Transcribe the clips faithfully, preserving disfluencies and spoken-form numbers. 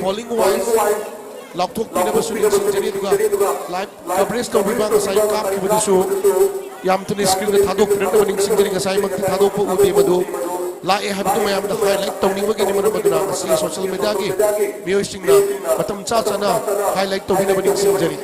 Polling wise ꯂꯥꯎꯊꯣꯛꯄꯤꯅꯕꯁꯨ ꯅꯤꯡꯁꯤꯡꯖꯔꯤ꯫ ꯑꯗꯨꯒ live coverage ꯇꯧꯕꯤꯕ ꯉꯁꯥꯏ ꯀꯥꯞꯈꯤꯕꯗꯨꯁꯨ ꯌꯥꯝ ꯊꯨꯅ ꯁ꯭ꯀ꯭ꯔꯤꯟꯗ ꯊꯥꯗꯣꯛꯄꯤꯔꯛꯅꯕ ꯅꯤꯡꯁꯤꯡꯖꯔꯤ꯫ ꯉꯁꯥꯏꯃꯛꯇꯤ ꯊꯥꯗꯣꯛꯄ ꯎꯗꯦ, ꯃꯗꯨ ꯂꯥꯛꯑꯦ ꯍꯥꯏꯕꯗꯨ ꯃꯌꯥꯝꯗ ꯍꯥꯏꯂꯥꯏꯠ ꯇꯧꯅꯤꯡꯕꯒꯤꯅꯤ꯫ ꯃꯔꯝ ꯑꯗꯨꯅ ꯉꯁꯤ ꯁꯣꯁꯤꯌꯦꯜ ꯃꯦꯗꯤꯌꯥꯒꯤ ꯃꯤꯑꯣꯏꯁꯤꯡꯅ ꯃꯇꯝ ꯆꯥ ꯆꯥꯅ ꯍꯥꯏꯂꯥꯏꯠ ꯇꯧꯕꯤꯅꯕ ꯅꯤꯡꯁꯤꯡꯖꯔꯤ꯫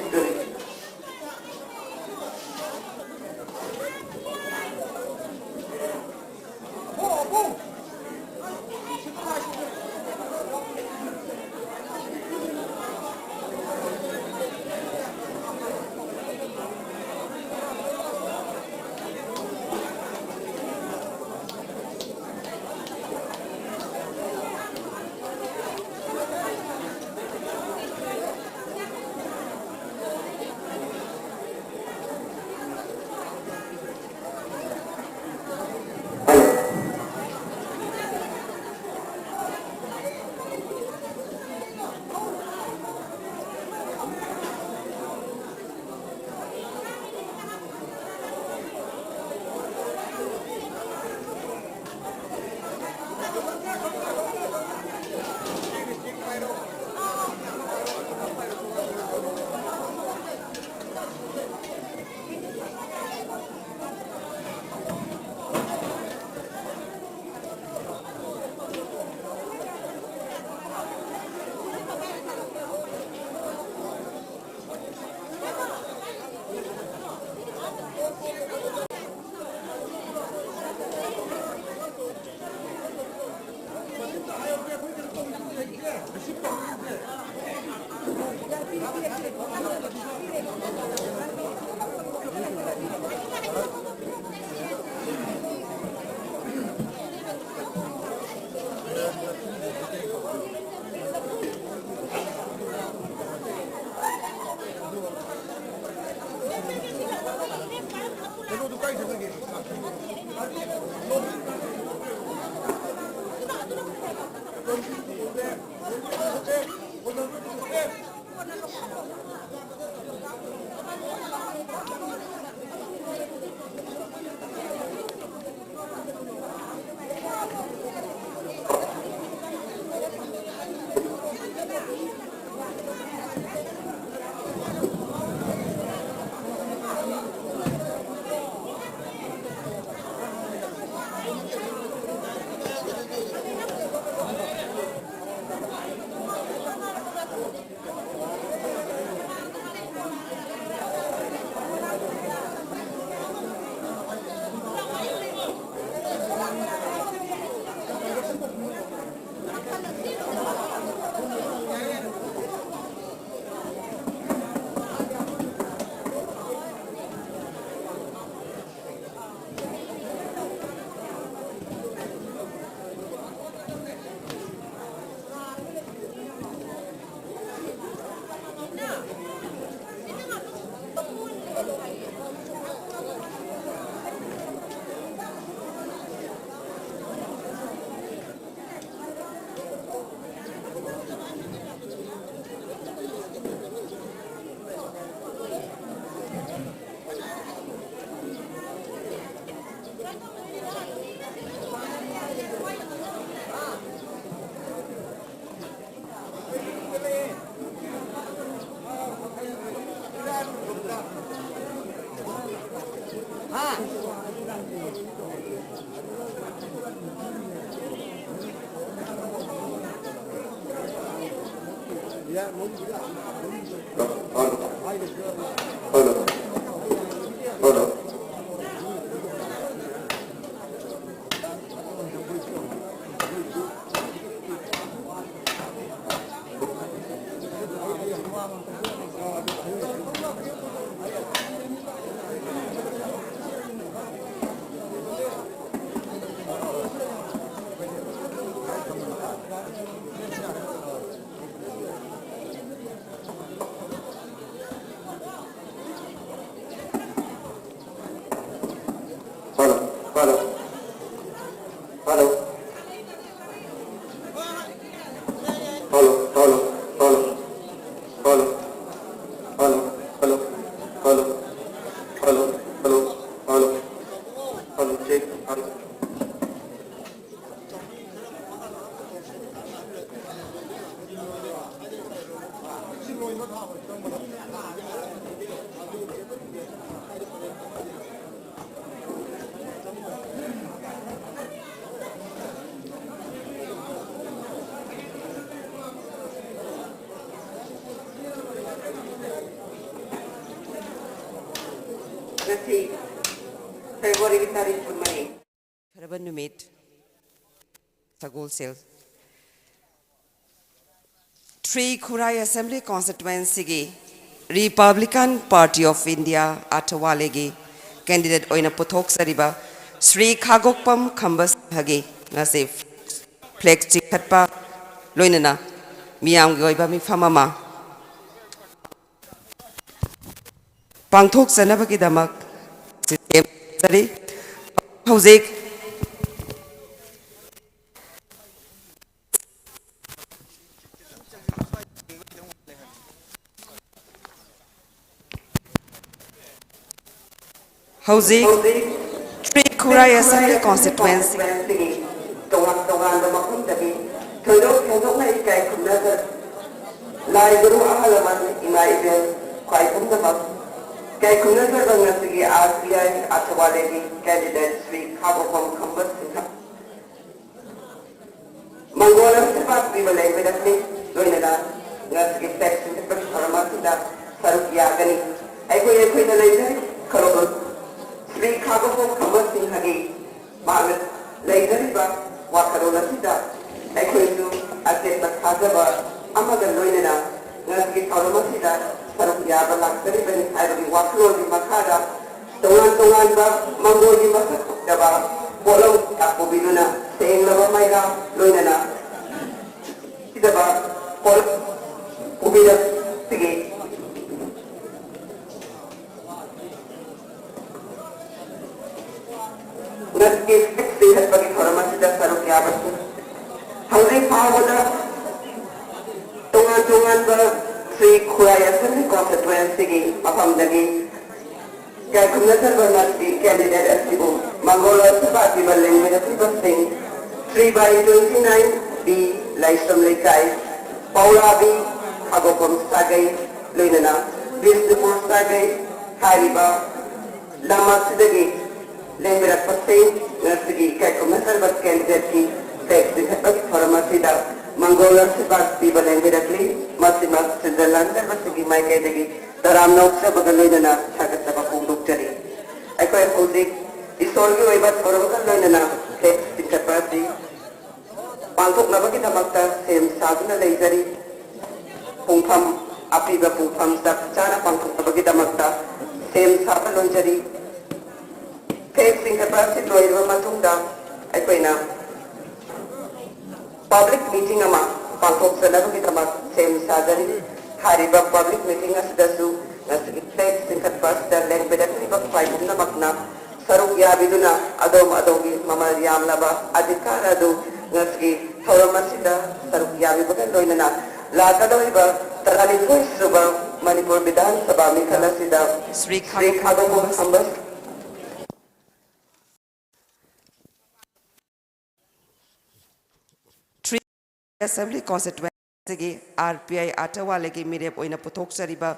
Hello, hello, hello. Hello, hello, hello. Hello, hello, hello. Hello, hello, hello. Hello, check, hello. ꯉꯁꯤ ꯐꯦꯕ꯭ꯔꯨꯋꯥꯔꯤꯒꯤ ꯇꯥꯔꯤꯛ ꯀꯨꯟꯃꯔꯤ꯫ ꯈꯔꯕ ꯅꯨꯃꯤꯠ, ꯁꯒꯣꯜꯁꯦꯜ꯫ ꯁ꯭ꯔꯤ ꯈꯨꯔꯥꯏ ꯑꯦꯁꯦꯝꯕ꯭ꯂꯤ ꯀꯣꯟꯁꯇꯤꯇ꯭ꯋꯦꯟꯁꯤꯒꯤ ꯔꯤꯄꯕ꯭ꯂꯤꯀꯟ ꯄꯥꯔꯇꯤ ꯑꯣꯐ ꯏꯟꯗꯤꯌꯥ ꯑꯊꯋꯥꯂꯦꯒꯤ ꯀꯦꯟꯗꯤꯗꯦꯠ ꯑꯣꯏꯅ ꯄꯨꯊꯣꯛꯆꯔꯤꯕ ꯁ꯭ꯔꯤ ꯈꯥꯒꯣꯛꯄꯝ ꯈꯝꯕ ꯁꯤꯡꯍꯒꯤ ꯉꯁꯤ ꯐ꯭ꯂꯦꯛ ꯆꯤꯡꯈꯠꯄ ꯂꯣꯏꯅꯅ ꯃꯤꯌꯥꯝꯒꯤ ꯑꯣꯏꯕ ꯃꯤꯐꯝ ꯑꯃ ꯄꯥꯡꯊꯣꯛꯆꯅꯕꯒꯤꯗꯃꯛ ꯁꯦꯝꯖꯔꯤ꯫ ꯍꯧꯖꯤꯛ ꯍꯧꯖꯤꯛ ꯁ꯭ꯔꯤ ꯈꯨꯔꯥꯏ ꯑꯦꯁꯦꯝꯕ꯭ꯂꯤ ꯀꯣꯟꯁꯇꯤꯇ꯭ꯋꯦꯟꯁꯤ ꯇꯣꯉꯥꯟ ꯇꯣꯉꯥꯟꯕ ꯃꯐꯝꯗꯒꯤ ꯊꯣꯏꯗꯣꯛ ꯍꯦꯟꯗꯣꯛꯅ ꯏꯀꯥꯏ ꯈꯨꯝꯅꯖ-, ꯂꯥꯏ ꯒꯨꯔꯨ ꯑꯍꯜ ꯂꯃꯟ, ꯏꯃꯥ ꯏꯕꯦꯟ, ꯈ꯭ꯋꯥꯏ ꯄꯨꯝꯅꯃꯛ ꯏꯀꯥꯏ ꯈꯨꯝꯅꯖꯕ ꯉꯁꯤꯒꯤ ꯑꯥꯔ ꯄꯤ ꯑꯥꯏ ꯑꯊꯋꯥꯂꯦꯒꯤ ꯀꯦꯟꯗꯤꯗꯦꯠ ꯁ꯭ꯔꯤ ꯈꯥꯕꯣꯛꯐꯝ ꯈꯝꯕ ꯁꯤꯡꯍ ꯃꯪꯒꯣꯜ ꯑꯃ ꯄꯥꯛꯄꯤꯕ ꯂꯩꯕꯗ ꯂꯣꯏꯅꯅ ꯉꯁꯤ ꯊꯥꯖꯕ ꯑꯃꯒ ꯂꯣꯏꯅꯅ ꯉꯁꯤꯒꯤ ꯊꯧꯔꯝ ꯑꯁꯤꯗ ꯁꯔꯨꯛ ꯌꯥꯕ ꯂꯥꯛꯆꯔꯤꯕꯅꯤ ꯍꯥꯏꯕꯒꯤ ꯋꯥꯈꯜꯂꯣꯟꯒꯤ ꯃꯈꯥꯗ ꯇꯣꯉꯥꯟ ꯇꯣꯉꯥꯟꯕ ꯃꯪꯒꯣꯜꯒꯤ ꯃꯁꯛ ꯐꯖꯕ ꯄꯣꯠꯂꯝ ꯀꯌꯥ ꯄꯨꯕꯤꯗꯨꯅ ꯁꯦꯡꯂꯕ ꯃꯩꯔꯥ ꯂꯣꯏꯅꯅ ꯁꯤꯗꯕ ꯄꯣꯠꯂꯝ ꯄꯨꯕꯤꯔꯛꯄꯒꯤ ꯉꯁꯤꯒꯤ ꯆꯤꯡꯈꯠꯄꯒꯤ ꯊꯧꯔꯝ ꯑꯁꯤꯗ ꯁꯔꯨꯛ ꯌꯥꯕꯁꯤꯡ ꯍꯧꯖꯤꯛ ꯐꯥꯎꯕꯗ ꯇꯣꯉꯥꯟ ꯇꯣꯉꯥꯟꯕ ꯁ꯭ꯔꯤ ꯈꯨꯔꯥꯏ ꯑꯦꯁꯦꯝꯕ꯭ꯂꯤ ꯀꯣꯟꯁꯇꯤꯇ꯭ꯋꯦꯟꯁꯤꯒꯤ ꯃꯐꯝꯗꯒꯤ ꯀꯌꯥ ꯈꯨꯝꯅꯖꯕ ꯃꯁꯤꯒꯤ ꯀꯦꯟꯗꯤꯗꯦꯠ ꯑꯁꯤꯕꯨ ꯃꯪꯒꯣꯜ ꯑꯁꯤꯕ ꯄꯤꯕ ꯂꯦꯡꯃꯤꯟꯅꯕꯁꯤꯡ three by twenty nine B Laishram ꯂꯩꯀꯥꯏ ꯄꯥꯎꯂꯥꯕꯤ ꯈꯥꯒꯣꯛꯐꯝ ꯁꯥꯒꯩ ꯂꯣꯏꯅꯅ ꯕꯤꯁꯅꯨꯄꯨꯔ ꯁꯥꯒꯩ ꯍꯥꯏꯔꯤꯕ ꯂꯝ ꯑꯁꯤꯗꯒꯤ ꯂꯦꯡꯕꯤꯔꯛꯄꯁꯤꯡ ꯉꯁꯤꯒꯤ ꯏꯀꯥꯏ ꯈꯨꯝꯅꯖꯔꯕ ꯀꯦꯟꯗꯤꯗꯦꯠꯀꯤ ꯐ꯭ꯂꯦꯛ ꯆꯤꯡꯈꯠꯄꯒꯤ ꯊꯧꯔꯝ ꯑꯁꯤꯗ ꯃꯪꯒꯣꯜ ꯑꯁꯤꯕ ꯄꯤꯕ ꯂꯦꯡꯕꯤꯔꯛꯂꯤ꯫ ꯃꯁꯤꯃꯛ ꯁꯤꯟꯖ ꯂꯥꯡꯖꯕꯁꯤꯡꯒꯤ ꯃꯥꯏꯀꯩꯗꯒꯤ ꯇꯔꯥꯝꯅ ꯑꯣꯛꯆꯕꯒ ꯂꯣꯏꯅꯅ ꯊꯥꯒꯠꯆꯕ ꯐꯣꯡꯗꯣꯛꯆꯔꯤ꯫ ꯑꯩꯈꯣꯏ ꯍꯧꯖꯤꯛ ꯏꯁꯣꯔꯒꯤ ꯑꯣꯏꯕ ꯊꯧꯔꯝꯒ ꯂꯣꯏꯅꯅ ꯐ꯭ꯂꯦꯛ ꯆꯤꯡꯈꯠꯄ ꯑꯁꯤ ꯄꯥꯡꯊꯣꯛꯅꯕꯒꯤꯗꯃꯛꯇ ꯁꯦꯝ ꯁꯥꯗꯨꯅ ꯂꯩꯖꯔꯤ꯫ ꯄꯨꯡꯐꯝ, ꯑꯄꯤꯕ ꯄꯨꯡꯐꯝ ꯆꯞ ꯆꯥꯅ ꯄꯥꯡꯊꯣꯛꯅꯕꯒꯤꯗꯃꯛꯇ ꯁꯦꯝ ꯁꯥꯕ ꯂꯣꯏꯖꯔꯤ꯫ ꯐ꯭ꯂꯦꯛ ꯆꯤꯡꯈꯠꯄ ꯑꯁꯤ ꯂꯣꯏꯔꯕ ꯃꯇꯨꯡꯗ ꯑꯩꯈꯣꯏꯅ ꯄꯕ꯭ꯂꯤꯛ ꯃꯤꯇꯤꯡ ꯑꯃ ꯄꯥꯡꯊꯣꯛꯆꯅꯕꯒꯤꯗꯃꯛ ꯁꯦꯝ ꯁꯥꯖꯔꯤ꯫ ꯍꯥꯏꯔꯤꯕ ꯄꯕ꯭ꯂꯤꯛ ꯃꯤꯇꯤꯡ ꯑꯁꯤꯗꯁꯨ ꯉꯁꯤꯒꯤ ꯐ꯭ꯂꯦꯛ ꯆꯤꯡꯈꯠꯄ ꯑꯁꯤꯗ ꯂꯦꯡꯕꯤꯔꯛꯂꯤꯕ ꯈ꯭ꯋꯥꯏ ꯄꯨꯝꯅꯃꯛꯅ ꯁꯔꯨꯛ ꯌꯥꯕꯤꯗꯨꯅ ꯑꯗꯣꯝ ꯑꯗꯣꯝꯒꯤ ꯃꯃꯜ ꯌꯥꯝꯂꯕ ꯑꯙꯤꯀꯥꯔ ꯑꯗꯨ ꯉꯁꯤꯒꯤ ꯊꯧꯔꯝ ꯑꯁꯤꯗ ꯁꯔꯨꯛ ꯌꯥꯕꯤꯕꯒ ꯂꯣꯏꯅꯅ ꯂꯥꯛꯀꯗꯧꯔꯤꯕ ꯇꯔꯥꯅꯤꯊꯣꯏ ꯁꯨꯕ ꯃꯅꯤꯄꯨꯔ ꯕꯤꯙꯥꯟ ꯁꯚꯥ ꯃꯤꯈꯜ ꯑꯁꯤꯗ ꯁ꯭ꯔꯤ ꯈꯥꯕꯣꯛ ꯈꯝꯕ ꯑꯦꯁꯦꯝꯕ꯭ꯂꯤ ꯀꯣꯟꯁꯇꯤꯇ꯭ꯋꯦꯟꯁꯤꯒꯤ ꯑꯥꯔ ꯄꯤ ꯑꯥꯏ ꯑꯥꯇꯋꯥꯂꯦꯒꯤ ꯃꯤꯔꯦꯞ ꯑꯣꯏꯅ ꯄꯨꯊꯣꯛꯆꯔꯤꯕ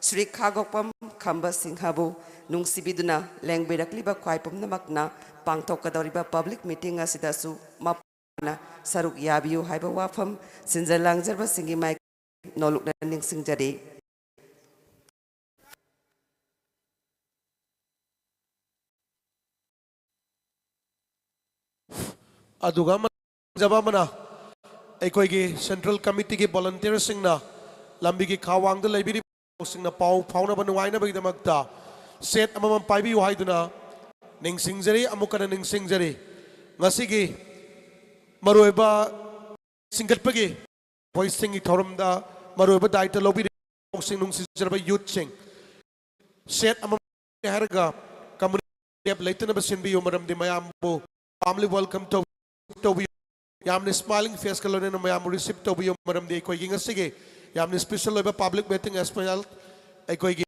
ꯁ꯭ꯔꯤ ꯈꯥꯒꯣꯛꯄꯝ ꯈꯝꯕ ꯁꯤꯡꯍꯕꯨ ꯅꯨꯡꯁꯤꯕꯤꯗꯨꯅ ꯂꯦꯡꯕꯤꯔꯛꯂꯤꯕ ꯈ꯭ꯋꯥꯏ ꯄꯨꯝꯅꯃꯛꯅ ꯄꯥꯡꯊꯣꯛꯀꯗꯧꯔꯤꯕ ꯄꯕ꯭ꯂꯤꯛ ꯃꯤꯇꯤꯡ ꯑꯁꯤꯗꯁꯨ ꯃꯄꯨꯡ ꯐꯥꯅ ꯁꯔꯨꯛ ꯌꯥꯕꯤꯌꯨ ꯍꯥꯏꯕ ꯋꯥꯐꯝ ꯁꯤꯟꯖ ꯂꯥꯡꯖꯕꯁꯤꯡꯒꯤ ꯃꯥꯏꯀꯩ ꯅꯣꯂꯨꯛꯅ ꯅꯤꯡꯁꯤꯡꯖꯔꯤ꯫ ꯑꯗꯨꯒ ꯑꯃ ꯈꯪꯖꯕ ꯑꯃꯅ ꯑꯩꯈꯣꯏꯒꯤ ꯁꯦꯟꯇ꯭ꯔꯦꯜ ꯀꯃꯤꯇꯤꯒꯤ ꯚꯣꯂꯨꯟꯇꯤꯌꯔꯁꯤꯡꯅ ꯂꯝꯕꯤꯒꯤ ꯈꯥꯋꯥꯡꯗ ꯂꯩꯕꯤꯔꯤꯕꯁꯤꯡꯅ ꯄꯥꯎ ꯐꯥꯎꯅꯕ ꯅꯨꯡꯉꯥꯏꯅꯕꯒꯤꯗꯃꯛꯇ ꯁꯦꯠ ꯑꯃꯃꯝ ꯄꯥꯏꯕꯤꯌꯨ ꯍꯥꯏꯗꯨꯅ ꯅꯤꯡꯁꯤꯡꯖꯔꯤ꯫ ꯑꯃꯨꯛ ꯍꯟꯅ ꯅꯤꯡꯁꯤꯡꯖꯔꯤ, ꯉꯁꯤꯒꯤ ꯃꯔꯨꯑꯣꯏꯕ ꯆꯤꯡꯈꯠꯄꯒꯤ ꯑꯩꯈꯣꯏꯁꯤꯡꯒꯤ ꯊꯧꯔꯝꯗ ꯃꯔꯨꯑꯣꯏꯕ ꯗꯥꯏꯇ ꯂꯧꯕꯤꯔꯤꯕꯁꯤꯡ, ꯅꯨꯡꯁꯤꯖꯔꯕ ꯌꯨꯠꯁꯤꯡ, ꯁꯦꯠ ꯑꯃꯃꯝ ꯍꯥꯏꯔꯒ ꯀꯝꯃꯨꯅꯤꯇꯤ ꯒꯦꯞ ꯂꯩꯇꯅꯕ ꯁꯤꯟꯕꯤꯌꯨ, ꯃꯔꯝꯗꯤ ꯃꯌꯥꯝꯕꯨ warmly welcome ꯇꯧꯕꯤꯌꯨ꯫ ꯌꯥꯝꯅ ꯁ꯭ꯃꯥꯏꯂꯤꯡ ꯐꯦꯁꯀ ꯂꯣꯏꯅꯅ ꯃꯌꯥꯝꯕꯨ ꯔꯤꯁꯤꯞ ꯇꯧꯕꯤꯌꯨ, ꯃꯔꯝꯗꯤ ꯑꯩꯈꯣꯏꯒꯤ ꯉꯁꯤꯒꯤ ꯌꯥꯝꯅ ꯁ꯭ꯄꯦꯁꯦꯜ ꯑꯣꯏꯕ ꯄꯕ꯭ꯂꯤꯛ ꯃꯤꯇꯤꯡ ꯑꯦꯁ ꯋꯦꯜ ꯑꯩꯈꯣꯏꯒꯤ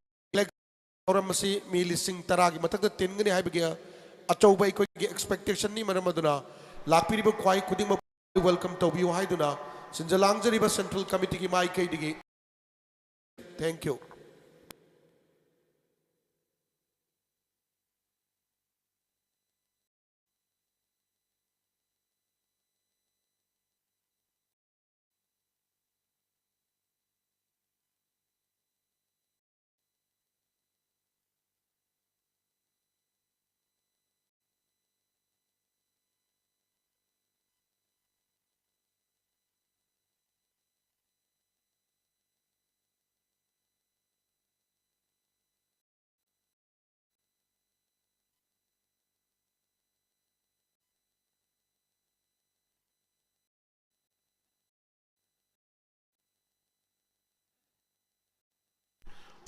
ꯊꯧꯔꯝ ꯑꯁꯤ ꯃꯤ ꯂꯤꯁꯤꯡ ꯇꯔꯥꯒꯤ ꯃꯊꯛꯇ ꯇꯤꯟꯒꯅꯤ ꯍꯥꯏꯕꯒꯤ ꯑꯆꯧꯕ ꯑꯩꯈꯣꯏꯒꯤ ꯑꯦꯛꯁꯄꯦꯛꯇꯦꯁꯟꯅꯤ꯫ ꯃꯔꯝ ꯑꯗꯨꯅ ꯂꯥꯛꯄꯤꯔꯤꯕ ꯈ꯭ꯋꯥꯏ ꯈꯨꯗꯤꯡꯃꯛ welcome ꯇꯧꯕꯤꯌꯨ ꯍꯥꯏꯗꯨꯅ ꯁꯤꯟꯖ ꯂꯥꯡꯖꯔꯤꯕ ꯁꯦꯟꯇ꯭ꯔꯦꯜ ꯀꯃꯤꯇꯤꯒꯤ ꯃꯥꯏꯀꯩꯗꯒꯤ thank you꯫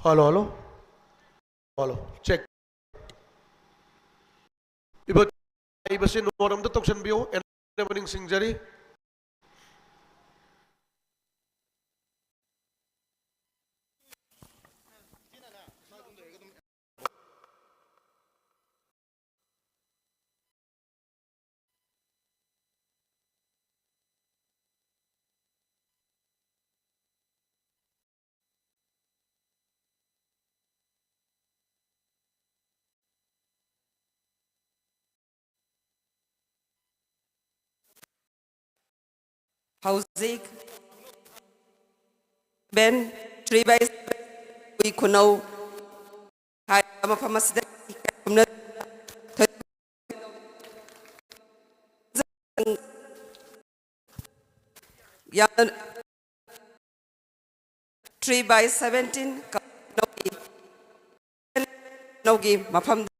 Hello, hello. Hello, check. ꯏꯕ-, ꯏꯕꯁꯤ ꯅꯣꯠ ꯑꯝꯇ ꯇꯧꯁꯟꯕꯤꯌꯨ꯫ ꯑꯦꯟ-, ꯅꯤꯡꯁꯤꯡꯖꯔꯤ꯫ ꯍꯧꯖꯤꯛ ꯁꯚꯦꯟ, ꯊ꯭ꯔꯤ ꯕꯥꯏ ꯁꯚꯦꯟ, ꯀꯨꯏ ꯈꯨꯅꯧ ꯍꯥꯏꯔꯤꯕ ꯃꯐꯝ ꯑꯁꯤꯗ ꯌꯥꯝꯅ three by seventeen ꯅꯧꯒꯤ ꯃꯐꯝꯗ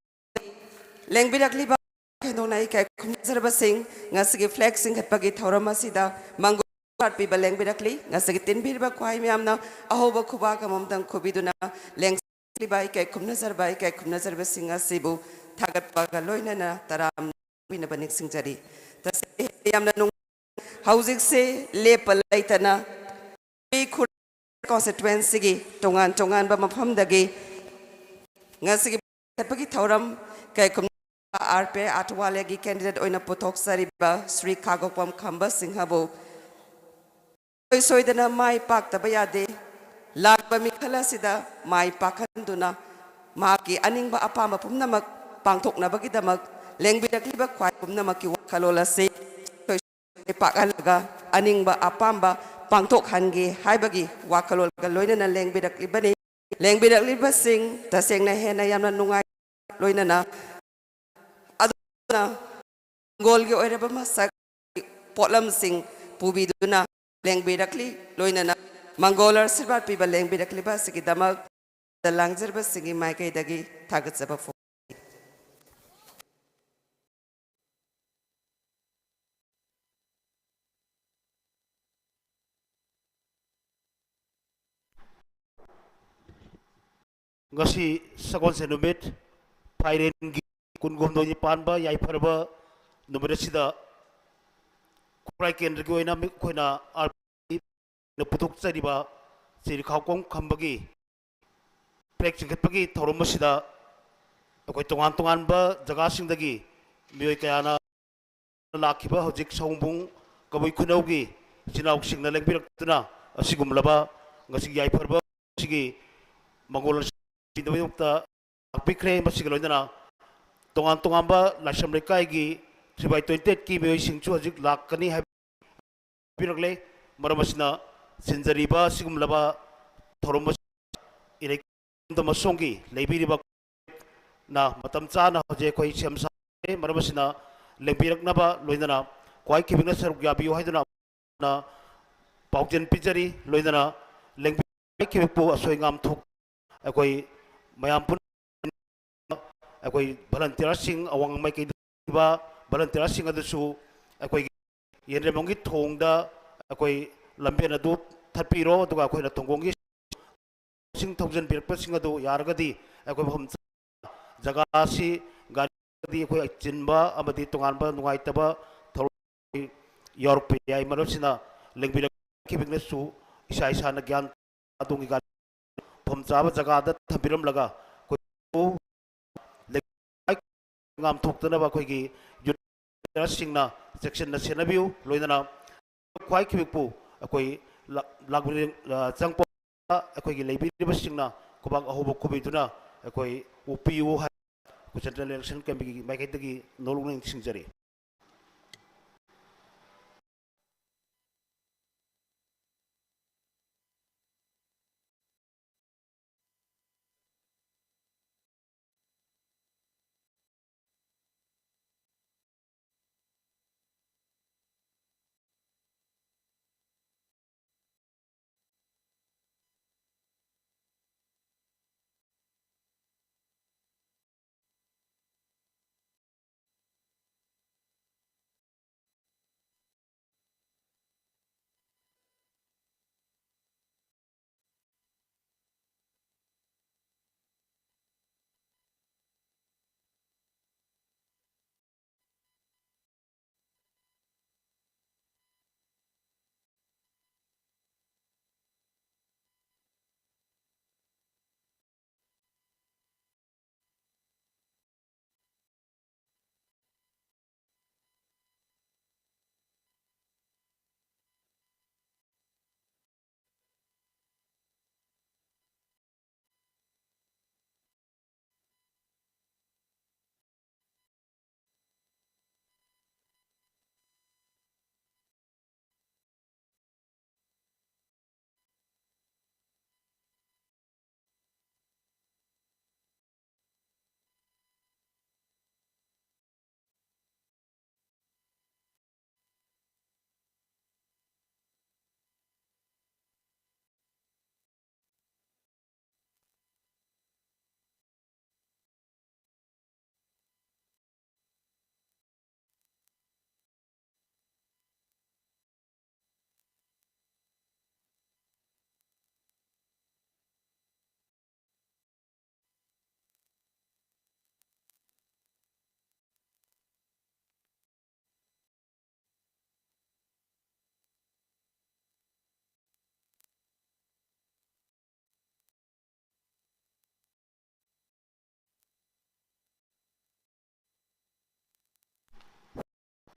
ꯂꯦꯡꯕꯤꯔꯛꯂꯤꯕ ꯈꯦꯟꯗꯣꯛꯅ ꯏꯀꯥꯏ ꯈꯨꯝꯅꯖꯔꯕꯁꯤꯡ, ꯉꯁꯤꯒꯤ flag ꯆꯤꯡꯈꯠꯄꯒꯤ ꯊꯧꯔꯝ ꯑꯁꯤꯗ ꯃꯥꯡꯒꯣꯜ ꯄꯤꯕ ꯂꯦꯡꯕꯤꯔꯛꯂꯤ꯫ ꯉꯁꯤꯒꯤ ꯇꯤꯟꯕꯤꯔꯤꯕ ꯈ꯭ꯋꯥꯏ ꯃꯌꯥꯝꯅ ꯑꯍꯧꯕ ꯈꯨꯕꯥꯛ ꯑꯃꯃꯝꯇꯪ ꯈꯨꯕꯤꯗꯨꯅ ꯂꯦꯡ ꯂꯤꯕ ꯏꯀꯥꯏ ꯈꯨꯝꯅꯖꯔꯕ ꯏꯀꯥꯏ ꯈꯨꯝꯅꯖꯔꯕꯁꯤꯡ ꯑꯁꯤꯕꯨ ꯊꯥꯒꯠꯄꯒ ꯂꯣꯏꯅꯅ ꯇꯔꯥꯝꯅ ꯅꯤꯡꯁꯤꯡꯖꯔꯤ꯫ ꯇꯁꯦꯡꯅ ꯌꯥꯝꯅ ꯅꯨꯡ-, ꯍꯧꯖꯤꯛꯁꯦ ꯂꯦꯞꯄ ꯂꯩꯇꯅ ꯈꯨꯔ-, constituencyꯒꯤ ꯇꯣꯉꯥꯟ ꯇꯣꯉꯥꯟꯕ ꯃꯐꯝꯗꯒꯤ ꯉꯁꯤꯒꯤ ꯆꯠꯄꯒꯤ ꯊꯧꯔꯝ ꯀꯩꯈꯨꯝ ꯑꯥꯔ ꯄꯤ ꯑꯥꯊꯋꯥꯂꯦꯒꯤ candidate ꯑꯣꯏꯅ ꯄꯨꯊꯣꯛꯆꯔꯤꯕ ꯁ꯭ꯔꯤ ꯈꯥꯒꯣꯛꯄꯝ ꯈꯝꯕ ꯁꯤꯡꯍꯕꯨ ꯁꯣꯏ ꯁꯣꯏꯗꯅ ꯃꯥꯏ ꯄꯥꯛꯇꯕ ꯌꯥꯗꯦ꯫ ꯂꯥꯛꯄ ꯃꯤꯈꯜ ꯑꯁꯤꯗ ꯃꯥꯏ ꯄꯥꯛꯍꯟꯗꯨꯅ ꯃꯍꯥꯛꯀꯤ ꯑꯅꯤꯡꯕ ꯑꯄꯥꯝꯕ ꯄꯨꯝꯅꯃꯛ ꯄꯥꯡꯊꯣꯛꯅꯕꯒꯤꯗꯃꯛ ꯂꯦꯡꯕꯤꯔꯛꯂꯤꯕ ꯈ꯭ꯋꯥꯏ ꯄꯨꯝꯅꯃꯛꯀꯤ ꯋꯥꯈꯜꯂꯣꯟ ꯑꯁꯤ ꯁꯣꯏ ꯁꯣꯏ ꯄꯥꯛꯍꯜꯂꯒ ꯑꯅꯤꯡꯕ ꯑꯄꯥꯝꯕ ꯄꯥꯡꯊꯣꯛꯍꯟꯒꯦ ꯍꯥꯏꯕꯒꯤ ꯋꯥꯈꯜꯂꯣꯟꯒ ꯂꯣꯏꯅꯅ ꯂꯦꯡꯕꯤꯔꯛꯂꯤꯕꯅꯤ꯫ ꯂꯦꯡꯕꯤꯔꯛꯂꯤꯕꯁꯤꯡ ꯇꯁꯦꯡꯅ ꯍꯦꯟꯅ ꯌꯥꯝꯅ ꯅꯨꯡꯉꯥꯏ꯫ ꯂꯣꯏꯅꯅ ꯑꯗꯨꯅ ꯃꯪꯒꯣꯜꯒꯤ ꯑꯣꯏꯔꯕ ꯃꯁꯛ ꯄꯣꯠꯂꯝꯁꯤꯡ ꯄꯨꯕꯤꯗꯨꯅ ꯂꯦꯡꯕꯤꯔꯛꯂꯤ꯫ ꯂꯣꯏꯅꯅ ꯃꯪꯒꯣꯜ ꯑꯥꯁꯤꯔꯕꯥꯗ ꯄꯤꯕ ꯂꯦꯡꯕꯤꯔꯛꯂꯤꯕ ꯑꯁꯤꯒꯤꯗꯃꯛ ꯂꯥꯡꯖꯔꯕꯁꯤꯡꯒꯤ ꯃꯥꯏꯀꯩꯗꯒꯤ ꯊꯥꯒꯠꯆꯕ ꯐꯣꯡ ꯉꯁꯤ ꯁꯒꯣꯜꯁꯦꯟ ꯅꯨꯃꯤꯠ, ꯐꯥꯏꯔꯦꯟꯒꯤ ꯀꯨꯟꯍꯨꯝꯗꯣꯏꯅꯤ ꯄꯥꯟꯕ ꯌꯥꯏꯐꯔꯕ ꯅꯨꯃꯤꯠ ꯑꯁꯤꯗ ꯈꯨꯔꯥꯏ ꯀꯦꯟꯗ꯭ꯔꯒꯤ ꯑꯣꯏꯅ ꯑꯩꯈꯣꯏꯅ R P ꯄꯨꯊꯣꯛꯆꯔꯤꯕ Shri Khagokpam ꯈꯝꯕꯒꯤ flag ꯆꯤꯡꯈꯠꯄꯒꯤ ꯊꯧꯔꯝ ꯑꯁꯤꯗ ꯑꯩꯈꯣꯏ ꯇꯣꯉꯥꯟ ꯇꯣꯉꯥꯟꯕ ꯖꯒꯥꯁꯤꯡꯗꯒꯤ ꯃꯤꯑꯣꯏ ꯀꯌꯥꯅ ꯂꯥꯛꯈꯤꯕ ꯍꯧꯖꯤꯛ ꯁꯑꯣꯝꯕꯨꯡ ꯀꯕꯨꯏ ꯈꯨꯅꯧꯒꯤ ꯏꯆꯤꯟ ꯏꯅꯥꯎꯁꯤꯡꯅ ꯂꯦꯡꯕꯤꯔꯛꯇꯨꯅ ꯑꯁꯤꯒꯨꯝꯂꯕ ꯉꯁꯤꯒꯤ ꯌꯥꯏꯐꯔꯕ ꯑꯁꯤꯒꯤ ꯃꯪꯒꯣꯜ ꯑꯁꯤ ꯄꯤꯅꯕꯒꯤꯗꯃꯛꯇ ꯂꯥꯛꯄꯤꯈ꯭ꯔꯦ꯫ ꯃꯁꯤꯒ ꯂꯣꯏꯅꯅ ꯇꯣꯉꯥꯟ ꯇꯣꯉꯥꯟꯕ ꯂꯥꯏꯁ꯭ꯔꯝ ꯂꯩꯀꯥꯏꯒꯤ three by twenty eight ꯀꯤ ꯃꯤꯑꯣꯏꯁꯤꯡꯁꯨ ꯍꯧꯖꯤꯛ ꯂꯥꯛꯀꯅꯤ ꯍꯥꯏꯕ ꯄꯤꯔꯛꯂꯦ꯫ ꯃꯔꯝ ꯑꯁꯤꯅ ꯆꯤꯟꯖꯔꯤꯕ ꯑꯁꯤꯒꯨꯝꯂꯕ ꯊꯧꯔꯝ ꯑꯁꯤ ꯏꯔꯩ ꯑꯃꯁꯣꯝꯒꯤ ꯂꯩꯕꯤꯔꯤꯕ ꯅ ꯃꯇꯝ ꯆꯥꯅ ꯍꯧꯖꯤꯛ ꯑꯩꯈꯣꯏ ꯁꯦꯝ ꯁꯥꯔꯦ꯫ ꯃꯔꯝ ꯑꯁꯤꯅ ꯂꯦꯡꯕꯤꯔꯛꯅꯕ ꯂꯣꯏꯅꯅ ꯈ꯭ꯋꯥꯏ ꯈꯤꯕꯤꯛꯅ ꯁꯔꯨꯛ ꯌꯥꯕꯤꯌꯨ ꯍꯥꯏꯗꯨꯅ ꯄꯥꯎꯖꯦꯜ ꯄꯤꯖꯔꯤ꯫ ꯂꯣꯏꯅꯅ ꯂꯦꯡꯕꯤꯈꯤꯕꯕꯨ ꯑꯁꯣꯏ ꯑꯉꯥꯝ ꯊꯣꯛ ꯑꯩꯈꯣꯏ ꯃꯌꯥꯝ ꯄꯨꯟꯅ ꯑꯩꯈꯣꯏ ꯚꯣꯂꯟꯇꯤꯌꯔꯁꯤꯡ ꯑꯋꯥꯡ ꯃꯥꯏꯀꯩꯗ ꯂꯩꯕ ꯚꯣꯂꯟꯇꯤꯌꯔꯁꯤꯡ ꯑꯗꯨꯁꯨ ꯑꯩꯈꯣꯏꯒꯤ ꯌꯦꯟꯗ꯭ꯔꯦꯝꯕꯝꯒꯤ ꯊꯣꯡꯗ ꯑꯩꯈꯣꯏ ꯂꯝꯕꯦꯟ ꯑꯗꯨ ꯊꯠꯄꯤꯔꯣ, ꯑꯗꯨꯒ ꯑꯩꯈꯣꯏꯅ ꯊꯣꯡꯒꯣꯡꯒꯤ ꯁꯤꯡ ꯊꯧꯖꯤꯟꯕꯤꯔꯛꯄꯁꯤꯡ ꯑꯗꯨ ꯌꯥꯔꯒꯗꯤ ꯑꯩꯈꯣꯏ ꯃꯐꯝ ꯆꯥ-, ꯖꯒꯥ ꯑꯁꯤ ꯒꯥꯔꯤꯗꯤ ꯑꯩꯈꯣꯏ ꯆꯤꯟꯕ ꯑꯃꯗꯤ ꯇꯣꯉꯥꯟꯕ ꯅꯨꯡꯉꯥꯏꯇꯕ ꯊꯧꯔꯝ ꯌꯥꯎꯔꯛꯄ ꯌꯥꯏ꯫ ꯃꯔꯝꯁꯤꯅ ꯂꯦꯡꯕꯤꯔꯛꯈꯤꯕꯅꯁꯨ ꯏꯁꯥ ꯏꯁꯥꯅ ꯒ꯭ꯌꯥꯟ ꯑꯗꯣꯝꯒꯤ ꯒꯥꯔꯤ ꯃꯐꯝ ꯆꯥꯕ ꯖꯒꯥꯗ ꯊꯝꯕꯤꯔꯝꯂꯒ ꯑꯩꯈꯣꯏ ꯂꯩꯀꯥꯏ ꯉꯥꯝꯊꯣꯛꯇꯅꯕ ꯑꯩꯈꯣꯏꯒꯤ ꯌꯨꯠ ꯂꯤꯗꯔꯁꯤꯡꯅ ꯆꯦꯛꯁꯤꯟꯅ ꯁꯦꯟꯅꯕꯤꯌꯨ꯫ ꯂꯣꯏꯅꯅ ꯈ꯭ꯋꯥꯏ ꯈꯤꯕꯤꯛꯄꯨ ꯑꯩꯈꯣꯏ ꯂꯥꯛ-, ꯂꯥꯛꯄꯤꯔꯤꯕ, ꯑ, ꯆꯪꯄ ꯑꯩꯈꯣꯏꯒꯤ ꯂꯩꯕꯤꯔꯤꯕꯁꯤꯡꯅ ꯈꯨꯕꯥꯛ ꯑꯍꯧꯕ ꯈꯨꯕꯤꯗꯨꯅ ꯑꯩꯈꯣꯏ ꯑꯣꯛꯄꯤꯌꯨ ꯍꯥꯏ ꯑꯩꯈꯣꯏ ꯁꯦꯟꯇ꯭ꯔꯦꯜ ꯏꯂꯦꯛꯁꯟ ꯀꯃꯤꯇꯤꯒꯤ ꯃꯥꯏꯀꯩꯗꯒꯤ ꯅꯣꯂꯨꯛꯅ ꯅꯤꯡꯁꯤꯡꯖꯔꯤ꯫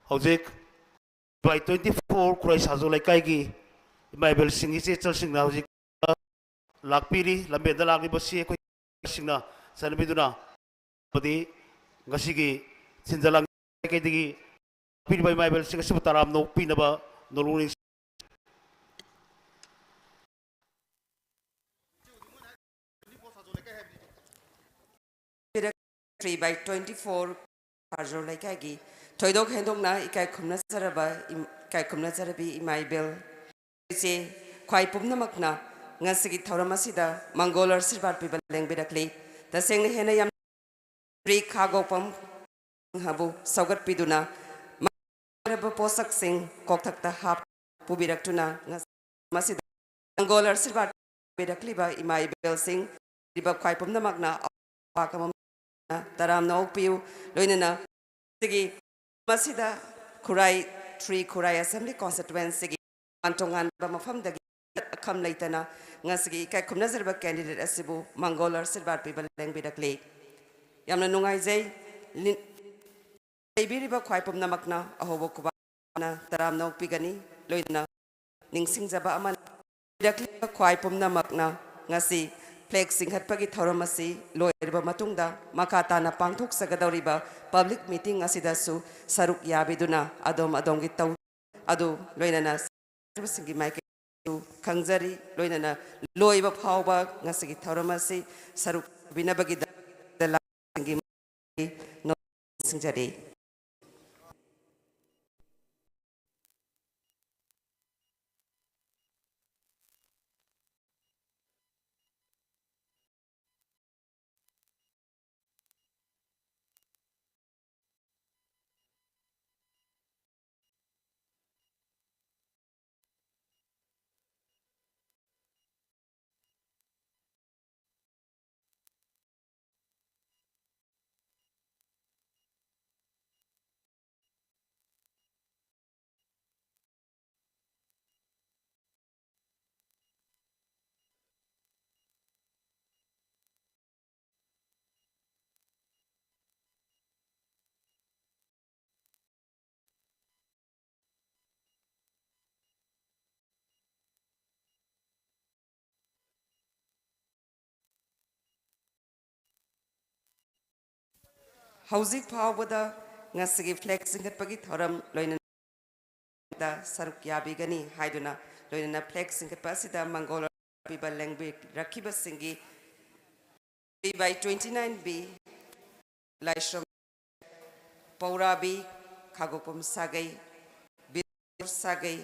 ꯍꯧꯖꯤꯛ ꯕꯥꯏ ꯇ꯭ꯋꯦꯟꯇꯤ ꯐꯣꯔ ꯈꯨꯔꯥꯏ ꯁꯥꯖꯣ ꯂꯩꯀꯥꯏꯒꯤ ꯏꯃꯥ ꯏꯕꯦꯜꯁꯤꯡ, ꯏꯆꯦ ꯏꯆꯜꯁꯤꯡꯅ ꯍꯧꯖꯤꯛ ꯂꯥꯛꯄꯤꯔꯤ꯫ ꯂꯝꯕꯦꯟꯗ ꯂꯥꯛꯂꯤꯕꯁꯤ ꯑꯩꯈꯣꯏꯁꯤꯡꯅ ꯆꯥꯟꯕꯤꯗꯨꯅ ꯑꯃꯗꯤ ꯉꯁꯤꯒꯤ ꯊꯤꯟꯖ ꯂꯥꯡ ꯀꯩꯗꯒꯤ ꯂꯥꯛꯄꯤꯔꯤꯕ ꯏꯃꯥ ꯏꯕꯦꯜꯁꯤꯡ ꯑꯁꯤꯕꯨ ꯇꯔꯥꯝꯅ ꯑꯣꯛꯄꯤꯅꯕ ꯅꯣꯂꯨꯛ ꯅꯤꯡꯁꯤꯡ ꯊ꯭ꯔꯤ ꯕꯥꯏ ꯇ꯭ꯋꯦꯟꯇꯤ ꯐꯣꯔ ꯁꯥꯖꯣ ꯂꯩꯀꯥꯏꯒꯤ ꯊꯣꯏꯗꯣꯛ ꯍꯦꯟꯗꯣꯛꯅ ꯏꯀꯥꯏ ꯈꯨꯝꯅꯖꯔꯕ ꯏꯝ-, ꯏꯀꯥꯏ ꯈꯨꯝꯅꯖꯔꯕꯤ ꯏꯃꯥ ꯏꯕꯦꯜ ꯏꯆꯦ ꯈ꯭ꯋꯥꯏ ꯄꯨꯝꯅꯃꯛꯅ ꯉꯁꯤꯒꯤ ꯊꯧꯔꯝ ꯑꯁꯤꯗ ꯃꯪꯒꯣꯜ ꯑꯥꯁꯤꯔꯕꯥꯗ ꯄꯤꯕ ꯂꯦꯡꯕꯤꯔꯛꯂꯤ꯫ ꯇꯁꯦꯡꯅ ꯍꯦꯟꯅ ꯌꯥꯝ ꯔꯤ ꯈꯥꯒꯣꯛꯄꯝ ꯍꯥꯕꯨ ꯁꯧꯒꯠꯄꯤꯗꯨꯅ ꯃꯔꯕ ꯄꯣꯠꯁꯛꯁꯤꯡ ꯀꯣꯛꯊꯛꯇ ꯍꯥꯞ ꯄꯨꯕꯤꯔꯛꯇꯨꯅ ꯉꯁꯤ ꯃꯁꯤꯗ ꯃꯪꯒꯣꯜ ꯑꯥꯁꯤꯔꯕꯥꯗ ꯄꯤꯕꯤꯔꯛꯂꯤꯕ ꯏꯃꯥ ꯏꯕꯦꯜꯁꯤꯡ ꯂꯩꯔꯤꯕ ꯈ꯭ꯋꯥꯏ ꯄꯨꯝꯅꯃꯛꯅ ꯑꯋꯥ ꯑꯃ ꯇꯔꯥꯝꯅ ꯑꯣꯛꯄꯤꯌꯨ꯫ ꯂꯣꯏꯅꯅ ꯁꯤꯒꯤ ꯃꯁꯤꯗ ꯈꯨꯔꯥꯏ, ꯊ꯭ꯔꯤ ꯈꯨꯔꯥꯏ ꯑꯦꯁꯦꯝꯕ꯭ꯂꯤ ꯀꯣꯟꯁꯇꯤꯇ꯭ꯋꯦꯟꯁꯤꯒꯤ ꯇꯣꯉꯥꯟ ꯇꯣꯉꯥꯟꯕ ꯃꯐꯝꯗꯒꯤ ꯑꯈꯝ ꯂꯩꯇꯅ ꯉꯁꯤꯒꯤ ꯏꯀꯥꯏ ꯈꯨꯝꯅꯖꯔꯕ ꯀꯦꯟꯗꯤꯗꯦꯠ ꯑꯁꯤꯕꯨ ꯃꯪꯒꯣꯜ ꯑꯥꯁꯤꯔꯕꯥꯗ ꯄꯤꯕ ꯂꯦꯡꯕꯤꯔꯛꯂꯤ꯫ ꯌꯥꯝꯅ ꯅꯨꯡꯉꯥꯏꯖꯩ꯫ ꯂꯤ-, ꯂꯩꯕꯤꯔꯤꯕ ꯈ꯭ꯋꯥꯏ ꯄꯨꯝꯅꯃꯛꯅ ꯑꯍꯧꯕ ꯈꯨꯕꯥꯛꯅ ꯇꯔꯥꯝꯅ ꯑꯣꯛꯄꯤꯒꯅꯤ꯫ ꯂꯣꯏꯅꯅ ꯅꯤꯡꯁꯤꯡꯖꯕ ꯑꯃꯅ, ꯂꯩꯕꯤꯔꯛꯂꯤꯕ ꯈ꯭ꯋꯥꯏ ꯄꯨꯝꯅꯃꯛꯅ ꯉꯁꯤ ꯐ꯭ꯂꯦꯒ ꯆꯤꯡꯈꯠꯄꯒꯤ ꯊꯧꯔꯝ ꯑꯁꯤ ꯂꯣꯏꯔꯕ ꯃꯇꯨꯡꯗ ꯃꯈꯥ ꯇꯥꯅ ꯄꯥꯡꯊꯣꯛꯆꯒꯗꯧꯔꯤꯕ ꯄꯕ꯭ꯂꯤꯛ ꯃꯤꯇꯤꯡ ꯑꯁꯤꯗꯁꯨ ꯁꯔꯨꯛ ꯌꯥꯕꯤꯗꯨꯅ ꯑꯗꯣꯝ ꯑꯗꯣꯝꯒꯤ ꯇꯧ ꯑꯗꯨ ꯂꯣꯏꯅꯅ ꯁꯤꯡꯒꯤ ꯃꯥꯏꯀꯩꯁꯨ ꯈꯪꯖꯔꯤ꯫ ꯂꯣꯏꯅꯅ ꯂꯣꯏꯕ ꯐꯥꯎꯕ ꯉꯁꯤꯒꯤ ꯊꯧꯔꯝ ꯑꯁꯤ ꯁꯔꯨꯛ ꯌꯥꯕꯤꯅꯕꯒꯤꯗꯃꯛꯇ ꯂꯥꯛꯄꯁꯤꯡꯒꯤ ꯃꯥꯏꯀꯩꯗꯒꯤ ꯅꯤꯡꯁꯤꯡꯖꯔꯤ꯫ ꯍꯧꯖꯤꯛ ꯐꯥꯎꯕꯗ ꯉꯁꯤꯒꯤ flag ꯆꯤꯡꯈꯠꯄꯒꯤ ꯊꯧꯔꯝ ꯂꯣꯏꯅꯅ ꯁꯔꯨꯛ ꯌꯥꯕꯤꯒꯅꯤ ꯍꯥꯏꯗꯨꯅ, ꯂꯣꯏꯅꯅ flag ꯆꯤꯡꯈꯠꯄ ꯑꯁꯤꯗ ꯃꯪꯒꯣꯜ ꯄꯤꯕ ꯂꯦꯡꯕꯤꯔꯛꯈꯤꯕꯁꯤꯡꯒꯤ three by twenty nine B ꯂꯥꯏꯁ꯭ꯔꯝ ꯄꯧꯔꯥꯕꯤ ꯈꯥꯒꯣꯛꯄꯝ ꯁꯥꯒꯩ, ꯕꯤꯔ ꯁꯥꯒꯩ,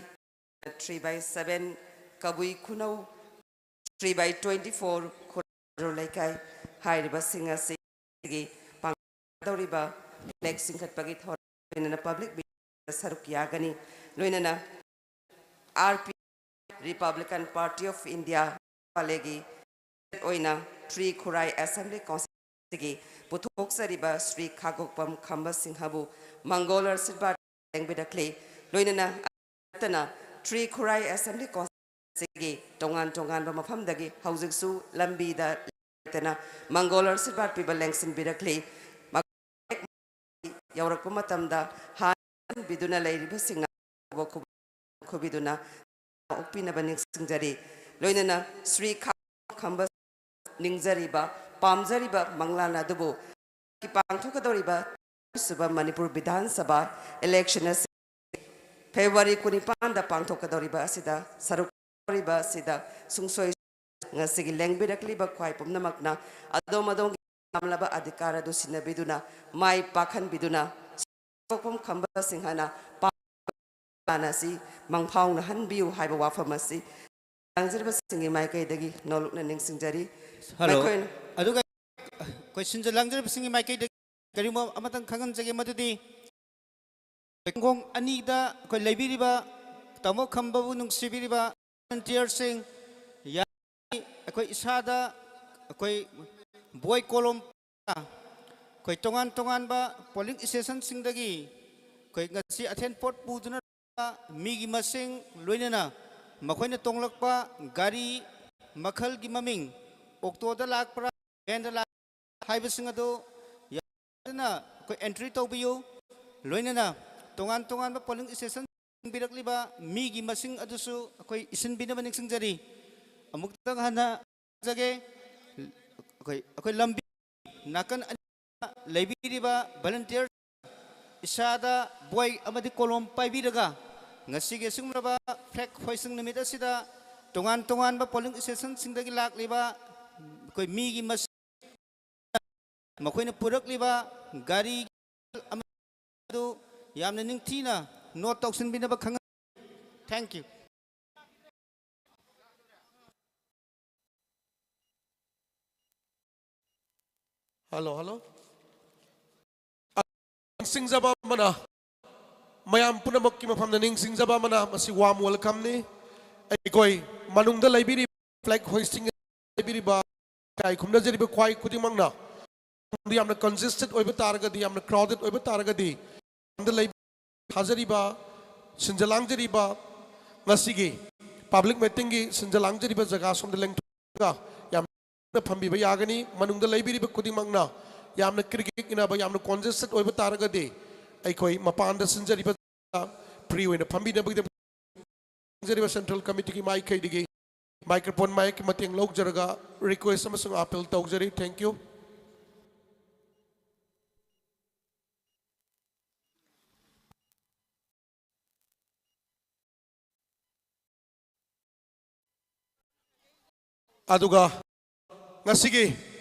three by seven Kabui ꯈꯨꯅꯧ, three by twenty four ꯈꯨꯔꯥꯏ ꯂꯩꯀꯥꯏ ꯍꯥꯏꯔꯤꯕꯁꯤꯡ ꯑꯁꯤꯒꯤ ꯄꯥꯡꯊꯣꯛꯀꯗꯧꯔꯤꯕ flag ꯆꯤꯡꯈꯠꯄꯒꯤ ꯊꯧꯔꯝ ꯂꯣꯏꯅꯅ public meeting ꯁꯔꯨꯛ ꯌꯥꯒꯅꯤ꯫ ꯂꯣꯏꯅꯅ R P Republican Party of India ꯄꯥꯂꯦꯒꯤ ꯑꯣꯏꯅ ꯇ꯭ꯔꯤ ꯈꯨꯔꯥꯏ Assembly Constituency ꯒꯤ ꯄꯨꯊꯣꯛꯆꯔꯤꯕ ꯁ꯭ꯔꯤ ꯈꯥꯒꯣꯛꯄꯝ ꯈꯝꯕ ꯁꯤꯡꯍꯕꯨ ꯃꯪꯒꯣꯜ ꯑꯥꯁꯤꯔꯕꯥꯗ ꯂꯦꯡꯕꯤꯔꯛꯂꯤ꯫ ꯂꯣꯏꯅꯅ ꯅꯠꯇꯅ ꯇ꯭ꯔꯤ ꯈꯨꯔꯥꯏ Assembly Constituency ꯒꯤ ꯇꯣꯉꯥꯟ ꯇꯣꯉꯥꯟꯕ ꯃꯐꯝꯗꯒꯤ ꯍꯧꯖꯤꯛꯁꯨ ꯂꯝꯕꯤꯗ ꯂꯦꯞꯇꯅ ꯃꯪꯒꯣꯜ ꯑꯥꯁꯤꯔꯕꯥꯗ ꯄꯤꯕ ꯂꯦꯡꯁꯤꯟꯕꯤꯔꯛꯂꯤ꯫ ꯌꯧꯔꯛꯄ ꯃꯇꯝꯗ ꯍꯥꯟꯕꯤꯗꯨꯅ ꯂꯩꯔꯤꯕꯁꯤꯡꯅ ꯈꯨꯕꯤꯗꯨꯅ ꯑꯣꯛꯄꯤꯅꯕ ꯅꯤꯡꯁꯤꯡꯖꯔꯤ꯫ ꯂꯣꯏꯅꯅ ꯁ꯭ꯔꯤ ꯈꯥ-, ꯈꯝꯕ ꯅꯤꯡꯖꯔꯤꯕ, ꯄꯥꯝꯖꯔꯤꯕ ꯃꯪꯂꯥꯟ ꯑꯗꯨꯕꯨ ꯄꯥꯡꯊꯣꯛꯀꯗꯧꯔꯤꯕ ꯁꯨꯕ ꯃꯅꯤꯄꯨꯔ ꯕꯤꯙꯥꯟ ꯁꯚꯥ election ꯑꯁꯤ February ꯀꯨꯟꯅꯤꯄꯥꯟꯗ ꯄꯥꯡꯊꯣꯛꯀꯗꯧꯔꯤꯕ ꯑꯁꯤꯗ ꯁꯔꯨꯛ ꯌꯥꯔꯤꯕ ꯑꯁꯤꯗ ꯁꯨꯡꯁꯣꯏ ꯉꯁꯤꯒꯤ ꯂꯦꯡꯕꯤꯔꯛꯂꯤꯕ ꯈ꯭ꯋꯥꯏ ꯄꯨꯝꯅꯃꯛꯅ ꯑꯗꯣꯝ ꯑꯗꯣꯝꯒꯤ ꯄꯥꯝꯂꯕ ꯑꯙꯤꯀꯥꯔ ꯑꯗꯨ ꯁꯤꯟꯅꯕꯤꯗꯨꯅ, ꯃꯥꯏ ꯄꯥꯛꯍꯟꯕꯤꯗꯨꯅ, ꯁꯣꯛꯐꯝ ꯈꯝꯕ ꯁꯤꯡꯍꯅ ꯄꯥꯝꯕ ꯑꯁꯤ ꯃꯪꯐꯥꯎꯅꯍꯟꯕꯤꯌꯨ ꯍꯥꯏꯕ ꯋꯥꯐꯝ ꯑꯁꯤ ꯂꯥꯡꯖꯔꯤꯕꯁꯤꯡꯒꯤ ꯃꯥꯏꯀꯩꯗꯒꯤ ꯅꯣꯂꯨꯛꯅ ꯅꯤꯡꯁꯤꯡꯖꯔꯤ꯫ ꯍꯜꯂꯣ꯫ ꯃꯈꯣꯏꯅ ꯑꯗꯨꯒ ꯑꯩꯈꯣꯏ ꯁꯤꯟꯖ ꯂꯥꯡꯖꯔꯤꯕꯁꯤꯡꯒꯤ ꯃꯥꯏꯀꯩꯗꯒꯤ ꯀꯔꯤꯒꯨꯝꯕ ꯑꯃꯇꯪ ꯈꯪꯍꯟꯖꯒꯦ, ꯃꯗꯨꯗꯤ ꯈꯣꯡꯈꯣꯡ ꯑꯅꯤꯗ ꯑꯩꯈꯣꯏ ꯂꯩꯕꯤꯔꯤꯕ ꯇꯥꯃꯣ ꯈꯝꯕꯕꯨ ꯅꯨꯡꯁꯤꯕꯤꯔꯤꯕ volunteer ꯁꯤꯡ, ꯌꯥ-, ꯑꯩꯈꯣꯏ ꯏꯁꯥꯗ ꯑꯩꯈꯣꯏ ꯕꯣꯏ ꯀꯣꯂꯣꯝ, ꯑꯩꯈꯣꯏ ꯇꯣꯉꯥꯟ ꯇꯣꯉꯥꯟꯕ polling station ꯁꯤꯡꯗꯒꯤ ꯑꯩꯈꯣꯏ ꯉꯁꯤ ꯑꯊꯦꯟ ꯄꯣꯠ ꯄꯨꯗꯨꯅ ꯂꯥꯛꯄ ꯃꯤꯒꯤ ꯃꯁꯤꯡ, ꯂꯣꯏꯅꯅ ꯃꯈꯣꯏꯅ ꯇꯣꯡꯂꯛꯄ ꯒꯥꯔꯤ ꯃꯈꯜꯒꯤ ꯃꯃꯤꯡ, ꯑꯣꯛꯇꯣꯗ ꯂꯥꯛꯄ꯭ꯔꯥ, ꯚꯦꯟꯗ ꯂꯥꯛꯄ꯭ꯔꯥ ꯍꯥꯏꯕꯁꯤꯡ ꯑꯗꯨ ꯌꯥꯝꯅ ꯑꯩꯈꯣꯏ entry ꯇꯧꯕꯤꯌꯨ꯫ ꯂꯣꯏꯅꯅ ꯇꯣꯉꯥꯟ ꯇꯣꯉꯥꯟꯕ polling station ꯆꯪꯕꯤꯔꯛꯂꯤꯕ ꯃꯤꯒꯤ ꯃꯁꯤꯡ ꯑꯗꯨꯁꯨ ꯑꯩꯈꯣꯏ ꯏꯁꯤꯟꯕꯤꯅꯕ ꯅꯤꯡꯁꯤꯡꯖꯔꯤ꯫ ꯑꯃꯨꯛꯇꯪ ꯍꯟꯅ ꯍꯥꯏꯖꯒꯦ, ꯑꯩꯈꯣꯏ, ꯑꯩꯈꯣꯏ ꯂꯝꯕꯤ ꯅꯥꯀꯟ ꯑꯅꯤ ꯂꯩꯕꯤꯔꯤꯕ volunteer, ꯏꯁꯥꯗ ꯕꯣꯏ ꯑꯃꯗꯤ ꯀꯣꯂꯣꯝ ꯄꯥꯏꯕꯤꯔꯒ ꯉꯁꯤꯒꯤ ꯑꯁꯤꯒꯨꯝꯂꯕ flag hoisting ꯅꯨꯃꯤꯠ ꯑꯁꯤꯗ ꯇꯣꯉꯥꯟ ꯇꯣꯉꯥꯟꯕ polling stationꯁꯤꯡꯗꯒꯤ ꯂꯥꯛꯂꯤꯕ ꯑꯩꯈꯣꯏ ꯃꯤꯒꯤ ꯃꯁꯤꯡ, ꯃꯈꯣꯏꯅ ꯄꯨꯔꯛꯂꯤꯕ ꯒꯥꯔꯤ ꯑꯗꯨ ꯌꯥꯝꯅ ꯅꯤꯡꯊꯤꯅ note ꯇꯧꯁꯤꯟꯕꯤꯅꯕ ꯈꯪꯍꯟ꯫ Thank you. Hello, hello. ꯅꯤꯡꯁꯤꯡꯖꯕ ꯑꯃꯅ, ꯃꯌꯥꯝ ꯄꯨꯝꯅꯃꯛꯀꯤ ꯃꯐꯝꯗ ꯅꯤꯡꯁꯤꯡꯖꯕ ꯑꯃꯅ, ꯃꯁꯤ warm welcomeꯅꯤ꯫ ꯑꯩꯈꯣꯏ ꯃꯅꯨꯡꯗ ꯂꯩꯕꯤꯔꯤꯕ flag hoisting ꯂꯩꯕꯤꯔꯤꯕ ꯏꯀꯥꯏ ꯈꯨꯝꯅꯖꯔꯤꯕ ꯈ꯭ꯋꯥꯏ ꯈꯨꯗꯤꯡꯃꯛꯅ ꯌꯥꯝꯅ congested ꯑꯣꯏꯕ ꯇꯥꯔꯒꯗꯤ, ꯌꯥꯝꯅ crowded ꯑꯣꯏꯕ ꯇꯥꯔꯒꯗꯤ, ꯃꯅꯨꯡꯗ ꯂꯩ ꯊꯥꯖꯔꯤꯕ ꯁꯤꯟꯖ ꯂꯥꯡꯖꯔꯤꯕ ꯉꯁꯤꯒꯤ public meetingꯒꯤ ꯁꯤꯟꯖ ꯂꯥꯡꯖꯔꯤꯕ ꯖꯒꯥ ꯁꯣꯝꯗ ꯂꯦꯡꯊꯣꯛꯂꯒ ꯌꯥꯝꯅ ꯐꯝꯕꯤꯕ ꯌꯥꯒꯅꯤ꯫ ꯃꯅꯨꯡꯗ ꯂꯩꯕꯤꯔꯤꯕ ꯈꯨꯗꯤꯡꯃꯛꯅ ꯌꯥꯝꯅ ꯀ꯭ꯔꯤꯛ ꯀ꯭ꯔꯤꯛ ꯏꯟꯅꯕ, ꯌꯥꯝꯅ congested ꯑꯣꯏꯕ ꯇꯥꯔꯒꯗꯤ ꯑꯩꯈꯣꯏ ꯃꯄꯥꯟꯗ ꯁꯤꯟꯖꯔꯤꯕ free ꯑꯣꯏꯅ ꯐꯝꯕꯤꯅꯕꯒꯤꯗꯃꯛ ꯈꯪꯖꯔꯤꯕ central committeeꯒꯤ ꯃꯥꯏꯀꯩꯗꯒꯤ microphone ꯃꯥꯏꯛꯀꯤ ꯃꯇꯦꯡ ꯂꯧꯖꯔꯒ request ꯑꯃꯁꯨꯡ appeal ꯇꯧꯖꯔꯤ꯫ Thank you. ꯑꯗꯨꯒ ꯉꯁꯤꯒꯤ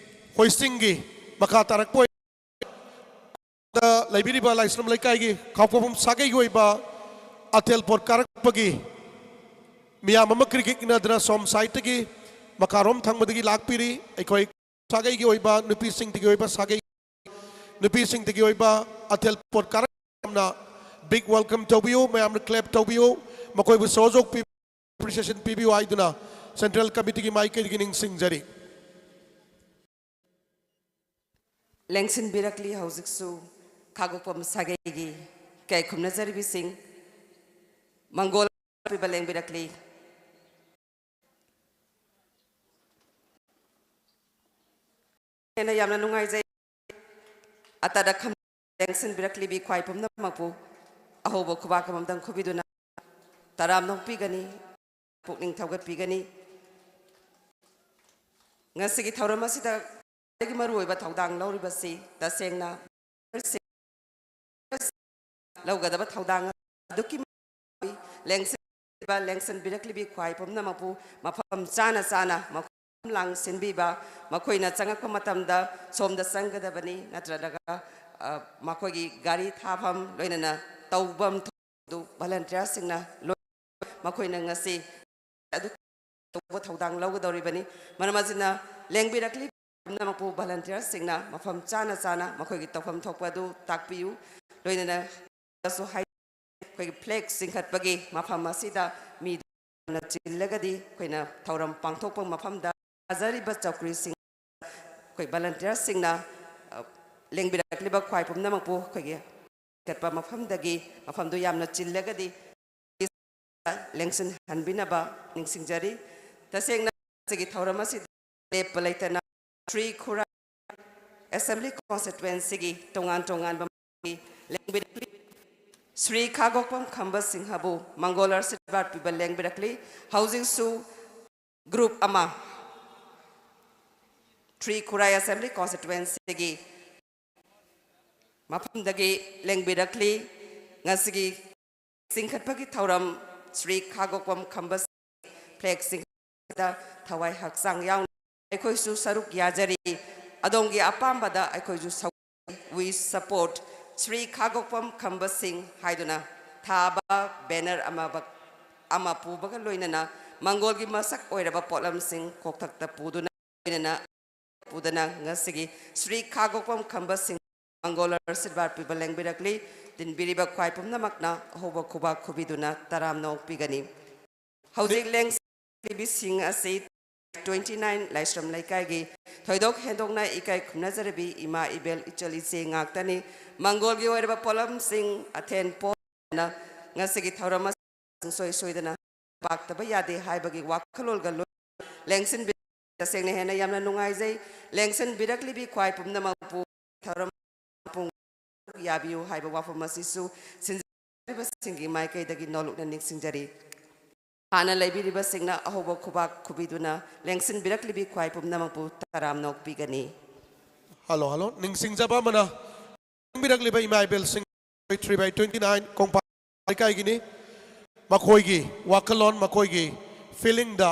hoistingꯒꯤ ꯃꯈꯥ ꯇꯥꯔꯛꯄ ꯑꯣꯏꯅ ꯂꯩꯕꯤꯔꯤꯕ ꯂꯥꯏꯁ꯭ꯔꯝ ꯂꯩꯀꯥꯏꯒꯤ ꯈꯥꯎꯄꯣꯛꯐꯝ ꯁꯥꯒꯩꯒꯤ ꯑꯣꯏꯕ ꯑꯊꯦꯜ ꯄꯣꯠ ꯀꯥꯔꯛꯄꯒꯤ ꯃꯤꯌꯥꯝ ꯑꯃ ꯀ꯭ꯔꯤꯛ ꯀ꯭ꯔꯤꯛ ꯏꯟꯅꯗꯨꯅ ꯁꯣꯝ sideꯇꯒꯤ ꯃꯈꯥꯔꯣꯝ ꯊꯪꯕꯗꯒꯤ ꯂꯥꯛꯄꯤꯔꯤ꯫ ꯑꯩꯈꯣꯏ ꯁꯥꯒꯩꯒꯤ ꯑꯣꯏꯕ, ꯅꯨꯄꯤꯁꯤꯡꯗꯒꯤ ꯑꯣꯏꯕ ꯁꯥꯒꯩ, ꯅꯨꯄꯤꯁꯤꯡꯗꯒꯤ ꯑꯣꯏꯕ ꯑꯊꯦꯜ ꯄꯣꯠ ꯀꯥꯔꯛ ꯌꯥꯝꯅ big welcome ꯇꯧꯕꯤꯌꯨ꯫ ꯃꯌꯥꯝꯅ clap ꯇꯧꯕꯤꯌꯨ꯫ ꯃꯈꯣꯏꯕꯨ ꯁꯍꯖꯣꯛ ꯄꯤ-, appreciation ꯄꯤꯕꯤꯌꯨ ꯍꯥꯏꯗꯨꯅ central committeeꯒꯤ ꯃꯥꯏꯀꯩꯗꯒꯤ ꯅꯤꯡꯁꯤꯡꯖꯔꯤ꯫ ꯂꯦꯡꯁꯤꯟꯕꯤꯔꯛꯂꯤ꯫ ꯍꯧꯖꯤꯛꯁꯨ ꯈꯥꯒꯣꯛꯄꯝ ꯁꯥꯒꯩꯒꯤ ꯏꯀꯥꯏ ꯈꯨꯝꯅꯖꯔꯤꯕꯁꯤꯡ ꯃꯪꯒꯣꯜ ꯄꯤꯕ ꯂꯦꯡꯕꯤꯔꯛꯂꯤ꯫ ꯍꯦꯟꯅ ꯌꯥꯝꯅ ꯅꯨꯡꯉꯥꯏꯖꯩ꯫ ꯑꯇꯗ ꯈꯝ ꯂꯦꯡꯁꯤꯟꯕꯤꯔꯛꯂꯤꯕꯤ ꯈ꯭ꯋꯥꯏ ꯄꯨꯝꯅꯃꯛꯄꯨ ꯑꯍꯧꯕ ꯈꯨꯕꯥꯛ ꯑꯃꯃꯝꯗꯪ ꯈꯨꯕꯤꯗꯨꯅ ꯇꯔꯥꯝꯅ ꯑꯣꯛꯄꯤꯒꯅꯤ, ꯄꯨꯛꯅꯤꯡ ꯊꯧꯒꯠꯄꯤꯒꯅꯤ꯫ ꯉꯁꯤꯒꯤ ꯊꯧꯔꯝ ꯑꯁꯤꯗ ꯈ꯭ꯋꯥꯏꯗꯒꯤ ꯃꯔꯨꯑꯣꯏꯕ ꯊꯧꯗꯥꯡ ꯂꯧꯔꯤꯕꯁꯤ ꯇꯁꯦꯡꯅ ꯂꯧꯒꯗꯕ ꯊꯧꯗꯥꯡ ꯑꯗꯨꯛꯀꯤ ꯃꯇꯤꯛ ꯂꯦꯡꯁꯤꯟꯕ, ꯂꯦꯡꯁꯤꯟꯕꯤꯔꯛꯂꯤꯕꯤ ꯈ꯭ꯋꯥꯏ ꯄꯨꯝꯅꯃꯛꯄꯨ ꯃꯐꯝ ꯆꯥꯅ ꯆꯥꯅ ꯃꯈꯣꯏ ꯂꯥꯡꯁꯤꯟꯕꯤꯕ, ꯃꯈꯣꯏꯅ ꯆꯪꯉꯛꯄ ꯃꯇꯝꯗ ꯁꯣꯝꯗ ꯆꯪꯒꯗꯕꯅꯤ ꯅꯠꯇ꯭ꯔꯒ, ꯑ, ꯃꯈꯣꯏꯒꯤ ꯒꯥꯔꯤ ꯊꯥꯐꯝ ꯂꯣꯏꯅꯅ ꯇꯧꯐꯝ ꯊꯣꯛꯄꯗꯨ ꯚꯣꯂꯟꯇꯤꯌꯔꯁꯤꯡꯅ ꯂꯣꯏ-, ꯃꯈꯣꯏꯅ ꯉꯁꯤ ꯑꯗꯨ ꯇꯧꯕ ꯊꯧꯗꯥꯡ ꯂꯧꯒꯗꯧꯔꯤꯕꯅꯤ꯫ ꯃꯔꯝ ꯑꯁꯤꯅ ꯂꯦꯡꯕꯤꯔꯛꯂꯤꯕ ꯄꯨꯝꯅꯃꯛꯄꯨ ꯚꯣꯂꯟꯇꯤꯌꯔꯁꯤꯡꯅ ꯃꯐꯝ ꯆꯥꯅ ꯆꯥꯅ ꯃꯈꯣꯏꯒꯤ ꯇꯧꯐꯝ ꯊꯣꯛꯄ ꯑꯗꯨ ꯇꯥꯛꯄꯤꯌꯨ꯫ ꯂꯣꯏꯅꯅ ꯑꯩꯈꯣꯏꯒꯤ ꯐ꯭ꯂꯦꯒ ꯆꯤꯡꯈꯠꯄꯒꯤ ꯃꯐꯝ ꯑꯁꯤꯗ ꯃꯤ ꯌꯥꯝꯅ ꯆꯤꯜꯂꯒꯗꯤ ꯑꯩꯈꯣꯏꯅ ꯊꯧꯔꯝ ꯄꯥꯡꯊꯣꯛꯄ ꯃꯐꯝꯗ ꯊꯥꯖꯔꯤꯕ ꯆꯧꯀ꯭ꯔꯤꯁꯤꯡ ꯑꯩꯈꯣꯏ ꯚꯣꯂꯟꯇꯤꯌꯔꯁꯤꯡꯅ, ꯑ, ꯂꯦꯡꯕꯤꯔꯛꯂꯤꯕ ꯈ꯭ꯋꯥꯏ ꯄꯨꯝꯅꯃꯛꯄꯨ ꯑꯩꯈꯣꯏꯒꯤ ꯆꯠꯄ ꯃꯐꯝꯗꯒꯤ, ꯃꯐꯝꯗꯨ ꯌꯥꯝꯅ ꯆꯤꯜꯂꯒꯗꯤ ꯂꯦꯡꯁꯤꯟꯍꯟꯕꯤꯅꯕ ꯅꯤꯡꯁꯤꯡꯖꯔꯤ꯫ ꯇꯁꯦꯡꯅ ꯃꯁꯤꯒꯤ ꯊꯧꯔꯝ ꯑꯁꯤꯗ ꯂꯦꯞꯄ ꯂꯩꯇꯅ ꯁ꯭ꯔꯤ ꯈꯨꯔꯥꯏ ꯑꯦꯁꯦꯝꯕ꯭ꯂꯤ ꯀꯣꯟꯁꯇꯤꯇ꯭ꯋꯦꯟꯁꯤꯒꯤ ꯇꯣꯉꯥꯟ ꯇꯣꯉꯥꯟꯕ ꯂꯦꯡꯕꯤꯔꯛꯂꯤ꯫ ꯁ꯭ꯔꯤ ꯈꯥꯒꯣꯛꯄꯝ ꯈꯝꯕ ꯁꯤꯡꯍꯕꯨ ꯃꯪꯒꯣꯜ ꯑꯥꯔꯁꯤꯕꯥꯗ ꯄꯤꯕ ꯂꯦꯡꯕꯤꯔꯛꯂꯤ꯫ ꯍꯧꯖꯤꯛꯁꯨ ꯒ꯭ꯔꯨꯞ ꯑꯃ ꯁ꯭ꯔꯤ ꯈꯨꯔꯥꯏ ꯑꯦꯁꯦꯝꯕ꯭ꯂꯤ ꯀꯣꯟꯁꯇꯤꯇ꯭ꯋꯦꯟꯁꯤꯒꯤ ꯃꯐꯝꯗꯒꯤ ꯂꯦꯡꯕꯤꯔꯛꯂꯤ꯫ ꯉꯁꯤꯒꯤ ꯆꯤꯡꯈꯠꯄꯒꯤ ꯊꯧꯔꯝ ꯁ꯭ꯔꯤ ꯈꯥꯒꯣꯛꯄꯝ ꯈꯝꯕ ꯐ꯭ꯂꯦꯒ ꯆꯤꯡꯈꯠꯄꯗ ꯊꯋꯥꯏ ꯍꯛꯆꯥꯡ ꯌꯥꯎꯅ ꯑꯩꯈꯣꯏꯁꯨ ꯁꯔꯨꯛ ꯌꯥꯖꯔꯤ꯫ ꯑꯗꯣꯝꯒꯤ ꯑꯄꯥꯝꯕꯗ ꯑꯩꯈꯣꯏꯁꯨ ꯁꯔꯨꯛ, "We support ꯁ꯭ꯔꯤ ꯈꯥꯒꯣꯛꯄꯝ ꯈꯝꯕ ꯁꯤꯡ" ꯍꯥꯏꯗꯨꯅ ꯊꯥꯕ ꯕꯦꯅꯔ ꯑꯃ, ꯑꯃ ꯄꯨꯕꯒ ꯂꯣꯏꯅꯅ ꯃꯪꯒꯣꯜꯒꯤ ꯃꯁꯛ ꯑꯣꯏꯔꯕ ꯄꯣꯠꯂꯝꯁꯤꯡ ꯀꯣꯛꯊꯛꯇ ꯄꯨꯗꯨꯅ, ꯂꯣꯏꯅꯅ ꯄꯨꯗꯅ ꯉꯁꯤꯒꯤ ꯁ꯭ꯔꯤ ꯈꯥꯒꯣꯛꯄꯝ ꯈꯝꯕ ꯁꯤꯡ ꯃꯪꯒꯣꯜ ꯑꯥꯔꯁꯤꯕꯥꯗ ꯄꯤꯕ ꯂꯦꯡꯕꯤꯔꯛꯂꯤ꯫ ꯇꯤꯟꯕꯤꯔꯤꯕ ꯈ꯭ꯋꯥꯏ ꯄꯨꯝꯅꯃꯛꯅ ꯑꯍꯧꯕ ꯈꯨꯕꯥꯛ ꯈꯨꯕꯤꯗꯨꯅ ꯇꯔꯥꯝꯅ ꯑꯣꯛꯄꯤꯒꯅꯤ꯫ ꯍꯧꯖꯤꯛ ꯂꯦꯡꯁꯤꯟꯕꯤꯁꯤꯡ ꯑꯁꯤ twenty nine ꯂꯥꯏꯁ꯭ꯔꯝ ꯂꯩꯀꯥꯏꯒꯤ ꯊꯣꯏꯗꯣꯛ ꯍꯦꯟꯗꯣꯛꯅ ꯏꯀꯥꯏ ꯈꯨꯝꯅꯖꯔꯕꯤ ꯏꯃꯥ ꯏꯕꯦꯜ ꯏꯆꯜ ꯏꯆꯦ ꯉꯥꯛꯇꯅꯤ꯫ ꯃꯪꯒꯣꯜꯒꯤ ꯑꯣꯏꯔꯕ ꯄꯣꯠꯂꯝꯁꯤꯡ ꯑꯊꯦꯟ ꯄꯣꯠꯅ ꯉꯁꯤꯒꯤ ꯊꯧꯔꯝ ꯑꯁꯤ ꯁꯨꯡꯁꯣꯏ ꯁꯣꯏꯗꯅ ꯄꯥꯛꯇꯕ ꯌꯥꯗꯦ ꯍꯥꯏꯕꯒꯤ ꯋꯥꯈꯜꯂꯣꯟꯒ ꯂꯣꯏ-, ꯂꯦꯡꯁꯤꯟꯕꯤ-, ꯇꯁꯦꯡꯅ ꯍꯦꯟꯅ ꯌꯥꯝꯅ ꯅꯨꯡꯉꯥꯏꯖꯩ꯫ ꯂꯦꯡꯁꯤꯟꯕꯤꯔꯛꯂꯤꯕꯤ ꯈ꯭ꯋꯥꯏ ꯄꯨꯝꯅꯃꯛꯄꯨ ꯊꯧꯔꯝ ꯄꯨꯡ ꯌꯥꯕꯤꯌꯨ ꯍꯥꯏꯕ ꯋꯥꯐꯝ ꯑꯁꯤꯁꯨ ꯁꯤꯟꯖꯔꯤꯕꯁꯤꯡꯒꯤ ꯃꯥꯏꯀꯩꯗꯒꯤ ꯅꯣꯂꯨꯛꯅ ꯅꯤꯡꯁꯤꯡꯖꯔꯤ꯫ ꯍꯥꯟꯅ ꯂꯩꯕꯤꯔꯤꯕꯁꯤꯡꯅ ꯑꯍꯧꯕ ꯈꯨꯕꯥꯛ ꯈꯨꯕꯤꯗꯨꯅ ꯂꯦꯡꯁꯤꯟꯕꯤꯔꯛꯂꯤꯕꯤ ꯈ꯭ꯋꯥꯏ ꯄꯨꯝꯅꯃꯛꯄꯨ ꯇꯔꯥꯝꯅ ꯑꯣꯛꯄꯤꯒꯅꯤ꯫ Hello, hello. ꯅꯤꯡꯁꯤꯡꯖꯕ ꯑꯃꯅ, ꯆꯪꯕꯤꯔꯛꯂꯤꯕ ꯏꯃꯥ ꯏꯕꯦꯜꯁꯤꯡ, three by twenty nine Kongpal ꯂꯩꯀꯥꯏꯒꯤꯅꯤ꯫ ꯃꯈꯣꯏꯒꯤ ꯋꯥꯈꯜꯂꯣꯟ, ꯃꯈꯣꯏꯒꯤ feelingꯗ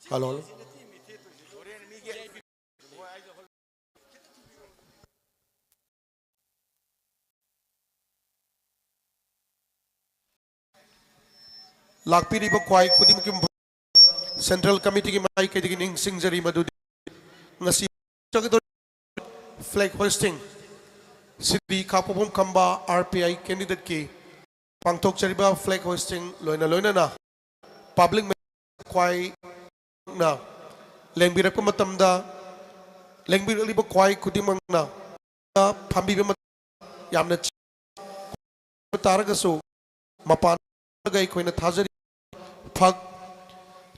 ꯍꯜꯂꯣ, ꯍꯜꯂꯣ꯫ ꯂꯥꯛꯄꯤꯔꯤꯕ ꯈ꯭ꯋꯥꯏ ꯈꯨꯗꯤꯡꯃꯛꯀꯤ ꯃꯐꯝ, Central Committeeꯒꯤ ꯃꯥꯏꯀꯩꯗꯒꯤ ꯅꯤꯡꯁꯤꯡꯖꯔꯤ ꯃꯗꯨꯗꯤ ꯉꯁꯤ flag hoisting, Shri ꯈꯥꯄꯣꯛꯐꯝ Khamba R P I candidateꯀꯤ ꯄꯥꯡꯊꯣꯛꯆꯔꯤꯕ flag hoisting ꯂꯣꯏꯅ ꯂꯣꯏꯅꯅ public ꯈ꯭ꯋꯥꯏ ꯅ ꯂꯦꯡꯕꯤꯔꯛꯄ ꯃꯇꯝꯗ, ꯂꯦꯡꯕꯤꯔꯛꯂꯤꯕ ꯈ꯭ꯋꯥꯏ ꯈꯨꯗꯤꯡꯃꯛꯅ ꯐꯝꯕꯤꯕ ꯃꯇꯝꯗ ꯌꯥꯝꯅ ꯆꯤꯡꯕ ꯇꯥꯔꯒꯁꯨ, ꯃꯄꯥꯟꯗ ꯑꯩꯈꯣꯏꯅ ꯊꯥꯖꯔꯤ, ꯐꯛ,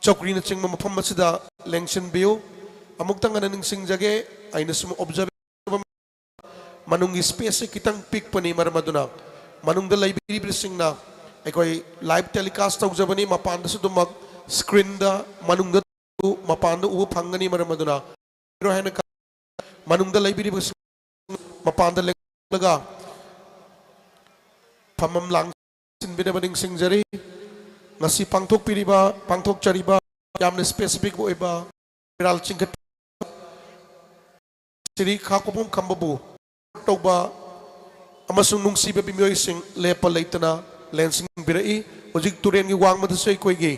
ꯆꯧꯀ꯭ꯔꯤꯅꯆꯤꯡꯕ ꯃꯐꯝ ꯑꯁꯤꯗ ꯂꯦꯡꯁꯤꯟꯕꯤꯌꯨ꯫ ꯑꯃꯨꯛꯇꯪ ꯍꯟꯅ ꯅꯤꯡꯁꯤꯡꯖꯒꯦ, ꯑꯩꯅ ꯁꯨꯝ observe ꯃꯅꯨꯡꯒꯤ spaceꯁꯤ ꯈꯤꯇꯪ ꯄꯤꯛꯄꯅꯤ, ꯃꯔꯝ ꯑꯗꯨꯅ ꯃꯅꯨꯡꯗ ꯂꯩꯕꯤꯔꯤꯕꯁꯤꯡꯅ ꯑꯩꯈꯣꯏ live telecast ꯇꯧꯖꯕꯅꯤ, ꯃꯄꯥꯟꯗꯁꯨ ꯑꯗꯨꯃꯛ screenꯗ ꯃꯅꯨꯡꯗ, ꯃꯄꯥꯟꯗ ꯎꯕ ꯐꯪꯒꯅꯤ, ꯃꯔꯝ ꯑꯗꯨꯅ ꯍꯥꯏꯅ ꯈ-, ꯃꯅꯨꯡꯗ ꯂꯩꯕꯤꯔꯤꯕꯁꯤꯡ ꯃꯄꯥꯟꯗ ꯂꯦꯞꯂꯒ ꯐꯝꯐꯝ ꯂꯥꯡ ꯁꯤꯟꯕꯤꯅꯕ ꯅꯤꯡꯁꯤꯡꯖꯔꯤ꯫ ꯉꯁꯤ ꯄꯥꯡꯊꯣꯛꯄꯤꯔꯤꯕ, ꯄꯥꯡꯊꯣꯛꯆꯔꯤꯕ ꯌꯥꯝꯅ specific ꯑꯣꯏꯕ ꯐꯤꯔꯥꯜ ꯆꯤꯡꯈꯠ ꯁ꯭ꯔꯤ ꯈꯥ ꯈꯣꯡꯕꯣꯝ ꯈꯝꯕꯕꯨ ꯇꯧꯕ ꯑꯃꯁꯨꯡ ꯅꯨꯡꯁꯤꯕ ꯃꯤꯑꯣꯏꯁꯤꯡ ꯂꯦꯞꯄ ꯂꯩꯇꯅ ꯂꯦꯟꯁꯤꯟꯕꯤꯔꯛꯏ꯫ ꯍꯧꯖꯤꯛ ꯇꯨꯔꯦꯟꯒꯤ ꯋꯥꯡꯃꯗꯁꯨ ꯑꯩꯈꯣꯏꯒꯤ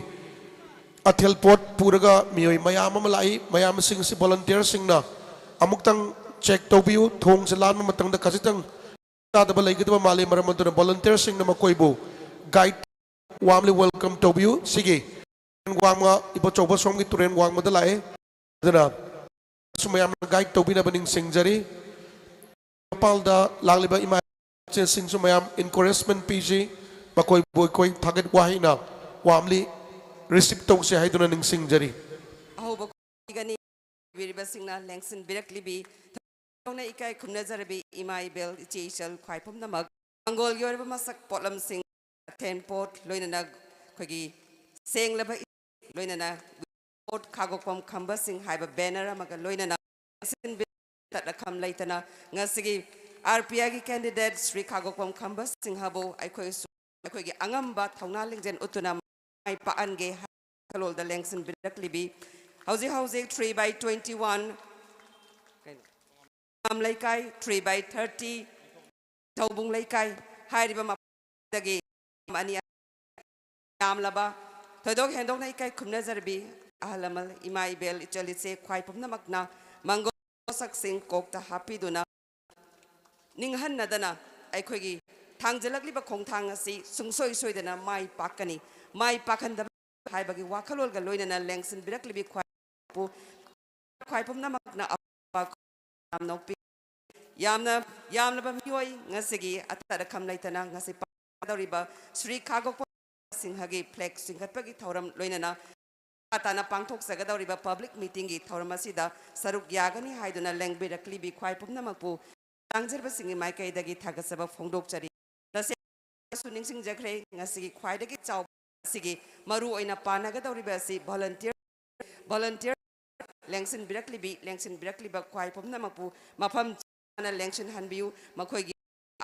ꯑꯊꯦꯜ ꯄꯣꯠ ꯄꯨꯔꯒ ꯃꯤꯑꯣꯏ ꯃꯌꯥꯝ ꯑꯃ ꯂꯥꯛꯏ꯫ ꯃꯌꯥꯝꯁꯤꯡ ꯑꯁꯤ volunteerꯁꯤꯡꯅ ꯑꯃꯨꯛꯇꯪ check ꯇꯧꯕꯤꯌꯨ꯫ ꯊꯣꯡꯁꯦ ꯂꯥꯟꯕ ꯃꯇꯝꯗ ꯈꯖꯤꯛꯇꯪ ꯆꯥꯗꯕ ꯂꯩꯒꯗꯕ ꯃꯥꯜꯂꯤ, ꯃꯔꯝ ꯑꯗꯨꯅ volunteerꯁꯤꯡꯅ ꯃꯈꯣꯏꯕꯨ guide, warmly welcome ꯇꯧꯕꯤꯌꯨ꯫ ꯁꯤꯒꯤ ꯋꯥꯡꯃ, ꯏꯕꯣꯆꯧꯕ ꯁꯣꯝꯒꯤ ꯇꯨꯔꯦꯟ ꯋꯥꯡꯃꯗ ꯂꯥꯛꯑꯦ, ꯑꯗꯨꯅ ꯁꯨ ꯃꯌꯥꯝꯅ guide ꯇꯧꯕꯤꯅꯕ ꯅꯤꯡꯁꯤꯡꯖꯔꯤ꯫ ꯃꯄꯥꯜꯗ ꯂꯥꯛꯂꯤꯕ ꯏꯃꯥ ꯏꯆꯦꯁꯤꯡꯁꯨ ꯃꯌꯥꯝ encouragement ꯄꯤꯁꯤ, ꯃꯈꯣꯏꯕꯨ ꯑꯩꯈꯣꯏ ꯊꯥꯒꯠ ꯋꯥꯍꯩꯅ warmly receive ꯇꯧꯁꯤ ꯍꯥꯏꯗꯨꯅ ꯅꯤꯡꯁꯤꯡꯖꯔꯤ꯫ ꯑꯍꯧꯕ ꯈꯨꯗꯤꯡꯒꯅꯤ꯫ ꯕꯤꯔꯤꯕꯁꯤꯡꯅ ꯂꯦꯡꯁꯤꯟꯕꯤꯔꯛꯂꯤꯕꯤ ꯊꯧꯅ ꯏꯀꯥꯏ ꯈꯨꯝꯅꯖꯔꯕꯤ ꯏꯃꯥ ꯏꯕꯦꯜ ꯏꯆꯦ ꯏꯆꯜ ꯈ꯭ꯋꯥꯏ ꯄꯨꯝꯅꯃꯛ ꯃꯪꯒꯣꯜꯒꯤ ꯑꯣꯏꯔꯕ ꯃꯁꯛ ꯄꯣꯠꯂꯝꯁꯤꯡ, ꯑꯊꯦꯟ ꯄꯣꯠ, ꯂꯣꯏꯅꯅ ꯑꯩꯈꯣꯏꯒꯤ ꯁꯦꯡꯂꯕ ꯏꯁꯤꯡ, ꯂꯣꯏꯅꯅ ꯄꯣꯠ ꯈꯥꯒꯣꯛꯐꯝ ꯈꯝꯕꯁꯤꯡ ꯍꯥꯏꯕ banner ꯑꯃꯒ ꯂꯣꯏꯅꯅ ꯆꯠꯅꯈꯝ ꯂꯩꯇꯅ ꯉꯁꯤꯒꯤ R P Iꯒꯤ candidate ꯁ꯭ꯔꯤ ꯈꯥꯒꯣꯛꯐꯝ ꯈꯝꯕ ꯁꯤꯡꯍꯕꯨ ꯑꯩꯈꯣꯏꯁꯨ ꯑꯩꯈꯣꯏꯒꯤ ꯑꯉꯝꯕ ꯊꯧꯅꯥ ꯂꯤꯡꯖꯦꯜ ꯎꯠꯇꯨꯅ ꯃꯥꯏ ꯄꯥꯛꯍꯟꯒꯦ ꯍꯥꯏ꯫ ꯋꯥꯈꯜꯂꯣꯟꯗ ꯂꯦꯡꯁꯤꯟꯕꯤꯔꯛꯂꯤꯕꯤ꯫ ꯍꯧꯖꯤꯛ ꯍꯧꯖꯤꯛ three by twenty one, ꯀꯩꯅꯣ, ꯂꯩꯀꯥꯏ, three by thirty, ꯊꯧꯕꯨꯡ ꯂꯩꯀꯥꯏ ꯍꯥꯏꯔꯤꯕ ꯃꯐꯝꯗꯒꯤ ꯑꯅꯤ ꯌꯥꯝꯂꯕ ꯊꯣꯏꯗꯣꯛ ꯍꯦꯟꯗꯣꯛꯅ ꯏꯀꯥꯏ ꯈꯨꯝꯅꯖꯔꯕꯤ ꯑꯍꯜ ꯂꯃꯟ, ꯏꯃꯥ ꯏꯕꯦꯜ, ꯏꯆꯜ ꯏꯆꯦ ꯈ꯭ꯋꯥꯏ ꯄꯨꯝꯅꯃꯛꯅ ꯃꯪꯒꯣꯜ ꯄꯣꯠꯁꯛꯁꯤꯡ ꯀꯣꯛꯇ ꯍꯥꯞꯄꯤꯗꯨꯅ ꯅꯤꯡꯍꯟꯅꯗꯅ ꯑꯩꯈꯣꯏꯒꯤ ꯊꯥꯡꯖꯜꯂꯛꯂꯤꯕ ꯈꯣꯡꯊꯥꯡ ꯑꯁꯤ ꯁꯨꯡꯁꯣꯏ ꯁꯣꯏꯗꯅ ꯃꯥꯏ ꯄꯥꯛꯀꯅꯤ꯫ ꯃꯥꯏ ꯄꯥꯛꯍꯟꯗꯕ ꯍꯥꯏꯕꯒꯤ ꯋꯥꯈꯜꯂꯣꯟꯒ ꯂꯣꯏꯅꯅ ꯂꯦꯡꯁꯤꯟꯕꯤꯔꯛꯂꯤꯕꯤ ꯈ꯭ꯋꯥꯏ ꯄꯨ-, ꯈ꯭ꯋꯥꯏ ꯄꯨꯝꯅꯃꯛꯅ ꯑꯄꯥ ꯌꯥꯝ ꯅꯣꯛꯄꯤ-, ꯌꯥꯝꯅ, ꯌꯥꯝꯂꯕ ꯃꯤꯑꯣꯏ ꯉꯁꯤꯒꯤ ꯑꯊꯠ ꯑꯈꯝ ꯂꯩꯇꯅ ꯉꯁꯤ ꯄꯥꯡꯊꯣꯛꯀꯗꯧꯔꯤꯕ ꯁ꯭ꯔꯤ ꯈꯥꯒꯣꯛꯄ ꯁꯤꯡꯍꯒꯤ flag ꯆꯤꯡꯈꯠꯄꯒꯤ ꯊꯧꯔꯝ ꯂꯣꯏꯅꯅ ꯃꯈꯥ ꯇꯥꯅ ꯄꯥꯡꯊꯣꯛꯆꯒꯗꯧꯔꯤꯕ public meetingꯒꯤ ꯊꯧꯔꯝ ꯑꯁꯤꯗ ꯁꯔꯨꯛ ꯌꯥꯒꯅꯤ ꯍꯥꯏꯗꯨꯅ ꯂꯦꯡꯕꯤꯔꯛꯂꯤꯕꯤ ꯈ꯭ꯋꯥꯏ ꯄꯨꯝꯅꯃꯛꯄꯨ ꯂꯥꯡꯖꯔꯕꯁꯤꯡꯒꯤ ꯃꯥꯏꯀꯩꯗꯒꯤ ꯊꯥꯒꯠꯆꯕ ꯐꯣꯡꯗꯣꯛꯆꯔꯤ꯫ ꯇꯁꯦꯡꯅꯁꯨ ꯅꯤꯡꯁꯤꯡꯖꯈ꯭ꯔꯦ, ꯉꯁꯤꯒꯤ ꯈ꯭ꯋꯥꯏꯗꯒꯤ ꯆꯥꯎꯕ ꯑꯁꯤꯒꯤ ꯃꯔꯨ ꯑꯣꯏꯅ ꯄꯥꯟꯅꯒꯗꯧꯔꯤꯕ ꯑꯁꯤ volunteer, volunteer ꯂꯦꯡꯁꯤꯟꯕꯤꯔꯛꯂꯤꯕꯤ, ꯂꯦꯡꯁꯤꯟꯕꯤꯔꯛꯂꯤꯕ ꯈ꯭ꯋꯥꯏ ꯄꯨꯝꯅꯃꯛꯄꯨ ꯃꯐꯝ ꯆꯥꯅ ꯂꯦꯡꯁꯤꯟꯍꯟꯕꯤꯌꯨ꯫ ꯃꯈꯣꯏꯒꯤ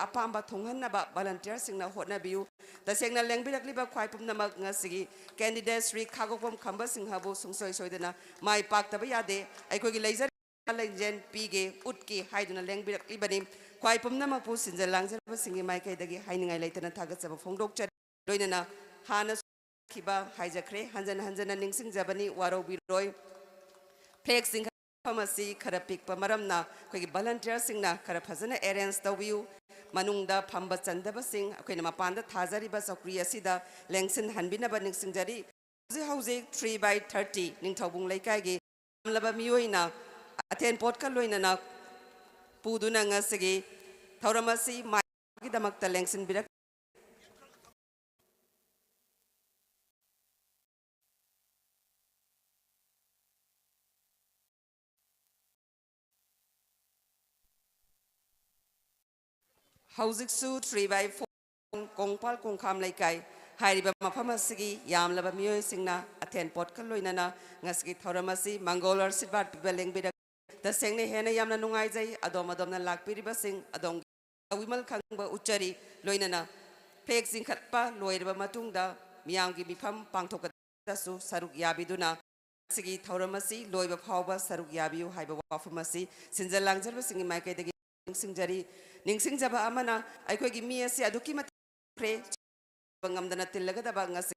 ꯑꯄꯥꯝꯕ ꯊꯨꯡꯍꯟꯅꯕ volunteerꯁꯤꯡꯅ ꯍꯣꯠꯅꯕꯤꯌꯨ꯫ ꯇꯁꯦꯡꯅ ꯂꯦꯡꯕꯤꯔꯛꯂꯤꯕ ꯈ꯭ꯋꯥꯏ ꯄꯨꯝꯅꯃꯛ ꯉꯁꯤꯒꯤ candidate ꯁ꯭ꯔꯤ ꯈꯥꯒꯣꯛꯄꯝ ꯈꯝꯕ ꯁꯤꯡꯍꯕꯨ ꯁꯨꯡꯁꯣꯏ ꯁꯣꯏꯗꯅ ꯃꯥꯏ ꯄꯥꯛꯇꯕ ꯌꯥꯗꯦ꯫ ꯑꯩꯈꯣꯏꯒꯤ ꯂꯩꯖꯔꯤꯕ ꯂꯤꯡꯖꯦꯜ ꯄꯤꯒꯦ, ꯎꯠꯀꯦ ꯍꯥꯏꯗꯨꯅ ꯂꯦꯡꯕꯤꯔꯛꯂꯤꯕꯅꯤ꯫ ꯈ꯭ꯋꯥꯏ ꯄꯨꯝꯅꯃꯛꯄꯨ ꯁꯤꯟꯖ ꯂꯥꯡꯖꯔꯕꯁꯤꯡꯒꯤ ꯃꯥꯏꯀꯩꯗꯒꯤ ꯍꯥꯏꯅꯤꯡꯉꯥꯏ ꯂꯩꯇꯅ ꯊꯥꯒꯠꯆꯕ ꯐꯣꯡꯗꯣꯛꯆꯔꯤ꯫ ꯂꯣꯏꯅꯅ ꯍꯥꯟꯅ ꯈꯤꯕ ꯍꯥꯏꯖꯈ꯭ꯔꯦ, ꯍꯟꯖꯟ ꯍꯟꯖꯟꯅ ꯅꯤꯡꯁꯤꯡꯖꯕꯅꯤ, ꯋꯥꯔꯧꯕꯤꯔꯣꯏ꯫ Flag ꯆꯤꯡꯈꯠ ꯃꯐꯝ ꯑꯁꯤ ꯈꯔ ꯄꯤꯛꯄ ꯃꯔꯝꯅ ꯑꯩꯈꯣꯏꯒꯤ volunteerꯁꯤꯡꯅ ꯈꯔ ꯐꯖꯅ arrange ꯇꯧꯕꯤꯌꯨ꯫ ꯃꯅꯨꯡꯗ ꯐꯝꯕ ꯆꯟꯗꯕꯁꯤꯡ ꯑꯩꯈꯣꯏꯅ ꯃꯄꯥꯟꯗ ꯊꯥꯖꯔꯤꯕ ꯆꯧꯀ꯭ꯔꯤ ꯑꯁꯤꯗ ꯂꯦꯡꯁꯤꯟꯍꯟꯕꯤꯅꯕ ꯅꯤꯡꯁꯤꯡꯖꯔꯤ꯫ ꯍꯧꯖꯤꯛ ꯍꯧꯖꯤꯛ three by thirty ꯅꯤꯡꯊꯧꯕꯨꯡ ꯂꯩꯀꯥꯏꯒꯤ ꯌꯥꯝꯂꯕ ꯃꯤꯑꯣꯏꯅ ꯑꯊꯦꯟꯄꯣꯠꯀ ꯂꯣꯏꯅꯅ ꯄꯨꯗꯨꯅ ꯉꯁꯤꯒꯤ ꯊꯧꯔꯝ ꯑꯁꯤ ꯃꯥꯏꯒꯤꯗꯃꯛꯇ ꯂꯦꯡꯁꯤꯟꯕꯤꯔꯛ ꯍꯧꯖꯤꯛꯁꯨ three by four ꯀꯣꯡꯄꯥꯜ ꯀꯣꯡꯈꯥꯝ ꯂꯩꯀꯥꯏ ꯍꯥꯏꯔꯤꯕ ꯃꯐꯝ ꯑꯁꯤꯒꯤ ꯌꯥꯝꯂꯕ ꯃꯤꯑꯣꯏꯁꯤꯡꯅ ꯑꯊꯦꯟ ꯄꯣꯠꯀ ꯂꯣꯏꯅꯅ ꯉꯁꯤꯒꯤ ꯊꯧꯔꯝ ꯑꯁꯤ ꯃꯪꯒꯣꯜ ꯑꯥꯔꯁꯤꯕꯥꯗ ꯄꯤꯕ ꯂꯦꯡꯕꯤꯔꯛ-, ꯇꯁꯦꯡꯅ ꯍꯦꯟꯅ ꯌꯥꯝꯅ ꯅꯨꯡꯉꯥꯏꯖꯩ꯫ ꯑꯗꯣꯝ ꯑꯗꯣꯝꯅ ꯂꯥꯛꯄꯤꯔꯤꯕꯁꯤꯡ ꯑꯗꯣꯝꯒꯤ ꯇꯧꯕꯤꯃꯜ ꯈꯪꯕ ꯎꯠꯆꯔꯤ꯫ ꯂꯣꯏꯅꯅ flag ꯆꯤꯡꯈꯠꯄ ꯂꯣꯏꯔꯕ ꯃꯇꯨꯡꯗ ꯃꯤꯌꯥꯝꯒꯤ ꯃꯤꯐꯝ ꯄꯥꯡꯊꯣꯛꯀꯗꯕ ꯇꯁꯨ ꯁꯔꯨꯛ ꯌꯥꯕꯤꯗꯨꯅ ꯉꯁꯤꯒꯤ ꯊꯧꯔꯝ ꯑꯁꯤ ꯂꯣꯏꯕ ꯐꯥꯎꯕ ꯁꯔꯨꯛ ꯌꯥꯕꯤꯌꯨ ꯍꯥꯏꯕ ꯋꯥꯐꯝ ꯑꯁꯤ ꯁꯤꯟꯖ ꯂꯥꯡꯖꯕꯁꯤꯡꯒꯤ ꯃꯥꯏꯀꯩꯗꯒꯤ ꯅꯤꯡꯁꯤꯡꯖꯔꯤ꯫ ꯅꯤꯡꯁꯤꯡꯖꯕ ꯑꯃꯅ, ꯑꯩꯈꯣꯏꯒꯤ ꯃꯤ ꯑꯁꯤ ꯑꯗꯨꯛꯀꯤ ꯃꯇꯤꯛ ꯌꯥꯝꯈ꯭ꯔꯦ, ꯉꯝꯗꯅ ꯇꯤꯜꯂꯒꯗꯕ ꯉꯁꯤ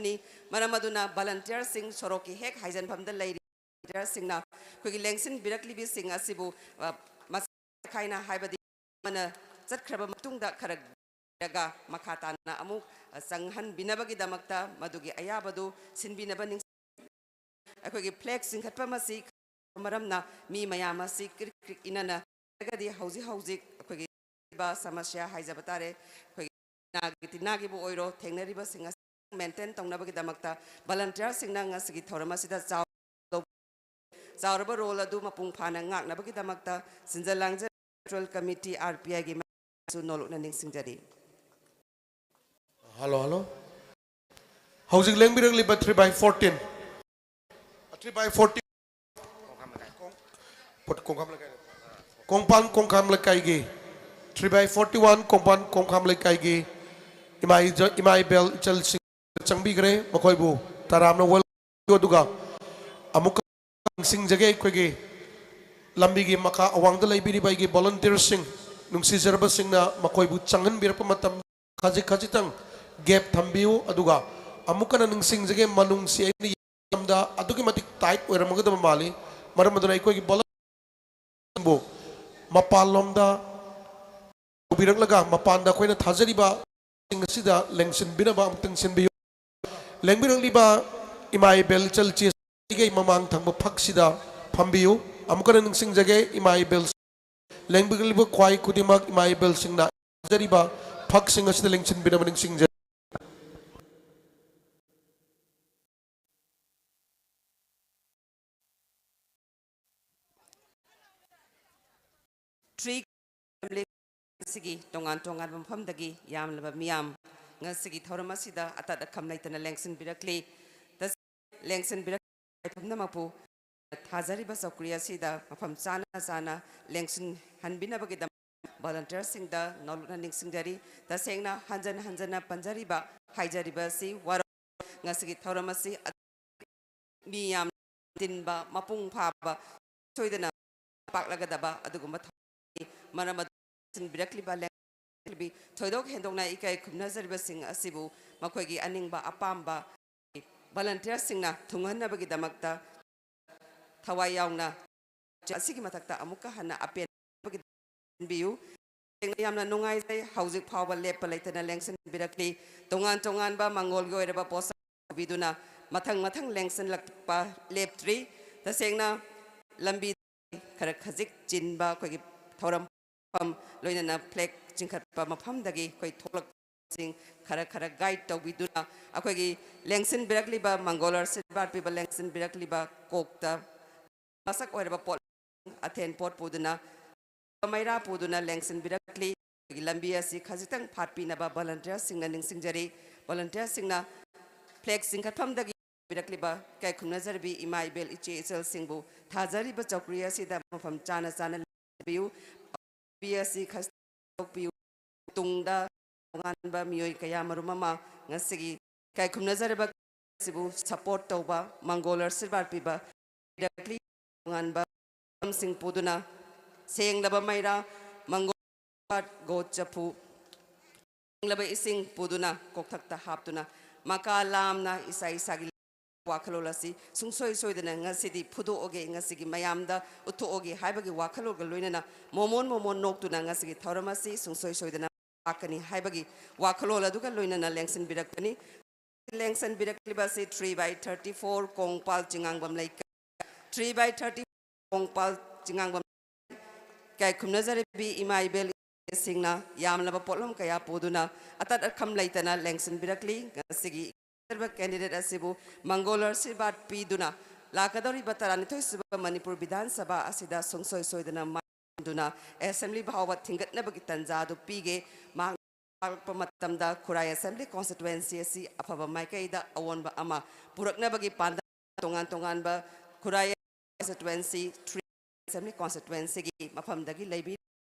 ꯅꯤ꯫ ꯃꯔꯝ ꯑꯗꯨꯅ volunteerꯁꯤꯡ, ꯁꯣꯔꯣꯛꯀꯤ ꯍꯦꯛ ꯍꯥꯏꯖꯟꯐꯝꯗ ꯂꯩꯔꯤ volunteerꯁꯤꯡꯅ ꯑꯩꯈꯣꯏꯒꯤ ꯂꯦꯡꯁꯤꯟꯕꯤꯔꯛꯂꯤꯕꯁꯤꯡ ꯑꯁꯤꯕꯨ, ꯑ, ꯃꯁꯥ ꯈꯥꯏꯅ, ꯍꯥꯏꯕꯗꯤ ꯑꯃꯅ ꯆꯠꯈ꯭ꯔꯕ ꯃꯇꯨꯡꯗ ꯈꯔ ꯂꯩꯔꯒ ꯃꯈꯥ ꯇꯥꯅ ꯑꯃꯨꯛ, ꯑ, ꯆꯪꯍꯟꯕꯤꯅꯕꯒꯤꯗꯃꯛꯇ ꯃꯗꯨꯒꯤ ꯑꯌꯥꯕꯗꯨ ꯁꯤꯟꯕꯤꯅꯕ ꯅꯤꯡꯁꯤꯡ-, ꯑꯩꯈꯣꯏꯒꯤ flag ꯆꯤꯡꯈꯠꯄ ꯑꯃꯁꯤ ꯃꯔꯝꯅ ꯃꯤ ꯃꯌꯥꯝ ꯑꯁꯤ ꯀ꯭ꯔꯤꯛ ꯀ꯭ꯔꯤꯛ ꯏꯅꯅ ꯂꯩꯔꯒꯗꯤ ꯍꯧꯖꯤꯛ ꯍꯧꯖꯤꯛ ꯑꯩꯈꯣꯏꯒꯤ ꯁꯃꯁ꯭ꯌꯥ ꯍꯥꯏꯖꯕ ꯇꯥꯔꯦ, ꯑꯩꯈꯣꯏꯒꯤ ꯅꯥꯒꯤ ꯇꯤꯟꯅꯥꯒꯤꯕꯨ ꯑꯑꯣꯏꯔꯣ, ꯊꯦꯡꯅꯔꯤꯕꯁꯤꯡ ꯑꯁꯤ maintain ꯇꯧꯅꯕꯒꯤꯗꯃꯛꯇ volunteerꯁꯤꯡꯅ ꯉꯁꯤꯒꯤ ꯊꯧꯔꯝ ꯑꯁꯤꯗ ꯆꯥꯎ-, ꯆꯥꯎꯔꯕ role ꯑꯗꯨ ꯃꯄꯨꯡ ꯐꯥꯅ ꯉꯥꯛꯅꯕꯒꯤꯗꯃꯛꯇ ꯁꯤꯟꯖ ꯂꯥꯡꯖ Central Committee, RPIꯒꯤ ꯃꯥꯏꯀꯩꯗꯁꯨ ꯅꯣꯜꯂꯨꯛꯅ ꯅꯤꯡꯁꯤꯡꯖꯔꯤ꯫ Hello, hello. ꯍꯧꯖꯤꯛ ꯂꯦꯡꯕꯤꯔꯛꯂꯤꯕ three by fourteen, three by fourteen, ꯀꯣꯡꯄꯥꯟ ꯀꯣꯡꯈꯥꯝ ꯂꯩꯀꯥꯏꯒꯤ three by forty one ꯀꯣꯡꯄꯥꯟ ꯀꯣꯡꯈꯥꯝ ꯂꯩꯀꯥꯏꯒꯤ ꯏꯃꯥ ꯏꯖ-, ꯏꯃꯥ ꯏꯕꯦꯜ ꯏꯆꯜꯁꯤꯡ ꯆꯪꯕꯤꯈ꯭ꯔꯦ꯫ ꯃꯈꯣꯏꯕꯨ ꯇꯔꯥꯝꯅ welcome, ꯑꯗꯨꯒ ꯑꯃꯨꯛꯀ ꯅꯤꯡꯁꯤꯡꯖꯒꯦ, ꯑꯩꯈꯣꯏꯒꯤ ꯂꯝꯕꯤꯒꯤ ꯃꯈꯥ ꯑꯋꯥꯡꯗ ꯂꯩꯕꯤꯔꯤꯕ ꯑꯩꯒꯤ volunteerꯁꯤꯡ, ꯅꯨꯡꯁꯤꯖꯔꯕꯁꯤꯡꯅ ꯃꯈꯣꯏꯕꯨ ꯆꯪꯍꯟꯕꯤꯔꯛꯄ ꯃꯇꯝ ꯈꯖꯤꯛ ꯈꯖꯤꯛꯇꯪ gap ꯊꯝꯕꯤꯌꯨ꯫ ꯑꯗꯨꯒ ꯑꯃꯨꯛꯀ ꯍꯟꯅ ꯅꯤꯡꯁꯤꯡꯖꯒꯦ, ꯃꯅꯨꯡꯁꯤ ꯑꯩꯅ ꯌꯦꯡꯕ ꯃꯇꯝꯗ ꯑꯗꯨꯛꯀꯤ ꯃꯇꯤꯛ tight ꯑꯣꯏꯔꯝꯒꯗꯕ ꯃꯥꯜꯂꯤ꯫ ꯃꯔꯝ ꯑꯗꯨꯅ ꯑꯩꯈꯣꯏꯒꯤ volunteerꯁꯤꯡꯕꯨ ꯃꯄꯥꯟꯂꯣꯝꯗ ꯄꯨꯕꯤꯔꯛꯂꯒ ꯃꯄꯥꯟꯗ ꯑꯩꯈꯣꯏꯅ ꯊꯥꯖꯔꯤꯕ ꯁꯤꯡ ꯑꯁꯤꯗ ꯂꯦꯡꯁꯤꯟꯕꯤꯅꯕ ꯑꯃꯨꯛꯇꯪ ꯁꯤꯟꯕꯤꯌꯨ꯫ ꯂꯦꯡꯕꯤꯔꯛꯂꯤꯕ ꯏꯃꯥ ꯏꯕꯦꯜ ꯏꯆꯜ ꯏꯆꯦ ꯑꯩꯒꯤ ꯃꯃꯥꯡ ꯊꯪꯕ ꯐꯛꯁꯤꯗ ꯐꯝꯕꯤꯌꯨ꯫ ꯑꯃꯨꯛꯀ ꯍꯟꯅ ꯅꯤꯡꯁꯤꯡꯖꯒꯦ, ꯏꯃꯥ ꯏꯕꯦꯜ, ꯂꯦꯡꯕꯤꯔꯛꯂꯤꯕ ꯈ꯭ꯋꯥꯏ ꯈꯨꯗꯤꯡꯃꯛ ꯏꯃꯥ ꯏꯕꯦꯜꯁꯤꯡꯅ ꯊꯥꯖꯔꯤꯕ ꯐꯛꯁꯤꯡ ꯑꯁꯤꯗ ꯂꯦꯡꯁꯤꯟꯕꯤꯅꯕ ꯅꯤꯡꯁꯤꯡꯖꯔꯤ꯫ ꯇ꯭ꯔꯤ ꯑꯁꯤꯒꯤ ꯇꯣꯉꯥꯟ ꯇꯣꯉꯥꯟꯕ ꯃꯐꯝꯗꯒꯤ ꯌꯥꯝꯂꯕ ꯃꯤꯌꯥꯝ ꯉꯁꯤꯒꯤ ꯊꯧꯔꯝ ꯑꯁꯤꯗ ꯑꯇꯠ ꯑꯈꯝ ꯂꯩꯇꯅ ꯂꯦꯡꯁꯤꯟꯕꯤꯔꯛꯂꯤ꯫ ꯇꯁꯦꯡꯅ ꯂꯦꯡꯁꯤꯟꯕꯤꯔꯛꯂꯤꯕ ꯄꯨꯝꯅꯃꯛꯄꯨ ꯊꯥꯖꯔꯤꯕ ꯆꯧꯀ꯭ꯔꯤ ꯑꯁꯤꯗ ꯃꯐꯝ ꯆꯥꯅ ꯆꯥꯅ ꯂꯦꯡꯁꯤꯟꯍꯟꯕꯤꯅꯕꯒꯤꯗꯃꯛ volunteerꯁꯤꯡꯗ ꯅꯣꯜꯂꯨꯛꯅ ꯅꯤꯡꯁꯤꯡꯖꯔꯤ꯫ ꯇꯁꯦꯡꯅ ꯍꯟꯖꯟ ꯍꯟꯖꯟꯅ ꯄꯟꯖꯔꯤꯕ, ꯍꯥꯏꯖꯔꯤꯕ ꯑꯁꯤ ꯋꯥꯔꯧ ꯉꯁꯤꯒꯤ ꯊꯧꯔꯝ ꯑꯁꯤ ꯃꯤ ꯌꯥꯝ ꯇꯤꯟꯕ, ꯃꯄꯨꯡ ꯐꯥꯕ, ꯁꯣꯏꯗꯅ ꯄꯥꯛꯂꯒꯗꯕ ꯑꯗꯨꯒꯨꯝꯕ ꯊꯧꯔꯝꯅꯤ꯫ ꯃꯔꯝ ꯑꯗꯨꯅ ꯁꯤꯟꯕꯤꯔꯛꯂꯤꯕ ꯂꯦꯡ-, ꯊꯣꯏꯗꯣꯛ ꯍꯦꯟꯗꯣꯛꯅ ꯏꯀꯥꯏ ꯈꯨꯝꯅꯖꯔꯤꯕꯁꯤꯡ ꯑꯁꯤꯕꯨ ꯃꯈꯣꯏꯒꯤ ꯑꯅꯤꯡꯕ ꯑꯄꯥꯝꯕ volunteerꯁꯤꯡꯅ ꯊꯨꯡꯍꯟꯅꯕꯒꯤꯗꯃꯛꯇ ꯊꯋꯥꯏ ꯌꯥꯎꯅ ꯑꯁꯤꯒꯤ ꯃꯊꯛꯇ ꯑꯃꯨꯛꯀ ꯍꯟꯅ ꯑꯄꯦꯟꯕꯒꯤ ꯈꯟꯕꯤꯌꯨ꯫ ꯇꯁꯦꯡꯅ ꯌꯥꯝꯅ ꯅꯨꯡꯉꯥꯏꯖꯩ꯫ ꯍꯧꯖꯤꯛ ꯐꯥꯎꯕ ꯂꯦꯞꯄ ꯂꯩꯇꯅ ꯂꯦꯡꯁꯤꯟꯕꯤꯔꯛꯂꯤ꯫ ꯇꯣꯉꯥꯟ ꯇꯣꯉꯥꯟꯕ ꯃꯪꯒꯣꯜꯒꯤ ꯑꯣꯏꯔꯕ ꯄꯣꯠꯁꯛ ꯄꯨꯕꯤꯗꯨꯅ ꯃꯊꯪ ꯃꯊꯪ ꯂꯦꯡꯁꯤꯜꯂꯛꯄ ꯂꯦꯞꯇ꯭ꯔꯤ꯫ ꯇꯁꯦꯡꯅ ꯂꯝꯕꯤ ꯈꯔ ꯈꯖꯤꯛ ꯆꯤꯟꯕ ꯑꯩꯈꯣꯏꯒꯤ ꯊꯧꯔꯝ ꯐꯝ, ꯂꯣꯏꯅꯅ flag ꯆꯤꯡꯈꯠꯄ ꯃꯐꯝꯗꯒꯤ ꯑꯩꯈꯣꯏ ꯊꯣꯛꯂꯛꯄꯁꯤꯡ ꯈꯔ ꯈꯔ guide ꯇꯧꯕꯤꯗꯨꯅ ꯑꯩꯈꯣꯏꯒꯤ ꯂꯦꯡꯁꯤꯟꯕꯤꯔꯛꯂꯤꯕ ꯃꯪꯒꯣꯜ ꯑꯥꯔꯁꯤꯕꯥꯗ ꯄꯤꯕ ꯂꯦꯡꯁꯤꯟꯕꯤꯔꯛꯂꯤꯕ ꯀꯣꯛꯇ ꯃꯁꯛ ꯑꯣꯏꯔꯕ ꯄꯣꯠ, ꯑꯊꯦꯟ ꯄꯣꯠ ꯄꯨꯗꯨꯅ, ꯃꯩꯔꯥ ꯄꯨꯗꯨꯅ ꯂꯦꯡꯁꯤꯟꯕꯤꯔꯛꯂꯤ꯫ ꯑꯩꯈꯣꯏꯒꯤ ꯂꯝꯕꯤ ꯑꯁꯤ ꯈꯖꯤꯛꯇꯪ ꯐꯥꯠꯄꯤꯅꯕ volunteerꯁꯤꯡꯅ ꯅꯤꯡꯁꯤꯡꯖꯔꯤ꯫ Volunteerꯁꯤꯡꯅ flag ꯆꯤꯡꯈꯠꯐꯝꯗꯒꯤ ꯄꯤꯔꯛꯂꯤꯕ ꯏꯀꯥꯏ ꯈꯨꯝꯅꯖꯔꯕꯤ ꯏꯃꯥ ꯏꯕꯦꯜ ꯏꯆꯦ ꯏꯆꯜꯁꯤꯡꯕꯨ ꯊꯥꯖꯔꯤꯕ ꯆꯧꯀ꯭ꯔꯤ ꯑꯁꯤꯗ ꯃꯐꯝ ꯆꯥꯅ ꯆꯥꯅ ꯂꯦꯡꯕꯤꯌꯨ꯫ ꯂꯝꯕꯤ ꯑꯁꯤ ꯈꯖꯤꯛꯇꯪ ꯊꯣꯛꯄꯤꯌꯨ꯫ ꯇꯨꯡꯗ ꯇꯣꯉꯥꯟꯕ ꯃꯤꯑꯣꯏ ꯀꯌꯥ ꯃꯔꯨꯝ ꯑꯃ ꯉꯁꯤꯒꯤ ꯏꯀꯥꯏ ꯈꯨꯝꯅꯖꯔꯕ ꯑꯁꯤꯕꯨ support ꯇꯧꯕ, ꯃꯪꯒꯣꯜ ꯑꯥꯔꯁꯤꯕꯥꯗ ꯄꯤꯕ ꯄꯤꯔꯛꯂꯤ꯫ ꯇꯣꯉꯥꯟꯕ ꯄꯣꯠꯂꯝꯁꯤꯡ ꯄꯨꯗꯨꯅ ꯁꯦꯡꯂꯕ ꯃꯩꯔꯥ, ꯃꯪꯒꯣꯜ, ꯒꯣꯠ ꯆꯐꯨ, ꯁꯦꯡꯂꯕ ꯏꯁꯤꯡ ꯄꯨꯗꯨꯅ ꯀꯣꯛꯊꯛꯇ ꯍꯥꯞꯇꯨꯅ ꯃꯀꯥ ꯂꯥꯝꯅ ꯏꯁꯥ ꯏꯁꯥꯒꯤ ꯋꯥꯈꯜꯂꯣꯟ ꯑꯁꯤ ꯁꯨꯡꯁꯣꯏ ꯁꯣꯏꯗꯅ ꯉꯁꯤꯗꯤ ꯐꯨꯗꯣꯛꯑꯒꯦ, ꯉꯁꯤꯒꯤ ꯃꯌꯥꯝꯗ ꯎꯠꯊꯣꯛꯑꯒꯦ ꯍꯥꯏꯕꯒꯤ ꯋꯥꯈꯜꯂꯣꯟꯒ ꯂꯣꯏꯅꯅ ꯃꯣꯃꯣꯟ ꯃꯣꯃꯣꯟ ꯅꯣꯛꯇꯨꯅ ꯉꯁꯤꯒꯤ ꯊꯧꯔꯝ ꯑꯁꯤ ꯁꯨꯡꯁꯣꯏ ꯁꯣꯏꯗꯅ ꯂꯥꯛꯀꯅꯤ ꯍꯥꯏꯕꯒꯤ ꯋꯥꯈꯜꯂꯣꯟ ꯑꯗꯨꯒ ꯂꯣꯏꯅꯅ ꯂꯦꯡꯁꯤꯟꯕꯤꯔꯛꯄꯅꯤ꯫ ꯂꯦꯡꯁꯟꯕꯤꯔꯛꯂꯤꯕ ꯑꯁꯤ three by thirty four Kongpal ꯆꯤꯉꯥꯡꯕꯝ ꯂꯩꯀꯥꯏ, three by thirty ꯀꯣꯡꯄꯥꯜ ꯆꯤꯉꯥꯡꯕꯝ ꯏꯀꯥꯏ ꯈꯨꯝꯅꯖꯔꯕꯤ ꯏꯃꯥ ꯏꯕꯦꯜꯁꯤꯡꯅ ꯌꯥꯝꯂꯕ ꯄꯣꯠꯂꯝ ꯀꯌꯥ ꯄꯨꯗꯨꯅ ꯑꯇꯠ ꯑꯈꯝ ꯂꯩꯇꯅ ꯂꯦꯡꯁꯤꯟꯕꯤꯔꯛꯂꯤ꯫ ꯉꯁꯤꯒꯤ ꯏꯀꯥꯏꯈꯨꯝꯅꯖꯔꯕ candidate ꯑꯁꯤꯕꯨ ꯃꯪꯒꯣꯜ ꯑꯥꯔꯁꯤꯕꯥꯗ ꯄꯤꯗꯨꯅ ꯂꯥꯛꯀꯗꯧꯔꯤꯕ ꯇꯔꯥꯅꯤꯊꯣꯏ ꯁꯨꯕ ꯃꯅꯤꯄꯨꯔ ꯕꯤꯙꯥꯟ ꯁꯚꯥ ꯑꯁꯤꯗ ꯁꯨꯡꯁꯣꯏ ꯁꯣꯏꯗꯅ ꯃꯥꯏ ꯑꯣꯟꯗꯨꯅ assembly ꯐꯥꯎꯕ ꯊꯤꯡꯒꯠꯅꯕꯒꯤ ꯇꯥꯟꯖꯥ ꯑꯗꯨ ꯄꯤꯒꯦ꯫ ꯃꯍꯥꯛ ꯂꯥꯛꯂꯛꯄ ꯃꯇꯝꯗ ꯈꯨꯔꯥꯏ assembly constituency ꯑꯁꯤ ꯑꯐꯕ ꯃꯥꯏꯀꯩꯗ ꯑꯑꯣꯟꯕ ꯑꯃ ꯄꯨꯔꯛꯅꯕꯒꯤ ꯄꯥꯟꯗꯝ ꯇꯣꯉꯥꯟ ꯇꯣꯉꯥꯟꯕ ꯈꯨꯔꯥꯏ constituency three assembly constituencyꯒꯤ ꯃꯐꯝꯗꯒꯤ ꯂꯩꯕꯤ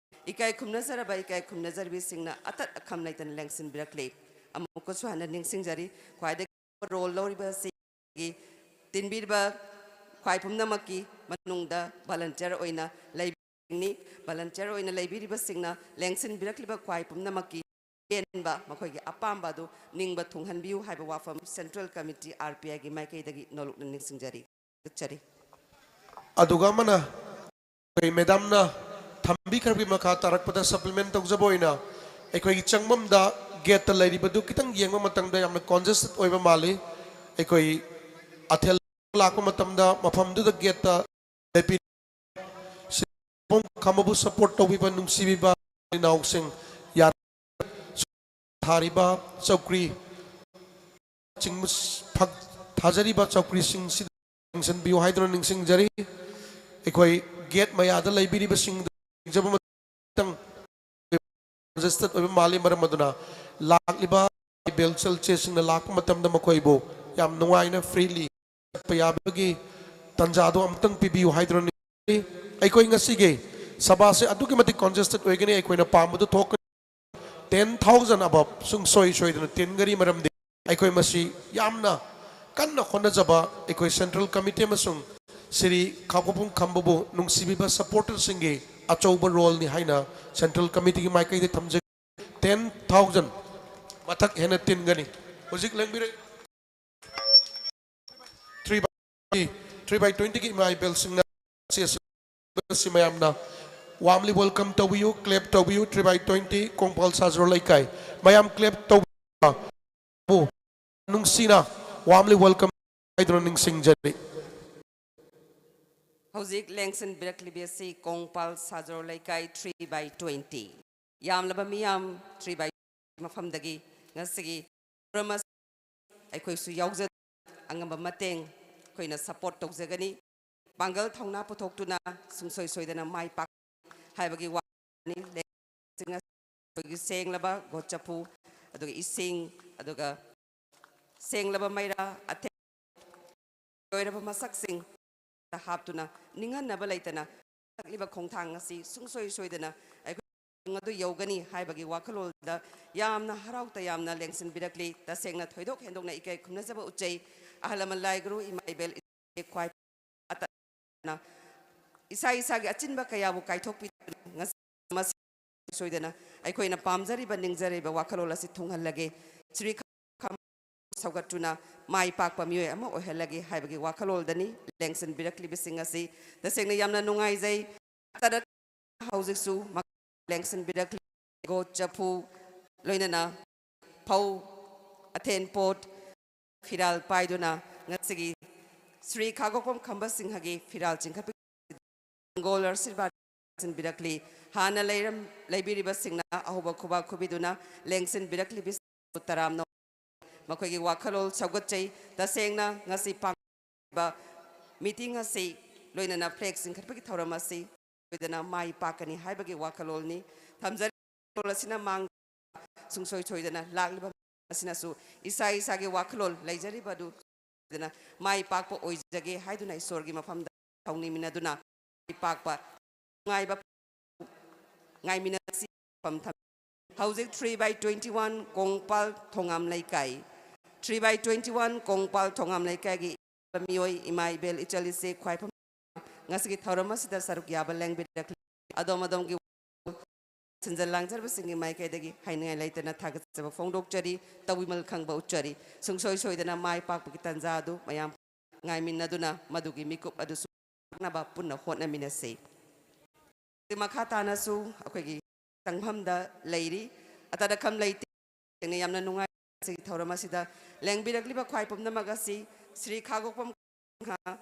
ꯏꯀꯥꯏ ꯈꯨꯝꯅꯖꯔꯕ ꯏꯀꯥꯏ ꯈꯨꯝꯅꯖꯔꯕꯤꯁꯤꯡꯅ ꯑꯇꯠ ꯑꯈꯝ ꯂꯩꯇꯅ ꯂꯦꯡꯁꯤꯟꯕꯤꯔꯛꯂꯤ꯫ ꯑꯃꯨꯛꯀꯁꯨ ꯍꯟꯅ ꯅꯤꯡꯁꯤꯡꯖꯔꯤ, ꯈ꯭ꯋꯥꯏꯗꯒꯤ ꯔꯣꯜ ꯂꯧꯔꯤꯕꯁꯤꯒꯤ ꯇꯤꯟꯕꯤꯔꯤꯕ ꯈ꯭ꯋꯥꯏ ꯄꯨꯝꯅꯃꯛꯀꯤ ꯃꯅꯨꯡꯗ ꯚꯣꯂꯟꯇꯤꯌꯔ ꯑꯣꯏꯅ ꯂꯩꯕꯤꯅꯤ꯫ ꯚꯣꯂꯟꯇꯤꯌꯔ ꯑꯣꯏꯅ ꯂꯩꯕꯤꯔꯤꯕꯁꯤꯡꯅ ꯂꯦꯡꯁꯤꯟꯕꯤꯔꯛꯂꯤꯕ ꯈ꯭ꯋꯥꯏ ꯄꯨꯝꯅꯃꯛꯀꯤ ꯄꯦꯟꯕ, ꯃꯈꯣꯏꯒꯤ ꯑꯄꯥꯝꯕ ꯑꯗꯨ ꯅꯤꯡꯕ ꯊꯨꯡꯍꯟꯕꯤꯌꯨ ꯍꯥꯏꯕ ꯋꯥꯐꯝ ꯁꯦꯟꯇ꯭ꯔꯦꯜ ꯀꯃꯤꯇꯤ, ꯑꯥꯔ ꯄꯤ ꯑꯥꯏꯒꯤ ꯃꯥꯏꯀꯩꯗꯒꯤ ꯅꯣꯂꯨꯛꯅ ꯅꯤꯡꯁꯤꯡꯖꯔꯤ꯫ ꯊꯥꯒꯠꯆꯔꯤ꯫ ꯑꯗꯨꯒ ꯑꯃꯅ ꯑꯩꯈꯣꯏ ꯃꯦꯗꯥꯝꯅ ꯊꯝꯕꯤꯈ꯭ꯔꯕꯒꯤ ꯃꯈꯥ ꯇꯥꯔꯛꯄꯗ ꯁꯄ꯭ꯂꯤꯃꯦꯟ ꯇꯧꯖꯕ ꯑꯣꯏꯅ ꯑꯩꯈꯣꯏꯒꯤ ꯆꯪꯐꯝꯗ ꯒꯦꯠꯇ ꯂꯩꯔꯤꯕꯗꯨ ꯈꯤꯇꯪ ꯌꯦꯡꯕ ꯃꯇꯝꯗ ꯌꯥꯝꯅ ꯀꯣꯟꯖꯦꯁꯇꯦꯠ ꯑꯣꯏꯕ ꯃꯥꯜꯂꯤ꯫ ꯑꯩꯈꯣꯏ ꯑꯊꯦꯜ ꯂꯥꯛꯄ ꯃꯇꯝꯗ ꯃꯐꯝꯗꯨꯗ ꯒꯦꯠꯇ ꯂꯦꯞꯄꯤ-, ꯈꯝꯕꯕꯨ ꯁꯄꯣꯔꯠ ꯇꯧꯕꯤꯕ ꯅꯨꯡꯁꯤꯕꯤꯕ ꯏꯅꯥꯎꯁꯤꯡ, ꯌꯥ-, ꯊꯥꯔꯤꯕ ꯆꯧꯀ꯭ꯔꯤ ꯆꯤꯡꯕ ꯐꯛ ꯊꯥꯖꯔꯤꯕ ꯆꯧꯀ꯭ꯔꯤꯁꯤꯡꯁꯤꯗ ꯌꯦꯡꯁꯤꯟꯕꯤꯌꯨ ꯍꯥꯏꯗꯨꯅ ꯅꯤꯡꯁꯤꯡꯖꯔꯤ꯫ ꯑꯩꯈꯣꯏ ꯒꯦꯠ ꯃꯌꯥꯗ ꯂꯩꯕꯤꯔꯤꯕꯁꯤꯡꯗ ꯌꯦꯡꯖꯕ ꯃꯇꯝ ꯀꯟꯖꯦꯁꯇꯦꯠ ꯑꯣꯏꯕ ꯃꯥꯜꯂꯤ꯫ ꯃꯔꯝ ꯑꯗꯨꯅ ꯂꯥꯛꯂꯤꯕ ꯕꯦꯜ ꯆꯦꯁꯤꯡꯅ ꯂꯥꯛꯄ ꯃꯇꯝꯗ ꯃꯈꯣꯏꯕꯨ ꯌꯥꯝ ꯅꯨꯡꯉꯥꯏꯅ ꯐ꯭ꯔꯤꯂꯤ ꯆꯠꯄ ꯌꯥꯕꯒꯤ ꯇꯥꯟꯖꯥꯗꯣ ꯑꯃꯨꯛꯇꯪ ꯄꯤꯕꯤꯌꯨ ꯍꯥꯏꯗꯨꯅ ꯅꯤꯡꯁꯤꯡꯖꯔꯤ꯫ ꯑꯩꯈꯣꯏ ꯉꯁꯤꯒꯤ ꯁꯚꯥꯁꯦ ꯑꯗꯨꯛꯀꯤ ꯃꯇꯤꯛ ꯀꯣꯟꯖꯦꯁꯇꯦꯠ ꯑꯣꯏꯒꯅꯤ꯫ ꯑꯩꯈꯣꯏꯅ ꯄꯥꯝꯕꯗꯨ ꯊꯣꯛꯀꯅꯤ꯫ ꯇꯦꯟ ꯊꯥꯎꯖꯟ ꯑꯕꯞ ꯁꯨꯡꯁꯣꯏ ꯁꯣꯏꯗꯅ ꯇꯤꯟꯒꯅꯤ꯫ ꯃꯔꯝꯗꯤ ꯑꯩꯈꯣꯏ ꯃꯁꯤ ꯌꯥꯝꯅ ꯀꯟꯅ ꯍꯣꯠꯅꯖꯕ ꯑꯩꯈꯣꯏ ꯁꯦꯟꯇ꯭ꯔꯦꯜ ꯀꯃꯤꯇꯤ ꯑꯃꯁꯨꯡ ꯁ꯭ꯔꯤ ꯈꯥꯕꯣꯛꯐꯝ ꯈꯝꯕꯕꯨ ꯅꯨꯡꯁꯤꯕꯤꯕ ꯁꯄꯣꯔꯇꯔꯁꯤꯡꯒꯤ ꯑꯆꯧꯕ ꯔꯣꯜꯅꯤ ꯍꯥꯏꯅ ꯁꯦꯟꯇ꯭ꯔꯦꯜ ꯀꯃꯤꯇꯤꯒꯤ ꯃꯥꯏꯀꯩꯗ ꯊꯝꯖꯒꯦ꯫ ꯇꯦꯟ ꯊꯥꯎꯖꯟ ꯃꯊꯛ ꯍꯦꯟꯅ ꯇꯤꯟꯒꯅꯤ꯫ ꯍꯧꯖꯤꯛ ꯂꯦꯡꯕꯤꯔꯛ ꯊ꯭ꯔꯤ ꯕꯥꯏ, ꯊ꯭ꯔꯤ ꯕꯥꯏ ꯇ꯭ꯋꯦꯟꯇꯤꯒꯤ ꯏꯃꯥ ꯏꯕꯦꯜꯁꯤꯡꯅ ꯁꯤ ꯑꯁꯤ ꯃꯌꯥꯝꯅ ꯋꯥꯔꯝꯂꯤ ꯋꯦꯜꯀꯝ ꯇꯧꯕꯤꯌꯨ, ꯀ꯭ꯂꯦꯞ ꯇꯧꯕꯤꯌꯨ꯫ ꯊ꯭ꯔꯤ ꯕꯥꯏ ꯇ꯭ꯋꯦꯟꯇꯤ ꯀꯣꯡꯄꯥꯜ ꯁꯥꯖꯣꯔ ꯂꯩꯀꯥꯏ꯫ ꯃꯌꯥꯝ ꯀ꯭ꯂꯦꯞ ꯇꯧꯕꯤꯌꯨ꯫ ꯅꯨꯡꯁꯤꯅ ꯋꯥꯔꯝꯂꯤ ꯋꯦꯜꯀꯝ ꯍꯥꯏꯗꯨꯅ ꯅꯤꯡꯁꯤꯡꯖꯔꯤ꯫ ꯍꯧꯖꯤꯛ ꯂꯦꯡꯁꯤꯟꯕꯤꯔꯛꯂꯤꯕꯤ ꯑꯁꯤ ꯀꯣꯡꯄꯥꯜ ꯁꯥꯖꯣꯔ ꯂꯩꯀꯥꯏ ꯊ꯭ꯔꯤ ꯕꯥꯏ ꯇ꯭ꯋꯦꯟꯇꯤ꯫ ꯌꯥꯝꯂꯕ ꯃꯤꯌꯥꯝ ꯊ꯭ꯔꯤ ꯕꯥꯏ ꯃꯐꯝꯗꯒꯤ ꯉꯁꯤꯒꯤ ꯄ꯭ꯔꯣꯒ꯭ꯔꯥꯝ ꯑꯁꯤ ꯑꯩꯈꯣꯏꯁꯨ ꯌꯥꯎꯖ-, ꯑꯉꯝꯕ ꯃꯇꯦꯡ ꯑꯩꯈꯣꯏꯅ ꯁꯄꯣꯔꯠ ꯇꯧꯖꯒꯅꯤ꯫ ꯄꯥꯡꯒꯜ ꯊꯧꯅꯥ ꯄꯨꯊꯣꯛꯇꯨꯅ ꯁꯨꯡꯁꯣꯏ ꯁꯣꯏꯗꯅ ꯃꯥꯏ ꯄꯥꯛ ꯍꯥꯏꯕꯒꯤ ꯋꯥꯅꯤ꯫ ꯑꯩꯈꯣꯏꯒꯤ ꯁꯦꯡꯂꯕ ꯒꯣꯠ ꯆꯐꯨ, ꯑꯗꯨꯒ ꯏꯁꯤꯡ, ꯑꯗꯨꯒ ꯁꯦꯡꯂꯕ ꯃꯩꯔꯥ, ꯑꯊꯦꯡ ꯑꯣꯏꯔꯕ ꯃꯁꯛꯁꯤꯡ ꯍꯥꯞꯇꯨꯅ ꯅꯤꯡꯍꯟꯅꯕ ꯂꯩꯇꯅ ꯆꯠꯂꯤꯕ ꯈꯣꯡꯊꯥꯡ ꯑꯁꯤ ꯁꯨꯡꯁꯣꯏ ꯁꯣꯏꯗꯅ ꯑꯩꯈꯣꯏ ꯑꯗꯨ ꯌꯧꯒꯅꯤ ꯍꯥꯏꯕꯒꯤ ꯋꯥꯈꯜꯂꯣꯟꯗ ꯌꯥꯝꯅ ꯍꯔꯥꯎ ꯇꯌꯥꯝꯅ ꯂꯦꯡꯁꯤꯟꯕꯤꯔꯛꯂꯤ꯫ ꯇꯁꯦꯡꯅ ꯊꯣꯏꯗꯣꯛ ꯍꯦꯟꯗꯣꯛꯅ ꯏꯀꯥꯏ ꯈꯨꯝꯅꯖꯕ ꯎꯠꯆꯩ꯫ ꯑꯍꯜ ꯂꯃꯟ ꯂꯥꯏ ꯒꯨꯔꯨ ꯏꯃꯥ ꯏꯕꯦꯜ ꯏꯆꯦ ꯈ꯭ꯋꯥꯏ ꯑꯇꯅ ꯏꯁꯥ ꯏꯁꯥꯒꯤ ꯑꯆꯤꯟꯕ ꯀꯌꯥꯕꯨ ꯀꯥꯏꯊꯣꯛꯄꯤꯗꯨꯅ ꯉꯁꯤ ꯃꯁꯤ ꯁꯣꯏꯗꯅ ꯑꯩꯈꯣꯏꯅ ꯄꯥꯝꯖꯔꯤꯕ ꯅꯤꯡꯖꯔꯤꯕ ꯋꯥꯈꯜꯂꯣꯟ ꯑꯁꯤ ꯊꯨꯡꯍꯜꯂꯒꯦ꯫ ꯁ꯭ꯔꯤ ꯈꯝ ꯁꯧꯒꯠꯇꯨꯅ ꯃꯥꯏ ꯄꯥꯛꯄ ꯃꯤꯑꯣꯏ ꯑꯃ ꯑꯣꯏꯍꯜꯂꯒꯦ ꯍꯥꯏꯕꯒꯤ ꯋꯥꯈꯜꯂꯣꯟꯗꯅꯤ ꯂꯦꯡꯁꯤꯟꯕꯤꯔꯛꯂꯤꯕꯁꯤꯡ ꯑꯁꯤ꯫ ꯇꯁꯦꯡꯅ ꯌꯥꯝꯅ ꯅꯨꯡꯉꯥꯏꯖꯩ꯫ ꯇꯔꯛ ꯍꯧꯖꯤꯛꯁꯨ ꯃꯈ-, ꯂꯦꯡꯁꯤꯟꯕꯤꯔꯛꯂꯤ꯫ ꯒꯣ ꯆꯐꯨ, ꯂꯣꯏꯅꯅ ꯐꯧ, ꯑꯊꯦꯟ ꯄꯣꯠ, ꯐꯤꯔꯥꯜ ꯄꯥꯏꯗꯨꯅ ꯉꯁꯤꯒꯤ ꯁ꯭ꯔꯤ ꯈꯥꯒꯣꯛꯄꯝ ꯈꯝꯕ ꯁꯤꯡꯍꯒꯤ ꯐꯤꯔꯥꯜ ꯆꯤꯡꯈꯠꯄꯒꯤ ꯒꯣꯜ ꯑꯁꯤꯔꯕꯥꯗ ꯂꯦꯡꯁꯤꯟꯕꯤꯔꯛꯂꯤ꯫ ꯍꯥꯟꯅ ꯂꯩꯔꯝ-, ꯂꯩꯕꯤꯔꯤꯕꯁꯤꯡꯅ ꯑꯍꯧꯕ ꯈꯨꯕꯥꯛ ꯈꯨꯕꯤꯗꯨꯅ ꯂꯦꯡꯁꯤꯟꯕꯤꯔꯛꯂꯤꯕꯁꯤꯡꯕꯨ ꯇꯔꯥꯝꯅ ꯃꯈꯣꯏꯒꯤ ꯋꯥꯈꯜꯂꯣꯟ ꯁꯧꯒꯠꯆꯩ꯫ ꯇꯁꯦꯡꯅ ꯉꯁꯤ ꯄꯥꯡꯊꯣꯛꯂꯤꯕ ꯃꯤꯇꯤꯡ ꯑꯁꯤ, ꯂꯣꯏꯅꯅ ꯐ꯭ꯂꯦꯒ ꯆꯤꯡꯈꯠꯄꯒꯤ ꯊꯧꯔꯝ ꯑꯁꯤ ꯁꯣꯏꯗꯅ ꯃꯥꯏ ꯄꯥꯛꯀꯅꯤ ꯍꯥꯏꯕꯒꯤ ꯋꯥꯈꯜꯂꯣꯟꯅꯤ ꯊꯝꯖꯔꯤ꯫ ꯋꯥꯈꯜꯂꯣꯟ ꯑꯁꯤꯅ ꯃꯥꯡ ꯁꯨꯡꯁꯣꯏ ꯁꯣꯏꯗꯅ ꯂꯥꯛꯂꯤꯕ ꯑꯁꯤꯅꯁꯨ ꯏꯁꯥ ꯏꯁꯥꯒꯤ ꯋꯥꯈꯜꯂꯣꯟ ꯂꯩꯖꯔꯤꯕ ꯑꯗꯨ ꯁꯣꯏꯗꯅ ꯃꯥꯏ ꯄꯥꯛꯄ ꯑꯣꯏꯖꯒꯦ ꯍꯥꯏꯗꯨꯅ ꯏꯁꯣꯔꯒꯤ ꯃꯐꯝꯗ ꯊꯧꯅꯤꯃꯤꯟꯅꯗꯨꯅ ꯃꯥꯏ ꯄꯥꯛꯄ ꯅꯨꯡꯉꯥꯏꯕ ꯉꯥꯏꯃꯤꯟꯅꯁꯤ꯫ ꯋꯥꯐꯝ ꯊꯝ-, ꯍꯧꯖꯤꯛ three by twenty one Kongpal ꯊꯣꯉꯥꯝ ꯂꯩꯀꯥꯏ, three by twenty one Kongpal ꯊꯣꯉꯥꯝ ꯂꯩꯀꯥꯏꯒꯤ ꯃꯤꯑꯣꯏ ꯏꯃꯥ ꯏꯕꯦꯜ ꯏꯆꯜ ꯏꯆꯦ ꯈ꯭ꯋꯥꯏꯐꯝ ꯉꯁꯤꯒꯤ ꯊꯧꯔꯝ ꯑꯁꯤꯗ ꯁꯔꯨꯛ ꯌꯥꯕ ꯂꯦꯡꯕꯤꯔꯛꯂꯤ꯫ ꯑꯗꯣꯝ ꯑꯗꯣꯝꯒꯤ ꯁꯤꯟꯖ ꯂꯥꯡꯖꯔꯕꯁꯤꯡꯒꯤ ꯃꯥꯏꯀꯩꯗꯒꯤ ꯍꯥꯏꯅꯤꯡꯉꯥꯏ ꯂꯩꯇꯅ ꯊꯥꯒꯠꯆꯕ ꯐꯣꯡꯗꯣꯛꯆꯔꯤ, ꯇꯧꯕꯤꯃꯜ ꯈꯪꯕ ꯎꯠꯆꯔꯤ꯫ ꯁꯨꯡꯁꯣꯏ ꯁꯣꯏꯗꯅ ꯃꯥꯏ ꯄꯥꯛꯄꯒꯤ ꯇꯥꯟꯖꯥ ꯑꯗꯨ ꯃꯌꯥꯝ ꯉꯥꯏꯃꯤꯟꯅꯗꯨꯅ ꯃꯗꯨꯒꯤ ꯃꯤꯀꯨꯞ ꯑꯗꯨꯁꯨ ꯂꯥꯛꯅꯕ ꯄꯨꯟꯅ ꯍꯣꯠꯅꯃꯤꯟꯅꯁꯤ꯫ ꯃꯈꯥ ꯇꯥꯅꯁꯨ ꯑꯩꯈꯣꯏꯒꯤ ꯆꯪꯐꯝꯗ ꯂꯩꯔꯤ꯫ ꯑꯇꯗꯈꯝ ꯂꯩꯇꯦ꯫ ꯇꯁꯦꯡꯅ ꯌꯥꯝꯅ ꯅꯨꯡꯉꯥꯏ꯫ ꯉꯁꯤꯒꯤ ꯊꯧꯔꯝ ꯑꯁꯤꯗ ꯂꯦꯡꯕꯤꯔꯛꯂꯤꯕ ꯈ꯭ꯋꯥꯏ ꯄꯨꯝꯅꯃꯛ ꯑꯁꯤ Shri ꯈꯥꯒꯣꯛꯄꯝ Singh,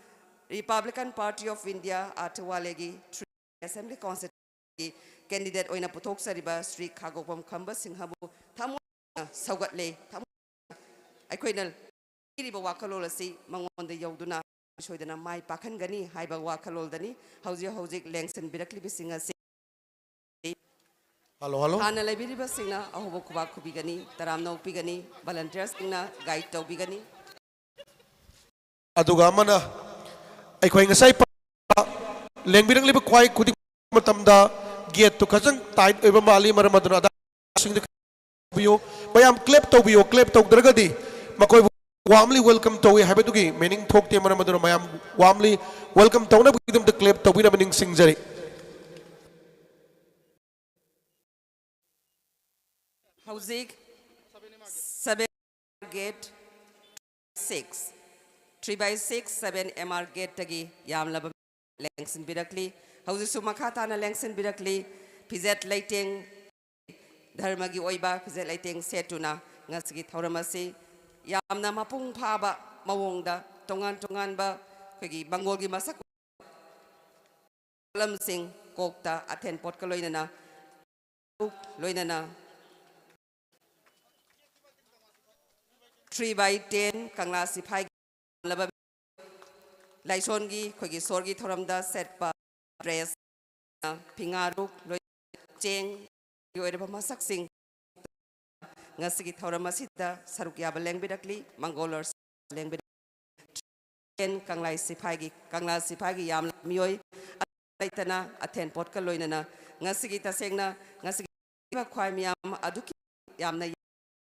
Republican Party of India, ꯑꯥꯔꯊꯋꯥꯂꯦꯒꯤ three assembly constituency candidate ꯑꯣꯏꯅ ꯄꯨꯊꯣꯛꯆꯔꯤꯕ ꯁ꯭ꯔꯤ ꯈꯥꯒꯣꯛꯄꯝ ꯈꯝꯕ ꯁꯤꯡꯍꯕꯨ ꯊꯃꯣꯏꯅ ꯁꯧꯒꯠꯂꯦ꯫ ꯊꯃꯣꯏꯅ ꯑꯩꯈꯣꯏꯅ ꯄꯤꯔꯤꯕ ꯋꯥꯈꯜꯂꯣꯟ ꯑꯁꯤ ꯃꯉꯣꯟꯗ ꯌꯧꯗꯨꯅ ꯁꯣꯏꯗꯅ ꯃꯥꯏ ꯄꯥꯛꯍꯟꯒꯅꯤ ꯍꯥꯏꯕ ꯋꯥꯈꯜꯂꯣꯟꯗꯅꯤ ꯍꯧꯖꯤꯛ ꯍꯧꯖꯤꯛ ꯂꯦꯡꯁꯤꯟꯕꯤꯔꯛꯂꯤꯕꯁꯤꯡ ꯑꯁꯤ꯫ Hello, hello. ꯍꯥꯟꯅ ꯂꯩꯕꯤꯔꯤꯕꯁꯤꯡꯅ ꯑꯍꯧꯕ ꯈꯨꯕꯥꯛ ꯈꯨꯕꯤꯒꯅꯤ, ꯇꯔꯥꯝꯅ ꯑꯣꯛꯄꯤꯒꯅꯤ, volunteersꯁꯤꯡꯅ guide ꯇꯧꯕꯤꯒꯅꯤ꯫ ꯑꯗꯨꯒ ꯑꯃꯅ ꯑꯩꯈꯣꯏ ꯉꯁꯥꯏ ꯄ-, ꯂꯦꯡꯕꯤꯔꯛꯂꯤꯕ ꯈ꯭ꯋꯥꯏ ꯈꯨꯗꯤꯡꯃꯛ ꯃꯇꯝꯗ ꯒꯦꯠꯇꯨ ꯈꯤꯇꯪ ꯇꯥꯏꯠ ꯑꯣꯏꯕ ꯃꯥꯜꯂꯤ, ꯃꯔꯝ ꯑꯗꯨꯅ ꯑꯗꯥꯁꯤꯡꯗꯨ ꯇꯧꯕꯤꯌꯨ꯫ ꯃꯌꯥꯝ ꯀ꯭ꯂꯦꯞ ꯇꯧꯕꯤꯌꯨ, ꯀ꯭ꯂꯦꯞ ꯇꯧꯗ꯭ꯔꯒꯗꯤ ꯃꯈꯣꯏꯕꯨ ꯋꯥꯔꯝꯂꯤ ꯋꯦꯜꯀꯝ ꯇꯧꯏ ꯍꯥꯏꯕꯗꯨꯒꯤ ꯃꯤꯅꯤꯡ ꯊꯣꯛꯇꯦ꯫ ꯃꯔꯝ ꯑꯗꯨꯅ ꯃꯌꯥꯝ ꯋꯥꯔꯝꯂꯤ ꯋꯦꯜꯀꯝ ꯇꯧꯅꯕꯒꯤꯗꯃꯛꯇ ꯀ꯭ꯂꯦꯞ ꯇꯧꯕꯤꯅꯕ ꯅꯤꯡꯁꯤꯡꯖꯔꯤ꯫ ꯍꯧꯖꯤꯛ seven gate six, three by six seven M R gateꯇꯒꯤ ꯌꯥꯝꯂꯕ ꯂꯦꯡꯁꯤꯟꯕꯤꯔꯛꯂꯤ꯫ ꯍꯧꯖꯤꯛꯁꯨ ꯃꯈꯥ ꯇꯥꯅ ꯂꯦꯡꯁꯤꯟꯕꯤꯔꯛꯂꯤ꯫ ꯐꯤꯖꯦꯠ ꯂꯩꯇꯦꯡ, ꯙꯔꯃꯒꯤ ꯑꯣꯏꯕ ꯐꯤꯖꯦꯠ ꯂꯩꯇꯦꯡ ꯁꯦꯠꯇꯨꯅ ꯉꯁꯤꯒꯤ ꯊꯧꯔꯝ ꯑꯁꯤ ꯌꯥꯝꯅ ꯃꯄꯨꯡ ꯐꯥꯕ ꯃꯑꯣꯡꯗ ꯇꯣꯉꯥꯟ ꯇꯣꯉꯥꯟꯕ ꯑꯩꯈꯣꯏꯒꯤ ꯃꯪꯒꯣꯜꯒꯤ ꯃꯁꯛ ꯄꯣꯠꯂꯝꯁꯤꯡ, ꯀꯣꯛꯇ ꯑꯊꯦꯟ ꯄꯣꯠꯀ ꯂꯣꯏꯅꯅ, ꯂꯣꯏꯅꯅ three by ten ꯀꯪꯂꯥ ꯁꯤꯐꯥꯏꯒꯤ ꯂꯥꯏꯁꯣꯟꯒꯤ ꯑꯩꯈꯣꯏꯒꯤ ꯁꯣꯔꯒꯤ ꯊꯧꯔꯝꯗ ꯁꯦꯠꯄ dress, ꯐꯤꯉꯥꯔꯨꯛ, ꯂꯣꯏ-, ꯆꯦꯡꯒꯤ ꯑꯣꯏꯔꯕ ꯃꯁꯛꯁꯤꯡ ꯉꯁꯤꯒꯤ ꯊꯧꯔꯝ ꯑꯁꯤꯗ ꯁꯔꯨꯛ ꯌꯥꯕ ꯂꯦꯡꯕꯤꯔꯛꯂꯤ꯫ ꯃꯪꯒꯣꯜ ꯑꯣꯔꯁ ꯂꯦꯡꯕꯤꯔꯛꯂꯤ꯫ ꯀꯪꯂꯥ ꯁꯤꯐꯥꯏꯒꯤ, ꯀꯪꯂꯥ ꯁꯤꯐꯥꯏꯒꯤ ꯌꯥꯝꯂꯕ ꯃꯤꯑꯣꯏ ꯂꯩꯇꯅ ꯑꯊꯦꯟ ꯄꯣꯠꯀ ꯂꯣꯏꯅꯅ ꯉꯁꯤꯒꯤ, ꯇꯁꯦꯡꯅ ꯉꯁꯤꯒꯤ ꯈ꯭ꯋꯥꯏ ꯃꯤꯌꯥꯝ ꯑꯗꯨꯛꯀꯤ ꯌꯥꯝꯅ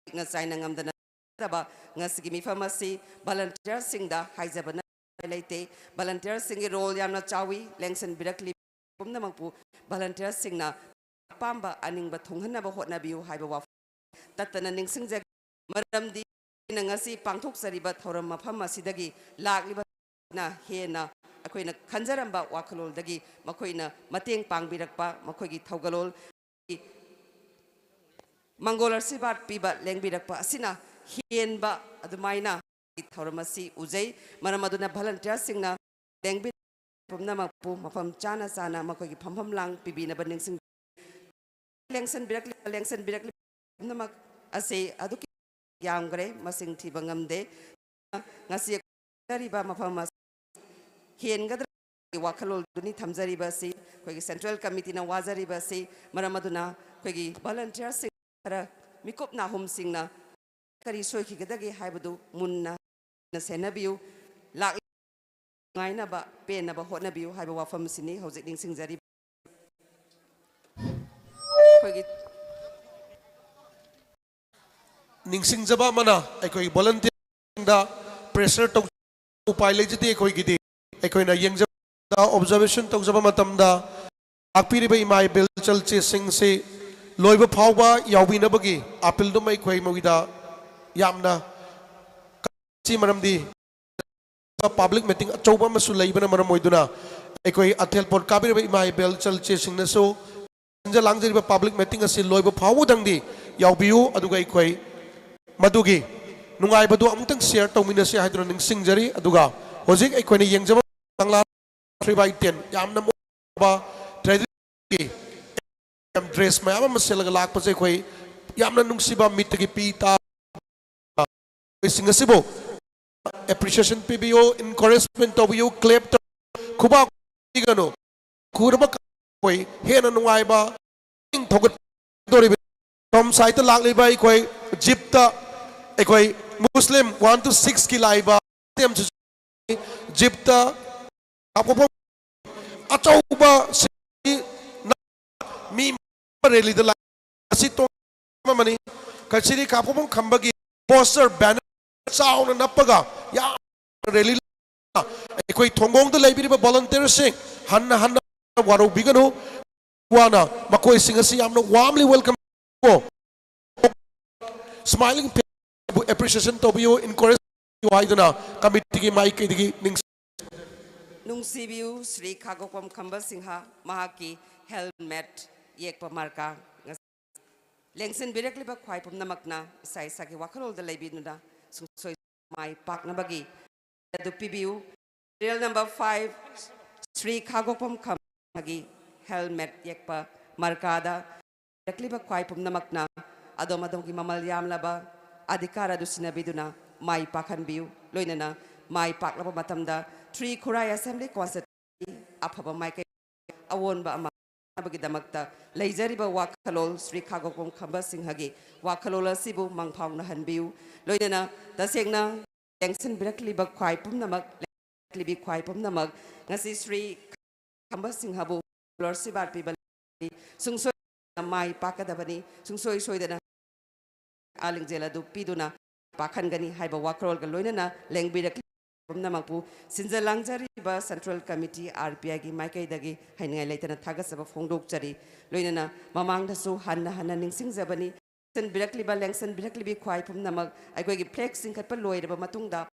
ꯏꯛꯅ ꯆꯥꯏꯅ ꯉꯝꯗꯅ ꯇꯧꯖꯕ ꯉꯁꯤꯒꯤ ꯃꯤꯐꯝ ꯑꯁꯤ volunteerꯁꯤꯡꯗ ꯍꯥꯏꯖꯕ ꯅꯠꯇꯅ ꯂꯩꯇꯦ꯫ Volunteerꯁꯤꯡꯒꯤ role ꯌꯥꯝꯅ ꯆꯥꯎꯏ꯫ ꯂꯦꯡꯁꯤꯟꯕꯤꯔꯛꯂꯤꯕ ꯄꯨꯝꯅꯃꯛꯄꯨ volunteerꯁꯤꯡꯅ ꯑꯄꯥꯝꯕ ꯑꯅꯤꯡꯕ ꯊꯨꯡꯍꯟꯅꯕ ꯍꯣꯠꯅꯕꯤꯌꯨ ꯍꯥꯏꯕ ꯋꯥꯐꯝ ꯇꯠꯇꯅ ꯅꯤꯡꯁꯤꯡꯖꯒꯦ꯫ ꯃꯔꯝꯗꯤ ꯑꯩꯅ ꯉꯁꯤ ꯄꯥꯡꯊꯣꯛꯆꯔꯤꯕ ꯊꯧꯔꯝ ꯃꯐꯝ ꯑꯁꯤꯗꯒꯤ ꯂꯥꯛꯂꯤꯕ ꯅ ꯍꯦꯟꯅ ꯑꯩꯈꯣꯏꯅ ꯈꯟꯖꯔꯝꯕ ꯋꯥꯈꯜꯂꯣꯟꯗꯒꯤ ꯃꯈꯣꯏꯅ ꯃꯇꯦꯡ ꯄꯥꯡꯕꯤꯔꯛꯄ, ꯃꯈꯣꯏꯒꯤ ꯊꯧꯒꯜꯂꯣꯟ ꯃꯪꯒꯣꯜ ꯑꯁꯤꯔꯕꯥꯗ ꯄꯤꯕ ꯂꯦꯡꯕꯤꯔꯛꯄ ꯑꯁꯤꯅ ꯍꯦꯟꯕ ꯑꯗꯨꯃꯥꯏꯅ ꯊꯧꯔꯝ ꯑꯁꯤ ꯎꯖꯩ꯫ ꯃꯔꯝ ꯑꯗꯨꯅ volunteerꯁꯤꯡꯅ ꯂꯦꯡꯕꯤ ꯄꯨꯝꯅꯃꯛꯄꯨ ꯃꯐꯝ ꯆꯥꯅ ꯆꯥꯅ ꯃꯈꯣꯏꯒꯤ ꯐꯝꯐꯝ ꯂꯥꯡ ꯄꯤꯕꯤꯅꯕ ꯅꯤꯡꯁꯤꯡ ꯂꯦꯡꯁꯤꯟꯕꯤꯔꯛꯂꯤꯕ, ꯂꯦꯡꯁꯤꯟꯕꯤꯔꯛꯂꯤꯕ ꯄꯨꯝꯅꯃꯛ ꯑꯁꯤ ꯑꯗꯨꯛꯀꯤ ꯌꯥꯝꯈ꯭ꯔꯦ, ꯃꯁꯤꯡ ꯊꯤꯕ ꯉꯝꯗꯦ꯫ ꯉꯁꯤ ꯆꯠꯆꯔꯤꯕ ꯃꯐꯝ ꯑꯁꯤ ꯍꯦꯟꯒꯗ꯭ꯔꯥ ꯋꯥꯈꯜꯂꯣꯟꯗꯨꯅꯤ ꯊꯝꯖꯔꯤꯕ ꯑꯁꯤ꯫ ꯑꯩꯈꯣꯏꯒꯤ central committeeꯅ ꯋꯥꯖꯔꯤꯕ ꯑꯁꯤ ꯃꯔꯝ ꯑꯗꯨꯅ ꯑꯩꯈꯣꯏꯒꯤ volunteerꯁꯤꯡ ꯈꯔ ꯃꯤꯀꯨꯞ ꯅꯥꯍꯨꯝꯁꯤꯡꯅ ꯀꯔꯤ ꯁꯣꯏꯈꯤꯒꯗꯒꯦ ꯍꯥꯏꯕꯗꯨ ꯃꯨꯟꯅ ꯁꯦꯟꯅꯕꯤꯌꯨ꯫ ꯂꯥꯛꯂꯤꯕ ꯅꯨꯡꯉꯥꯏꯅꯕ, ꯄꯦꯟꯅꯕ ꯍꯣꯠꯅꯕꯤꯌꯨ ꯍꯥꯏꯕ ꯋꯥꯐꯝ ꯑꯁꯤꯅꯤ ꯍꯧꯖꯤꯛ ꯅꯤꯡꯁꯤꯡꯖꯔꯤꯕ꯫ ꯑꯩꯈꯣꯏꯒꯤ ꯅꯤꯡꯁꯤꯡꯖꯕ ꯑꯃꯅ, ꯑꯩꯈꯣꯏ ꯚꯣꯂꯟꯇꯤꯌꯔꯁꯤꯡꯗ ꯄ꯭ꯔꯦꯁꯔ ꯇꯧ, ꯎꯄꯥꯏ ꯂꯩꯖꯗꯦ꯫ ꯑꯩꯈꯣꯏꯒꯤꯗꯤ ꯑꯩꯈꯣꯏꯅ ꯌꯦꯡꯖꯕꯗ, ꯑꯣꯕꯖꯥꯔꯕꯦꯁꯟ ꯇꯧꯖꯕ ꯃꯇꯝꯗ, ꯂꯥꯛꯄꯤꯔꯤꯕ ꯏꯃꯥ ꯏꯕꯦꯜ ꯆꯜꯆꯦꯁꯤꯡꯁꯤ ꯂꯣꯏꯕ ꯐꯥꯎꯕ ꯌꯥꯎꯕꯤꯅꯕꯒꯤ ꯑꯥꯄꯤꯜꯗꯨꯃ ꯑꯩꯈꯣꯏ ꯃꯣꯏꯗ ꯌꯥꯝꯅ ꯀꯠꯆꯩ꯫ ꯃꯔꯝꯗꯤ ꯄꯕ꯭ꯂꯤꯛ ꯃꯤꯇꯤꯡ ꯑꯆꯧꯕ ꯑꯃꯁꯨ ꯂꯩꯕꯅ ꯃꯔꯝ ꯑꯣꯏꯗꯨꯅ, ꯑꯩꯈꯣꯏ ꯑꯊꯦꯜ ꯄꯣꯠ ꯀꯥꯕꯤꯔꯤꯕ ꯏꯃꯥ ꯏꯕꯦꯜ ꯆꯜꯆꯦꯁꯤꯡꯅꯁꯨ ꯁꯤꯟꯖ ꯂꯥꯡꯖꯔꯤꯕ ꯄꯕ꯭ꯂꯤꯛ ꯃꯤꯇꯤꯡ ꯑꯁꯤ ꯂꯣꯏꯕ ꯐꯥꯎꯕꯗꯪꯗꯤ ꯌꯥꯎꯕꯤꯌꯨ꯫ ꯑꯗꯨꯒ ꯑꯩꯈꯣꯏ ꯃꯗꯨꯒꯤ ꯅꯨꯡꯉꯥꯏꯕꯗꯨ ꯑꯃꯨꯛꯇꯪ ꯁꯤꯌꯔ ꯇꯧꯃꯤꯟꯅꯁꯤ ꯍꯥꯏꯗꯨꯅ ꯅꯤꯡꯁꯤꯡꯖꯔꯤ꯫ ꯑꯗꯨꯒ ꯍꯧꯖꯤꯛ ꯑꯩꯈꯣꯏꯅ ꯌꯦꯡꯖꯕ ꯀꯪꯂꯥ three by ten ꯌꯥꯝꯅ ꯃꯑꯣꯡ ꯇꯥꯕ ꯇ꯭ꯔꯦꯗꯤꯁꯅꯦꯜꯒꯤ ꯗ꯭ꯔꯦꯁ ꯃꯌꯥꯝ ꯑꯃ ꯁꯦꯠꯂꯒ ꯂꯥꯛꯄꯁꯦ ꯑꯩꯈꯣꯏ ꯌꯥꯝꯅ ꯅꯨꯡꯁꯤꯕ, ꯃꯤꯠꯇꯒꯤ ꯄꯤ ꯇꯥꯕ ꯁꯤꯡ ꯑꯁꯤꯕꯨ ꯑꯦꯄ꯭ꯔꯤꯁꯤꯌꯦꯁꯟ ꯄꯤꯕꯤꯌꯨ, ꯏꯟꯀꯔꯦꯖꯃꯦꯟ ꯇꯧꯕꯤꯌꯨ, ꯀ꯭ꯂꯦꯞ ꯇꯧ, ꯈꯨꯕꯥꯛ ꯄꯤꯒꯅꯨ꯫ ꯈꯨꯔꯕ ꯑꯩꯈꯣꯏ ꯍꯦꯟꯅ ꯅꯨꯡꯉꯥꯏꯕ, ꯄꯨꯛꯅꯤꯡ ꯊꯧꯒꯠꯀꯗꯧꯔꯤꯕ ꯁꯣꯝ ꯁꯥꯏꯠꯇ ꯂꯥꯛꯂꯤꯕ ꯑꯩꯈꯣꯏ ꯖꯤꯞꯇ, ꯑꯩꯈꯣꯏ ꯃꯨꯁꯂꯤꯝ one to six ꯀꯤ ꯂꯥꯛꯏꯕ ꯖꯤꯞꯇ ꯀꯥꯞꯊꯣꯛꯐꯝ ꯑꯆꯧꯕ ꯁꯤꯡ ꯃꯤ ꯔꯦꯂꯤꯗ ꯂꯥꯛ-, ꯑꯁꯤ ꯇꯣꯉꯥꯟꯕ ꯑꯃꯅꯤ꯫ ꯀꯆꯦꯔꯤ ꯀꯥꯞꯊꯣꯛꯐꯝ ꯈꯝꯕꯒꯤ ꯄꯣꯁꯇꯔ, ꯕꯦꯅꯔ ꯆꯥꯎꯅ ꯅꯞꯄꯒ ꯌꯥꯝꯅ ꯔꯦꯂꯤ, ꯑꯩꯈꯣꯏ ꯊꯣꯡꯒꯣꯡꯗ ꯂꯩꯕꯤꯔꯤꯕ ꯚꯣꯂꯟꯇꯤꯌꯔꯁꯤꯡ ꯍꯟꯅ ꯍꯟꯅ ꯋꯥꯔꯧꯕꯤꯒꯅꯨ꯫ ꯋꯥꯅ ꯃꯈꯣꯏꯁꯤꯡ ꯑꯁꯤ ꯌꯥꯝꯅ ꯋꯥꯔꯝꯂꯤ ꯋꯦꯜꯀꯝ ꯇꯧꯕꯤꯌꯨ꯫ ꯁ꯭ꯃꯥꯏꯂꯤꯡ ꯐꯦꯁꯕꯨ ꯑꯦꯄ꯭ꯔꯤꯁꯤꯌꯦꯁꯟ ꯇꯧꯕꯤꯌꯨ, ꯏꯟꯀꯔꯦꯖ ꯇꯧꯕꯤꯌꯨ ꯍꯥꯏꯗꯨꯅ ꯀꯃꯤꯇꯤꯒꯤ ꯃꯥꯏꯀꯩꯗꯒꯤ ꯅꯤꯡꯁꯤꯡ- ꯅꯨꯡꯁꯤꯕꯤꯌꯨ ꯁ꯭ꯔꯤ ꯈꯥꯒꯣꯛꯄꯝ ꯈꯝꯕ ꯁꯤꯡꯍ, ꯃꯍꯥꯛꯀꯤ ꯍꯦꯜꯃꯦꯠ ꯌꯦꯛꯄ ꯃꯥꯔꯀꯥ ꯉꯁꯤ ꯂꯦꯡꯁꯤꯟꯕꯤꯔꯛꯂꯤꯕ ꯈ꯭ꯋꯥꯏ ꯄꯨꯝꯅꯃꯛꯅ ꯏꯁꯥ ꯏꯁꯥꯒꯤ ꯋꯥꯈꯜꯂꯣꯟꯗ ꯂꯩꯕꯤꯗꯨꯅ ꯁꯨꯡꯁꯣꯏ ꯃꯥꯏ ꯄꯥꯛꯅꯕꯒꯤ ꯑꯗꯨ ꯄꯤꯕꯤꯌꯨ꯫ Serial number five, Shri Khagokpam ꯈꯝꯕꯒꯤ ꯍꯦꯜꯃꯦꯠ ꯌꯦꯛꯄ ꯃꯥꯔꯀꯥꯗ ꯂꯥꯛꯂꯤꯕ ꯈ꯭ꯋꯥꯏ ꯄꯨꯝꯅꯃꯛꯅ ꯑꯗꯣꯝ ꯑꯗꯣꯝꯒꯤ ꯃꯃꯜ ꯌꯥꯝꯂꯕ ꯑꯙꯤꯀꯥꯔ ꯑꯗꯨ ꯁꯤꯟꯅꯕꯤꯗꯨꯅ ꯃꯥꯏ ꯄꯥꯛꯍꯟꯕꯤꯌꯨ꯫ ꯂꯣꯏꯅꯅ ꯃꯥꯏ ꯄꯥꯛꯂꯕ ꯃꯇꯝꯗ ꯊ꯭ꯔꯤ ꯈꯨꯔꯥꯏ ꯑꯦꯁꯦꯝꯕ꯭ꯂꯤ ꯀꯣꯟꯁꯇꯤꯇ꯭ꯌꯨꯟꯁꯤ ꯑꯐꯕ ꯃꯥꯏꯀꯩ ꯑꯑꯣꯟꯕ ꯑꯃ ꯄꯨꯔꯛꯅꯕꯒꯤꯗꯃꯛꯇ ꯂꯩꯖꯔꯤꯕ ꯋꯥꯈꯜꯂꯣꯟ ꯁ꯭ꯔꯤ ꯈꯥꯒꯣꯛꯄꯝ ꯈꯝꯕ ꯁꯤꯡꯍꯒꯤ ꯋꯥꯈꯜꯂꯣꯟ ꯑꯁꯤꯕꯨ ꯃꯪꯐꯥꯎꯅꯍꯟꯕꯤꯌꯨ꯫ ꯂꯣꯏꯅꯅ ꯇꯁꯦꯡꯅ ꯂꯦꯡꯁꯤꯟꯕꯤꯔꯛꯂꯤꯕ ꯈ꯭ꯋꯥꯏ ꯄꯨꯝꯅꯃꯛ, ꯂꯦꯡꯁꯤꯟꯕꯤꯔꯛꯂꯤꯕꯤ ꯈ꯭ꯋꯥꯏ ꯄꯨꯝꯅꯃꯛ ꯉꯁꯤ ꯁ꯭ꯔꯤ ꯈꯝꯕ ꯁꯤꯡꯍꯕꯨ ꯁ꯭ꯀꯣꯂꯔꯁꯤꯞ ꯄꯤꯕ ꯁꯨꯡꯁꯣꯏ ꯃꯥꯏ ꯄꯥꯛꯀꯗꯕꯅꯤ꯫ ꯁꯨꯡꯁꯣꯏ ꯁꯣꯏꯗꯅ ꯑꯥ ꯂꯤꯡꯖꯦꯜ ꯑꯗꯨ ꯄꯤꯗꯨꯅ ꯄꯥꯛꯍꯟꯒꯅꯤ ꯍꯥꯏꯕ ꯋꯥꯈꯜꯂꯣꯟꯒ ꯂꯣꯏꯅꯅ ꯂꯦꯡꯕꯤꯔꯛꯂꯤꯕ ꯄꯨꯝꯅꯃꯛꯄꯨ, ꯁꯤꯟꯖ ꯂꯥꯡꯖꯔꯤꯕ Central Committee, R P I ꯒꯤ ꯃꯥꯏꯀꯩꯗꯒꯤ ꯍꯥꯏꯅꯤꯡꯉꯥꯏ ꯂꯩꯇꯅ ꯊꯥꯒꯠꯆꯕ ꯐꯣꯡꯗꯣꯛꯆꯔꯤ꯫ ꯂꯣꯏꯅꯅ ꯃꯃꯥꯡꯗꯁꯨ ꯍꯟꯅ ꯍꯟꯅ ꯅꯤꯡꯁꯤꯡꯖꯕꯅꯤ, ꯂꯦꯡꯁꯤꯟꯕꯤꯔꯛꯂꯤꯕ, ꯂꯦꯡꯁꯤꯟꯕꯤꯔꯛꯂꯤꯕꯤ ꯈ꯭ꯋꯥꯏ ꯄꯨꯝꯅꯃꯛ ꯑꯩꯈꯣꯏꯒꯤ flag ꯆꯤꯡꯈꯠꯄ ꯂꯣꯏꯔꯕ ꯃꯇꯨꯡꯗ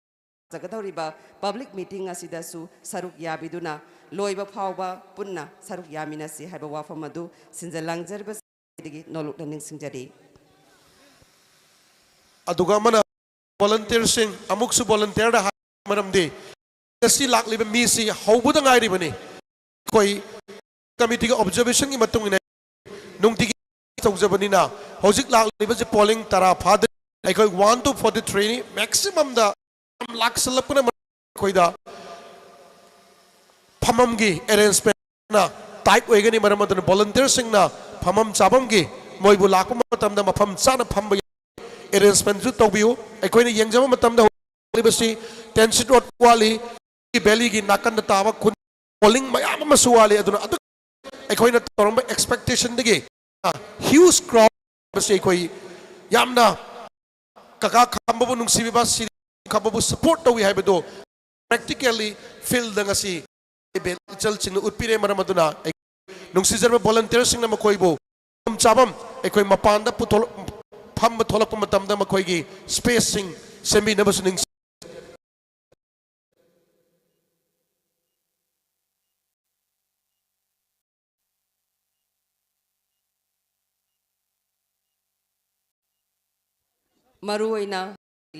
ꯖꯒꯗꯧꯔꯤꯕ public meeting ꯑꯁꯤꯗꯁꯨ ꯁꯔꯨꯛ ꯌꯥꯕꯤꯗꯨꯅ ꯂꯣꯏꯕ ꯐꯥꯎꯕ ꯄꯨꯟꯅ ꯁꯔꯨꯛ ꯌꯥꯃꯤꯟꯅꯁꯤ ꯍꯥꯏꯕ ꯋꯥꯐꯝ ꯑꯗꯨ ꯁꯤꯟꯖ ꯂꯥꯡꯖꯔꯤꯕꯁꯤꯡꯗꯒꯤ ꯅꯣꯂꯨꯛꯅ ꯅꯤꯡꯁꯤꯡꯖꯔꯤ꯫ ꯑꯗꯨꯒ ꯑꯃꯅ volunteerꯁꯤꯡ, ꯑꯃꯨꯛꯁꯨ volunteerꯗ ꯍꯥꯏ ꯃꯔꯝꯗꯤ ꯉꯁꯤ ꯂꯥꯛꯂꯤꯕ ꯃꯤꯁꯤ ꯍꯧꯕꯗ ꯉꯥꯏꯔꯤꯕꯅꯤ꯫ ꯑꯩꯈꯣꯏ committeeꯒꯤ observationꯒꯤ ꯃꯇꯨꯡ ꯏꯟꯅ ꯅꯨꯡꯇꯤꯒꯤ ꯇꯧꯖꯕꯅꯤꯅ ꯍꯧꯖꯤꯛ ꯂꯥꯛꯂꯤꯕꯁꯤ polling ꯇꯔꯥ ꯐꯥꯗ꯭ꯔꯤ꯫ ꯑꯩꯈꯣꯏ one to forty threeꯅꯤ, maximumꯗ ꯌꯥꯝ ꯂꯥꯛꯁꯜꯂꯛꯄꯅ ꯃꯔꯝ ꯑꯩꯈꯣꯏꯗ ꯐꯝꯐꯝꯒꯤ arrangementꯅ tight ꯑꯣꯏꯒꯅꯤ꯫ ꯃꯔꯝ ꯑꯗꯨꯅ volunteerꯁꯤꯡꯅ ꯐꯝꯐꯝ ꯆꯥꯐꯝꯒꯤ ꯃꯣꯏꯕꯨ ꯂꯥꯛꯄ ꯃꯇꯝꯗ ꯃꯐꯝ ꯆꯥꯅ ꯐꯝꯕ arrangementꯁꯨ ꯇꯧꯕꯤꯌꯨ꯫ ꯑꯩꯈꯣꯏꯅ ꯌꯦꯡꯖꯕ ꯃꯇꯝꯗ ꯍꯧꯖꯤꯛ ꯂꯩꯔꯤꯕꯁꯤ Tension Road ꯋꯥꯠꯂꯤ, Valleyꯒꯤ ꯅꯥꯀꯟꯗ ꯇꯥꯕ ꯈꯨꯟ polling ꯃꯌꯥꯝ ꯑꯃꯁꯨ ꯋꯥꯠꯂꯤ꯫ ꯑꯗꯨꯅ ꯑꯗꯨ ꯑꯩꯈꯣꯏꯅ ꯇꯧꯔꯝꯕ expectationꯗꯒꯤ, ꯑ, huge crowd ꯑꯁꯤ ꯑꯩꯈꯣꯏ ꯌꯥꯝꯅ ꯀꯀꯥ ꯈꯝꯕꯕꯨ ꯅꯨꯡꯁꯤꯕꯤꯕ, ꯁꯤꯔꯤ ꯈꯝꯕꯕꯨ support ꯇꯧꯏ ꯍꯥꯏꯕꯗꯨ practically fieldꯗ ꯉꯁꯤ ꯏꯕꯦꯜ ꯏꯆꯜꯁꯤꯡꯅ ꯎꯠꯄꯤꯔꯦ꯫ ꯃꯔꯝ ꯑꯗꯨꯅ ꯑꯩ ꯅꯨꯡꯁꯤꯖꯔꯕ volunteerꯁꯤꯡꯅ ꯃꯈꯣꯏꯕꯨ ꯐꯝꯐꯝ ꯆꯥꯐꯝ ꯑꯩꯈꯣꯏ ꯃꯄꯥꯟꯗ ꯄꯨꯊꯣꯛ-, ꯐꯝꯕ ꯊꯣꯛꯂꯛꯄ ꯃꯇꯝꯗ ꯃꯈꯣꯏꯒꯤ spaceꯁꯤꯡ ꯁꯦꯝꯕꯤꯅꯕꯁꯨ ꯅꯤꯡꯁꯤꯡ ꯃꯔꯨꯑꯣꯏꯅ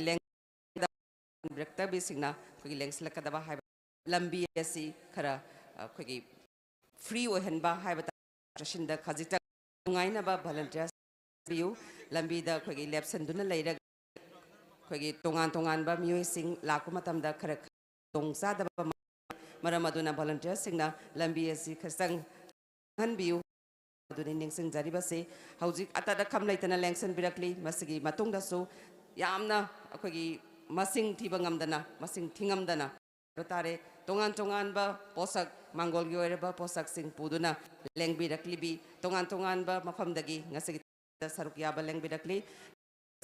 ꯂꯦꯡ-, ꯕꯤꯔꯛꯇꯕꯤꯁꯤꯡꯅ ꯑꯩꯈꯣꯏꯒꯤ ꯂꯦꯡꯁꯤꯜꯂꯛꯀꯗꯕ ꯍꯥꯏꯕ ꯂꯝꯕꯤ ꯑꯁꯤ ꯈꯔ ꯑꯩꯈꯣꯏꯒꯤ free ꯑꯣꯏꯍꯟꯕ ꯍꯥꯏꯕ ꯇꯥꯔꯦ꯫ ꯆꯠꯁꯤꯟꯗ ꯈꯖꯤꯛꯇꯪ ꯅꯨꯡꯉꯥꯏꯅꯕ volunteers ꯄꯤꯌꯨ꯫ ꯂꯝꯕꯤꯗ ꯑꯩꯈꯣꯏꯒꯤ ꯂꯦꯞꯁꯟꯗꯨꯅ ꯂꯩꯔꯒ ꯑꯩꯈꯣꯏꯒꯤ ꯇꯣꯉꯥꯟ ꯇꯣꯉꯥꯟꯕ ꯃꯤꯑꯣꯏꯁꯤꯡ ꯂꯥꯛꯄ ꯃꯇꯝꯗ ꯈꯔ ꯈꯨꯗꯣꯡꯆꯥꯗꯕ ꯃꯔꯝ ꯑꯗꯨꯅ volunteersꯁꯤꯡꯅ ꯂꯝꯕꯤ ꯑꯁꯤ ꯈꯖꯤꯛꯇꯪ ꯈꯪꯍꯟꯕꯤꯌꯨ꯫ ꯑꯗꯨꯅꯤ ꯅꯤꯡꯁꯤꯡꯖꯔꯤꯕꯁꯤ꯫ ꯍꯧꯖꯤꯛ ꯑꯇꯠ ꯑꯈꯝ ꯂꯩꯇꯅ ꯂꯦꯡꯁꯤꯟꯕꯤꯔꯛꯂꯤ꯫ ꯃꯁꯤꯒꯤ ꯃꯇꯨꯡꯗꯁꯨ ꯌꯥꯝꯅ ꯑꯩꯈꯣꯏꯒꯤ ꯃꯁꯤꯡ ꯊꯤꯕ ꯉꯝꯗꯅ, ꯃꯁꯤꯡ ꯊꯤꯉꯝꯗꯅ ꯍꯥꯏꯕ ꯇꯥꯔꯦ, ꯇꯣꯉꯥꯟ ꯇꯣꯉꯥꯟꯕ ꯄꯣꯠꯁꯛ, ꯃꯥꯡꯒꯣꯜꯒꯤ ꯑꯣꯏꯔꯕ ꯄꯣꯠꯁꯛꯁꯤꯡ ꯄꯨꯗꯨꯅ ꯂꯦꯡꯕꯤꯔꯛꯂꯤꯕꯤ, ꯇꯣꯉꯥꯟ ꯇꯣꯉꯥꯟꯕ ꯃꯐꯝꯗꯒꯤ ꯉꯁꯤꯒꯤ ꯁꯔꯨꯛ ꯌꯥꯕ ꯂꯦꯡꯕꯤꯔꯛꯂꯤ꯫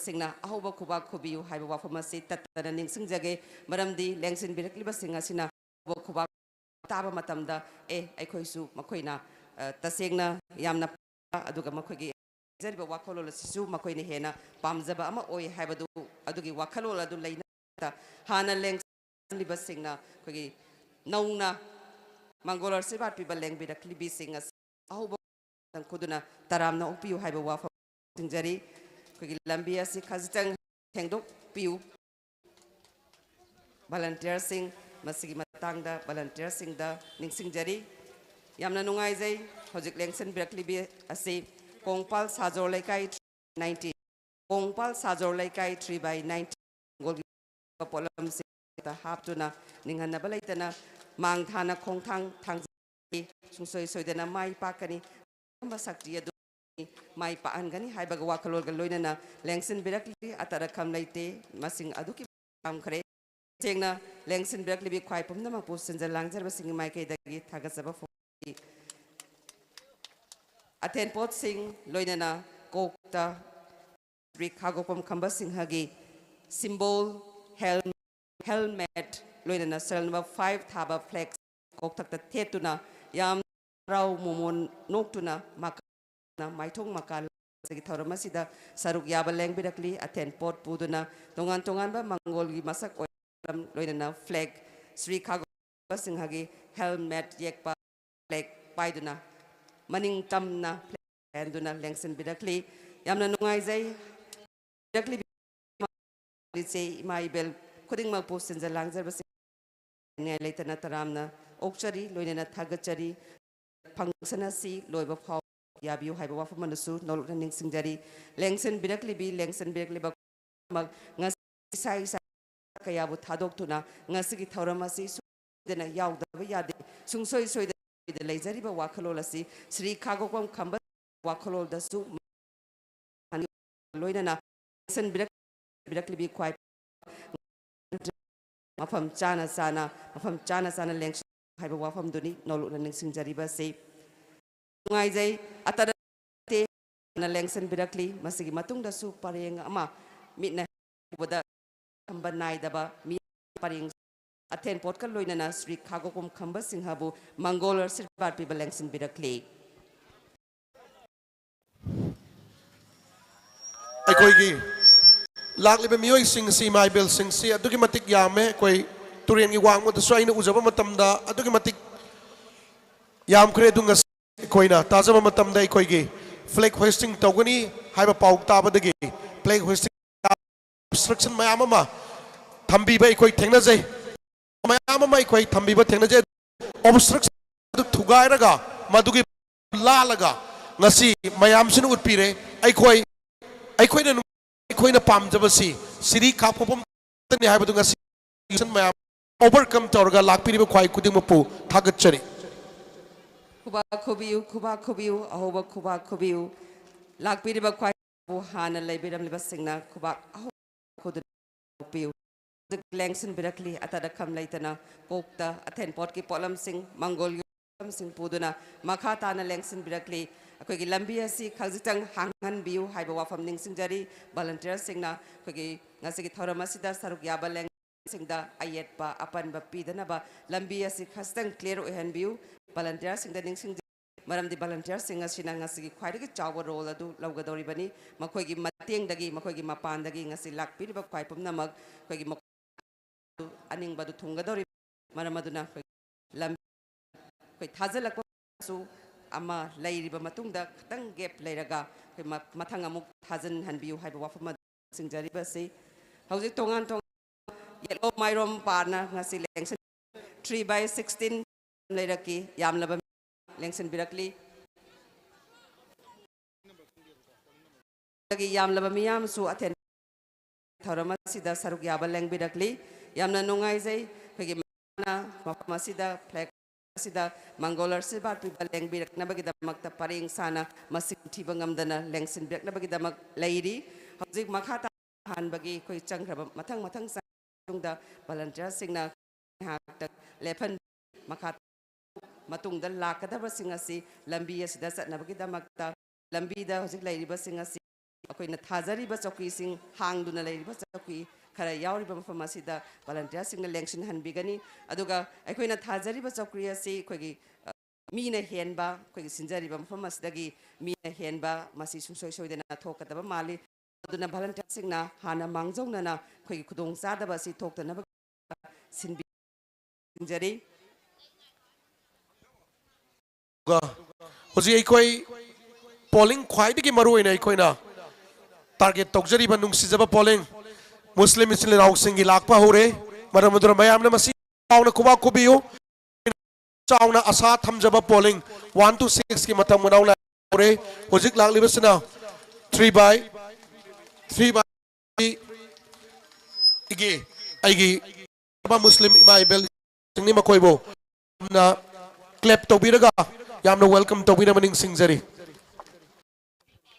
ꯁꯤꯡꯅ ꯑꯍꯧꯕ ꯈꯨꯕꯥꯛ ꯈꯨꯕꯤꯌꯨ ꯍꯥꯏꯕ ꯋꯥꯐꯝ ꯑꯁꯤ ꯇꯠꯇꯅ ꯅꯤꯡꯁꯤꯡꯖꯒꯦ꯫ ꯃꯔꯝꯗꯤ ꯂꯦꯡꯁꯤꯟꯕꯤꯔꯛꯂꯤꯕꯁꯤꯡ ꯑꯁꯤꯅ ꯑꯍꯧꯕ ꯈꯨꯕꯥꯛ ꯇꯥꯕ ꯃꯇꯝꯗ, "ꯑꯦ, ꯑꯩꯈꯣꯏꯁꯨ ꯃꯈꯣꯏꯅ, ꯑ, ꯇꯁꯦꯡꯅ ꯌꯥꯝꯅ ꯐꯕ, ꯑꯗꯨꯒ ꯃꯈꯣꯏꯒꯤ ꯍꯥꯏꯖꯔꯤꯕ ꯋꯥꯈꯜꯂꯣꯟ ꯑꯁꯤꯁꯨ ꯃꯈꯣꯏꯅ ꯍꯦꯟꯅ ꯄꯥꯝꯖꯕ ꯑꯃ ꯑꯣꯏ" ꯍꯥꯏꯕꯗꯨ, ꯑꯗꯨꯒꯤ ꯋꯥꯈꯜꯂꯣꯟ ꯑꯗꯨ ꯂꯩꯅ ꯍꯥꯟꯅ ꯂꯦꯡꯁꯤꯜꯂꯤꯕꯁꯤꯡꯅ ꯑꯩꯈꯣꯏꯒꯤ ꯅꯧꯅ ꯃꯪꯒꯣꯜ ꯑꯥꯁꯤꯔꯕꯥꯗ ꯄꯤꯕ ꯂꯦꯡꯕꯤꯔꯛꯂꯤꯕꯤꯁꯤꯡ ꯑꯁꯤ ꯑꯍꯧꯕ ꯇꯪꯈꯨꯗꯨꯅ ꯇꯔꯥꯝꯅ ꯑꯣꯛꯄꯤꯌꯨ ꯍꯥꯏꯕ ꯋꯥꯐꯝ ꯁꯤꯡꯖꯔꯤ꯫ ꯑꯩꯈꯣꯏꯒꯤ ꯂꯝꯕꯤ ꯑꯁꯤ ꯈꯖꯤꯛꯇꯪ ꯊꯦꯡꯗꯣꯛꯄꯤꯌꯨ꯫ ꯚꯣꯂꯟꯇꯤꯌꯔꯁꯤꯡ, ꯃꯁꯤꯒꯤ ꯃꯇꯥꯡꯗ ꯚꯣꯂꯟꯇꯤꯌꯔꯁꯤꯡꯗ ꯅꯤꯡꯁꯤꯡꯖꯔꯤ꯫ ꯌꯥꯝꯅ ꯅꯨꯡꯉꯥꯏꯖꯩ꯫ ꯍꯧꯖꯤꯛ ꯂꯦꯡꯁꯤꯟꯕꯤꯔꯛꯂꯤꯕꯤ ꯑꯁꯤ ꯀꯣꯡꯄꯥꯜ ꯁꯥꯖꯣꯔ ꯂꯩꯀꯥꯏ ꯅꯥꯏꯟꯇꯤꯟ, ꯀꯣꯡꯄꯥꯜ ꯁꯥꯖꯣꯔ ꯂꯩꯀꯥꯏ ꯊ꯭ꯔꯤ ꯕꯥꯏ ꯅꯥꯏꯟꯇꯤꯟ ꯃꯪꯒꯣꯜꯒꯤ ꯄꯣꯠꯂꯝꯁꯤꯡꯗ ꯍꯥꯞꯇꯨꯅ ꯅꯤꯡꯍꯟꯅꯕ ꯂꯩꯇꯅ ꯃꯥꯡ ꯊꯥꯅ ꯈꯣꯡꯊꯥꯡ ꯊꯥꯡꯖ ꯁꯨꯡꯁꯣꯏ ꯁꯣꯏꯗꯅ ꯃꯥꯏ ꯄꯥꯛꯀꯅꯤ꯫ ꯑꯀꯟꯕ ꯁꯛꯇꯤ ꯑꯗꯨ ꯃꯥꯏ ꯄꯥꯛꯍꯟꯒꯅꯤ ꯍꯥꯏꯕꯒ ꯋꯥꯈꯜꯂꯣꯟꯒ ꯂꯣꯏꯅꯅ ꯂꯦꯡꯁꯤꯟꯕꯤꯔꯛꯂꯤ꯫ ꯑꯇꯠ ꯑꯈꯝ ꯂꯩꯇꯦ, ꯃꯁꯤꯡ ꯑꯗꯨꯛꯀꯤ ꯃꯇꯤꯛ ꯌꯥꯝꯈ꯭ꯔꯦ꯫ ꯇꯁꯦꯡꯅ ꯂꯦꯡꯁꯤꯟꯕꯤꯔꯛꯂꯤꯕꯤ ꯈ꯭ꯋꯥꯏ ꯄꯨꯝꯅꯃꯛꯄꯨ ꯁꯤꯟꯖ ꯂꯥꯡꯖꯔꯕꯁꯤꯡꯒꯤ ꯃꯥꯏꯀꯩꯗꯒꯤ ꯊꯥꯒꯠꯆꯕ ꯐꯣꯡꯗꯣꯛꯏ꯫ ꯑꯊꯦꯟꯄꯣꯠꯁꯤꯡ ꯂꯣꯏꯅꯅ ꯀꯣꯛꯇ ꯁ꯭ꯔꯤ ꯈꯥꯒꯣꯛꯄꯝ ꯈꯝꯕ ꯁꯤꯡꯍꯒꯤ symbol, helm, helmet, ꯂꯣꯏꯅꯅ serial number five ꯊꯥꯕ flag ꯀꯣꯛꯊꯛꯇ ꯊꯦꯠꯇꯨꯅ ꯌꯥꯝ ꯍꯔꯥꯎ ꯃꯣꯃꯣꯟ ꯅꯣꯛꯇꯨꯅ ꯃꯥꯏꯊꯣꯡ ꯃꯀꯥ ꯂꯥꯎꯅꯒꯤ ꯊꯧꯔꯝ ꯑꯁꯤꯗ ꯁꯔꯨꯛ ꯌꯥꯕ ꯂꯦꯡꯕꯤꯔꯛꯂꯤ꯫ ꯑꯊꯦꯟ ꯄꯣꯠ ꯄꯨꯗꯨꯅ ꯇꯣꯉꯥꯟ ꯇꯣꯉꯥꯟꯕ ꯃꯪꯒꯣꯜꯒꯤ ꯃꯁꯛ ꯑꯣꯏꯔꯕ ꯂꯣꯏꯅꯅ flag, ꯁ꯭ꯔꯤ ꯈꯥꯒꯣ ꯁꯤꯡꯍꯒꯤ helmet ꯌꯦꯛꯄ flag ꯄꯥꯏꯗꯨꯅ ꯃꯅꯤꯡ ꯇꯝꯅ flag ꯄꯥꯏꯍꯟꯗꯨꯅ ꯂꯦꯡꯁꯤꯟꯕꯤꯔꯛꯂꯤ꯫ ꯌꯥꯝꯅ ꯅꯨꯡꯉꯥꯏꯖꯩ꯫ ꯏꯆꯦ ꯏꯃꯥ ꯏꯕꯦꯜ ꯈꯨꯗꯤꯡꯃꯛꯄꯨ ꯁꯤꯟꯖ ꯂꯥꯡꯖꯕꯁꯤꯡ ꯂꯩꯇꯅ ꯇꯔꯥꯝꯅ ꯑꯣꯛꯆꯔꯤ, ꯂꯣꯏꯅꯅ ꯊꯥꯒꯠꯆꯔꯤ꯫ Function ꯑꯁꯤ ꯂꯣꯏꯕ ꯐꯥꯎ ꯌꯥꯕꯤꯌꯨ ꯍꯥꯏꯕ ꯋꯥꯐꯝ ꯑꯗꯨꯁꯨ ꯅꯣꯂꯨꯛꯅ ꯅꯤꯡꯁꯤꯡꯖꯔꯤ꯫ ꯂꯦꯡꯁꯤꯟꯕꯤꯔꯛꯂꯤꯕꯤ, ꯂꯦꯡꯁꯤꯟꯕꯤꯔꯛꯂꯤꯕ ꯈꯨꯗꯤꯡꯃꯛ ꯉꯁꯤ ꯏꯁꯥ ꯏꯁꯥ ꯀꯌꯥꯕꯨ ꯊꯥꯗꯣꯛꯇꯨꯅ ꯉꯁꯤꯒꯤ ꯊꯧꯔꯝ ꯑꯁꯤ ꯁꯣꯏꯗꯅ ꯌꯥꯎꯗꯕ ꯌꯥꯗꯦ꯫ ꯁꯨꯡꯁꯣꯏ ꯁꯣꯏꯗꯅ ꯂꯩꯖꯔꯤꯕ ꯋꯥꯈꯜꯂꯣꯟ ꯑꯁꯤ ꯁ꯭ꯔꯤ ꯈꯥꯒꯣꯛꯄꯝ ꯈꯝꯕ ꯋꯥꯈꯜꯂꯣꯟꯗꯁꯨ ꯂꯣꯏꯅꯅ ꯂꯦꯡꯁꯤꯟꯕꯤꯔꯛꯂꯤꯕꯤ ꯈ꯭ꯋꯥꯏ ꯃꯐꯝ ꯆꯥꯅ ꯆꯥꯅ ꯃꯐꯝ ꯆꯥꯅ ꯆꯥꯅ ꯂꯦꯡꯁꯤꯟ ꯍꯥꯏꯕ ꯋꯥꯐꯝꯗꯨꯅꯤ ꯅꯣꯂꯨꯛꯅ ꯅꯤꯡꯁꯤꯡꯖꯔꯤꯕꯁꯤ꯫ ꯅꯨꯡꯉꯥꯏꯖꯩ꯫ ꯑꯇꯗ ꯂꯦꯡꯁꯤꯟꯕꯤꯔꯛꯂꯤ꯫ ꯃꯁꯤꯒꯤ ꯃꯇꯨꯡꯗꯁꯨ ꯄꯔꯦꯡ ꯑꯃ ꯃꯤꯠꯅ ꯎꯕꯗ ꯈꯝꯕ ꯅꯥꯏꯗꯕ ꯃꯤ ꯄꯔꯦꯡ ꯑꯊꯦꯟ ꯄꯣꯠꯀ ꯂꯣꯏꯅꯅ ꯁ꯭ꯔꯤ ꯈꯥꯒꯣꯀꯨꯝ ꯈꯝꯕ ꯁꯤꯡꯍꯕꯨ ꯃꯪꯒꯣꯜ ꯑꯥꯁꯤꯔꯕꯥꯗ ꯄꯤꯕ ꯂꯦꯡꯁꯤꯟꯕꯤꯔꯛꯂꯤ꯫ ꯑꯩꯈꯣꯏꯒꯤ ꯂꯥꯛꯂꯤꯕ ꯃꯤꯑꯣꯏꯁꯤꯡ ꯑꯁꯤ, ꯏꯃꯥ ꯏꯕꯦꯜꯁꯤꯡꯁꯤ ꯑꯗꯨꯛꯀꯤ ꯃꯇꯤꯛ ꯌꯥꯝꯃꯦ꯫ ꯑꯩꯈꯣꯏ ꯇꯨꯔꯦꯟꯒꯤ ꯋꯥꯡꯃꯗꯁꯨ ꯑꯩꯅ ꯎꯖꯕ ꯃꯇꯝꯗ ꯑꯗꯨꯛꯀꯤ ꯃꯇꯤꯛ ꯌꯥꯝꯈ꯭ꯔꯦ꯫ ꯑꯗꯨ ꯉꯁꯤ ꯑꯩꯈꯣꯏꯅ ꯇꯥꯖꯕ ꯃꯇꯝꯗ ꯑꯩꯈꯣꯏꯒꯤ flag hoisting ꯇꯧꯒꯅꯤ ꯍꯥꯏꯕ ꯄꯥꯎ ꯇꯥꯕꯗꯒꯤ flag hoisting obstruction ꯃꯌꯥꯝ ꯑꯃ ꯊꯝꯕꯤꯕ ꯑꯩꯈꯣꯏ ꯊꯦꯡꯅꯖꯩ꯫ ꯃꯌꯥꯝ ꯑꯃ ꯑꯩꯈꯣꯏ ꯊꯝꯕꯤꯕ ꯊꯦꯡꯅꯖꯩ꯫ Obstruction ꯑꯗꯨ ꯊꯨꯒꯥꯏꯔꯒ, ꯃꯗꯨꯒꯤ ꯂꯥꯜꯂꯒ ꯉꯁꯤ ꯃꯌꯥꯝꯁꯤꯅ ꯎꯠꯄꯤꯔꯦ꯫ ꯑꯩꯈꯣꯏ, ꯑꯩꯈꯣꯏꯅ, ꯑꯩꯈꯣꯏꯅ ꯄꯥꯝꯖꯕꯁꯤ ꯁꯤꯔꯤ ꯈꯥꯒꯣꯀꯨꯝ ꯈꯛꯇꯅꯤ ꯍꯥꯏꯕꯗꯨ ꯉꯁꯤ ꯃꯌꯥꯝ overcome ꯇꯧꯔꯒ ꯂꯥꯛꯄꯤꯔꯤꯕ ꯈ꯭ꯋꯥꯏ ꯈꯨꯗꯤꯡꯃꯛꯄꯨ ꯊꯥꯒꯠꯆꯔꯤ꯫ ꯈꯨꯕꯥꯛ ꯈꯨꯕꯤꯌꯨ, ꯈꯨꯕꯥꯛ ꯈꯨꯕꯤꯌꯨ, ꯑꯍꯧꯕ ꯈꯨꯕꯥꯛ ꯈꯨꯕꯤꯌꯨ꯫ ꯂꯥꯛꯄꯤꯔꯤꯕ ꯈ꯭ꯋꯥꯏꯕꯨ ꯍꯥꯟꯅ ꯂꯩꯕꯤꯔꯝꯂꯤꯕꯁꯤꯡꯅ ꯈꯨꯕꯥꯛ ꯑꯍꯧꯕ ꯈꯨꯗꯨꯅ ꯂꯥꯛꯄꯤꯌꯨ꯫ ꯍꯧꯖꯤꯛ ꯂꯦꯡꯁꯤꯟꯕꯤꯔꯛꯂꯤ꯫ ꯑꯇꯗ ꯈꯝ ꯂꯩꯇꯅ ꯀꯣꯛꯇ ꯑꯊꯦꯟ ꯄꯣꯠꯀꯤ ꯄꯣꯠꯂꯝꯁꯤꯡ, ꯃꯪꯒꯣꯜꯒꯤ ꯄꯣꯠꯂꯝꯁꯤꯡ ꯄꯨꯗꯨꯅ ꯃꯈꯥ ꯇꯥꯅ ꯂꯦꯡꯁꯤꯟꯕꯤꯔꯛꯂꯤ꯫ ꯑꯩꯈꯣꯏꯒꯤ ꯂꯝꯕꯤ ꯑꯁꯤ ꯈꯖꯤꯛꯇꯪ ꯍꯥꯡꯍꯟꯕꯤꯌꯨ ꯍꯥꯏꯕ ꯋꯥꯐꯝ ꯅꯤꯡꯁꯤꯡꯖꯔꯤ꯫ Volunteerꯁꯤꯡꯅ ꯑꯩꯈꯣꯏꯒꯤ ꯉꯁꯤꯒꯤ ꯊꯧꯔꯝ ꯑꯁꯤꯗ ꯁꯔꯨꯛ ꯌꯥꯕ ꯂꯦꯡ ꯁꯤꯡꯗ ꯑꯌꯦꯠꯄ ꯑꯄꯟꯕ ꯄꯤꯗꯅꯕ ꯂꯝꯕꯤ ꯑꯁꯤ ꯈꯖꯤꯛꯇꯪ clear ꯑꯣꯏꯍꯟꯕꯤꯌꯨ꯫ Volunteerꯁꯤꯡꯗ ꯅꯤꯡꯁꯤꯡꯖꯩ, ꯃꯔꯝꯗꯤ volunteerꯁꯤꯡ ꯑꯁꯤꯅ ꯉꯁꯤꯒꯤ ꯈ꯭ꯋꯥꯏꯗꯒꯤ ꯆꯥꯎꯕ role ꯑꯗꯨ ꯂꯧꯒꯗꯧꯔꯤꯕꯅꯤ꯫ ꯃꯈꯣꯏꯒꯤ ꯃꯇꯦꯡꯗꯒꯤ, ꯃꯈꯣꯏꯒꯤ ꯃꯄꯥꯟꯗꯒꯤ ꯉꯁꯤ ꯂꯥꯛꯄꯤꯔꯤꯕ ꯈ꯭ꯋꯥꯏ ꯄꯨꯝꯅꯃꯛ ꯑꯩꯈꯣꯏꯒꯤ ꯃꯈꯣꯏ ꯑꯅꯤꯡꯕ ꯑꯗꯨ ꯊꯨꯡꯒꯗꯧꯔꯤꯕꯅꯤ꯫ ꯃꯔꯝ ꯑꯗꯨꯅ ꯑꯩꯈꯣꯏ ꯂꯝ ꯑꯩꯈꯣꯏ ꯊꯥꯖꯤꯜꯂꯛꯄꯁꯨ ꯑꯃ ꯂꯩꯔꯤꯕ ꯃꯇꯨꯡꯗ ꯈꯤꯇꯪ gap ꯂꯩꯔꯒ ꯑꯩꯈꯣꯏ ꯃ-, ꯃꯊꯪ ꯑꯃꯨꯛ ꯊꯥꯖꯤꯟꯍꯟꯕꯤꯌꯨ ꯍꯥꯏꯕ ꯋꯥꯐꯝ ꯑꯗꯨ ꯁꯤꯡꯖꯔꯤꯕꯁꯤ꯫ ꯍꯧꯖꯤꯛ ꯇꯣꯉꯥꯟ ꯇꯣꯉꯥꯟ ꯌꯦꯠꯂꯣꯝ ꯃꯥꯏꯔꯣꯝ ꯄꯥꯔꯅ ꯉꯁꯤ ꯂꯦꯡꯁꯤꯟ three by sixteen ꯂꯩꯔꯛꯀꯤ ꯌꯥꯝꯂꯕ ꯂꯦꯡꯁꯤꯟꯕꯤꯔꯛꯂꯤ꯫ ꯗꯒꯤ ꯌꯥꯝꯂꯕ ꯃꯤꯌꯥꯝꯁꯨ ꯑꯊꯦꯟ ꯊꯧꯔꯝ ꯑꯁꯤꯗ ꯁꯔꯨꯛ ꯌꯥꯕ ꯂꯦꯡꯕꯤꯔꯛꯂꯤ꯫ ꯌꯥꯝꯅ ꯅꯨꯡꯉꯥꯏꯖꯩ꯫ ꯑꯩꯈꯣꯏꯒꯤ ꯃꯐꯝ ꯑꯁꯤꯗ flag ꯑꯁꯤꯗ ꯃꯪꯒꯣꯜ ꯑꯥꯁꯤꯔꯕꯥꯗ ꯄꯤꯕ ꯂꯦꯡꯕꯤꯔꯛꯅꯕꯒꯤꯗꯃꯛꯇ ꯄꯔꯦꯡ ꯁꯥꯅ ꯃꯁꯤꯡ ꯊꯤꯕ ꯉꯝꯗꯅ ꯂꯦꯡꯁꯤꯟꯕꯤꯔꯛꯅꯕꯒꯤꯗꯃꯛ ꯂꯩꯔꯤ꯫ ꯍꯧꯖꯤꯛ ꯃꯈꯥ ꯇꯥꯅ ꯑꯍꯥꯟꯕꯒꯤ ꯑꯩꯈꯣꯏ ꯆꯪꯈ꯭ꯔꯕ ꯃꯊꯪ ꯃꯊꯪ ꯆꯪ ꯃꯇꯨꯡꯗ ꯚꯣꯂꯟꯇꯤꯌꯔꯁꯤꯡꯅ ꯉꯥꯏꯍꯥꯛꯇꯪ ꯂꯦꯞꯍꯟ ꯃꯈꯥ ꯃꯇꯨꯡꯗ ꯂꯥꯛꯀꯗꯕꯁꯤꯡ ꯑꯁꯤ ꯂꯝꯕꯤ ꯑꯁꯤꯗ ꯆꯠꯅꯕꯒꯤꯗꯃꯛꯇ ꯂꯝꯕꯤꯗ ꯍꯧꯖꯤꯛ ꯂꯩꯔꯤꯕꯁꯤꯡ ꯑꯁꯤ ꯑꯩꯈꯣꯏꯅ ꯊꯥꯖꯔꯤꯕ ꯆꯧꯀ꯭ꯔꯤꯁꯤꯡ ꯍꯥꯡꯗꯨꯅ ꯂꯩꯔꯤꯕ ꯆꯧꯀ꯭ꯔꯤ ꯈꯔ ꯌꯥꯎꯔꯤꯕ ꯃꯐꯝ ꯑꯁꯤꯗ ꯚꯣꯂꯟꯇꯤꯌꯔꯁꯤꯡꯅ ꯂꯦꯡꯁꯤꯟꯍꯟꯕꯤꯒꯅꯤ꯫ ꯑꯗꯨꯒ ꯑꯩꯈꯣꯏꯅ ꯊꯥꯖꯔꯤꯕ ꯆꯧꯀ꯭ꯔꯤ ꯑꯁꯤ ꯑꯩꯈꯣꯏꯒꯤ ꯃꯤꯅ ꯍꯦꯟꯕ, ꯑꯩꯈꯣꯏꯒꯤ ꯁꯤꯟꯖꯔꯤꯕ ꯃꯐꯝ ꯑꯁꯤꯗꯒꯤ ꯃꯤꯅ ꯍꯦꯟꯕ ꯃꯁꯤ ꯁꯨꯡꯁꯣꯏ ꯁꯣꯏꯗꯅ ꯊꯣꯛꯀꯗꯕ ꯃꯥꯜꯂꯤ꯫ ꯑꯗꯨꯅ ꯚꯣꯂꯟꯇꯤꯌꯔꯁꯤꯡꯅ ꯍꯥꯟꯅ ꯃꯥꯡꯖꯧꯅꯅ ꯑꯩꯈꯣꯏꯒꯤ ꯈꯨꯗꯣꯡꯆꯥꯗꯕ ꯑꯁꯤ ꯊꯣꯛꯇꯅꯕ ꯁꯤꯟꯕꯤꯖꯔꯤ꯫ ꯍꯧꯖꯤꯛ ꯑꯩꯈꯣꯏ ꯄꯣꯂꯤꯡ ꯈ꯭ꯋꯥꯏꯗꯒꯤ ꯃꯔꯨꯑꯣꯏꯅ ꯑꯩꯈꯣꯏꯅ ꯇꯥꯔꯒꯦꯠ ꯇꯧꯖꯔꯤꯕ ꯅꯨꯡꯁꯤꯖꯕ ꯄꯣꯂꯤꯡ ꯃꯨꯁꯂꯤꯝ ꯏꯆꯤꯜ ꯏꯅꯥꯎꯁꯤꯡꯒꯤ ꯂꯥꯛꯄ ꯍꯧꯔꯦ꯫ ꯃꯔꯝ ꯑꯗꯨꯅ ꯃꯌꯥꯝꯅ ꯃꯁꯤ ꯆꯥꯎꯅ ꯈꯨꯕꯥꯛ ꯈꯨꯕꯤꯌꯨ꯫ ꯆꯥꯎꯅ ꯑꯁꯥ ꯊꯝꯖꯕ ꯄꯣꯂꯤꯡ ꯋꯥꯟ ꯇꯨ ꯁꯤꯛꯁꯀꯤ ꯃꯇꯝ ꯃꯅꯥꯎ ꯂꯥꯛꯍꯧꯔꯦ꯫ ꯍꯧꯖꯤꯛ ꯂꯥꯛꯂꯤꯕꯁꯤꯅ ꯊ꯭ꯔꯤ ꯕꯥꯏ ꯊ꯭ꯔꯤ ꯕꯥꯏ ꯒꯤ ꯑꯩꯒꯤ ꯃꯨꯁꯂꯤꯝ ꯏꯃꯥ ꯏꯕꯦꯜꯁꯤꯡꯅꯤ꯫ ꯃꯈꯣꯏꯕꯨ ꯌꯥꯝꯅ ꯀ꯭ꯂꯦꯞ ꯇꯧꯕꯤꯔꯒ ꯌꯥꯝꯅ ꯋꯦꯜꯀꯝ ꯇꯧꯕꯤꯅꯕ ꯅꯤꯡꯁꯤꯡꯖꯔꯤ꯫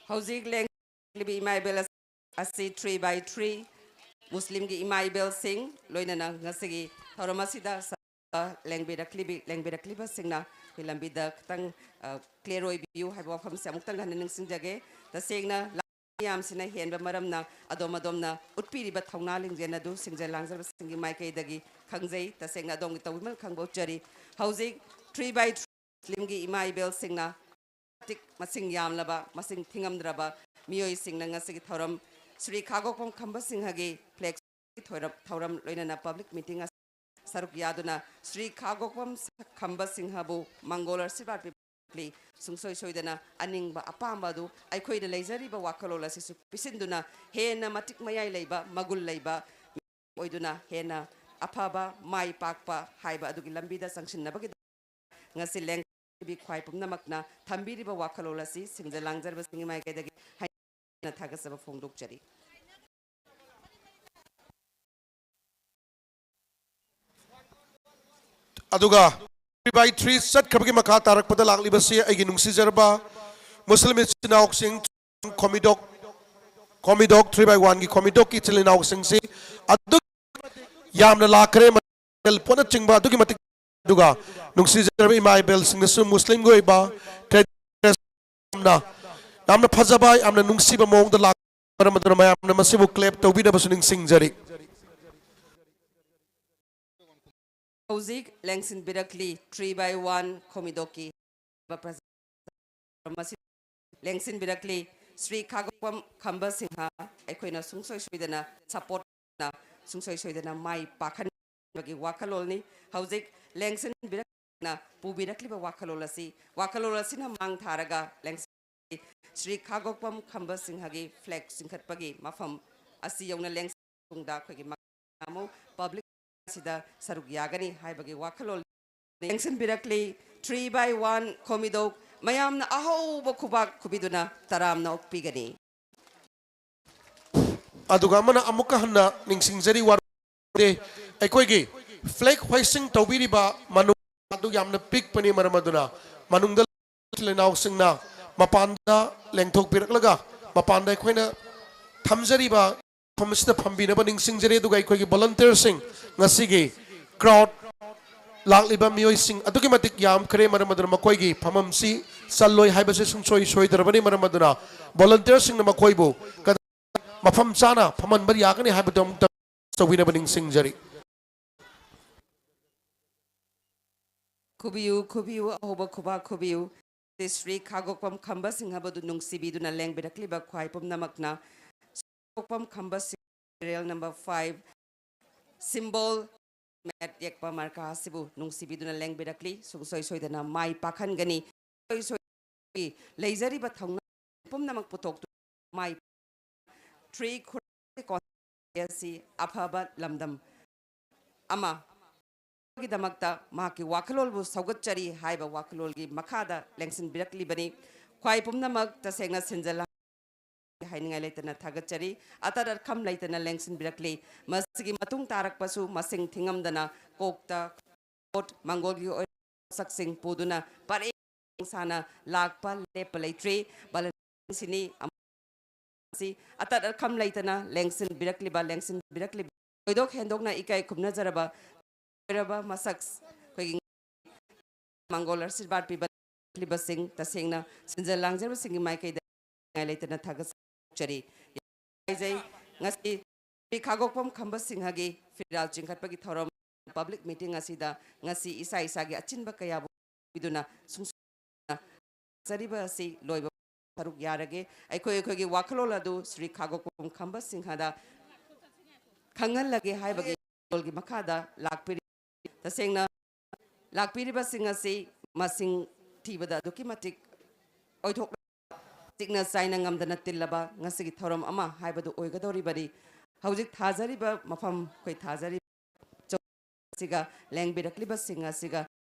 ꯍꯧꯖꯤꯛ ꯂꯦꯡꯂꯤꯕ ꯏꯃꯥ ꯏꯕꯦꯜ ꯑꯁꯤ ꯊ꯭ꯔꯤ ꯕꯥꯏ ꯊ꯭ꯔꯤ ꯃꯨꯁꯂꯤꯝꯒꯤ ꯏꯃꯥ ꯏꯕꯦꯜꯁꯤꯡ ꯂꯣꯏꯅꯅ ꯉꯁꯤꯒꯤ ꯊꯧꯔꯝ ꯑꯁꯤꯗ ꯂꯦꯡꯕꯤꯔꯛꯂꯤꯕꯤ ꯂꯦꯡꯕꯤꯔꯛꯂꯤꯕꯁꯤꯡꯅ ꯑꯩꯈꯣꯏ ꯂꯝꯕꯤꯗ ꯈꯤꯇꯪ ꯀ꯭ꯂꯤꯌꯥꯔ ꯑꯣꯏꯕꯤꯌꯨ ꯍꯥꯏꯕ ꯋꯥꯐꯝꯁꯦ ꯑꯃꯨꯛꯇꯪ ꯍꯟꯅ ꯅꯤꯡꯁꯤꯡꯖꯒꯦ꯫ ꯇꯁꯦꯡꯅ ꯃꯤꯌꯥꯝꯁꯤꯅ ꯍꯦꯟꯕ ꯃꯔꯝꯅ ꯑꯗꯣꯝ ꯑꯗꯣꯝꯅ ꯎꯠꯄꯤꯔꯤꯕ ꯊꯧꯅꯥ ꯂꯤꯡꯖꯦꯜ ꯑꯗꯨ ꯁꯤꯡꯖꯦꯜ ꯂꯥꯡꯖꯕꯁꯤꯡꯒꯤ ꯃꯥꯏꯀꯩꯗꯒꯤ ꯈꯪꯖꯩ꯫ ꯇꯁꯦꯡꯅ ꯑꯗꯣꯝꯒꯤ ꯇꯧꯕꯤꯃꯜ ꯈꯪꯕ ꯎꯠꯆꯔꯤ꯫ ꯍꯧꯖꯤꯛ ꯊ꯭ꯔꯤ ꯕꯥꯏ ꯊ꯭ꯔꯤ ꯃꯨꯁꯂꯤꯝꯒꯤ ꯏꯃꯥ ꯏꯕꯦꯜꯁꯤꯡꯅ ꯃꯇꯤꯛ ꯃꯁꯤꯡ ꯌꯥꯝꯂꯕ, ꯃꯁꯤꯡ ꯊꯤꯉꯝꯗ꯭ꯔꯕ ꯃꯤꯑꯣꯏꯁꯤꯡꯅ ꯉꯁꯤꯒꯤ ꯊꯧꯔꯝ ꯁ꯭ꯔꯤ ꯈꯥꯒꯣꯛꯄꯝ ꯈꯝꯕ ꯁꯤꯡꯍꯒꯤ ꯐ꯭ꯂꯦꯛ ꯊꯧꯔꯝ ꯊꯧꯔꯝ ꯂꯣꯏꯅꯅ ꯄꯕ꯭ꯂꯤꯛ ꯃꯤꯇꯤꯡ ꯑꯁꯤꯗ ꯁꯔꯨꯛ ꯌꯥꯗꯨꯅ ꯁ꯭ꯔꯤ ꯈꯥꯒꯣꯛꯄꯝ ꯈꯝꯕ ꯁꯤꯡꯍꯕꯨ ꯃꯪꯒꯣꯜ ꯑꯁꯤꯔꯕꯥꯗ ꯄꯤꯕꯤ꯫ ꯁꯨꯡꯁꯣꯏ ꯁꯣꯏꯗꯅ ꯑꯅꯤꯡꯕ ꯑꯄꯥꯝꯕ ꯑꯗꯨ ꯑꯩꯈꯣꯏꯅ ꯂꯩꯖꯔꯤꯕ ꯋꯥꯈꯜꯂꯣꯟ ꯑꯁꯤꯁꯨ ꯄꯤꯁꯤꯟꯗꯨꯅ ꯍꯦꯟꯅ ꯃꯇꯤꯛ ꯃꯌꯥꯏ ꯂꯩꯕ, ꯃꯒꯨꯟ ꯂꯩꯕ ꯑꯣꯏꯗꯨꯅ ꯍꯦꯟꯅ ꯑꯐꯕ, ꯃꯥꯏ ꯄꯥꯛꯄ ꯍꯥꯏꯕ ꯑꯗꯨꯒꯤ ꯂꯝꯕꯤꯗ ꯆꯪꯁꯤꯟꯅꯕꯒꯤꯗꯃꯛ ꯉꯁꯤ ꯂꯦꯡꯕꯤ ꯈ꯭ꯋꯥꯏ ꯄꯨꯝꯅꯃꯛꯅ ꯊꯝꯕꯤꯔꯤꯕ ꯋꯥꯈꯜꯂꯣꯟ ꯑꯁꯤ ꯁꯤꯡꯖ ꯂꯥꯡꯖꯔꯕꯁꯤꯡꯒꯤ ꯃꯥꯏꯀꯩꯗꯒꯤ ꯍꯥꯏꯅ ꯊꯥꯒꯠꯆꯕ ꯐꯣꯡꯗꯣꯛꯆꯔꯤ꯫ ꯑꯗꯨꯒ ꯊ꯭ꯔꯤ ꯕꯥꯏ ꯊ꯭ꯔꯤ ꯆꯠꯈ꯭ꯔꯕꯒꯤ ꯃꯈꯥ ꯇꯥꯔꯛꯄꯗ ꯂꯥꯛꯂꯤꯕꯁꯤ ꯑꯩꯒꯤ ꯅꯨꯡꯁꯤꯖꯔꯕ ꯃꯨꯁꯂꯤꯝ ꯏꯆꯤꯟ ꯏꯅꯥꯎꯁꯤꯡ ꯈꯣꯃꯤꯗꯣꯛ, ꯈꯣꯃꯤꯗꯣꯛ ꯊ꯭ꯔꯤ ꯕꯥꯏ ꯋꯥꯟꯒꯤ ꯈꯣꯃꯤꯗꯣꯛꯀꯤ ꯏꯆꯤꯜ ꯏꯅꯥꯎꯁꯤꯡꯁꯤ ꯑꯗꯨꯛꯀꯤ ꯃꯇꯤꯛ ꯌꯥꯝꯅ ꯂꯥꯛꯈ꯭ꯔꯦ꯫ ꯃꯊꯦꯜ ꯄꯣꯠꯅꯆꯤꯡꯕ ꯑꯗꯨꯛꯀꯤ ꯃꯇꯤꯛ, ꯑꯗꯨꯒ ꯅꯨꯡꯁꯤꯖꯔꯕ ꯏꯃꯥ ꯏꯕꯦꯜꯁꯤꯡꯅꯁꯨ ꯃꯨꯁꯂꯤꯝꯒꯤ ꯑꯣꯏꯕ ꯇ꯭ꯔꯦꯗꯤꯁꯅꯦꯜ ꯌꯥꯝꯅ, ꯌꯥꯝꯅ ꯐꯖꯕ, ꯌꯥꯝꯅ ꯅꯨꯡꯁꯤꯕ ꯃꯑꯣꯡꯗ ꯂꯥꯛꯄ ꯃꯔꯝ ꯑꯗꯨꯅ ꯃꯌꯥꯝꯅ ꯃꯁꯤꯕꯨ ꯀ꯭ꯂꯦꯞ ꯇꯧꯕꯤꯅꯕꯁꯨ ꯅꯤꯡꯁꯤꯡꯖꯔꯤ꯫ ꯍꯧꯖꯤꯛ ꯂꯦꯡꯁꯤꯟꯕꯤꯔꯛꯂꯤ ꯊ꯭ꯔꯤ ꯕꯥꯏ ꯋꯥꯟ ꯈꯣꯃꯤꯗꯣꯛꯀꯤ ꯄ꯭ꯔꯖꯥ ꯃꯁꯤ ꯂꯦꯡꯁꯤꯟꯕꯤꯔꯛꯂꯤ ꯁ꯭ꯔꯤ ꯈꯥꯒꯣꯛꯄꯝ ꯈꯝꯕ ꯁꯤꯡꯍ꯫ ꯑꯩꯈꯣꯏꯅ ꯁꯨꯡꯁꯣꯏ ꯁꯣꯏꯗꯅ ꯁꯄꯣꯔꯠꯅ ꯁꯨꯡꯁꯣꯏ ꯁꯣꯏꯗꯅ ꯃꯥꯏ ꯄꯥꯛꯍꯟꯕꯒꯤ ꯋꯥꯈꯜꯂꯣꯟꯅꯤ꯫ ꯍꯧꯖꯤꯛ ꯂꯦꯡꯁꯤꯟꯕꯤꯔꯛꯅ ꯄꯨꯕꯤꯔꯛꯂꯤꯕ ꯋꯥꯈꯜꯂꯣꯟ ꯑꯁꯤ, ꯋꯥꯈꯜꯂꯣꯟ ꯑꯁꯤꯅ ꯃꯥꯡ ꯊꯥꯔꯒ ꯂꯦꯡꯁꯤꯟ ꯁ꯭ꯔꯤ ꯈꯥꯒꯣꯛꯄꯝ ꯈꯝꯕ ꯁꯤꯡꯍꯒꯤ ꯐ꯭ꯂꯦꯒ ꯆꯤꯡꯈꯠꯄꯒꯤ ꯃꯐꯝ ꯑꯁꯤ ꯌꯧꯅ ꯂꯦꯡꯁꯤꯟ ꯃꯇꯨꯡꯗ ꯑꯩꯈꯣꯏꯒꯤ ꯃꯈꯥ ꯑꯃꯨꯛ ꯄꯕ꯭ꯂꯤꯛ ꯑꯁꯤꯗ ꯁꯔꯨꯛ ꯌꯥꯒꯅꯤ ꯍꯥꯏꯕꯒꯤ ꯋꯥꯈꯜꯂꯣꯟ ꯂꯦꯡꯁꯤꯟꯕꯤꯔꯛꯂꯤ꯫ ꯊ꯭ꯔꯤ ꯕꯥꯏ ꯋꯥꯟ ꯈꯣꯃꯤꯗꯧ ꯃꯌꯥꯝꯅ ꯑꯍꯧꯕ ꯈꯨꯕꯥꯛ ꯈꯨꯕꯤꯗꯨꯅ ꯇꯔꯥꯝꯅ ꯑꯣꯛꯄꯤꯒꯅꯤ꯫ ꯑꯗꯨꯒ ꯑꯃꯅ ꯑꯃꯨꯛꯀ ꯍꯟꯅ ꯅꯤꯡꯁꯤꯡꯖꯔꯤ, ꯋꯥꯔꯣꯏꯗꯦ, ꯑꯩꯈꯣꯏꯒꯤ ꯐ꯭ꯂꯦꯒ ꯍꯣꯏꯁꯤꯡ ꯇꯧꯕꯤꯔꯤꯕ ꯃꯅꯨꯡ ꯑꯗꯨ ꯌꯥꯝꯅ ꯄꯤꯛꯄꯅꯤ, ꯃꯔꯝ ꯑꯗꯨꯅ ꯃꯅꯨꯡꯗ ꯏꯆꯤꯜ ꯏꯅꯥꯎꯁꯤꯡꯅ ꯃꯄꯥꯟꯗ ꯂꯦꯡꯊꯣꯛꯄꯤꯔꯛꯂꯒ ꯃꯄꯥꯟꯗ ꯑꯩꯈꯣꯏꯅ ꯊꯝꯖꯔꯤꯕ ꯃꯐꯝ ꯑꯁꯤꯗ ꯐꯝꯕꯤꯅꯕ ꯅꯤꯡꯁꯤꯡꯖꯔꯤ꯫ ꯑꯗꯨꯒ ꯑꯩꯈꯣꯏꯒꯤ ꯚꯣꯂꯟꯇꯤꯌꯔꯁꯤꯡ ꯉꯁꯤꯒꯤ ꯀ꯭ꯔꯥꯎꯗ ꯂꯥꯛꯂꯤꯕ ꯃꯤꯑꯣꯏꯁꯤꯡ ꯑꯗꯨꯛꯀꯤ ꯃꯇꯤꯛ ꯌꯥꯝꯈ꯭ꯔꯦ, ꯃꯔꯝ ꯑꯗꯨꯅ ꯃꯈꯣꯏꯒꯤ ꯐꯝꯐꯝꯁꯤ ꯆꯜꯂꯣꯏ ꯍꯥꯏꯕꯁꯤ ꯁꯨꯡꯁꯣꯏ ꯁꯣꯏꯗ꯭ꯔꯕꯅꯤ꯫ ꯃꯔꯝ ꯑꯗꯨꯅ ꯚꯣꯂꯟꯇꯤꯌꯔꯁꯤꯡꯅ ꯃꯈꯣꯏꯕꯨ ꯀꯗꯥꯏꯗ ꯃꯐꯝ ꯆꯥꯅ ꯐꯝꯍꯟꯕ ꯌꯥꯒꯅꯤ ꯍꯥꯏꯕꯗꯨ ꯑꯃꯨꯛꯇꯪ ꯇꯧꯕꯤꯅꯕ ꯅꯤꯡꯁꯤꯡꯖꯔꯤ꯫ ꯈꯨꯕꯤꯌꯨ, ꯈꯨꯕꯤꯌꯨ, ꯑꯍꯧꯕ ꯈꯨꯕꯥꯛ ꯈꯨꯕꯤꯌꯨ꯫ ꯁ꯭ꯔꯤ ꯈꯥꯒꯣꯛꯄꯝ ꯈꯝꯕ ꯁꯤꯡꯍꯕꯨ ꯅꯨꯡꯁꯤꯕꯤꯗꯨꯅ ꯂꯦꯡꯕꯤꯔꯛꯂꯤꯕ ꯈ꯭ꯋꯥꯏ ꯄꯨꯝꯅꯃꯛꯅ ꯈꯥꯒꯣꯛꯄꯝ ꯈꯝꯕ Singh serial number five symbol mat ꯌꯦꯛꯄ ꯃꯥꯔꯀꯥ ꯑꯁꯤꯕꯨ ꯅꯨꯡꯁꯤꯕꯤꯗꯨꯅ ꯂꯦꯡꯕꯤꯔꯛꯂꯤ꯫ ꯁꯨꯡꯁꯣꯏ ꯁꯣꯏꯗꯅ ꯃꯥꯏ ꯄꯥꯛꯍꯟꯒꯅꯤ꯫ ꯁꯨꯡꯁꯣꯏ ꯁꯣꯏꯗꯅ ꯂꯩꯖꯔꯤꯕ ꯊꯧꯅꯥ ꯄꯨꯝꯅꯃꯛ ꯄꯨꯊꯣꯛꯇꯨꯅ ꯃꯥꯏ ꯊ꯭ꯔꯤ ꯈꯨꯔꯥꯏ ꯀꯣꯟꯁꯇꯤꯇ꯭ꯋꯦꯟꯁꯤ ꯑꯐꯕ ꯂꯝꯗꯝ ꯑꯃ ꯒꯤꯗꯃꯛꯇ ꯃꯍꯥꯛꯀꯤ ꯋꯥꯈꯜꯂꯣꯟꯕꯨ ꯁꯧꯒꯠꯆꯔꯤ ꯍꯥꯏꯕ ꯋꯥꯈꯜꯂꯣꯟꯒꯤ ꯃꯈꯥꯗ ꯂꯦꯡꯁꯤꯟꯕꯤꯔꯛꯂꯤꯕꯅꯤ꯫ ꯈ꯭ꯋꯥꯏ ꯄꯨꯝꯅꯃꯛ ꯇꯁꯦꯡꯅ ꯁꯤꯟꯖꯜ ꯍꯥꯏꯅꯤꯡꯉꯥꯏ ꯂꯩꯇꯅ ꯊꯥꯒꯠꯆꯔꯤ꯫ ꯑꯇꯠ ꯑꯈꯝ ꯂꯩꯇꯅ ꯂꯦꯡꯁꯤꯟꯕꯤꯔꯛꯂꯤ꯫ ꯃꯁꯤꯒꯤ ꯃꯇꯨꯡ ꯇꯥꯔꯛꯄꯁꯨ ꯃꯁꯤꯡ ꯊꯤꯉꯝꯗꯅ ꯀꯣꯛꯇ ꯄꯣꯠ ꯃꯪꯒꯣꯜꯒꯤ ꯑꯣꯏꯕ ꯄꯣꯠꯁꯛꯁꯤꯡ ꯄꯨꯗꯨꯅ ꯄꯔꯦꯡ ꯁꯥꯅ ꯂꯥꯛꯄ ꯂꯦꯞꯄ ꯂꯩꯇ꯭ꯔꯤ꯫ ꯚꯣꯂꯟꯇꯤꯌꯔꯁꯤꯡꯁꯤꯅꯤ ꯑꯃꯁꯨꯡ ꯑꯇꯠ ꯑꯈꯝ ꯂꯩꯇꯅ ꯂꯦꯡꯁꯤꯟꯕꯤꯔꯛꯂꯤꯕ, ꯂꯦꯡꯁꯤꯟꯕꯤꯔꯛꯂꯤꯕ ꯊꯣꯏꯗꯣꯛ ꯍꯦꯟꯗꯣꯛꯅ ꯏꯀꯥꯏ ꯈꯨꯝꯅꯖꯔꯕ ꯑꯣꯏꯔꯕ ꯃꯁꯛ ꯑꯩꯈꯣꯏꯒꯤ ꯃꯪꯒꯣꯜ ꯑꯥꯁꯤꯔꯕꯥꯗ ꯄꯤꯕ ꯂꯤꯕꯁꯤꯡ ꯇꯁꯦꯡꯅ ꯁꯤꯟꯖ ꯂꯥꯡꯖꯕꯁꯤꯡꯒꯤ ꯃꯥꯏꯀꯩꯗ ꯉꯥꯏ ꯂꯩꯇꯅ ꯊꯥꯒꯠꯆꯔꯤ꯫ ꯍꯥꯏꯖꯩ꯫ ꯉꯁꯤ ꯁ꯭ꯔꯤ ꯈꯥꯒꯣꯛꯄꯝ ꯈꯝꯕ ꯁꯤꯡꯍꯒꯤ ꯐꯤꯔꯥꯜ ꯆꯤꯡꯈꯠꯄꯒꯤ ꯊꯧꯔꯝ ꯄꯕ꯭ꯂꯤꯛ ꯃꯤꯇꯤꯡ ꯑꯁꯤꯗ ꯉꯁꯤ ꯏꯁꯥ ꯏꯁꯥꯒꯤ ꯑꯆꯤꯟꯕ ꯀꯌꯥꯕꯨ ꯄꯤꯗꯨꯅ ꯁꯨꯡꯁꯣꯏ ꯆꯔꯤꯕ ꯑꯁꯤ ꯂꯣꯏꯕ ꯁꯔꯨꯛ ꯌꯥꯔꯒꯦ꯫ ꯑꯩꯈꯣꯏ ꯑꯩꯈꯣꯏꯒꯤ ꯋꯥꯈꯜꯂꯣꯟ ꯑꯗꯨ ꯁ꯭ꯔꯤ ꯈꯥꯒꯣꯛꯄꯝ ꯈꯝꯕ ꯁꯤꯡꯍꯗ ꯈꯪꯍꯜꯂꯒꯦ ꯍꯥꯏꯕꯒꯤ ꯋꯥꯈꯜꯒꯤ ꯃꯈꯥꯗ ꯂꯥꯛꯄꯤꯔꯤ꯫ ꯇꯁꯦꯡꯅ ꯂꯥꯛꯄꯤꯔꯤꯕꯁꯤꯡ ꯑꯁꯤ ꯃꯁꯤꯡ ꯊꯤꯕꯗ ꯑꯗꯨꯛꯀꯤ ꯃꯇꯤꯛ ꯑꯣꯏꯊꯣꯛ ꯆꯤꯛꯅ ꯆꯥꯏꯅ ꯉꯝꯗꯅ ꯇꯤꯜꯂꯕ ꯉꯁꯤꯒꯤ ꯊꯧꯔꯝ ꯑꯃ ꯍꯥꯏꯕꯗꯨ ꯑꯣꯏꯒꯗꯧꯔꯤꯕꯅꯤ꯫ ꯍꯧꯖꯤꯛ ꯊꯥꯖꯔꯤꯕ ꯃꯐꯝ ꯑꯩꯈꯣꯏ ꯊꯥꯖꯔꯤꯕ ꯑꯁꯤꯒ ꯂꯦꯡꯕꯤꯔꯛꯂꯤꯕꯁꯤꯡ ꯑꯁꯤꯒ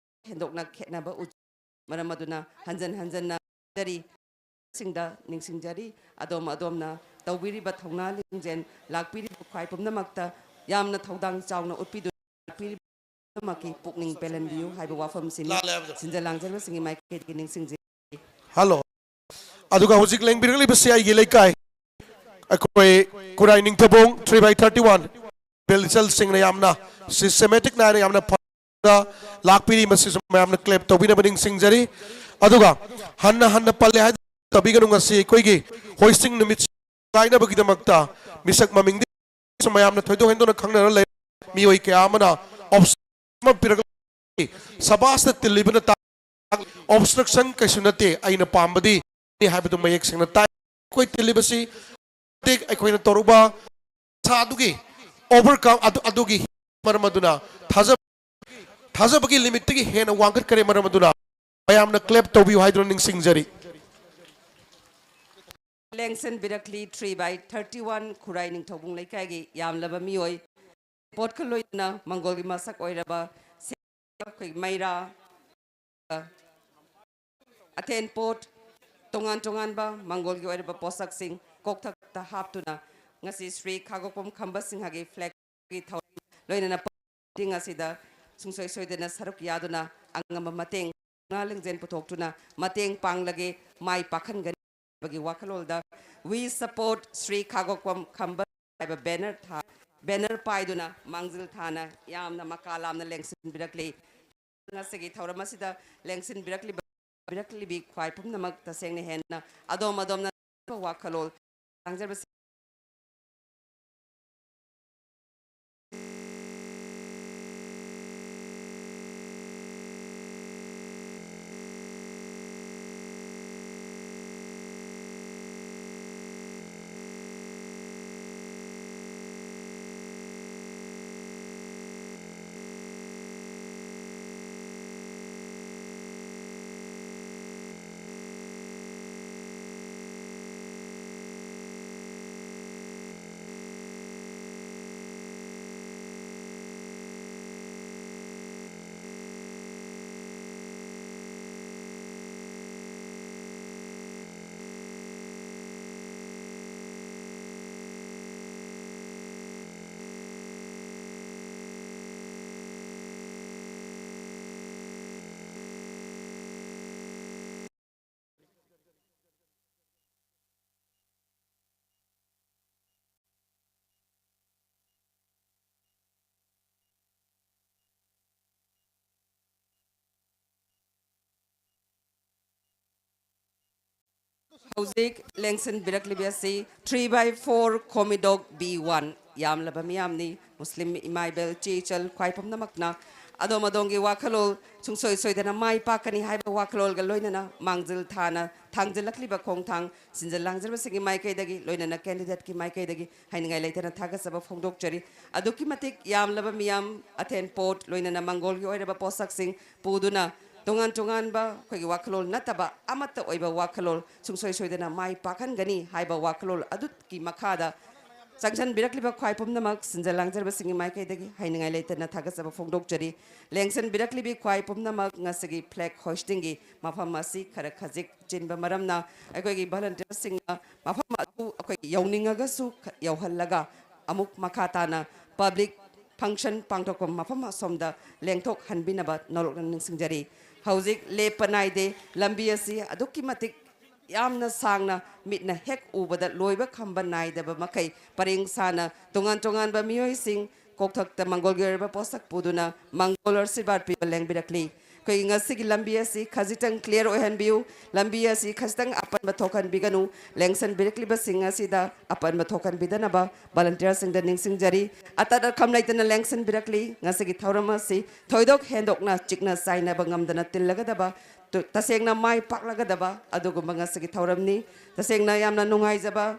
ꯍꯦꯟꯗꯣꯛꯅ ꯈꯦꯠꯅꯕ ꯎꯖꯩ꯫ ꯃꯔꯝ ꯑꯗꯨꯅ ꯍꯟꯖꯟ ꯍꯟꯖꯟꯅ ꯖꯔꯤ ꯁꯤꯡꯗ ꯅꯤꯡꯁꯤꯡꯖꯔꯤ꯫ ꯑꯗꯣꯝ ꯑꯗꯣꯝꯅ ꯇꯧꯕꯤꯔꯤꯕ ꯊꯧꯅꯥ ꯂꯤꯡꯖꯦꯜ ꯂꯥꯛꯄꯤꯔꯤꯕ ꯈ꯭ꯋꯥꯏ ꯄꯨꯝꯅꯃꯛꯇ ꯌꯥꯝꯅ ꯊꯧꯗꯥꯡ ꯆꯥꯎꯅ ꯎꯠꯄꯤꯗꯨꯅ ꯂꯥꯛꯄꯤꯔꯤꯕ ꯄꯨꯝꯅꯃꯛꯀꯤ ꯄꯨꯛꯅꯤꯡ ꯄꯦꯜꯍꯟꯕꯤꯌꯨ ꯍꯥꯏꯕ ꯋꯥꯐꯝꯁꯤꯅꯤ꯫ ꯂꯥꯜꯂꯦ ꯍꯥꯏꯕꯗꯣ꯫ ꯁꯤꯟꯖ ꯂꯥꯡꯖꯕꯁꯤꯡꯒꯤ ꯃꯥꯏꯀꯩꯗꯒꯤ ꯅꯤꯡꯁꯤꯡꯖꯔꯤ꯫ ꯍꯜꯂꯣ꯫ ꯑꯗꯨꯒ ꯍꯧꯖꯤꯛ ꯂꯦꯡꯕꯤꯔꯛꯂꯤꯕꯁꯤ ꯑꯩꯒꯤ ꯂꯩꯀꯥꯏ, ꯑꯩꯈꯣꯏ ꯈꯨꯔꯥꯏ ꯅꯤꯡꯊꯧꯕꯨꯡ three by thirty one ꯕꯦꯜꯆꯜꯁꯤꯡꯅ ꯌꯥꯝꯅ systematic ꯅꯥꯏꯅ ꯌꯥꯝꯅ ꯐꯖꯅ ꯂꯥꯛꯄꯤꯔꯤ꯫ ꯃꯁꯤꯁꯨ ꯃꯌꯥꯝꯅ clap ꯇꯧꯕꯤꯅꯕ ꯅꯤꯡꯁꯤꯡꯖꯔꯤ꯫ ꯑꯗꯨꯒ ꯍꯟꯅ ꯍꯟꯅ ꯄꯜꯂꯦ ꯍꯥꯏꯗꯨꯅ ꯇꯧꯕꯤꯒꯅꯨ꯫ ꯉꯁꯤ ꯑꯩꯈꯣꯏꯒꯤ ꯍꯣꯏꯁꯤꯡ ꯅꯨꯃꯤꯠ ꯀꯥꯏꯅꯕꯒꯤꯗꯃꯛꯇ ꯃꯤꯁꯛ ꯃꯃꯤꯡꯗꯤ ꯃꯌꯥꯝꯅ ꯊꯣꯏꯗꯣꯛ ꯍꯦꯟꯗꯣꯛꯅ ꯈꯪꯅꯔ ꯂꯩ꯫ ꯃꯤꯑꯣꯏ ꯀꯌꯥ ꯑꯃꯅ obstruction ꯑꯃ ꯄꯤꯔꯛꯂꯤ꯫ ꯁꯕꯥꯁꯇ ꯇꯤꯜꯂꯤꯕꯅ ꯇꯥꯛ obstruction ꯀꯩꯁꯨ ꯅꯠꯇꯦ, ꯑꯩꯅ ꯄꯥꯝꯕꯗꯤ ꯍꯥꯏꯕꯗꯨ ꯃꯌꯦꯛ ꯁꯦꯡꯅ ꯇꯥꯏ꯫ ꯑꯩꯈꯣꯏ ꯇꯤꯜꯂꯤꯕꯁꯤ ꯃꯇꯤꯛ ꯑꯩꯈꯣꯏꯅ ꯇꯧꯔꯨꯕ ꯁꯥ ꯑꯗꯨꯒꯤ overcome ꯑꯗꯨ, ꯑꯗꯨꯒꯤ ꯃꯔꯝ ꯑꯗꯨꯅ ꯊꯥꯖ-, ꯊꯥꯖꯕꯒꯤ limitꯇꯒꯤ ꯍꯦꯟꯅ ꯋꯥꯡꯈꯠꯈ꯭ꯔꯦ꯫ ꯃꯔꯝ ꯑꯗꯨꯅ ꯃꯌꯥꯝꯅ clap ꯇꯧꯕꯤꯌꯨ ꯍꯥꯏꯗꯨꯅ ꯅꯤꯡꯁꯤꯡꯖꯔꯤ꯫ ꯂꯦꯡꯁꯤꯟꯕꯤꯔꯛꯂꯤ three by thirty one ꯈꯨꯔꯥꯏ ꯅꯤꯡꯊꯧꯕꯨꯡ ꯂꯩꯀꯥꯏꯒꯤ ꯌꯥꯝꯂꯕ ꯃꯤꯑꯣꯏ꯫ ꯄꯣꯠꯀ ꯂꯣꯏꯅꯅ ꯃꯪꯒꯣꯜꯒꯤ ꯃꯁꯛ ꯑꯣꯏꯔꯕ ꯁꯦ-, ꯑꯩꯈꯣꯏ ꯃꯩꯔꯥ, ꯑꯊꯦꯟ ꯄꯣꯠ, ꯇꯣꯉꯥꯟ ꯇꯣꯉꯥꯟꯕ ꯃꯪꯒꯣꯜꯒꯤ ꯑꯣꯏꯔꯕ ꯄꯣꯠꯁꯛꯁꯤꯡ ꯀꯣꯛꯊꯛꯇ ꯍꯥꯞꯇꯨꯅ ꯉꯁꯤ ꯁ꯭ꯔꯤ ꯈꯥꯒꯣꯛꯄꯝ ꯈꯝꯕ ꯁꯤꯡꯍꯒꯤ flag ꯒꯤ ꯊꯧꯔꯝ ꯂꯣꯏꯅꯅ meeting ꯑꯁꯤꯗ ꯁꯨꯡꯁꯣꯏ ꯁꯣꯏꯗꯅ ꯁꯔꯨꯛ ꯌꯥꯗꯨꯅ ꯑꯉꯝꯕ ꯃꯇꯦꯡ, ꯄꯨꯛꯅꯤꯡ ꯂꯤꯡꯖꯦꯜ ꯄꯨꯊꯣꯛꯇꯨꯅ ꯃꯇꯦꯡ ꯄꯥꯡꯂꯒꯦ, ꯃꯥꯏ ꯄꯥꯛꯍꯟꯒꯅꯤ ꯍꯥꯏꯕꯒꯤ ꯋꯥꯈꯜꯂꯣꯟꯗ "We support ꯁ꯭ꯔꯤ ꯈꯥꯒꯣꯛꯄꯝ ꯈꯝꯕ" ꯍꯥꯏꯕ banner ꯊꯥ-, ꯕꯦꯅꯔ ꯄꯥꯏꯗꯨꯅ ꯃꯥꯡꯖꯤꯜ ꯊꯥꯅ ꯌꯥꯝꯅ ꯃꯀꯥ ꯂꯥꯝꯅ ꯂꯦꯡꯁꯤꯟꯕꯤꯔꯛꯂꯤ꯫ ꯉꯁꯤꯒꯤ ꯊꯧꯔꯝ ꯑꯁꯤꯗ ꯂꯦꯡꯁꯤꯟꯕꯤꯔꯛꯂꯤꯕ, ꯕꯤꯔꯛꯂꯤꯕꯤ ꯈ꯭ꯋꯥꯏ ꯄꯨꯝꯅꯃꯛ ꯇꯁꯦꯡꯅ ꯍꯦꯟꯅ ꯑꯗꯣꯝ ꯑꯗꯣꯝꯅ ꯋꯥꯈꯜꯂꯣꯟ ꯂꯥꯡꯖꯕꯁꯤꯡ ꯍꯧꯖꯤꯛ ꯂꯦꯡꯁꯤꯟꯕꯤꯔꯛꯂꯤꯕ ꯑꯁꯤ three by four ꯈꯣꯃꯤꯗꯣꯛ B one꯫ ꯌꯥꯝꯂꯕ ꯃꯤꯌꯥꯝꯅꯤ, ꯃꯨꯁꯂꯤꯝ ꯏꯃꯥ ꯏꯕꯦꯜ ꯏꯆꯦ ꯏꯆꯜ ꯈ꯭ꯋꯥꯏ ꯄꯨꯝꯅꯃꯛꯅ ꯑꯗꯣꯝ ꯑꯗꯣꯝꯒꯤ ꯋꯥꯈꯜꯂꯣꯟ ꯁꯨꯡꯁꯣꯏ ꯁꯣꯏꯗꯅ ꯃꯥꯏ ꯄꯥꯛꯀꯅꯤ ꯍꯥꯏꯕ ꯋꯥꯈꯜꯂꯣꯟꯒ ꯂꯣꯏꯅꯅ ꯃꯥꯡꯖꯤꯜ ꯊꯥꯅ ꯊꯥꯡꯖꯤꯜꯂꯛꯂꯤꯕ ꯈꯣꯡꯊꯥꯡ ꯁꯤꯟꯖ ꯂꯥꯡꯖꯔꯕꯁꯤꯡꯒꯤ ꯃꯥꯏꯀꯩꯗꯒꯤ, ꯂꯣꯏꯅꯅ ꯀꯦꯟꯗꯤꯗꯦꯠꯀꯤ ꯃꯥꯏꯀꯩꯗꯒꯤ ꯍꯥꯏꯅꯤꯡꯉꯥꯏ ꯂꯩꯇꯅ ꯊꯥꯒꯠꯆꯕ ꯐꯣꯡꯗꯣꯛꯆꯔꯤ꯫ ꯑꯗꯨꯛꯀꯤ ꯃꯇꯤꯛ ꯌꯥꯝꯂꯕ ꯃꯤꯌꯥꯝ, ꯑꯊꯦꯟ ꯄꯣꯠ, ꯂꯣꯏꯅꯅ ꯃꯪꯒꯣꯜꯒꯤ ꯑꯣꯏꯔꯕ ꯄꯣꯠꯁꯛꯁꯤꯡ ꯄꯨꯗꯨꯅ ꯇꯣꯉꯥꯟ ꯇꯣꯉꯥꯟꯕ ꯑꯩꯈꯣꯏꯒꯤ ꯋꯥꯈꯜꯂꯣꯟ ꯅꯠꯇꯕ ꯑꯃꯠꯇ ꯑꯣꯏꯕ ꯋꯥꯈꯜꯂꯣꯟ ꯁꯨꯡꯁꯣꯏ ꯁꯣꯏꯗꯅ ꯃꯥꯏ ꯄꯥꯛꯍꯟꯒꯅꯤ ꯍꯥꯏꯕ ꯋꯥꯈꯜꯂꯣꯟ ꯑꯗꯨꯒꯤ ꯃꯈꯥꯗ ꯆꯪꯁꯤꯟꯕꯤꯔꯛꯂꯤꯕ ꯈ꯭ꯋꯥꯏ ꯄꯨꯝꯅꯃꯛ ꯁꯤꯟꯖ ꯂꯥꯡꯖꯔꯕꯁꯤꯡꯒꯤ ꯃꯥꯏꯀꯩꯗꯒꯤ ꯍꯥꯏꯅꯤꯡꯉꯥꯏ ꯂꯩꯇꯅ ꯊꯥꯒꯠꯆꯕ ꯐꯣꯡꯗꯣꯛꯆꯔꯤ꯫ ꯂꯦꯡꯁꯤꯟꯕꯤꯔꯛꯂꯤꯕꯤ ꯈ꯭ꯋꯥꯏ ꯄꯨꯝꯅꯃꯛ ꯉꯁꯤꯒꯤ flag hoistingꯒꯤ ꯃꯐꯝ ꯑꯁꯤ ꯈꯔ ꯈꯖꯤꯛ ꯆꯤꯟꯕ ꯃꯔꯝꯅ ꯑꯩꯈꯣꯏꯒꯤ volunteerꯁꯤꯡꯅ ꯃꯐꯝ ꯑꯗꯨ ꯑꯩꯈꯣꯏ ꯌꯧꯅꯤꯡꯉꯒꯁꯨ ꯈ-, ꯌꯧꯍꯜꯂꯒ ꯑꯃꯨꯛ ꯃꯈꯥ ꯇꯥꯅ public function ꯄꯥꯡꯊꯣꯛꯄ ꯃꯐꯝ ꯑꯁꯣꯝꯗ ꯂꯦꯡꯊꯣꯛꯍꯟꯕꯤꯅꯕ ꯅꯧꯂꯛꯅ ꯅꯤꯡꯁꯤꯡꯖꯔꯤ꯫ ꯍꯧꯖꯤꯛ ꯂꯦꯞꯄ ꯅꯥꯏꯗꯦ, ꯂꯝꯕꯤ ꯑꯁꯤ ꯑꯗꯨꯛꯀꯤ ꯃꯇꯤꯛ ꯌꯥꯝꯅ ꯁꯥꯡꯅ ꯃꯤꯠꯅ ꯍꯦꯛ ꯎꯕꯗ ꯂꯣꯏꯕ ꯈꯝꯕ ꯅꯥꯏꯗꯕ ꯃꯈꯩ ꯄꯔꯦꯡ ꯁꯥꯅ ꯇꯣꯉꯥꯟ ꯇꯣꯉꯥꯟꯕ ꯃꯤꯑꯣꯏꯁꯤꯡ ꯀꯣꯛꯊꯛꯇ ꯃꯪꯒꯣꯜꯒꯤ ꯑꯣꯏꯔꯕ ꯄꯣꯠꯁꯛ ꯄꯨꯗꯨꯅ ꯃꯪꯒꯣꯜ ꯑꯥꯁꯤꯔꯕꯥꯗ ꯄꯤꯕ ꯂꯦꯡꯕꯤꯔꯛꯂꯤ꯫ ꯑꯩꯈꯣꯏꯒꯤ ꯉꯁꯤꯒꯤ ꯂꯝꯕꯤ ꯑꯁꯤ ꯈꯖꯤꯛꯇꯪ clear ꯑꯣꯏꯍꯟꯕꯤꯌꯨ꯫ ꯂꯝꯕꯤ ꯑꯁꯤ ꯈꯖꯤꯛꯇꯪ ꯑꯄꯟꯕ ꯊꯣꯛꯍꯟꯕꯤꯒꯅꯨ꯫ ꯂꯦꯡꯁꯟꯕꯤꯔꯛꯂꯤꯕꯁꯤꯡ ꯑꯁꯤꯗ ꯑꯄꯟꯕ ꯊꯣꯛꯍꯟꯕꯤꯗꯅꯕ volunteerꯁꯤꯡꯗ ꯅꯤꯡꯁꯤꯡꯖꯔꯤ꯫ ꯑꯇꯠ ꯑꯈꯝ ꯂꯩꯇꯅ ꯂꯦꯡꯁꯟꯕꯤꯔꯛꯂꯤ꯫ ꯉꯁꯤꯒꯤ ꯊꯧꯔꯝ ꯑꯁꯤ ꯊꯣꯏꯗꯣꯛ ꯍꯦꯟꯗꯣꯛꯅ ꯆꯤꯛꯅ ꯆꯥꯏꯅꯕ ꯉꯝꯗꯅ ꯇꯤꯜꯂꯒꯗꯕ, ꯇꯨ-, ꯇꯁꯦꯡꯅ ꯃꯥꯏ ꯄꯥꯛꯂꯒꯗꯕ ꯑꯗꯨꯒꯨꯝꯕ ꯉꯁꯤꯒꯤ ꯊꯧꯔꯝꯅꯤ꯫ ꯇꯁꯦꯡꯅ ꯌꯥꯝꯅ ꯅꯨꯡꯉꯥꯏꯖꯕ꯫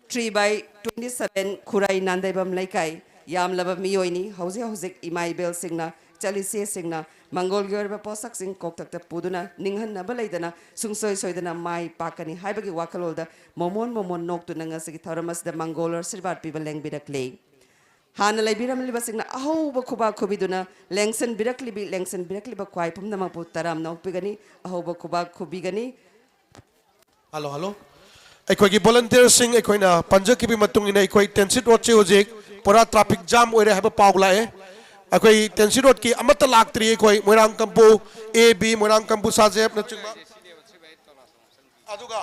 Three by twenty seven ꯈꯨꯔꯥꯏ ꯅꯥꯟꯗꯩꯕꯝ ꯂꯩꯀꯥꯏ꯫ ꯌꯥꯝꯂꯕ ꯃꯤꯑꯣꯏꯅꯤ꯫ ꯍꯧꯖꯤꯛ ꯍꯧꯖꯤꯛ ꯏꯃꯥ ꯏꯕꯦꯜꯁꯤꯡꯅ, ꯏꯆꯜ ꯏꯆꯦꯁꯤꯡꯅ ꯃꯪꯒꯣꯜꯒꯤ ꯑꯣꯏꯔꯕ ꯄꯣꯠꯁꯛꯁꯤꯡ ꯀꯣꯛꯊꯛꯇ ꯄꯨꯗꯨꯅ ꯅꯤꯡꯍꯟꯅꯕ ꯂꯩꯗꯅ ꯁꯨꯡꯁꯣꯏ ꯁꯣꯏꯗꯅ ꯃꯥꯏ ꯄꯥꯛꯀꯅꯤ ꯍꯥꯏꯕꯒꯤ ꯋꯥꯈꯜꯂꯣꯟꯗ ꯃꯣꯃꯣꯟ ꯃꯣꯃꯣꯟ ꯅꯣꯛꯇꯨꯅ ꯉꯁꯤꯒꯤ ꯊꯧꯔꯝ ꯑꯁꯤꯗ ꯃꯪꯒꯣꯜ ꯑꯥꯁꯤꯔꯕꯥꯗ ꯄꯤꯕ ꯂꯦꯡꯕꯤꯔꯛꯂꯤ꯫ ꯍꯥꯟꯅ ꯂꯩꯕꯤꯔꯝꯂꯤꯕꯁꯤꯡꯅ ꯑꯍꯧꯕ ꯈꯨꯕꯥꯛ ꯈꯨꯕꯤꯗꯨꯅ ꯂꯦꯡꯁꯟꯕꯤꯔꯛꯂꯤꯕꯤ, ꯂꯦꯡꯁꯟꯕꯤꯔꯛꯂꯤꯕ ꯈ꯭ꯋꯥꯏ ꯄꯨꯝꯅꯃꯛꯄꯨ ꯇꯔꯥꯝꯅ ꯑꯣꯛꯄꯤꯒꯅꯤ꯫ ꯑꯍꯧꯕ ꯈꯨꯕꯥꯛ ꯈꯨꯕꯤꯒꯅꯤ꯫ Hello, hello. ꯑꯩꯈꯣꯏꯒꯤ volunteerꯁꯤꯡ ꯑꯩꯈꯣꯏꯅ ꯄꯟꯖꯈꯤꯕꯒꯤ ꯃꯇꯨꯡ ꯏꯟꯅ ꯑꯩꯈꯣꯏ ꯇꯦꯟꯁꯤꯠ ꯔꯣꯗꯁꯤ ꯍꯧꯖꯤꯛ ꯄꯨꯔꯥ traffic jam ꯑꯣꯏꯔꯦ ꯍꯥꯏꯕ ꯄꯥꯎ ꯂꯥꯛꯑꯦ꯫ ꯑꯩꯈꯣꯏ ꯇꯦꯟꯁꯤꯠ ꯔꯣꯗꯀꯤ ꯑꯃꯠꯇ ꯂꯥꯛꯇ꯭ꯔꯤ꯫ ꯑꯩꯈꯣꯏ ꯃꯣꯏꯔꯥꯡ ꯀꯝꯄꯨ, ꯑꯦ ꯕꯤ, ꯃꯣꯏꯔꯥꯡ ꯀꯝꯄꯨ ꯁꯥꯖꯦꯞꯅꯆꯤꯡꯕ꯫ ꯑꯗꯨꯒ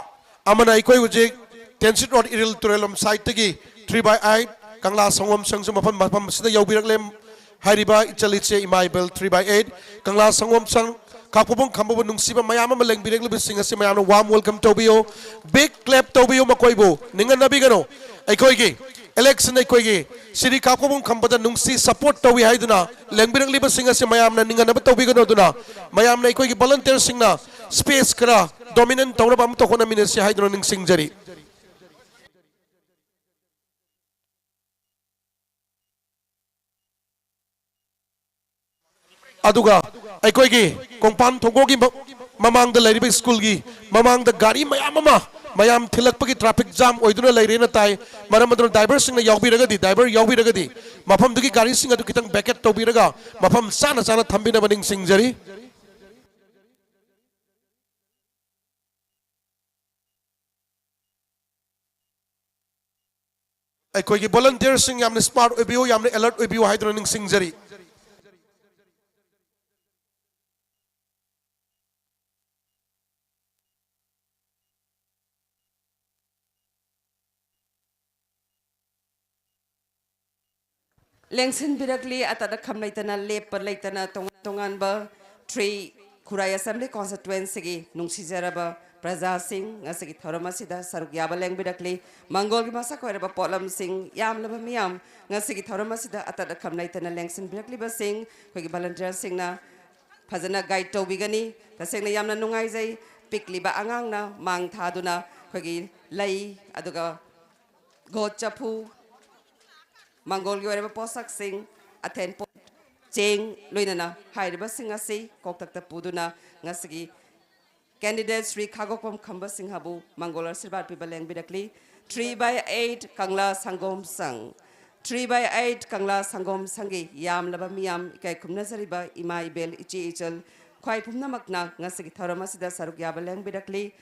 ꯑꯃꯅ ꯑꯩꯈꯣꯏ ꯍꯧꯖꯤꯛ ꯇꯦꯟꯁꯤꯠ ꯔꯣꯗ ꯏꯔꯤꯜ ꯇꯨꯔꯦꯜꯂꯝ side ꯇꯒꯤ three by eight ꯀꯪꯂꯥ ꯁꯪꯒꯣꯝ ꯁꯪꯁꯨ ꯃꯐꯝ, ꯃꯐꯝ ꯑꯁꯤꯗ ꯌꯧꯕꯤꯔꯛꯂꯦ꯫ ꯍꯥꯏꯔꯤꯕ ꯏꯆꯜ ꯏꯆꯦ ꯏꯃꯥ ꯏꯕꯦꯜ three by eight ꯀꯪꯂꯥ ꯁꯪꯒꯣꯝ ꯁꯪ ꯈꯥꯛꯄꯣꯛꯄꯝ ꯈꯝꯕꯕꯨ ꯅꯨꯡꯁꯤꯕ ꯃꯌꯥꯝ ꯑꯃ ꯂꯦꯡꯕꯤꯔꯛꯂꯤꯕꯁꯤꯡ ꯑꯁꯤ ꯃꯌꯥꯝꯅ warm welcome ꯇꯧꯕꯤꯌꯨ꯫ Big clap ꯇꯧꯕꯤꯌꯨ ꯃꯈꯣꯏꯕꯨ꯫ ꯅꯤꯡꯍꯟꯅꯕꯤꯒꯅꯨ꯫ ꯑꯩꯈꯣꯏꯒꯤ election ꯑꯩꯈꯣꯏꯒꯤ ꯁꯤꯔꯤ ꯈꯥꯛꯄꯣꯛꯄꯝ ꯈꯝꯕꯗ ꯅꯨꯡꯁꯤ support ꯇꯧꯏ ꯍꯥꯏꯗꯨꯅ ꯂꯦꯡꯕꯤꯔꯛꯂꯤꯕꯁꯤꯡ ꯑꯁꯤ ꯃꯌꯥꯝꯅ ꯅꯤꯡꯍꯟꯅꯕ ꯇꯧꯕꯤꯒꯅꯨ꯫ ꯑꯗꯨꯅ ꯃꯌꯥꯝꯅ ꯑꯩꯈꯣꯏꯒꯤ volunteerꯁꯤꯡꯅ space ꯈꯔ dominant ꯇꯧꯅꯕ ꯑꯃ ꯇꯧꯍꯣꯠꯅꯃꯤꯟꯅꯁꯤ ꯍꯥꯏꯗꯨꯅ ꯅꯤꯡꯁꯤꯡꯖꯔꯤ꯫ ꯑꯗꯨꯒ ꯑꯩꯈꯣꯏꯒꯤ ꯀꯣꯡꯄꯥꯟ ꯊꯣꯡꯒꯣꯒꯤ ꯃ-, ꯃꯃꯥꯡꯗ ꯂꯩꯔꯤꯕ ꯁ꯭ꯀꯨꯜꯒꯤ ꯃꯃꯥꯡꯗ ꯒꯥꯔꯤ ꯃꯌꯥꯝ ꯑꯃ ꯃꯌꯥꯝ ꯊꯤꯜꯂꯛꯄꯒꯤ traffic jam ꯑꯣꯏꯗꯨꯅ ꯂꯩꯔꯦꯅ ꯇꯥꯏ꯫ ꯃꯔꯝ ꯑꯗꯨꯅ driverꯁꯤꯡꯅ ꯌꯥꯎꯕꯤꯔꯒꯗꯤ, driver ꯌꯥꯎꯕꯤꯔꯒꯗꯤ ꯃꯐꯝꯗꯨꯒꯤ ꯒꯥꯔꯤꯁꯤꯡ ꯑꯗꯨ ꯈꯤꯇꯪ vacate ꯇꯧꯕꯤꯔꯒ ꯃꯐꯝ ꯆꯥꯅ ꯆꯥꯅ ꯊꯝꯕꯤꯅꯕ ꯅꯤꯡꯁꯤꯡꯖꯔꯤ꯫ ꯑꯩꯈꯣꯏꯒꯤ volunteerꯁꯤꯡ ꯌꯥꯝꯅ smart ꯑꯣꯏꯕꯤꯌꯨ, ꯌꯥꯝꯅ alert ꯑꯣꯏꯕꯤꯌꯨ ꯍꯥꯏꯗꯨꯅ ꯅꯤꯡꯁꯤꯡꯖꯔꯤ꯫ ꯂꯦꯡꯁꯤꯟꯕꯤꯔꯛꯂꯤ꯫ ꯑꯇꯠ ꯑꯈꯝ ꯂꯩꯇꯅ, ꯂꯦꯞꯄ ꯂꯩꯇꯅ, ꯇꯣꯉꯥꯟ ꯇꯣꯉꯥꯟꯕ ꯊ꯭ꯔꯤ ꯈꯨꯔꯥꯏ ꯑꯦꯁꯦꯝꯕ꯭ꯂꯤ ꯀꯣꯟꯁꯇꯤꯇ꯭ꯋꯦꯟꯁꯤꯒꯤ ꯅꯨꯡꯁꯤꯖꯔꯕ ꯄ꯭ꯔꯖꯥꯁꯤꯡ, ꯉꯁꯤꯒꯤ ꯊꯧꯔꯝ ꯑꯁꯤꯗ ꯁꯔꯨꯛ ꯌꯥꯕ ꯂꯦꯡꯕꯤꯔꯛꯂꯤ꯫ ꯃꯪꯒꯣꯜꯒꯤ ꯃꯁꯛ ꯑꯣꯏꯔꯕ ꯄꯣꯠꯂꯝꯁꯤꯡ, ꯌꯥꯝꯂꯕ ꯃꯤꯌꯥꯝ, ꯉꯁꯤꯒꯤ ꯊꯧꯔꯝ ꯑꯁꯤꯗ ꯑꯇꯠ ꯑꯈꯝ ꯂꯩꯇꯅ ꯂꯦꯡꯁꯤꯟꯕꯤꯔꯛꯂꯤꯕꯁꯤꯡ, ꯑꯩꯈꯣꯏꯒꯤ ꯚꯣꯂꯨꯟꯇꯤꯌꯔꯁꯤꯡꯅ ꯐꯖꯅ ꯒꯥꯏꯗ ꯇꯧꯕꯤꯒꯅꯤ꯫ ꯇꯁꯦꯡꯅ ꯌꯥꯝꯅ ꯅꯨꯡꯉꯥꯏꯖꯩ꯫ ꯄꯤꯛꯂꯤꯕ ꯑꯉꯥꯡꯅ ꯃꯥꯡ ꯊꯥꯗꯨꯅ ꯑꯩꯈꯣꯏꯒꯤ ꯂꯩ, ꯑꯗꯨꯒ ꯒꯣꯠ ꯆꯐꯨ, ꯃꯪꯒꯣꯜꯒꯤ ꯑꯣꯏꯔꯕ ꯄꯣꯠꯁꯛꯁꯤꯡ, ꯑꯊꯦꯟ ꯄꯣꯠ, ꯆꯦꯡ, ꯂꯣꯏꯅꯅ ꯍꯥꯏꯔꯤꯕꯁꯤꯡ ꯑꯁꯤ ꯀꯣꯛꯊꯛꯇ ꯄꯨꯗꯨꯅ ꯉꯁꯤꯒꯤ ꯀꯦꯟꯗꯤꯗꯦꯠ ꯁ꯭ꯔꯤ ꯈꯥꯒꯣꯛꯄꯝ ꯈꯝꯕ ꯁꯤꯡꯍꯕꯨ ꯃꯪꯒꯣꯜ ꯑꯥꯁꯤꯔꯕꯥꯗ ꯄꯤꯕ ꯂꯦꯡꯕꯤꯔꯛꯂꯤ꯫ Three by eight ꯀꯪꯂꯥ ꯁꯪꯒꯣꯝ ꯁꯪ, three by eight ꯀꯪꯂꯥ ꯁꯪꯒꯣꯝ ꯁꯪꯒꯤ ꯌꯥꯝꯂꯕ ꯃꯤꯌꯥꯝ, ꯏꯀꯥꯏ ꯈꯨꯝꯅꯖꯔꯤꯕ ꯏꯃꯥ ꯏꯕꯦꯜ, ꯏꯆꯦ ꯏꯆꯜ, ꯈ꯭ꯋꯥꯏ ꯄꯨꯝꯅꯃꯛꯅ ꯉꯁꯤꯒꯤ ꯊꯧꯔꯝ ꯑꯁꯤꯗ ꯁꯔꯨꯛ ꯌꯥꯕ ꯂꯦꯡꯕꯤꯔꯛꯂꯤ꯫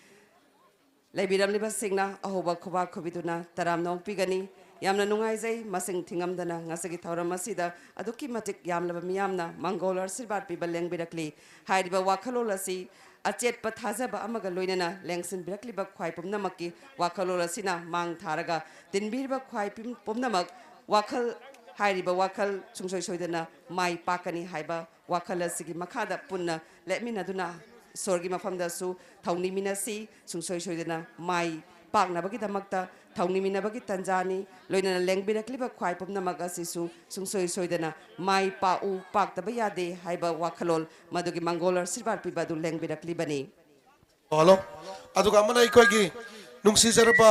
ꯂꯩꯕꯤꯔꯝꯂꯤꯕꯁꯤꯡꯅ ꯑꯍꯧꯕ ꯈꯨꯕꯥꯛ ꯈꯨꯕꯤꯗꯨꯅ ꯇꯔꯥꯝꯅ ꯑꯣꯛꯄꯤꯒꯅꯤ꯫ ꯌꯥꯝꯅ ꯅꯨꯡꯉꯥꯏꯖꯩ, ꯃꯁꯤꯡ ꯊꯤꯉꯝꯗꯅ ꯉꯁꯤꯒꯤ ꯊꯧꯔꯝ ꯑꯁꯤꯗ ꯑꯗꯨꯛꯀꯤ ꯃꯇꯤꯛ ꯌꯥꯝꯂꯕ ꯃꯤꯌꯥꯝꯅ ꯃꯪꯒꯣꯜ ꯑꯥꯁꯤꯔꯕꯥꯗ ꯄꯤꯕ ꯂꯦꯡꯕꯤꯔꯛꯂꯤ꯫ ꯍꯥꯏꯔꯤꯕ ꯋꯥꯈꯜꯂꯣꯟ ꯑꯁꯤ ꯑꯆꯦꯠꯄ ꯊꯥꯖꯕ ꯑꯃꯒ ꯂꯣꯏꯅꯅ ꯂꯦꯡꯁꯤꯟꯕꯤꯔꯛꯂꯤꯕ ꯈ꯭ꯋꯥꯏ ꯄꯨꯝꯅꯃꯛꯀꯤ ꯋꯥꯈꯜꯂꯣꯟ ꯑꯁꯤꯅ ꯃꯥꯡ ꯊꯥꯔꯒ ꯇꯤꯟꯕꯤꯔꯤꯕ ꯈ꯭ꯋꯥꯏ ꯄꯨꯝ-, ꯄꯨꯝꯅꯃꯛ ꯋꯥꯈꯜ, ꯍꯥꯏꯔꯤꯕ ꯋꯥꯈꯜ ꯁꯨꯡꯁꯣꯏ ꯁꯣꯏꯗꯅ ꯃꯥꯏ ꯄꯥꯛꯀꯅꯤ ꯍꯥꯏꯕ ꯋꯥꯈꯜ ꯑꯁꯤꯒꯤ ꯃꯈꯥꯗ ꯄꯨꯟꯅ ꯂꯦꯞꯃꯤꯟꯅꯗꯨꯅ ꯏꯁꯣꯔꯒꯤ ꯃꯐꯝꯗꯁꯨ ꯊꯧꯅꯤꯃꯤꯟꯅꯁꯤ꯫ ꯁꯨꯡꯁꯣꯏ ꯁꯣꯏꯗꯅ ꯃꯥꯏ ꯄꯥꯛꯅꯕꯒꯤꯗꯃꯛꯇ ꯊꯧꯅꯤꯃꯤꯟꯅꯕꯒꯤ ꯇꯟꯖꯥꯅꯤ꯫ ꯂꯣꯏꯅꯅ ꯂꯦꯡꯕꯤꯔꯛꯂꯤꯕ ꯈ꯭ꯋꯥꯏ ꯄꯨꯝꯅꯃꯛ ꯑꯁꯤꯁꯨ ꯁꯨꯡꯁꯣꯏ ꯁꯣꯏꯗꯅ ꯃꯥꯏ ꯄꯥꯛꯎ, ꯄꯥꯛꯇꯕ ꯌꯥꯗꯦ ꯍꯥꯏꯕ ꯋꯥꯈꯜꯂꯣꯟ ꯃꯗꯨꯒꯤ ꯃꯪꯒꯣꯜ ꯑꯥꯁꯤꯔꯕꯥꯗ ꯄꯤꯕ ꯑꯗꯨ ꯂꯦꯡꯕꯤꯔꯛꯂꯤꯕꯅꯤ꯫ ꯍꯜꯂꯣ꯫ ꯑꯗꯨꯒ ꯑꯃꯅ ꯑꯩꯈꯣꯏꯒꯤ ꯅꯨꯡꯁꯤꯖꯔꯕ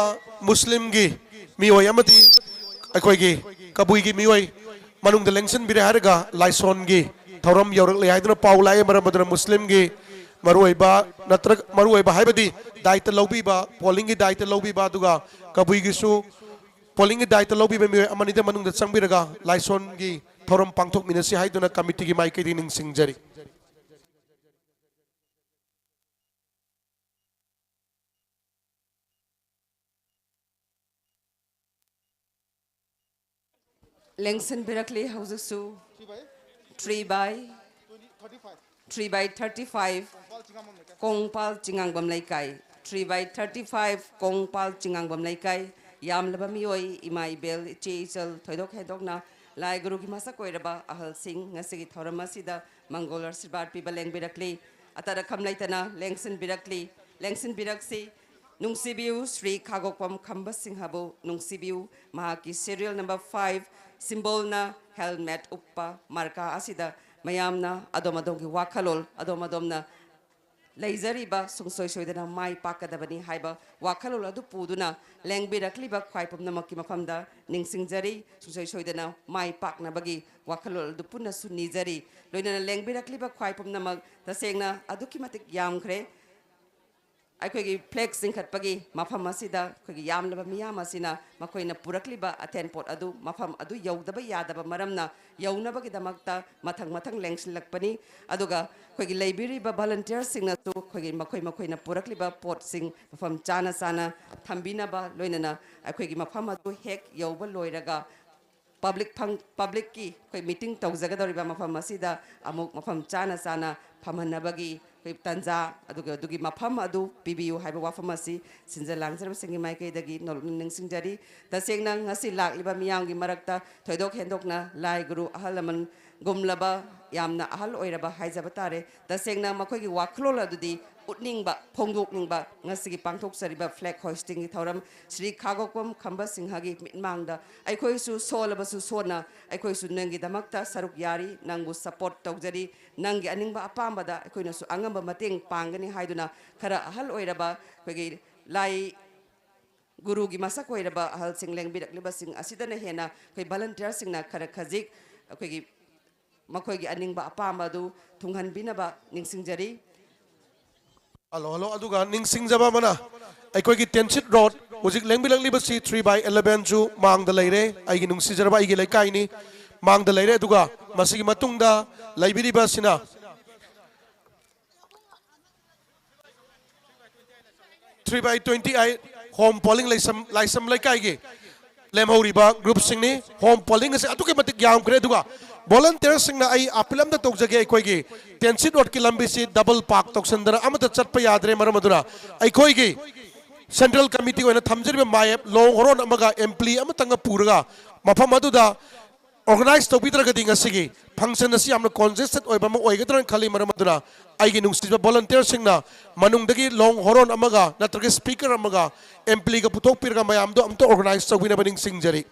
ꯃꯨꯁꯂꯤꯝꯒꯤ ꯃꯤꯑꯣꯏ ꯑꯃꯗꯤ ꯑꯩꯈꯣꯏꯒꯤ ꯀꯕꯨꯏꯒꯤ ꯃꯤꯑꯣꯏ ꯃꯅꯨꯡꯗ ꯂꯦꯡꯁꯤꯟꯕꯤꯔꯦ ꯍꯥꯏꯔꯒ ꯂꯥꯏꯁꯣꯟꯒꯤ ꯊꯧꯔꯝ ꯌꯧꯔꯛꯂꯦ ꯍꯥꯏꯗꯨꯅ ꯄꯥꯎ ꯂꯥꯛꯑꯦ꯫ ꯃꯔꯝ ꯑꯗꯨꯅ ꯃꯨꯁꯂꯤꯝꯒꯤ ꯃꯔꯨꯑꯣꯏꯕ ꯅꯠꯇ꯭ꯔꯒ ꯃꯔꯨꯑꯣꯏꯕ ꯍꯥꯏꯕꯗꯤ ꯗꯥꯏꯇ ꯂꯧꯕꯤꯕ, ꯄꯣꯂꯤꯡꯒꯤ ꯗꯥꯏꯇ ꯂꯧꯕꯤꯕ, ꯑꯗꯨꯒ ꯀꯕꯨꯏꯒꯤꯁꯨ ꯄꯣꯂꯤꯡꯒꯤ ꯗꯥꯏꯇ ꯂꯧꯕꯤꯕ ꯃꯤꯑꯣꯏ ꯑꯃꯅꯤꯗ ꯃꯅꯨꯡꯗ ꯆꯪꯕꯤꯔꯒ ꯂꯥꯏꯁꯣꯟꯒꯤ ꯊꯧꯔꯝ ꯄꯥꯡꯊꯣꯛꯃꯤꯟꯅꯁꯤ ꯍꯥꯏꯗꯨꯅ ꯀꯃꯤꯇꯤꯒꯤ ꯃꯥꯏꯀꯩꯗꯒꯤ ꯅꯤꯡꯁꯤꯡꯖꯔꯤ꯫ ꯂꯦꯡꯁꯤꯟꯕꯤꯔꯛꯂꯤ꯫ ꯍꯧꯖꯤꯛꯁꯨ three by three by thirty five Kongpal ꯆꯤꯉꯥꯡꯕꯝ ꯂꯩꯀꯥꯏ, three by thirty five Kongpal ꯆꯤꯉꯥꯡꯕꯝ ꯂꯩꯀꯥꯏ, ꯌꯥꯝꯂꯕ ꯃꯤꯑꯣꯏ, ꯏꯃꯥ ꯏꯕꯦꯜ, ꯏꯆꯦ ꯏꯆꯜ, ꯊꯣꯏꯗꯣꯛ ꯍꯦꯟꯗꯣꯛꯅ ꯂꯥꯏ ꯒꯨꯔꯨꯒꯤ ꯃꯁꯛ ꯑꯣꯏꯔꯕ ꯑꯍꯜꯁꯤꯡ ꯉꯁꯤꯒꯤ ꯊꯧꯔꯝ ꯑꯁꯤꯗ ꯃꯪꯒꯣꯜ ꯑꯥꯁꯤꯔꯕꯥꯗ ꯄꯤꯕ ꯂꯦꯡꯕꯤꯔꯛꯂꯤ꯫ ꯑꯇꯠ ꯑꯈꯝ ꯂꯩꯇꯅ ꯂꯦꯡꯁꯤꯟꯕꯤꯔꯛꯂꯤ, ꯂꯦꯡꯁꯤꯟꯕꯤꯔꯛꯁꯤ꯫ ꯅꯨꯡꯁꯤꯕꯤꯌꯨ ꯁ꯭ꯔꯤ ꯈꯥꯒꯣꯛꯄꯝ ꯈꯝꯕ ꯁꯤꯡꯍꯕꯨ ꯅꯨꯡꯁꯤꯕꯤꯌꯨ꯫ ꯃꯍꯥꯛꯀꯤ serial number five, ꯁꯤꯝꯕꯣꯜꯅ helmet ꯎꯞꯄ ꯃꯥꯔꯀꯥ ꯑꯁꯤꯗ ꯃꯌꯥꯝꯅ ꯑꯗꯣꯝ ꯑꯗꯣꯝꯒꯤ ꯋꯥꯈꯜꯂꯣꯟ, ꯑꯗꯣꯝ ꯑꯗꯣꯝꯅ ꯂꯩꯖꯔꯤꯕ ꯁꯨꯡꯁꯣꯏ ꯁꯣꯏꯗꯅ ꯃꯥꯏ ꯄꯥꯛꯀꯗꯕꯅꯤ ꯍꯥꯏꯕ ꯋꯥꯈꯜꯂꯣꯟ ꯑꯗꯨ ꯄꯨꯗꯨꯅ ꯂꯦꯡꯕꯤꯔꯛꯂꯤꯕ ꯈ꯭ꯋꯥꯏ ꯄꯨꯝꯅꯃꯛꯀꯤ ꯃꯐꯝꯗ ꯅꯤꯡꯁꯤꯡꯖꯔꯤ꯫ ꯁꯨꯡꯁꯣꯏ ꯁꯣꯏꯗꯅ ꯃꯥꯏ ꯄꯥꯛꯅꯕꯒꯤ ꯋꯥꯈꯜꯂꯣꯟ ꯑꯗꯨ ꯄꯨꯟꯅꯁꯨ ꯅꯤꯖꯔꯤ꯫ ꯂꯣꯏꯅꯅ ꯂꯦꯡꯕꯤꯔꯛꯂꯤꯕ ꯈ꯭ꯋꯥꯏ ꯄꯨꯝꯅꯃꯛ ꯇꯁꯦꯡꯅ ꯑꯗꯨꯛꯀꯤ ꯃꯇꯤꯛ ꯌꯥꯝꯈ꯭ꯔꯦ꯫ ꯑꯩꯈꯣꯏꯒꯤ flag ꯆꯤꯡꯈꯠꯄꯒꯤ ꯃꯐꯝ ꯑꯁꯤꯗ ꯑꯩꯈꯣꯏꯒꯤ ꯌꯥꯝꯂꯕ ꯃꯤꯌꯥꯝ ꯑꯁꯤꯅ ꯃꯈꯣꯏꯅ ꯄꯨꯔꯛꯂꯤꯕ ꯑꯊꯦꯟꯄꯣꯠ ꯑꯗꯨ ꯃꯐꯝ ꯑꯗꯨ ꯌꯧꯗꯕ ꯌꯥꯗꯕ ꯃꯔꯝꯅ ꯌꯧꯅꯕꯒꯤꯗꯃꯛꯇ ꯃꯊꯪ ꯃꯊꯪ ꯂꯦꯡꯁꯤꯜꯂꯛꯄꯅꯤ꯫ ꯑꯗꯨꯒ ꯑꯩꯈꯣꯏꯒꯤ ꯂꯩꯕꯤꯔꯤꯕ volunteerꯁꯤꯡꯅꯁꯨ ꯑꯩꯈꯣꯏꯒꯤ ꯃꯈꯣꯏ ꯃꯈꯣꯏꯅ ꯄꯨꯔꯛꯂꯤꯕ ꯄꯣꯠꯁꯤꯡ ꯃꯐꯝ ꯆꯥꯅ ꯆꯥꯅ ꯊꯝꯕꯤꯅꯕ, ꯂꯣꯏꯅꯅ ꯑꯩꯈꯣꯏꯒꯤ ꯃꯐꯝ ꯑꯗꯨ ꯍꯦꯛ ꯌꯧꯕ ꯂꯣꯏꯔꯒ public ꯐꯪ-, publicꯀꯤ ꯑꯩꯈꯣꯏ meeting ꯇꯧꯖꯒꯗꯧꯔꯤꯕ ꯃꯐꯝ ꯑꯁꯤꯗ ꯑꯃꯨꯛ ꯃꯐꯝ ꯆꯥꯅ ꯆꯥꯅ ꯐꯝꯍꯟꯅꯕꯒꯤ ꯑꯩꯈꯣꯏ ꯇꯥꯟꯖꯥ, ꯑꯗꯨꯒ ꯑꯗꯨꯒꯤ ꯃꯐꯝ ꯑꯗꯨ ꯄꯤꯕꯤꯌꯨ ꯍꯥꯏꯕ ꯋꯥꯐꯝ ꯑꯁꯤ ꯁꯤꯟꯖ ꯂꯥꯡꯖꯔꯕꯁꯤꯡꯒꯤ ꯃꯥꯏꯀꯩꯗꯒꯤ ꯅꯣꯂꯨꯛꯅ ꯅꯤꯡꯁꯤꯡꯖꯔꯤ꯫ ꯇꯁꯦꯡꯅ ꯉꯁꯤ ꯂꯥꯛꯂꯤꯕ ꯃꯤꯌꯥꯝꯒꯤ ꯃꯔꯛꯇ ꯊꯣꯏꯗꯣꯛ ꯍꯦꯟꯗꯣꯛꯅ ꯂꯥꯏ ꯒꯨꯔꯨ ꯑꯍꯜ ꯂꯃꯟꯒꯨꯝꯂꯕ ꯌꯥꯝꯅ ꯑꯍꯜ ꯑꯣꯏꯔꯕ ꯍꯥꯏꯖꯕ ꯇꯥꯔꯦ꯫ ꯇꯁꯦꯡꯅ ꯃꯈꯣꯏꯒꯤ ꯋꯥꯈꯜꯂꯣꯟ ꯑꯗꯨꯗꯤ ꯎꯠꯅꯤꯡꯕ, ꯐꯣꯡꯗꯣꯛꯅꯤꯡꯕ ꯉꯁꯤꯒꯤ ꯄꯥꯡꯊꯣꯛꯆꯔꯤꯕ flag hoistingꯒꯤ ꯊꯧꯔꯝ ꯁ꯭ꯔꯤ ꯈꯥꯒꯣꯛꯄꯝ ꯈꯝꯕ ꯁꯤꯡꯍꯒꯤ ꯃꯤꯠꯃꯥꯡꯗ ꯑꯩꯈꯣꯏꯁꯨ ꯁꯣꯜꯂꯕꯁꯨ ꯁꯣꯟꯅ ꯑꯩꯈꯣꯏꯁꯨ ꯅꯪꯒꯤꯗꯃꯛꯇ ꯁꯔꯨꯛ ꯌꯥꯔꯤ, ꯅꯪꯕꯨ support ꯇꯧꯖꯔꯤ, ꯅꯪꯒꯤ ꯑꯅꯤꯡꯕ ꯑꯄꯥꯝꯕꯗ ꯑꯩꯈꯣꯏꯅꯁꯨ ꯑꯉꯝꯕ ꯃꯇꯦꯡ ꯄꯥꯡꯒꯅꯤ ꯍꯥꯏꯗꯨꯅ ꯈꯔ ꯑꯍꯜ ꯑꯣꯏꯔꯕ ꯑꯩꯈꯣꯏꯒꯤ ꯂꯥꯏ ꯒꯨꯔꯨꯒꯤ ꯃꯁꯛ ꯑꯣꯏꯔꯕ ꯑꯍꯜꯁꯤꯡ ꯂꯦꯡꯕꯤꯔꯛꯂꯤꯕꯁꯤꯡ ꯑꯁꯤꯗꯅ ꯍꯦꯟꯅ ꯑꯩꯈꯣꯏ volunteerꯁꯤꯡꯅ ꯈꯔ ꯈꯖꯤꯛ ꯑꯩꯈꯣꯏꯒꯤ ꯃꯈꯣꯏꯒꯤ ꯑꯅꯤꯡꯕ ꯑꯄꯥꯝꯕ ꯑꯗꯨ ꯊꯨꯡꯍꯟꯕꯤꯅꯕ ꯅꯤꯡꯁꯤꯡꯖꯔꯤ꯫ Hello, hello. ꯑꯗꯨꯒ ꯅꯤꯡꯁꯤꯡꯖꯕ ꯑꯃꯅ, ꯑꯩꯈꯣꯏꯒꯤ ꯇꯦꯟꯁꯤꯠ ꯔꯣꯗ ꯍꯧꯖꯤꯛ ꯂꯦꯡꯕꯤꯔꯛꯂꯤꯕꯁꯤ three by elevenꯁꯨ ꯃꯥꯡꯗ ꯂꯩꯔꯦ꯫ ꯑꯩꯒꯤ ꯅꯨꯡꯁꯤꯖꯔꯕ ꯑꯩꯒꯤ ꯂꯩꯀꯥꯏꯅꯤ, ꯃꯥꯡꯗ ꯂꯩꯔꯦ꯫ ꯑꯗꯨꯒ ꯃꯁꯤꯒꯤ ꯃꯇꯨꯡꯗ ꯂꯩꯕꯤꯔꯤꯕꯁꯤꯅ three by twenty eight home polling ꯂꯥꯏꯁꯝ, ꯂꯥꯏꯁꯝ ꯂꯩꯀꯥꯏꯒꯤ ꯂꯦꯝꯍꯧꯔꯤꯕ groupꯁꯤꯡꯅꯤ꯫ Home polling ꯑꯁꯤ ꯑꯗꯨꯛꯀꯤ ꯃꯇꯤꯛ ꯌꯥꯝꯈ꯭ꯔꯦ꯫ ꯑꯗꯨꯒ volunteerꯁꯤꯡꯅ ꯑꯩ appeal ꯑꯃꯇ ꯇꯧꯖꯒꯦ, ꯑꯩꯈꯣꯏꯒꯤ ꯇꯦꯟꯁꯤꯠ ꯔꯣꯗꯀꯤ ꯂꯝꯕꯤꯁꯤ double park ꯇꯧꯁꯟꯗꯅ ꯑꯃꯠꯇ ꯆꯠꯄ ꯌꯥꯗ꯭ꯔꯦ꯫ ꯃꯔꯝ ꯑꯗꯨꯅ ꯑꯩꯈꯣꯏꯒꯤ central committee ꯑꯣꯏꯅ ꯊꯝꯖꯔꯤꯕ ꯃꯥꯌꯦꯞ, ꯂꯣꯡ ꯍꯣꯔꯣꯟ ꯑꯃꯒ ꯑꯦꯝꯄ꯭ꯂꯤ ꯑꯃꯇꯪꯒ ꯄꯨꯔꯒ ꯃꯐꯝ ꯑꯗꯨꯗ ꯑꯣꯔꯒꯅꯥꯏꯖ ꯇꯧꯕꯤꯗ꯭ꯔꯒꯗꯤ ꯉꯁꯤꯒꯤ ꯐꯪꯁꯟ ꯑꯁꯤ ꯌꯥꯝꯅ ꯀꯣꯟꯖꯦꯁꯇꯦꯠ ꯑꯣꯏꯕ ꯑꯃ ꯑꯣꯏꯒꯗ꯭ꯔꯅ ꯈꯜꯂꯤ꯫ ꯃꯔꯝ ꯑꯗꯨꯅ ꯑꯩꯒꯤ ꯅꯨꯡꯁꯤꯕ ꯚꯣꯂꯟꯇꯤꯌꯔꯁꯤꯡꯅ ꯃꯅꯨꯡꯗꯒꯤ ꯂꯣꯡ ꯍꯣꯔꯣꯟ ꯑꯃꯒ ꯅꯠꯇ꯭ꯔꯒ ꯁ꯭ꯄꯤꯀꯔ ꯑꯃꯒ ꯑꯦꯝꯄ꯭ꯂꯤꯒ ꯄꯨꯊꯣꯛꯄꯤꯔꯒ ꯃꯌꯥꯝꯗꯣ ꯑꯝꯇ ꯑꯣꯔꯒꯅꯥꯏꯖ ꯇꯧꯕꯤꯅꯕ ꯅꯤꯡꯁꯤꯡꯖꯔꯤ꯫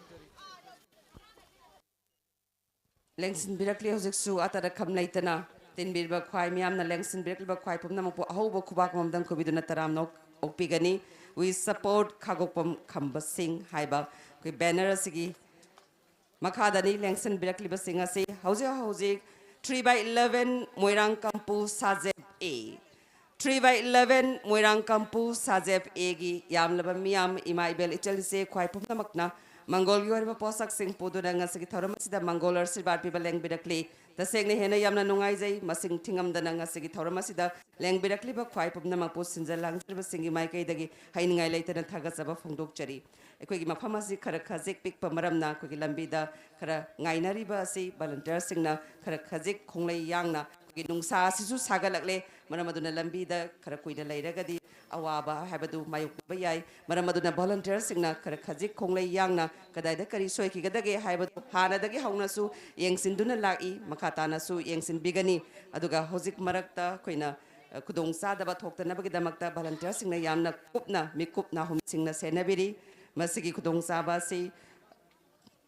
ꯂꯦꯡꯁꯤꯟꯕꯤꯔꯛꯂꯤ꯫ ꯍꯧꯖꯤꯛꯁꯨ ꯑꯇꯠ ꯑꯈꯝ ꯂꯩꯇꯅ ꯇꯤꯟꯕꯤꯔꯤꯕ ꯈ꯭ꯋꯥꯏ ꯃꯤꯌꯥꯝꯅ ꯂꯦꯡꯁꯤꯟꯕꯤꯔꯛꯂꯤꯕ ꯈ꯭ꯋꯥꯏ ꯄꯨꯝꯅꯃꯛꯄꯨ ꯑꯍꯧꯕ ꯈꯨꯕꯥꯛ ꯑꯃꯃꯝꯗꯪ ꯈꯨꯕꯤꯗꯨꯅ ꯇꯔꯥꯝꯅ ꯑꯣꯛꯄꯤꯒꯅꯤ꯫ We support ꯈꯥꯒꯣꯛꯄꯝ ꯈꯝꯕ ꯁꯤꯡ ꯍꯥꯏꯕ ꯑꯩꯈꯣꯏ ꯕꯦꯅꯔ ꯑꯁꯤꯒꯤ ꯃꯈꯥꯗꯅꯤ ꯂꯦꯡꯁꯤꯟꯕꯤꯔꯛꯂꯤꯕꯁꯤꯡ ꯑꯁꯤ꯫ ꯍꯧꯖꯤꯛ ꯍꯧꯖꯤꯛ three by eleven Moirang Kampu Sajeb A, three by eleven ꯃꯣꯏꯔꯥꯡ ꯀꯝꯄꯨ ꯁꯥꯖꯦꯞ Aꯒꯤ ꯌꯥꯝꯂꯕ ꯃꯤꯌꯥꯝ, ꯏꯃꯥ ꯏꯕꯦꯜ ꯏꯆꯜ ꯏꯆꯦ ꯈ꯭ꯋꯥꯏ ꯄꯨꯝꯅꯃꯛꯅ ꯃꯪꯒꯣꯜꯒꯤ ꯑꯣꯏꯔꯕ ꯄꯣꯠꯁꯛꯁꯤꯡ ꯄꯨꯗꯨꯅ ꯉꯁꯤꯒꯤ ꯊꯧꯔꯝ ꯑꯁꯤꯗ ꯃꯪꯒꯣꯜ ꯑꯥꯁꯤꯔꯕꯥꯗ ꯄꯤꯕ ꯂꯦꯡꯕꯤꯔꯛꯂꯤ꯫ ꯇꯁꯦꯡꯅ ꯍꯦꯟꯅ ꯌꯥꯝꯅ ꯅꯨꯡꯉꯥꯏꯖꯩ꯫ ꯃꯁꯤꯡ ꯊꯤꯉꯝꯗꯅ ꯉꯁꯤꯒꯤ ꯊꯧꯔꯝ ꯑꯁꯤꯗ ꯂꯦꯡꯕꯤꯔꯛꯂꯤꯕ ꯈ꯭ꯋꯥꯏ ꯄꯨꯝꯅꯃꯛꯄꯨ ꯁꯤꯟꯖ ꯂꯥꯡꯖꯔꯤꯕꯁꯤꯡꯒꯤ ꯃꯥꯏꯀꯩꯗꯒꯤ ꯍꯩꯅꯤꯡꯉꯥꯏ ꯂꯩꯇꯅ ꯊꯥꯒꯠꯆꯕ ꯐꯣꯡꯗꯣꯛꯆꯔꯤ꯫ ꯑꯩꯈꯣꯏꯒꯤ ꯃꯐꯝ ꯑꯁꯤ ꯈꯔ ꯈꯖꯤꯛ ꯄꯤꯛꯄ ꯃꯔꯝꯅ ꯑꯩꯈꯣꯏꯒꯤ ꯂꯝꯕꯤꯗ ꯈꯔ ꯉꯥꯏꯅꯔꯤꯕ ꯑꯁꯤ ꯚꯣꯂꯨꯟꯇꯤꯌꯔꯁꯤꯡꯅ ꯈꯔ ꯈꯖꯤꯛ ꯈꯣꯡꯂꯩ ꯌꯥꯡꯅ, ꯑꯩꯈꯣꯏꯒꯤ ꯅꯨꯡꯁꯥ ꯑꯁꯤꯁꯨ ꯁꯥꯒꯠꯂꯛꯂꯦ, ꯃꯔꯝ ꯑꯗꯨꯅ ꯂꯝꯕꯤꯗ ꯈꯔ ꯀꯨꯏꯅ ꯂꯩꯔꯒꯗꯤ ꯑꯋꯥꯕ ꯍꯥꯏꯕꯗꯨ ꯃꯥꯌꯣꯛꯅꯕ ꯌꯥꯏ꯫ ꯃꯔꯝ ꯑꯗꯨꯅ ꯚꯣꯂꯨꯟꯇꯤꯌꯔꯁꯤꯡꯅ ꯈꯔ ꯈꯖꯤꯛ ꯈꯣꯡꯂꯩ ꯌꯥꯡꯅ ꯀꯗꯥꯏꯗ ꯀꯔꯤ ꯁꯣꯏꯈꯤꯒꯗꯒꯦ ꯍꯥꯏꯕꯗꯨ ꯍꯥꯟꯅꯗꯒꯤ ꯍꯧꯅꯁꯨ ꯌꯦꯡꯁꯤꯟꯗꯨꯅ ꯂꯥꯛꯏ, ꯃꯈꯥ ꯇꯥꯅꯁꯨ ꯌꯦꯡꯁꯤꯟꯕꯤꯒꯅꯤ꯫ ꯑꯗꯨꯒ ꯍꯧꯖꯤꯛ ꯃꯔꯛꯇ ꯑꯩꯈꯣꯏꯅ, ꯑ, ꯈꯨꯗꯣꯡꯆꯥꯗꯕ ꯊꯣꯛꯇꯅꯕꯒꯤꯗꯃꯛꯇ ꯚꯣꯂꯨꯟꯇꯤꯌꯔꯁꯤꯡꯅ ꯌꯥꯝꯅ ꯀꯨꯞꯅ ꯃꯤꯀꯨꯞ ꯅꯥꯍꯨꯝꯁꯤꯡꯅ ꯁꯦꯟꯅꯕꯤꯔꯤ꯫ ꯃꯁꯤꯒꯤ ꯈꯨꯗꯣꯡꯆꯥꯕ ꯑꯁꯤ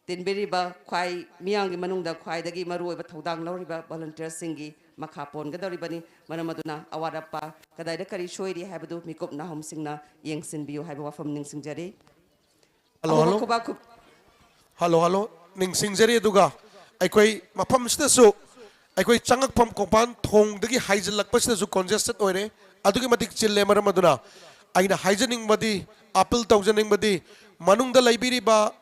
ꯇꯤꯟꯕꯤꯔꯤꯕ ꯈ꯭ꯋꯥꯏ, ꯃꯤꯌꯥꯝꯒꯤ ꯃꯅꯨꯡꯗ ꯈ꯭ꯋꯥꯏꯗꯒꯤ ꯃꯔꯨꯑꯣꯏꯕ ꯊꯧꯗꯥꯡ ꯂꯧꯔꯤꯕ ꯚꯣꯂꯨꯟꯇꯤꯌꯔꯁꯤꯡꯒꯤ ꯃꯈꯥ ꯄꯣꯟꯒꯗꯧꯔꯤꯕꯅꯤ꯫ ꯃꯔꯝ ꯑꯗꯨꯅ ꯑꯋꯥꯠ ꯑꯄꯥ ꯀꯗꯥꯏꯗ ꯀꯔꯤ ꯁꯣꯏꯔꯤ ꯍꯥꯏꯕꯗꯨ ꯃꯤꯀꯨꯞ ꯅꯥꯍꯨꯝꯁꯤꯡꯅ ꯌꯦꯡꯁꯤꯟꯕꯤꯌꯨ ꯍꯥꯏꯕ ꯋꯥꯐꯝ ꯅꯤꯡꯁꯤꯡꯖꯔꯤ꯫ Hello, ꯑꯍꯧꯕ hello. ꯈꯨꯕꯥꯛ ꯈꯨ- ꯍꯜꯂꯣ, ꯍꯜꯂꯣ꯫ ꯅꯤꯡꯁꯤꯡꯖꯔꯤ꯫ ꯑꯗꯨꯒ ꯑꯩꯈꯣꯏ ꯃꯐꯝꯁꯤꯗꯁꯨ ꯑꯩꯈꯣꯏ ꯆꯪꯉꯛꯐꯝ ꯀꯣꯡꯄꯥꯟ ꯊꯣꯡꯗꯒꯤ ꯍꯥꯏꯖꯤꯜꯂꯛꯄꯁꯤꯗꯁꯨ ꯀꯣꯟꯖꯦꯁꯇꯦꯠ ꯑꯣꯏꯔꯦ, ꯑꯗꯨꯛꯀꯤ ꯃꯇꯤꯛ ꯆꯤꯜꯂꯦ꯫ ꯃꯔꯝ ꯑꯗꯨꯅ ꯑꯩꯅ ꯍꯥꯏꯖꯅꯤꯡꯕꯗꯤ, ꯑꯥꯄꯤꯜ ꯇꯧꯖꯅꯤꯡꯕꯗꯤ, ꯃꯅꯨꯡꯗ ꯂꯩꯕꯤꯔꯤꯕ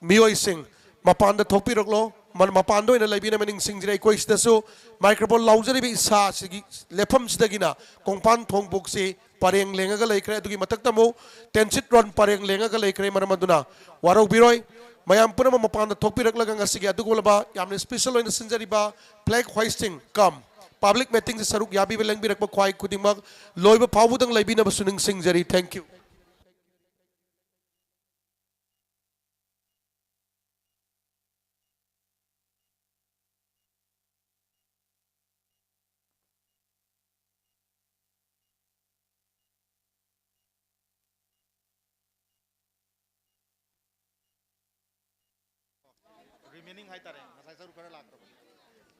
ꯃꯤꯑꯣꯏꯁꯤꯡ ꯃꯄꯥꯟꯗ ꯊꯣꯛꯄꯤꯔꯛꯂꯣ, ꯃ-, ꯃꯄꯥꯟꯗ ꯑꯣꯏꯅ ꯂꯩꯕꯤꯅꯕ ꯅꯤꯡꯁꯤꯡꯖꯔꯤ꯫ ꯑꯩꯈꯣꯏ ꯁꯤꯗꯁꯨ ꯃꯥꯏꯀ꯭ꯔꯣꯐꯣꯟ ꯂꯥꯎꯖꯔꯤꯕ ꯏꯁꯥ ꯑꯁꯤꯒꯤ ꯂꯦꯞꯐꯝꯁꯤꯗꯒꯤꯅ ꯀꯣꯡꯄꯥꯟ ꯊꯣꯡꯕꯣꯛꯁꯤ ꯄꯔꯦꯡ ꯂꯦꯡꯉꯒ ꯂꯩꯈ꯭ꯔꯦ꯫ ꯑꯗꯨꯒꯤ ꯃꯊꯛꯇ ꯑꯃꯨꯛ ꯇꯦꯟꯁꯤꯠ ꯔꯣꯟ ꯄꯔꯦꯡ ꯂꯦꯡꯉꯒ ꯂꯩꯈ꯭ꯔꯦ꯫ ꯃꯔꯝ ꯑꯗꯨꯅ ꯋꯥꯔꯧꯕꯤꯔꯣꯏ, ꯃꯌꯥꯝ ꯄꯨꯝꯅꯃꯛ ꯃꯄꯥꯟꯗ ꯊꯣꯛꯄꯤꯔꯛꯂꯒ ꯉꯁꯤꯒꯤ ꯑꯗꯨꯒꯨꯝꯂꯕ ꯌꯥꯝꯅ ꯏꯁꯄꯤꯁꯦꯜ ꯑꯣꯏꯅ ꯁꯤꯟꯖꯔꯤꯕ ꯐ꯭ꯂꯦꯒ ꯍꯣꯏꯁꯇꯤꯡ ꯀꯝ ꯄꯕ꯭ꯂꯤꯛ ꯃꯤꯇꯤꯡꯁꯤ ꯁꯔꯨꯛ ꯌꯥꯕꯤꯕ ꯂꯦꯡꯕꯤꯔꯛꯄ ꯈ꯭ꯋꯥꯏ ꯈꯨꯗꯤꯡꯃꯛ ꯂꯣꯏꯕ ꯐꯥꯎꯕꯗꯪ ꯂꯩꯕꯤꯅꯕꯁꯨ ꯅꯤꯡꯁꯤꯡꯖꯔꯤ꯫ Thank you꯫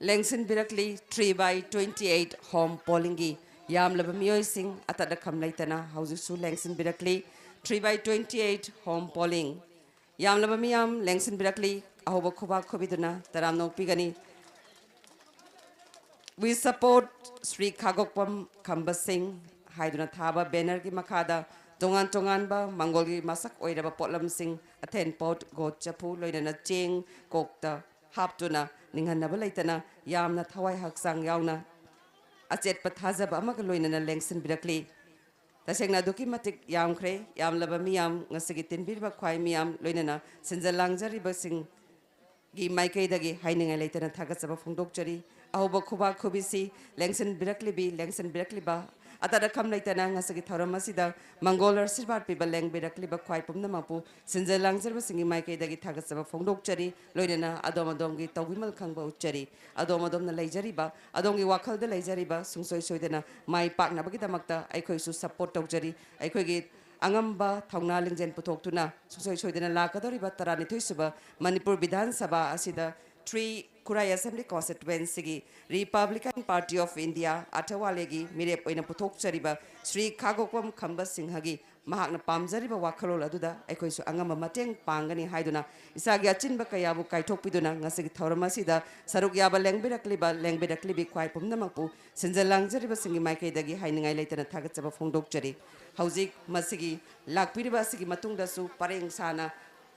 ꯂꯦꯡꯁꯤꯟꯕꯤꯔꯛꯂꯤ꯫ Three by twenty eight home pollingꯒꯤ ꯌꯥꯝꯂꯕ ꯃꯤꯑꯣꯏꯁꯤꯡ ꯑꯇꯠ ꯑꯈꯝ ꯂꯩꯇꯅ ꯍꯧꯖꯤꯛꯁꯨ ꯂꯦꯡꯁꯤꯟꯕꯤꯔꯛꯂꯤ꯫ Three by twenty eight home polling, ꯌꯥꯝꯂꯕ ꯃꯤꯌꯥꯝ ꯂꯦꯡꯁꯤꯟꯕꯤꯔꯛꯂꯤ꯫ ꯑꯍꯧꯕ ꯈꯨꯕꯥꯛ ꯈꯨꯕꯤꯗꯨꯅ ꯇꯔꯥꯝꯅ ꯑꯣꯛꯄꯤꯒꯅꯤ꯫ We support ꯁ꯭ꯔꯤ ꯈꯥꯒꯣꯛꯄꯝ ꯈꯝꯕ ꯁꯤꯡ ꯍꯥꯏꯗꯨꯅ ꯊꯥꯕ bannerꯒꯤ ꯃꯈꯥꯗ ꯇꯣꯉꯥꯟ ꯇꯣꯉꯥꯟꯕ ꯃꯪꯒꯣꯜꯒꯤ ꯃꯁꯛ ꯑꯣꯏꯔꯕ ꯄꯣꯠꯂꯝꯁꯤꯡ, ꯑꯊꯦꯟ ꯄꯣꯠ, ꯒꯣꯠ ꯆꯐꯨ, ꯂꯣꯏꯅꯅ ꯆꯦꯡ, ꯀꯣꯛꯇ ꯍꯥꯞꯇꯨꯅ ꯅꯤꯡꯍꯟꯅꯕ ꯂꯩꯇꯅ ꯌꯥꯝꯅ ꯊꯋꯥꯏ ꯍꯛꯆꯥꯡ ꯌꯥꯎꯅ ꯑꯆꯦꯠꯄ ꯊꯥꯖꯕ ꯑꯃꯒ ꯂꯣꯏꯅꯅ ꯂꯦꯡꯁꯤꯟꯕꯤꯔꯛꯂꯤ꯫ ꯇꯁꯦꯡꯅ ꯑꯗꯨꯛꯀꯤ ꯃꯇꯤꯛ ꯌꯥꯝꯈ꯭ꯔꯦ꯫ ꯌꯥꯝꯂꯕ ꯃꯤꯌꯥꯝ, ꯉꯁꯤꯒꯤ ꯇꯤꯟꯕꯤꯔꯤꯕ ꯈ꯭ꯋꯥꯏ ꯃꯤꯌꯥꯝ, ꯂꯣꯏꯅꯅ ꯁꯤꯟꯖ ꯂꯥꯡꯖꯔꯤꯕꯁꯤꯡꯒꯤ ꯃꯥꯏꯀꯩꯗꯒꯤ ꯍꯥꯏꯅꯤꯡꯉꯥꯏ ꯂꯩꯇꯅ ꯊꯥꯒꯠꯆꯕ ꯐꯣꯡꯗꯣꯛꯆꯔꯤ꯫ ꯑꯍꯧꯕ ꯈꯨꯕꯥꯛ ꯈꯨꯕꯤꯁꯤ ꯂꯦꯡꯁꯤꯟꯕꯤꯔꯛꯂꯤꯕꯤ, ꯂꯦꯡꯁꯤꯟꯕꯤꯔꯛꯂꯤꯕ, ꯑꯇꯠ ꯑꯈꯝ ꯂꯩꯇꯅ ꯉꯁꯤꯒꯤ ꯊꯧꯔꯝ ꯑꯁꯤꯗ ꯃꯪꯒꯣꯜ ꯑꯥꯁꯤꯔꯕꯥꯗ ꯄꯤꯕ ꯂꯦꯡꯕꯤꯔꯛꯂꯤꯕ ꯈ꯭ꯋꯥꯏ ꯄꯨꯝꯅꯃꯛꯄꯨ ꯁꯤꯟꯖ ꯂꯥꯡꯖꯔꯤꯕꯁꯤꯡꯒꯤ ꯃꯥꯏꯀꯩꯗꯒꯤ ꯊꯥꯒꯠꯆꯕ ꯐꯣꯡꯗꯣꯛꯆꯔꯤ꯫ ꯂꯣꯏꯅꯅ ꯑꯗꯣꯝ ꯑꯗꯣꯝꯒꯤ ꯇꯧꯕꯤꯃꯜ ꯈꯪꯕ ꯎꯠꯆꯔꯤ꯫ ꯑꯗꯣꯝ ꯑꯗꯣꯝꯅ ꯂꯩꯖꯔꯤꯕ, ꯑꯗꯣꯝꯒꯤ ꯋꯥꯈꯜꯗ ꯂꯩꯖꯔꯤꯕ ꯁꯨꯡꯁꯣꯏ ꯁꯣꯏꯗꯅ ꯃꯥꯏ ꯄꯥꯛꯅꯕꯒꯤꯗꯃꯛꯇ ꯑꯩꯈꯣꯏꯁꯨ support ꯇꯧꯖꯔꯤ꯫ ꯑꯩꯈꯣꯏꯒꯤ ꯑꯉꯝꯕ ꯊꯧꯅꯥ ꯂꯤꯡꯖꯦꯜ ꯄꯨꯊꯣꯛꯇꯨꯅ ꯁꯨꯡꯁꯣꯏ ꯁꯣꯏꯗꯅ ꯂꯥꯛꯀꯗꯧꯔꯤꯕ ꯇꯔꯥꯅꯤꯊꯣꯏ ꯁꯨꯕ ꯃꯅꯤꯄꯨꯔ ꯕꯤꯙꯥꯟ ꯁꯚꯥ ꯑꯁꯤꯗ three Khurai Assembly Constituencyꯒꯤ Republican Party of India, ꯑꯊꯋꯥꯂꯦꯒꯤ ꯃꯤꯔꯦꯞ ꯑꯣꯏꯅ ꯄꯨꯊꯣꯛꯆꯔꯤꯕ ꯁ꯭ꯔꯤ ꯈꯥꯒꯣꯛꯄꯝ ꯈꯝꯕ ꯁꯤꯡꯍꯒꯤ ꯃꯍꯥꯛꯅ ꯄꯥꯝꯖꯔꯤꯕ ꯋꯥꯈꯜꯂꯣꯟ ꯑꯗꯨꯗ ꯑꯩꯈꯣꯏꯁꯨ ꯑꯉꯝꯕ ꯃꯇꯦꯡ ꯄꯥꯡꯒꯅꯤ ꯍꯥꯏꯗꯨꯅ ꯏꯁꯥꯒꯤ ꯑꯆꯤꯟꯕ ꯀꯌꯥꯕꯨ ꯀꯥꯏꯊꯣꯛꯄꯤꯗꯨꯅ ꯉꯁꯤꯒꯤ ꯊꯧꯔꯝ ꯑꯁꯤꯗ ꯁꯔꯨꯛ ꯌꯥꯕ ꯂꯦꯡꯕꯤꯔꯛꯂꯤꯕ, ꯂꯦꯡꯕꯤꯔꯛꯂꯤꯕꯤ ꯈ꯭ꯋꯥꯏ ꯄꯨꯝꯅꯃꯛꯄꯨ ꯁꯤꯟꯖ ꯂꯥꯡꯖꯔꯤꯕꯁꯤꯡꯒꯤ ꯃꯥꯏꯀꯩꯗꯒꯤ ꯍꯥꯏꯅꯤꯡꯉꯥꯏ ꯂꯩꯇꯅ ꯊꯥꯒꯠꯆꯕ ꯐꯣꯡꯗꯣꯛꯆꯔꯤ꯫ ꯍꯧꯖꯤꯛ ꯃꯁꯤꯒꯤ ꯂꯥꯛꯄꯤꯔꯤꯕ ꯑꯁꯤꯒꯤ ꯃꯇꯨꯡꯗꯁꯨ ꯄꯔꯦꯡ ꯁꯥꯅ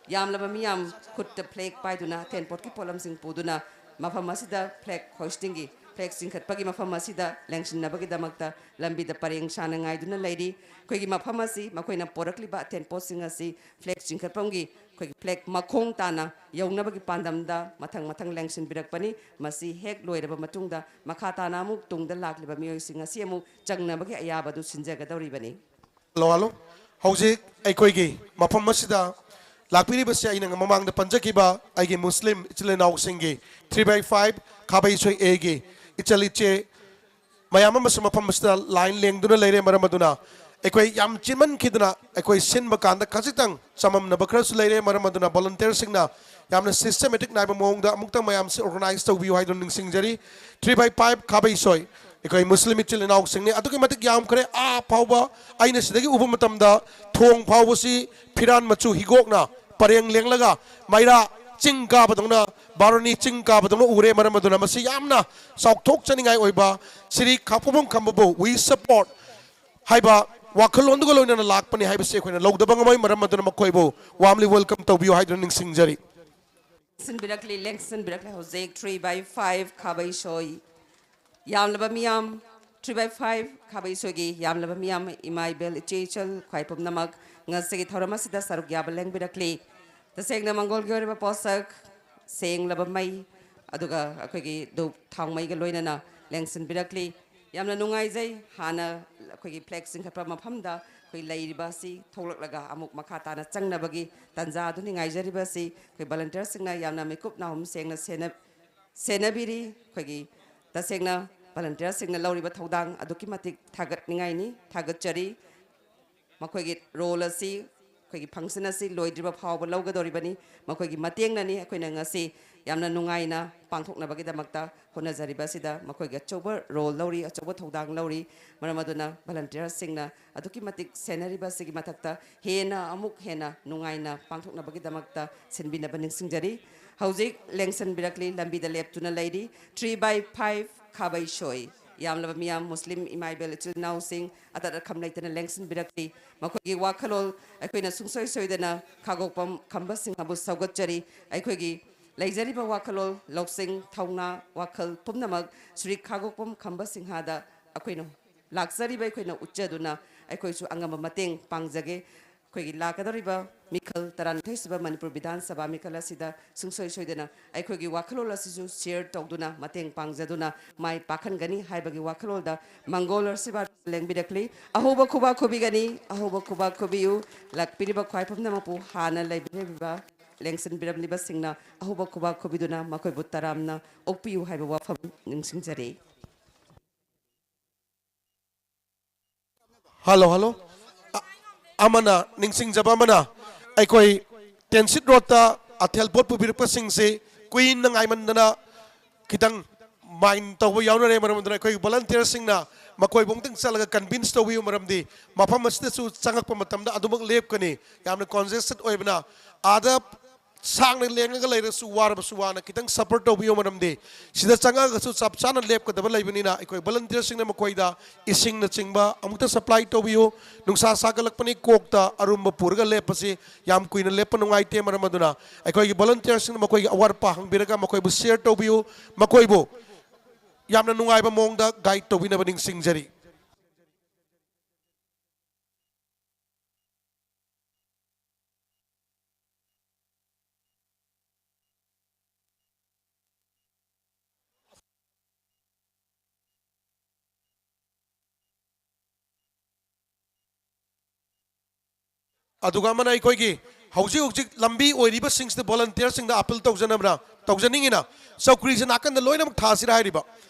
ꯌꯥꯝꯂꯕ ꯃꯤꯌꯥꯝ ꯈꯨꯠꯇ flag ꯄꯥꯏꯗꯨꯅ, ꯑꯊꯦꯟꯄꯣꯠꯀꯤ ꯄꯣꯠꯂꯝꯁꯤꯡ ꯄꯨꯗꯨꯅ ꯃꯐꯝ ꯑꯁꯤꯗ flag hoistingꯒꯤ, flag ꯆꯤꯡꯈꯠꯄꯒꯤ ꯃꯐꯝ ꯑꯁꯤꯗ ꯂꯦꯡꯁꯤꯟꯅꯕꯒꯤꯗꯃꯛꯇ ꯂꯝꯕꯤꯗ ꯄꯔꯦꯡ ꯁꯥꯅ ꯉꯥꯏꯗꯨꯅ ꯂꯩꯔꯤ꯫ ꯑꯩꯈꯣꯏꯒꯤ ꯃꯐꯝ ꯑꯁꯤ ꯃꯈꯣꯏꯅ ꯄꯣꯔꯛꯂꯤꯕ ꯑꯊꯦꯟꯄꯣꯠꯁꯤꯡ ꯑꯁꯤ flag ꯆꯤꯡꯈꯠꯐꯝꯒꯤ ꯑꯩꯈꯣꯏꯒꯤ flag ꯃꯈꯣꯡ ꯇꯥꯅ ꯌꯧꯅꯕꯒꯤ ꯄꯥꯟꯗꯝꯗ ꯃꯊꯪ ꯃꯊꯪ ꯂꯦꯡꯁꯤꯟꯕꯤꯔꯛꯄꯅꯤ꯫ ꯃꯁꯤ ꯍꯦꯛ ꯂꯣꯏꯔꯕ ꯃꯇꯨꯡꯗ ꯃꯈꯥ ꯇꯥꯅ ꯑꯃꯨꯛ ꯇꯨꯡꯗ ꯂꯥꯛꯂꯤꯕ ꯃꯤꯑꯣꯏꯁꯤꯡ ꯑꯁꯤ ꯑꯃꯨꯛ ꯆꯪꯅꯕꯒꯤ ꯑꯌꯥꯕ ꯑꯗꯨ ꯁꯤꯟꯖꯒꯗꯧꯔꯤꯕꯅꯤ꯫ Hello, hello. ꯍꯧꯖꯤꯛ ꯑꯩꯈꯣꯏꯒꯤ ꯃꯐꯝ ꯑꯁꯤꯗ ꯂꯥꯛꯄꯤꯔꯤꯕꯁꯦ ꯑꯩꯅ ꯃꯃꯥꯡꯗ ꯄꯟꯖꯈꯤꯕ ꯑꯩꯒꯤ ꯃꯨꯁꯂꯤꯝ ꯏꯆꯤꯜ ꯏꯅꯥꯎꯁꯤꯡꯒꯤ three by five ꯈꯥꯕꯩ ꯁꯣꯏ Aꯒꯤ ꯏꯆꯜ ꯏꯆꯦ ꯃꯌꯥꯝ ꯑꯃꯁꯨ ꯃꯐꯝ ꯑꯁꯤꯗ line ꯂꯦꯡꯗꯨꯅ ꯂꯩꯔꯦ꯫ ꯃꯔꯝ ꯑꯗꯨꯅ ꯑꯩꯈꯣꯏ ꯌꯥꯝ ꯆꯤꯟꯃꯟꯈꯤꯗꯨꯅ ꯑꯩꯈꯣꯏ ꯁꯤꯟꯕ ꯀꯥꯟꯗ ꯈꯖꯤꯛꯇꯪ ꯆꯃꯝꯅꯕ ꯈꯔꯁꯨ ꯂꯩꯔꯦ꯫ ꯃꯔꯝ ꯑꯗꯨꯅ volunteerꯁꯤꯡꯅ ꯌꯥꯝꯅ systematic ꯅꯥꯏꯕ ꯃꯑꯣꯡꯗ ꯑꯃꯨꯛꯇꯪ ꯃꯌꯥꯝꯁꯤ organize ꯇꯧꯕꯤꯌꯨ ꯍꯥꯏꯗꯨꯅ ꯅꯤꯡꯁꯤꯡꯖꯔꯤ꯫ Three by five ꯈꯥꯕꯩꯁꯣꯏ ꯑꯩꯈꯣꯏ ꯃꯨꯁꯂꯤꯝ ꯏꯆꯤꯜ ꯏꯅꯥꯎꯁꯤꯡꯅꯤ꯫ ꯑꯗꯨꯛꯀꯤ ꯃꯇꯤꯛ ꯌꯥꯝꯈ꯭ꯔꯦ꯫ ꯑꯥ ꯐꯥꯎꯕ ꯑꯩꯅ ꯁꯤꯗꯒꯤ ꯎꯕ ꯃꯇꯝꯗ ꯊꯣꯡ ꯐꯥꯎꯕꯁꯤ ꯐꯤꯔꯥꯟ ꯃꯆꯨ ꯍꯤꯒꯣꯛꯅ ꯄꯔꯦꯡ ꯂꯦꯡꯂꯒ ꯃꯩꯔꯥ ꯆꯤꯡ ꯀꯥꯕꯗꯧꯅ, ꯕꯥꯔꯨꯅꯤ ꯆꯤꯡ ꯀꯥꯕꯗꯧꯅ ꯎꯔꯦ꯫ ꯃꯔꯝ ꯑꯗꯨꯅ ꯃꯁꯤ ꯌꯥꯝꯅ ꯆꯥꯎꯊꯣꯛꯆꯅꯤꯡꯉꯥꯏ ꯑꯣꯏꯕ ꯁ꯭ꯔꯤ ꯈꯥꯛꯄꯣꯛꯐꯝ ꯈꯝꯕꯕꯨ We Support ꯍꯥꯏꯕ ꯋꯥꯈꯜꯂꯣꯟꯗꯨꯒ ꯂꯣꯏꯅꯅ ꯂꯥꯛꯄꯅꯤ ꯍꯥꯏꯕꯁꯤ ꯑꯩꯈꯣꯏꯅ ꯂꯧꯗꯕ ꯉꯝꯃꯣꯏ꯫ ꯃꯔꯝ ꯑꯗꯨꯅ ꯃꯈꯣꯏꯕꯨ warmly welcome ꯇꯧꯕꯤꯌꯨ ꯍꯥꯏꯗꯨꯅ ꯅꯤꯡꯁꯤꯡꯖꯔꯤ꯫ ꯂꯦꯡꯁꯤꯟꯕꯤꯔꯛꯂꯤ, ꯂꯦꯡꯁꯤꯟꯕꯤꯔꯛꯂꯤ꯫ ꯍꯧꯖꯤꯛ three by five ꯈꯥꯕꯩꯁꯣꯏ ꯌꯥꯝꯂꯕ ꯃꯤꯌꯥꯝ, three by five ꯈꯥꯕꯩꯁꯣꯏꯒꯤ ꯌꯥꯝꯂꯕ ꯃꯤꯌꯥꯝ, ꯏꯃꯥ ꯏꯕꯦꯜ, ꯏꯆꯦ ꯏꯆꯜ, ꯈ꯭ꯋꯥꯏ ꯄꯨꯝꯅꯃꯛ ꯉꯁꯤꯒꯤ ꯊꯧꯔꯝ ꯑꯁꯤꯗ ꯁꯔꯨꯛ ꯌꯥꯕ ꯂꯦꯡꯕꯤꯔꯛꯂꯤ꯫ ꯇꯁꯦꯡꯅ ꯃꯪꯒꯣꯜꯒꯤ ꯑꯣꯏꯔꯕ ꯄꯣꯠꯁꯛ, ꯁꯦꯡꯂꯕ ꯃꯩ, ꯑꯗꯨꯒ ꯑꯩꯈꯣꯏꯒꯤ ꯙꯨꯞ ꯊꯥꯎꯃꯩꯒ ꯂꯣꯏꯅꯅ ꯂꯦꯡꯁꯤꯟꯕꯤꯔꯛꯂꯤ꯫ ꯌꯥꯝꯅ ꯅꯨꯡꯉꯥꯏꯖꯩ꯫ ꯍꯥꯟꯅ ꯑꯩꯈꯣꯏꯒꯤ flag ꯆꯤꯡꯈꯠꯄ ꯃꯐꯝꯗ ꯑꯩꯈꯣꯏ ꯂꯩꯔꯤꯕ ꯑꯁꯤ ꯊꯣꯛꯂꯛꯂꯒ ꯑꯃꯨꯛ ꯃꯈꯥ ꯇꯥꯅ ꯆꯪꯅꯕꯒꯤ ꯇꯥꯟꯖꯥ ꯑꯗꯨꯅꯤ ꯉꯥꯏꯖꯔꯤꯕ ꯑꯁꯤ꯫ ꯑꯩꯈꯣꯏ volunteerꯁꯤꯡꯅ ꯌꯥꯝꯅ ꯃꯤꯀꯨꯞ ꯅꯥꯍꯨꯝ ꯁꯦꯡꯅ ꯁꯦꯟꯅ-, ꯁꯦꯟꯅꯕꯤꯔꯤ꯫ ꯑꯩꯈꯣꯏꯒꯤ ꯇꯁꯦꯡꯅ volunteerꯁꯤꯡꯅ ꯂꯧꯔꯤꯕ ꯊꯧꯗꯥꯡ ꯑꯗꯨꯛꯀꯤ ꯃꯇꯤꯛ ꯊꯥꯒꯠꯅꯤꯡꯉꯥꯏꯅꯤ, ꯊꯥꯒꯠꯆꯔꯤ꯫ ꯃꯈꯣꯏꯒꯤ role ꯑꯁꯤ, ꯑꯩꯈꯣꯏꯒꯤ function ꯑꯁꯤ ꯂꯣꯏꯗ꯭ꯔꯤꯕ ꯐꯥꯎꯕ ꯂꯧꯒꯗꯧꯔꯤꯕꯅꯤ꯫ ꯃꯈꯣꯏꯒꯤ ꯃꯇꯦꯡꯅꯅꯤ ꯑꯩꯈꯣꯏꯅ ꯉꯁꯤ ꯌꯥꯝꯅ ꯅꯨꯡꯉꯥꯏꯅ ꯄꯥꯡꯊꯣꯛꯅꯕꯒꯤꯗꯃꯛꯇ ꯍꯣꯠꯅꯖꯔꯤꯕ ꯑꯁꯤꯗ꯫ ꯃꯈꯣꯏꯒꯤ ꯑꯆꯧꯕ role ꯂꯧꯔꯤ, ꯑꯆꯧꯕ ꯊꯧꯗꯥꯡ ꯂꯧꯔꯤ꯫ ꯃꯔꯝ ꯑꯗꯨꯅ volunteerꯁꯤꯡꯅ ꯑꯗꯨꯛꯀꯤ ꯃꯇꯤꯛ ꯁꯦꯟꯅꯔꯤꯕ ꯑꯁꯤꯒꯤ ꯃꯊꯛꯇ ꯍꯦꯟꯅ ꯑꯃꯨꯛ ꯍꯦꯟꯅ ꯅꯨꯡꯉꯥꯏꯅ ꯄꯥꯡꯊꯣꯛꯅꯕꯒꯤꯗꯃꯛꯇ ꯁꯤꯟꯕꯤꯅꯕ ꯅꯤꯡꯁꯤꯡꯖꯔꯤ꯫ ꯍꯧꯖꯤꯛ ꯂꯦꯡꯁꯤꯟꯕꯤꯔꯛꯂꯤ, ꯂꯝꯕꯤꯗ ꯂꯦꯞꯇꯨꯅ ꯂꯩꯔꯤ, three by five ꯈꯥꯕꯩꯁꯣꯏ꯫ ꯌꯥꯝꯂꯕ ꯃꯤꯌꯥꯝ, ꯃꯨꯁꯂꯤꯝ ꯏꯃꯥ ꯏꯕꯦꯜ ꯏꯆꯤꯜ ꯏꯅꯥꯎꯁꯤꯡ ꯑꯇꯠ ꯑꯈꯝ ꯂꯩꯇꯅ ꯂꯦꯡꯁꯤꯟꯕꯤꯔꯛꯂꯤ꯫ ꯃꯈꯣꯏꯒꯤ ꯋꯥꯈꯜꯂꯣꯟ ꯑꯩꯈꯣꯏꯅ ꯁꯨꯡꯁꯣꯏ ꯁꯣꯏꯗꯅ ꯈꯥꯒꯣꯛꯄꯝ ꯈꯝꯕ ꯁꯤꯡꯍꯕꯨ ꯁꯧꯒꯠꯆꯔꯤ꯫ ꯑꯩꯈꯣꯏꯒꯤ ꯂꯩꯖꯔꯤꯕ ꯋꯥꯈꯜꯂꯣꯟ, ꯂꯧꯁꯤꯡ, ꯊꯧꯅꯥ, ꯋꯥꯈꯜ ꯄꯨꯝꯅꯃꯛ ꯁ꯭ꯔꯤ ꯈꯥꯒꯣꯛꯄꯝ ꯈꯝꯕ ꯁꯤꯡꯍꯗ ꯑꯩꯈꯣꯏꯅ ꯂꯥꯛꯆꯔꯤꯕ ꯑꯩꯈꯣꯏꯅ ꯎꯠꯆꯗꯨꯅ ꯑꯩꯈꯣꯏꯁꯨ ꯑꯉꯝꯕ ꯃꯇꯦꯡ ꯄꯥꯡꯖꯒꯦ꯫ ꯑꯩꯈꯣꯏꯒꯤ ꯂꯥꯛꯀꯗꯧꯔꯤꯕ ꯃꯤꯈꯜ ꯇꯔꯥꯅꯤꯊꯣꯏꯁꯨꯕ ꯃꯅꯤꯄꯨꯔ ꯕꯤꯙꯥꯟ ꯁꯚꯥ ꯃꯤꯈꯜ ꯑꯁꯤꯗ ꯁꯨꯡꯁꯣꯏ ꯁꯣꯏꯗꯅ ꯑꯩꯈꯣꯏꯒꯤ ꯋꯥꯈꯜꯂꯣꯟ ꯑꯁꯤꯁꯨ share ꯇꯧꯗꯨꯅ ꯃꯇꯦꯡ ꯄꯥꯡꯖꯗꯨꯅ ꯃꯥꯏ ꯄꯥꯛꯍꯟꯒꯅꯤ ꯍꯥꯏꯕꯒꯤ ꯋꯥꯈꯜꯂꯣꯟꯗ ꯃꯪꯒꯣꯜ ꯑꯁꯤꯕꯥ ꯂꯦꯡꯕꯤꯔꯛꯂꯤ꯫ ꯑꯍꯧꯕ ꯈꯨꯕꯥꯛ ꯈꯨꯕꯤꯒꯅꯤ, ꯑꯍꯧꯕ ꯈꯨꯕꯥꯛ ꯈꯨꯕꯤꯌꯨ꯫ ꯂꯥꯛꯄꯤꯔꯤꯕ ꯈ꯭ꯋꯥꯏ ꯄꯨꯝꯅꯃꯛꯄꯨ ꯍꯥꯟꯅ ꯂꯩꯕꯤꯔꯤꯕ ꯂꯦꯡꯁꯤꯟꯕꯤꯔꯝꯂꯤꯕꯁꯤꯡꯅ ꯑꯍꯧꯕ ꯈꯨꯕꯥꯛ ꯈꯨꯕꯤꯗꯨꯅ ꯃꯈꯣꯏꯕꯨ ꯇꯔꯥꯝꯅ ꯑꯣꯛꯄꯤꯌꯨ ꯍꯥꯏꯕ ꯋꯥꯐꯝ ꯅꯤꯡꯁꯤꯡꯖꯔꯤ꯫ Hello, hello. ꯑ-, ꯑꯃꯅ, ꯅꯤꯡꯁꯤꯡꯖꯕ ꯑꯃꯅ, ꯑꯩꯈꯣꯏ ꯇꯦꯟꯁꯤꯠ ꯔꯣꯗꯇ ꯑꯊꯦꯜ ꯄꯣꯠ ꯄꯨꯕꯤꯔꯛꯄꯁꯤꯡꯁꯤ ꯀꯨꯏꯅ ꯉꯥꯏꯃꯟꯗꯅ ꯈꯤꯇꯪ ꯃꯥꯏꯟ ꯇꯧꯕ ꯌꯥꯎꯅꯔꯦ꯫ ꯃꯔꯝ ꯑꯗꯨꯅ ꯑꯩꯈꯣꯏꯒꯤ ꯚꯣꯂꯟꯇꯤꯌꯔꯁꯤꯡꯅ ꯃꯈꯣꯏꯕꯨ ꯑꯃꯨꯛꯇꯪ ꯆꯠꯂꯒ ꯀꯟꯚꯤꯟꯁ ꯇꯧꯕꯤꯌꯨ, ꯃꯔꯝꯗꯤ ꯃꯐꯝ ꯑꯁꯤꯗꯁꯨ ꯆꯪꯉꯛꯄ ꯃꯇꯝꯗ ꯑꯗꯨꯃꯛ ꯂꯦꯞꯀꯅꯤ꯫ ꯌꯥꯝꯅ ꯀꯟꯖꯦꯁꯇꯦꯠ ꯑꯣꯏꯕꯅ ꯑꯥꯗ ꯁꯥꯡꯅ ꯂꯦꯡꯉꯒ ꯂꯩꯔꯁꯨ, ꯋꯥꯔꯕꯁꯨ ꯋꯥꯅ ꯈꯤꯇꯪ ꯁꯄꯣꯔꯠ ꯇꯧꯕꯤꯌꯨ, ꯃꯔꯝꯗꯤ ꯁꯤꯗ ꯆꯪꯉꯛꯑꯒꯁꯨ ꯆꯞ ꯆꯥꯅ ꯂꯦꯞꯀꯗꯕ ꯂꯩꯕꯅꯤꯅ ꯑꯩꯈꯣꯏ ꯚꯣꯂꯟꯇꯤꯌꯔꯁꯤꯡꯅ ꯃꯈꯣꯏꯗ ꯏꯁꯤꯡꯅꯆꯤꯡꯕ ꯑꯃꯨꯛꯇ ꯁꯄ꯭ꯂꯥꯏ ꯇꯧꯕꯤꯌꯨ꯫ ꯅꯨꯡꯁꯥ ꯁꯥꯒꯠꯂꯛꯄꯅꯤ, ꯀꯣꯛꯇ ꯑꯔꯨꯝꯕ ꯄꯨꯔꯒ ꯂꯦꯞꯄꯁꯤ ꯌꯥꯝ ꯀꯨꯏꯅ ꯂꯦꯞꯄ ꯅꯨꯡꯉꯥꯏꯇꯦ꯫ ꯃꯔꯝ ꯑꯗꯨꯅ ꯑꯩꯈꯣꯏꯒꯤ ꯚꯣꯂꯟꯇꯤꯌꯔꯁꯤꯡꯅ ꯃꯈꯣꯏꯒꯤ ꯑꯋꯥꯠ ꯑꯄꯥ ꯍꯪꯕꯤꯔꯒ ꯃꯈꯣꯏꯕꯨ ꯁꯤꯌꯔ ꯇꯧꯕꯤꯌꯨ, ꯃꯈꯣꯏꯕꯨ ꯌꯥꯝꯅ ꯅꯨꯡꯉꯥꯏꯕ ꯃꯑꯣꯡꯗ ꯒꯥꯏꯗ ꯇꯧꯕꯤꯅꯕ ꯅꯤꯡꯁꯤꯡꯖꯔꯤ꯫ ꯑꯗꯨꯒ ꯑꯃꯅ ꯑꯩꯈꯣꯏꯒꯤ ꯍꯧꯖꯤꯛ ꯍꯧꯖꯤꯛ ꯂꯝꯕꯤ ꯑꯣꯏꯔꯤꯕꯁꯤꯡꯁꯤꯗ ꯚꯣꯂꯟꯇꯤꯌꯔꯁꯤꯡꯗ ꯑꯄꯤꯜ ꯇꯧꯖꯅꯕ꯭ꯔꯥ, ꯇꯧꯖꯅꯤꯡꯉꯤꯅ ꯆꯧꯀ꯭ꯔꯤꯁꯦ ꯅꯥꯀꯟꯗ ꯂꯣꯏꯅꯃꯛ ꯊꯥꯁꯤꯔꯥ ꯍꯥꯏꯔꯤꯕ꯫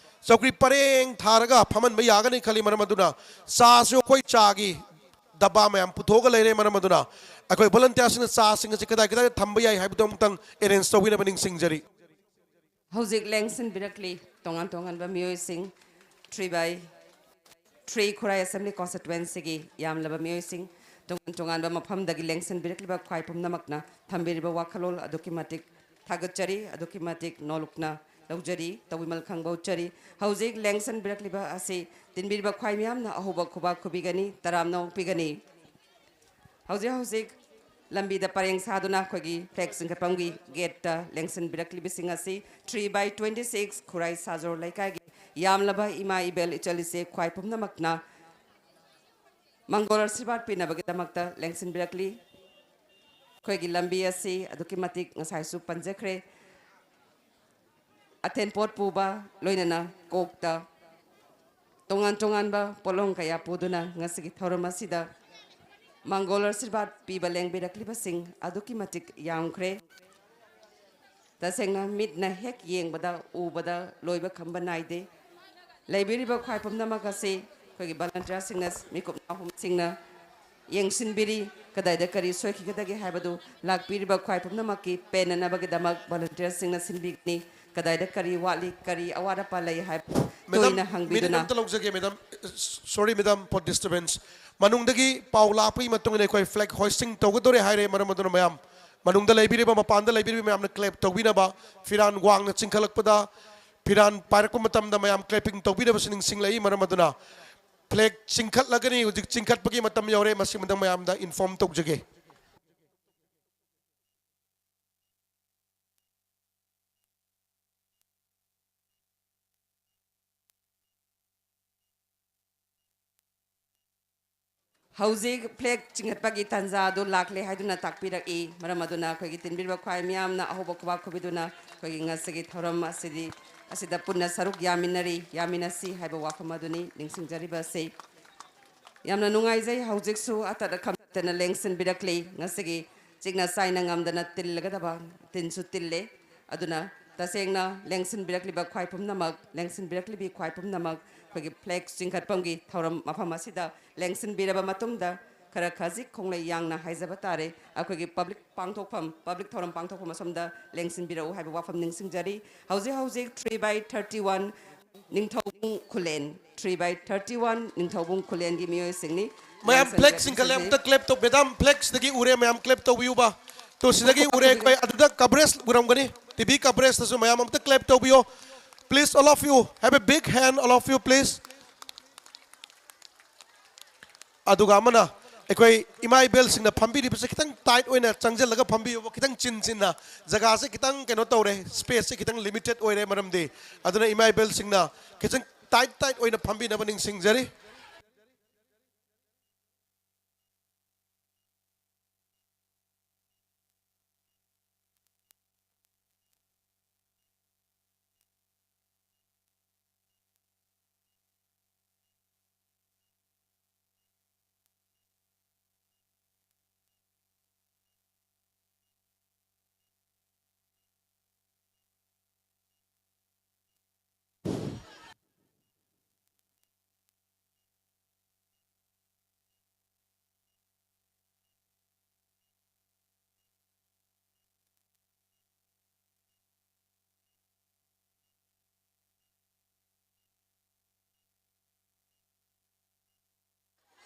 ꯆꯧꯀ꯭ꯔꯤ ꯄꯔꯦꯡ ꯊꯥꯔꯒ ꯐꯝꯍꯟꯕ ꯌꯥꯒꯅꯤ ꯈꯜꯂꯤ꯫ ꯃꯔꯝ ꯑꯗꯨꯅ ꯆꯥꯁꯨ ꯑꯩꯈꯣꯏ ꯆꯥꯒꯤ ꯗꯕꯥ ꯃꯌꯥꯝ ꯄꯨꯊꯣꯛꯑꯒ ꯂꯩꯔꯦ꯫ ꯃꯔꯝ ꯑꯗꯨꯅ ꯑꯩꯈꯣꯏ ꯚꯣꯂꯟꯇꯤꯌꯔꯁꯤꯡꯅ ꯆꯥꯁꯤꯡ ꯑꯁꯤ ꯀꯗꯥꯏ ꯀꯗꯥꯏꯗ ꯊꯝꯕ ꯌꯥꯏ ꯍꯥꯏꯕꯗꯨ ꯑꯃꯨꯛꯇꯪ ꯑꯦꯔꯦꯟꯖ ꯇꯧꯕꯤꯅꯕ ꯅꯤꯡꯁꯤꯡꯖꯔꯤ꯫ ꯍꯧꯖꯤꯛ ꯂꯦꯡꯁꯤꯟꯕꯤꯔꯛꯂꯤ ꯇꯣꯉꯥꯟ ꯇꯣꯉꯥꯟꯕ ꯃꯤꯑꯣꯏꯁꯤꯡ, three by three Khurai assembly ꯀꯣꯟꯁꯇꯤꯇ꯭ꯋꯦꯟꯁꯤꯒꯤ ꯌꯥꯝꯂꯕ ꯃꯤꯑꯣꯏꯁꯤꯡ, ꯇꯣꯉꯥꯟ ꯇꯣꯉꯥꯟꯕ ꯃꯐꯝꯗꯒꯤ ꯂꯦꯡꯁꯤꯟꯕꯤꯔꯛꯂꯤꯕ ꯈ꯭ꯋꯥꯏ ꯄꯨꯝꯅꯃꯛꯅ ꯊꯝꯕꯤꯔꯤꯕ ꯋꯥꯈꯜꯂꯣꯟ ꯑꯗꯨꯛꯀꯤ ꯃꯇꯤꯛ ꯊꯥꯒꯠꯆꯔꯤ, ꯑꯗꯨꯛꯀꯤ ꯃꯇꯤꯛ ꯅꯣꯂꯨꯛꯅ ꯂꯧꯖꯔꯤ, ꯇꯧꯕꯤꯃꯜ ꯈꯪꯕ ꯎꯠꯆꯔꯤ꯫ ꯍꯧꯖꯤꯛ ꯂꯦꯡꯁꯤꯟꯕꯤꯔꯛꯂꯤꯕ ꯑꯁꯤ ꯇꯤꯟꯕꯤꯔꯤꯕ ꯈ꯭ꯋꯥꯏ ꯃꯤꯌꯥꯝꯅ ꯑꯍꯧꯕ ꯈꯨꯕꯥꯛ ꯈꯨꯕꯤꯒꯅꯤ, ꯇꯔꯥꯝꯅ ꯑꯣꯛꯄꯤꯒꯅꯤ꯫ ꯍꯧꯖꯤꯛ ꯍꯧꯖꯤꯛ ꯂꯝꯕꯤꯗ ꯄꯔꯦꯡ ꯁꯥꯗꯨꯅ ꯑꯩꯈꯣꯏꯒꯤ ꯐ꯭ꯂꯦꯒ ꯆꯤꯡꯈꯠꯐꯝꯒꯤ ꯒꯦꯠꯇ ꯂꯦꯡꯁꯤꯟꯕꯤꯔꯛꯂꯤꯕꯁꯤꯡ ꯑꯁꯤ three by twenty six ꯈꯨꯔꯥꯏ ꯁꯥꯖꯣꯔ ꯂꯩꯀꯥꯏꯒꯤ ꯌꯥꯝꯂꯕ ꯏꯃꯥ ꯏꯕꯦꯜ ꯏꯆꯜ ꯏꯆꯦ ꯈ꯭ꯋꯥꯏ ꯄꯨꯝꯅꯃꯛꯅ ꯃꯪꯒꯣꯜ ꯑꯁꯤꯔꯕꯥꯗ ꯄꯤꯅꯕꯒꯤꯗꯃꯛꯇ ꯂꯦꯡꯁꯤꯟꯕꯤꯔꯛꯂꯤ꯫ ꯑꯩꯈꯣꯏꯒꯤ ꯂꯝꯕꯤ ꯑꯁꯤ ꯑꯗꯨꯛꯀꯤ ꯃꯇꯤꯛ ꯉꯁꯥꯏꯁꯨ ꯄꯟꯖꯈ꯭ꯔꯦ, ꯑꯊꯦꯟ ꯄꯣꯠ ꯄꯨꯕ ꯂꯣꯏꯅꯅ ꯀꯣꯛꯇ ꯇꯣꯉꯥꯟ ꯇꯣꯉꯥꯟꯕ ꯄꯣꯠꯂꯝ ꯀꯌꯥ ꯄꯨꯗꯨꯅ ꯉꯁꯤꯒꯤ ꯊꯧꯔꯝ ꯑꯁꯤꯗ ꯃꯪꯒꯣꯜ ꯑꯁꯤꯔꯕꯥꯗ ꯄꯤꯕ ꯂꯦꯡꯕꯤꯔꯛꯂꯤꯕꯁꯤꯡ ꯑꯗꯨꯛꯀꯤ ꯃꯇꯤꯛ ꯌꯥꯝꯈ꯭ꯔꯦ꯫ ꯇꯁꯦꯡꯅ ꯃꯤꯠꯅ ꯍꯦꯛ ꯌꯦꯡꯕꯗ, ꯎꯕꯗ ꯂꯣꯏꯕ ꯈꯝꯕ ꯅꯥꯏꯗꯦ꯫ ꯂꯩꯕꯤꯔꯤꯕ ꯈ꯭ꯋꯥꯏ ꯄꯨꯝꯅꯃꯛ ꯑꯁꯤ ꯑꯩꯈꯣꯏꯒꯤ ꯚꯣꯂꯟꯇꯤꯌꯔꯁꯤꯡꯅ, ꯃꯤꯀꯨꯞ ꯅꯥꯍꯨꯝꯁꯤꯡꯅ ꯌꯦꯡꯁꯤꯟꯕꯤꯔꯤ꯫ ꯀꯗꯥꯏꯗ ꯀꯔꯤ ꯁꯣꯏꯈꯤꯒꯗꯒꯦ ꯍꯥꯏꯕꯗꯨ ꯂꯥꯛꯄꯤꯔꯤꯕ ꯈ꯭ꯋꯥꯏ ꯄꯨꯝꯅꯃꯛꯀꯤ ꯄꯦꯟꯅꯅꯕꯒꯤꯗꯃꯛ volunteersꯁꯤꯡꯅ ꯁꯤꯟꯕꯤꯒꯅꯤ꯫ ꯀꯗꯥꯏꯗ ꯀꯔꯤ ꯋꯥꯠꯂꯤ, ꯀꯔꯤ ꯑꯋꯥꯠ ꯑꯄꯥ ꯂꯩ ꯍꯥꯏꯕ ꯃꯦꯗꯥꯝ, ꯇꯣꯏꯅ ꯃꯤꯅꯤꯠ ꯍꯪꯕꯤꯗꯨꯅ ꯑꯝꯇ ꯂꯧꯖꯒꯦ, madam. Sorry, madam, for disturbance. ꯃꯅꯨꯡꯗꯒꯤ ꯄꯥꯎ ꯂꯥꯛꯄꯒꯤ ꯃꯇꯨꯡ ꯏꯟꯅ ꯑꯩꯈꯣꯏ flag hoisting ꯇꯧꯒꯗꯧꯔꯦ ꯍꯥꯏꯔꯦ꯫ ꯃꯔꯝ ꯑꯗꯨꯅ ꯃꯌꯥꯝ, ꯃꯅꯨꯡꯗ ꯂꯩꯕꯤꯔꯤꯕ, ꯃꯄꯥꯟꯗ ꯂꯩꯕꯤꯔꯤꯕ ꯃꯌꯥꯝꯅ clap ꯇꯧꯕꯤꯅꯕ, ꯐꯤꯔꯥꯟ ꯋꯥꯡꯅ ꯆꯤꯡꯈꯠꯂꯛꯄꯗ, ꯐꯤꯔꯥꯟ ꯄꯥꯏꯔꯛꯄ ꯃꯇꯝꯗ ꯃꯌꯥꯝ clapping ꯇꯧꯕꯤꯅꯕꯁꯨ ꯅꯤꯡꯁꯤꯡꯂꯛꯏ꯫ ꯃꯔꯝ ꯑꯗꯨꯅ flag ꯆꯤꯡꯈꯠꯂꯒꯅꯤ꯫ ꯍꯧꯖꯤꯛ ꯆꯤꯡꯈꯠꯄꯒꯤ ꯃꯇꯝ ꯌꯧꯔꯦ꯫ ꯃꯁꯤ ꯃꯇꯝ ꯃꯌꯥꯝꯗ inform ꯇꯧꯖꯒꯦ꯫ ꯍꯧꯖꯤꯛ flag ꯆꯤꯡꯈꯠꯄꯒꯤ ꯇꯥꯟꯖꯥ ꯑꯗꯨ ꯂꯥꯛꯂꯦ ꯍꯥꯏꯗꯨꯅ ꯇꯥꯛꯄꯤꯔꯛꯏ꯫ ꯃꯔꯝ ꯑꯗꯨꯅ ꯑꯩꯈꯣꯏꯒꯤ ꯇꯤꯟꯕꯤꯔꯤꯕ ꯈ꯭ꯋꯥꯏ ꯃꯤꯌꯥꯝꯅ ꯑꯍꯧꯕ ꯈꯨꯕꯥꯛ ꯈꯨꯕꯤꯗꯨꯅ ꯑꯩꯈꯣꯏꯒꯤ ꯉꯁꯤꯒꯤ ꯊꯧꯔꯝ ꯑꯁꯤꯗꯤ, ꯑꯁꯤꯗ ꯄꯨꯟꯅ ꯁꯔꯨꯛ ꯌꯥꯃꯤꯟꯅꯔꯤ, ꯌꯥꯃꯤꯟꯅꯁꯤ ꯍꯥꯏꯕ ꯋꯥꯐꯝ ꯑꯗꯨꯅꯤ ꯅꯤꯡꯁꯤꯡꯖꯔꯤꯕꯁꯤ꯫ ꯌꯥꯝꯅ ꯅꯨꯡꯉꯥꯏꯖꯩ꯫ ꯍꯧꯖꯤꯛꯁꯨ ꯑꯇꯠ ꯑꯈꯝ ꯅꯠꯇꯅ ꯂꯦꯡꯁꯤꯟꯕꯤꯔꯛꯂꯤ꯫ ꯉꯁꯤꯒꯤ ꯆꯤꯛꯅ ꯆꯥꯏꯅ ꯉꯝꯗꯅ ꯇꯤꯜꯂꯒꯗꯕ ꯇꯤꯟꯁꯨ ꯇꯤꯜꯂꯦ꯫ ꯑꯗꯨꯅ ꯇꯁꯦꯡꯅ ꯂꯦꯡꯁꯤꯟꯕꯤꯔꯛꯂꯤꯕ ꯈ꯭ꯋꯥꯏ ꯄꯨꯝꯅꯃꯛ, ꯂꯦꯡꯁꯤꯟꯕꯤꯔꯛꯂꯤꯕꯤ ꯈ꯭ꯋꯥꯏ ꯄꯨꯝꯅꯃꯛ ꯑꯩꯈꯣꯏꯒꯤ flag ꯆꯤꯡꯈꯠꯐꯝꯒꯤ ꯊꯧꯔꯝ ꯃꯐꯝ ꯑꯁꯤꯗ ꯂꯦꯡꯁꯤꯟꯕꯤꯔꯕ ꯃꯇꯨꯡꯗ, ꯈꯔ ꯈꯖꯤꯛ ꯈꯣꯡꯂꯩ ꯌꯥꯡꯅ ꯍꯥꯏꯖꯕ ꯇꯥꯔꯦ, ꯑꯩꯈꯣꯏꯒꯤ public ꯄꯥꯡꯊꯣꯛꯐꯝ, public ꯊꯧꯔꯝ ꯄꯥꯡꯊꯣꯛꯐꯝ ꯑꯁꯣꯝꯗ ꯂꯦꯡꯁꯤꯟꯕꯤꯔꯛꯎ ꯍꯥꯏꯕ ꯋꯥꯐꯝ ꯅꯤꯡꯁꯤꯡꯖꯔꯤ꯫ ꯍꯧꯖꯤꯛ ꯍꯧꯖꯤꯛ three by thirty one ꯅꯤꯡꯊꯧꯕꯨꯡ Khulen, three by thirty one ꯅꯤꯡꯊꯧꯕꯨꯡ ꯈꯨꯂꯦꯟꯒꯤ ꯃꯤꯑꯣꯏꯁꯤꯡꯅꯤ꯫ ꯃꯌꯥꯝ ꯂꯦꯡꯁꯤꯟꯕꯤꯔꯛꯂꯤꯕꯁꯤ꯫ Flag ꯆꯤꯡꯈꯠꯂꯦ, ꯑꯝꯇ clap ꯇꯧ꯫ ꯃꯦꯗꯥꯝ, flag ꯁꯤꯗꯒꯤ ꯎꯔꯦ, ꯃꯌꯥꯝ clap ꯇꯧꯕꯤꯌꯨꯕ꯫ ꯇꯣ, ꯁꯤꯗꯒꯤ ꯎꯔꯦ ꯑꯩꯈꯣꯏ꯫ ꯑꯗꯨꯗ coverage ꯎꯔꯝꯒꯅꯤ, TV coverage ꯇꯁꯨ ꯃꯌꯥꯝ ꯑꯝꯇ clap ꯇꯧꯕꯤꯌꯣ꯫ Please, all of you, have a big hand, all of you, please. ꯑꯗꯨꯒ ꯑꯃꯅ, ꯑꯩꯈꯣꯏ ꯏꯃꯥ ꯏꯕꯦꯜꯁꯤꯡꯅ ꯐꯝꯕꯤꯔꯤꯕꯁꯦ ꯈꯤꯇꯪ tight ꯑꯣꯏꯅ ꯆꯪꯁꯤꯜꯂꯒ ꯐꯝꯕꯤꯌꯨꯕ, ꯈꯤꯇꯪ ꯆꯤꯟ ꯆꯤꯟꯅ꯫ ꯖꯒꯥꯁꯦ ꯈꯤꯇꯪ ꯀꯩꯅꯣ ꯇꯧꯔꯦ, space ꯁꯦ ꯈꯤꯇꯪ limited ꯑꯣꯏꯔꯦ꯫ ꯃꯔꯝꯗꯤ ꯑꯗꯨꯅ ꯏꯃꯥ ꯏꯕꯦꯜꯁꯤꯡꯅ ꯈꯤꯇꯪ tight tight ꯑꯣꯏꯅ ꯐꯝꯕꯤꯅꯕ ꯅꯤꯡꯁꯤꯡꯖꯔꯤ꯫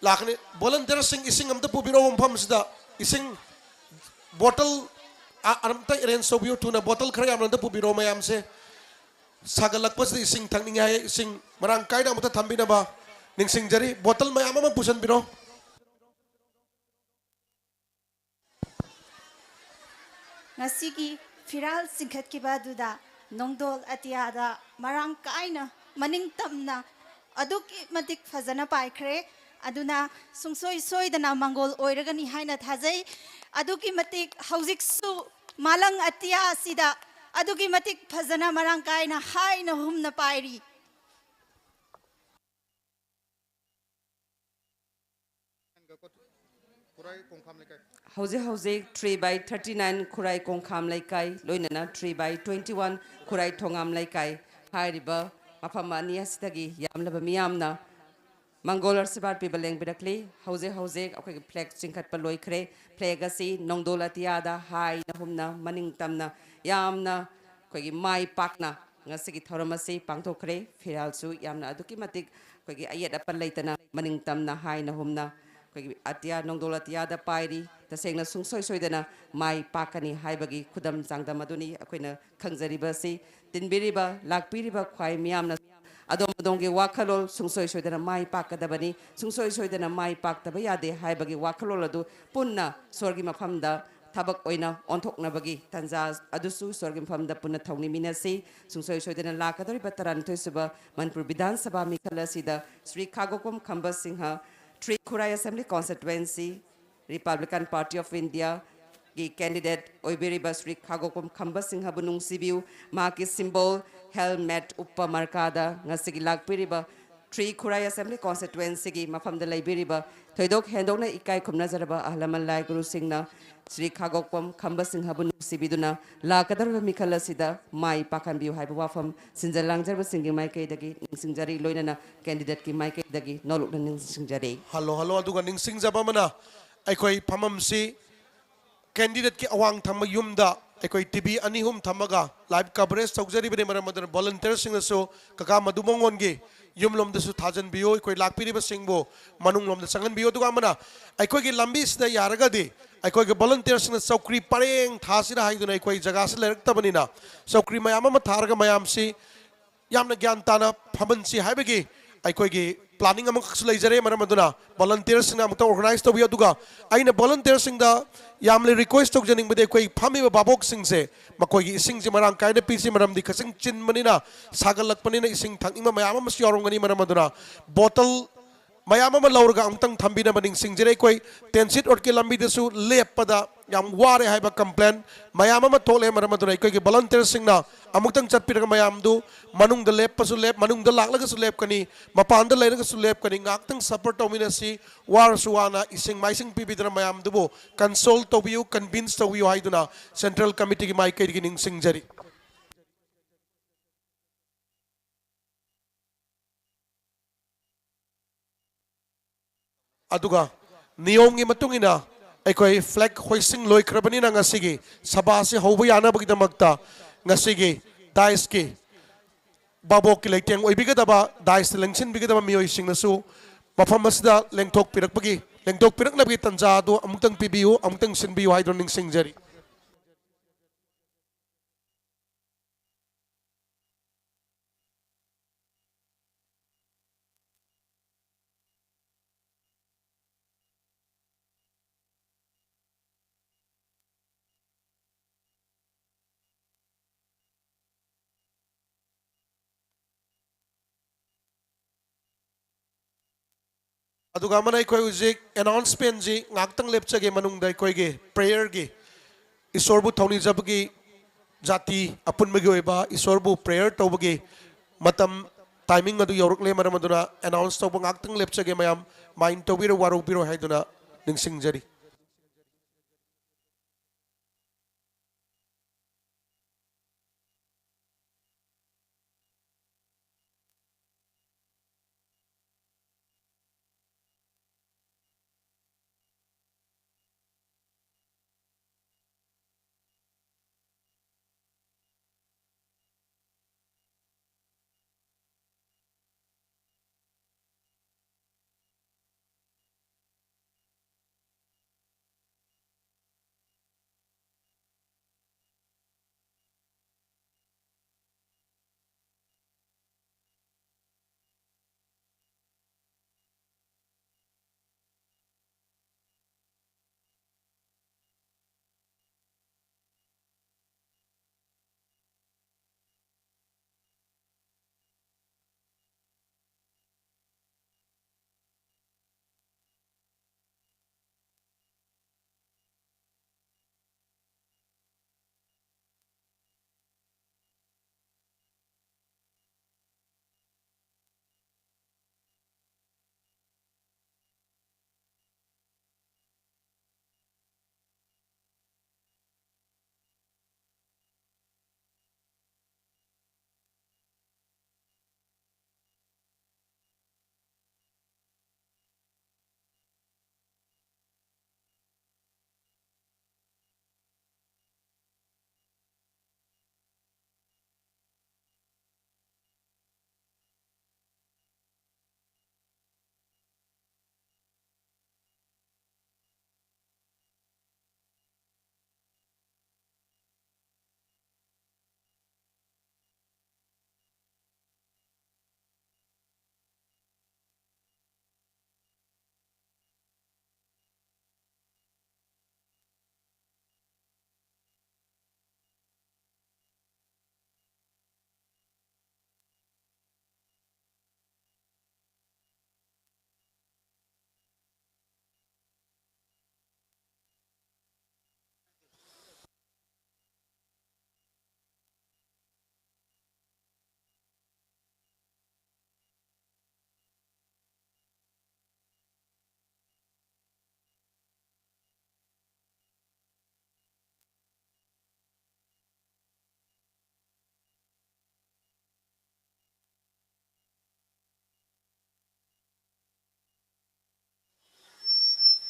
ꯂꯥꯛꯀꯅꯤ꯫ ꯚꯣꯂꯟꯇꯤꯌꯔꯁꯤꯡ, ꯏꯁꯤꯡ ꯑꯝꯇ ꯄꯨꯕꯤꯔꯛꯑꯣ꯫ ꯃꯐꯝꯁꯤꯗ ꯏꯁꯤꯡ ꯕꯣꯇꯜ ꯑ-, ꯑꯝꯇ ꯑꯦꯔꯦꯟꯖ ꯇꯧꯕꯤꯌꯨ ꯊꯨꯅ꯫ ꯕꯣꯇꯜ ꯈꯔ ꯌꯥꯝꯅ ꯑꯝꯇ ꯄꯨꯕꯤꯔꯛꯑꯣ ꯃꯌꯥꯝꯁꯦ꯫ ꯁꯥꯒꯠꯂꯛꯄꯁꯤꯗ ꯏꯁꯤꯡ ꯊꯛꯅꯤꯡꯉꯦ ꯍꯥꯏꯌꯦ꯫ ꯏꯁꯤꯡ ꯃꯔꯥꯡ ꯀꯥꯏꯅ ꯑꯃꯨꯛꯇ ꯊꯝꯕꯤꯅꯕ ꯅꯤꯡꯁꯤꯡꯖꯔꯤ꯫ ꯕꯣꯇꯜ ꯃꯌꯥꯝ ꯑꯃ ꯄꯨꯁꯤꯟꯕꯤꯔꯣ꯫ ꯉꯁꯤꯒꯤ ꯐꯤꯔꯥꯜ ꯆꯤꯡꯈꯠꯈꯤꯕ ꯑꯗꯨꯗ ꯅꯣꯡꯗꯣꯜ ꯑꯇꯤꯌꯥꯗ ꯃꯔꯥꯡ ꯀꯥꯏꯅ, ꯃꯅꯤꯡ ꯇꯝꯅ, ꯑꯗꯨꯛꯀꯤ ꯃꯇꯤꯛ ꯐꯖꯅ ꯄꯥꯏꯈ꯭ꯔꯦ꯫ ꯑꯗꯨꯅ ꯁꯨꯡꯁꯣꯏ ꯁꯣꯏꯗꯅ ꯃꯪꯒꯣꯜ ꯑꯣꯏꯔꯒꯅꯤ ꯍꯥꯏꯅ ꯊꯥꯖꯩ꯫ ꯑꯗꯨꯛꯀꯤ ꯃꯇꯤꯛ ꯍꯧꯖꯤꯛꯁꯨ ꯃꯥꯂꯪ ꯑꯇꯤꯌꯥ ꯑꯁꯤꯗ ꯑꯗꯨꯛꯀꯤ ꯃꯇꯤꯛ ꯐꯖꯅ, ꯃꯔꯥꯡ ꯀꯥꯏꯅ, ꯍꯥꯏꯅ ꯍꯨꯝꯅ ꯄꯥꯏꯔꯤ꯫ ꯍꯧꯖꯤꯛ ꯍꯧꯖꯤꯛ three by thirty nine ꯈꯨꯔꯥꯏ ꯀꯣꯡꯈꯥꯝ ꯂꯩꯀꯥꯏ, ꯂꯣꯏꯅꯅ three by twenty one ꯈꯨꯔꯥꯏ ꯊꯣꯉꯥꯝ ꯂꯩꯀꯥꯏ ꯍꯥꯏꯔꯤꯕ ꯃꯐꯝ ꯑꯅꯤ ꯑꯁꯤꯗꯒꯤ ꯌꯥꯝꯂꯕ ꯃꯤꯌꯥꯝꯅ ꯃꯪꯒꯣꯜ ꯑꯁꯤꯔꯕꯥꯗ ꯄꯤꯕ ꯂꯦꯡꯕꯤꯔꯛꯂꯤ꯫ ꯍꯧꯖꯤꯛ ꯍꯧꯖꯤꯛ ꯑꯩꯈꯣꯏꯒꯤ ꯐ꯭ꯂꯦꯒ ꯆꯤꯡꯈꯠꯄ ꯂꯣꯏꯈ꯭ꯔꯦ꯫ ꯐ꯭ꯂꯦꯒ ꯑꯁꯤ ꯅꯣꯡꯗꯣꯜ ꯑꯇꯤꯌꯥꯗ ꯍꯥꯏꯅ ꯍꯨꯝꯅ, ꯃꯅꯤꯡ ꯇꯝꯅ, ꯌꯥꯝꯅ ꯑꯩꯈꯣꯏꯒꯤ ꯃꯥꯏ ꯄꯥꯛꯅ ꯉꯁꯤꯒꯤ ꯊꯧꯔꯝ ꯑꯁꯤ ꯄꯥꯡꯊꯣꯛꯈ꯭ꯔꯦ꯫ ꯐꯤꯔꯥꯜꯁꯨ ꯌꯥꯝꯅ ꯑꯗꯨꯛꯀꯤ ꯃꯇꯤꯛ ꯑꯩꯈꯣꯏꯒꯤ ꯑꯌꯦꯠ ꯑꯄꯟ ꯂꯩꯇꯅ, ꯃꯅꯤꯡ ꯇꯝꯅ, ꯍꯥꯏꯅ ꯍꯨꯝꯅ ꯑꯩꯈꯣꯏꯒꯤ ꯑꯇꯤꯌꯥ, ꯅꯣꯡꯗꯣꯜ ꯑꯇꯤꯌꯥꯗ ꯄꯥꯏꯔꯤ꯫ ꯇꯁꯦꯡꯅ ꯁꯨꯡꯁꯣꯏ ꯁꯣꯏꯗꯅ ꯃꯥꯏ ꯄꯥꯛꯀꯅꯤ ꯍꯥꯏꯕꯒꯤ ꯈꯨꯗꯝ ꯆꯥꯡꯗꯝ ꯑꯗꯨꯅꯤ ꯑꯩꯈꯣꯏꯅ ꯈꯪꯖꯔꯤꯕꯁꯤ꯫ ꯇꯤꯟꯕꯤꯔꯤꯕ, ꯂꯥꯛꯄꯤꯔꯤꯕ ꯈ꯭ꯋꯥꯏ ꯃꯤꯌꯥꯝꯅ ꯑꯗꯣꯝ ꯑꯗꯣꯝꯒꯤ ꯋꯥꯈꯜꯂꯣꯟ ꯁꯨꯡꯁꯣꯏ ꯁꯣꯏꯗꯅ ꯃꯥꯏ ꯄꯥꯛꯀꯗꯕꯅꯤ꯫ ꯁꯨꯡꯁꯣꯏ ꯁꯣꯏꯗꯅ ꯃꯥꯏ ꯄꯥꯛꯇꯕ ꯌꯥꯗꯦ ꯍꯥꯏꯕꯒꯤ ꯋꯥꯈꯜꯂꯣꯟ ꯑꯗꯨ ꯄꯨꯟꯅ ꯏꯁꯣꯔꯒꯤ ꯃꯐꯝꯗ ꯊꯕꯛ ꯑꯣꯏꯅ ꯑꯣꯟꯊꯣꯛꯅꯕꯒꯤ ꯇꯥꯟꯖꯥ ꯑꯗꯨꯁꯨ ꯏꯁꯣꯔꯒꯤ ꯃꯐꯝꯗ ꯄꯨꯟꯅ ꯊꯧꯅꯤꯃꯤꯟꯅꯁꯤ꯫ ꯁꯨꯡꯁꯣꯏ ꯁꯣꯏꯗꯅ ꯂꯥꯛꯀꯗꯧꯔꯤꯕ ꯇꯔꯥꯅꯤꯊꯣꯏ ꯁꯨꯕ ꯃꯅꯤꯄꯨꯔ ꯕꯤꯙꯥꯟ ꯁꯚꯥ ꯃꯤꯈꯜ ꯑꯁꯤꯗ ꯁ꯭ꯔꯤ ꯈꯥꯒꯣꯀꯨꯝ ꯈꯝꯕ Singh, three Khurai Assembly Constituency, Republican Party of India ꯒꯤ candidate ꯑꯣꯏꯕꯤꯔꯤꯕ ꯁ꯭ꯔꯤ ꯈꯥꯒꯣꯀꯨꯝ ꯈꯝꯕ ꯁꯤꯡꯍꯕꯨ ꯅꯨꯡꯁꯤꯕꯤꯌꯨ꯫ ꯃꯍꯥꯛꯀꯤ symbol helmet ꯎꯞꯄ ꯃꯔꯀꯥꯗ ꯉꯁꯤꯒꯤ ꯂꯥꯛꯄꯤꯔꯤꯕ three ꯈꯨꯔꯥꯏ Assembly Constituency ꯒꯤ ꯃꯐꯝꯗ ꯂꯩꯕꯤꯔꯤꯕ ꯊꯣꯏꯗꯣꯛ ꯍꯦꯟꯗꯣꯛꯅ ꯏꯀꯥꯏ ꯈꯨꯝꯅꯖꯔꯕ ꯑꯍꯜ ꯂꯃꯟ ꯂꯥꯏ ꯒꯨꯔꯨꯁꯤꯡꯅ ꯁ꯭ꯔꯤ ꯈꯥꯒꯣꯀꯨꯝ ꯈꯝꯕ ꯁꯤꯡꯍꯕꯨ ꯅꯨꯡꯁꯤꯕꯤꯗꯨꯅ ꯂꯥꯛꯀꯗꯧꯔꯤꯕ ꯃꯤꯈꯜ ꯑꯁꯤꯗ ꯃꯥꯏ ꯄꯥꯛꯍꯟꯕꯤꯌꯨ ꯍꯥꯏꯕ ꯋꯥꯐꯝ ꯁꯤꯟꯖ ꯂꯥꯡꯖꯔꯕꯁꯤꯡꯒꯤ ꯃꯥꯏꯀꯩꯗꯒꯤ ꯅꯤꯡꯁꯤꯡꯖꯔꯤ, ꯂꯣꯏꯅꯅ candidate ꯀꯤ ꯃꯥꯏꯀꯩꯗꯒꯤ ꯅꯣꯂꯨꯛꯅ ꯅꯤꯡꯁꯤꯡꯖꯔꯤ꯫ Hello, hello. ꯑꯗꯨꯒ ꯅꯤꯡꯁꯤꯡꯖꯕ ꯑꯃꯅ, ꯑꯩꯈꯣꯏ ꯐꯝꯐꯝꯁꯤ candidate ꯀꯤ ꯑꯋꯥꯡ ꯊꯪꯕ ꯌꯨꯝꯗ ꯑꯩꯈꯣꯏ ꯇꯤ ꯚꯤ ꯑꯅꯤ ꯑꯍꯨꯝ ꯊꯝꯃꯒ ꯂꯥꯏꯚ ꯀꯚꯔꯦꯖ ꯇꯧꯖꯔꯤꯕꯅꯤ꯫ ꯃꯔꯝ ꯑꯗꯨꯅ ꯚꯣꯂꯨꯟꯇꯤꯌꯔꯁꯤꯡꯅꯁꯨ ꯀꯀꯥ ꯃꯙꯨ ꯃꯉꯣꯟꯒꯤ ꯌꯨꯝꯂꯣꯝꯗꯁꯨ ꯊꯥꯖꯤꯟꯕꯤꯌꯨ, ꯑꯩꯈꯣꯏ ꯂꯥꯛꯄꯤꯔꯤꯕꯁꯤꯡꯕꯨ ꯃꯅꯨꯡꯂꯣꯝꯗ ꯆꯪꯍꯟꯕꯤꯌꯨ꯫ ꯑꯗꯨꯒ ꯑꯃꯅ, ꯑꯩꯈꯣꯏꯒꯤ ꯂꯝꯕꯤꯁꯤꯗ ꯌꯥꯔꯒꯗꯤ ꯑꯩꯈꯣꯏꯒꯤ ꯚꯣꯂꯨꯟꯇꯤꯌꯔꯁꯤꯡꯅ ꯆꯧꯀ꯭ꯔꯤ ꯄꯔꯦꯡ ꯊꯥꯁꯤꯔꯥ ꯍꯥꯏꯗꯨꯅ, ꯑꯩꯈꯣꯏ ꯖꯒꯥꯁꯤ ꯂꯩꯔꯛꯇꯕꯅꯤꯅ ꯆꯧꯀ꯭ꯔꯤ ꯃꯌꯥꯝ ꯑꯃ ꯊꯥꯔꯒ ꯃꯌꯥꯝꯁꯤ ꯌꯥꯝꯅ ꯒ꯭ꯌꯥꯟ ꯇꯥꯅ ꯐꯝꯍꯟꯁꯤ ꯍꯥꯏꯕꯒꯤ ꯑꯩꯈꯣꯏꯒꯤ ꯄ꯭ꯂꯥꯅꯤꯡ ꯑꯃꯈꯛꯁꯨ ꯂꯩꯖꯔꯦ꯫ ꯃꯔꯝ ꯑꯗꯨꯅ ꯚꯣꯂꯨꯟꯇꯤꯌꯔꯁꯤꯡꯅ ꯑꯃꯨꯛꯇ ꯑꯣꯔꯒꯅꯥꯏꯖ ꯇꯧꯕꯤꯌꯨ꯫ ꯑꯗꯨꯒ ꯑꯩꯅ ꯚꯣꯂꯨꯟꯇꯤꯌꯔꯁꯤꯡꯗ ꯌꯥꯝꯅ ꯔꯤꯀ꯭ꯋꯦꯁ ꯇꯧꯖꯅꯤꯡꯕꯗꯤ, ꯑꯩꯈꯣꯏ ꯐꯝꯃꯤꯕ ꯚꯥꯕꯣꯛꯁꯤꯡꯁꯦ, ꯃꯈꯣꯏꯒꯤ ꯏꯁꯤꯡꯁꯦ ꯃꯔꯥꯡ ꯀꯥꯏꯅ ꯄꯤꯁꯤ, ꯃꯔꯝꯗꯤ ꯀꯛꯆꯤꯡ ꯆꯤꯟꯕꯅꯤꯅ, ꯁꯥꯒꯠꯂꯛꯄꯅꯤꯅ ꯏꯁꯤꯡ ꯊꯛꯅꯤꯡꯕ ꯃꯌꯥꯝ ꯑꯃꯁꯨ ꯌꯥꯎꯔꯝꯒꯅꯤ꯫ ꯃꯔꯝ ꯑꯗꯨꯅ ꯕꯣꯇꯜ ꯃꯌꯥꯝ ꯑꯃ ꯂꯧꯔꯒ ꯑꯃꯨꯛꯇꯪ ꯊꯝꯕꯤꯅꯕ ꯅꯤꯡꯁꯤꯡꯖꯔꯤ꯫ ꯑꯩꯈꯣꯏ ꯇꯦꯟꯁꯤꯠ ꯔꯣꯗꯀꯤ ꯂꯝꯕꯤꯗꯁꯨ ꯂꯦꯞꯄꯗ ꯌꯥꯝ ꯋꯥꯔꯦ ꯍꯥꯏꯕ ꯀꯝꯄ꯭ꯂꯦꯟ ꯃꯌꯥꯝ ꯑꯃ ꯊꯣꯛꯂꯦ꯫ ꯃꯔꯝ ꯑꯗꯨꯅ ꯑꯩꯈꯣꯏꯒꯤ ꯚꯣꯂꯨꯟꯇꯤꯌꯔꯁꯤꯡꯅ ꯑꯃꯨꯛꯇꯪ ꯆꯠꯄꯤꯔꯒ ꯃꯌꯥꯝꯗꯨ ꯃꯅꯨꯡꯗ ꯂꯦꯞꯄꯁꯨ ꯂꯦꯞ, ꯃꯅꯨꯡꯗ ꯂꯥꯛꯂꯒꯁꯨ ꯂꯦꯞꯀꯅꯤ, ꯃꯄꯥꯟꯗ ꯂꯩꯔꯒꯁꯨ ꯂꯦꯞꯀꯅꯤ, ꯉꯥꯏꯍꯥꯛꯇꯪ ꯁꯐꯔ ꯇꯧꯃꯤꯟꯅꯁꯤ, ꯋꯥꯔꯁꯨ ꯋꯥꯅ ꯏꯁꯤꯡ ꯃꯥꯏꯁꯤꯡ ꯄꯤꯕꯤꯗꯨꯅ ꯃꯌꯥꯝꯗꯨꯕꯨ ꯀꯟꯁꯣꯜ ꯇꯧꯕꯤꯌꯨ, ꯀꯟꯚꯤꯟꯁ ꯇꯧꯕꯤꯌꯨ ꯍꯥꯏꯗꯨꯅ ꯁꯦꯟꯇ꯭ꯔꯦꯜ ꯀꯃꯤꯇꯤꯒꯤ ꯃꯥꯏꯀꯩꯗꯒꯤ ꯅꯤꯡꯁꯤꯡꯖꯔꯤ꯫ ꯑꯗꯨꯒ ꯅꯤꯌꯣꯝꯒꯤ ꯃꯇꯨꯡ ꯏꯟꯅ ꯑꯩꯈꯣꯏ ꯐ꯭ꯂꯦꯒ ꯍꯣꯏꯁꯤꯡ ꯂꯣꯏꯈ꯭ꯔꯕꯅꯤꯅ, ꯉꯁꯤꯒꯤ ꯁꯚꯥꯁꯤ ꯍꯧꯕ ꯌꯥꯅꯕꯒꯤꯗꯃꯛꯇ ꯉꯁꯤꯒꯤ ꯗꯥꯏꯁꯀꯤ ꯚꯥꯕꯣꯛꯀꯤ ꯂꯩꯇꯦꯡ ꯑꯣꯏꯕꯤꯒꯗꯕ, ꯗꯥꯏꯁꯇ ꯂꯦꯡꯁꯤꯟꯕꯤꯒꯗꯕ ꯃꯤꯑꯣꯏꯁꯤꯡꯅꯁꯨ ꯃꯐꯝ ꯑꯁꯤꯗ ꯂꯦꯡꯊꯣꯛꯄꯤꯔꯛꯄꯒꯤ, ꯂꯦꯡꯊꯣꯛꯄꯤꯔꯛꯅꯕꯒꯤ ꯇꯥꯟꯖꯥ ꯑꯗꯨ ꯑꯃꯨꯛꯇꯪ ꯄꯤꯕꯤꯌꯨ, ꯑꯃꯨꯛꯇꯪ ꯁꯤꯟꯕꯤꯌꯨ ꯍꯥꯏꯗꯨꯅ ꯅꯤꯡꯁꯤꯡꯖꯔꯤ꯫ ꯑꯗꯨꯒ ꯑꯃꯅ, ꯑꯩꯈꯣꯏ ꯍꯧꯖꯤꯛ ꯑꯦꯅꯥꯎꯟꯁꯃꯦꯟꯁꯤ ꯉꯥꯏꯍꯥꯛꯇꯪ ꯂꯦꯞꯆꯒꯦ, ꯃꯅꯨꯡꯗ ꯑꯩꯈꯣꯏꯒꯤ ꯄ꯭ꯔꯦꯌꯔꯒꯤ, ꯏꯁꯣꯔꯕꯨ ꯊꯧꯅꯤꯖꯕꯒꯤ, ꯖꯥꯇꯤ ꯑꯄꯨꯟꯕꯒꯤ ꯑꯣꯏꯕ ꯏꯁꯣꯔꯕꯨ ꯄ꯭ꯔꯦꯌꯔ ꯇꯧꯕꯒꯤ ꯃꯇꯝ, ꯇꯥꯏꯃꯤꯡ ꯑꯗꯨ ꯌꯧꯔꯛꯂꯦ꯫ ꯃꯔꯝ ꯑꯗꯨꯅ ꯑꯦꯅꯥꯎꯟꯁ ꯇꯧꯕ ꯉꯥꯏꯍꯥꯛꯇꯪ ꯂꯦꯞꯆꯒꯦ꯫ ꯃꯌꯥꯝ ꯃꯥꯏꯟ ꯇꯧꯕꯤꯔꯣ, ꯋꯥꯔꯧꯕꯤꯔꯣ ꯍꯥꯏꯗꯨꯅ ꯅꯤꯡꯁꯤꯡꯖꯔꯤ꯫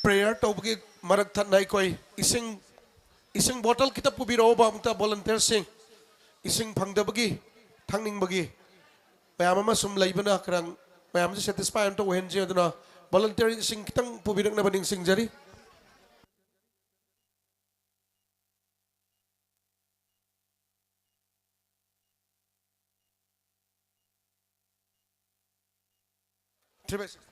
Prayer ꯇꯧꯕꯒꯤ ꯃꯔꯛ ꯊꯠꯅ ꯑꯩꯈꯣꯏ ꯏꯁꯤꯡ, ꯏꯁꯤꯡ bottle ꯈꯤꯇ ꯄꯨꯕꯤꯔꯛꯑꯣꯕ ꯑꯃꯨꯛꯇ volunteerꯁꯤꯡ꯫ ꯏꯁꯤꯡ ꯐꯪꯗꯕꯒꯤ, ꯊꯛꯅꯤꯡꯕꯒꯤ ꯃꯌꯥꯝ ꯑꯃ ꯁꯨꯝ ꯂꯩꯕꯅ ꯈꯔ ꯃꯌꯥꯝꯁꯦ satisfy ꯑꯝꯇ ꯑꯣꯏꯍꯟꯁꯤ꯫ ꯑꯗꯨꯅ volunteer ꯏꯁꯤꯡ ꯈꯤꯇꯪ ꯄꯨꯕꯤꯔꯛꯅꯕ ꯅꯤꯡꯁꯤꯡꯖꯔꯤ꯫ Three by six.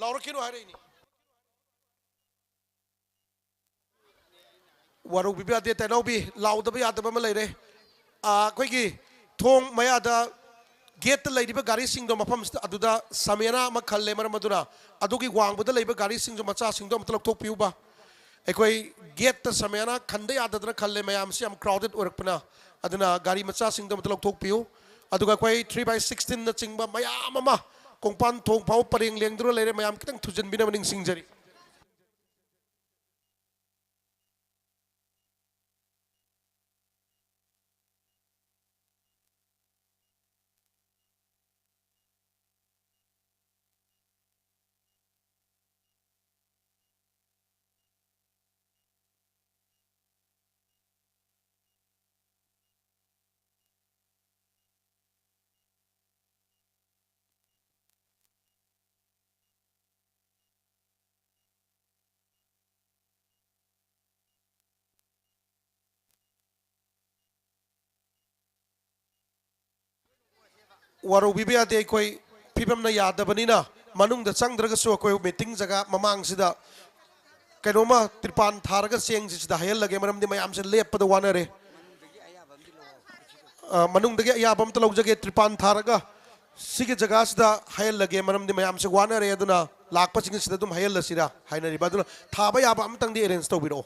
ꯂꯥꯎꯔꯛꯈꯤꯅꯨ ꯍꯥꯏꯔꯛꯏꯅꯤ꯫ ꯋꯥꯔꯧꯕꯤꯕ ꯌꯥꯗꯦ, ꯇꯥꯏꯅꯥꯎꯕꯤ, ꯂꯥꯎꯗꯕ ꯌꯥꯗꯕ ꯑꯃ ꯂꯩꯔꯦ꯫ ꯑꯥ, ꯑꯩꯈꯣꯏꯒꯤ ꯊꯣꯡ ꯃꯌꯥꯗ gateꯇ ꯂꯩꯔꯤꯕ ꯒꯥꯔꯤꯁꯤꯡꯗꯣ ꯃꯐꯝꯁꯤꯗ, ꯑꯗꯨꯗ ꯁꯃꯦꯅꯥ ꯑꯃ ꯈꯜꯂꯦ, ꯃꯔꯝ ꯑꯗꯨꯅ ꯑꯗꯨꯒꯤ ꯋꯥꯡꯕꯗ ꯂꯩꯕ ꯒꯥꯔꯤꯁꯤꯡꯗꯣ, ꯃꯆꯥꯁꯤꯡꯗꯣ ꯑꯃꯇ ꯂꯧꯊꯣꯛꯄꯤꯌꯨꯕ꯫ ꯑꯩꯈꯣꯏ gateꯇ ꯁꯃꯦꯅꯥ ꯈꯟꯗ ꯌꯥꯗꯗꯅ ꯈꯜꯂꯦ, ꯃꯌꯥꯝꯁꯤ ꯌꯥꯝ crowded ꯑꯣꯏꯔꯛꯄꯅ꯫ ꯑꯗꯨꯅ ꯒꯥꯔꯤ ꯃꯆꯥꯁꯤꯡꯗꯣ ꯑꯃꯇ ꯂꯧꯊꯣꯛꯄꯤꯌꯨ꯫ ꯑꯗꯨꯒ ꯑꯩꯈꯣꯏ three by sixteenꯅꯆꯤꯡꯕ ꯃꯌꯥꯝ ꯑꯃ ꯀꯣꯡꯄꯥꯟ ꯊꯣꯡ ꯐꯥꯎꯕ ꯄꯔꯦꯡ ꯂꯦꯡꯗꯨꯅ ꯂꯩꯔꯦ, ꯃꯌꯥꯝ ꯈꯤꯇꯪ ꯊꯨꯖꯤꯟꯕꯤꯅꯕ ꯅꯤꯡꯁꯤꯡꯖꯔꯤ꯫ ꯋꯥꯔꯧꯕꯤꯕ ꯌꯥꯗꯦ, ꯑꯩꯈꯣꯏ ꯐꯤꯕꯝꯅ ꯌꯥꯗꯕꯅꯤꯅ ꯃꯅꯨꯡꯗ ꯆꯪꯗ꯭ꯔꯒꯁꯨ ꯑꯩꯈꯣꯏ meeting ꯖꯒꯥ ꯃꯃꯥꯡꯁꯤꯗ ꯀꯩꯅꯣꯝꯃ ꯇ꯭ꯔꯤꯄꯥꯟ ꯊꯥꯔꯒ ꯆꯦꯡꯁꯤ ꯁꯤꯗ ꯍꯩꯍꯜꯂꯒꯦ, ꯃꯔꯝꯗꯤ ꯃꯌꯥꯝꯁꯦ ꯂꯦꯞꯄꯗ ꯋꯥꯅꯔꯦ꯫ ꯑ, ꯃꯅꯨꯡꯗꯒꯤ ꯑꯌꯥꯕ ꯑꯝꯇ ꯂꯧꯖꯒꯦ, ꯇ꯭ꯔꯤꯄꯥꯟ ꯊꯥꯔꯒ ꯁꯤꯒꯤ ꯖꯒꯥꯁꯤꯗ ꯍꯩꯍꯜꯂꯒꯦ, ꯃꯔꯝꯗꯤ ꯃꯌꯥꯝꯁꯦ ꯋꯥꯅꯔꯦ꯫ ꯑꯗꯨꯅ ꯂꯥꯛꯄꯁꯤꯡ ꯁꯤꯗ ꯑꯗꯨꯝ ꯍꯩꯍꯜꯂꯁꯤꯔꯥ ꯍꯥꯏꯅꯔꯤꯕ꯫ ꯑꯗꯨꯅ ꯊꯥꯕ ꯌꯥꯕ ꯑꯝꯇꯪꯗꯤ arrange ꯇꯧꯕꯤꯔꯛꯑꯣ꯫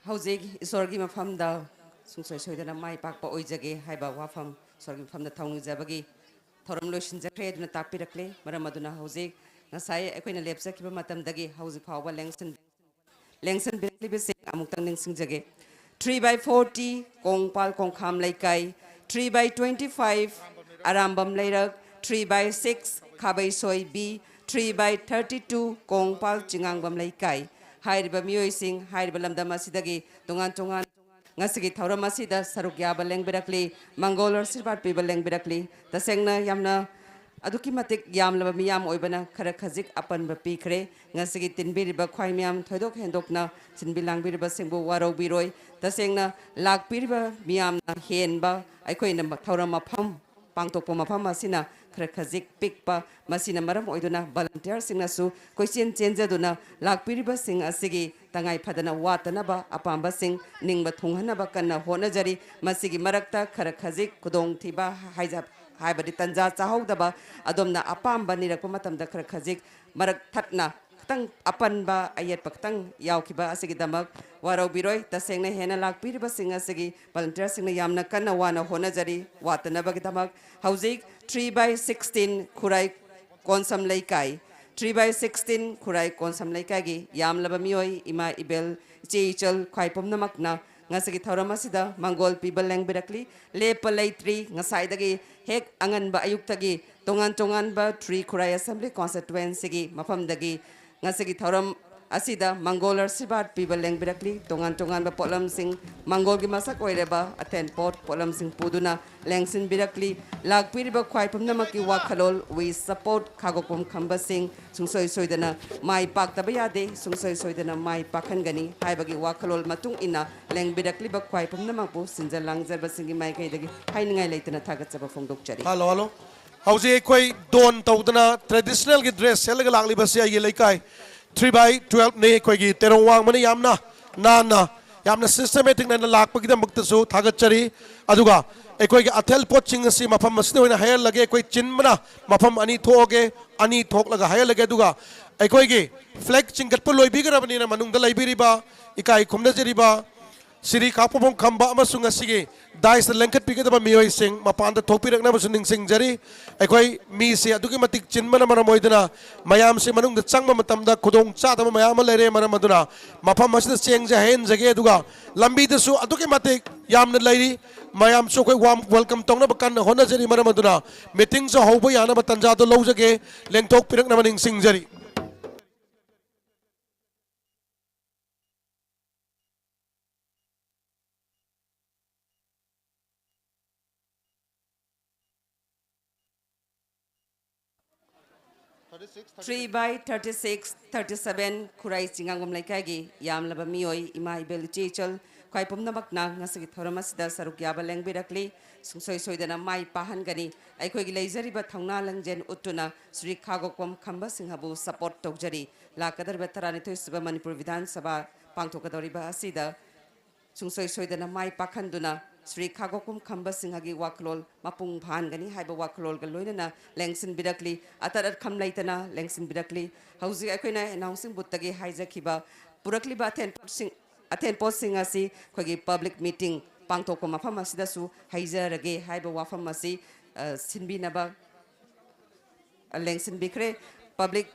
ꯍꯧꯖꯤꯛ ꯏꯁꯣꯔꯒꯤ ꯃꯐꯝꯗ ꯁꯨꯡꯁꯣꯏ ꯁꯣꯏꯗꯅ ꯃꯥꯏ ꯄꯥꯛꯄ ꯑꯣꯏꯖꯒꯦ ꯍꯥꯏꯕ ꯋꯥꯐꯝ ꯏꯁꯣꯔꯒꯤ ꯃꯐꯝꯗ ꯊꯧꯅꯤꯖꯕꯒꯤ ꯊꯧꯔꯝ ꯂꯣꯏꯁꯤꯟꯖꯈ꯭ꯔꯦ ꯑꯗꯨꯅ ꯇꯥꯛꯄꯤꯔꯛꯂꯦ꯫ ꯃꯔꯝ ꯑꯗꯨꯅ ꯍꯧꯖꯤꯛ ꯉꯁꯥꯏ ꯑꯩꯈꯣꯏꯅ ꯂꯦꯞꯆꯈꯤꯕ ꯃꯇꯝꯗꯒꯤ ꯍꯧꯖꯤꯛ ꯐꯥꯎꯕ ꯂꯦꯡꯁꯤꯟ ꯂꯦꯡꯁꯤꯟꯕꯤꯔꯛꯂꯤꯕꯁꯤꯡ ꯑꯃꯨꯛꯇꯪ ꯅꯤꯡꯁꯤꯡꯖꯒꯦ꯫ Three by forty ꯀꯣꯡꯄꯥꯜ ꯈꯣꯡꯈꯥꯝ ꯂꯩꯀꯥꯏ, three by twenty five Arambam ꯂꯩꯔꯛ, three by six ꯈꯥꯕꯩꯁꯣꯏ B, three by thirty two Kongpal ꯆꯤꯉꯥꯡꯕꯝ ꯂꯩꯀꯥꯏ꯫ ꯍꯥꯏꯔꯤꯕ ꯃꯤꯑꯣꯏꯁꯤꯡ ꯍꯥꯏꯔꯤꯕ ꯂꯝꯗꯝ ꯑꯁꯤꯗꯒꯤ ꯇꯣꯉꯥꯟ ꯇꯣꯉꯥꯟ ꯉꯁꯤꯒꯤ ꯊꯧꯔꯝ ꯑꯁꯤꯗ ꯁꯔꯨꯛ ꯌꯥꯕ ꯂꯦꯡꯕꯤꯔꯛꯂꯤ, ꯃꯪꯒꯣꯜ ꯑꯁꯤꯔꯕꯥꯗ ꯄꯤꯕ ꯂꯦꯡꯕꯤꯔꯛꯂꯤ꯫ ꯇꯁꯦꯡꯅ ꯌꯥꯝꯅ ꯑꯗꯨꯛꯀꯤ ꯃꯇꯤꯛ ꯌꯥꯝꯂꯕ ꯃꯤꯌꯥꯝ ꯑꯣꯏꯕꯅ ꯈꯔ ꯈꯖꯤꯛ ꯑꯄꯟꯕ ꯄꯤꯈ꯭ꯔꯦ꯫ ꯉꯁꯤꯒꯤ ꯇꯤꯟꯕꯤꯔꯤꯕ ꯈ꯭ꯋꯥꯏ ꯃꯤꯌꯥꯝ ꯊꯣꯏꯗꯣꯛ ꯍꯦꯟꯗꯣꯛꯅ ꯁꯤꯟꯕꯤ ꯂꯥꯡꯕꯤꯔꯤꯕꯁꯤꯡꯕꯨ ꯋꯥꯔꯧꯕꯤꯔꯣꯏ꯫ ꯇꯁꯦꯡꯅ ꯂꯥꯛꯄꯤꯔꯤꯕ ꯃꯤꯌꯥꯝꯅ ꯍꯦꯟꯕ ꯑꯩꯈꯣꯏꯅ ꯊꯧꯔꯝ ꯃꯐꯝ ꯄꯥꯡꯊꯣꯛꯄ ꯃꯐꯝ ꯑꯁꯤꯅ ꯈꯔ ꯈꯖꯤꯛ ꯄꯤꯛꯄ, ꯃꯁꯤꯅ ꯃꯔꯝ ꯑꯣꯏꯗꯨꯅ ꯚꯣꯂꯟꯇꯤꯌꯔꯁꯤꯡꯅꯁꯨ ꯀꯣꯏꯆꯦꯟ ꯆꯦꯟꯖꯗꯨꯅ ꯂꯥꯛꯄꯤꯔꯤꯕꯁꯤꯡ ꯑꯁꯤꯒꯤ ꯇꯉꯥꯏ ꯐꯗꯅ ꯋꯥꯠꯇꯅꯕ ꯑꯄꯥꯝꯕꯁꯤꯡ ꯅꯤꯡꯕ ꯊꯨꯡꯍꯟꯅꯕ ꯀꯟꯅ ꯍꯣꯠꯅꯖꯔꯤ꯫ ꯃꯁꯤꯒꯤ ꯃꯔꯛꯇ ꯈꯔ ꯈꯖꯤꯛ ꯈꯨꯗꯣꯡꯊꯤꯕ ꯍꯥꯏꯖ-, ꯍꯥꯏꯕꯗꯤ ꯇꯟꯖꯥ ꯆꯥꯍꯧꯗꯕ ꯑꯗꯣꯝꯅ ꯑꯄꯥꯝꯕ ꯅꯤꯔꯛꯄ ꯃꯇꯝꯗ ꯈꯔ ꯈꯖꯤꯛ ꯃꯔꯛ ꯊꯠꯅ ꯈꯤꯇꯪ ꯑꯄꯟꯕ ꯑꯌꯦꯠꯄ ꯈꯤꯇꯪ ꯌꯥꯎꯈꯤꯕ ꯑꯁꯤꯒꯤꯗꯃꯛ ꯋꯥꯔꯧꯕꯤꯔꯣꯏ꯫ ꯇꯁꯦꯡꯅ ꯍꯦꯟꯅ ꯂꯥꯛꯄꯤꯔꯤꯕꯁꯤꯡ ꯑꯁꯤꯒꯤ ꯚꯣꯂꯟꯇꯤꯌꯔꯁꯤꯡꯅ ꯌꯥꯝꯅ ꯀꯟꯅ ꯋꯥꯅ ꯍꯣꯠꯅꯖꯔꯤ ꯋꯥꯠꯇꯅꯕꯒꯤꯗꯃꯛ꯫ ꯍꯧꯖꯤꯛ three by sixteen ꯈꯨꯔꯥꯏ ꯀꯣꯟꯁꯝ ꯂꯩꯀꯥꯏ, three by sixteen ꯈꯨꯔꯥꯏ ꯀꯣꯟꯁꯝ ꯂꯩꯀꯥꯏꯒꯤ ꯌꯥꯝꯂꯕ ꯃꯤꯑꯣꯏ, ꯏꯃꯥ ꯏꯕꯦꯜ, ꯏꯆꯦ ꯏꯆꯜ ꯈ꯭ꯋꯥꯏ ꯄꯨꯝꯅꯃꯛꯅ ꯉꯁꯤꯒꯤ ꯊꯧꯔꯝ ꯑꯁꯤꯗ ꯃꯪꯒꯣꯜ ꯄꯤꯕ ꯂꯦꯡꯕꯤꯔꯛꯂꯤ꯫ ꯂꯦꯞꯄ ꯂꯩꯇ꯭ꯔꯤ꯫ ꯉꯁꯥꯏꯗꯒꯤ ꯍꯦꯛ ꯑꯉꯟꯕ ꯑꯌꯨꯛꯇꯒꯤ ꯇꯣꯉꯥꯟ ꯇꯣꯉꯥꯟꯕ ꯊ꯭ꯔꯤ ꯈꯨꯔꯥꯏ ꯑꯦꯁꯦꯝꯕ꯭ꯂꯤ ꯀꯣꯟꯁꯇꯤꯇ꯭ꯋꯦꯟꯁꯤꯒꯤ ꯃꯐꯝꯗꯒꯤ ꯉꯁꯤꯒꯤ ꯊꯧꯔꯝ ꯑꯁꯤꯗ ꯃꯪꯒꯣꯜ ꯑꯁꯤꯔꯕꯥꯗ ꯄꯤꯕ ꯂꯦꯡꯕꯤꯔꯛꯂꯤ꯫ ꯇꯣꯉꯥꯟ ꯇꯣꯉꯥꯟꯕ ꯄꯣꯠꯂꯝꯁꯤꯡ, ꯃꯪꯒꯣꯜꯒꯤ ꯃꯁꯛ ꯑꯣꯏꯔꯕ ꯑꯊꯦꯟꯄꯣꯠ ꯄꯣꯠꯂꯝꯁꯤꯡ ꯄꯨꯗꯨꯅ ꯂꯦꯡꯁꯤꯟꯕꯤꯔꯛꯂꯤ꯫ ꯂꯥꯛꯄꯤꯔꯤꯕ ꯈ꯭ꯋꯥꯏ ꯄꯨꯝꯅꯃꯛꯀꯤ ꯋꯥꯈꯜꯂꯣꯟ "We support ꯈꯥꯒꯣꯛꯄꯝ ꯈꯝꯕꯁꯤꯡ", ꯁꯨꯡꯁꯣꯏ ꯁꯣꯏꯗꯅ ꯃꯥꯏ ꯄꯥꯛꯇꯕ ꯌꯥꯗꯦ, ꯁꯨꯡꯁꯣꯏ ꯁꯣꯏꯗꯅ ꯃꯥꯏ ꯄꯥꯛꯍꯟꯒꯅꯤ ꯍꯥꯏꯕꯒꯤ ꯋꯥꯈꯜꯂꯣꯟ ꯃꯇꯨꯡ ꯏꯟꯅ ꯂꯦꯡꯕꯤꯔꯛꯂꯤꯕ ꯈ꯭ꯋꯥꯏ ꯄꯨꯝꯅꯃꯛꯄꯨ ꯁꯤꯟꯖ ꯂꯥꯡꯖꯕꯁꯤꯡꯒꯤ ꯃꯥꯏꯀꯩꯗꯒꯤ ꯍꯥꯏꯅꯤꯡꯉꯥꯏ ꯂꯩꯇꯅ ꯊꯥꯒꯠꯆꯕ ꯐꯣꯡꯗꯣꯛꯆꯔꯤ꯫ Hello, hello. ꯍꯧꯖꯤꯛ ꯑꯩꯈꯣꯏ ꯗꯣꯟ ꯇꯧꯗꯅ ꯇ꯭ꯔꯦꯗꯤꯁꯅꯦꯜꯒꯤ ꯗ꯭ꯔꯦꯁ ꯁꯦꯠꯂꯒ ꯂꯥꯛꯂꯤꯕꯁꯤ ꯑꯩꯒꯤ ꯂꯩꯀꯥꯏ three by twelve ꯅꯤ꯫ ꯑꯩꯈꯣꯏꯒꯤ ꯇꯦꯔꯣꯡ ꯋꯥꯡꯃꯅ ꯌꯥꯝꯅ ꯅꯥꯟꯅ, ꯌꯥꯝꯅ ꯁꯤꯁꯇꯦꯃꯦꯇꯤꯛ ꯅꯥꯏꯅ ꯂꯥꯛꯄꯒꯤꯗꯃꯛꯇꯁꯨ ꯊꯥꯒꯠꯆꯔꯤ꯫ ꯑꯗꯨꯒ ꯑꯩꯈꯣꯏꯒꯤ ꯑꯊꯦꯜ ꯄꯣꯠꯁꯤꯡ ꯑꯁꯤ ꯃꯐꯝ ꯑꯁꯤꯗ ꯑꯣꯏꯅ ꯍꯩꯍꯜꯂꯒꯦ꯫ ꯑꯩꯈꯣꯏ ꯆꯤꯟꯕꯅ ꯃꯐꯝ ꯑꯅꯤ ꯊꯣꯛꯑꯒꯦ, ꯑꯅꯤ ꯊꯣꯛꯂꯒ ꯍꯩꯍꯜꯂꯒꯦ꯫ ꯑꯗꯨꯒ ꯑꯩꯈꯣꯏꯒꯤ ꯐ꯭ꯂꯦꯒ ꯆꯤꯡꯈꯠꯄ ꯂꯣꯏꯕꯤꯈ꯭ꯔꯕꯅꯤꯅ, ꯃꯅꯨꯡꯗ ꯂꯩꯕꯤꯔꯤꯕ, ꯏꯀꯥꯏ ꯈꯨꯝꯅꯖꯔꯤꯕ ꯁ꯭ꯔꯤ ꯈꯥꯛꯄꯣꯛꯐꯝ ꯈꯝꯕ ꯑꯃꯁꯨꯡ ꯉꯁꯤꯒꯤ ꯗꯥꯏꯁꯇ ꯂꯦꯡꯈꯠꯄꯤꯒꯗꯕ ꯃꯤꯑꯣꯏꯁꯤꯡ ꯃꯄꯥꯟꯗ ꯊꯣꯛꯄꯤꯔꯛꯅꯕꯁꯨ ꯅꯤꯡꯁꯤꯡꯖꯔꯤ꯫ ꯑꯩꯈꯣꯏ ꯃꯤꯁꯦ ꯑꯗꯨꯛꯀꯤ ꯃꯇꯤꯛ ꯆꯤꯟꯕꯅ ꯃꯔꯝ ꯑꯣꯏꯗꯨꯅ ꯃꯌꯥꯝꯁꯦ ꯃꯅꯨꯡꯗ ꯆꯪꯕ ꯃꯇꯝꯗ ꯈꯨꯗꯣꯡ ꯆꯥꯗꯕ ꯃꯌꯥꯝ ꯑꯃ ꯂꯩꯔꯦ꯫ ꯃꯔꯝ ꯑꯗꯨꯅ ꯃꯐꯝ ꯑꯁꯤꯗ ꯆꯦꯡꯁꯦ ꯍꯩꯍꯟꯖꯒꯦ, ꯑꯗꯨꯒ ꯂꯝꯕꯤꯗꯁꯨ ꯑꯗꯨꯛꯀꯤ ꯃꯇꯤꯛ ꯌꯥꯝꯅ ꯂꯩꯔꯤ꯫ ꯃꯌꯥꯝꯁꯨ ꯑꯩꯈꯣꯏ ꯋꯥꯔꯝ ꯋꯦꯜꯀꯝ ꯇꯧꯅꯕ ꯀꯟꯅ ꯍꯣꯠꯅꯖꯔꯤ꯫ ꯃꯔꯝ ꯑꯗꯨꯅ ꯃꯤꯇꯤꯡꯁꯦ ꯍꯧꯕ ꯌꯥꯅꯕ ꯇꯥꯟꯖꯥꯗꯣ ꯂꯧꯖꯒꯦ, ꯂꯦꯡꯊꯣꯛꯄꯤꯔꯛꯅꯕ ꯅꯤꯡꯁꯤꯡꯖꯔꯤ꯫ Three by thirty six, thirty seven, ꯈꯨꯔꯥꯏ ꯆꯤꯡꯉꯥꯡꯕꯝ ꯂꯩꯀꯥꯏꯒꯤ ꯌꯥꯝꯂꯕ ꯃꯤꯑꯣꯏ, ꯏꯃꯥ ꯏꯕꯦꯜ, ꯏꯆꯦ ꯏꯆꯜ, ꯈ꯭ꯋꯥꯏ ꯄꯨꯝꯅꯃꯛꯅ ꯉꯁꯤꯒꯤ ꯊꯧꯔꯝ ꯑꯁꯤꯗ ꯁꯔꯨꯛ ꯌꯥꯕ ꯂꯦꯡꯕꯤꯔꯛꯂꯤ꯫ ꯁꯨꯡꯁꯣꯏ ꯁꯣꯏꯗꯅ ꯃꯥꯏ ꯄꯥꯛꯍꯟꯒꯅꯤ꯫ ꯑꯩꯈꯣꯏꯒꯤ ꯂꯩꯖꯔꯤꯕ ꯊꯧꯅꯥ ꯂꯪꯖꯦꯜ ꯎꯠꯇꯨꯅ ꯁ꯭ꯔꯤ ꯈꯥꯒꯣꯛꯄꯝ ꯈꯝꯕ ꯁꯤꯡꯍꯕꯨ ꯁꯄꯣꯔꯠ ꯇꯧꯖꯔꯤ꯫ ꯂꯥꯛꯀꯗꯧꯔꯤꯕ ꯇꯔꯥꯅꯤꯊꯣꯏ ꯁꯨꯕ ꯃꯅꯤꯄꯨꯔ ꯕꯤꯙꯥꯟ ꯁꯚꯥ ꯄꯥꯡꯊꯣꯛꯀꯗꯧꯔꯤꯕ ꯑꯁꯤꯗ ꯁꯨꯡꯁꯣꯏ ꯁꯣꯏꯗꯅ ꯃꯥꯏ ꯄꯥꯛꯍꯟꯗꯨꯅ ꯁ꯭ꯔꯤ ꯈꯥꯒꯣꯛꯄꯝ ꯈꯝꯕ ꯁꯤꯡꯍꯒꯤ ꯋꯥꯈꯜꯂꯣꯟ ꯃꯄꯨꯡ ꯐꯥꯍꯟꯒꯅꯤ ꯍꯥꯏꯕ ꯋꯥꯈꯜꯂꯣꯟꯒ ꯂꯣꯏꯅꯅ ꯂꯦꯡꯁꯤꯟꯕꯤꯔꯛꯂꯤ, ꯑꯇꯠ ꯑꯈꯝ ꯂꯩꯇꯅ ꯂꯦꯡꯁꯤꯟꯕꯤꯔꯛꯂꯤ꯫ ꯍꯧꯖꯤꯛ ꯑꯩꯈꯣꯏꯅ ꯑꯦꯅꯥꯎꯟꯁꯤꯡ ꯕꯨꯠꯇꯒꯤ ꯍꯥꯏꯖꯈꯤꯕ ꯄꯨꯔꯛꯂꯤꯕ ꯑꯊꯦꯟꯄꯣꯠꯁꯤꯡ, ꯑꯊꯦꯟꯄꯣꯠꯁꯤꯡ ꯑꯁꯤ ꯑꯩꯈꯣꯏꯒꯤ ꯄꯕ꯭ꯂꯤꯛ ꯃꯤꯇꯤꯡ ꯄꯥꯡꯊꯣꯛꯄ ꯃꯐꯝ ꯑꯁꯤꯗꯁꯨ ꯍꯩꯖꯔꯒꯦ ꯍꯥꯏꯕ ꯋꯥꯐꯝ ꯑꯁꯤ, ꯑ, ꯁꯤꯟꯕꯤꯅꯕ ꯂꯦꯡꯁꯤꯟꯕꯤꯈ꯭ꯔꯦ꯫ ꯄꯕ꯭ꯂꯤꯛ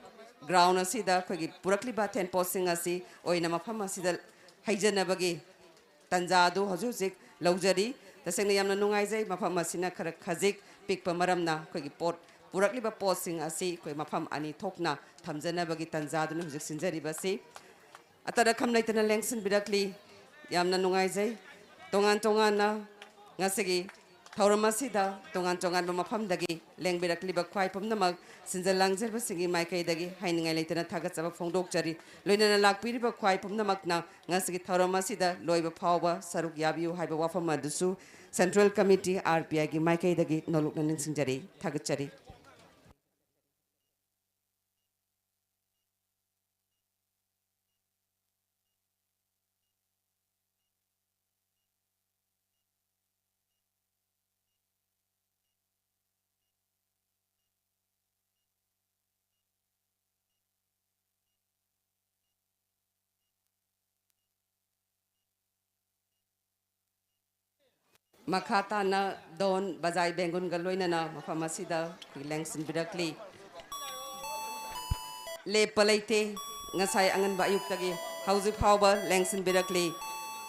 ꯒ꯭ꯔꯥꯎꯟ ꯑꯁꯤꯗ ꯑꯩꯈꯣꯏꯒꯤ ꯄꯨꯔꯛꯂꯤꯕ ꯑꯊꯦꯟꯄꯣꯠꯁꯤꯡ ꯑꯁꯤ ꯑꯣꯏꯅ ꯃꯐꯝ ꯑꯁꯤꯗ ꯍꯩꯖꯅꯕꯒꯤ ꯇꯥꯟꯖꯥ ꯑꯗꯨ ꯍꯧꯖꯤꯛ ꯍꯧꯖꯤꯛ ꯂꯧꯖꯔꯤ꯫ ꯇꯁꯦꯡꯅ ꯌꯥꯝꯅ ꯅꯨꯡꯉꯥꯏꯖꯩ꯫ ꯃꯐꯝ ꯑꯁꯤꯅ ꯈꯔ ꯈꯖꯤꯛ ꯄꯤꯛꯄ ꯃꯔꯝꯅ ꯑꯩꯈꯣꯏꯒꯤ ꯄꯣꯠ, ꯄꯨꯔꯛꯂꯤꯕ ꯄꯣꯠꯁꯤꯡ ꯑꯁꯤ ꯑꯩꯈꯣꯏ ꯃꯐꯝ ꯑꯅꯤ ꯊꯣꯛꯅ ꯊꯝꯖꯅꯕꯒꯤ ꯇꯥꯟꯖꯥꯗꯨꯅ ꯍꯧꯖꯤꯛ ꯁꯤꯟꯖꯔꯤꯕꯁꯤ꯫ ꯑꯇꯠ ꯑꯈꯝ ꯂꯩꯇꯅ ꯂꯦꯡꯁꯤꯟꯕꯤꯔꯛꯂꯤ꯫ ꯌꯥꯝꯅ ꯅꯨꯡꯉꯥꯏꯖꯩ꯫ ꯇꯣꯉꯥꯟ ꯇꯣꯉꯥꯟꯅ ꯉꯁꯤꯒꯤ ꯊꯧꯔꯝ ꯑꯁꯤꯗ ꯇꯣꯉꯥꯟ ꯇꯣꯉꯥꯟꯕ ꯃꯐꯝꯗꯒꯤ ꯂꯦꯡꯕꯤꯔꯛꯂꯤꯕ ꯈ꯭ꯋꯥꯏ ꯄꯨꯝꯅꯃꯛ ꯁꯤꯟꯖ ꯂꯥꯡꯖꯕꯁꯤꯡꯒꯤ ꯃꯥꯏꯀꯩꯗꯒꯤ ꯍꯥꯏꯅꯤꯡꯉꯥꯏ ꯂꯩꯇꯅ ꯊꯥꯒꯠꯆꯕ ꯐꯣꯡꯗꯣꯛꯆꯔꯤ꯫ ꯂꯣꯏꯅꯅ ꯂꯥꯛꯄꯤꯔꯤꯕ ꯈ꯭ꯋꯥꯏ ꯄꯨꯝꯅꯃꯛꯅ ꯉꯁꯤꯒꯤ ꯊꯧꯔꯝ ꯑꯁꯤꯗ ꯂꯣꯏꯕ ꯐꯥꯎꯕ ꯁꯔꯨꯛ ꯌꯥꯕꯤꯌꯨ ꯍꯥꯏꯕ ꯋꯥꯐꯝ ꯑꯗꯨꯁꯨ ꯁꯦꯟꯇ꯭ꯔꯦꯜ ꯀꯃꯤꯇꯤ, ꯑꯥꯔ ꯄꯤ ꯑꯥꯏꯒꯤ ꯃꯥꯏꯀꯩꯗꯒꯤ ꯅꯣꯂꯨꯛꯅ ꯅꯤꯡꯁꯤꯡꯖꯔꯤ, ꯊꯥꯒꯠꯆꯔꯤ꯫ ꯃꯈꯥ ꯇꯥꯅ ꯗꯣꯟ ꯕꯖꯥꯏ ꯕꯦꯡꯒꯨꯟꯒ ꯂꯣꯏꯅꯅ ꯃꯐꯝ ꯑꯁꯤꯗ ꯑꯩꯈꯣꯏ ꯂꯦꯡꯁꯤꯟꯕꯤꯔꯛꯂꯤ꯫ ꯂꯦꯞꯄ ꯂꯩꯇꯦ꯫ ꯉꯁꯥꯏ ꯑꯉꯟꯕ ꯑꯌꯨꯛꯇꯒꯤ ꯍꯧꯖꯤꯛ ꯐꯥꯎꯕ ꯂꯦꯡꯁꯤꯟꯕꯤꯔꯛꯂꯤ꯫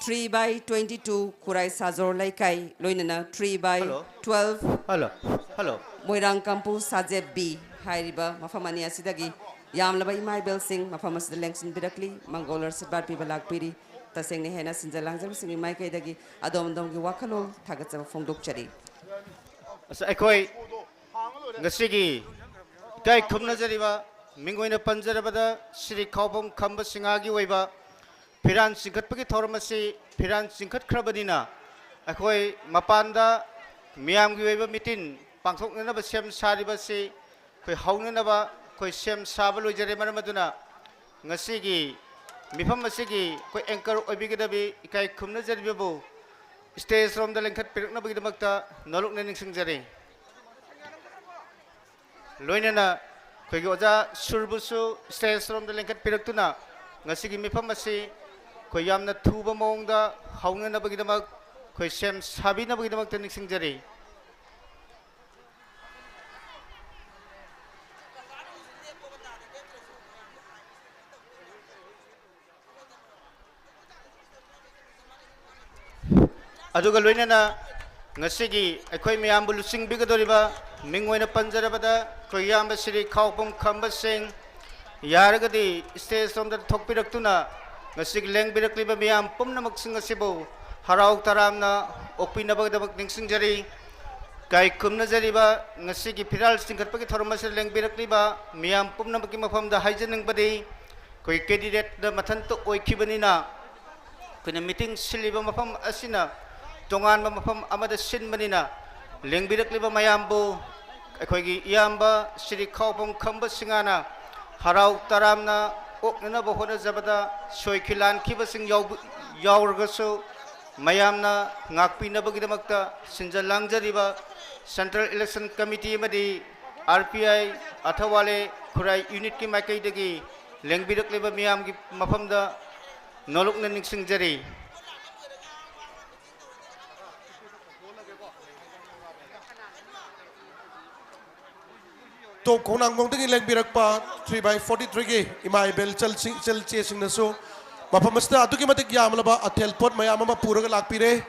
Three by twenty two ꯈꯨꯔꯥꯏ ꯁꯥꯖꯣꯔ ꯂꯩꯀꯥꯏ, ꯂꯣꯏꯅꯅ three by Hello. Twelve Hello. Hello. Moirang Kampu Sajeb B ꯍꯥꯏꯔꯤꯕ ꯃꯐꯝ ꯑꯅꯤ ꯑꯁꯤꯗꯒꯤ ꯌꯥꯝꯂꯕ ꯏꯃꯥ ꯏꯕꯦꯜꯁꯤꯡ ꯃꯐꯝ ꯑꯁꯤꯗ ꯂꯦꯡꯁꯤꯟꯕꯤꯔꯛꯂꯤ꯫ ꯃꯪꯒꯣꯜ ꯑꯁꯤꯔꯕꯥꯗ ꯄꯤꯕ ꯂꯥꯛꯄꯤꯔꯤ꯫ ꯇꯁꯦꯡꯅ ꯍꯦꯟꯅ ꯁꯤꯟꯖ ꯂꯥꯡꯖꯕꯁꯤꯡꯒꯤ ꯃꯥꯏꯀꯩꯗꯒꯤ ꯑꯗꯣꯝ ꯑꯗꯣꯝꯒꯤ ꯋꯥꯈꯜꯂꯣꯟ ꯊꯥꯒꯠꯆꯕ ꯐꯣꯡꯗꯣꯛꯆꯔꯤ꯫ ꯑꯁ, ꯑꯩꯈꯣꯏ ꯉꯁꯤꯒꯤ ꯏꯀꯥꯏ ꯈꯨꯝꯅꯖꯔꯤꯕ ꯃꯤꯡ ꯑꯣꯏꯅ ꯄꯟꯖꯔꯕꯗ ꯁ꯭ꯔꯤ ꯈꯥꯎꯕꯝ ꯈꯝꯕ ꯁꯤꯡꯍꯥꯒꯤ ꯑꯣꯏꯕ ꯐꯤꯔꯥꯟ ꯆꯤꯡꯈꯠꯄꯒꯤ ꯊꯧꯔꯝ ꯑꯁꯤ ꯐꯤꯔꯥꯟ ꯆꯤꯡꯈꯠꯈ꯭ꯔꯕꯅꯤꯅ, ꯑꯩꯈꯣꯏ ꯃꯄꯥꯟꯗ ꯃꯤꯌꯥꯝꯒꯤ ꯑꯣꯏꯕ ꯃꯤꯇꯤꯟ ꯄꯥꯡꯊꯣꯛꯅꯅꯕ ꯁꯦꯝ ꯁꯥꯔꯤꯕ ꯑꯁꯤ ꯑꯩꯈꯣꯏ ꯍꯧꯅꯅꯕ ꯑꯩꯈꯣꯏ ꯁꯦꯝ ꯁꯥꯕ ꯂꯣꯏꯖꯔꯦ꯫ ꯃꯔꯝ ꯑꯗꯨꯅ ꯉꯁꯤꯒꯤ ꯃꯤꯐꯝ ꯑꯁꯤꯒꯤ ꯑꯩꯈꯣꯏ anchor ꯑꯣꯏꯕꯤꯒꯗꯕꯤ ꯏꯀꯥꯏ ꯈꯨꯝꯅꯖꯔꯤꯕꯕꯨ stage ꯔꯣꯝꯗ ꯂꯦꯡꯈꯠꯄꯤꯔꯛꯅꯕꯒꯤꯗꯃꯛꯇ ꯅꯣꯂꯨꯛꯅ ꯅꯤꯡꯁꯤꯡꯖꯔꯤ꯫ ꯂꯣꯏꯅꯅ ꯑꯩꯈꯣꯏꯒꯤ ꯑꯣꯖꯥ ꯁꯨꯔꯕꯨꯁꯨ stage ꯔꯣꯝꯗ ꯂꯦꯡꯈꯠꯄꯤꯔꯛꯇꯨꯅ ꯉꯁꯤꯒꯤ ꯃꯤꯐꯝ ꯑꯁꯤ ꯑꯩꯈꯣꯏ ꯌꯥꯝꯅ ꯊꯨꯕ ꯃꯑꯣꯡꯗ ꯍꯧꯅꯅꯕꯒꯤꯗꯃꯛ ꯑꯩꯈꯣꯏ ꯁꯦꯝ ꯁꯥꯕꯤꯅꯕꯒꯤꯗꯃꯛꯇ ꯅꯤꯡꯁꯤꯡꯖꯔꯤ꯫ ꯑꯗꯨꯒ ꯂꯣꯏꯅꯅ ꯉꯁꯤꯒꯤ ꯑꯩꯈꯣꯏ ꯃꯌꯥꯝꯕꯨ ꯂꯨꯆꯤꯡꯕꯤꯒꯗꯧꯔꯤꯕ ꯃꯤꯡ ꯑꯣꯏꯅ ꯄꯟꯖꯔꯕꯗ ꯑꯩꯈꯣꯏ ꯏꯌꯥꯝꯕ ꯁ꯭ꯔꯤ ꯈꯥꯎꯕꯝ ꯈꯝꯕ ꯁꯤꯡ, ꯌꯥꯔꯒꯗꯤ stage ꯔꯣꯝꯗ ꯊꯣꯛꯄꯤꯔꯛꯇꯨꯅ ꯉꯁꯤꯒꯤ ꯂꯦꯡꯕꯤꯔꯛꯂꯤꯕ ꯃꯤꯌꯥꯝ ꯄꯨꯝꯅꯃꯛꯁꯤꯡ ꯑꯁꯤꯕꯨ ꯍꯔꯥꯎ ꯇꯔꯥꯝꯅ ꯑꯣꯛꯄꯤꯅꯕꯒꯤꯗꯃꯛ ꯅꯤꯡꯁꯤꯡꯖꯔꯤ꯫ ꯏꯀꯥꯏ ꯈꯨꯝꯅꯖꯔꯤꯕ ꯉꯁꯤꯒꯤ ꯐꯤꯔꯥꯜ ꯆꯤꯡꯈꯠꯄꯒꯤ ꯊꯧꯔꯝ ꯑꯁꯤꯗ ꯂꯦꯡꯕꯤꯔꯛꯂꯤꯕ ꯃꯤꯌꯥꯝ ꯄꯨꯝꯅꯃꯛꯀꯤ ꯃꯐꯝꯗ ꯍꯥꯏꯖꯅꯤꯡꯕꯗꯤ, ꯑꯩꯈꯣꯏ candidateꯅ ꯃꯊꯟꯇ ꯑꯣꯏꯈꯤꯕꯅꯤꯅ ꯑꯩꯈꯣꯏꯅ meeting ꯁꯤꯜꯂꯤꯕ ꯃꯐꯝ ꯑꯁꯤꯅ ꯇꯣꯉꯥꯟꯕ ꯃꯐꯝ ꯑꯃꯗ ꯁꯤꯟꯕꯅꯤꯅ, ꯂꯦꯡꯕꯤꯔꯛꯂꯤꯕ ꯃꯌꯥꯝꯕꯨ ꯑꯩꯈꯣꯏꯒꯤ ꯏꯌꯥꯝꯕ ꯁ꯭ꯔꯤ ꯈꯥꯎꯕꯝ ꯈꯝꯕ ꯁꯤꯡꯍꯥꯅ ꯍꯔꯥꯎ ꯇꯔꯥꯝꯅ ꯑꯣꯛꯅꯅꯕ ꯍꯣꯠꯅꯖꯕꯗ ꯁꯣꯏꯈꯤ ꯂꯥꯟꯈꯤꯕꯁꯤꯡ ꯌꯥꯎꯕ-, ꯌꯥꯎꯔꯒꯁꯨ ꯃꯌꯥꯝꯅ ꯉꯥꯛꯄꯤꯅꯕꯒꯤꯗꯃꯛꯇ ꯁꯤꯟꯖ ꯂꯥꯡꯖꯔꯤꯕ Central Election Committee ꯑꯃꯗꯤ R P I ꯑꯊꯋꯥꯂꯦ ꯈꯨꯔꯥꯏ unitꯀꯤ ꯃꯥꯏꯀꯩꯗꯒꯤ ꯂꯦꯡꯕꯤꯔꯛꯂꯤꯕ ꯃꯤꯌꯥꯝꯒꯤ ꯃꯐꯝꯗ ꯅꯣꯂꯨꯛꯅ ꯅꯤꯡꯁꯤꯡꯖꯔꯤ꯫ ꯈꯣꯡꯅꯥꯡꯈꯣꯡꯗꯒꯤ ꯂꯦꯡꯕꯤꯔꯛꯄ three by forty three ꯒꯤ ꯏꯃꯥ ꯏꯕꯦꯜ ꯏꯆꯜꯁꯤꯡ, ꯏꯆꯜ ꯏꯆꯦꯁꯤꯡꯅꯁꯨ ꯃꯐꯝ ꯑꯁꯤꯗ ꯑꯗꯨꯛꯀꯤ ꯃꯇꯤꯛ ꯌꯥꯝꯂꯕ ꯑꯊꯦꯜ ꯄꯣꯠ ꯃꯌꯥꯝ ꯑꯃ ꯄꯨꯔꯒ ꯂꯥꯛꯄꯤꯔꯦ꯫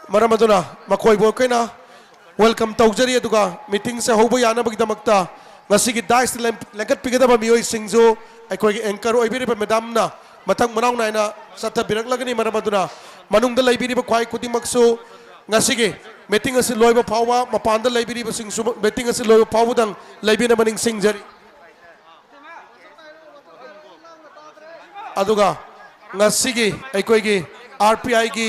ꯃꯔꯝ ꯑꯗꯨꯅ ꯃꯈꯣꯏꯕꯨ ꯑꯩꯈꯣꯏꯅ welcome ꯇꯧꯖꯔꯤ꯫ ꯑꯗꯨꯒ meeting ꯁꯦ ꯍꯧꯕ ꯌꯥꯅꯕꯒꯤꯗꯃꯛꯇ ꯉꯁꯤꯒꯤ dais ꯇ ꯂꯦꯡ-, ꯂꯦꯡꯈꯠꯄꯤꯒꯗꯕ ꯃꯤꯑꯣꯏꯁꯤꯡꯁꯨ ꯑꯩꯈꯣꯏꯒꯤ anchor ꯑꯣꯏꯕꯤꯔꯤꯕ madam ꯅ ꯃꯊꯪ ꯃꯅꯥꯎ ꯅꯥꯏꯅ ꯆꯠꯊꯕꯤꯔꯛꯂꯒꯅꯤ꯫ ꯃꯔꯝ ꯑꯗꯨꯅ ꯃꯅꯨꯡꯗ ꯂꯩꯕꯤꯔꯤꯕ ꯈ꯭ꯋꯥꯏ ꯈꯨꯗꯤꯡꯃꯛꯁꯨ ꯉꯁꯤꯒꯤ meeting ꯑꯁꯤ ꯂꯣꯏꯕ ꯐꯥꯎꯕ, ꯃꯄꯥꯟꯗ ꯂꯩꯕꯤꯔꯤꯕꯁꯤꯡꯁꯨ meeting ꯑꯁꯤ ꯂꯣꯏꯕ ꯐꯥꯎꯕꯗꯪ ꯂꯩꯕꯤꯅꯕ ꯅꯤꯡꯁꯤꯡꯖꯔꯤ꯫ ꯑꯗꯨꯒ ꯉꯁꯤꯒꯤ ꯑꯩꯈꯣꯏꯒꯤ R P I ꯒꯤ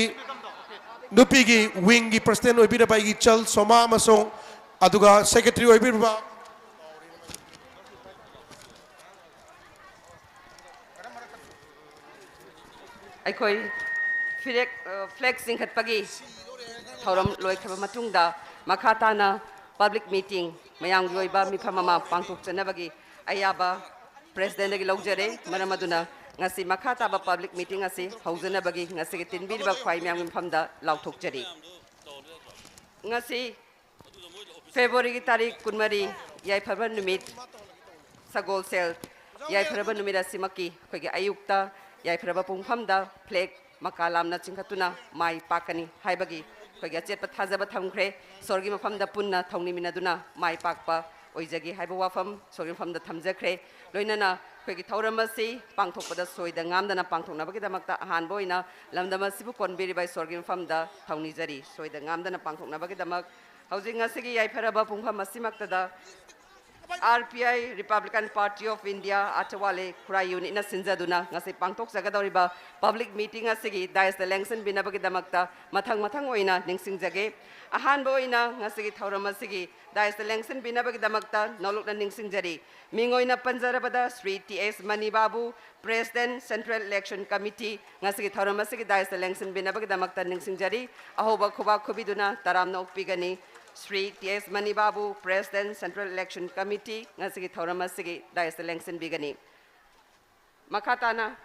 ꯅꯨꯄꯤꯒꯤ wing ꯒꯤ president ꯑꯣꯏꯕꯤꯔꯕ ꯑꯩꯒꯤ ꯏꯆꯜ ꯁꯣꯃꯥ ꯑꯃꯁꯨꯡ ꯑꯗꯨꯒ secretary ꯑꯣꯏꯕꯤꯔꯕ ꯑꯩꯈꯣꯏ ꯐꯤꯔꯦꯛ-, ꯑ, flag ꯆꯤꯡꯈꯠꯄꯒꯤ ꯊꯧꯔꯝ ꯂꯣꯏꯈ꯭ꯔꯕ ꯃꯇꯨꯡꯗ ꯃꯈꯥ ꯇꯥꯅ public meeting, ꯃꯌꯥꯝꯒꯤ ꯑꯣꯏꯕ ꯃꯤꯐꯝ ꯑꯃ ꯄꯥꯡꯊꯣꯛꯆꯅꯕꯒꯤ ꯑꯌꯥꯕ president ꯗꯒꯤ ꯂꯧꯖꯔꯦ꯫ ꯃꯔꯝ ꯑꯗꯨꯅ ꯉꯁꯤ ꯃꯈꯥ ꯇꯥꯕ public meeting ꯑꯁꯤ ꯍꯧꯖꯅꯕꯒꯤ ꯉꯁꯤꯒꯤ ꯇꯤꯟꯕꯤꯔꯤꯕ ꯈ꯭ꯋꯥꯏ ꯃꯌꯥꯝꯒꯤ ꯃꯐꯝꯗ ꯂꯥꯎꯊꯣꯛꯆꯔꯤ꯫ ꯉꯁꯤ February ꯒꯤ ꯇꯥꯔꯤꯛ ꯀꯨꯟꯃꯔꯤ, ꯌꯥꯏꯐꯔꯕ ꯅꯨꯃꯤꯠ, ꯁꯒꯣꯜꯁꯦꯜ ꯌꯥꯏꯐꯔꯕ ꯅꯨꯃꯤꯠ ꯑꯁꯤꯃꯛꯀꯤ ꯑꯩꯈꯣꯏꯒꯤ ꯑꯌꯨꯛꯇ ꯌꯥꯏꯐꯔꯕ ꯄꯨꯡꯐꯝꯗ flag ꯃꯀꯥ ꯂꯥꯝꯅ ꯆꯤꯡꯈꯠꯇꯨꯅ ꯃꯥꯏ ꯄꯥꯛꯀꯅꯤ ꯍꯥꯏꯕꯒꯤ ꯑꯩꯈꯣꯏꯒꯤ ꯑꯆꯦꯠꯄ ꯊꯥꯖꯕ ꯊꯝꯈ꯭ꯔꯦ꯫ ꯏꯁꯣꯔꯒꯤ ꯃꯐꯝꯗ ꯄꯨꯟꯅ ꯊꯧꯅꯤꯃꯤꯟꯅꯗꯨꯅ ꯃꯥꯏ ꯄꯥꯛꯄ ꯑꯣꯏꯖꯒꯦ ꯍꯥꯏꯕ ꯋꯥꯐꯝ ꯏꯁꯣꯔꯒꯤ ꯃꯐꯝꯗ ꯊꯝꯖꯈ꯭ꯔꯦ꯫ ꯂꯣꯏꯅꯅ ꯑꯩꯈꯣꯏꯒꯤ ꯊꯧꯔꯝ ꯑꯁꯤ ꯄꯥꯡꯊꯣꯛꯄꯗ ꯁꯣꯏꯗ ꯉꯥꯝꯗꯅ ꯄꯥꯡꯊꯣꯛꯅꯕꯒꯤꯗꯃꯛꯇ ꯑꯍꯥꯟꯕ ꯑꯣꯏꯅ ꯂꯝꯗꯝ ꯑꯁꯤꯕꯨ ꯀꯣꯟꯕꯤꯔꯤꯕ ꯏꯁꯣꯔꯒꯤ ꯃꯐꯝꯗ ꯊꯧꯅꯤꯖꯔꯤ꯫ ꯁꯣꯏꯗ ꯉꯥꯝꯗꯅ ꯄꯥꯡꯊꯣꯛꯅꯕꯒꯤꯗꯃꯛ ꯍꯧꯖꯤꯛ ꯉꯁꯤꯒꯤ ꯌꯥꯏꯐꯔꯕ ꯄꯨꯡꯐꯝ ꯑꯁꯤꯃꯛꯇꯗ R P I, Republican Party of India, ꯑꯊꯋꯥꯂꯦ Khurai unit ꯅ ꯁꯤꯟꯖꯗꯨꯅ ꯉꯁꯤ ꯄꯥꯡꯊꯣꯛꯆꯒꯗꯧꯔꯤꯕ public meeting ꯑꯁꯤꯒꯤ dais ꯇ ꯂꯦꯡꯁꯤꯟꯕꯤꯅꯕꯒꯤꯗꯃꯛꯇ ꯃꯊꯪ ꯃꯊꯪ ꯑꯣꯏꯅ ꯅꯤꯡꯁꯤꯡꯖꯒꯦ꯫ ꯑꯍꯥꯟꯕ ꯑꯣꯏꯅ ꯉꯁꯤꯒꯤ ꯊꯧꯔꯝ ꯑꯁꯤꯒꯤ dais ꯇ ꯂꯦꯡꯁꯤꯟꯕꯤꯅꯕꯒꯤꯗꯃꯛꯇ ꯅꯧꯂꯨꯛꯅ ꯅꯤꯡꯁꯤꯡꯖꯔꯤ꯫ ꯃꯤꯡ ꯑꯣꯏꯅ ꯄꯟꯖꯔꯕꯗ ꯁ꯭ꯔꯤ ꯇꯤ ꯑꯦꯁ ꯃꯅꯤ ꯕꯥꯕꯨ, President, Central Election Committee, ꯉꯁꯤꯒꯤ ꯊꯧꯔꯝ ꯑꯁꯤꯒꯤ dais ꯇ ꯂꯦꯡꯁꯤꯟꯕꯤꯅꯕꯒꯤꯗꯃꯛꯇ ꯅꯤꯡꯁꯤꯡꯖꯔꯤ꯫ ꯑꯍꯧꯕ ꯈꯨꯕꯥꯛ ꯈꯨꯕꯤꯗꯨꯅ ꯇꯔꯥꯝꯅ ꯑꯣꯛꯄꯤꯒꯅꯤ꯫ ꯁ꯭ꯔꯤ ꯇꯤ ꯑꯦꯁ ꯃꯅꯤ ꯕꯥꯕꯨ, President, Central Election Committee, ꯉꯁꯤꯒꯤ ꯊꯧꯔꯝ ꯑꯁꯤꯒꯤ dais ꯇ ꯂꯦꯡꯁꯤꯟꯕꯤꯒꯅꯤ꯫ ꯃꯈꯥ ꯇꯥꯅ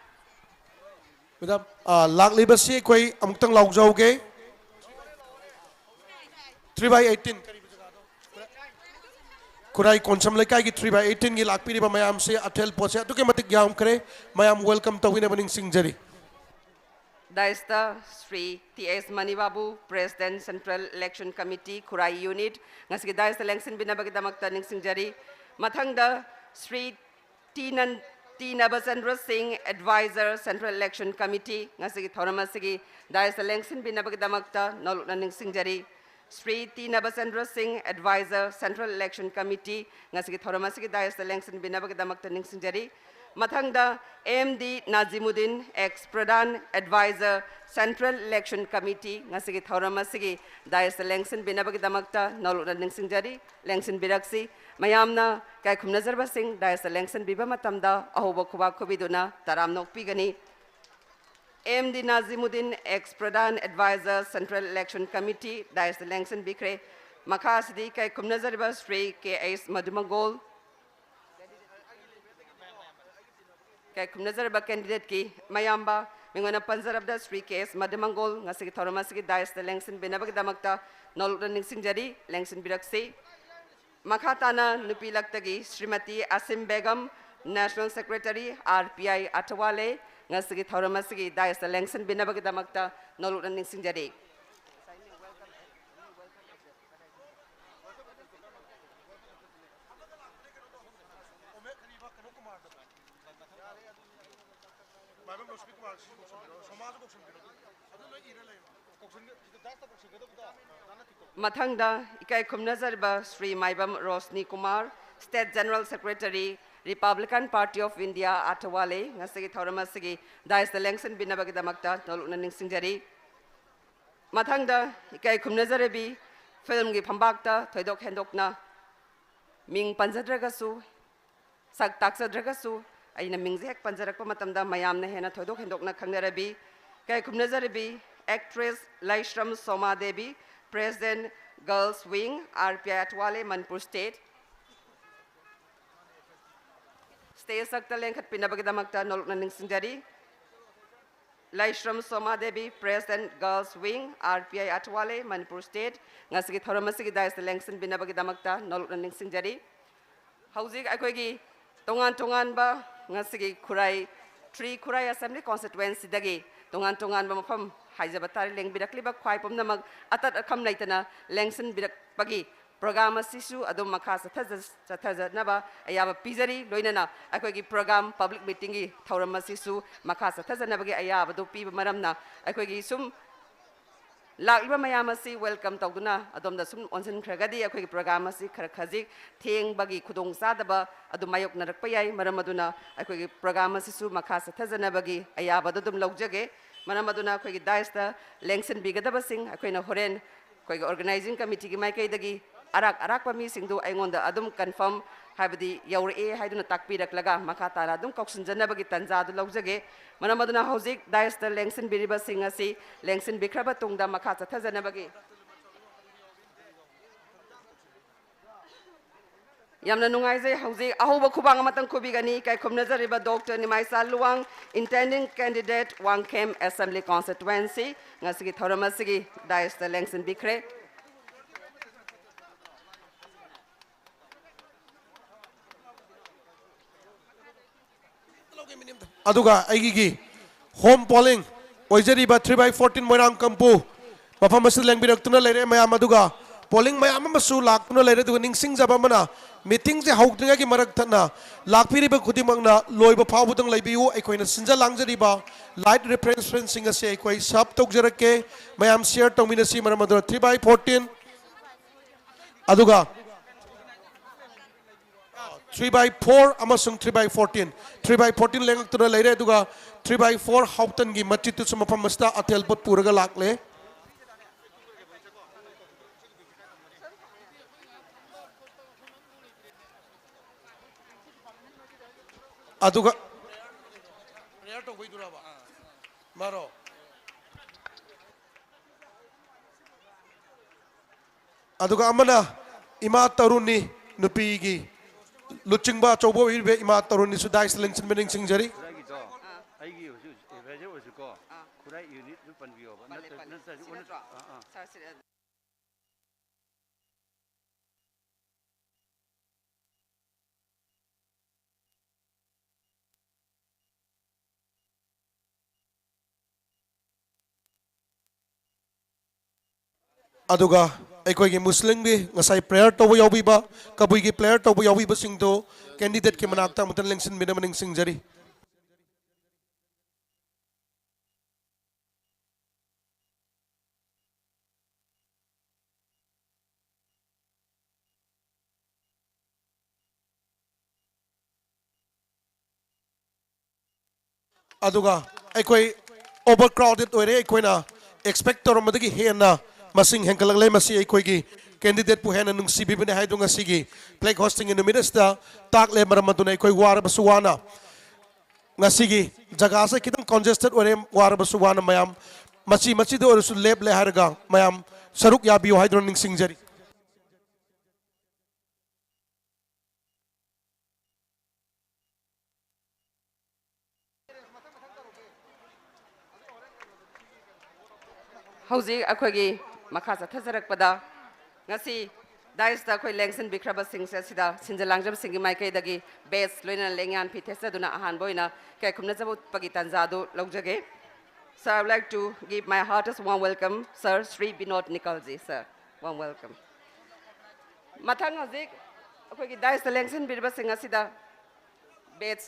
Madam, ꯑ, ꯂꯥꯛꯂꯤꯕꯁꯤ ꯑꯩꯈꯣꯏ ꯑꯃꯨꯛꯇꯪ ꯂꯥꯎꯖꯍꯧꯒꯦ꯫ Three by eighteen꯫ ꯈꯨꯔꯥꯏ ꯀꯣꯟꯁꯝ ꯂꯩꯀꯥꯏꯒꯤ three by eighteenꯒꯤ ꯂꯥꯛꯄꯤꯔꯤꯕ ꯃꯌꯥꯝꯁꯦ ꯑꯊꯦꯜ ꯄꯣꯠꯁꯦ ꯑꯗꯨꯛꯀꯤ ꯃꯇꯤꯛ ꯌꯥꯝꯈ꯭ꯔꯦ꯫ ꯃꯌꯥꯝ welcome ꯇꯧꯕꯤꯅꯕ ꯅꯤꯡꯁꯤꯡꯖꯔꯤ꯫ ꯗꯥꯏꯁꯇ ꯁ꯭ꯔꯤ ꯇꯤ ꯑꯦꯁ ꯃꯅꯤꯕꯥꯕꯨ, President Central Election Committee ꯈꯨꯔꯥꯏ Unit, ꯉꯁꯤꯒꯤ ꯗꯥꯏꯁꯇ ꯂꯦꯡꯁꯤꯟꯕꯤꯅꯕꯒꯤꯗꯃꯛꯇ ꯅꯤꯡꯁꯤꯡꯖꯔꯤ꯫ ꯃꯊꯪꯗ ꯁ꯭ꯔꯤ ꯇꯤ ꯅꯟ-, ꯇꯤ ꯅꯕꯆꯟꯗ꯭ꯔ ꯁꯤꯡ, Advisor Central Election Committee, ꯉꯁꯤꯒꯤ ꯊꯧꯔꯝ ꯑꯁꯤꯒꯤ ꯗꯥꯏꯁꯇ ꯂꯦꯡꯁꯤꯟꯕꯤꯅꯕꯒꯤꯗꯃꯛꯇ ꯅꯧꯂꯨꯛꯅ ꯅꯤꯡꯁꯤꯡꯖꯔꯤ꯫ ꯁ꯭ꯔꯤ ꯇꯤ ꯅꯕꯆꯟꯗ꯭ꯔ ꯁꯤꯡ, Advisor Central Election Committee, ꯉꯁꯤꯒꯤ ꯊꯧꯔꯝ ꯑꯁꯤꯒꯤ ꯗꯥꯏꯁꯇ ꯂꯦꯡꯁꯤꯟꯕꯤꯅꯕꯒꯤꯗꯃꯛꯇ ꯅꯤꯡꯁꯤꯡꯖꯔꯤ꯫ ꯃꯊꯪꯗ M D Nazimuddin, Ex Pradhan, Advisor Central Election Committee, ꯉꯁꯤꯒꯤ ꯊꯧꯔꯝ ꯑꯁꯤꯒꯤ ꯗꯥꯏꯁꯇ ꯂꯦꯡꯁꯤꯟꯕꯤꯅꯕꯒꯤꯗꯃꯛꯇ ꯅꯧꯂꯨꯛꯅ ꯅꯤꯡꯁꯤꯡꯖꯔꯤ꯫ ꯂꯦꯡꯁꯤꯟꯕꯤꯔꯛꯁꯤ꯫ ꯃꯌꯥꯝꯅ ꯏꯀꯥꯏ ꯈꯨꯝꯅꯖꯔꯕꯁꯤꯡ ꯗꯥꯏꯁꯇ ꯂꯦꯡꯁꯤꯟꯕꯤꯕ ꯃꯇꯝꯗ ꯑꯍꯧꯕ ꯈꯨꯕꯥꯛ ꯈꯨꯕꯤꯗꯨꯅ ꯇꯔꯥꯝꯅ ꯑꯣꯛꯄꯤꯒꯅꯤ꯫ M D Nazimuddin, Ex Pradhan, Advisor Central Election Committee, ꯗꯥꯏꯁꯇ ꯂꯦꯡꯁꯤꯟꯕꯤꯈ꯭ꯔꯦ꯫ ꯃꯈꯥ ꯑꯁꯤꯗ ꯏꯀꯥꯏ ꯈꯨꯝꯅꯖꯔꯤꯕ ꯁ꯭ꯔꯤ ꯀꯦ ꯑꯩꯆ ꯃꯗꯨꯃꯒꯣꯜ, ꯏꯀꯥꯏ ꯈꯨꯝꯅꯖꯔꯤꯕ candidateꯀꯤ ꯃꯌꯥꯝꯕ, ꯃꯤꯡ ꯑꯣꯏꯅ ꯄꯟꯖꯔꯕꯗ ꯁ꯭ꯔꯤ ꯀꯦ ꯑꯦꯁ ꯃꯗꯨꯃꯪꯒꯣꯜ, ꯉꯁꯤꯒꯤ ꯊꯧꯔꯝ ꯑꯁꯤꯒꯤ ꯗꯥꯏꯁꯇ ꯂꯦꯡꯁꯤꯟꯕꯤꯅꯕꯒꯤꯗꯃꯛꯇ ꯅꯧꯂꯨꯛꯅ ꯅꯤꯡꯁꯤꯡꯖꯔꯤ, ꯂꯦꯡꯁꯤꯟꯕꯤꯔꯛꯁꯤ꯫ ꯃꯈꯥ ꯇꯥꯅ ꯅꯨꯄꯤ ꯂꯛꯇꯒꯤ Shrimati ꯑꯁꯤꯝ Begum, National Secretary, R P I ꯑꯊꯋꯥꯂꯦ, ꯉꯁꯤꯒꯤ ꯊꯧꯔꯝ ꯑꯁꯤꯒꯤ ꯗꯥꯏꯁꯇ ꯂꯦꯡꯁꯤꯟꯕꯤꯅꯕꯒꯤꯗꯃꯛꯇ ꯅꯧꯂꯨꯛꯅ ꯅꯤꯡꯁꯤꯡꯖꯔꯤ꯫ ꯃꯊꯪꯗ ꯏꯀꯥꯏ ꯈꯨꯝꯅꯖꯔꯤꯕ ꯁ꯭ꯔꯤ ꯃꯥꯏꯕꯝ Roshni Kumar, State General Secretary, Republican Party of India ꯑꯊꯋꯥꯂꯦ, ꯉꯁꯤꯒꯤ ꯊꯧꯔꯝ ꯑꯁꯤꯒꯤ ꯗꯥꯏꯁꯇ ꯂꯦꯡꯁꯤꯟꯕꯤꯅꯕꯒꯤꯗꯃꯛꯇ ꯅꯧꯂꯨꯛꯅ ꯅꯤꯡꯁꯤꯡꯖꯔꯤ꯫ ꯃꯊꯪꯗ ꯏꯀꯥꯏ ꯈꯨꯝꯅꯖꯔꯕꯤ ꯐꯤꯜꯝꯒꯤ ꯐꯝꯕꯥꯛꯇ ꯊꯣꯏꯗꯣꯛ ꯍꯦꯟꯗꯣꯛꯅ ꯃꯤꯡ ꯄꯟꯖꯗ꯭ꯔꯒꯁꯨ, ꯁꯛ ꯇꯥꯛꯆꯗ꯭ꯔꯒꯁꯨ, ꯑꯩꯅ ꯃꯤꯡꯁꯦ ꯍꯦꯛ ꯄꯟꯖꯔꯛꯄ ꯃꯇꯝꯗ ꯃꯌꯥꯝꯅ ꯍꯦꯟꯅ ꯊꯣꯏꯗꯣꯛ ꯍꯦꯟꯗꯣꯛꯅ ꯈꯪꯅꯔꯕꯤ, ꯏꯀꯥꯏ ꯈꯨꯝꯅꯖꯔꯕꯤ actress ꯂꯩꯁ꯭ꯔꯝ Soma Devi, President Girls Wing, R P I ꯑꯊꯋꯥꯂꯦ, Manipur State꯫ Stage ꯁꯛꯇ ꯂꯦꯡꯈꯠꯄꯤꯅꯕꯒꯤꯗꯃꯛꯇ ꯅꯣꯂꯨꯛꯅ ꯅꯤꯡꯁꯤꯡꯖꯔꯤ꯫ ꯂꯥꯏꯁ꯭ꯔꯝ ꯁꯣꯃꯥ Devi, President, Girls Wing, R P I Athwale, Manipur State, ꯉꯁꯤꯒꯤ ꯊꯧꯔꯝ ꯑꯁꯤꯒꯤ dais ꯇ ꯂꯦꯡꯁꯤꯟꯕꯤꯅꯕꯒꯤꯗꯃꯛꯇ ꯅꯣꯂꯨꯛꯅ ꯅꯤꯡꯁꯤꯡꯖꯔꯤ꯫ ꯍꯧꯖꯤꯛ ꯑꯩꯈꯣꯏꯒꯤ ꯇꯣꯉꯥꯟ ꯇꯣꯉꯥꯟꯕ ꯉꯁꯤꯒꯤ ꯈꯨꯔꯥꯏ, ꯊ꯭ꯔꯤ ꯈꯨꯔꯥꯏ Assembly Constituency ꯗꯒꯤ ꯇꯣꯉꯥꯟ ꯇꯣꯉꯥꯟꯕ ꯃꯐꯝ ꯍꯥꯏꯖꯕ ꯇꯥꯔꯦ, ꯂꯦꯡꯕꯤꯔꯛꯂꯤꯕ ꯈ꯭ꯋꯥꯏ ꯄꯨꯝꯅꯃꯛ ꯑꯇꯠ ꯑꯈꯝ ꯂꯩꯇꯅ ꯂꯦꯡꯁꯤꯟꯕꯤꯔꯛꯄꯒꯤ program ꯑꯁꯤꯁꯨ ꯑꯗꯨꯝ ꯃꯈꯥ ꯆꯠꯊꯖ-, ꯆꯠꯊꯖꯅꯕ ꯑꯌꯥꯕ ꯄꯤꯖꯔꯤ꯫ ꯂꯣꯏꯅꯅ ꯑꯩꯈꯣꯏꯒꯤ program, public meeting ꯒꯤ ꯊꯧꯔꯝ ꯑꯁꯤꯁꯨ ꯃꯈꯥ ꯆꯠꯊꯖꯅꯕꯒꯤ ꯑꯌꯥꯕꯗꯨ ꯄꯤꯕ ꯃꯔꯝꯅ ꯑꯩꯈꯣꯏꯒꯤ ꯁꯨꯝ ꯂꯥꯛꯂꯤꯕ ꯃꯌꯥꯝ ꯑꯁꯤ welcome ꯇꯧꯗꯨꯅ ꯑꯗꯣꯝꯗ ꯁꯨꯝ ꯑꯣꯟꯁꯤꯟꯈ꯭ꯔꯒꯗꯤ ꯑꯩꯈꯣꯏꯒꯤ program ꯑꯁꯤ ꯈꯔ ꯈꯖꯤꯛ ꯊꯦꯡꯕꯒꯤ ꯈꯨꯗꯣꯡꯆꯥꯗꯕ ꯑꯗꯨ ꯃꯥꯌꯣꯛꯅꯔꯛꯄ ꯌꯥꯏ꯫ ꯃꯔꯝ ꯑꯗꯨꯅ ꯑꯩꯈꯣꯏꯒꯤ program ꯑꯁꯤꯁꯨ ꯃꯈꯥ ꯆꯠꯊꯖꯅꯕꯒꯤ ꯑꯌꯥꯕꯗꯨ ꯑꯗꯨꯝ ꯂꯧꯖꯒꯦ꯫ ꯃꯔꯝ ꯑꯗꯨꯅ ꯑꯩꯈꯣꯏꯒꯤ dais ꯇ ꯂꯦꯡꯁꯤꯟꯕꯤꯒꯗꯕꯁꯤꯡ ꯑꯩꯈꯣꯏꯅ ꯍꯣꯔꯦꯟ ꯑꯩꯈꯣꯏꯒꯤ organizing committee ꯒꯤ ꯃꯥꯏꯀꯩꯗꯒꯤ ꯑꯔꯥꯛ ꯑꯔꯥꯛꯄ ꯃꯤꯁꯤꯡꯗꯨ ꯑꯩꯉꯣꯟꯗ ꯑꯗꯨꯝ confirm, ꯍꯥꯏꯕꯗꯤ ꯌꯧꯔꯛꯑꯦ ꯍꯥꯏꯗꯨꯅ ꯇꯥꯛꯄꯤꯔꯛꯂꯒ ꯃꯈꯥ ꯇꯥꯅ ꯑꯗꯨꯝ ꯀꯧꯁꯤꯟꯖꯅꯕꯒꯤ ꯇꯥꯟꯖꯥꯗꯨ ꯂꯧꯖꯒꯦ꯫ ꯃꯔꯝ ꯑꯗꯨꯅ ꯍꯧꯖꯤꯛ dais ꯇ ꯂꯦꯡꯁꯤꯟꯕꯤꯔꯤꯕꯁꯤꯡ ꯑꯁꯤ ꯂꯦꯡꯁꯤꯟꯕꯤꯈ꯭ꯔꯕ ꯇꯨꯡꯗ ꯃꯈꯥ ꯆꯠꯊꯖꯅꯕꯒꯤ ꯌꯥꯝꯅ ꯅꯨꯡꯉꯥꯏꯖꯩ꯫ ꯍꯧꯖꯤꯛ ꯑꯍꯧꯕ ꯈꯨꯕꯥꯡ ꯑꯃꯇꯪ ꯈꯨꯕꯤꯒꯅꯤ꯫ ꯀꯥꯏꯈꯨꯝꯅꯖꯔꯤꯕ Doctor ꯅꯤꯃꯥꯏꯆꯥ Luwang, intending candidate, Wangkhem Assembly Constituency, ꯉꯁꯤꯒꯤ ꯊꯧꯔꯝ ꯑꯁꯤꯒꯤ dais ꯇ ꯂꯦꯡꯁꯤꯟꯕꯤꯈ꯭ꯔꯦ꯫ ꯑꯗꯨꯒ ꯑꯩꯒꯤ home polling ꯑꯣꯏꯖꯔꯤꯕ three by fourteen ꯃꯣꯏꯔꯥꯡ ꯀꯝꯄꯨ ꯃꯐꯝ ꯑꯁꯤꯗ ꯂꯦꯡꯕꯤꯔꯛꯇꯨꯅ ꯂꯩꯔꯦ ꯃꯌꯥꯝ꯫ ꯑꯗꯨꯒ polling ꯃꯌꯥꯝ ꯑꯃꯁꯨ ꯂꯥꯛꯇꯨꯅ ꯂꯩꯔꯦ꯫ ꯑꯗꯨꯒ ꯅꯤꯡꯁꯤꯡꯖꯕ ꯑꯃꯅ, meeting ꯁꯦ ꯍꯧꯗ꯭ꯔꯤꯉꯩꯒꯤ ꯃꯔꯛ ꯊꯠꯅ ꯂꯥꯛꯄꯤꯔꯤꯕ ꯈꯨꯗꯤꯡꯃꯛꯅ ꯂꯣꯏꯕ ꯐꯥꯎꯕꯗꯪ ꯂꯩꯕꯤꯌꯨ꯫ ꯑꯩꯈꯣꯏꯅ ꯁꯤꯟꯖ ꯂꯥꯡꯖꯔꯤꯕ light refreshment ꯁꯤꯡ ꯑꯁꯤ ꯑꯩꯈꯣꯏ serve ꯇꯧꯖꯔꯛꯀꯦ꯫ ꯃꯌꯥꯝ share ꯇꯧꯃꯤꯟꯅꯁꯤ꯫ ꯃꯔꯝ ꯑꯗꯨꯅ three by fourteen, ꯑꯗꯨꯒ three by four ꯑꯃꯁꯨꯡ three by fourteen, three by fourteen ꯂꯦꯡꯉꯛꯇꯨꯅ ꯂꯩꯔꯦ꯫ ꯑꯗꯨꯒ three by four ꯍꯥꯎꯇꯟꯒꯤ ꯃꯆꯤꯠꯇꯨꯁꯨ ꯃꯐꯝ ꯑꯁꯤꯗ ꯑꯊꯦꯜ ꯄꯣꯠ ꯄꯨꯔꯒ ꯂꯥꯛꯂꯦ꯫ ꯑꯗꯨꯒ prayer ꯇꯧꯕꯩꯗꯨꯔꯕ? ꯃꯥꯔꯣ? ꯑꯗꯨꯒ ꯑꯃꯅ ꯏꯃꯥ ꯇꯔꯨꯅꯤ, ꯅꯨꯄꯤꯒꯤ ꯂꯨꯆꯤꯡꯕ ꯑꯆꯧꯕ ꯑꯣꯏꯔꯤꯕ ꯏꯃꯥ ꯇꯔꯨꯅꯤꯁꯨ dais ꯂꯦꯡꯁꯤꯟꯕ ꯅꯤꯡꯁꯤꯡꯖꯔꯤ꯫ ꯑꯩꯒꯤꯗꯣ, ꯑꯩꯒꯤ ꯍꯧꯖꯤꯛ advisor ꯑꯣꯏꯁꯨꯀꯣ꯫ ꯄꯟꯕꯤꯌꯣꯕ꯫ ꯄꯜꯂꯦ, ꯅꯠꯇ꯭ꯔꯗꯤ, ꯄꯜꯂꯦ꯫ ꯅꯠꯇ꯭ꯔꯗꯤ ꯁꯤ ꯎꯅ-, ꯅꯠꯇ꯭ꯔꯣ? ꯑꯥ, ꯑꯥ꯫ ꯁꯥꯔ, ꯁꯤ ꯑꯗꯨꯒ ꯑꯩꯈꯣꯏꯒꯤ ꯃꯨꯁꯂꯤꯝꯒꯤ ꯉꯁꯥꯏ prayer ꯇꯧꯕ ꯌꯥꯎꯕꯤꯕ, ꯀꯕꯨꯏꯒꯤ prayer ꯇꯧꯕ ꯌꯥꯎꯕꯤꯕꯁꯤꯡꯗꯨ candidateꯀꯤ ꯃꯅꯥꯛꯇ ꯑꯃꯨꯛꯇ ꯂꯦꯡꯁꯤꯟꯕꯤꯅꯕ ꯅꯤꯡꯁꯤꯡꯖꯔꯤ꯫ ꯑꯗꯨꯒ ꯑꯩꯈꯣꯏ overcrowded ꯑꯣꯏꯔꯦ, ꯑꯩꯈꯣꯏꯅ expect ꯇꯧꯔꯝꯕꯗꯒꯤ ꯍꯦꯟꯅ ꯃꯁꯤꯡ ꯍꯦꯟꯒꯠꯂꯛꯂꯦ꯫ ꯃꯁꯤ ꯑꯩꯈꯣꯏꯒꯤ candidateꯄꯨ ꯍꯦꯟꯅ ꯅꯨꯡꯁꯤꯕꯤꯕꯅꯦ ꯍꯥꯏꯗꯨ ꯉꯁꯤꯒꯤ flag hoistingꯒꯤ ꯅꯨꯃꯤꯠ ꯑꯁꯤꯗ ꯇꯥꯛꯂꯦ꯫ ꯃꯔꯝ ꯑꯗꯨꯅ ꯑꯩꯈꯣꯏ ꯋꯥꯔꯕꯁꯨ ꯋꯥꯅ ꯉꯁꯤꯒꯤ ꯖꯒꯥꯁꯦ ꯈꯤꯇꯪ congested ꯑꯣꯏꯔꯦ, ꯋꯥꯔꯕꯁꯨ ꯋꯥꯅ ꯃꯌꯥꯝ ꯃꯆꯤ ꯃꯆꯤꯗ ꯑꯣꯏꯔꯁꯨ ꯂꯦꯞꯂꯦ ꯍꯥꯏꯔꯒ ꯃꯌꯥꯝ ꯁꯔꯨꯛ ꯌꯥꯕꯤꯌꯨ ꯍꯥꯏꯗꯨꯅ ꯅꯤꯡꯁꯤꯡꯖꯔꯤ꯫ ꯍꯧꯖꯤꯛ ꯑꯩꯈꯣꯏꯒꯤ ꯃꯈꯥ ꯆꯠꯊꯖꯔꯛꯄꯗ ꯉꯁꯤ daisꯇ ꯑꯩꯈꯣꯏ ꯂꯦꯡꯁꯤꯟꯕꯤꯈ꯭ꯔꯕꯁꯤꯡꯁꯦ ꯁꯤꯗ ꯁꯤꯟꯖ ꯂꯥꯡꯖꯕꯁꯤꯡꯒꯤ ꯃꯥꯏꯀꯩꯗꯒꯤ badge ꯂꯣꯏꯅꯅ ꯂꯦꯡꯌꯥꯟ ꯐꯤ ꯊꯦꯠꯆꯗꯨꯅ ꯑꯍꯥꯟꯕ ꯑꯣꯏꯅ ꯏꯀꯥꯏ ꯈꯨꯝꯅꯖꯕ ꯎꯠꯄꯒꯤ ꯇꯥꯟꯖꯥ ꯑꯗꯨ ꯂꯧꯖꯒꯦ꯫ So I would like to give my heartiest warm welcome, Sir Shri Binod Nikalji, sir. Warm welcome. ꯃꯊꯪ ꯍꯧꯖꯤꯛ ꯑꯩꯈꯣꯏꯒꯤ daisꯇ ꯂꯦꯡꯁꯤꯟꯕꯤꯔꯤꯕꯁꯤꯡ ꯑꯁꯤꯗ badge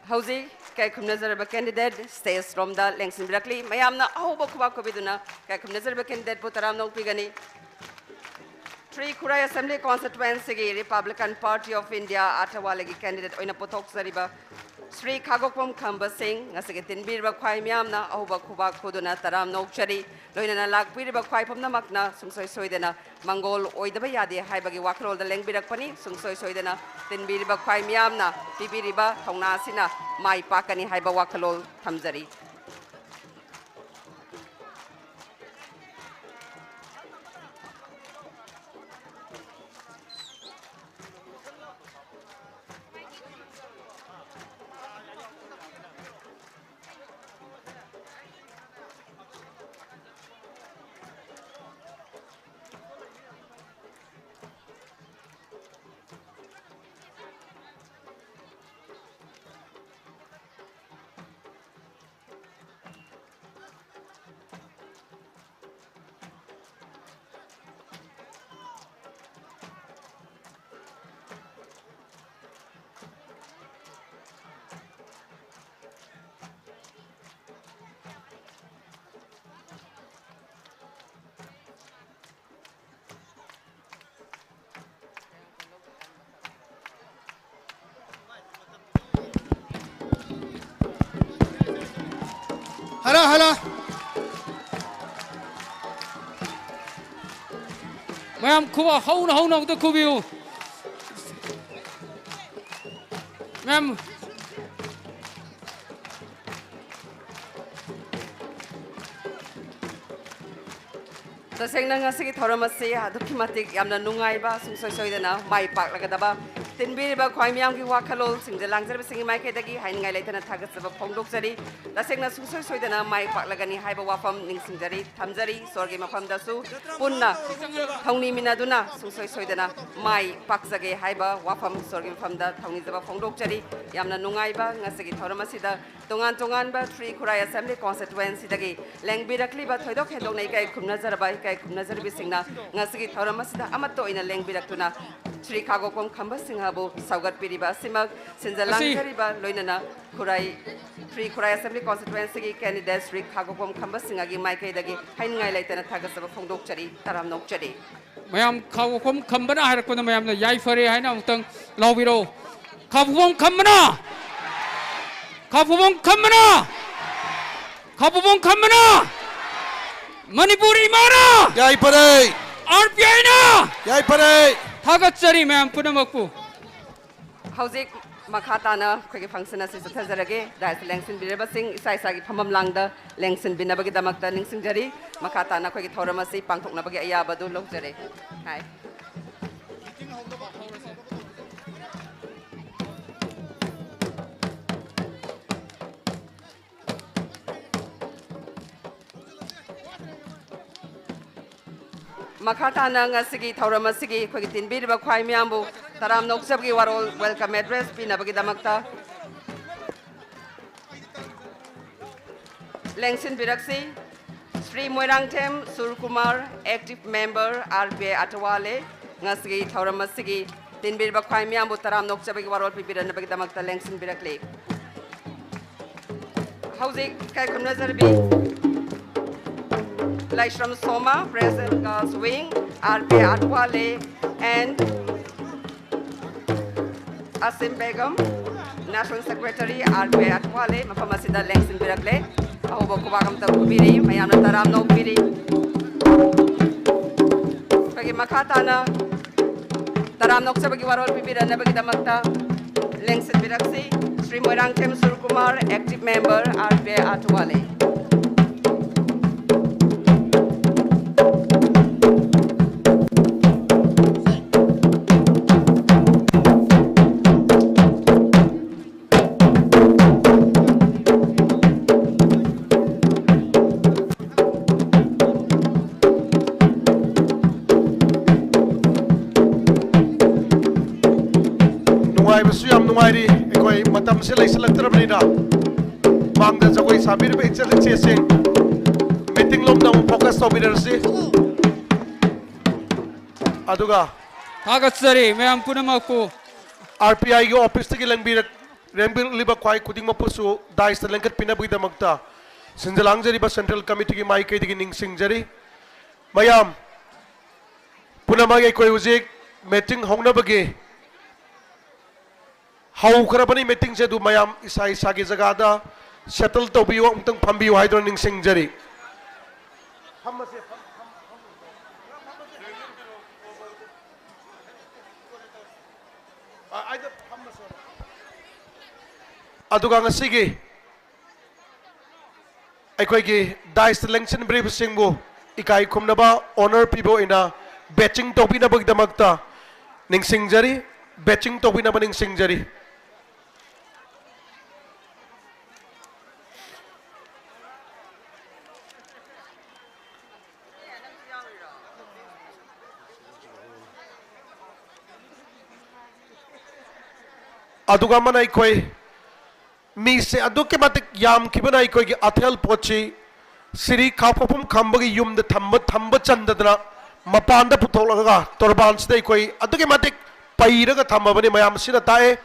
ꯍꯧꯖꯤꯛ ꯏꯀꯥꯏ ꯈꯨꯝꯅꯖꯔꯕ candidate stage ꯔꯣꯝꯗ ꯂꯦꯡꯁꯤꯟꯕꯤꯔꯛꯂꯤ꯫ ꯃꯌꯥꯝꯅ ꯑꯍꯧꯕ ꯈꯨꯕꯥꯛ ꯈꯨꯕꯤꯗꯨꯅ ꯏꯀꯥꯏ ꯈꯨꯝꯅꯖꯔꯕ candidate ꯄꯨ ꯇꯔꯥꯝꯅ ꯑꯣꯛꯄꯤꯒꯅꯤ꯫ ꯇ꯭ꯔꯤ ꯈꯨꯔꯥꯏ Assembly Constituency ꯒꯤ Republican Party of India ꯑꯊꯋꯥꯂꯤꯒꯤ candidate ꯑꯣꯏꯅ ꯄꯨꯊꯣꯛꯆꯔꯤꯕ ꯁ꯭ꯔꯤ ꯈꯥꯒꯣꯛꯄꯝ ꯈꯝꯕ ꯁꯤꯡ ꯉꯁꯤꯒꯤ ꯇꯤꯟꯕꯤꯔꯤꯕ ꯈ꯭ꯋꯥꯏ ꯃꯤꯌꯥꯝꯅ ꯑꯍꯧꯕ ꯈꯨꯕꯥꯛ ꯈꯨꯗꯨꯅ ꯇꯔꯥꯝꯅ ꯑꯣꯛꯆꯔꯤ꯫ ꯂꯣꯏꯅꯅ ꯂꯥꯛꯄꯤꯔꯤꯕ ꯈ꯭ꯋꯥꯏ ꯄꯨꯝꯅꯃꯛꯅ ꯁꯨꯡꯁꯣꯏ ꯁꯣꯏꯗꯅ ꯃꯪꯒꯣꯜ ꯑꯣꯏꯗꯕ ꯌꯥꯗꯦ ꯍꯥꯏꯕꯒꯤ ꯋꯥꯈꯜꯂꯣꯟꯗ ꯂꯦꯡꯕꯤꯔꯛꯄꯅꯤ꯫ ꯁꯨꯡꯁꯣꯏ ꯁꯣꯏꯗꯅ ꯇꯤꯟꯕꯤꯔꯤꯕ ꯈ꯭ꯋꯥꯏ ꯃꯤꯌꯥꯝꯅ ꯄꯤꯕꯤꯔꯤꯕ ꯊꯧꯅꯥ ꯑꯁꯤꯅ ꯃꯥꯏ ꯄꯥꯛꯀꯅꯤ ꯍꯥꯏꯕ ꯋꯥꯈꯜꯂꯣꯟ ꯊꯝꯖꯔꯤ꯫ ꯍꯔ ꯍꯔ꯫ ꯃꯌꯥꯝ ꯈꯨꯕꯥꯛ ꯍꯧꯅ ꯍꯧꯅ ꯑꯃꯨꯛꯇ ꯈꯨꯕꯤꯌꯨ꯫ ꯃꯌꯥꯝ꯫ ꯇꯁꯦꯡꯅ ꯉꯁꯤꯒꯤ ꯊꯧꯔꯝ ꯑꯁꯤ ꯑꯗꯨꯛꯀꯤ ꯃꯇꯤꯛ ꯌꯥꯝꯅ ꯅꯨꯡꯉꯥꯏꯕ, ꯁꯨꯡꯁꯣꯏ ꯁꯣꯏꯗꯅ ꯃꯥꯏ ꯄꯥꯛꯂꯒꯗꯕ, ꯇꯤꯟꯕꯤꯔꯤꯕ ꯈ꯭ꯋꯥꯏ ꯃꯤꯌꯥꯝꯒꯤ ꯋꯥꯈꯜꯂꯣꯟꯁꯤꯡꯗ ꯂꯥꯡꯖꯔꯤꯕꯁꯤꯡꯒꯤ ꯃꯥꯏꯀꯩꯗꯒꯤ ꯍꯥꯏꯅꯤꯡꯉꯥꯏ ꯂꯩꯇꯅ ꯊꯥꯒꯠꯆꯕ ꯐꯣꯡꯗꯣꯛꯆꯔꯤ꯫ ꯇꯁꯦꯡꯅ ꯁꯨꯡꯁꯣꯏ ꯁꯣꯏꯗꯅ ꯃꯥꯏ ꯄꯥꯛꯂꯒꯅꯤ ꯍꯥꯏꯕ ꯋꯥꯐꯝ ꯅꯤꯡꯁꯤꯡꯖꯔꯤ, ꯊꯝꯖꯔꯤ꯫ ꯏꯁꯣꯔꯒꯤ ꯃꯐꯝꯗꯁꯨ ꯄꯨꯟꯅ ꯊꯧꯅꯤꯃꯤꯟꯅꯗꯨꯅ ꯁꯨꯡꯁꯣꯏ ꯁꯣꯏꯗꯅ ꯃꯥꯏ ꯄꯥꯛꯆꯒꯦ ꯍꯥꯏꯕ ꯋꯥꯐꯝ ꯏꯁꯣꯔꯒꯤ ꯃꯐꯝꯗ ꯊꯧꯅꯤꯖꯕ ꯐꯣꯡꯗꯣꯛꯆꯔꯤ꯫ ꯌꯥꯝꯅ ꯅꯨꯡꯉꯥꯏꯕ ꯉꯁꯤꯒꯤ ꯊꯧꯔꯝ ꯑꯁꯤꯗ ꯇꯣꯉꯥꯟ ꯇꯣꯉꯥꯟꯕ ꯇ꯭ꯔꯤ ꯈꯨꯔꯥꯏ Assembly Constituency ꯗꯒꯤ ꯂꯦꯡꯕꯤꯔꯛꯂꯤꯕ ꯊꯣꯏꯗꯣꯛ ꯍꯦꯟꯗꯣꯛꯅ ꯏꯀꯥꯏ ꯈꯨꯝꯅꯖꯔꯕ ꯏꯀꯥꯏ ꯈꯨꯝꯅꯖꯔꯤꯕꯁꯤꯡꯅ ꯉꯁꯤꯒꯤ ꯊꯧꯔꯝ ꯑꯁꯤꯗ ꯑꯃꯠꯇ ꯑꯣꯏꯅ ꯂꯦꯡꯕꯤꯔꯛꯇꯨꯅ ꯁ꯭ꯔꯤ ꯈꯥꯒꯣꯀꯣꯝ ꯈꯝꯕ ꯁꯤꯡꯍꯕꯨ ꯁꯧꯒꯠꯄꯤꯔꯤꯕ ꯑꯁꯤꯃꯛ ꯁꯤꯟꯖ ꯑꯁꯤ ꯂꯥꯡꯖꯔꯤꯕ ꯂꯣꯏꯅꯅ ꯈꯨꯔꯥꯏ, ꯁ꯭ꯔꯤ ꯈꯨꯔꯥꯏ ꯑꯦꯁꯦꯝꯕ꯭ꯂꯤ ꯀꯣꯟꯁꯇꯤꯇ꯭ꯋꯦꯟꯁꯤꯒꯤ ꯀꯦꯟꯗꯤꯗꯦꯠ ꯁ꯭ꯔꯤ ꯈꯥꯒꯣꯀꯣꯝ ꯈꯝꯕ ꯁꯤꯡꯍꯒꯤ ꯃꯥꯏꯀꯩꯗꯒꯤ ꯍꯥꯏꯅꯤꯡꯉꯥꯏ ꯂꯩꯇꯅ ꯊꯥꯒꯠꯆꯕ ꯐꯣꯡꯗꯣꯛꯆꯔꯤ, ꯇꯔꯥꯝꯅ ꯑꯣꯛꯆꯔꯤ꯫ ꯃꯌꯥꯝ ꯈꯥꯒꯣꯀꯣꯝ ꯈꯝꯕꯅ ꯍꯥꯏꯔꯛꯄꯗ ꯃꯌꯥꯝꯅ ꯌꯥꯏꯐꯔꯦ ꯍꯥꯏꯅ ꯑꯃꯨꯛꯇꯪ ꯂꯥꯎꯕꯤꯔꯛꯎ꯫ ꯈꯥꯒꯣꯀꯣꯝ ꯈꯝꯕꯅ! ꯈꯥꯒꯣꯀꯣꯝ ꯈꯝꯕꯅ! ꯈꯥꯒꯣꯀꯣꯝ ꯈꯝꯕꯅ! ꯃꯅꯤꯄꯨꯔ ꯏꯃꯥꯅ! ꯌꯥꯏꯐꯔꯦ! ꯑꯥꯔ ꯄꯤ ꯑꯥꯏꯅ! ꯌꯥꯏꯐꯔꯦ! ꯊꯥꯒꯠꯆꯔꯤ ꯃꯌꯥꯝ ꯄꯨꯝꯅꯃꯛꯄꯨ꯫ ꯍꯧꯖꯤꯛ ꯃꯈꯥ ꯇꯥꯅ ꯑꯩꯈꯣꯏꯒꯤ function ꯑꯁꯤ ꯆꯠꯊꯖꯔꯒꯦ꯫ Dais ꯂꯦꯡꯁꯤꯟꯕꯤꯔꯕꯁꯤꯡ ꯏꯁꯥ ꯏꯁꯥꯒꯤ ꯐꯝꯐꯝ ꯂꯥꯡꯗ ꯂꯦꯡꯁꯤꯟꯕꯤꯅꯕꯒꯤꯗꯃꯛꯇ ꯅꯤꯡꯁꯤꯡꯖꯔꯤ꯫ ꯃꯈꯥ ꯇꯥꯅ ꯑꯩꯈꯣꯏꯒꯤ ꯊꯧꯔꯝ ꯑꯁꯤ ꯄꯥꯡꯊꯣꯛꯅꯕꯒꯤ ꯑꯌꯥꯕ ꯑꯗꯨ ꯂꯧꯖꯔꯦ꯫ ꯍꯥꯏ꯫ ꯃꯈꯥ ꯇꯥꯅ ꯉꯁꯤꯒꯤ ꯊꯧꯔꯝ ꯑꯁꯤꯒꯤ ꯑꯩꯈꯣꯏꯒꯤ ꯇꯤꯟꯕꯤꯔꯤꯕ ꯈ꯭ꯋꯥꯏ ꯃꯤꯌꯥꯝꯕꯨ ꯇꯔꯥꯝꯅ ꯑꯣꯛꯆꯕꯒꯤ ꯋꯥꯔꯣꯜ, welcome address ꯄꯤꯅꯕꯒꯤꯗꯃꯛꯇ ꯂꯦꯡꯁꯤꯟꯕꯤꯔꯛꯁꯤ꯫ Shri Moirangthem Surkumar, active member, R P I Athawale, ꯉꯁꯤꯒꯤ ꯊꯧꯔꯝ ꯑꯁꯤꯒꯤ ꯇꯤꯟꯕꯤꯔꯤꯕ ꯈ꯭ꯋꯥꯏ ꯃꯤꯌꯥꯝꯕꯨ ꯇꯔꯥꯝꯅ ꯑꯣꯛꯆꯕꯒꯤ ꯋꯥꯔꯣꯜ ꯄꯤꯕꯤꯔꯛꯅꯕꯒꯤꯗꯃꯛꯇ ꯂꯦꯡꯁꯤꯟꯕꯤꯔꯛꯂꯤ꯫ ꯍꯧꯖꯤꯛ ꯏꯀꯥꯏ ꯈꯨꯝꯅꯖꯔꯕꯤ Laishram Soma, President Girls Wing, R P I Athawale, and Asim Begum, National Secretary, R P I Athawale, ꯃꯐꯝ ꯑꯁꯤꯗ ꯂꯦꯡꯁꯤꯟꯕꯤꯔꯛꯂꯦ꯫ ꯑꯍꯧꯕ ꯈꯨꯕꯥꯛ ꯑꯃꯇ ꯈꯨꯕꯤꯔꯤ, ꯃꯌꯥꯝꯅ ꯇꯔꯥꯝꯅ ꯑꯣꯛꯄꯤꯔꯤ꯫ ꯑꯩꯈꯣꯏꯒꯤ ꯃꯈꯥ ꯇꯥꯅ ꯇꯔꯥꯝꯅ ꯑꯣꯛꯆꯕꯒꯤ ꯋꯥꯔꯣꯜ ꯄꯤꯕꯤꯔꯛꯅꯕꯒꯤꯗꯃꯛꯇ ꯂꯦꯡꯁꯤꯟꯕꯤꯔꯛꯁꯤ, Shri Moirangthem Surkumar, active member, R P I Athawale. ꯅꯨꯡꯉꯥꯏꯕꯁꯨ ꯌꯥꯝ ꯅꯨꯡꯉꯥꯏꯔꯤ꯫ ꯑꯩꯈꯣꯏ ꯃꯇꯝꯁꯦ ꯂꯩꯁꯤꯜꯂꯛꯇ꯭ꯔꯕꯅꯤꯅ, ꯃꯥꯡꯗ ꯖꯒꯣꯏ ꯁꯥꯕꯤꯔꯤꯕ ꯏꯆꯜ ꯏꯆꯦꯁꯤꯡ, meeting ꯂꯣꯝꯗ ꯑꯃꯨꯛ focus ꯇꯧꯕꯤꯔꯁꯤ꯫ ꯑꯗꯨꯒ ꯊꯥꯒꯠꯆꯔꯤ ꯃꯌꯥꯝ ꯄꯨꯝꯅꯃꯛꯄꯨ꯫ ꯑꯥꯔ ꯄꯤ ꯑꯥꯏꯒꯤ ꯑꯣꯐꯤꯁꯇꯒꯤ ꯂꯦꯡꯕꯤꯔꯛ-, ꯂꯦꯡꯕꯤꯔꯛꯂꯤꯕ ꯈ꯭ꯋꯥꯏ ꯈꯨꯗꯤꯡꯃꯛꯄꯨꯁꯨ ꯗꯥꯏꯁꯇ ꯂꯦꯡꯈꯠꯄꯤꯅꯕꯒꯤꯗꯃꯛꯇ ꯁꯤꯟꯖ ꯂꯥꯡꯖꯔꯤꯕ ꯁꯦꯟꯇ꯭ꯔꯦꯜ ꯀꯃꯤꯇꯤꯒꯤ ꯃꯥꯏꯀꯩꯗꯒꯤ ꯅꯤꯡꯁꯤꯡꯖꯔꯤ꯫ ꯃꯌꯥꯝ ꯄꯨꯝꯅꯃꯛ ꯑꯩꯈꯣꯏ ꯍꯧꯖꯤꯛ ꯃꯤꯇꯤꯡ ꯍꯧꯅꯕꯒꯤ ꯍꯧꯈ꯭ꯔꯕꯅꯤ ꯃꯤꯇꯤꯡꯁꯦ, ꯑꯗꯨ ꯃꯌꯥꯝ ꯏꯁꯥ ꯏꯁꯥꯒꯤ ꯖꯒꯥꯗ ꯁꯦꯇꯜ ꯇꯧꯕꯤꯌꯨ, ꯑꯃꯨꯛꯇꯪ ꯐꯝꯕꯤꯌꯨ ꯍꯥꯏꯗꯨꯅ ꯅꯤꯡꯁꯤꯡꯖꯔꯤ꯫ ꯑꯗꯨꯒ ꯉꯁꯤꯒꯤ ꯑꯩꯈꯣꯏꯒꯤ ꯗꯥꯏꯁꯇ ꯂꯦꯡꯁꯤꯟꯕꯤꯔꯤꯕꯁꯤꯡꯕꯨ ꯏꯀꯥꯏ ꯈꯨꯝꯅꯕ ꯑꯣꯅꯔ ꯄꯤꯕ ꯑꯣꯏꯅ ꯕꯦꯆꯤꯡ ꯇꯧꯕꯤꯅꯕꯒꯤꯗꯃꯛꯇ ꯅꯤꯡꯁꯤꯡꯖꯔꯤ, ꯕꯦꯆꯤꯡ ꯇꯧꯕꯤꯅꯕ ꯅꯤꯡꯁꯤꯡꯖꯔꯤ꯫ ꯑꯗꯨꯒ ꯑꯃꯅ ꯑꯩꯈꯣꯏ ꯃꯤꯁꯦ ꯑꯗꯨꯛꯀꯤ ꯃꯇꯤꯛ ꯌꯥꯝꯈꯤꯕꯅ ꯑꯩꯈꯣꯏꯒꯤ ꯑꯊꯦꯜ ꯄꯣꯠꯁꯤ ꯁꯤꯔꯤ ꯈꯥꯎ ꯄꯣꯛꯐꯝ ꯈꯝꯕꯒꯤ ꯌꯨꯝꯗ ꯊꯝꯕ, ꯊꯝꯕ ꯆꯟꯗꯗꯅ ꯃꯄꯥꯟꯗ ꯄꯨꯊꯣꯛꯂꯒ ꯇꯣꯔꯕꯥꯟꯁꯤꯗ ꯑꯩꯈꯣꯏ ꯑꯗꯨꯛꯀꯤ ꯃꯇꯤꯛ ꯄꯩꯔꯒ ꯊꯝꯃꯕꯅꯤ꯫ ꯃꯌꯥꯝꯁꯤꯅ ꯇꯥꯛꯑꯦ,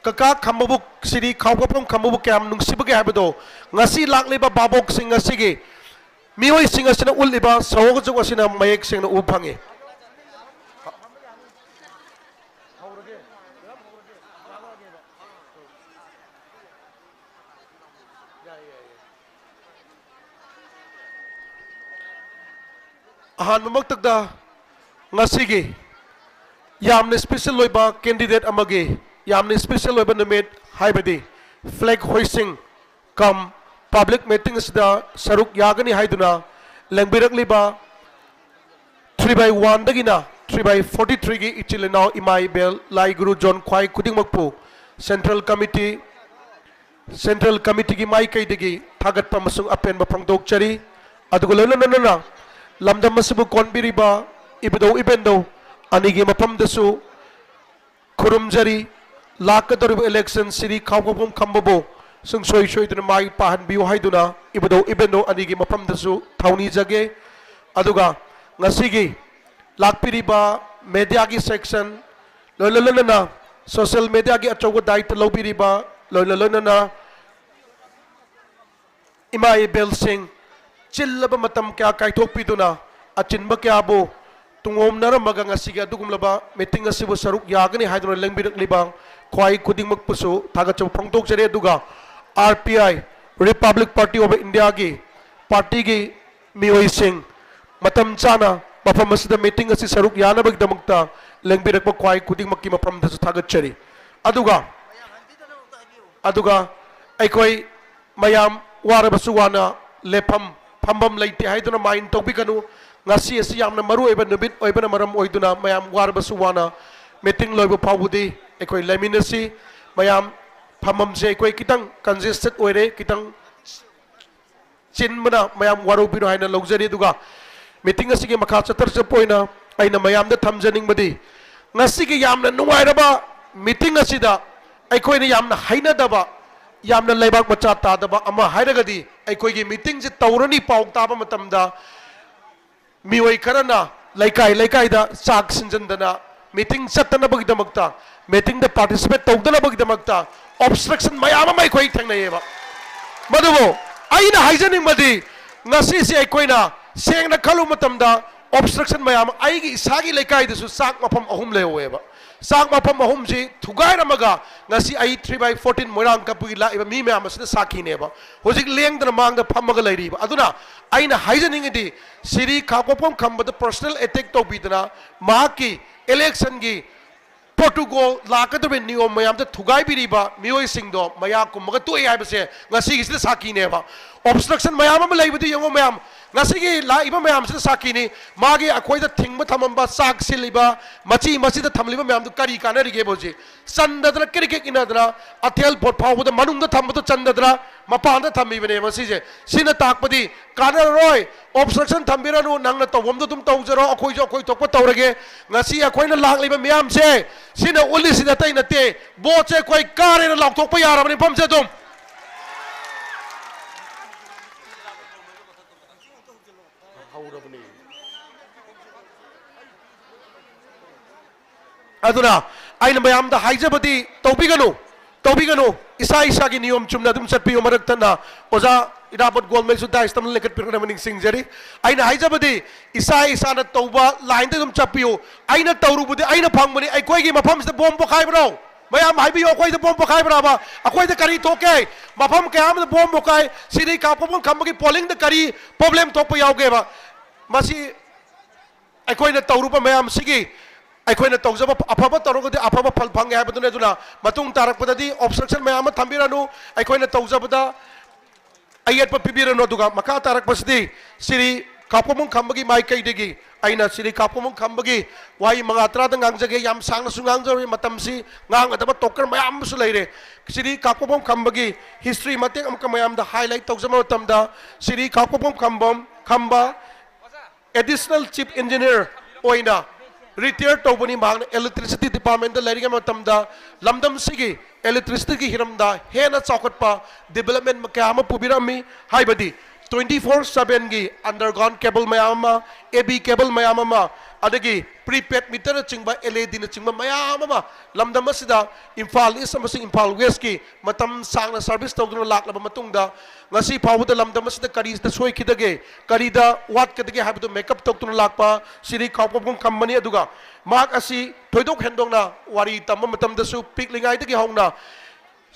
ꯀꯀꯥ ꯈꯝꯕꯕꯨ, ꯁꯤꯔꯤ ꯈꯥꯎ ꯄꯣꯛꯐꯝ ꯈꯝꯕꯕꯨ ꯀꯌꯥꯝ ꯅꯨꯡꯁꯤꯕꯒꯦ ꯍꯥꯏꯕꯗꯣ ꯉꯁꯤ ꯂꯥꯛꯂꯤꯕ ꯚꯥꯕꯣꯛꯁꯤꯡ ꯑꯁꯤꯒꯤ ꯃꯤꯑꯣꯏꯁꯤꯡ ꯑꯁꯤꯅ ꯎꯠꯂꯤꯕ ꯁꯑꯣꯡ ꯑꯁꯤꯅ ꯃꯌꯦꯛ ꯁꯦꯡꯅ ꯎꯕ ꯐꯪꯉꯤ꯫ ꯑꯍꯥꯟꯕꯃꯛꯇꯗ ꯉꯁꯤꯒꯤ ꯌꯥꯝꯅ ꯏꯁꯄꯤꯁꯦꯜ ꯑꯣꯏꯕ ꯀꯦꯟꯗꯤꯗꯦꯠ ꯑꯃꯒꯤ ꯌꯥꯝꯅ ꯏꯁꯄꯤꯁꯦꯜ ꯑꯣꯏꯕ ꯅꯨꯃꯤꯠ, ꯍꯥꯏꯕꯗꯤ ꯐ꯭ꯂꯦꯒ ꯍꯣꯏꯁꯤꯡ ꯀꯝ ꯄꯕ꯭ꯂꯤꯛ ꯃꯤꯇꯤꯡ ꯑꯁꯤꯗ ꯁꯔꯨꯛ ꯌꯥꯒꯅꯤ ꯍꯥꯏꯗꯨꯅ ꯂꯦꯡꯕꯤꯔꯛꯂꯤꯕ three by one ꯗꯒꯤꯅ three by forty three ꯒꯤ ꯏꯆꯤꯜ ꯏꯅꯥꯎ, ꯏꯃꯥ ꯏꯕꯦꯜ, ꯂꯥꯏ ꯒꯨꯔꯨ ꯖꯣꯟ ꯈ꯭ꯋꯥꯏ ꯈꯨꯗꯤꯡꯃꯛꯄꯨ ꯁꯦꯟꯇ꯭ꯔꯦꯜ ꯀꯃꯤꯇꯤ, ꯁꯦꯟꯇ꯭ꯔꯦꯜ ꯀꯃꯤꯇꯤꯒꯤ ꯃꯥꯏꯀꯩꯗꯒꯤ ꯊꯥꯒꯠꯄ ꯑꯃꯁꯨꯡ ꯑꯄꯦꯟꯕ ꯐꯣꯡꯗꯣꯛꯆꯔꯤ꯫ ꯑꯗꯨꯒ ꯂꯣꯏꯅ ꯂꯣꯏꯅꯅ ꯂꯝꯗꯝ ꯑꯁꯤꯕꯨ ꯀꯣꯟꯕꯤꯔꯤꯕ ꯏꯕꯨꯙꯧ ꯏꯕꯦꯟꯗꯧ ꯑꯅꯤꯒꯤ ꯃꯐꯝꯗꯁꯨ ꯈꯨꯔꯨꯝꯖꯔꯤ꯫ ꯂꯥꯛꯀꯗꯧꯔꯤꯕ ꯏꯂꯦꯛꯁꯟ ꯁꯤꯔꯤ ꯈꯥꯎ ꯄꯣꯛꯐꯝ ꯈꯝꯕꯕꯨ ꯁꯨꯡꯁꯣꯏ ꯁꯣꯏꯗꯅ ꯃꯥꯏ ꯄꯥꯛꯍꯟꯕꯤꯌꯨ ꯍꯥꯏꯗꯨꯅ ꯏꯕꯨꯙꯧ ꯏꯕꯦꯟꯗꯧ ꯑꯅꯤꯒꯤ ꯃꯐꯝꯗꯁꯨ ꯊꯧꯅꯤꯖꯒꯦ꯫ ꯑꯗꯨꯒ ꯉꯁꯤꯒꯤ ꯂꯥꯛꯄꯤꯔꯤꯕ ꯃꯦꯗꯤꯌꯥꯒꯤ ꯁꯦꯛꯁꯟ, ꯂꯣꯏꯅ ꯂꯣꯏꯅꯅ ꯁꯣꯁꯤꯌꯦꯜ ꯃꯦꯗꯤꯌꯥꯒꯤ ꯑꯆꯧꯕ ꯗꯥꯌꯤꯠꯇ ꯂꯧꯕꯤꯔꯤꯕ, ꯂꯣꯏꯅ ꯂꯣꯏꯅꯅ ꯏꯃꯥ ꯏꯕꯦꯜꯁꯤꯡ, ꯆꯤꯜꯂꯕ ꯃꯇꯝ ꯀꯌꯥ ꯀꯥꯏꯊꯣꯛꯄꯤꯗꯨꯅ ꯑꯆꯤꯟꯕ ꯀꯌꯥꯕꯨ ꯇꯨꯡꯑꯣꯝꯅꯔꯝꯃꯒ ꯉꯁꯤꯒꯤ ꯑꯗꯨꯒꯨꯝꯂꯕ ꯃꯤꯇꯤꯡ ꯑꯁꯤꯕꯨ ꯁꯔꯨꯛ ꯌꯥꯒꯅꯤ ꯍꯥꯏꯗꯨꯅ ꯂꯦꯡꯕꯤꯔꯛꯂꯤꯕ ꯈ꯭ꯋꯥꯏ ꯈꯨꯗꯤꯡꯃꯛꯄꯨꯁꯨ ꯊꯥꯒꯠꯆꯕ ꯐꯣꯡꯗꯣꯛꯆꯔꯤ꯫ ꯑꯗꯨꯒ R P I, Republic Party of India ꯒꯤ ꯄꯥꯔꯇꯤꯒꯤ ꯃꯤꯑꯣꯏꯁꯤꯡ ꯃꯇꯝ ꯆꯥꯅ ꯃꯐꯝ ꯑꯁꯤꯗ ꯃꯤꯇꯤꯡ ꯑꯁꯤ ꯁꯔꯨꯛ ꯌꯥꯅꯕꯒꯤꯗꯃꯛꯇ ꯂꯦꯡꯕꯤꯔꯛꯄ ꯈ꯭ꯋꯥꯏ ꯈꯨꯗꯤꯡꯃꯛꯀꯤ ꯃꯐꯝꯗꯁꯨ ꯊꯥꯒꯠꯆꯔꯤ꯫ ꯑꯗꯨꯒ, ꯑꯗꯨꯒ ꯑꯩꯈꯣꯏ ꯃꯌꯥꯝ ꯋꯥꯔꯕꯁꯨ ꯋꯥꯅ ꯂꯦꯞꯐꯝ ꯐꯝꯐꯝ ꯂꯩꯇꯦ ꯍꯥꯏꯗꯨꯅ ꯃꯥꯏꯟ ꯇꯧꯕꯤꯒꯅꯨ꯫ ꯉꯁꯤ ꯑꯁꯤ ꯌꯥꯝꯅ ꯃꯔꯨ ꯑꯣꯏꯕ ꯅꯨꯃꯤꯠ ꯑꯣꯏꯕꯅ ꯃꯔꯝ ꯑꯣꯏꯗꯨꯅ ꯃꯌꯥꯝ ꯋꯥꯔꯕꯁꯨ ꯋꯥꯅ ꯃꯤꯇꯤꯡ ꯂꯣꯏꯕ ꯐꯥꯎꯕꯗꯤ ꯑꯩꯈꯣꯏ ꯂꯩꯃꯤꯟꯅꯁꯤ꯫ ꯃꯌꯥꯝ ꯐꯝꯐꯝꯁꯦ ꯑꯩꯈꯣꯏ ꯈꯤꯇꯪ ꯀꯟꯖꯦꯁꯇꯦꯠ ꯑꯣꯏꯔꯦ, ꯈꯤꯇꯪ ꯆꯤꯟꯕꯅ ꯃꯌꯥꯝ ꯋꯥꯔꯧꯕꯤꯔꯣ ꯍꯥꯏꯅ ꯂꯧꯖꯔꯤ꯫ ꯑꯗꯨꯒ ꯃꯤꯇꯤꯡ ꯑꯁꯤꯒꯤ ꯃꯈꯥ ꯆꯠꯊꯔꯛꯄ ꯑꯣꯏꯅ ꯑꯩꯅ ꯃꯌꯥꯝꯗ ꯊꯝꯖꯅꯤꯡꯕꯗꯤ, ꯉꯁꯤꯒꯤ ꯌꯥꯝꯅ ꯅꯨꯡꯉꯥꯏꯔꯕ ꯃꯤꯇꯤꯡ ꯑꯁꯤꯗ ꯑꯩꯈꯣꯏꯅ ꯌꯥꯝꯅ ꯍꯩꯅꯗꯕ, ꯌꯥꯝꯅ ꯂꯩꯕꯥꯛ ꯃꯆꯥ ꯇꯥꯗꯕ ꯑꯃ ꯍꯥꯏꯔꯒꯗꯤ, ꯑꯩꯈꯣꯏꯒꯤ ꯃꯤꯇꯤꯡꯁꯤ ꯇꯧꯔꯅꯤ ꯄꯥꯎ ꯇꯥꯕ ꯃꯇꯝꯗ ꯃꯤꯑꯣꯏ ꯈꯔꯅ ꯂꯩꯀꯥꯏ ꯂꯩꯀꯥꯏꯗ ꯆꯥꯛ ꯁꯤꯟꯖꯟꯗꯅ, ꯃꯤꯇꯤꯡ ꯆꯠꯇꯅꯕꯒꯤꯗꯃꯛꯇ, ꯃꯤꯇꯤꯡꯗ ꯄꯥꯔꯇꯤꯁꯤꯄꯦꯠ ꯇꯧꯗꯅꯕꯒꯤꯗꯃꯛꯇ ꯑꯣꯕꯁꯇ꯭ꯔꯛꯁꯟ ꯃꯌꯥꯝ ꯑꯃ ꯑꯩꯈꯣꯏ ꯊꯦꯡꯅꯩꯌꯦꯕ꯫ ꯃꯗꯨꯕꯨ ꯑꯩꯅ ꯍꯥꯏꯖꯅꯤꯡꯕꯗꯤ, ꯉꯁꯤꯁꯤ ꯑꯩꯈꯣꯏꯅ ꯁꯦꯡꯅ ꯈꯜꯂꯨꯕ ꯃꯇꯝꯗ ꯑꯣꯕꯁꯇ꯭ꯔꯛꯁꯟ ꯃꯌꯥꯝ, ꯑꯩꯒꯤ ꯏꯁꯥꯒꯤ ꯂꯩꯀꯥꯏꯗꯁꯨ ꯆꯥꯛ ꯃꯐꯝ ꯑꯍꯨꯝ ꯂꯩꯍꯧꯋꯦꯕ꯫ ꯆꯥꯛ ꯃꯐꯝ ꯑꯍꯨꯝꯁꯤ ꯊꯨꯒꯥꯏꯔꯝꯃꯒ ꯉꯁꯤ ꯑꯩ three by fourteen ꯃꯣꯏꯔꯥꯡ ꯀꯝꯄꯨꯒꯤ ꯂꯥꯛꯏꯕ ꯃꯤ ꯃꯌꯥꯝ ꯑꯁꯤꯅ ꯁꯥꯈꯤꯅꯦꯕ꯫ ꯍꯧꯖꯤꯛ ꯂꯦꯡꯗꯅ ꯃꯥꯡꯗ ꯐꯝꯃꯒ ꯂꯩꯔꯤꯕ꯫ ꯑꯗꯨꯅ ꯑꯩꯅ ꯍꯥꯏꯖꯅꯤꯡꯉꯤꯗꯤ, ꯁꯤꯔꯤ ꯈꯥꯡꯄꯣꯛꯐꯝ ꯈꯝꯕꯗ ꯄꯔꯁꯅꯦꯜ ꯑꯦꯇꯦꯛ ꯇꯧꯕꯤꯗꯅ ꯃꯍꯥꯛꯀꯤ ꯏꯂꯦꯛꯁꯟꯒꯤ ꯄ꯭ꯔꯣꯇꯣꯀꯣꯜ ꯂꯥꯛꯀꯗꯧꯔꯤꯕ ꯅꯤꯌꯣꯝ ꯃꯌꯥꯝꯗ ꯊꯨꯒꯥꯏꯕꯤꯔꯤꯕ ꯃꯤꯑꯣꯏꯁꯤꯡꯗꯣ ꯃꯌꯥ ꯀꯨꯝꯃꯒ ꯇꯣꯛꯑꯦ ꯍꯥꯏꯕꯁꯦ ꯉꯁꯤꯒꯤꯁꯤꯗ ꯁꯥꯈꯤꯅꯦꯕ꯫ ꯑꯣꯕꯁꯇ꯭ꯔꯛꯁꯟ ꯃꯌꯥꯝ ꯑꯃ ꯂꯩꯕꯗꯨ ꯌꯦꯡꯉꯣ ꯃꯌꯥꯝ, ꯉꯁꯤꯒꯤ ꯂꯥꯛꯏꯕ ꯃꯌꯥꯝꯁꯤꯗ ꯁꯥꯈꯤꯅꯤ꯫ ꯃꯥꯒꯤ ꯑꯩꯈꯣꯏꯗ ꯊꯤꯡꯕ ꯊꯝꯃꯝꯕ, ꯆꯥꯛ ꯁꯤꯜꯂꯤꯕ, ꯃꯆꯤ ꯃꯆꯤꯗ ꯊꯝꯂꯤꯕ ꯃꯌꯥꯝꯗꯨ ꯀꯔꯤ ꯀꯥꯟꯅꯔꯤꯒꯦꯕ? ꯍꯧꯖꯤꯛ ꯆꯟꯗꯗꯅ ꯀ꯭ꯔꯤꯛ ꯀ꯭ꯔꯤꯛ ꯏꯟꯅꯗꯅ ꯑꯊꯦꯜ ꯄꯣꯠ ꯐꯥꯎꯕꯗ ꯃꯅꯨꯡꯗ ꯊꯝꯕꯗꯨ ꯆꯟꯗꯗꯅ ꯃꯄꯥꯟꯗ ꯊꯝꯃꯤꯕꯅꯦ ꯃꯁꯤꯁꯦ꯫ ꯁꯤꯅ ꯇꯥꯛꯄꯗꯤ ꯀꯥꯟꯅꯔꯔꯣꯏ꯫ ꯑꯣꯕꯁꯇ꯭ꯔꯛꯁꯟ ꯊꯝꯕꯤꯔꯅꯨ, ꯅꯪꯅ ꯇꯧꯐꯝꯗꯨ ꯑꯗꯨꯝ ꯇꯧꯖꯔꯣ, ꯑꯩꯈꯣꯏꯁꯨ ꯑꯩꯈꯣꯏ ꯊꯣꯛꯄ ꯇꯧꯔꯒꯦ꯫ ꯉꯁꯤ ꯑꯩꯈꯣꯏꯅ ꯂꯥꯛꯂꯤꯕ ꯃꯤꯌꯥꯝꯁꯦ, ꯁꯤꯅ ꯎꯠꯂꯤꯁꯤꯗꯤ ꯑꯇꯩ ꯅꯠꯇꯦ, ꯚꯣꯠꯁꯦ ꯑꯩꯈꯣꯏ ꯀꯥꯔꯦꯅ ꯂꯥꯎꯊꯣꯛꯄ ꯌꯥꯔꯕꯅꯤ ꯃꯐꯝꯁꯦ ꯑꯗꯨꯝ꯫ ꯍꯧꯔꯕꯅꯤ꯫ ꯑꯗꯨꯅ ꯑꯩꯅ ꯃꯌꯥꯝꯗ ꯍꯥꯏꯖꯕꯗꯤ, ꯇꯧꯕꯤꯒꯅꯨ, ꯇꯧꯕꯤꯒꯅꯨ, ꯏꯁꯥ ꯏꯁꯥꯒꯤ ꯅꯤꯌꯣꯝ ꯆꯨꯝꯅ ꯑꯗꯨꯝ ꯆꯠꯄꯤꯌꯨ꯫ ꯃꯔꯛ ꯊꯠꯅ ꯑꯣꯖꯥ ꯏꯔꯥꯕꯣꯠ ꯒꯣꯜꯃꯩꯁꯨ ꯗꯥꯏꯁꯇ ꯑꯃ ꯂꯦꯡꯈꯠꯄꯤꯔꯛꯅꯕ ꯅꯤꯡꯁꯤꯡꯖꯔꯤ꯫ ꯑꯩꯅ ꯍꯥꯏꯖꯕꯗꯤ, ꯏꯁꯥ ꯏꯁꯥꯅ ꯇꯧꯕ ꯂꯥꯏꯟꯗ ꯑꯗꯨꯝ ꯆꯠꯄꯤꯌꯨ꯫ ꯑꯩꯅ ꯇꯧꯔꯨꯕꯗꯤ ꯑꯩꯅ ꯐꯪꯕꯅꯤ꯫ ꯑꯩꯈꯣꯏꯒꯤ ꯃꯐꯝꯁꯤꯗ ꯕꯣꯝ ꯄꯣꯈꯥꯏꯕ꯭ꯔꯣ? ꯃꯌꯥꯝ ꯍꯥꯏꯕꯤꯌꯨ, ꯑꯩꯈꯣꯏꯗ ꯕꯣꯝ ꯄꯣꯈꯥꯏꯕ꯭ꯔꯕ? ꯑꯩꯈꯣꯏꯗ ꯀꯔꯤ ꯊꯣꯛꯀꯦ? ꯃꯐꯝ ꯀꯌꯥ ꯑꯃꯗ ꯕꯣꯝ ꯄꯣꯈꯥꯏ꯫ ꯁꯤꯗꯤ ꯀꯥꯞꯄ ꯈꯝꯕꯒꯤ ꯄꯣꯂꯤꯡꯗ ꯀꯔꯤ ꯄ꯭ꯔꯣꯕ꯭ꯂꯦꯝ ꯊꯣꯛꯄ ꯌꯥꯎꯒꯦꯕ? ꯃꯁꯤ ꯑꯩꯈꯣꯏꯅ ꯇꯧꯔꯨꯕ ꯃꯌꯥꯝꯁꯤꯒꯤ, ꯑꯩꯈꯣꯏꯅ ꯇꯧꯖꯕ ꯑꯐꯕ ꯇꯧꯔꯒꯗꯤ ꯑꯐꯕ ꯐꯜ ꯐꯪꯉꯦ ꯍꯥꯏꯕꯗꯨꯅꯤ꯫ ꯑꯗꯨꯅ ꯃꯇꯨꯡ ꯇꯥꯔꯛꯄꯗꯗꯤ ꯑꯣꯕꯁꯇ꯭ꯔꯛꯁꯟ ꯃꯌꯥꯝ ꯑꯃ ꯊꯝꯕꯤꯔꯅꯨ, ꯑꯩꯈꯣꯏꯅ ꯇꯧꯖꯕꯗ ꯑꯌꯦꯠꯄ ꯄꯤꯕꯤꯔꯅꯨ꯫ ꯑꯗꯨꯒ ꯃꯈꯥ ꯇꯥꯔꯛꯄꯁꯤꯗꯤ ꯁꯤꯔꯤ ꯀꯥꯛꯄꯣꯛꯐꯝ ꯈꯝꯕꯒꯤ ꯃꯥꯏꯀꯩꯗꯒꯤ ꯑꯩꯅ ꯁꯤꯔꯤ ꯀꯥꯛꯄꯣꯛꯐꯝ ꯈꯝꯕꯒꯤ ꯋꯥꯍꯩ ꯃꯉꯥ ꯇꯔꯥꯗ ꯉꯥꯡꯖꯒꯦ꯫ ꯌꯥꯝ ꯁꯥꯡꯅꯁꯨ ꯉꯥꯡꯖꯔꯣꯏ, ꯃꯇꯝꯁꯤ ꯉꯥꯡꯒꯗꯕ ꯇꯣꯀꯔ ꯃꯌꯥꯝ ꯑꯃꯁꯨ ꯂꯩꯔꯦ꯫ ꯁꯤꯔꯤ ꯀꯥꯛꯄꯣꯛꯐꯝ ꯈꯝꯕꯒꯤ ꯍꯤꯁꯇ꯭ꯔꯤ ꯃꯇꯦꯛ ꯑꯃꯈꯛ ꯃꯌꯥꯝꯗ ꯍꯥꯏꯂꯥꯏꯠ ꯇꯧꯖꯕ ꯃꯇꯝꯗ, ꯁꯤꯔꯤ ꯀꯥꯛꯄꯣꯛꯐꯝ ꯈꯝꯕꯝ ꯈꯝꯕ ꯑꯦꯗꯤꯁꯅꯦꯜ ꯆꯤꯐ ꯏꯟꯖꯤꯅꯤꯌꯔ ꯑꯣꯏꯅ ꯔꯤꯇꯥꯌꯔ ꯇꯧꯕꯅꯤ꯫ ꯃꯍꯥꯛꯅ ꯏꯂꯦꯛꯇ꯭ꯔꯤꯁꯤꯇꯤ ꯗꯤꯄꯥꯔꯠꯃꯦꯟꯗ ꯂꯩꯔꯤꯉꯩ ꯃꯇꯝꯗ ꯂꯝꯗꯝꯁꯤꯒꯤ ꯏꯂꯦꯛꯇ꯭ꯔꯤꯁꯤꯇꯤꯒꯤ ꯍꯤꯔꯝꯗ ꯍꯦꯟꯅ ꯆꯥꯎꯈꯠꯄ ꯗꯤꯕꯦꯂꯞꯃꯦꯟ ꯀꯌꯥ ꯑꯃ ꯄꯨꯕꯤꯔꯝꯃꯤ꯫ ꯍꯥꯏꯕꯗꯤ ꯇ꯭ꯋꯦꯟꯇꯤ ꯐꯣꯔ ꯁꯚꯦꯟꯒꯤ ꯑꯟꯗꯔꯒ꯭ꯔꯥꯎꯟ ꯀꯦꯕꯜ ꯃꯌꯥꯝ ꯑꯃ, ꯑꯦ ꯕꯤ ꯀꯦꯕꯜ ꯃꯌꯥꯝ ꯑꯃ, ꯑꯗꯒꯤ ꯄ꯭ꯔꯤꯄꯦꯗ ꯃꯤꯇꯔꯅꯆꯤꯡꯕ, ꯑꯦꯜ ꯏ ꯗꯤꯅꯆꯤꯡꯕ ꯃꯌꯥꯝ ꯑꯃ ꯂꯝꯗꯝ ꯑꯁꯤꯗ ꯏꯝꯐꯥꯜ ꯏꯁ ꯑꯃꯁꯨꯡ ꯏꯝꯐꯥꯜ ꯋꯦꯁꯀꯤ ꯃꯇꯝ ꯁꯥꯡꯅ ꯁꯔꯚꯤꯁ ꯇꯧꯗꯨꯅ ꯂꯥꯛꯂꯕ ꯃꯇꯨꯡꯗ, ꯉꯁꯤ ꯐꯥꯎꯕꯗ ꯂꯝꯗꯝ ꯑꯁꯤꯗ ꯀꯔꯤꯗ ꯁꯣꯏꯈꯤꯗꯒꯦ, ꯀꯔꯤꯗ ꯋꯥꯠꯀꯗꯒꯦ ꯍꯥꯏꯕꯗꯨ ꯃꯦꯀꯞ ꯇꯧꯗꯨꯅ ꯂꯥꯛꯄ ꯁꯤꯔꯤ ꯀꯥꯛꯄꯣꯛꯐꯝ ꯈꯝꯕꯅꯤ꯫ ꯑꯗꯨꯒ ꯃꯍꯥꯛ ꯑꯁꯤ ꯊꯣꯏꯗꯣꯛ ꯍꯦꯟꯗꯣꯛꯅ ꯋꯥꯔꯤ ꯇꯝꯕ ꯃꯇꯝꯗꯁꯨ ꯄꯤꯛꯂꯤꯉꯩꯗꯒꯤ ꯍꯧꯅ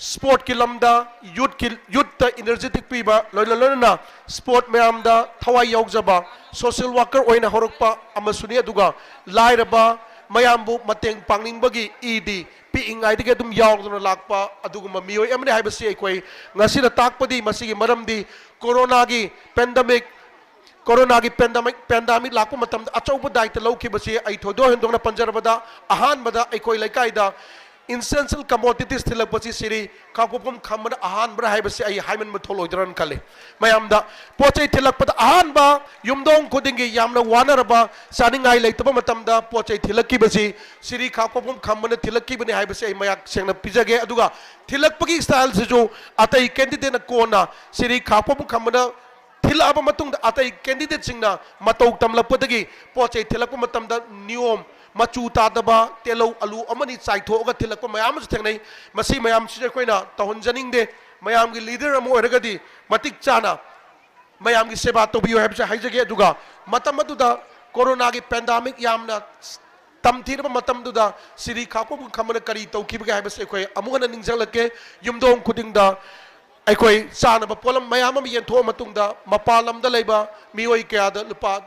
ꯁ꯭ꯄꯣꯔꯠꯀꯤ ꯂꯝꯗ ꯌꯨꯠꯀꯤ, ꯌꯨꯠꯇ ꯏꯅꯔꯖꯦꯇꯤꯛ ꯄꯤꯕ, ꯂꯣꯏꯅ ꯂꯣꯏꯅꯅ ꯁ꯭ꯄꯣꯔꯠ ꯃꯌꯥꯝꯗ ꯊꯋꯥꯏ ꯌꯥꯎꯖꯕ ꯁꯣꯁꯤꯌꯦꯜ ꯋꯥꯔꯀꯔ ꯑꯣꯏꯅ ꯍꯧꯔꯛꯄ ꯑꯃꯁꯨꯅꯤ꯫ ꯑꯗꯨꯒ ꯂꯥꯏꯔꯕ ꯃꯌꯥꯝꯕꯨ ꯃꯇꯦꯡ ꯄꯥꯡꯅꯤꯡꯕꯒꯤ ꯏꯗꯤ ꯄꯤꯛꯏꯉꯩꯗꯒꯤ ꯑꯗꯨꯝ ꯌꯥꯎꯗꯨꯅ ꯂꯥꯛꯄ ꯑꯗꯨꯒꯨꯝꯕ ꯃꯤꯑꯣꯏ ꯑꯃꯅꯤ ꯍꯥꯏꯕꯁꯤ ꯑꯩꯈꯣꯏ ꯉꯁꯤꯅ ꯇꯥꯛꯄꯗꯤ, ꯃꯁꯤꯒꯤ ꯃꯔꯝꯗꯤ ꯀꯣꯔꯣꯅꯥꯒꯤ ꯄꯦꯟꯗꯦꯃꯤꯛ, ꯀꯣꯔꯣꯅꯥꯒꯤ ꯄꯦꯟꯗꯦꯃꯤꯛ, ꯄꯦꯟꯗꯦꯃꯤꯛ ꯂꯥꯛꯄ ꯃꯇꯝꯗ ꯑꯆꯧꯕ ꯗꯥꯏꯇ ꯂꯧꯈꯤꯕꯁꯤ ꯑꯩ ꯊꯣꯏꯗꯣꯛ ꯍꯦꯟꯗꯣꯛꯅ ꯄꯟꯖꯔꯕꯗ, ꯑꯍꯥꯟꯕꯗ ꯑꯩꯈꯣꯏ ꯂꯩꯀꯥꯏꯗ ꯏꯁꯦꯟꯁꯤꯌꯦꯜ ꯀꯃꯣꯗꯤꯇꯤꯁ ꯊꯤꯜꯂꯛꯄꯁꯤ ꯁꯤꯔꯤ ꯀꯥꯛꯄꯣꯛꯐꯝ ꯈꯝꯕꯅ ꯑꯍꯥꯟꯕꯔꯥ ꯍꯥꯏꯕꯁꯤ ꯑꯩ ꯍꯥꯏꯃꯟꯕ ꯊꯣꯛꯂꯣꯏꯗ꯭ꯔꯅ ꯈꯜꯂꯤ꯫ ꯃꯌꯥꯝꯗ ꯄꯣꯠ ꯆꯩ ꯊꯤꯜꯂꯛꯄꯗ ꯑꯍꯥꯟꯕ ꯌꯨꯝꯊꯣꯡ ꯈꯨꯗꯤꯡꯒꯤ ꯌꯥꯝꯅ ꯋꯥꯅꯔꯕ, ꯆꯥꯅꯤꯡꯉꯥꯏ ꯂꯩꯇꯕ ꯃꯇꯝꯗ ꯄꯣꯠ ꯆꯩ ꯊꯤꯜꯂꯛꯈꯤꯕꯁꯤ ꯁꯤꯔꯤ ꯀꯥꯛꯄꯣꯛꯐꯝ ꯈꯝꯕꯅ ꯊꯤꯜꯂꯛꯈꯤꯕꯅꯤ ꯍꯥꯏꯕꯁꯤ ꯑꯩ ꯃꯌꯦꯛ ꯁꯦꯡꯅ ꯄꯤꯖꯒꯦ꯫ ꯑꯗꯨꯒ ꯊꯤꯜꯂꯛꯄꯒꯤ ꯁ꯭ꯇꯥꯏꯜꯁꯤꯁꯨ ꯑꯇꯩ ꯀꯦꯟꯗꯤꯗꯦꯠꯅ ꯀꯣꯟꯅ ꯁꯤꯔꯤ ꯀꯥꯛꯄꯣꯛꯐꯝ ꯈꯝꯕꯅ ꯊꯤꯜꯂꯛꯑꯕ ꯃꯇꯨꯡꯗ ꯑꯇꯩ ꯀꯦꯟꯗꯤꯗꯦꯠꯁꯤꯡꯅ ꯃꯇꯧ ꯇꯝꯂꯛꯄꯗꯒꯤ ꯄꯣꯠ ꯆꯩ ꯊꯤꯜꯂꯛꯄ ꯃꯇꯝꯗ ꯅꯤꯌꯣꯝ, ꯃꯆꯨ ꯇꯥꯗꯕ ꯇꯦꯂꯧ ꯑꯂꯨ ꯑꯃꯅꯤ ꯆꯥꯏꯊꯣꯛꯑꯒ ꯊꯤꯜꯂꯛꯄ ꯃꯌꯥꯝ ꯑꯃꯁꯨ ꯊꯦꯡꯅꯩ꯫ ꯃꯁꯤ ꯃꯌꯥꯝꯁꯤꯁꯨ ꯑꯩꯈꯣꯏꯅ ꯇꯧꯍꯟꯖꯅꯤꯡꯗꯦ꯫ ꯃꯌꯥꯝꯒꯤ ꯂꯤꯗꯔ ꯑꯃ ꯑꯣꯏꯔꯒꯗꯤ ꯃꯇꯤꯛ ꯆꯥꯅ ꯃꯌꯥꯝꯒꯤ ꯁꯦꯕꯥ ꯇꯧꯕꯤꯌꯨ ꯍꯥꯏꯕꯁꯦ ꯍꯥꯏꯖꯒꯦ꯫ ꯑꯗꯨꯒ ꯃꯇꯝ ꯑꯗꯨꯗ ꯀꯣꯔꯣꯅꯥꯒꯤ ꯄꯦꯟꯗꯥꯃꯤꯛ ꯌꯥꯝꯅ ꯇꯝꯊꯤꯔꯕ ꯃꯇꯝꯗꯨꯗ ꯁꯤꯔꯤ ꯈꯥꯛꯄꯣꯛꯄꯝ ꯈꯝꯕꯅ ꯀꯔꯤ ꯇꯧꯈꯤꯕꯒꯦ ꯍꯥꯏꯕꯁꯦ ꯑꯩꯈꯣꯏ ꯑꯃꯨꯛ ꯍꯟꯅ ꯅꯤꯡꯁꯤꯡꯂꯛꯀꯦ꯫ ꯌꯨꯝꯊꯣꯡ ꯈꯨꯗꯤꯡꯗ ꯑꯩꯈꯣꯏ ꯆꯥꯅꯕ ꯄꯣꯠꯂꯝ ꯃꯌꯥꯝ ꯑꯃ ꯌꯦꯟꯊꯣꯛꯑ ꯃꯇꯨꯡꯗ ꯃꯄꯥꯟ ꯂꯝꯗ ꯂꯩꯕ ꯃꯤꯑꯣꯏ ꯀꯌꯥꯗ ꯂꯨꯄꯥ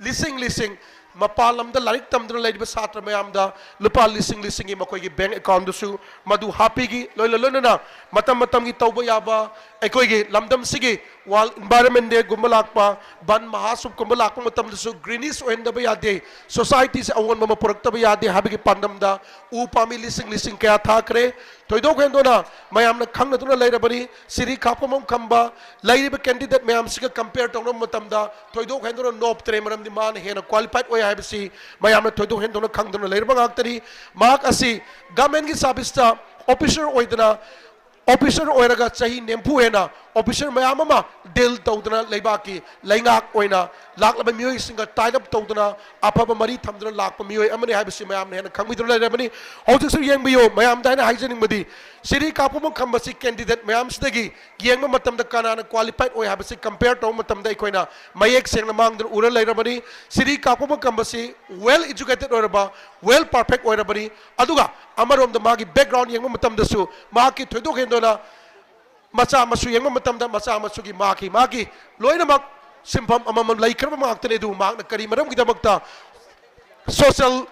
ꯂꯤꯁꯤꯡ ꯂꯤꯁꯤꯡ, ꯃꯄꯥꯟ ꯂꯝꯗ ꯂꯥꯏꯔꯤꯛ ꯇꯝꯗꯨꯅ ꯂꯩꯔꯤꯕ ꯁꯥꯇ꯭ꯔ ꯃꯌꯥꯝꯗ ꯂꯨꯄꯥ ꯂꯤꯁꯤꯡ ꯂꯤꯁꯤꯡꯒꯤ ꯃꯈꯣꯏꯒꯤ ꯕꯦꯡ ꯑꯦꯀꯥꯎꯟꯗꯁꯨ ꯃꯗꯨ ꯍꯥꯞꯄꯤꯈꯤ꯫ ꯂꯣꯏꯅ ꯂꯣꯏꯅꯅ ꯃꯇꯝ ꯃꯇꯝꯒꯤ ꯇꯧꯕ ꯌꯥꯕ ꯑꯩꯈꯣꯏꯒꯤ ꯂꯝꯗꯝꯁꯤꯒꯤ World Environment Dayꯒꯨꯝꯕ ꯂꯥꯛꯄ, ꯕꯟ ꯃꯍꯥꯁꯨꯞꯀꯨꯝꯕ ꯂꯥꯛꯄ ꯃꯇꯝꯗꯁꯨ greenish ꯑꯣꯏꯍꯟꯗꯕ ꯌꯥꯗꯦ, societyꯁꯦ ꯑꯑꯣꯟꯕ ꯑꯃ ꯄꯨꯔꯛꯇꯕ ꯌꯥꯗꯦ ꯍꯥꯏꯕꯒꯤ ꯄꯥꯟꯗꯝꯗ ꯎ ꯄꯥꯝꯕꯤ ꯂꯤꯁꯤꯡ ꯂꯤꯁꯤꯡ ꯀꯌꯥ ꯊꯥꯈ꯭ꯔꯦ꯫ ꯊꯣꯏꯗꯣꯛ ꯍꯦꯟꯗꯣꯛꯅ ꯃꯌꯥꯝꯅ ꯈꯪꯅꯗꯨꯅ ꯂꯩꯔꯕꯅꯤ꯫ ꯁꯤꯔꯤ ꯈꯥꯛꯄꯣꯛꯄꯝ ꯈꯝꯕ ꯂꯩꯔꯤꯕ candidate ꯃꯌꯥꯝꯁꯤꯒ compare ꯇꯧꯅꯕ ꯃꯇꯝꯗ ꯊꯣꯏꯗꯣꯛ ꯍꯦꯟꯗꯣꯛꯅ ꯅꯣꯞꯇ꯭ꯔꯦ, ꯃꯔꯝꯗꯤ ꯃꯥꯅ ꯍꯦꯟꯅ qualified ꯑꯣꯏ ꯍꯥꯏꯕꯁꯤ ꯃꯌꯥꯝꯅ ꯊꯣꯏꯗꯣꯛ ꯍꯦꯟꯗꯣꯛꯅ ꯈꯪꯗꯨꯅ ꯂꯩꯔꯕ ꯉꯥꯛꯇꯅꯤ꯫ ꯃꯍꯥꯛ ꯑꯁꯤ governmentꯀꯤ serviceꯇ officer ꯑꯣꯏꯗꯅ, officer ꯑꯣꯏꯔꯒ ꯆꯍꯤ ꯅꯤꯐꯨ ꯍꯦꯟꯅ officer ꯃꯌꯥꯝ ꯑꯃ deal ꯇꯧꯗꯨꯅ ꯂꯩꯕꯥꯛꯀꯤ ꯂꯩꯉꯥꯛ ꯑꯣꯏꯅ ꯂꯥꯛꯂꯕ ꯃꯤꯑꯣꯏꯁꯤꯡꯒ tie up ꯇꯧꯗꯨꯅ ꯑꯐꯕ ꯃꯔꯤ ꯊꯝꯗꯨꯅ ꯂꯥꯛꯄ ꯃꯤꯑꯣꯏ ꯑꯃꯅꯤ ꯍꯥꯏꯕꯁꯤ ꯃꯌꯥꯝꯅ ꯍꯦꯟꯅ ꯈꯪꯕꯤꯗꯨꯅ ꯂꯩꯔꯕꯅꯤ꯫ ꯍꯧꯖꯤꯛꯁꯨ ꯌꯦꯡꯕꯤꯌꯨ, ꯃꯌꯥꯝꯗ ꯑꯩꯅ ꯍꯥꯏꯖꯅꯤꯡꯕꯗꯤ ꯁꯤꯔꯤ ꯈꯥꯛꯄꯣꯛꯄꯝ ꯈꯝꯕꯁꯤ candidate ꯃꯌꯥꯝꯁꯤꯗꯒꯤ ꯌꯦꯡꯕ ꯃꯇꯝꯗ ꯀꯅꯥꯅ qualified ꯑꯣꯏ ꯍꯥꯏꯕꯁꯤ compare ꯇꯧꯕ ꯃꯇꯝꯗ ꯑꯩꯈꯣꯏꯅ ꯃꯌꯦꯛ ꯁꯦꯡꯅ ꯃꯥꯡꯗꯨꯅ ꯎꯔ ꯂꯩꯔꯕꯅꯤ꯫ ꯁꯤꯔꯤ ꯈꯥꯛꯄꯣꯛꯄꯝ ꯈꯝꯕꯁꯤ well educated ꯑꯣꯏꯔꯕ, well perfect ꯑꯣꯏꯔꯕꯅꯤ꯫ ꯑꯗꯨꯒ ꯑꯃꯔꯣꯝꯗ ꯃꯥꯒꯤ background ꯌꯦꯡꯕ ꯃꯇꯝꯗꯁꯨ ꯃꯍꯥꯛꯀꯤ ꯊꯣꯏꯗꯣꯛ ꯍꯦꯟꯗꯣꯛꯅ ꯃꯆꯥ ꯃꯁꯨ ꯌꯦꯡꯕ ꯃꯇꯝꯗ ꯃꯆꯥ ꯃꯁꯨꯒꯤ ꯃꯥꯒꯤ ꯃꯥꯒꯤ ꯂꯣꯏꯅꯃꯛ ꯁꯤꯟꯐꯝ ꯑꯃꯃꯝ ꯂꯩꯈ꯭ꯔꯕ ꯉꯥꯛꯇꯅꯤ꯫ ꯑꯗꯨꯕꯨ ꯃꯍꯥꯛꯅ ꯀꯔꯤ ꯃꯔꯝꯒꯤꯗꯃꯛꯇ social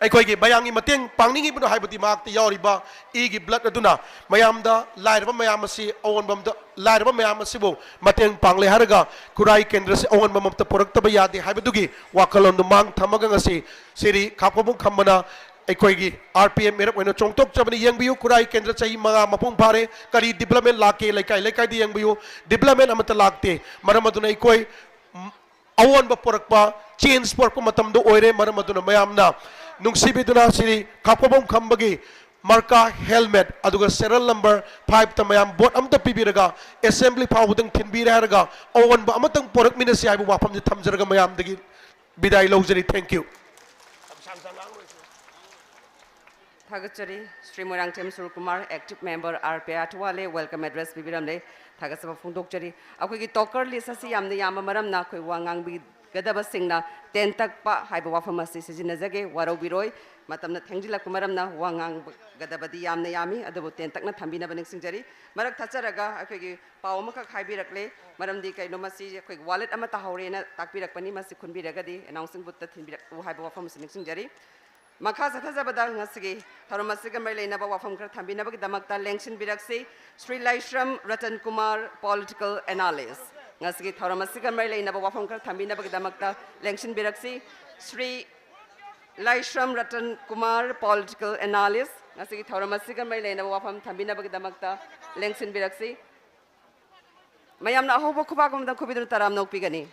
ꯑꯩꯈꯣꯏꯒꯤ ꯃꯌꯥꯝꯒꯤ ꯃꯇꯦꯡ ꯄꯥꯡꯅꯤꯡꯉꯤꯕꯅꯣ ꯍꯥꯏꯕꯗꯤ ꯃꯍꯥꯛꯇ ꯌꯥꯎꯔꯤꯕ ꯏꯒꯤ blood ꯑꯗꯨꯅ ꯃꯌꯥꯝꯗ ꯂꯥꯏꯔꯕ ꯃꯌꯥꯝ ꯑꯁꯤ ꯑꯑꯣꯟꯕ ꯑꯃꯗ, ꯂꯥꯏꯔꯕ ꯃꯌꯥꯝ ꯑꯁꯤꯕꯨ ꯃꯇꯦꯡ ꯄꯥꯡꯂꯦ ꯍꯥꯏꯔꯒ ꯈꯨꯔꯥꯏ ꯀꯦꯟꯗ꯭ꯔꯁꯤ ꯑꯑꯣꯟꯕ ꯑꯃꯠꯇ ꯄꯨꯔꯛꯇꯕ ꯌꯥꯗꯦ ꯍꯥꯏꯕꯗꯨꯒꯤ ꯋꯥꯈꯜꯂꯣꯟꯗꯨ ꯃꯥꯡ ꯊꯝꯃꯒ ꯉꯁꯤ ꯁꯤꯔꯤ ꯈꯥꯛꯄꯣꯛꯄꯝ ꯈꯝꯕꯅ ꯑꯩꯈꯣꯏꯒꯤ R P M ꯃꯦꯔꯞ ꯑꯣꯏꯅ ꯆꯣꯡꯊꯣꯛꯆꯕꯅꯤ꯫ ꯌꯦꯡꯕꯤꯌꯨ, ꯈꯨꯔꯥꯏ ꯀꯦꯟꯗ꯭ꯔ ꯆꯍꯤ ꯃꯉꯥ ꯃꯄꯨꯡ ꯐꯥꯔꯦ, ꯀꯔꯤ development ꯂꯥꯛꯀꯦ? ꯂꯩꯀꯥꯏ ꯂꯩꯀꯥꯏꯗ ꯌꯦꯡꯕꯤꯌꯨ, development ꯑꯃꯠꯇ ꯂꯥꯛꯇꯦ꯫ ꯃꯔꯝ ꯑꯗꯨꯅ ꯑꯩꯈꯣꯏ ꯑꯑꯣꯟꯕ ꯄꯨꯔꯛꯄ, change ꯄꯨꯔꯛꯄ ꯃꯇꯝꯗ ꯑꯣꯏꯔꯦ꯫ ꯃꯔꯝ ꯑꯗꯨꯅ ꯃꯌꯥꯝꯅ ꯅꯨꯡꯁꯤꯕꯤꯗꯨꯅ ꯁꯤꯔꯤ ꯈꯥꯛꯄꯣꯛꯄꯝ ꯈꯝꯕꯒꯤ ꯃꯥꯔꯀꯥ helmet ꯑꯗꯨꯒ serial number five ꯇ ꯃꯌꯥꯝ vote ꯑꯃꯇ ꯄꯤꯕꯤꯔꯒ assembly ꯐꯥꯎꯕꯗꯪ ꯊꯤꯟꯕꯤꯔꯦ ꯍꯥꯏꯔꯒ ꯑꯑꯣꯟꯕ ꯑꯃꯇꯪ ꯄꯨꯔꯛꯃꯤꯟꯅꯁꯤ ꯍꯥꯏꯕ ꯋꯥꯐꯝꯁꯤ ꯊꯝꯖꯔꯒ ꯃꯌꯥꯝꯗꯒꯤ ꯕꯤꯗꯥꯏ ꯂꯧꯖꯔꯤ꯫ Thank you꯫ ꯊꯥꯒꯠꯆꯔꯤ꯫ Shri Moirangthem Surkumar, active member, R P I ꯑꯊꯋꯥꯂꯦ, welcome address ꯄꯤꯕꯤꯔꯝꯂꯦ꯫ ꯊꯥꯒꯠꯆꯕ ꯐꯣꯡꯗꯣꯛꯆꯔꯤ꯫ ꯑꯩꯈꯣꯏꯒꯤ talker list ꯑꯁꯤ ꯌꯥꯝꯅ ꯌꯥꯝꯕ ꯃꯔꯝꯅ ꯑꯩꯈꯣꯏ ꯋꯥ ꯉꯥꯡꯕꯤꯒꯗꯕꯁꯤꯡꯅ ꯇꯦꯟꯇꯛꯄ ꯍꯥꯏꯕ ꯋꯥꯐꯝ ꯑꯁꯤ ꯁꯤꯖꯤꯟꯅꯖꯒꯦ, ꯋꯥꯔꯧꯕꯤꯔꯣꯏ꯫ ꯃꯇꯝꯅ ꯊꯦꯡꯖꯤꯜꯂꯛꯄ ꯃꯔꯝꯅ ꯋꯥ ꯉꯥꯡꯒꯗꯕꯗꯤ ꯌꯥꯝꯅ ꯌꯥꯝꯃꯤ, ꯑꯗꯨꯕꯨ ꯇꯦꯟꯇꯛꯅ ꯊꯝꯕꯤꯅꯕ ꯅꯤꯡꯁꯤꯡꯖꯔꯤ꯫ ꯃꯔꯛ ꯊꯠꯆꯔꯒ ꯑꯩꯈꯣꯏꯒꯤ ꯄꯥꯎ ꯑꯃꯈꯛ ꯍꯥꯏꯕꯤꯔꯛꯂꯦ, ꯃꯔꯝꯗꯤ ꯀꯩꯅꯣ ꯃꯁꯤ ꯑꯩꯈꯣꯏꯒꯤ wallet ꯑꯃ ꯇꯥꯍꯧꯔꯦꯅ ꯇꯥꯛꯄꯤꯔꯛꯄꯅꯤ, ꯃꯁꯤ ꯈꯨꯟꯕꯤꯔꯒꯗꯤ announcing boothꯇ ꯊꯤꯟꯕꯤꯔꯛꯎ ꯍꯥꯏꯕ ꯋꯥꯐꯝ ꯑꯁꯤ ꯅꯤꯡꯁꯤꯡꯖꯔꯤ꯫ ꯃꯈꯥ ꯆꯠꯊꯖꯕꯗ ꯉꯁꯤꯒꯤ ꯊꯧꯔꯝ ꯑꯁꯤꯒ ꯃꯔꯤ ꯂꯩꯅꯕ ꯋꯥꯐꯝ ꯈꯔ ꯊꯝꯕꯤꯅꯕꯒꯤꯗꯃꯛꯇ ꯂꯦꯡꯁꯤꯟꯕꯤꯔꯛꯁꯤ꯫ ꯁ꯭ꯔꯤ ꯂꯥꯏꯁ꯭ꯔꯝ ꯔꯇꯟ ꯀꯨꯃꯥꯔ, political analyst꯫ ꯉꯁꯤꯒꯤ ꯊꯧꯔꯝ ꯑꯁꯤꯒ ꯃꯔꯤ ꯂꯩꯅꯕ ꯋꯥꯐꯝ ꯈꯔ ꯊꯝꯕꯤꯅꯕꯒꯤꯗꯃꯛꯇ ꯂꯦꯡꯁꯤꯟꯕꯤꯔꯛꯁꯤ꯫ ꯁ꯭ꯔꯤ ꯂꯥꯏꯁ꯭ꯔꯝ ꯔꯇꯟ ꯀꯨꯃꯥꯔ, political analyst꯫ ꯉꯁꯤꯒꯤ ꯊꯧꯔꯝ ꯑꯁꯤꯒ ꯃꯔꯤ ꯂꯩꯅꯕ ꯋꯥꯐꯝ ꯊꯝꯕꯤꯅꯕꯒꯤꯗꯃꯛꯇ ꯂꯦꯡꯁꯤꯟꯕꯤꯔꯛꯁꯤ꯫ ꯃꯌꯥꯝꯅ ꯑꯍꯧꯕ ꯈꯨꯕꯥꯛ ꯑꯃꯗ ꯈꯨꯕꯤꯗꯨꯅ ꯇꯔꯥꯝꯅ ꯑꯣꯛꯄꯤꯒꯅꯤ꯫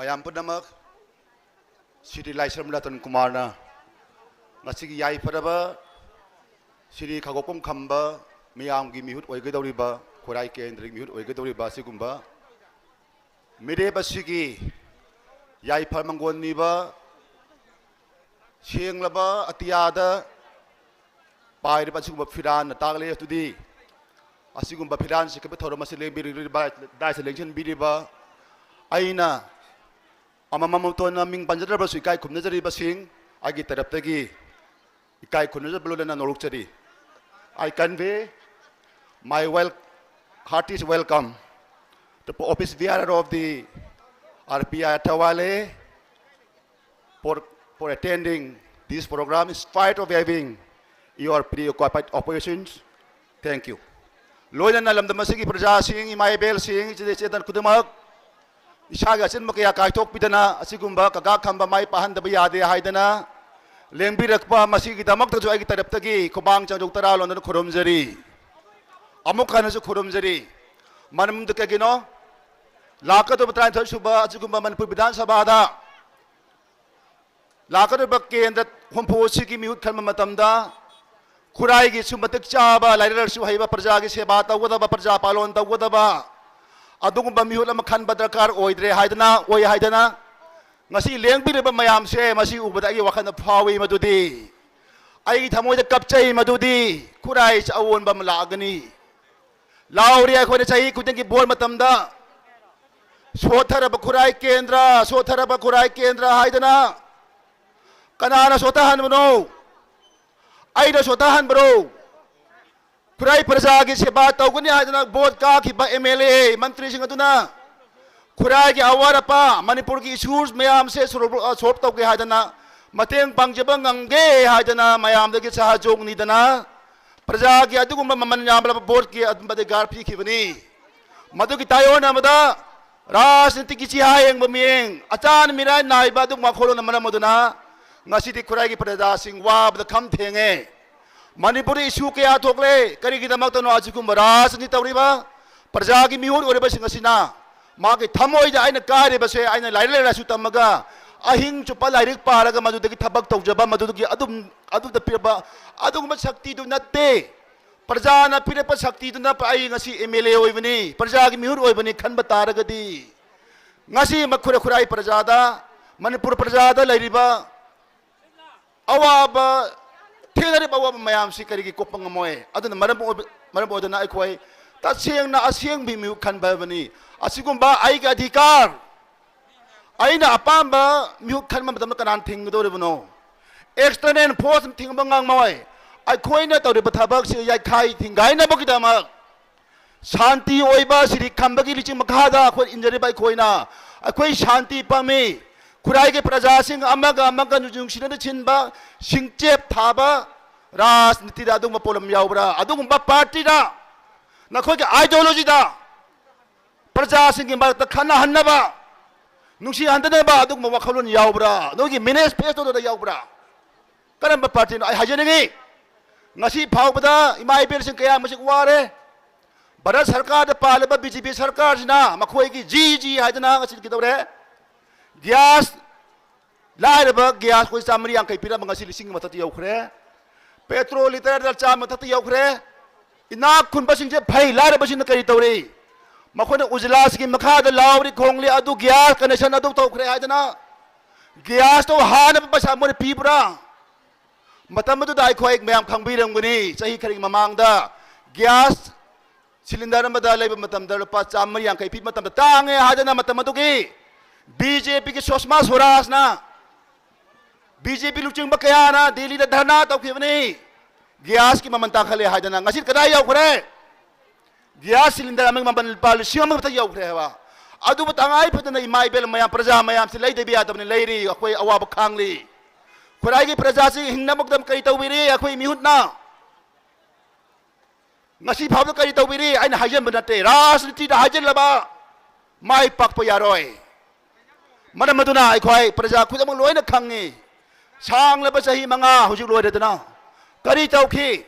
ꯃꯌꯥꯝ ꯄꯨꯝꯅꯃꯛ, ꯁ꯭ꯔꯤ ꯂꯥꯏꯁ꯭ꯔꯝ ꯔꯇꯟ ꯀꯨꯃꯥꯔꯅ ꯉꯁꯤꯒꯤ ꯌꯥꯏꯐꯔꯕ ꯁ꯭ꯔꯤ ꯈꯥꯒꯣꯛꯄꯝ ꯈꯝꯕ ꯃꯤꯌꯥꯝꯒꯤ ꯃꯤꯍꯨꯠ ꯑꯣꯏꯒꯗꯧꯔꯤꯕ, ꯈꯨꯔꯥꯏ ꯀꯦꯟꯗ꯭ꯔꯒꯤ ꯃꯤꯍꯨꯠ ꯑꯣꯏꯒꯗꯧꯔꯤꯕ ꯑꯁꯤꯒꯨꯝꯕ ꯃꯤꯔꯦꯞ ꯑꯁꯤꯒꯤ ꯌꯥꯏꯐ ꯃꯪꯒꯣꯜ ꯅꯤꯕ ꯁꯦꯡꯂꯕ ꯑꯇꯤꯌꯥꯗ ꯄꯥꯏꯔꯤꯕ ꯑꯁꯤꯒꯨꯝꯕ ꯐꯤꯔꯥꯟꯅ ꯇꯥꯛꯂꯦ꯫ ꯑꯗꯨꯗꯤ ꯑꯁꯤꯒꯨꯝꯕ ꯐꯤꯔꯥꯟ ꯁꯤꯈꯠꯄ ꯊꯧꯔꯝ ꯑꯁꯤ ꯂꯦꯡꯕꯤꯔꯤꯕ, ꯗꯥꯏꯁꯇ ꯂꯦꯡꯁꯤꯟꯕꯤꯔꯤꯕ ꯑꯩꯅ ꯑꯃꯃꯝ ꯑꯣꯏꯅ ꯃꯤꯡ ꯄꯟꯖꯗ꯭ꯔꯕꯁꯨ ꯏꯀꯥꯏ ꯈꯨꯝꯅꯖꯔꯤꯕꯁꯤꯡ ꯑꯩꯒꯤ ꯇꯔꯞꯇꯒꯤ ꯏꯀꯥꯏ ꯈꯨꯝꯅꯖꯕ ꯂꯣꯏꯅꯅ ꯅꯣꯛꯆꯔꯤ꯫ I convey my well, heartiest welcome to office bearer of the R P I Athawale for, for attending this program in spite of having your preoccupied operations. Thank you. ꯂꯣꯏꯅꯅ ꯂꯝꯗꯝ ꯑꯁꯤꯒꯤ ꯄ꯭ꯔꯖꯥꯁꯤꯡ, ꯏꯃꯥ ꯏꯕꯦꯜꯁꯤꯡ, ꯏꯆꯦ ꯏꯆꯦꯗꯟ ꯈꯨꯗꯤꯡꯃꯛ, ꯏꯁꯥꯒꯤ ꯑꯆꯤꯟꯕ ꯀꯌꯥ ꯀꯥꯏꯊꯣꯛꯄꯤꯗꯅ ꯑꯁꯤꯒꯨꯝꯕ ꯀꯀꯥ ꯈꯝꯕ ꯃꯥꯏ ꯄꯥꯛꯍꯟꯗꯕ ꯌꯥꯗꯦ ꯍꯥꯏꯗꯅ ꯂꯦꯡꯕꯤꯔꯛꯄ ꯃꯁꯤꯒꯤꯗꯃꯛꯇꯁꯨ ꯑꯩꯒꯤ ꯇꯔꯞꯇꯒꯤ ꯈꯨꯕꯥꯡ ꯆꯥꯎꯖꯣꯛ ꯇꯔꯥ ꯂꯣꯟꯗꯨꯅ ꯈꯨꯔꯨꯝꯖꯔꯤ꯫ ꯑꯃꯨꯛ ꯍꯟꯅꯁꯨ ꯈꯨꯔꯨꯝꯖꯔꯤ꯫ ꯃꯔꯝꯗꯤ ꯀꯩꯒꯤꯅꯣ? ꯂꯥꯛꯀꯗꯧꯕ ꯇꯔꯥꯅꯤꯊꯣꯏ ꯁꯨꯕ ꯑꯁꯤꯒꯨꯝꯕ ꯃꯅꯤꯄꯨꯔ ꯕꯤꯙꯥꯟ ꯁꯚꯥꯗ ꯂꯥꯛꯀꯗꯧꯔꯤꯕ ꯀꯦꯟꯗ꯭ꯔ ꯍꯨꯝꯐꯨ ꯑꯁꯤꯒꯤ ꯃꯤꯍꯨꯠ ꯈꯟꯕ ꯃꯇꯝꯗ ꯈꯨꯔꯥꯏꯒꯤꯁꯨ ꯃꯇꯤꯛ ꯆꯥꯕ, ꯂꯥꯏꯔꯤꯛ ꯂꯥꯏꯁꯨ ꯍꯩꯕ, ꯄ꯭ꯔꯖꯥꯒꯤ ꯁꯦꯕꯥ ꯇꯧꯒꯗꯕ, ꯄ꯭ꯔꯖꯥ ꯄꯥꯂꯣꯟ ꯇꯧꯒꯗꯕ ꯑꯗꯨꯒꯨꯝꯕ ꯃꯤꯍꯨꯠ ꯑꯃ ꯈꯟꯕ ꯗꯔꯀꯥꯔ ꯑꯣꯏꯗ꯭ꯔꯦ ꯍꯥꯏꯗꯅ, ꯑꯣꯏ ꯍꯥꯏꯗꯅ ꯉꯁꯤ ꯂꯦꯡꯕꯤꯔꯤꯕ ꯃꯌꯥꯝꯁꯦ, ꯃꯁꯤ ꯎꯕꯗ ꯑꯩꯒꯤ ꯋꯥꯈꯜꯗ ꯐꯥꯎꯏ ꯃꯗꯨꯗꯤ, ꯑꯩꯒꯤ ꯊꯃꯣꯏꯗ ꯀꯞꯆꯩ ꯃꯗꯨꯗꯤ, ꯈꯨꯔꯥꯏꯁꯦ ꯑꯑꯣꯟꯕ ꯑꯃ ꯂꯥꯛꯑꯒꯅꯤ꯫ ꯂꯥꯎꯔꯤ ꯑꯩꯈꯣꯏꯅ ꯆꯍꯤ ꯈꯨꯗꯤꯡꯒꯤ ꯚꯣꯠ ꯃꯇꯝꯗ, "ꯁꯣꯠꯊꯔꯕ ꯈꯨꯔꯥꯏ ꯀꯦꯟꯗ꯭ꯔ, ꯁꯣꯠꯊꯔꯕ ꯈꯨꯔꯥꯏ ꯀꯦꯟꯗ꯭ꯔ" ꯍꯥꯏꯗꯅ꯫ ꯀꯅꯥꯅ ꯁꯣꯠꯊꯍꯟꯕꯅꯣ? ꯑꯩꯅ ꯁꯣꯠꯊꯍꯟꯕ꯭ꯔꯣ? ꯈꯨꯔꯥꯏ ꯄ꯭ꯔꯖꯥꯒꯤ ꯁꯦꯕꯥ ꯇꯧꯒꯅꯤ ꯍꯥꯏꯗꯅ ꯚꯣꯠ ꯀꯥꯈꯤꯕ ꯑꯦꯝ ꯑꯦꯜ ꯑꯦ, ꯃꯟꯇ꯭ꯔꯤꯁꯤꯡ ꯑꯗꯨꯅ ꯈꯨꯔꯥꯏꯒꯤ ꯑꯋꯥꯠ ꯑꯄꯥ, ꯃꯅꯤꯄꯨꯔꯒꯤ ꯏꯁꯨꯁ ꯃꯌꯥꯝꯁꯦ ꯁꯣꯜꯕ, ꯑ, ꯁꯣꯜꯕ ꯇꯧꯒꯦ ꯍꯥꯏꯗꯅ, ꯃꯇꯦꯡ ꯄꯥꯡꯖꯕ ꯉꯝꯒꯦ ꯍꯥꯏꯗꯅ ꯃꯌꯥꯝꯗꯒꯤ ꯁꯍꯥꯖꯣꯛ ꯅꯤꯗꯅ ꯄ꯭ꯔꯖꯥꯒꯤ ꯑꯗꯨꯒꯨꯝꯕ ꯃꯃꯜ ꯌꯥꯝꯂꯕ ꯚꯣꯠꯀꯤ ꯑꯗꯨꯝꯕ ꯑꯗꯤꯒꯥꯔ ꯄꯤꯈꯤꯕꯅꯤ꯫ ꯃꯗꯨꯒꯤ ꯇꯥꯏꯑꯣꯟꯅꯕꯗ ꯔꯥꯖꯅꯤꯇꯤꯒꯤ ꯆꯤꯍꯥ ꯌꯦꯡꯕ ꯃꯤꯠꯌꯦꯡ, ꯑꯆꯥꯟ ꯃꯤꯔꯥꯏ ꯅꯥꯏꯕ ꯑꯗꯨꯒꯨꯝꯕ ꯋꯥꯈꯜꯂꯣꯟ ꯃꯔꯝ ꯑꯗꯨꯅ ꯉꯁꯤꯗꯤ ꯈꯨꯔꯥꯏꯒꯤ ꯄ꯭ꯔꯖꯥꯁꯤꯡ ꯋꯥꯕꯗ ꯈꯝ ꯊꯦꯡꯉꯦ꯫ ꯃꯅꯤꯄꯨꯔꯗ ꯏꯁꯨ ꯀꯌꯥ ꯊꯣꯛꯂꯦ꯫ ꯀꯔꯤꯒꯤꯗꯃꯛꯇꯅꯣ ꯑꯁꯤꯒꯨꯝꯕ ꯔꯥꯖꯅꯤꯇꯤ ꯇꯧꯔꯤꯕ ꯄ꯭ꯔꯖꯥꯒꯤ ꯃꯤꯍꯨꯠ ꯑꯣꯏꯔꯤꯕꯁꯤꯡ ꯑꯁꯤꯅ ꯃꯥꯒꯤ ꯊꯃꯣꯏꯗ ꯑꯩꯅ ꯀꯥꯏꯔꯤꯕꯁꯦ, ꯑꯩꯅ ꯂꯥꯏꯔꯤꯛ ꯂꯥꯏꯁꯨ ꯇꯝꯃꯒ ꯑꯍꯤꯡ ꯆꯨꯞꯄ ꯂꯥꯏꯔꯤꯛ ꯄꯥꯔꯒ ꯃꯗꯨꯗꯒꯤ ꯊꯕꯛ ꯇꯧꯖꯕ, ꯃꯗꯨꯗꯒꯤ ꯑꯗꯨꯝ ꯑꯗꯨꯗ ꯄꯤꯔꯕ ꯑꯗꯨꯒꯨꯝꯕ ꯁꯛꯇꯤꯗꯨ ꯅꯠꯇꯦ꯫ ꯄ꯭ꯔꯖꯥꯅ ꯄꯤꯔꯛꯄ ꯁꯛꯇꯤꯗꯨꯅ ꯑꯩ ꯉꯁꯤ ꯑꯦꯝ ꯑꯦꯜ ꯑꯦ ꯑꯣꯏꯕꯅꯤ, ꯄ꯭ꯔꯖꯥꯒꯤ ꯃꯤꯍꯨꯠ ꯑꯣꯏꯕꯅꯤ ꯈꯟꯕ ꯇꯥꯔꯒꯗꯤ, ꯉꯁꯤ ꯃꯈꯨꯔ ꯈꯨꯔꯥꯏ ꯄ꯭ꯔꯖꯥꯗ, ꯃꯅꯤꯄꯨꯔ ꯄ꯭ꯔꯖꯥꯗ ꯂꯩꯔꯤꯕ ꯑꯋꯥꯕ, ꯊꯦꯡꯅꯔꯤꯕ ꯑꯋꯥꯕ ꯃꯌꯥꯝꯁꯤ ꯀꯔꯤꯒꯤ ꯀꯣꯛꯄ ꯉꯝꯃꯣꯏ? ꯑꯗꯨꯅ ꯃꯔꯝ ꯑꯣꯏꯕ, ꯃꯔꯝ ꯑꯣꯏꯗꯨꯅ ꯑꯩꯈꯣꯏ ꯇꯁꯦꯡꯅ ꯑꯁꯦꯡꯕ ꯃꯤꯍꯨꯠ ꯈꯟꯕ ꯍꯥꯏꯕꯅꯤ꯫ ꯑꯁꯤꯒꯨꯝꯕ ꯑꯩꯒꯤ ꯑꯙꯤꯀꯥꯔ, ꯑꯩꯅ ꯑꯄꯥꯝꯕ ꯃꯤꯍꯨꯠ ꯈꯟꯕ ꯃꯇꯝꯗ ꯀꯅꯥꯅ ꯊꯤꯡꯒꯗꯧꯔꯤꯕꯅꯣ? ꯑꯦꯛꯁꯇꯔꯅꯦꯜ ꯐꯣꯔꯁ ꯊꯤꯡꯕ ꯉꯝꯃꯣꯏ꯫ ꯑꯩꯈꯣꯏꯅ ꯇꯧꯔꯤꯕ ꯊꯕꯛꯁꯤ ꯌꯥꯏꯈꯥꯏ ꯊꯤꯡꯒꯥꯏꯅꯕꯒꯤꯗꯃꯛ, ꯁꯥꯟꯇꯤ ꯑꯣꯏꯕ ꯁꯤꯔꯤ ꯈꯝꯕꯒꯤ ꯂꯤꯆꯤꯡ ꯃꯈꯥꯗ ꯑꯩꯈꯣꯏ ꯏꯟꯖꯔꯤꯕ ꯑꯩꯈꯣꯏꯅ, ꯑꯩꯈꯣꯏ ꯁꯥꯟꯇꯤ ꯄꯥꯝꯃꯤ꯫ ꯈꯨꯔꯥꯏꯒꯤ ꯄ꯭ꯔꯖꯥꯁꯤꯡ ꯑꯃꯒ ꯑꯃꯒ ꯅꯨꯡꯁꯤꯅꯅ ꯁꯤꯟꯕ, ꯁꯤꯡꯆꯦꯞ ꯊꯥꯕ, ꯔꯥꯖꯅꯤꯇꯤꯗ ꯑꯗꯨꯒꯨꯝꯕ ꯄꯣꯠꯂꯝ ꯌꯥꯎꯕ꯭ꯔꯥ? ꯑꯗꯨꯒꯨꯝꯕ ꯄꯥꯔꯇꯤꯗ, ꯅꯈꯣꯏꯒꯤ ꯑꯥꯏꯗꯤꯌꯣꯂꯣꯖꯤꯗ ꯄ꯭ꯔꯖꯥꯁꯤꯡꯒꯤ ꯃꯔꯛꯇ ꯈꯠꯅꯍꯟꯅꯕ, ꯅꯨꯡꯁꯤ ꯍꯟꯗꯅꯕ ꯑꯗꯨꯒꯨꯝꯕ ꯋꯥꯈꯜꯂꯣꯟ ꯌꯥꯎꯕ꯭ꯔꯥ? ꯅꯣꯏꯒꯤ ꯃꯦꯅꯤꯐꯦꯁꯇꯣꯗ ꯌꯥꯎꯕ꯭ꯔꯥ? ꯀꯔꯝꯕ ꯄꯥꯔꯇꯤꯅꯣ? ꯑꯩ ꯍꯥꯏꯖꯅꯤꯡꯉꯤ, ꯉꯁꯤ ꯐꯥꯎꯕꯗ ꯏꯃꯥ ꯏꯕꯦꯜꯁꯤꯡ ꯀꯌꯥ ꯑꯃꯁꯨ ꯋꯥꯔꯦ꯫ ꯚꯥꯔꯠ ꯁꯔꯀꯥꯔꯗ ꯄꯥꯜꯂꯤꯕ ꯕꯤ ꯖꯦ ꯄꯤ ꯁꯔꯀꯥꯔꯁꯤꯅ ꯃꯈꯣꯏꯒꯤ ꯖꯤ ꯖꯤ ꯍꯥꯏꯗꯅ ꯉꯁꯤ ꯀꯩꯗꯧꯔꯦ? ꯒ꯭ꯌꯥꯁ, ꯂꯥꯏꯔꯕ ꯒ꯭ꯌꯥꯁ ꯑꯩꯈꯣꯏ ꯆꯥꯃꯔꯤ ꯌꯥꯡꯈꯩ ꯄꯤꯔꯝꯕ ꯉꯁꯤ ꯂꯤꯁꯤꯡꯒꯤ ꯃꯊꯛꯇ ꯌꯧꯈ꯭ꯔꯦ꯫ ꯄꯦꯇ꯭ꯔꯣꯜ ꯂꯤꯇꯔꯗ ꯆꯥꯝꯃ ꯃꯊꯛꯇ ꯌꯧꯈ꯭ꯔꯦ꯫ ꯏꯅꯥꯛ ꯈꯨꯟꯕꯁꯤꯡꯁꯦ ꯐꯩ, ꯂꯥꯏꯔꯕꯁꯤꯡꯅ ꯀꯔꯤ ꯇꯧꯔꯤ? ꯃꯈꯣꯏꯅ ꯎꯖꯂꯥ ꯁ꯭ꯀꯤꯝ ꯃꯈꯥꯗ ꯂꯥꯎꯔꯤ ꯈꯣꯡꯂꯤ, ꯑꯗꯨ ꯒ꯭ꯌꯥꯁ ꯀꯅꯦꯛꯁꯟ ꯑꯗꯨ ꯇꯧꯈ꯭ꯔꯦ ꯍꯥꯏꯗꯅ ꯒ꯭ꯌꯥꯁꯇꯣ ꯍꯥꯟꯅꯕ ꯄꯩꯁꯥ ꯃꯣꯏꯅ ꯄꯤꯕ꯭ꯔꯥ? ꯃꯇꯝ ꯑꯗꯨꯗ ꯑꯩꯈꯣꯏ ꯃꯌꯥꯝ ꯈꯪꯕꯤꯔꯝꯒꯅꯤ, ꯆꯍꯤ ꯈꯔꯒꯤ ꯃꯃꯥꯡꯗ ꯒ꯭ꯌꯥꯁ ꯁꯤꯂꯤꯟꯗꯔ ꯑꯃꯗ ꯂꯩꯕ ꯃꯇꯝꯗ ꯂꯨꯄꯥ ꯆꯥꯝꯃꯔꯤ ꯌꯥꯡꯈꯩ ꯄꯤꯕ ꯃꯇꯝꯗ ꯇꯥꯡꯉꯦ ꯍꯥꯏꯗꯅ ꯃꯇꯝ ꯑꯗꯨꯒꯤ ꯕꯤ ꯖꯦ ꯄꯤꯒꯤ ꯁꯨꯁꯃꯥ ꯁ꯭ꯋꯔꯥꯖꯅ ꯕꯤ ꯖꯦ ꯄꯤ ꯂꯨꯆꯤꯡꯕ ꯀꯌꯥꯅ ꯗꯤꯜꯂꯤꯗ ꯙꯔꯅꯥ ꯇꯧꯈꯤꯕꯅꯤ꯫ ꯒ꯭ꯌꯥꯁꯀꯤ ꯃꯃꯜ ꯇꯥꯡꯈꯠꯂꯦ ꯍꯥꯏꯗꯅ꯫ ꯉꯁꯤ ꯀꯗꯥꯏ ꯌꯧꯈ꯭ꯔꯦ? ꯒ꯭ꯌꯥꯁ ꯁꯤꯂꯤꯟꯗꯔ ꯑꯃꯒꯤ ꯃꯃꯜ ꯂꯨꯄꯥ ꯂꯤꯁꯤꯡ ꯑꯃ ꯃꯊꯛ ꯌꯧꯈ꯭ꯔꯦ ꯍꯥꯏꯕ꯫ ꯑꯗꯨꯕꯨ ꯇꯉꯥꯏ ꯐꯗꯅ ꯏꯃꯥ ꯏꯕꯦꯜ ꯃꯌꯥꯝ, ꯄ꯭ꯔꯖꯥ ꯃꯌꯥꯝꯁꯤ ꯂꯩꯗꯕ ꯌꯥꯗꯕꯅꯤ, ꯂꯩꯔꯤ, ꯑꯩꯈꯣꯏ ꯑꯋꯥꯕ ꯈꯥꯡꯂꯤ꯫ ꯈꯨꯔꯥꯏꯒꯤ ꯄ꯭ꯔꯖꯥꯁꯤ ꯍꯤꯡꯅꯕꯒꯤꯗꯃꯛ ꯀꯔꯤ ꯇꯧꯕꯤꯔꯤ ꯑꯩꯈꯣꯏ ꯃꯤꯍꯨꯠꯅ? ꯉꯁꯤ ꯐꯥꯎꯕꯗ ꯀꯔꯤ ꯇꯧꯕꯤꯔꯤ? ꯑꯩꯅ ꯍꯥꯏꯖꯟꯕ ꯅꯠꯇꯦ, ꯔꯥꯖꯅꯤꯇꯤꯗ ꯍꯥꯏꯖꯤꯜꯂꯕ ꯃꯥꯏ ꯄꯥꯛꯄ ꯌꯥꯔꯣꯏ꯫ ꯃꯔꯝ ꯑꯗꯨꯅ ꯑꯩꯈꯣꯏ ꯄ꯭ꯔꯖꯥ ꯈꯨꯗꯤꯡꯃꯛ ꯂꯣꯏꯅ ꯈꯪꯉꯤ꯫ ꯁꯥꯡꯂꯕ ꯆꯍꯤ ꯃꯉꯥ ꯍꯧꯖꯤꯛ ꯂꯣꯏꯔꯦꯗꯅ, ꯀꯔꯤ ꯇꯧꯈꯤ?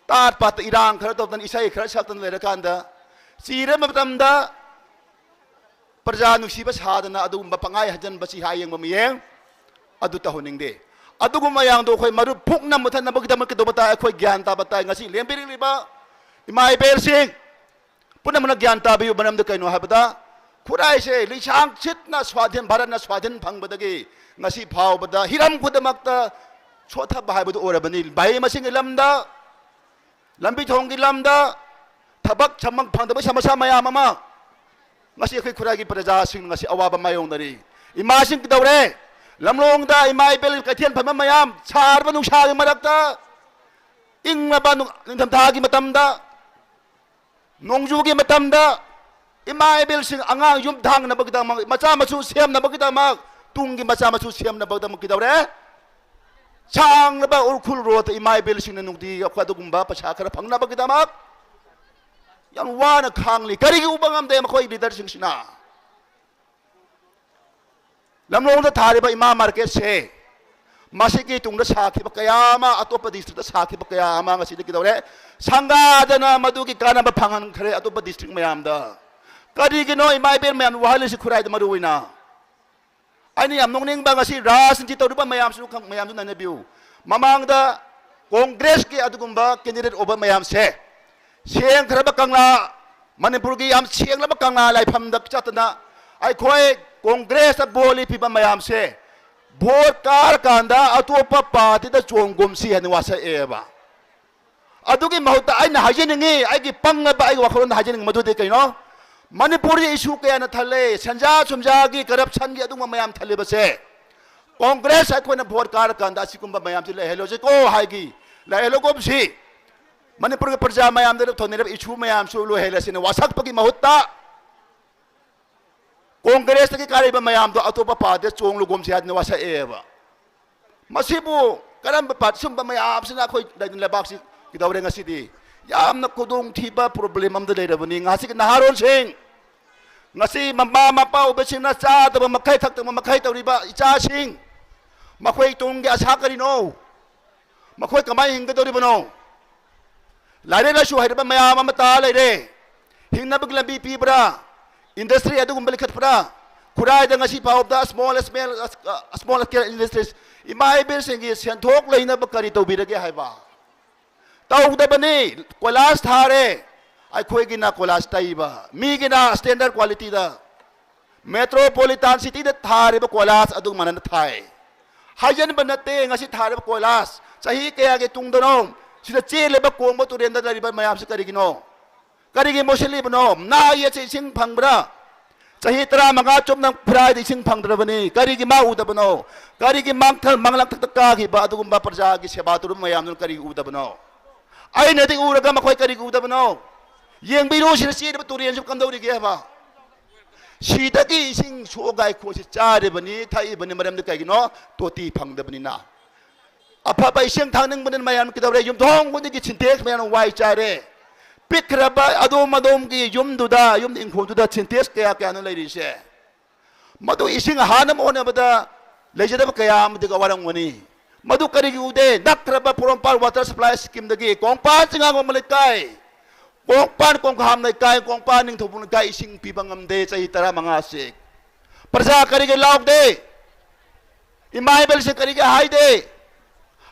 ꯇꯥꯠ ꯄꯥꯠꯇ ꯏꯔꯥꯡ ꯈꯔ ꯇꯧꯗꯅ, ꯏꯁꯩ ꯈꯔ ꯁꯛꯇꯅ ꯂꯩꯔꯀꯥꯟꯗ, ꯆꯤꯔꯕ ꯃꯇꯝꯗ ꯄ꯭ꯔꯖꯥ ꯅꯨꯡꯁꯤꯕ ꯁꯥꯗꯅ ꯑꯗꯨꯒꯨꯝꯕ ꯄꯪꯍꯥꯏ ꯍꯟꯖꯟꯕ, ꯆꯤꯍꯥꯏ ꯌꯦꯡꯕ ꯃꯤꯠꯌꯦꯡ ꯑꯗꯨ ꯇꯧꯍꯟꯅꯤꯡꯗꯦ꯫ ꯑꯗꯨꯒꯨꯝꯕ ꯃꯌꯥꯝꯗꯣ ꯑꯩꯈꯣꯏ ꯃꯔꯨ ꯐꯨꯛꯅ ꯃꯨꯊꯠꯅꯕꯒꯤꯗꯃꯛ ꯀꯩꯗꯧꯕ ꯇꯥꯏ? ꯑꯩꯈꯣꯏ ꯒ꯭ꯌꯥꯟ ꯇꯥꯕ ꯇꯥꯏ꯫ ꯉꯁꯤ ꯂꯦꯝꯕꯤꯔꯛꯂꯤꯕ ꯏꯃꯥ ꯏꯕꯦꯜꯁꯤꯡ ꯄꯨꯝꯅꯃꯛꯅ ꯒ꯭ꯌꯥꯟ ꯇꯥꯕꯤꯌꯨ꯫ ꯃꯔꯝꯗꯤ ꯀꯩꯅꯣ ꯍꯥꯏꯕꯗ, ꯈꯨꯔꯥꯏꯁꯦ ꯂꯤꯁꯥꯡ ꯁꯤꯠꯅ ꯁ꯭ꯋꯥꯙꯤꯟ, ꯚꯥꯔꯠꯅ ꯁ꯭ꯋꯥꯙꯤꯟ ꯐꯪꯕꯗꯒꯤ ꯉꯁꯤ ꯐꯥꯎꯕꯗ ꯍꯤꯔꯝ ꯈꯨꯗꯤꯡꯃꯛꯇ ꯁꯣꯠꯊꯕ ꯍꯥꯏꯕꯗꯨ ꯑꯣꯏꯔꯕꯅꯤ꯫ ꯃꯍꯩ ꯃꯁꯤꯡꯒꯤ ꯂꯝꯗ, ꯂꯝꯕꯤ ꯊꯣꯡꯒꯤ ꯂꯝꯗ, ꯊꯕꯛ ꯁꯃꯛ ꯐꯪꯗꯕꯒꯤ ꯁꯃꯁ꯭ꯌꯥ ꯃꯌꯥꯝ ꯑꯃ ꯉꯁꯤ ꯑꯩꯈꯣꯏ ꯈꯨꯔꯥꯏꯒꯤ ꯄ꯭ꯔꯖꯥꯁꯤꯡ ꯉꯁꯤ ꯑꯋꯥꯕ ꯃꯥꯌꯣꯛꯅꯔꯤ꯫ ꯏꯃꯥꯁꯤꯡ ꯀꯩꯗꯧꯔꯦ? ꯂꯝꯂꯣꯡꯗ ꯏꯃꯥ ꯏꯕꯦꯜ ꯀꯩꯊꯦꯜ ꯐꯝꯕ ꯃꯌꯥꯝ, ꯁꯥꯔꯕ ꯅꯨꯡꯁꯥꯒꯤ ꯃꯔꯛꯇ, ꯏꯪꯂꯕ ꯅꯨꯡ-, ꯅꯤꯡꯊꯝꯊꯥꯒꯤ ꯃꯇꯝꯗ, ꯅꯣꯡꯖꯨꯒꯤ ꯃꯇꯝꯗ ꯏꯃꯥ ꯏꯕꯦꯜꯁꯤꯡ ꯑꯉꯥꯡ ꯌꯨꯝ ꯊꯥꯡꯅꯕꯒꯤꯗꯃꯛ, ꯃꯆꯥ ꯃꯁꯨ ꯁꯦꯝꯅꯕꯒꯤꯗꯃꯛ, ꯇꯨꯡꯒꯤ ꯃꯆꯥ ꯃꯁꯨ ꯁꯦꯝꯅꯕꯒꯤꯗꯃꯛ ꯀꯩꯗꯧꯔꯦ? ꯁꯥꯡꯂꯕ ꯎꯔꯈꯨꯜ ꯔꯣꯗ ꯏꯃꯥ ꯏꯕꯦꯜꯁꯤꯡꯅ ꯅꯨꯡꯇꯤꯒꯤ ꯑꯩꯈꯣꯏ ꯑꯗꯨꯒꯨꯝꯕ ꯄꯩꯁꯥ ꯈꯔ ꯐꯪꯅꯕꯒꯤꯗꯃꯛ ꯌꯥꯝ ꯋꯥꯅ ꯈꯥꯡꯂꯤ꯫ ꯀꯔꯤꯒꯤ ꯎꯕ ꯉꯝꯗꯦ ꯃꯈꯣꯏ ꯂꯤꯗꯔꯁꯤꯡꯁꯤꯅ? ꯂꯝꯂꯣꯡꯗ ꯊꯥꯔꯤꯕ ꯏꯃꯥ ꯃꯥꯔꯀꯦꯠꯁꯦ ꯃꯁꯤꯒꯤ ꯇꯨꯡꯗ ꯁꯥꯈꯤꯕ ꯀꯌꯥ ꯑꯃ, ꯑꯇꯣꯞꯄ ꯗꯤꯁꯇ꯭ꯔꯤꯛꯇ ꯁꯥꯈꯤꯕ ꯀꯌꯥ ꯑꯃ ꯉꯁꯤꯗꯤ ꯀꯩꯗꯧꯔꯦ? ꯁꯪꯒꯥꯗꯅ ꯃꯗꯨꯒꯤ ꯀꯥꯟꯅꯕ ꯐꯪꯍꯟꯈ꯭ꯔꯦ ꯑꯇꯣꯞꯄ ꯗꯤꯁꯇ꯭ꯔꯤꯛ ꯃꯌꯥꯝꯗ꯫ ꯀꯔꯤꯒꯤꯅꯣ ꯏꯃꯥ ꯏꯕꯦꯜ ꯃꯌꯥꯝ ꯋꯥꯍꯜꯂꯤꯁꯤ ꯈꯨꯔꯥꯏꯗ ꯃꯔꯨ ꯑꯣꯏꯅ? ꯑꯩꯅ ꯌꯥꯝ ꯅꯣꯛꯅꯤꯡꯕ, ꯉꯁꯤ ꯔꯥꯖꯅꯤꯇꯤ ꯇꯧꯔꯤꯕ ꯃꯌꯥꯝꯁꯨ ꯈꯪ-, ꯃꯌꯥꯝꯁꯨ ꯅꯩꯅꯕꯤꯌꯨ꯫ ꯃꯃꯥꯡꯗ ꯀꯣꯡꯒ꯭ꯔꯦꯁꯀꯤ ꯑꯗꯨꯒꯨꯝꯕ ꯀꯦꯟꯗꯤꯗꯦꯠ ꯑꯣꯏꯕ ꯃꯌꯥꯝꯁꯦ, ꯁꯦꯡꯈ꯭ꯔꯕ ꯀꯪꯂꯥ, ꯃꯅꯤꯄꯨꯔꯒꯤ ꯌꯥꯝ ꯁꯦꯡꯂꯕ ꯀꯪꯂꯥ ꯂꯥꯏꯐꯝꯗ ꯆꯠꯇꯅ ꯑꯩꯈꯣꯏ ꯀꯣꯡꯒ꯭ꯔꯦꯁꯇ ꯚꯣꯠ ꯂꯦꯞꯄꯤꯕ ꯃꯌꯥꯝꯁꯦ, ꯚꯣꯠ ꯀꯥꯔꯀꯥꯟꯗ ꯑꯇꯣꯞꯄ ꯄꯥꯔꯇꯤꯗ ꯆꯣꯡꯒꯨꯝꯁꯤ ꯍꯥꯏꯅ ꯋꯥꯁꯛꯑꯦꯕ꯫ ꯑꯗꯨꯒꯤ ꯃꯍꯨꯠꯇ ꯑꯩꯅ ꯍꯥꯏꯖꯅꯤꯡꯉꯤ, ꯑꯩꯒꯤ ꯄꯪꯂꯕ ꯑꯩꯒꯤ ꯋꯥꯈꯜꯂꯣꯟꯗ ꯍꯥꯏꯖꯅꯤꯡꯕ ꯃꯗꯨꯗꯤ ꯀꯩꯅꯣ? ꯃꯅꯤꯄꯨꯔꯒꯤ ꯏꯁꯨ ꯀꯌꯥꯅ ꯊꯜꯂꯦ, ꯁꯦꯟꯖꯥ ꯊꯨꯝꯖꯥꯒꯤ, ꯀꯔꯞꯁꯟꯒꯤ ꯑꯗꯨꯒꯨꯝꯕ ꯃꯌꯥꯝ ꯊꯜꯂꯤꯕꯁꯦ, ꯀꯣꯡꯒ꯭ꯔꯦꯁ ꯑꯩꯈꯣꯏꯅ ꯚꯣꯠ ꯀꯥꯔꯀꯥꯟꯗ ꯑꯁꯤꯒꯨꯝꯕ ꯃꯌꯥꯝꯁꯤ ꯂꯩꯍꯜꯂꯣꯏꯁꯤꯀꯣ ꯍꯥꯏꯒꯤ, ꯂꯩꯍꯜꯂꯣꯒꯨꯝꯁꯤ꯫ ꯃꯅꯤꯄꯨꯔꯒꯤ ꯄ꯭ꯔꯖꯥ ꯃꯌꯥꯝꯗ ꯊꯣꯟꯅꯔꯤꯕ ꯏꯁꯨ ꯃꯌꯥꯝꯁꯨ ꯂꯣꯏꯍꯜꯂꯁꯤꯅ ꯋꯥꯁꯛꯄꯒꯤ ꯃꯍꯨꯠꯇ ꯀꯣꯡꯒ꯭ꯔꯦꯁꯇꯒꯤ ꯀꯥꯔꯛꯏꯕ ꯃꯌꯥꯝꯗꯣ ꯑꯇꯣꯞꯄ ꯄꯥꯔꯇꯤꯗ ꯆꯣꯡꯂꯨꯒꯨꯝꯁꯤ ꯍꯥꯏꯗꯅ ꯋꯥꯁꯛꯑꯦꯕ꯫ ꯃꯁꯤꯕꯨ ꯀꯔꯝꯕ ꯄꯥꯔꯇꯤ, ꯁꯨꯝꯕ ꯃꯌꯥꯝꯁꯤꯅ ꯑꯩꯈꯣꯏ ꯂꯩꯕꯥꯛꯁꯤ ꯀꯩꯗꯧꯔꯦ ꯉꯁꯤꯗꯤ? ꯌꯥꯝꯅ ꯈꯨꯗꯣꯡꯊꯤꯕ ꯄ꯭ꯔꯣꯕ꯭ꯂꯦꯝ ꯑꯃꯗ ꯂꯩꯔꯕꯅꯤ꯫ ꯉꯁꯤꯒꯤ ꯅꯍꯥꯔꯣꯜꯁꯤꯡ, ꯉꯁꯤ ꯃꯃꯥ ꯃꯄꯥ ꯑꯣꯏꯕꯁꯤꯡꯅ ꯆꯥꯗꯕ ꯃꯈꯩ, ꯊꯛꯇꯕ ꯃꯈꯩ ꯇꯧꯔꯤꯕ ꯏꯆꯥꯁꯤꯡ, ꯃꯈꯣꯏ ꯇꯨꯡꯒꯤ ꯑꯁꯥ ꯀꯔꯤꯅꯣ? ꯃꯈꯣꯏ ꯀꯃꯥꯏꯅ ꯍꯤꯡꯒꯗꯧꯔꯤꯕꯅꯣ? ꯂꯥꯏꯔꯤꯛ ꯂꯥꯏꯁꯨ ꯍꯩꯔꯕ ꯃꯌꯥꯝ ꯑꯃ ꯇꯥ ꯂꯩꯔꯦ꯫ ꯍꯤꯡꯅꯕꯒꯤ ꯂꯝꯕꯤ ꯄꯤꯕ꯭ꯔꯥ? ꯏꯟꯗꯁꯇ꯭ꯔꯤ ꯑꯗꯨꯒꯨꯝꯕ ꯂꯤꯡꯈꯠꯄ꯭ꯔꯥ? ꯈꯨꯔꯥꯏꯗ ꯉꯁꯤ ꯐꯥꯎꯕꯗ small, small, small scale industries, ꯏꯃꯥ ꯏꯕꯦꯜꯁꯤꯡꯒꯤ ꯁꯦꯟꯊꯣꯛ ꯂꯩꯅꯕ ꯀꯔꯤ ꯇꯧꯕꯤꯔꯒꯦ ꯍꯥꯏꯕ? ꯇꯧꯗꯕꯅꯤ꯫ ꯀꯣꯏꯂꯥꯁ ꯊꯥꯔꯦ, ꯑꯩꯈꯣꯏꯒꯤꯅ ꯀꯣꯏꯂꯥꯁ ꯇꯩꯕ, ꯃꯤꯒꯤꯅ standard qualityꯗ꯫ Metropolitan cityꯗ ꯊꯥꯔꯤꯕ ꯀꯣꯏꯂꯥꯁ ꯑꯗꯨ ꯃꯥꯟꯅꯅ ꯊꯥꯏ꯫ ꯍꯥꯏꯖꯟꯕ ꯅꯠꯇꯦ꯫ ꯉꯁꯤ ꯊꯥꯔꯤꯕ ꯀꯣꯏꯂꯥꯁ ꯆꯍꯤ ꯀꯌꯥꯒꯤ ꯇꯨꯡꯗꯅꯣ? ꯁꯤꯗ ꯆꯦꯜꯂꯤꯕ ꯀꯣꯡꯕ ꯇꯨꯔꯦꯜꯗ ꯂꯩꯔꯤꯕ ꯃꯌꯥꯝꯁꯤ ꯀꯔꯤꯒꯤꯅꯣ? ꯀꯔꯤꯒꯤ ꯃꯣꯠꯁꯤꯜꯂꯤꯕꯅꯣ? ꯅꯥ ꯌꯦꯠꯁꯦ ꯏꯁꯤꯡ ꯐꯪꯕ꯭ꯔꯥ? ꯆꯍꯤ ꯇꯔꯥꯃꯉꯥ ꯆꯨꯞꯅ ꯈꯨꯔꯥꯏꯗ ꯏꯁꯤꯡ ꯐꯪꯗ꯭ꯔꯕꯅꯤ꯫ ꯀꯔꯤꯒꯤ ꯃꯥ ꯎꯗꯕꯅꯣ? ꯀꯔꯤꯒꯤ ꯃꯥꯡꯊ-, ꯃꯥꯡꯂꯪꯊꯛꯇ ꯀꯥꯈꯤꯕ ꯑꯗꯨꯒꯨꯝꯕ ꯄ꯭ꯔꯖꯥꯒꯤ ꯁꯦꯕꯥ ꯇꯧꯔꯤꯕ ꯃꯌꯥꯝꯗꯨꯅ ꯀꯔꯤꯒꯤ ꯎꯗꯕꯅꯣ? ꯑꯩꯅꯗꯤ ꯎꯔꯒ ꯃꯈꯣꯏ ꯀꯔꯤꯒꯤ ꯎꯗꯕꯅꯣ? ꯌꯦꯡꯕꯤꯔꯨ, ꯁꯤꯗ ꯆꯦꯜꯂꯤꯕ ꯇꯨꯔꯦꯜꯁꯤꯕꯨ ꯀꯝꯗꯧꯔꯤꯒꯦ ꯍꯥꯏꯕ? ꯁꯤꯗꯒꯤ ꯏꯁꯤꯡ ꯁꯣꯛꯑꯒ ꯑꯩꯈꯣꯏꯁꯤ ꯆꯥꯔꯤꯕꯅꯤ, ꯊꯛꯏꯕꯅꯤ꯫ ꯃꯔꯝꯗꯤ ꯀꯩꯒꯤꯅꯣ? ꯇꯣꯇꯤ ꯐꯪꯗꯕꯅꯤꯅ꯫ ꯑꯐꯕ ꯏꯁꯤꯡ ꯊꯛꯅꯤꯡꯕꯅꯤꯅ ꯃꯌꯥꯝ ꯀꯩꯗꯧꯔꯦ? ꯌꯨꯝꯊꯣꯡ ꯈꯨꯗꯤꯡꯒꯤ ꯁꯤꯟꯇꯦꯛꯁ ꯃꯌꯥꯝ ꯋꯥꯏ ꯆꯥꯏꯔꯦ꯫ ꯄꯤꯛꯈ꯭ꯔꯕ ꯑꯗꯣꯝ ꯑꯗꯣꯝꯒꯤ ꯌꯨꯝꯗꯨꯗ, ꯌꯨꯝ ꯏꯪꯈꯣꯜꯗꯨꯗ ꯁꯤꯟꯇꯦꯛꯁ ꯀꯌꯥ ꯀꯌꯥꯅꯣ ꯂꯩꯔꯤꯁꯦ? ꯃꯗꯨ ꯏꯁꯤꯡ ꯍꯥꯟꯅꯕ ꯍꯣꯠꯅꯕꯗ ꯂꯩꯖꯗꯕ ꯀꯌꯥ ꯑꯃꯗꯤ ꯋꯥꯔꯝꯒꯅꯤ꯫ ꯃꯗꯨ ꯀꯔꯤꯒꯤ ꯎꯗꯦ? ꯅꯛꯈ꯭ꯔꯕ ꯄꯣꯔꯣꯝꯄꯥꯠ water supply schemeꯗꯒꯤ ꯀꯣꯡꯄꯥꯟ ꯆꯤꯡꯉꯥꯡꯕꯝ ꯂꯩꯀꯥꯏ, ꯀꯣꯡꯄꯥꯟ ꯀꯣꯡꯈꯥꯝ ꯂꯩꯀꯥꯏ, ꯀꯣꯡꯄꯥꯟ ꯅꯤꯡꯊꯧꯕꯨꯡ ꯂꯩꯀꯥꯏ ꯏꯁꯤꯡ ꯄꯤꯕ ꯉꯝꯗꯦ ꯆꯍꯤ ꯇꯔꯥꯃꯉꯥꯁꯦ꯫ ꯄ꯭ꯔꯖꯥ ꯀꯔꯤꯒꯤ ꯂꯥꯎꯗꯦ? ꯏꯃꯥ ꯏꯕꯦꯜꯁꯦ ꯀꯔꯤꯒꯤ ꯍꯥꯏꯗꯦ?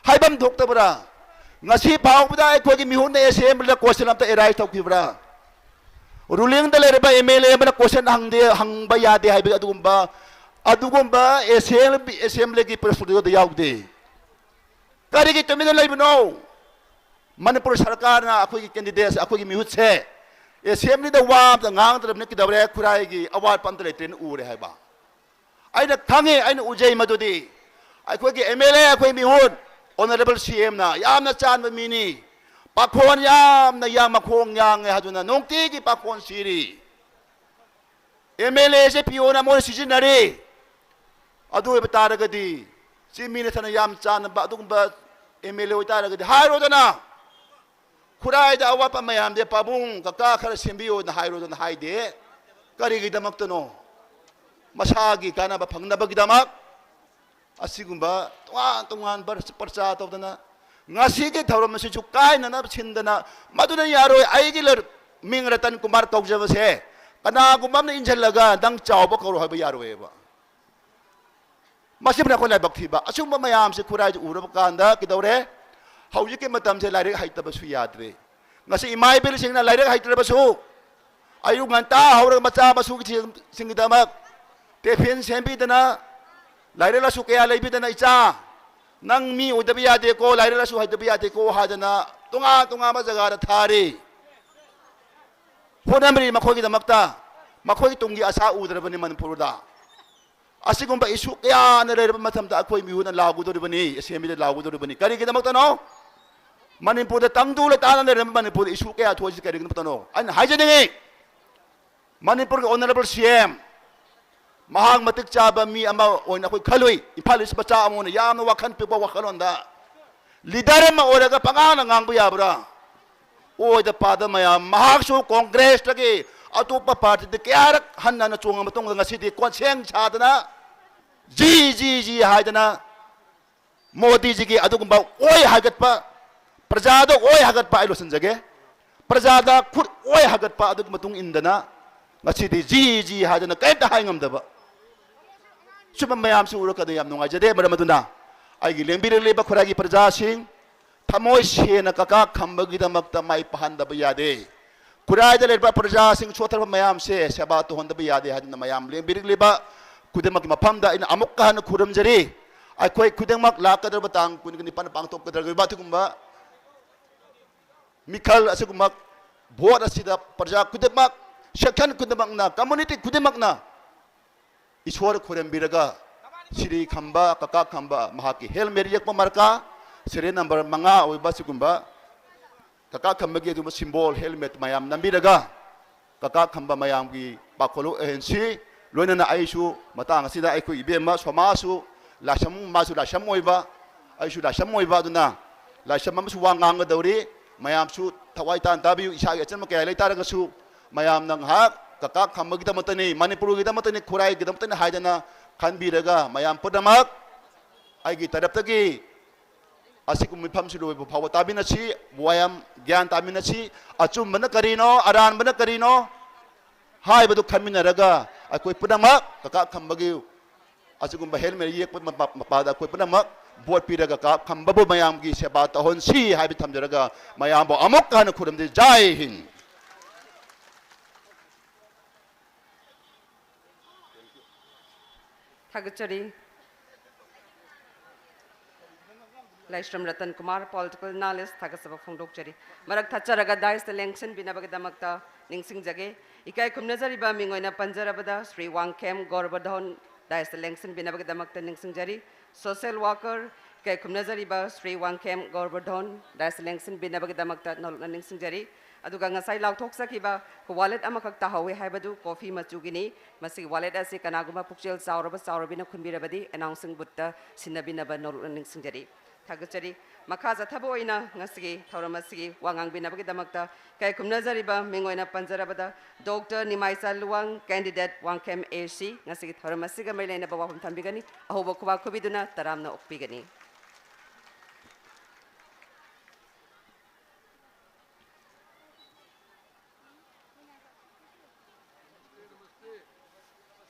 ꯍꯥꯏꯐꯝ ꯊꯣꯛꯇꯕ꯭ꯔꯥ? ꯉꯁꯤ ꯐꯥꯎꯕꯗ ꯑꯩꯈꯣꯏꯒꯤ ꯃꯤꯍꯨꯠꯅ ꯑꯦꯁꯦꯝꯕ꯭ꯂꯤꯗ ꯀꯣꯏꯁꯟ ꯑꯝꯇ ꯑꯦꯔꯥꯏꯁ ꯇꯧꯈꯤꯕ꯭ꯔꯥ? ꯔꯨꯂꯤꯡꯗ ꯂꯩꯔꯕ ꯑꯦꯝ ꯑꯦꯜ ꯑꯦ ꯑꯃꯅ ꯀꯣꯏꯁꯟ ꯍꯪꯗꯦ, ꯍꯪꯕ ꯌꯥꯗꯦ ꯍꯥꯏꯕ ꯑꯗꯨꯒꯨꯝꯕ, ꯑꯗꯨꯒꯨꯝꯕ ꯑꯦꯁꯦꯝꯕ꯭ꯂꯤ, ꯑꯦꯁꯦꯝꯕ꯭ꯂꯤꯒꯤ ꯄ꯭ꯔꯣꯁꯤꯗꯤꯌꯔꯗ ꯌꯥꯎꯗꯦ꯫ ꯀꯔꯤꯒꯤ ꯇꯨꯃꯤꯟꯅ ꯂꯩꯕꯅꯣ? ꯃꯅꯤꯄꯨꯔ ꯁꯔꯀꯥꯔꯅ ꯑꯩꯈꯣꯏꯒꯤ ꯀꯦꯟꯗꯤꯗꯦꯠ, ꯑꯩꯈꯣꯏꯒꯤ ꯃꯤꯍꯨꯠꯁꯦ ꯑꯦꯁꯦꯝꯕ꯭ꯂꯤꯗ ꯋꯥ ꯑꯝꯇ ꯉꯥꯡꯗ꯭ꯔꯕꯅꯤ꯫ ꯀꯩꯗꯧꯔꯦ? ꯈꯨꯔꯥꯏꯒꯤ ꯑꯋꯥꯠꯄ ꯑꯝꯇ ꯂꯩꯇ꯭ꯔꯦꯅ ꯎꯔꯦ ꯍꯥꯏꯕ꯫ ꯑꯩꯅ ꯈꯪꯉꯤ, ꯑꯩꯅ ꯎꯖꯩ ꯃꯗꯨꯗꯤ꯫ ꯑꯩꯈꯣꯏꯒꯤ ꯑꯦꯝ ꯑꯦꯜ ꯑꯦ, ꯑꯩꯈꯣꯏ ꯃꯤꯍꯨꯠ, ꯑꯣꯅꯔꯦꯕꯜ ꯁꯤ ꯑꯦꯝꯅ ꯌꯥꯝꯅ ꯆꯥꯟꯕ ꯃꯤꯅꯤ꯫ ꯄꯥꯈꯣꯟ ꯌꯥꯝꯅ ꯌꯥꯝ ꯃꯈꯣꯡ ꯌꯥꯡꯉꯦ ꯍꯥꯏꯗꯨꯅ ꯅꯨꯡꯇꯤꯒꯤ ꯄꯥꯈꯣꯟ ꯁꯤꯔꯤ꯫ ꯑꯦꯝ ꯑꯦꯜ ꯑꯦꯁꯦ ꯄꯤꯌꯣꯅ ꯃꯣꯏꯅ ꯁꯤꯖꯤꯟꯅꯔꯤ꯫ ꯑꯗꯨ ꯑꯣꯏꯕ ꯇꯥꯔꯒꯗꯤ, ꯆꯤꯞ ꯃꯤꯅꯤꯁꯇꯔꯅ ꯌꯥꯝ ꯆꯥꯟꯅꯕ ꯑꯗꯨꯒꯨꯝꯕ ꯑꯦꯝ ꯑꯦꯜ ꯑꯦ ꯑꯣꯏꯇꯥꯔꯒꯗꯤ ꯍꯥꯏꯔꯣꯗꯅ, "ꯈꯨꯔꯥꯏꯗ ꯑꯋꯥꯠꯄ ꯃꯌꯥꯝꯁꯦ ꯄꯥꯕꯨꯡ, ꯀꯀꯥ ꯈꯔ ꯁꯦꯝꯕꯤꯌꯣꯅ ꯍꯥꯏꯔꯣꯗꯅ" ꯍꯥꯏꯗꯦ꯫ ꯀꯔꯤꯒꯤꯗꯃꯛꯇꯅꯣ? ꯃꯁꯥꯒꯤ ꯀꯥꯟꯅꯕ ꯐꯪꯅꯕꯒꯤꯗꯃꯛ꯫ ꯑꯁꯤꯒꯨꯝꯕ ꯇꯣꯉꯥꯟ ꯇꯣꯉꯥꯟꯕ ꯄ꯭ꯔꯆꯥ ꯇꯧꯗꯅ ꯉꯁꯤꯒꯤ ꯊꯧꯔꯝ ꯑꯁꯤꯁꯨ ꯀꯥꯏꯅꯅꯕ ꯁꯤꯟꯗꯅ, ꯃꯗꯨꯅ ꯌꯥꯔꯣꯏ꯫ ꯑꯩꯒꯤ ꯂ-, ꯃꯤꯡ ꯔꯇꯟ ꯀꯨꯃꯥꯔ ꯀꯧꯖꯕꯁꯦ ꯀꯅꯥꯒꯨꯝꯕ ꯑꯃꯅ ꯏꯟꯁꯤꯜꯂꯒ ꯅꯪ ꯆꯥꯎꯕ ꯀꯧꯔꯣ ꯍꯥꯏꯕ ꯌꯥꯔꯣꯏꯕ꯫ ꯃꯁꯤꯕꯨꯅ ꯑꯩꯈꯣꯏ ꯂꯥꯏꯕꯛ ꯊꯤꯕ꯫ ꯑꯁꯤꯒꯨꯝꯕ ꯃꯌꯥꯝꯁꯦ ꯈꯨꯔꯥꯏꯗ ꯎꯔꯕ ꯀꯥꯟꯗ ꯀꯩꯗꯧꯔꯦ? ꯍꯧꯖꯤꯛꯀꯤ ꯃꯇꯝꯁꯦ ꯂꯥꯏꯔꯤꯛ ꯍꯩꯇꯕꯁꯨ ꯌꯥꯗ꯭ꯔꯦ꯫ ꯉꯁꯤ ꯏꯃꯥ ꯏꯕꯦꯜꯁꯤꯡꯅ ꯂꯥꯏꯔꯤꯛ ꯍꯩꯇ꯭ꯔꯕꯁꯨ ꯑꯌꯨꯛ ꯉꯟꯇꯥ ꯍꯧꯔꯒ ꯃꯆꯥ ꯃꯁꯨꯒꯤꯁꯤꯡꯒꯤꯗꯃꯛ ꯇꯤꯐꯤꯟ ꯁꯦꯝꯕꯤꯗꯅ, ꯂꯥꯏꯔꯤꯛ ꯂꯥꯏꯁꯨ ꯀꯌꯥ ꯂꯩꯕꯤꯗꯅ, "ꯏꯆꯥ, ꯅꯪ ꯃꯤ ꯑꯣꯏꯗꯕ ꯌꯥꯗꯦꯀꯣ, ꯂꯥꯏꯔꯤꯛ ꯂꯥꯏꯁꯨ ꯍꯩꯇꯕ ꯌꯥꯗꯦꯀꯣ" ꯍꯥꯏꯗꯅ ꯇꯣꯉꯥꯟ ꯇꯣꯉꯥꯟꯕ ꯖꯒꯥꯗ ꯊꯥꯔꯤ꯫ ꯍꯣꯠꯅꯕꯤꯔꯤ ꯃꯈꯣꯏꯒꯤꯗꯃꯛꯇ꯫ ꯃꯈꯣꯏꯒꯤ ꯇꯨꯡꯒꯤ ꯑꯁꯥ ꯎꯗ꯭ꯔꯕꯅꯤ ꯃꯅꯤꯄꯨꯔꯗ꯫ ꯑꯁꯤꯒꯨꯝꯕ ꯏꯁꯨ ꯀꯌꯥꯅ ꯂꯩꯔꯕ ꯃꯇꯝꯗ ꯑꯩꯈꯣꯏ ꯃꯤꯍꯨꯠꯅ ꯂꯥꯎꯒꯗꯧꯔꯤꯕꯅꯤ, ꯑꯦꯁꯦꯝꯕ꯭ꯂꯤꯗ ꯂꯥꯎꯒꯗꯧꯔꯤꯕꯅꯤ꯫ ꯀꯔꯤꯒꯤꯗꯃꯛꯇꯅꯣ? ꯃꯅꯤꯄꯨꯔꯗ ꯇꯪꯗꯨ ꯂꯩꯇꯥꯅ ꯂꯩꯔꯝꯕ ꯃꯅꯤꯄꯨꯔꯗ ꯏꯁꯨ ꯀꯌꯥ ꯊꯣꯛꯏꯁꯤ ꯀꯔꯤꯒꯤꯗꯃꯛꯇꯅꯣ? ꯑꯩꯅ ꯍꯥꯏꯖꯅꯤꯡꯉꯤ, ꯃꯅꯤꯄꯨꯔꯒꯤ ꯑꯣꯅꯔꯦꯕꯜ ꯁꯤ ꯑꯦꯝ, ꯃꯍꯥꯛ ꯃꯇꯤꯛ ꯆꯥꯕ ꯃꯤ ꯑꯃ ꯑꯣꯏꯅ ꯑꯩꯈꯣꯏ ꯈꯜꯂꯨꯏ꯫ ꯏꯝꯐꯥꯜ ꯏꯁ ꯃꯆꯥ ꯑꯃ ꯑꯣꯏꯅ ꯌꯥꯝꯅ ꯋꯥꯈꯜ ꯄꯤꯛꯄ ꯋꯥꯈꯜꯂꯣꯟꯗ ꯂꯤꯗꯔ ꯑꯃ ꯑꯣꯏꯔꯒ ꯄꯉꯥꯡꯅ ꯉꯥꯡꯕ ꯌꯥꯕ꯭ꯔꯥ? ꯑꯣꯏꯗ ꯄꯥꯗ ꯃꯌꯥꯝ, ꯃꯍꯥꯛꯁꯨ ꯀꯣꯡꯒ꯭ꯔꯦꯁꯇꯒꯤ ꯑꯇꯣꯞꯄ ꯄꯥꯔꯇꯤꯗ ꯀꯌꯥꯔꯛ ꯍꯟꯅ ꯍꯟꯅ ꯆꯣꯡꯉ ꯃꯇꯨꯡꯗ ꯉꯁꯤꯗꯤ ꯀꯣꯟꯁꯦꯡ ꯁꯥꯗꯅ ꯖꯤ, ꯖꯤ, ꯖꯤ ꯍꯥꯏꯗꯅ ꯃꯣꯗꯤꯖꯤꯒꯤ ꯑꯗꯨꯒꯨꯝꯕ ꯑꯣꯏ ꯍꯥꯏꯒꯠꯄ, ꯄ꯭ꯔꯖꯥꯗ ꯑꯣꯏ ꯍꯥꯏꯒꯠꯄ, ꯑꯩ ꯂꯣꯏꯁꯤꯟꯖꯒꯦ꯫ ꯄ꯭ꯔꯖꯥꯗ ꯈꯨꯠ ꯑꯣꯏ ꯍꯥꯏꯒꯠꯄ ꯑꯗꯨꯒꯤ ꯃꯇꯨꯡ ꯏꯟꯗꯅ ꯉꯁꯤꯗꯤ ꯖꯤ, ꯖꯤ ꯍꯥꯏꯗꯅ ꯀꯔꯤꯝꯇ ꯍꯥꯏ ꯉꯝꯗꯕ꯫ ꯁꯨꯝꯕ ꯃꯌꯥꯝꯁꯨ ꯎꯔꯀꯗ ꯌꯥꯝ ꯅꯨꯡꯉꯥꯏꯖꯗꯦ꯫ ꯃꯔꯝ ꯑꯗꯨꯅ ꯑꯩꯒꯤ ꯂꯦꯡꯕꯤꯔꯛꯂꯤꯕ ꯈꯨꯔꯥꯏꯒꯤ ꯄ꯭ꯔꯖꯥꯁꯤꯡ, ꯊꯃꯣꯏ ꯁꯦꯡꯅ ꯀꯀꯥ ꯈꯝꯕꯒꯤꯗꯃꯛꯇ ꯃꯥꯏ ꯄꯥꯛꯍꯟꯗꯕ ꯌꯥꯗꯦ꯫ ꯈꯨꯔꯥꯏꯗ ꯂꯩꯔꯤꯕ ꯄ꯭ꯔꯖꯥꯁꯤꯡ ꯁꯣꯠꯊꯔꯕ ꯃꯌꯥꯝꯁꯦ ꯁꯦꯕꯥ ꯇꯧꯍꯟꯗꯕ ꯌꯥꯗꯦ ꯍꯥꯏꯗꯨꯅ ꯃꯌꯥꯝ ꯂꯦꯡꯕꯤꯔꯛꯂꯤꯕ ꯈꯨꯗꯤꯡꯃꯛꯀꯤ ꯃꯐꯝꯗ ꯑꯩꯅ ꯑꯃꯨꯛꯀ ꯍꯟꯅ ꯈꯨꯔꯨꯝꯖꯔꯤ꯫ ꯑꯩꯈꯣꯏ ꯈꯨꯗꯤꯡꯃꯛ ꯂꯥꯛꯀꯗꯧꯔꯤꯕ ꯇꯥꯡ ꯀꯨꯟꯒ ꯅꯤꯄꯥꯟ ꯄꯥꯡꯊꯣꯛꯀꯗꯧꯔꯤꯕ ꯑꯗꯨꯒꯨꯝꯕ ꯃꯤꯈꯜ ꯑꯁꯤꯒꯨꯝꯕ ꯚꯣꯠ ꯑꯁꯤꯗ ꯄ꯭ꯔꯖꯥ ꯈꯨꯗꯤꯡꯃꯛ, ꯁꯦꯛꯁꯟ ꯈꯨꯗꯤꯡꯃꯛꯅ, ꯀꯝꯃꯨꯅꯤꯇꯤ ꯈꯨꯗꯤꯡꯃꯛꯅ ꯏꯁꯣꯔ ꯈꯨꯔꯨꯝꯕꯤꯔꯒ ꯁꯤꯔꯤ ꯈꯝꯕ, ꯀꯀꯥ ꯈꯝꯕ, ꯃꯍꯥꯛꯀꯤ ꯍꯦꯜꯃꯦꯠ ꯌꯦꯛꯄ ꯃꯥꯔꯀꯥ, ꯁꯦꯔꯤꯌꯦꯜ ꯅꯝꯕꯔ ꯃꯉꯥ ꯑꯣꯏꯕ ꯑꯁꯤꯒꯨꯝꯕ ꯀꯀꯥ ꯈꯝꯕꯒꯤ ꯑꯗꯨꯒꯨꯝꯕ ꯁꯤꯝꯕꯣꯜ ꯍꯦꯜꯃꯦꯠ ꯃꯌꯥꯝ ꯅꯝꯕꯤꯔꯒ ꯀꯀꯥ ꯈꯝꯕ ꯃꯌꯥꯝꯒꯤ ꯄꯥꯈꯣꯜꯂꯣꯏ ꯑꯣꯏꯍꯟꯁꯤ꯫ ꯂꯣꯏꯅꯅ ꯑꯩꯁꯨ ꯃꯇꯥꯡ ꯑꯁꯤꯗ ꯑꯩꯈꯣꯏ ꯏꯕꯦꯝꯃ ꯁꯣꯃꯥꯁꯨ ꯂꯥꯏꯁ꯭ꯔꯝ, ꯃꯥꯁꯨ ꯂꯥꯏꯁ꯭ꯔꯝ ꯑꯣꯏꯕ, ꯑꯩꯁꯨ ꯂꯥꯏꯁ꯭ꯔꯝ ꯑꯣꯏꯕ, ꯑꯗꯨꯅ ꯂꯥꯏꯁ꯭ꯔꯝ ꯑꯃꯁꯨ ꯋꯥ ꯉꯥꯡꯒꯗꯧꯔꯤ꯫ ꯃꯌꯥꯝꯁꯨ ꯊꯋꯥꯏ ꯇꯥꯅ ꯇꯥꯕꯤꯌꯨ꯫ ꯏꯁꯥꯒꯤ ꯑꯆꯝꯕ ꯀꯌꯥ ꯂꯩꯇꯥꯔꯒꯁꯨ ꯃꯌꯥꯝꯅ ꯉꯥꯏꯍꯥꯛ ꯀꯀꯥ ꯈꯝꯕꯒꯤꯗꯃꯛꯇꯅꯤ, ꯃꯅꯤꯄꯨꯔꯒꯤꯗꯃꯛꯇꯅꯤ, ꯈꯨꯔꯥꯏꯒꯤꯗꯃꯛꯇꯅꯤ ꯍꯥꯏꯗꯅ ꯈꯟꯕꯤꯔꯒ ꯃꯌꯥꯝ ꯄꯨꯝꯅꯃꯛ ꯑꯩꯒꯤ ꯇꯔꯞꯇꯒꯤ ꯑꯁꯤꯒꯨꯝꯕ ꯃꯤꯐꯝꯁꯤ ꯂꯣꯏꯕ ꯐꯥꯎꯕ ꯇꯥꯃꯤꯟꯅꯁꯤ, ꯋꯥꯌꯥꯝ ꯒ꯭ꯌꯥꯟ ꯇꯥꯃꯤꯟꯅꯁꯤ꯫ ꯑꯆꯨꯝꯕꯅ ꯀꯔꯤꯅꯣ, ꯑꯔꯥꯟꯕꯅ ꯀꯔꯤꯅꯣ ꯍꯥꯏꯕꯗꯨ ꯈꯟꯃꯤꯟꯅꯔꯒ ꯑꯩꯈꯣꯏ ꯄꯨꯝꯅꯃꯛ ꯀꯀꯥ ꯈꯝꯕꯒꯤ ꯑꯁꯤꯒꯨꯝꯕ ꯍꯦꯜꯃꯦꯠ ꯌꯦꯛꯄ ꯃꯄꯥ-, ꯃꯄꯥꯗ ꯑꯩꯈꯣꯏ ꯄꯨꯝꯅꯃꯛ ꯚꯣꯠ ꯄꯤꯔꯒ ꯀꯀꯥ ꯈꯝꯕꯕꯨ ꯃꯌꯥꯝꯒꯤ ꯁꯦꯕꯥ ꯇꯧꯍꯟꯁꯤ ꯍꯥꯏꯕ ꯊꯝꯖꯔꯒ ꯃꯌꯥꯝꯕꯨ ꯑꯃꯨꯛ ꯍꯟꯅ ꯈꯨꯔꯨꯝꯖꯔꯤ꯫ ꯖꯥꯏ ꯍꯤꯟꯗ꯫ ꯊꯥꯒꯠꯆꯔꯤ꯫ ꯂꯥꯏꯁ꯭ꯔꯝ ꯔꯇꯟ ꯀꯨꯃꯥꯔ, political analyst, ꯊꯥꯒꯠꯆꯕ ꯐꯣꯡꯗꯣꯛꯆꯔꯤ꯫ ꯃꯔꯛ ꯊꯠꯆꯔꯒ dais ꯇ ꯂꯦꯡꯁꯤꯟꯕꯤꯅꯕꯒꯤꯗꯃꯛꯇ ꯅꯤꯡꯁꯤꯡꯖꯒꯦ꯫ ꯏꯀꯥꯏ ꯈꯨꯝꯅꯖꯔꯤꯕ ꯃꯤꯡ ꯑꯣꯏꯅ ꯄꯟꯖꯔꯕꯗ ꯁ꯭ꯔꯤ ꯋꯥꯡꯈꯦꯝ ꯒꯧꯔꯕꯙꯣꯟ dais ꯇ ꯂꯦꯡꯁꯤꯟꯕꯤꯅꯕꯒꯤꯗꯃꯛꯇ ꯅꯤꯡꯁꯤꯡꯖꯔꯤ꯫ Social worker, ꯏꯀꯥꯏ ꯈꯨꯝꯅꯖꯔꯤꯕ ꯁ꯭ꯔꯤ ꯋꯥꯡꯈꯦꯝ ꯒꯧꯔꯕꯙꯣꯟ dais ꯇ ꯂꯦꯡꯁꯤꯟꯕꯤꯅꯕꯒꯤꯗꯃꯛꯇ ꯅꯧꯂꯨꯛꯅ ꯅꯤꯡꯁꯤꯡꯖꯔꯤ꯫ ꯑꯗꯨꯒ ꯉꯁꯥꯏ ꯂꯥꯎꯊꯣꯛꯆꯈꯤꯕ wallet ꯑꯃꯈꯛ ꯇꯥꯍꯧꯋꯤ ꯍꯥꯏꯕꯗꯨ coffee ꯃꯆꯨꯒꯤꯅꯤ꯫ ꯃꯁꯤꯒꯤ wallet ꯑꯁꯤ ꯀꯅꯥꯒꯨꯝꯕ ꯄꯨꯛꯆꯦꯜ ꯆꯥꯎꯔꯕ ꯆꯥꯎꯔꯕꯤꯅ ꯈꯨꯟꯕꯤꯔꯕꯗꯤ announcing booth ꯇ ꯁꯤꯟꯅꯕꯤꯅꯕ ꯅꯧꯂꯨꯛꯅ ꯅꯤꯡꯁꯤꯡꯖꯔꯤ꯫ ꯊꯥꯒꯠꯆꯔꯤ꯫ ꯃꯈꯥ ꯆꯠꯊꯕ ꯑꯣꯏꯅ ꯉꯁꯤꯒꯤ ꯊꯧꯔꯝ ꯑꯁꯤꯒꯤ ꯋꯥ ꯉꯥꯡꯕꯤꯅꯕꯒꯤꯗꯃꯛꯇ ꯏꯀꯥꯏ ꯈꯨꯝꯅꯖꯔꯤꯕ ꯃꯤꯡ ꯑꯣꯏꯅ ꯄꯟꯖꯔꯕꯗ Doctor ꯅꯤꯃꯥꯏꯆꯥ Luwang, candidate Wangkhem A C, ꯉꯁꯤꯒꯤ ꯊꯧꯔꯝ ꯑꯁꯤꯒ ꯃꯔꯤ ꯂꯩꯅꯕ ꯋꯥꯐꯝ ꯊꯝꯕꯤꯒꯅꯤ꯫ ꯑꯍꯧꯕ ꯈꯨꯕꯥꯛ ꯈꯨꯕꯤꯗꯨꯅ ꯇꯔꯥꯝꯅ ꯑꯣꯛꯄꯤꯒꯅꯤ꯫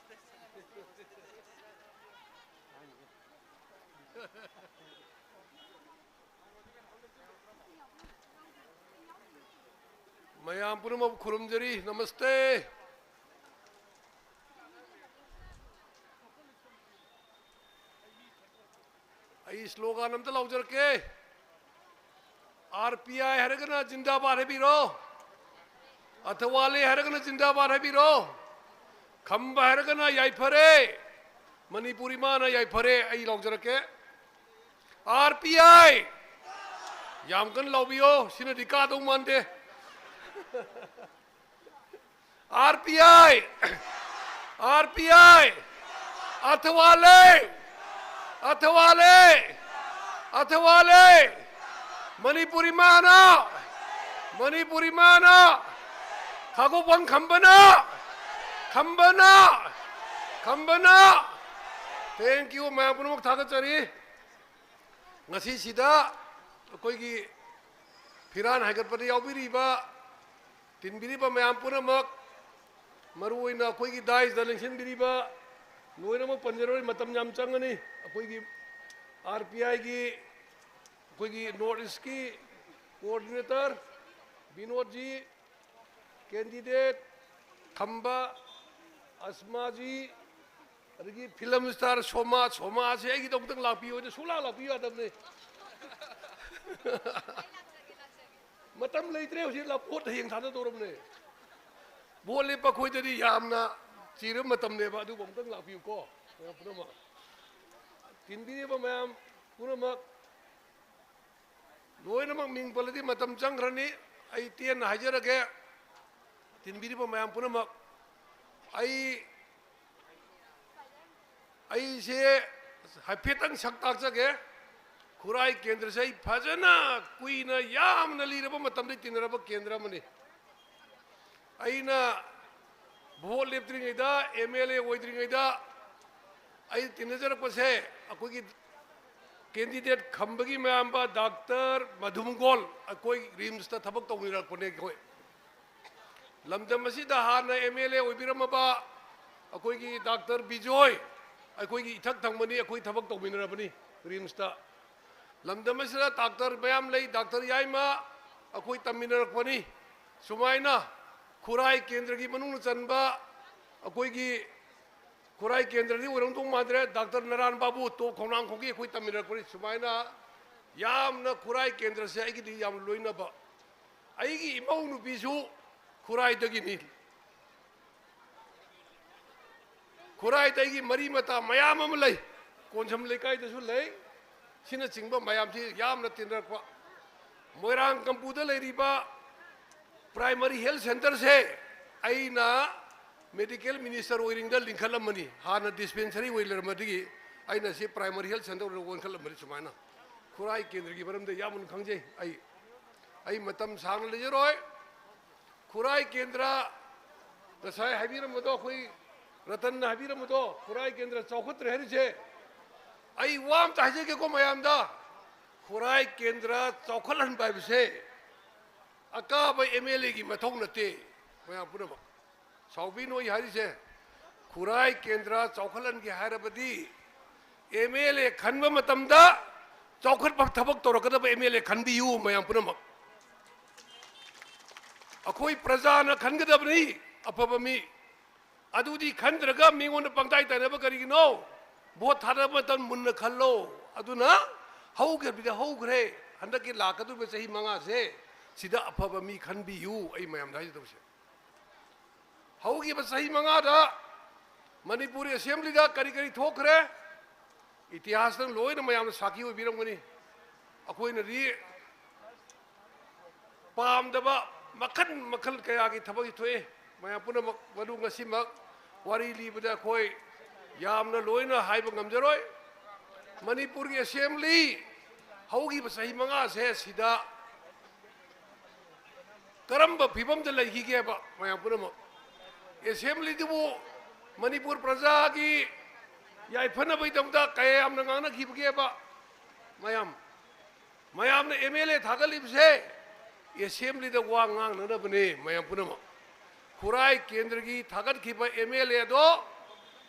ꯃꯌꯥꯝ ꯄꯨꯝꯅꯃꯛ ꯈꯨꯔꯨꯝꯖꯔꯤ꯫ ꯅꯃꯁꯇꯦ꯫ ꯑꯩ ꯁ꯭ꯂꯣꯒꯥꯟ ꯑꯝꯇ ꯂꯥꯎꯖꯔꯛꯀꯦ꯫ ꯑꯥꯔ ꯄꯤ ꯑꯥꯏ ꯍꯥꯏꯔꯒꯅ ꯖꯤꯟꯗꯥꯕꯥꯗ ꯍꯥꯏꯕꯤꯔꯣ꯫ ꯑꯊꯋꯥꯂꯦ ꯍꯥꯏꯔꯒꯅ ꯖꯤꯟꯗꯥꯕꯥꯗ ꯍꯥꯏꯕꯤꯔꯣ꯫ ꯈꯝꯕ ꯍꯥꯏꯔꯒꯅ ꯌꯥꯏꯐꯔꯦ꯫ ꯃꯅꯤꯄꯨꯔ ꯏꯃꯥꯅ ꯌꯥꯏꯐꯔꯦ꯫ ꯑꯩ ꯂꯥꯎꯖꯔꯛꯀꯦ꯫ ꯑꯥꯔ ꯄꯤ ꯑꯥꯏ꯫ ꯌꯥꯝ ꯀꯟꯅ ꯂꯥꯎꯕꯤꯌꯣ꯫ ꯁꯤꯅꯗꯤ ꯀꯥꯗꯧ ꯃꯥꯟꯗꯦ꯫ R P I. R P I. ꯑꯊꯋꯥꯂꯦ꯫ ꯑꯊꯋꯥꯂꯦ꯫ ꯑꯊꯋꯥꯂꯦ꯫ ꯃꯅꯤꯄꯨꯔ ꯏꯃꯥꯅ꯫ ꯃꯅꯤꯄꯨꯔ ꯏꯃꯥꯅ꯫ ꯈꯥꯒꯣꯛꯐꯝ ꯈꯝꯕꯅ꯫ ꯈꯝꯕꯅ꯫ ꯈꯝꯕꯅ꯫ Thank you꯫ ꯃꯌꯥꯝ ꯄꯨꯝꯅꯃꯛ ꯊꯥꯒꯠꯆꯔꯤ꯫ ꯉꯁꯤꯁꯤꯗ ꯑꯩꯈꯣꯏꯒꯤ ꯐꯤꯔꯥꯟ ꯍꯥꯏꯒꯠꯄꯗ ꯌꯥꯎꯕꯤꯔꯤꯕ, ꯇꯤꯟꯕꯤꯔꯤꯕ ꯃꯌꯥꯝ ꯄꯨꯝꯅꯃꯛ, ꯃꯔꯨꯑꯣꯏꯅ ꯑꯩꯈꯣꯏꯒꯤ ꯗꯥꯏꯁꯇ ꯂꯦꯡꯁꯤꯟꯕꯤꯔꯤꯕ, ꯂꯣꯏꯅꯃꯛ ꯄꯟꯖꯔꯣꯏ, ꯃꯇꯝ ꯌꯥꯝ ꯆꯪꯒꯅꯤ꯫ ꯑꯩꯈꯣꯏꯒꯤ ꯑꯥꯔ ꯄꯤ ꯑꯥꯏꯒꯤ, ꯑꯩꯈꯣꯏꯒꯤ ꯅꯣꯔꯠ ꯏꯁꯀꯤ ꯀꯣꯑꯣꯔꯗꯤꯅꯦꯇꯔ ꯕꯤꯅꯣꯗꯖꯤ, ꯀꯦꯟꯗꯤꯗꯦꯠ ꯈꯝꯕ, ꯑꯁꯃꯥꯖꯤ, ꯑꯗꯒꯤ ꯐꯤꯂꯝ ꯁ꯭ꯇꯥꯔ ꯁꯣꯃꯥ, ꯁꯣꯃꯥꯁꯦ ꯑꯩꯒꯤꯗꯃꯛꯇꯪ ꯂꯥꯛꯄꯤꯌꯨ ꯍꯥꯏꯅ ꯁꯨꯡꯂꯥꯛ ꯂꯥꯛꯄꯤꯌꯨ ꯌꯥꯗꯕꯅꯦ꯫ ꯃꯇꯝ ꯂꯩꯇ꯭ꯔꯦ ꯍꯧꯖꯤꯛ, ꯂꯥ-, ꯚꯣꯠ ꯍꯌꯦꯡ ꯊꯥꯗꯗꯧꯔꯕꯅꯦ꯫ ꯚꯣꯠ ꯂꯦꯞꯄ ꯑꯩꯈꯣꯏꯗꯗꯤ ꯌꯥꯝꯅ ꯆꯤꯔꯕ ꯃꯇꯝꯅꯦꯕ, ꯑꯗꯨꯕꯨ ꯑꯃꯨꯛꯇꯪ ꯂꯥꯛꯄꯤꯌꯨꯀꯣ, ꯃꯌꯥꯝ ꯄꯨꯝꯅꯃꯛ꯫ ꯇꯤꯟꯕꯤꯔꯤꯕ ꯃꯌꯥꯝ ꯄꯨꯝꯅꯃꯛ, ꯂꯣꯏꯅꯃꯛ ꯃꯤꯡ ꯄꯜꯂꯗꯤ ꯃꯇꯝ ꯆꯪꯈ꯭ꯔꯅꯤ꯫ ꯑꯩ ꯇꯦꯟꯅ ꯍꯥꯏꯖꯔꯒꯦ, ꯇꯤꯟꯕꯤꯔꯤꯕ ꯃꯌꯥꯝ ꯄꯨꯝꯅꯃꯛ꯫ ꯑꯩ, ꯑꯩꯁꯦ ꯍꯥꯏꯐꯦꯠꯇꯪ ꯁꯛ ꯇꯥꯛꯆꯒꯦ꯫ ꯈꯨꯔꯥꯏ ꯀꯦꯟꯗ꯭ꯔꯁꯦ ꯑꯩ ꯐꯖꯅ ꯀꯨꯏꯅ, ꯌꯥꯝꯅ ꯂꯤꯔꯕ ꯃꯇꯝꯗꯒꯤ ꯇꯤꯟꯅꯔꯕ ꯀꯦꯟꯗ꯭ꯔ ꯑꯃꯅꯤ꯫ ꯑꯩꯅ ꯚꯣꯠ ꯂꯦꯞꯇ꯭ꯔꯤꯉꯩꯗ, ꯑꯦꯝ ꯑꯦꯜ ꯑꯦ ꯑꯣꯏꯗ꯭ꯔꯤꯉꯩꯗ ꯑꯩ ꯇꯤꯟꯅꯖꯔꯛꯄꯁꯦ, ꯑꯩꯈꯣꯏꯒꯤ ꯀꯦꯟꯗꯤꯗꯦꯠ ꯈꯝꯕꯒꯤ ꯃꯌꯥꯝꯕ ꯗꯥꯛꯇꯔ ꯃꯙꯨꯝꯒꯣꯜ, ꯑꯩꯈꯣꯏ ꯔꯤꯝꯁꯇ ꯊꯕꯛ ꯇꯧꯃꯤꯟꯅꯔꯛꯄꯅꯦ ꯑꯩꯈꯣꯏ꯫ ꯂꯝꯗꯝ ꯑꯁꯤꯗ ꯍꯥꯟꯅ ꯑꯦꯝ ꯑꯦꯜ ꯑꯦ ꯑꯣꯏꯕꯤꯔꯝꯃꯕ ꯑꯩꯈꯣꯏꯒꯤ ꯗꯥꯛꯇꯔ ꯕꯤꯖꯣꯏ, ꯑꯩꯈꯣꯏꯒꯤ ꯏꯊꯛ ꯊꯪꯕꯅꯤ, ꯑꯩꯈꯣꯏ ꯊꯕꯛ ꯇꯧꯃꯤꯟꯅꯔꯕꯅꯤ꯫ ꯔꯤꯝꯁꯇ꯫ ꯂꯝꯗꯝ ꯑꯁꯤꯗ ꯗꯥꯛꯇꯔ ꯃꯌꯥꯝ ꯂꯩ, ꯗꯥꯛꯇꯔ ꯌꯥꯏꯃ ꯑꯩꯈꯣꯏ ꯇꯝꯃꯤꯟꯅꯔꯛꯄꯅꯤ꯫ ꯁꯨꯃꯥꯏꯅ ꯈꯨꯔꯥꯏ ꯀꯦꯟꯗ꯭ꯔꯒꯤ ꯃꯅꯨꯡꯗ ꯆꯟꯕ ꯑꯩꯈꯣꯏꯒꯤ ꯈꯨꯔꯥꯏ ꯀꯦꯟꯗ꯭ꯔꯗꯤ ꯑꯣꯏꯔꯝꯗꯧ ꯃꯥꯟꯗ꯭ꯔꯦ, ꯗꯥꯛꯇꯔ ꯅꯔꯥꯟ ꯕꯥꯕꯨ ꯇꯣꯞ ꯈꯣꯡꯅꯥꯡꯈꯣꯡꯒꯤ ꯑꯩꯈꯣꯏ ꯇꯝꯃꯤꯟꯅꯔꯛꯄꯅꯤ꯫ ꯁꯨꯃꯥꯏꯅ ꯌꯥꯝꯅ ꯈꯨꯔꯥꯏ ꯀꯦꯟꯗ꯭ꯔꯁꯦ ꯑꯩꯒꯤꯗꯤ ꯌꯥꯝ ꯂꯣꯏꯅꯕ꯫ ꯑꯩꯒꯤ ꯏꯃꯧ ꯅꯨꯄꯤꯁꯨ ꯈꯨꯔꯥꯏꯗꯒꯤꯅꯤ꯫ ꯈꯨꯔꯥꯏꯗ ꯑꯩꯒꯤ ꯃꯔꯤ ꯃꯇꯥ ꯃꯌꯥꯝ ꯑꯃ ꯂꯩ, ꯀꯣꯟꯁꯝ ꯂꯩꯀꯥꯏꯗꯁꯨ ꯂꯩ꯫ ꯁꯤꯅꯆꯤꯡꯕ ꯃꯌꯥꯝꯁꯤ ꯌꯥꯝꯅ ꯇꯤꯟꯅꯔꯛꯄ꯫ ꯃꯣꯏꯔꯥꯡ ꯀꯝꯄꯨꯗ ꯂꯩꯔꯤꯕ ꯄ꯭ꯔꯥꯏꯃꯔꯤ ꯍꯦꯜꯊ ꯁꯦꯟꯇꯔꯁꯦ ꯑꯩꯅ ꯃꯦꯗꯤꯀꯦꯜ ꯃꯤꯅꯤꯁꯇꯔ ꯑꯣꯏꯔꯤꯉꯩꯗ ꯂꯤꯡꯈꯠꯂꯝꯕꯅꯤ꯫ ꯍꯥꯟꯅ ꯗꯤꯁꯄꯦꯟꯁꯔꯤ ꯑꯣꯏ ꯂꯩꯔꯝꯕꯗꯒꯤ ꯑꯩꯅ ꯁꯤ ꯄ꯭ꯔꯥꯏꯃꯔꯤ ꯍꯦꯜꯊ ꯁꯦꯟꯇꯔ ꯑꯣꯏꯅ ꯑꯣꯟꯈꯠꯂꯝꯕꯅꯤ꯫ ꯁꯨꯃꯥꯏꯅ ꯈꯨꯔꯥꯏ ꯀꯦꯟꯗ꯭ꯔꯒꯤ ꯃꯔꯝꯗ ꯌꯥꯝꯅ ꯈꯪꯖꯩ꯫ ꯑꯩ ꯑꯩ ꯃꯇꯝ ꯁꯥꯡꯅ ꯂꯩꯖꯔꯣꯏ꯫ ꯈꯨꯔꯥꯏ ꯀꯦꯟꯗ꯭ꯔ ꯉꯁꯥꯏ ꯍꯥꯏꯕꯤꯔꯝꯕꯗꯣ, ꯑꯩꯈꯣꯏ ꯔꯇꯟꯅ ꯍꯥꯏꯕꯤꯔꯝꯕꯗꯣ, ꯈꯨꯔꯥꯏ ꯀꯦꯟꯗ꯭ꯔ ꯆꯥꯎꯈꯠꯇ꯭ꯔꯦ ꯍꯥꯏꯔꯤꯁꯦ, ꯑꯩ ꯋꯥ ꯑꯝꯇ ꯍꯥꯏꯖꯒꯦꯀꯣ ꯃꯌꯥꯝꯗ꯫ ꯈꯨꯔꯥꯏ ꯀꯦꯟꯗ꯭ꯔ ꯆꯥꯎꯈꯠꯍꯟꯕ ꯍꯥꯏꯕꯁꯦ ꯑꯀꯥꯕ ꯑꯦꯝ ꯑꯦꯜ ꯑꯦꯒꯤ ꯃꯊꯧ ꯅꯠꯇꯦ꯫ ꯃꯌꯥꯝ ꯄꯨꯝꯅꯃꯛ ꯁꯥꯎꯕꯤꯅꯣ ꯑꯩ ꯍꯥꯏꯔꯤꯁꯦ꯫ ꯈꯨꯔꯥꯏ ꯀꯦꯟꯗ꯭ꯔ ꯆꯥꯎꯈꯠꯍꯟꯒꯦ ꯍꯥꯏꯔꯕꯗꯤ ꯑꯦꯝ ꯑꯦꯜ ꯑꯦ ꯈꯟꯕ ꯃꯇꯝꯗ ꯆꯥꯎꯈꯠꯄ ꯊꯕꯛ ꯇꯧꯔꯛꯀꯗꯕ ꯑꯦꯝ ꯑꯦꯜ ꯑꯦ ꯈꯟꯕꯤꯌꯨ ꯃꯌꯥꯝ ꯄꯨꯝꯅꯃꯛ꯫ ꯑꯩꯈꯣꯏ ꯄ꯭ꯔꯖꯥꯅ ꯈꯟꯒꯗꯕꯅꯤ ꯑꯐꯕ ꯃꯤ꯫ ꯑꯗꯨꯗꯤ ꯈꯟꯗ꯭ꯔꯒ ꯃꯤꯉꯣꯟꯗ ꯄꯪꯇꯥꯏ ꯇꯥꯏꯅꯕ ꯀꯔꯤꯒꯤꯅꯣ? ꯚꯣꯠ ꯊꯥꯗꯕ ꯃꯇꯝ ꯃꯨꯟꯅ ꯈꯜꯂꯣ꯫ ꯑꯗꯨꯅ ꯍꯧꯈ꯭ꯔꯕꯗꯤ ꯍꯧꯈ꯭ꯔꯦ꯫ ꯍꯟꯗꯛꯀꯤ ꯂꯥꯛꯀꯗꯧꯔꯤꯕ ꯆꯍꯤ ꯃꯉꯥꯁꯦ ꯁꯤꯗ ꯑꯐꯕ ꯃꯤ ꯈꯟꯕꯤꯌꯨ꯫ ꯑꯩ ꯃꯌꯥꯝꯗ ꯍꯥꯏꯖꯗꯧꯕꯁꯦ, ꯍꯧꯈꯤꯕ ꯆꯍꯤ ꯃꯉꯥꯗ ꯃꯅꯤꯄꯨꯔ ꯑꯦꯁꯦꯝꯕ꯭ꯂꯤꯗ ꯀꯔꯤ ꯀꯔꯤ ꯊꯣꯛꯈ꯭ꯔꯦ? ꯏꯇꯤꯍꯥꯁꯇ ꯂꯣꯏꯅ ꯃꯌꯥꯝꯅ ꯁꯥꯈꯤ ꯑꯣꯏꯕꯤꯔꯝꯒꯅꯤ꯫ ꯑꯩꯈꯣꯏꯅꯗꯤ ꯄꯥꯝꯗꯕ ꯃꯈꯜ ꯃꯈꯜ ꯀꯌꯥꯒꯤ ꯊꯕꯛ ꯊꯣꯛꯑꯦ꯫ ꯃꯌꯥꯝ ꯄꯨꯝꯅꯃꯛ ꯃꯗꯨ ꯉꯁꯤꯃꯛ ꯋꯥꯔꯤ ꯂꯤꯕꯗ ꯑꯩꯈꯣꯏ ꯌꯥꯝꯅ ꯂꯣꯏꯅ ꯍꯥꯏꯕ ꯉꯝꯖꯔꯣꯏ꯫ ꯃꯅꯤꯄꯨꯔꯒꯤ ꯑꯦꯁꯦꯝꯕ꯭ꯂꯤ ꯍꯧꯈꯤꯕ ꯆꯍꯤ ꯃꯉꯥꯁꯦ ꯁꯤꯗ ꯀꯔꯝꯕ ꯐꯤꯕꯝꯗ ꯂꯩꯈꯤꯒꯦꯕ? ꯃꯌꯥꯝ ꯄꯨꯝꯅꯃꯛ ꯑꯦꯁꯦꯝꯕ꯭ꯂꯤꯗꯨꯕꯨ ꯃꯅꯤꯄꯨꯔ ꯄ꯭ꯔꯖꯥꯒꯤ ꯌꯥꯏꯐꯅꯕꯒꯤꯗꯃꯛꯇ ꯀꯌꯥ ꯌꯥꯝꯅ ꯉꯥꯡꯅꯈꯤꯕꯒꯦꯕ? ꯃꯌꯥꯝ, ꯃꯌꯥꯝꯅ ꯑꯦꯝ ꯑꯦꯜ ꯑꯦ ꯊꯥꯒꯠꯂꯤꯕꯁꯦ ꯑꯦꯁꯦꯝꯕ꯭ꯂꯤꯗ ꯋꯥ ꯉꯥꯡꯅꯅꯕꯅꯦ꯫ ꯃꯌꯥꯝ ꯄꯨꯝꯅꯃꯛ ꯈꯨꯔꯥꯏ ꯀꯦꯟꯗ꯭ꯔꯒꯤ ꯊꯥꯒꯠꯈꯤꯕ ꯑꯦꯝ ꯑꯦꯜ ꯑꯦꯗꯣ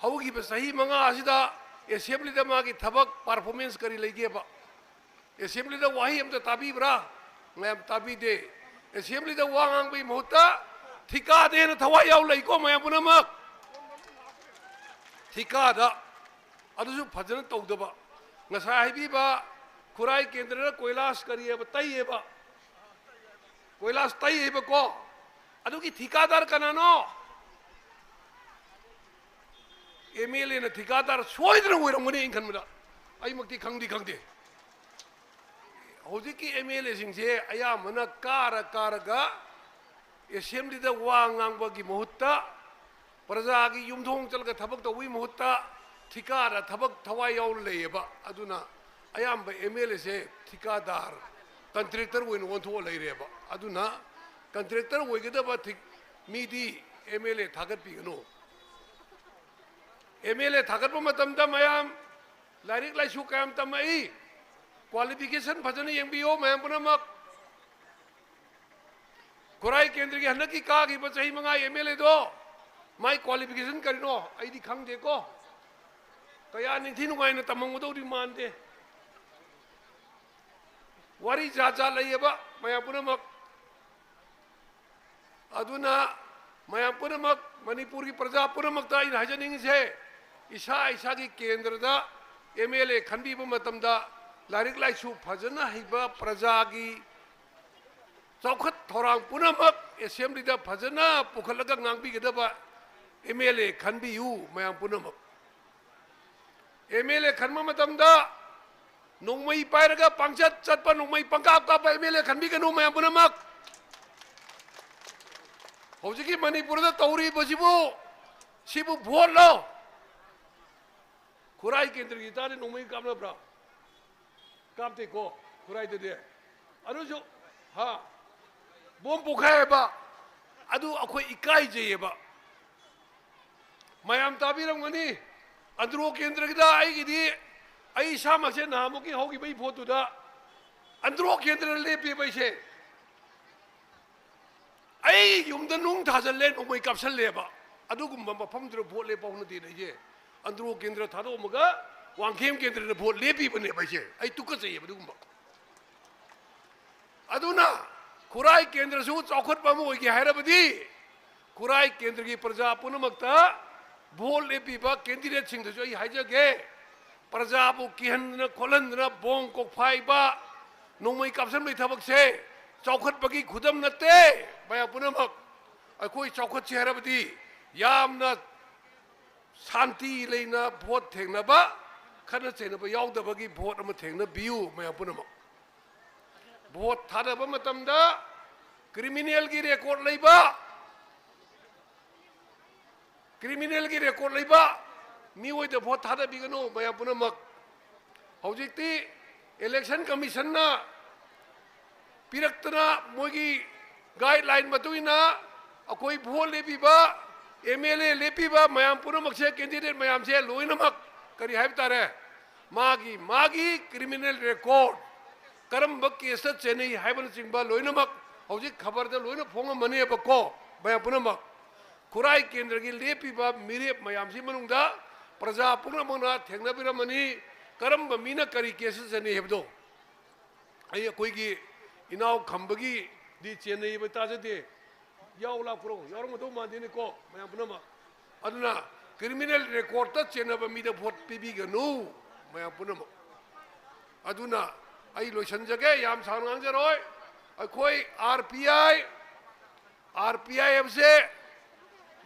ꯍꯧꯈꯤꯕ ꯆꯍꯤ ꯃꯉꯥ ꯑꯁꯤꯗ ꯑꯦꯁꯦꯝꯕ꯭ꯂꯤꯗ ꯃꯥꯒꯤ ꯊꯕꯛ ꯄꯔꯐꯣꯔꯃꯦꯟꯁ ꯀꯔꯤ ꯂꯩꯒꯦꯕ? ꯑꯦꯁꯦꯝꯕ꯭ꯂꯤꯗ ꯋꯥꯍꯩ ꯑꯝꯇ ꯇꯥꯕꯤꯕ꯭ꯔꯥ? ꯃꯌꯥꯝ ꯇꯥꯕꯤꯗꯦ꯫ ꯑꯦꯁꯦꯝꯕ꯭ꯂꯤꯗ ꯋꯥ ꯉꯥꯡꯕꯒꯤ ꯃꯍꯨꯠꯇ ꯊꯤꯀꯥꯗ ꯍꯦꯟꯅ ꯊꯋꯥꯏ ꯌꯥꯎ ꯂꯩꯀꯣ, ꯃꯌꯥꯝ ꯄꯨꯝꯅꯃꯛ꯫ ꯊꯤꯀꯥꯗ꯫ ꯑꯗꯨꯁꯨ ꯐꯖꯅ ꯇꯧꯗꯕ꯫ ꯉꯁꯥꯏ ꯍꯥꯏꯕꯤꯕ ꯈꯨꯔꯥꯏ ꯀꯦꯟꯗ꯭ꯔꯗ ꯀꯣꯏꯂꯥꯁ ꯀꯔꯤꯑꯕ ꯇꯩꯌꯦꯕ, ꯀꯣꯏꯂꯥꯁ ꯇꯩꯌꯦꯕꯀꯣ꯫ ꯑꯗꯨꯒꯤ ꯊꯤꯀꯥꯗꯥꯔ ꯀꯅꯥꯅꯣ? ꯑꯦꯝ ꯑꯦꯜ ꯑꯦꯅ ꯊꯤꯀꯥꯗꯥꯔ ꯁꯣꯏꯗꯅ ꯑꯣꯏꯔꯝꯒꯅꯤ ꯑꯩꯅ ꯈꯟꯕꯗ꯫ ꯑꯩꯃꯛꯇꯤ ꯈꯪꯗꯤ ꯈꯪꯗꯦ꯫ ꯍꯧꯖꯤꯛꯀꯤ ꯑꯦꯝ ꯑꯦꯜ ꯑꯦꯁꯤꯡꯁꯦ ꯑꯌꯥꯝꯕꯅ ꯀꯥꯔ ꯀꯥꯔꯒ ꯑꯦꯁꯦꯝꯕ꯭ꯂꯤꯗ ꯋꯥ ꯉꯥꯡꯕꯒꯤ ꯃꯍꯨꯠꯇ, ꯄ꯭ꯔꯖꯥꯒꯤ ꯌꯨꯝꯊꯣꯡ ꯆꯠꯂꯒ ꯊꯕꯛ ꯇꯧꯕꯒꯤ ꯃꯍꯨꯠꯇ ꯊꯤꯀꯥꯗ ꯊꯕꯛ ꯊꯋꯥꯏ ꯌꯥꯎꯅ ꯂꯩꯌꯦꯕ꯫ ꯑꯗꯨꯅ ꯑꯌꯥꯝꯕ ꯑꯦꯝ ꯑꯦꯜ ꯑꯦꯁꯦ ꯊꯤꯀꯥꯗꯥꯔ, ꯀꯟꯇ꯭ꯔꯦꯛꯇꯔ ꯑꯣꯏꯅ ꯑꯣꯟꯊꯣꯛꯑ ꯂꯩꯔꯦꯕ꯫ ꯑꯗꯨꯅ ꯀꯟꯇ꯭ꯔꯦꯛꯇꯔ ꯑꯣꯏꯒꯗꯕ ꯊꯤ-, ꯃꯤꯗꯤ ꯑꯦꯝ ꯑꯦꯜ ꯑꯦ ꯊꯥꯒꯠꯄꯤꯒꯅꯨ꯫ ꯑꯦꯝ ꯑꯦꯜ ꯑꯦ ꯊꯥꯒꯠꯄ ꯃꯇꯝꯗ ꯃꯌꯥꯝ ꯂꯥꯏꯔꯤꯛ ꯂꯥꯏꯁꯨ ꯀꯌꯥꯝ ꯇꯝꯃꯛꯏ, ꯀ꯭ꯋꯥꯂꯤꯐꯤꯀꯦꯁꯟ ꯐꯖꯅ ꯌꯦꯡꯕꯤꯌꯨ ꯃꯌꯥꯝ ꯄꯨꯝꯅꯃꯛ꯫ ꯈꯨꯔꯥꯏ ꯀꯦꯟꯗ꯭ꯔꯒꯤ ꯍꯟꯗꯛꯀꯤ ꯀꯥꯈꯤꯕ ꯆꯍꯤ ꯃꯉꯥ ꯑꯦꯝ ꯑꯦꯜ ꯑꯦꯗꯣ ꯃꯥꯏ ꯀ꯭ꯋꯥꯂꯤꯐꯤꯀꯦꯁꯟ ꯀꯔꯤꯅꯣ ꯑꯩꯗꯤ ꯈꯪꯗꯦꯀꯣ꯫ ꯀꯌꯥ ꯅꯤꯡꯊꯤ ꯅꯨꯡꯉꯥꯏꯅ ꯇꯝꯃꯝꯒꯗꯧꯗꯤ ꯃꯥꯟꯗꯦ꯫ ꯋꯥꯔꯤ ꯖꯥꯠ ꯖꯥꯠ ꯂꯩꯌꯦꯕ ꯃꯌꯥꯝ ꯄꯨꯝꯅꯃꯛ꯫ ꯑꯗꯨꯅ ꯃꯌꯥꯝ ꯄꯨꯝꯅꯃꯛ, ꯃꯅꯤꯄꯨꯔꯒꯤ ꯄ꯭ꯔꯖꯥ ꯄꯨꯝꯅꯃꯛꯇ ꯑꯩꯅ ꯍꯥꯏꯖꯅꯤꯡꯉꯤꯁꯦ, ꯏꯁꯥ ꯏꯁꯥꯒꯤ ꯀꯦꯟꯗ꯭ꯔꯗ ꯑꯦꯝ ꯑꯦꯜ ꯑꯦ ꯈꯟꯕꯤꯕ ꯃꯇꯝꯗ ꯂꯥꯏꯔꯤꯛ ꯂꯥꯏꯁꯨ ꯐꯖꯅ ꯍꯩꯕ, ꯄ꯭ꯔꯖꯥꯒꯤ ꯆꯥꯎꯈꯠ ꯊꯧꯔꯥꯡ ꯄꯨꯝꯅꯃꯛ ꯑꯦꯁꯦꯝꯕ꯭ꯂꯤꯗ ꯐꯖꯅ ꯄꯨꯈꯠꯂꯒ ꯉꯥꯡꯕꯤꯒꯗꯕ ꯑꯦꯝ ꯑꯦꯜ ꯑꯦ ꯈꯟꯕꯤꯌꯨ ꯃꯌꯥꯝ ꯄꯨꯝꯅꯃꯛ꯫ ꯑꯦꯝ ꯑꯦꯜ ꯑꯦ ꯈꯟꯕ ꯃꯇꯝꯗ ꯅꯣꯡꯃꯩ ꯄꯥꯏꯔꯒ ꯄꯪꯆꯠ ꯆꯠꯄ, ꯅꯣꯡꯃꯩ ꯄꯪꯀꯥꯞ ꯀꯥꯞꯄ ꯑꯦꯝ ꯑꯦꯜ ꯑꯦ ꯈꯟꯕꯤꯒꯅꯨ ꯃꯌꯥꯝ ꯄꯨꯝꯅꯃꯛ꯫ ꯍꯧꯖꯤꯛꯀꯤ ꯃꯅꯤꯄꯨꯔꯗ ꯇꯧꯔꯤꯕꯁꯤꯕꯨ, ꯁꯤꯕꯨ ꯚꯣꯠꯂꯣ? ꯈꯨꯔꯥꯏ ꯀꯦꯟꯗ꯭ꯔꯒꯤ ꯇꯥꯔꯗꯤ ꯅꯣꯡꯃꯩ ꯀꯥꯞꯅꯕ꯭ꯔꯥ? ꯀꯥꯞꯇꯦꯀꯣ ꯈꯨꯔꯥꯏꯗꯗꯤ꯫ ꯑꯗꯨꯁꯨ, ꯍꯥ, ꯕꯣꯝ ꯄꯣꯈꯥꯏ ꯍꯥꯏꯕ, ꯑꯗꯨ ꯑꯩꯈꯣꯏ ꯏꯀꯥꯏꯖꯩꯌꯦꯕ꯫ ꯃꯌꯥꯝ ꯇꯥꯕꯤꯔꯝꯒꯅꯤ, ꯑꯟꯗ꯭ꯔꯣ ꯀꯦꯟꯗ꯭ꯔꯒꯤꯗ ꯑꯩꯒꯤꯗꯤ, ꯑꯩ ꯏꯁꯥꯃꯛꯁꯦ ꯅꯍꯥꯟꯃꯨꯛꯀꯤ ꯍꯧꯈꯤꯕꯒꯤ ꯚꯣꯠꯇꯨꯗ ꯑꯟꯗ꯭ꯔꯣ ꯀꯦꯟꯗ꯭ꯔꯗ ꯂꯦꯞꯄꯦꯕ ꯑꯩꯁꯦ꯫ ꯑꯩ ꯌꯨꯝꯗ ꯅꯨꯡ ꯊꯥꯖꯤꯜꯂꯦ, ꯅꯣꯡꯃꯩ ꯀꯥꯞꯁꯜꯂꯦꯕ꯫ ꯑꯗꯨꯒꯨꯝꯕ ꯃꯐꯝꯗꯨꯗ ꯚꯣꯠ ꯂꯦꯞꯄ ꯍꯧꯅꯗꯦꯅꯦ ꯑꯩꯁꯦ꯫ ꯑꯟꯗ꯭ꯔꯣ ꯀꯦꯟꯗ꯭ꯔ ꯊꯥꯗꯣꯛꯑꯝꯃꯒ ꯋꯥꯡꯈꯦꯝ ꯀꯦꯟꯗ꯭ꯔꯗ ꯚꯣꯠ ꯂꯦꯞꯄꯤꯕꯅꯦꯕ ꯑꯩꯁꯦ꯫ ꯑꯩ ꯇꯨꯀꯠꯆꯩꯌꯦꯕ ꯑꯗꯨꯒꯨꯝꯕ꯫ ꯑꯗꯨꯅ ꯈꯨꯔꯥꯏ ꯀꯦꯟꯗ꯭ꯔꯁꯨ ꯆꯥꯎꯈꯠꯄ ꯑꯃ ꯑꯣꯏꯒꯦ ꯍꯥꯏꯔꯕꯗꯤ ꯈꯨꯔꯥꯏ ꯀꯦꯟꯗ꯭ꯔꯒꯤ ꯄ꯭ꯔꯖꯥ ꯄꯨꯝꯅꯃꯛꯇ ꯚꯣꯠ ꯂꯦꯞꯄꯤꯕ ꯀꯦꯟꯗꯤꯗꯦꯠꯁꯤꯡꯗꯁꯨ ꯑꯩ ꯍꯥꯏꯖꯒꯦ, ꯄ꯭ꯔꯖꯥꯕꯨ ꯀꯤꯍꯟꯗꯅ ꯈꯣꯠꯍꯟꯗꯅ ꯕꯣꯝ ꯀꯣꯛꯐꯥꯏꯕ, ꯅꯣꯡꯃꯩ ꯀꯥꯞꯁꯟꯕꯒꯤ ꯊꯕꯛꯁꯦ ꯆꯥꯎꯈꯠꯄꯒꯤ ꯈꯨꯗꯝ ꯅꯠꯇꯦ꯫ ꯃꯌꯥꯝ ꯄꯨꯝꯅꯃꯛ ꯑꯩꯈꯣꯏ ꯆꯥꯎꯈꯠꯁꯤ ꯍꯥꯏꯔꯕꯗꯤ ꯌꯥꯝꯅ ꯁꯥꯟꯇꯤ ꯂꯩꯅ ꯚꯣꯠ ꯊꯦꯡꯅꯕ, ꯈꯠꯅ ꯆꯩꯅꯕ ꯌꯥꯎꯗꯕꯒꯤ ꯚꯣꯠ ꯑꯃ ꯊꯦꯡꯅꯕꯤꯌꯨ ꯃꯌꯥꯝ ꯄꯨꯝꯅꯃꯛ꯫ ꯚꯣꯠ ꯊꯥꯗꯕ ꯃꯇꯝꯗ ꯀ꯭ꯔꯤꯃꯤꯅꯦꯜꯒꯤ ꯔꯦꯀꯣꯔꯗ ꯂꯩꯕ, ꯀ꯭ꯔꯤꯃꯤꯅꯦꯜꯒꯤ ꯔꯦꯀꯣꯔꯗ ꯂꯩꯕ ꯃꯤꯑꯣꯏꯗ ꯚꯣꯠ ꯊꯥꯗꯕꯤꯒꯅꯨ ꯃꯌꯥꯝ ꯄꯨꯝꯅꯃꯛ꯫ ꯍꯧꯖꯤꯛꯇꯤ ꯏꯂꯦꯛꯁꯟ ꯀꯃꯤꯁꯟꯅ ꯄꯤꯔꯛꯇꯅ ꯃꯣꯏꯒꯤ ꯒꯥꯏꯗꯂꯥꯏꯟ ꯃꯇꯨꯡ ꯏꯟꯅ ꯑꯩꯈꯣꯏ ꯚꯣꯠ ꯂꯦꯞꯄꯤꯕ, ꯑꯦꯝ ꯑꯦꯜ ꯑꯦ ꯂꯦꯞꯄꯤꯕ ꯃꯌꯥꯝ ꯄꯨꯝꯅꯃꯛꯁꯦ, ꯀꯦꯟꯗꯤꯗꯦꯠ ꯃꯌꯥꯝꯁꯦ ꯂꯣꯏꯅꯃꯛ ꯀꯔꯤ ꯍꯥꯏꯕ ꯇꯥꯔꯦ, ꯃꯥꯒꯤ ꯃꯥꯒꯤ ꯀ꯭ꯔꯤꯃꯤꯅꯦꯜ ꯔꯦꯀꯣꯔꯗ, ꯀꯔꯝꯕ ꯀꯦꯁꯇ ꯆꯦꯟꯅꯩ ꯍꯥꯏꯕꯅꯆꯤꯡꯕ ꯂꯣꯏꯅꯃꯛ ꯍꯧꯖꯤꯛ ꯈꯕꯔꯗ ꯂꯣꯏꯅ ꯐꯣꯡꯉꯝꯃꯅꯦꯕꯀꯣ꯫ ꯃꯌꯥꯝ ꯄꯨꯝꯅꯃꯛ ꯈꯨꯔꯥꯏ ꯀꯦꯟꯗ꯭ꯔꯒꯤ ꯂꯦꯞꯄꯤꯕ ꯃꯤꯔꯦꯞ ꯃꯌꯥꯝꯁꯤ ꯃꯅꯨꯡꯗ ꯄ꯭ꯔꯖꯥ ꯄꯨꯝꯅꯃꯛꯅ ꯊꯦꯡꯅꯕꯤꯔꯝꯃꯅꯤ, ꯀꯔꯝꯕ ꯃꯤꯅ ꯀꯔꯤ ꯀꯦꯁꯇ ꯆꯦꯟꯅꯩ ꯍꯥꯏꯕꯗꯣ꯫ ꯑꯩ ꯑꯩꯈꯣꯏꯒꯤ ꯏꯅꯥꯎ ꯈꯝꯕꯒꯤꯗꯤ ꯆꯦꯟꯅꯩꯕ ꯇꯥꯖꯗꯦ꯫ ꯌꯥꯎ ꯂꯥꯛꯄ꯭ꯔꯣ? ꯌꯥꯎꯔꯝꯒꯗꯧ ꯃꯥꯟꯗꯦꯅꯦꯀꯣ, ꯃꯌꯥꯝ ꯄꯨꯝꯅꯃꯛ꯫ ꯑꯗꯨꯅ ꯀ꯭ꯔꯤꯃꯤꯅꯦꯜ ꯔꯦꯀꯣꯔꯗꯇ ꯆꯦꯟꯅꯕ ꯃꯤꯗ ꯚꯣꯠ ꯄꯤꯕꯤꯒꯅꯨ, ꯃꯌꯥꯝ ꯄꯨꯝꯅꯃꯛ꯫ ꯑꯗꯨꯅ ꯑꯩ ꯂꯣꯏꯁꯤꯟꯖꯒꯦ, ꯌꯥꯝ ꯁꯥꯡꯅ ꯉꯥꯡꯖꯔꯣꯏ꯫ ꯑꯩꯈꯣꯏ R P I, R P ꯑꯥꯏ ꯍꯥꯏꯕꯁꯦ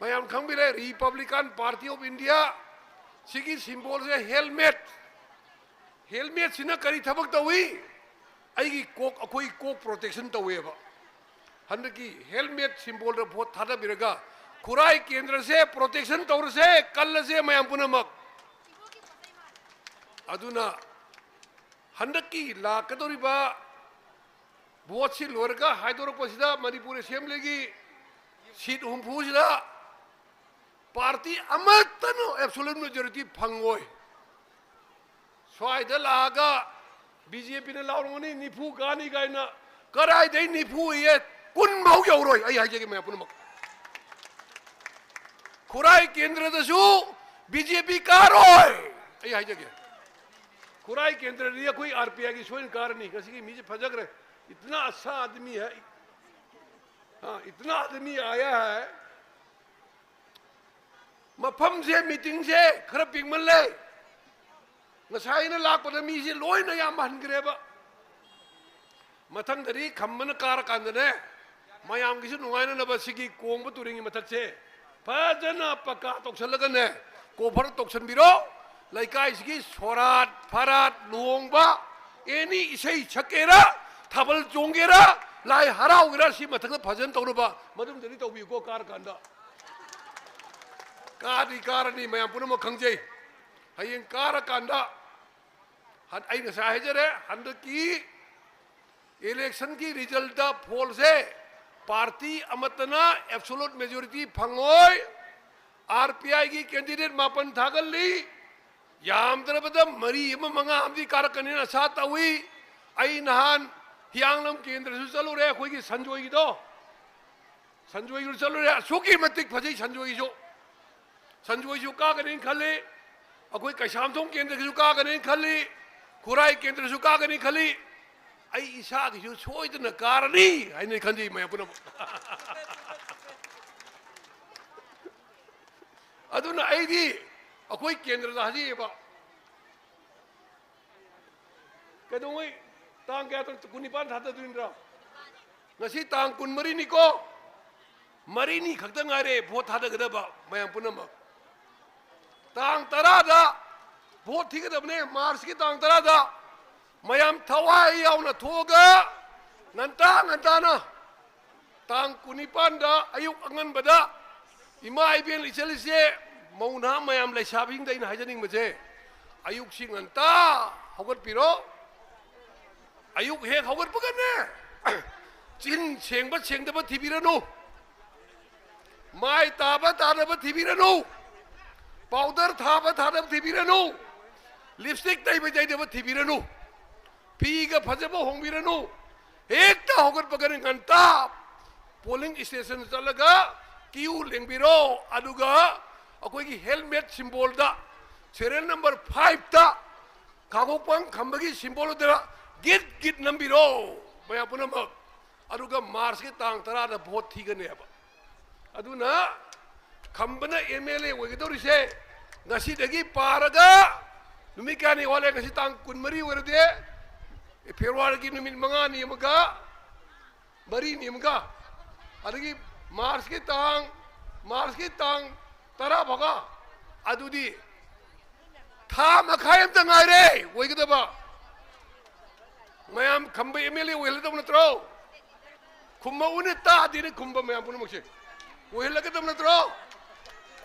ꯃꯌꯥꯝ ꯈꯪꯕꯤꯔꯦ, ꯔꯤꯄꯕ꯭ꯂꯤꯀꯥꯟ ꯄꯥꯔꯇꯤ ꯑꯣꯐ ꯏꯟꯗꯤꯌꯥ꯫ ꯁꯤꯒꯤ ꯁꯤꯝꯕꯣꯜꯁꯦ ꯍꯦꯜꯃꯦꯠ꯫ ꯍꯦꯜꯃꯦꯠꯁꯤꯅ ꯀꯔꯤ ꯊꯕꯛ ꯇꯧꯏ? ꯑꯩꯒꯤ ꯀꯣꯛ, ꯑꯩꯈꯣꯏ ꯀꯣꯛ ꯄ꯭ꯔꯣꯇꯦꯛꯁꯟ ꯇꯧꯋꯦꯕ꯫ ꯍꯟꯗꯛꯀꯤ ꯍꯦꯜꯃꯦꯠ ꯁꯤꯝꯕꯣꯜꯗ ꯚꯣꯠ ꯊꯥꯗꯕꯤꯔꯒ ꯈꯨꯔꯥꯏ ꯀꯦꯟꯗ꯭ꯔꯁꯦ ꯄ꯭ꯔꯣꯇꯦꯛꯁꯟ ꯇꯧꯔꯁꯦ, ꯀꯜꯂꯁꯦ ꯃꯌꯥꯝ ꯄꯨꯝꯅꯃꯛ꯫ ꯑꯗꯨꯅ ꯍꯟꯗꯛꯀꯤ ꯂꯥꯛꯀꯗꯧꯔꯤꯕ ꯚꯣꯠꯁꯤ ꯂꯣꯏꯔꯒ ꯍꯥꯏꯗꯣꯔꯛꯄꯁꯤꯗ ꯃꯅꯤꯄꯨꯔ ꯑꯦꯁꯦꯝꯕ꯭ꯂꯤꯒꯤ ꯁꯤꯠ ꯍꯨꯝꯐꯨꯁꯤꯗ ꯄꯥꯔꯇꯤ ꯑꯃꯠꯇꯅ ꯑꯦꯕꯁꯣꯂꯨꯠ ꯃꯦꯖꯣꯔꯤꯇꯤ ꯐꯪꯉꯣꯏ꯫ ꯁ꯭ꯋꯥꯏꯗ ꯂꯥꯛꯑꯒ ꯕꯤ ꯖꯦ ꯄꯤꯅ ꯂꯥꯎꯔꯝꯒꯅꯤ ꯅꯤꯐꯨ ꯀꯥꯅꯤ ꯀꯥꯏꯅ, ꯀꯗꯥꯏꯗꯩ ꯅꯤꯐꯨ ꯑꯌꯦ? ꯀꯨꯟ ꯐꯥꯎ ꯌꯧꯔꯣꯏ꯫ ꯑꯩ ꯍꯥꯏꯖꯒꯦ ꯃꯌꯥꯝ ꯄꯨꯝꯅꯃꯛ, ꯈꯨꯔꯥꯏ ꯀꯦꯟꯗ꯭ꯔꯗꯁꯨ ꯕꯤ ꯖꯦ ꯄꯤ ꯀꯥꯔꯣꯏ꯫ ꯑꯩ ꯍꯥꯏꯖꯒꯦ, ꯈꯨꯔꯥꯏ ꯀꯦꯟꯗ꯭ꯔꯗꯤ ꯑꯩꯈꯣꯏ ꯑꯥꯔ ꯄꯤ ꯑꯥꯏꯒꯤ ꯁꯣꯏꯅ ꯀꯥꯔꯅꯤ꯫ ꯉꯁꯤꯒꯤ ꯃꯤꯁꯦ ꯐꯖꯈ꯭ꯔꯦ꯫ ꯏꯇꯅꯥ ꯑꯆꯥ ꯑꯥꯗꯃꯤ ꯍꯥꯏ, ꯍꯥ, ꯏꯇꯅꯥ ꯑꯥꯗꯃꯤ ꯑꯥꯌꯥ ꯍꯥꯏ꯫ ꯃꯐꯝꯁꯦ, ꯃꯤꯇꯤꯡꯁꯦ ꯈꯔ ꯄꯤꯛꯃꯜꯂꯦ꯫ ꯉꯁꯥꯏ ꯑꯩꯅ ꯂꯥꯛꯄꯗ ꯃꯤꯁꯦ ꯂꯣꯏꯅ ꯌꯥꯝ ꯍꯟꯈ꯭ꯔꯦꯕ꯫ ꯃꯊꯪꯗꯗꯤ ꯈꯝꯕꯅ ꯀꯥꯔꯀꯥꯟꯗꯅꯦ, ꯃꯌꯥꯝꯒꯤꯁꯨ ꯅꯨꯡꯉꯥꯏꯅꯅꯕ ꯁꯤꯒꯤ ꯀꯣꯡꯕ ꯇꯨꯔꯦꯟꯒꯤ ꯃꯊꯛꯁꯦ ꯐꯖꯅ ꯄꯀꯥ ꯇꯧꯁꯜꯂꯒꯅꯦ, ꯀꯣꯚꯔ ꯇꯧꯁꯟꯕꯤꯔꯣ꯫ ꯂꯩꯀꯥꯏꯁꯤꯒꯤ ꯁꯣꯔꯥꯠ, ꯐꯔꯥꯠ, ꯂꯨꯍꯣꯡꯕ, ꯑꯦꯅꯤ ꯏꯁꯩ ꯁꯛꯀꯦꯔꯥ, ꯊꯥꯕꯜ ꯆꯣꯡꯒꯦꯔꯥ, ꯂꯥꯏ ꯍꯔꯥꯎꯒꯦꯔꯥ, ꯁꯤ ꯃꯊꯛꯇ ꯐꯖꯅ ꯇꯧꯅꯕ ꯃꯗꯨꯝꯗꯗꯤ ꯇꯧꯕꯤꯌꯨꯀꯣ ꯀꯥꯔꯀꯥꯟꯗ꯫ ꯀꯥꯗꯤ ꯀꯥꯔꯅꯤ, ꯃꯌꯥꯝ ꯄꯨꯝꯅꯃꯛ ꯈꯪꯖꯩ꯫ ꯍꯌꯦꯡ ꯀꯥꯔꯀꯥꯟꯗ, ꯍꯟ-, ꯑꯩ ꯉꯁꯥꯏ ꯍꯥꯏꯖꯔꯦ, ꯍꯟꯗꯛꯀꯤ ꯏꯂꯦꯛꯁꯟꯒꯤ ꯔꯤꯖꯜꯇ ꯐꯣꯜꯁꯦ ꯄꯥꯔꯇꯤ ꯑꯃꯠꯇꯅ ꯑꯦꯕꯁꯣꯂꯨꯠ ꯃꯦꯖꯣꯔꯤꯇꯤ ꯐꯪꯉꯣꯏ꯫ ꯑꯥꯔ ꯄꯤ ꯑꯥꯏꯒꯤ ꯀꯦꯟꯗꯤꯗꯦꯠ ꯃꯥꯄꯟ ꯊꯥꯒꯠꯂꯤ꯫ ꯌꯥꯝꯗ꯭ꯔꯕꯗ ꯃꯔꯤ ꯑꯃ ꯃꯉꯥ ꯑꯃꯗꯤ ꯀꯥꯔꯛꯀꯅꯤꯅ ꯑꯁꯥ ꯇꯧꯏ꯫ ꯑꯩ ꯅꯍꯥꯟ ꯍꯤꯌꯥꯡꯂꯝ ꯀꯦꯟꯗ꯭ꯔꯁꯨ ꯆꯠꯂꯨꯔꯦ, ꯑꯩꯈꯣꯏꯒꯤ ꯁꯟꯖꯣꯏꯒꯤꯗꯣ꯫ ꯁꯟꯖꯣꯏꯒꯤꯁꯨ ꯆꯠꯂꯨꯔꯦ, ꯑꯁꯨꯛꯀꯤ ꯃꯇꯤꯛ ꯐꯖꯩ ꯁꯟꯖꯣꯏꯒꯤꯁꯨ꯫ ꯁꯟꯖꯣꯏꯁꯨ ꯀꯥꯒꯅꯤꯅ ꯈꯜꯂꯤ, ꯑꯩꯈꯣꯏ ꯀꯩꯁꯥꯝꯊꯣꯡ ꯀꯦꯟꯗ꯭ꯔꯒꯤꯁꯨ ꯀꯥꯒꯅꯤꯅ ꯈꯜꯂꯤ, ꯈꯨꯔꯥꯏ ꯀꯦꯟꯗ꯭ꯔꯁꯨ ꯀꯥꯒꯅꯤ ꯈꯜꯂꯤ꯫ ꯑꯩ ꯏꯁꯥꯒꯤꯁꯨ ꯁꯣꯏꯗꯅ ꯀꯥꯔꯅꯤ ꯍꯥꯏꯅ ꯈꯟꯖꯩ ꯃꯌꯥꯝ ꯄꯨꯝꯅꯃꯛ꯫ ꯑꯗꯨꯅ ꯑꯩꯗꯤ ꯑꯩꯈꯣꯏ ꯀꯦꯟꯗ꯭ꯔꯗ ꯍꯥꯏꯖꯩꯑꯕ, ꯀꯩꯗꯧꯉꯩ ꯇꯥꯡ ꯀꯌꯥ? ꯀꯨꯟꯅꯤꯄꯥꯟ ꯊꯥꯗꯗꯣꯏ ꯅꯠꯇ꯭ꯔꯣ? ꯉꯁꯤ ꯇꯥꯡ ꯀꯨꯟꯃꯔꯤꯅꯤꯀꯣ꯫ ꯃꯔꯤꯅꯤ ꯈꯛꯇ ꯉꯥꯏꯔꯦ ꯚꯣꯠ ꯊꯥꯗꯒꯗꯕ ꯃꯌꯥꯝ ꯄꯨꯝꯅꯃꯛ꯫ ꯇꯥꯡ ꯇꯔꯥꯗ ꯚꯣꯠ ꯊꯤꯒꯗꯕꯅꯦ, ꯃꯥꯔꯆꯀꯤ ꯇꯥꯡ ꯇꯔꯥꯗ꯫ ꯃꯌꯥꯝ ꯊꯋꯥꯏ ꯌꯥꯎꯅ ꯊꯣꯛꯑꯒ ꯉꯟꯇꯥ ꯉꯟꯇꯥꯅ ꯇꯥꯡ ꯀꯨꯟꯅꯤꯄꯥꯟꯗ ꯑꯌꯨꯛ ꯑꯉꯟꯕꯗ ꯏꯃꯥ ꯏꯕꯦꯟ ꯏꯆꯜ ꯏꯆꯦ ꯃꯧ ꯅꯍꯥ ꯃꯌꯥꯝ ꯂꯩꯁꯥꯕꯤꯁꯤꯡꯗ ꯑꯩꯅ ꯍꯥꯏꯖꯅꯤꯡꯕꯁꯦ, ꯑꯌꯨꯛꯁꯤ ꯉꯟꯇꯥ ꯍꯧꯒꯠꯄꯤꯔꯣ꯫ ꯑꯌꯨꯛ ꯍꯦꯛ ꯍꯧꯒꯠꯄꯒꯅꯦ, ꯆꯤꯟ ꯁꯦꯡꯕ ꯁꯦꯡꯗꯕ ꯊꯤꯕꯤꯔꯅꯨ, ꯃꯥꯏ ꯇꯥꯕ ꯇꯥꯗꯕ ꯊꯤꯕꯤꯔꯅꯨ, ꯄꯥꯎꯗꯔ ꯊꯥꯕ ꯊꯥꯗꯕ ꯊꯤꯕꯤꯔꯅꯨ, ꯂꯤꯞꯁꯇꯤꯛ ꯇꯩꯕ ꯇꯩꯗꯕ ꯊꯤꯕꯤꯔꯅꯨ꯫ ꯐꯤꯒ ꯐꯖꯕ ꯍꯣꯡꯕꯤꯔꯅꯨ꯫ ꯍꯦꯛꯇ ꯍꯧꯒꯠꯄꯒꯅꯤ ꯉꯟꯇꯥ ꯄꯣꯂꯤꯡ ꯁ꯭ꯇꯦꯁꯟ ꯆꯠꯂꯒ ꯀ꯭ꯌꯨ ꯂꯦꯡꯕꯤꯔꯣ꯫ ꯑꯗꯨꯒ ꯑꯩꯈꯣꯏꯒꯤ helmet symbol ꯗ, serial number five ꯇ, ꯈꯥꯉꯣꯛꯐꯝ ꯈꯝꯕꯒꯤ symbol ꯗ ꯒꯤꯠ ꯒꯤꯠ ꯅꯝꯕꯤꯔꯣ, ꯃꯌꯥꯝ ꯄꯨꯝꯅꯃꯛ꯫ ꯑꯗꯨꯒ March ꯀꯤ ꯇꯥꯡ ꯇꯔꯥꯗ vote ꯊꯤꯒꯅꯦꯕ꯫ ꯑꯗꯨꯅ ꯈꯝꯕꯅ M L A ꯑꯣꯏꯒꯗꯧꯔꯤꯁꯦ ꯉꯁꯤꯗꯒꯤ ꯄꯥꯔꯒ ꯅꯨꯃꯤꯠ ꯀꯌꯥꯅꯤ ꯋꯥꯠꯂꯦ? ꯉꯁꯤ ꯇꯥꯡ ꯀꯨꯟꯃꯔꯤ ꯑꯣꯏꯔꯗꯤ, February ꯒꯤ ꯅꯨꯃꯤꯠ ꯃꯉꯥꯅꯤ ꯑꯃꯒ, ꯃꯔꯤꯅꯤ ꯑꯃꯒ, ꯑꯗꯒꯤ March ꯀꯤ ꯇꯥꯡ, March ꯀꯤ ꯇꯥꯡ ꯇꯔꯥ ꯐꯥꯎꯕ, ꯑꯗꯨꯗꯤ ꯊꯥ ꯃꯈꯥꯏ ꯑꯝꯇ ꯉꯥꯏꯔꯦ ꯑꯣꯏꯒꯗꯕ꯫ ꯃꯌꯥꯝ ꯈꯝꯕ M L A ꯑꯣꯏꯍꯜꯂꯗꯧꯕ ꯅꯠꯇ꯭ꯔꯣ? ꯈꯨꯝꯃꯛꯎꯅꯦ, ꯇꯥꯗꯦꯅꯦ ꯈꯨꯝꯕ ꯃꯌꯥꯝ ꯄꯨꯝꯅꯃꯛꯁꯦ꯫ ꯑꯣꯏꯍꯜꯂꯒꯗꯕ ꯅꯠꯇ꯭ꯔꯣ?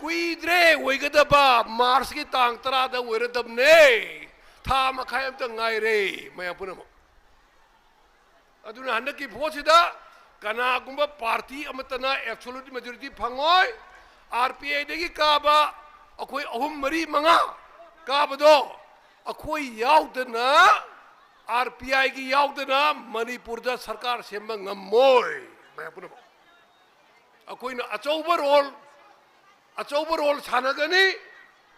ꯀꯨꯏꯗ꯭ꯔꯦ ꯑꯣꯏꯒꯗꯕ, March ꯀꯤ ꯇꯥꯡ ꯇꯔꯥꯗ ꯑꯣꯏꯔꯗꯕꯅꯦ꯫ ꯊꯥ ꯃꯈꯥꯏ ꯑꯝꯇ ꯉꯥꯏꯔꯦ ꯃꯌꯥꯝ ꯄꯨꯝꯅꯃꯛ꯫ ꯑꯗꯨꯅ ꯍꯟꯗꯛꯀꯤ vote ꯁꯤꯗ ꯀꯅꯥꯒꯨꯝꯕ party ꯑꯃꯠꯇꯅ absolute majority ꯐꯪꯉꯣꯏ꯫ R P I ꯗꯒꯤ ꯀꯥꯕ ꯑꯩꯈꯣꯏ ꯑꯍꯨꯝ, ꯃꯔꯤ, ꯃꯉꯥ ꯀꯥꯕꯗꯣ, ꯑꯩꯈꯣꯏ ꯌꯥꯎꯗꯅ, R P I ꯒꯤ ꯌꯥꯎꯗꯅ ꯃꯅꯤꯄꯨꯔꯗ ꯁꯔꯀꯥꯔ ꯁꯦꯝꯕ ꯉꯝꯃꯣꯏ꯫ ꯃꯌꯥꯝ ꯄꯨꯝꯅꯃꯛ ꯑꯩꯈꯣꯏꯅ ꯑꯆꯧꯕ role, ꯑꯆꯧꯕ role ꯁꯥꯟꯅꯒꯅꯤ꯫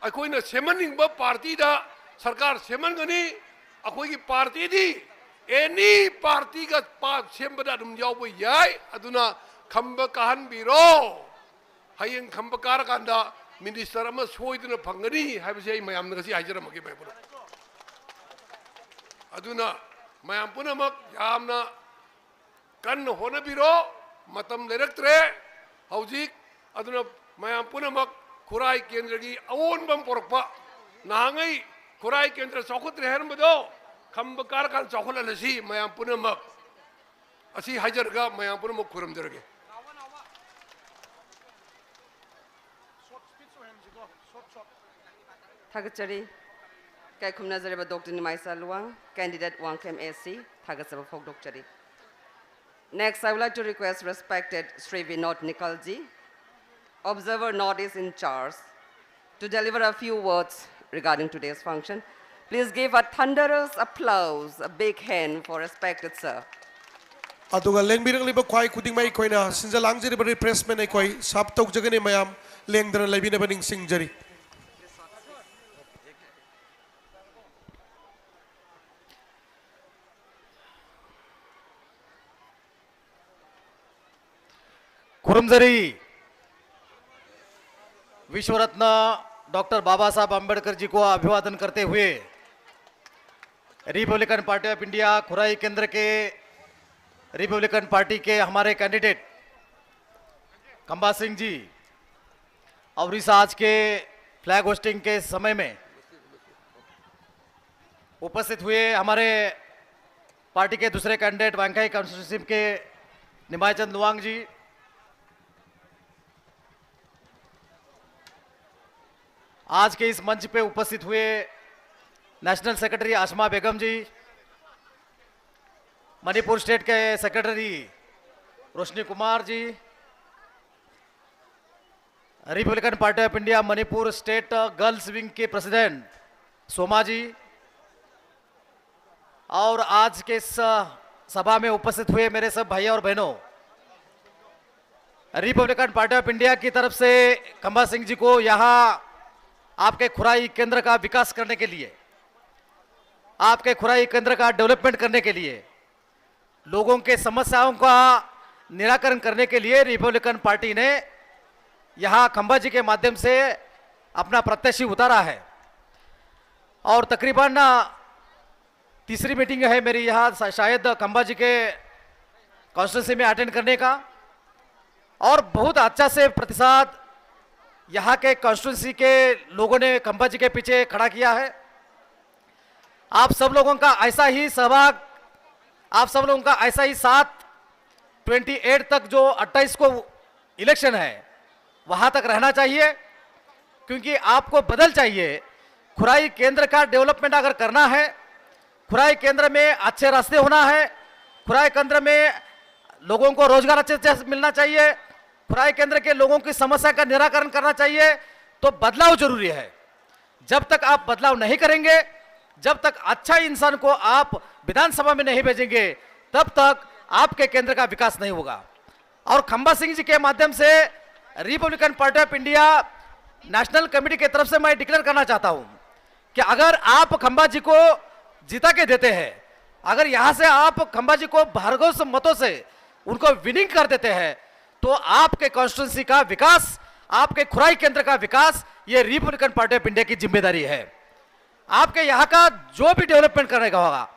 ꯑꯩꯈꯣꯏꯅ ꯁꯦꯝꯍꯟꯅꯤꯡꯕ party ꯗ ꯁꯔꯀꯥꯔ ꯁꯦꯝꯍꯟꯒꯅꯤ꯫ ꯑꯩꯈꯣꯏꯒꯤ party ꯗꯤ any party ꯒ ꯄꯥ-, ꯁꯦꯝꯕꯗ ꯑꯗꯨꯝ ꯌꯥꯎꯕ ꯌꯥꯏ꯫ ꯑꯗꯨꯅ ꯈꯝꯕ ꯀꯥꯍꯟꯕꯤꯔꯣ꯫ ꯍꯌꯦꯡ ꯈꯝꯕ ꯀꯥꯔꯀꯥꯟꯗ minister ꯑꯃ ꯁꯣꯏꯗꯅ ꯐꯪꯒꯅꯤ ꯍꯥꯏꯕꯁꯤ ꯑꯩ ꯃꯌꯥꯝꯗ ꯉꯁꯤ ꯍꯥꯏꯖꯔꯝꯃꯒꯦ, ꯃꯌꯥꯝ ꯄꯨꯝꯅꯃꯛ꯫ ꯑꯗꯨꯅ ꯃꯌꯥꯝ ꯄꯨꯝꯅꯃꯛ ꯌꯥꯝꯅ ꯀꯟꯅ ꯍꯣꯠꯅꯕꯤꯔꯣ꯫ ꯃꯇꯝ ꯂꯩꯔꯛꯇ꯭ꯔꯦ ꯍꯧꯖꯤꯛ꯫ ꯑꯗꯨꯅ ꯃꯌꯥꯝ ꯄꯨꯝꯅꯃꯛ ꯈꯨꯔꯥꯏ ꯀꯦꯟꯗ꯭ꯔꯒꯤ ꯑꯑꯣꯟꯕ ꯑꯃ ꯄꯨꯔꯛꯄ, ꯅꯍꯥꯟꯉꯩ ꯈꯨꯔꯥꯏ ꯀꯦꯟꯗ꯭ꯔ ꯆꯥꯎꯈꯠꯇ꯭ꯔꯦ ꯍꯥꯏꯔꯝꯕꯗꯣ ꯈꯝꯕ ꯀꯥꯔꯀꯥꯟꯗ ꯆꯥꯎꯈꯠꯍꯜꯂꯁꯤ ꯃꯌꯥꯝ ꯄꯨꯝꯅꯃꯛ꯫ ꯑꯁꯤ ꯍꯥꯏꯖꯔꯒ ꯃꯌꯥꯝ ꯄꯨꯝꯅꯃꯛ ꯈꯨꯔꯨꯝꯖꯔꯒꯦ꯫ ꯊꯥꯒꯠꯆꯔꯤ꯫ ꯏꯀꯥꯏ ꯈꯨꯝꯅꯖꯔꯤꯕ Doctor ꯅꯤꯃꯥꯏꯆꯥ Luwang, candidate Wangkhem A C, ꯊꯥꯒꯠꯆꯕ ꯐꯣꯡꯗꯣꯛꯆꯔꯤ꯫ Next, I would like to request respected Shri Vinod Nikalji, Observer Northeast in charge, to deliver a few words regarding today's function. Please give a thunderous applause, a big hand for respected sir. ꯑꯗꯨꯒ ꯂꯦꯡꯕꯤꯔꯛꯂꯤꯕ ꯈ꯭ꯋꯥꯏ ꯈꯨꯗꯤꯡꯃꯛ ꯑꯩꯈꯣꯏꯅ ꯁꯤꯟꯖ ꯂꯥꯡꯖꯔꯤꯕ refreshment ꯑꯩꯈꯣꯏ ꯁꯥꯔꯞ ꯇꯧꯖꯒꯅꯤ꯫ ꯃꯌꯥꯝ ꯂꯦꯡꯗꯅ ꯂꯩꯕꯤꯅꯕ ꯅꯤꯡꯁꯤꯡꯖꯔꯤ꯫ खुरमजरी। विश्व रत्न डॉक्टर बाबा साहब आंबेडकर जी को अभिवादन करते हुए रिपब्लिकन पार्टी ऑफ इंडिया खुराई केंद्र के रिपब्लिकन पार्टी के हमारे कैंडिडेट खंबा सिंह जी और इस आज के फ्लैग होस्टिंग के समय में उपस्थित हुए हमारे पार्टी के दूसरे कैंडिडेट वांगखाई कॉन्स्टिट्यूंसी के निमाई चंद लुवांग जी, आज के इस मंच पे उपस्थित हुए national secretary Asma Begum ji, Manipur state के secretary Roshni Kumar ji, republican party of India Manipur state girls wing के प्रेसिडेंट सोमा जी, और आज के इस सभा में उपस्थित हुए मेरे सब भाइयों और बहनों, रिपब्लिकन पार्टी ऑफ इंडिया की तरफ से खंबा सिंह जी को यहाँ आपके खुराई केंद्र का विकास करने के लिए, आपके खुराई केंद्र का डेवलपमेंट करने के लिए, लोगों के समस्याओं का निराकरण करने के लिए रिपब्लिकन पार्टी ने यहाँ खंबा जी के माध्यम से अपना प्रत्याशी उतारा है। और तकरीबन तीसरी मीटिंग है मेरी यहाँ शा-, शायद खंबा जी के कॉन्स्टिट्यूंसी में अटेंड करने का, और बहुत अच्छा से प्रतिसाद यहाँ के कॉन्स्टिट्यूंसी के लोगों ने खंबा जी के पीछे खड़ा किया है। आप सब लोगों का ऐसा ही सहभाग, आप सब लोगों का ऐसा ही साथ ट्वेंटी एट तक, जो अट्ठाईस को इलेक्शन है, वहाँ तक रहना चाहिए, क्योंकि आपको बदल चाहिए। खुराई केंद्र का डेवलपमेंट अगर करना है, खुराई केंद्र में अच्छे रास्ते होना है, खुराई केंद्र में लोगों को रोजगार अच्छे से मिलना चाहिए, खुराई केंद्र के लोगों की समस्या का निराकरण करना चाहिए, तो बदलाव जरूरी है। जब तक आप बदलाव नहीं करेंगे, जब तक अच्छा इंसान को आप विधानसभा में नहीं भेजेंगे, तब तक आपके केंद्र का विकास नहीं होगा। और खंबा सिंह जी के माध्यम से Republican party of India national committee की तरफ से मैं डिक्लेयर करना चाहता हूं कि अगर आप खंबा जी को जिता के देते हैं, अगर यहां से आप खंबा जी को भरघोस मतों से उनको विनिंग कर देते हैं, तो आपके कॉन्स्टिट्यूएंसी का विकास, आपके खुराई केंद्र का विकास, ये रिपब्लिकन पार्टी ऑफ इंडिया की जिम्मेदारी है। आपके यहाँ का जो भी डेवलपमेंट करने का होगा,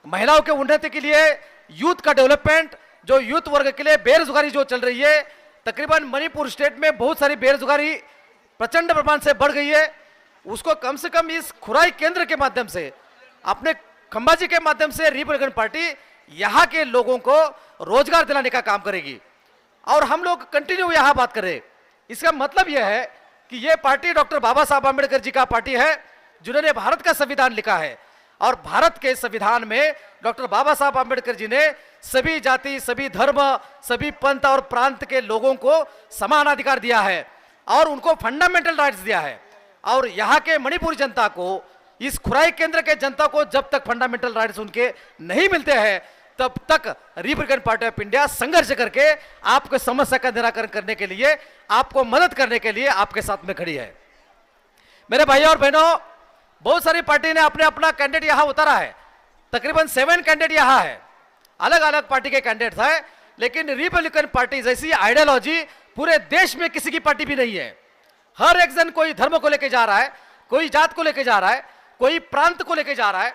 महिलाओं के उन्नति के लिए, यूथ का डेवलपमेंट, जो यूथ वर्ग के लिए बेरोजगारी जो चल रही है, तकरीबन मणिपुर स्टेट में बहुत सारी बेरोजगारी प्रचंड प्रमाण से बढ़ गई है, उसको कम से कम इस खुराई केंद्र के माध्यम से, अपने खंबाजी के माध्यम से रिपब्लिकन पार्टी यहाँ के लोगों को रोजगार दिलाने का काम करेगी। और हम लोग कंटिन्यू यहाँ बात कर रहे हैं। इसका मतलब यह है कि ये पार्टी डॉक्टर बाबा साहब आंबेडकर जी का पार्टी है, जिन्होंने भारत का संविधान लिखा है। और भारत के संविधान में डॉक्टर बाबा साहब आंबेडकर जी ने सभी जाति, सभी धर्म, सभी पंथ और प्रांत के लोगों को समान अधिकार दिया है और उनको फंडामेंटल राइट्स दिया है। और यहाँ के मणिपुरी जनता को, इस खुराई केंद्र के जनता को जब तक फंडामेंटल राइट्स उनके नहीं मिलते हैं, तब तक रिपब्लिकन पार्टी ऑफ इंडिया संघर्ष करके आपको समस्या का निराकरण करने के लिए, आपको मदद करने के लिए आपके साथ में खड़ी है। मेरे भाइयों और बहनों, बहुत सारी पार्टी ने अपने अपना कैंडिडेट यहाँ उतारा है। तकरीबन सेवन कैंडिडेट यहाँ है, अलग अलग पार्टी के कैंडिडेट्स हैं। लेकिन रिपब्लिकन पार्टी जैसी आइडियोलॉजी पूरे देश में किसी की पार्टी भी नहीं है। हर एक जन कोई धर्म को लेके जा रहा है, कोई जात को लेके जा रहा है, कोई प्रांत को लेके जा रहा है।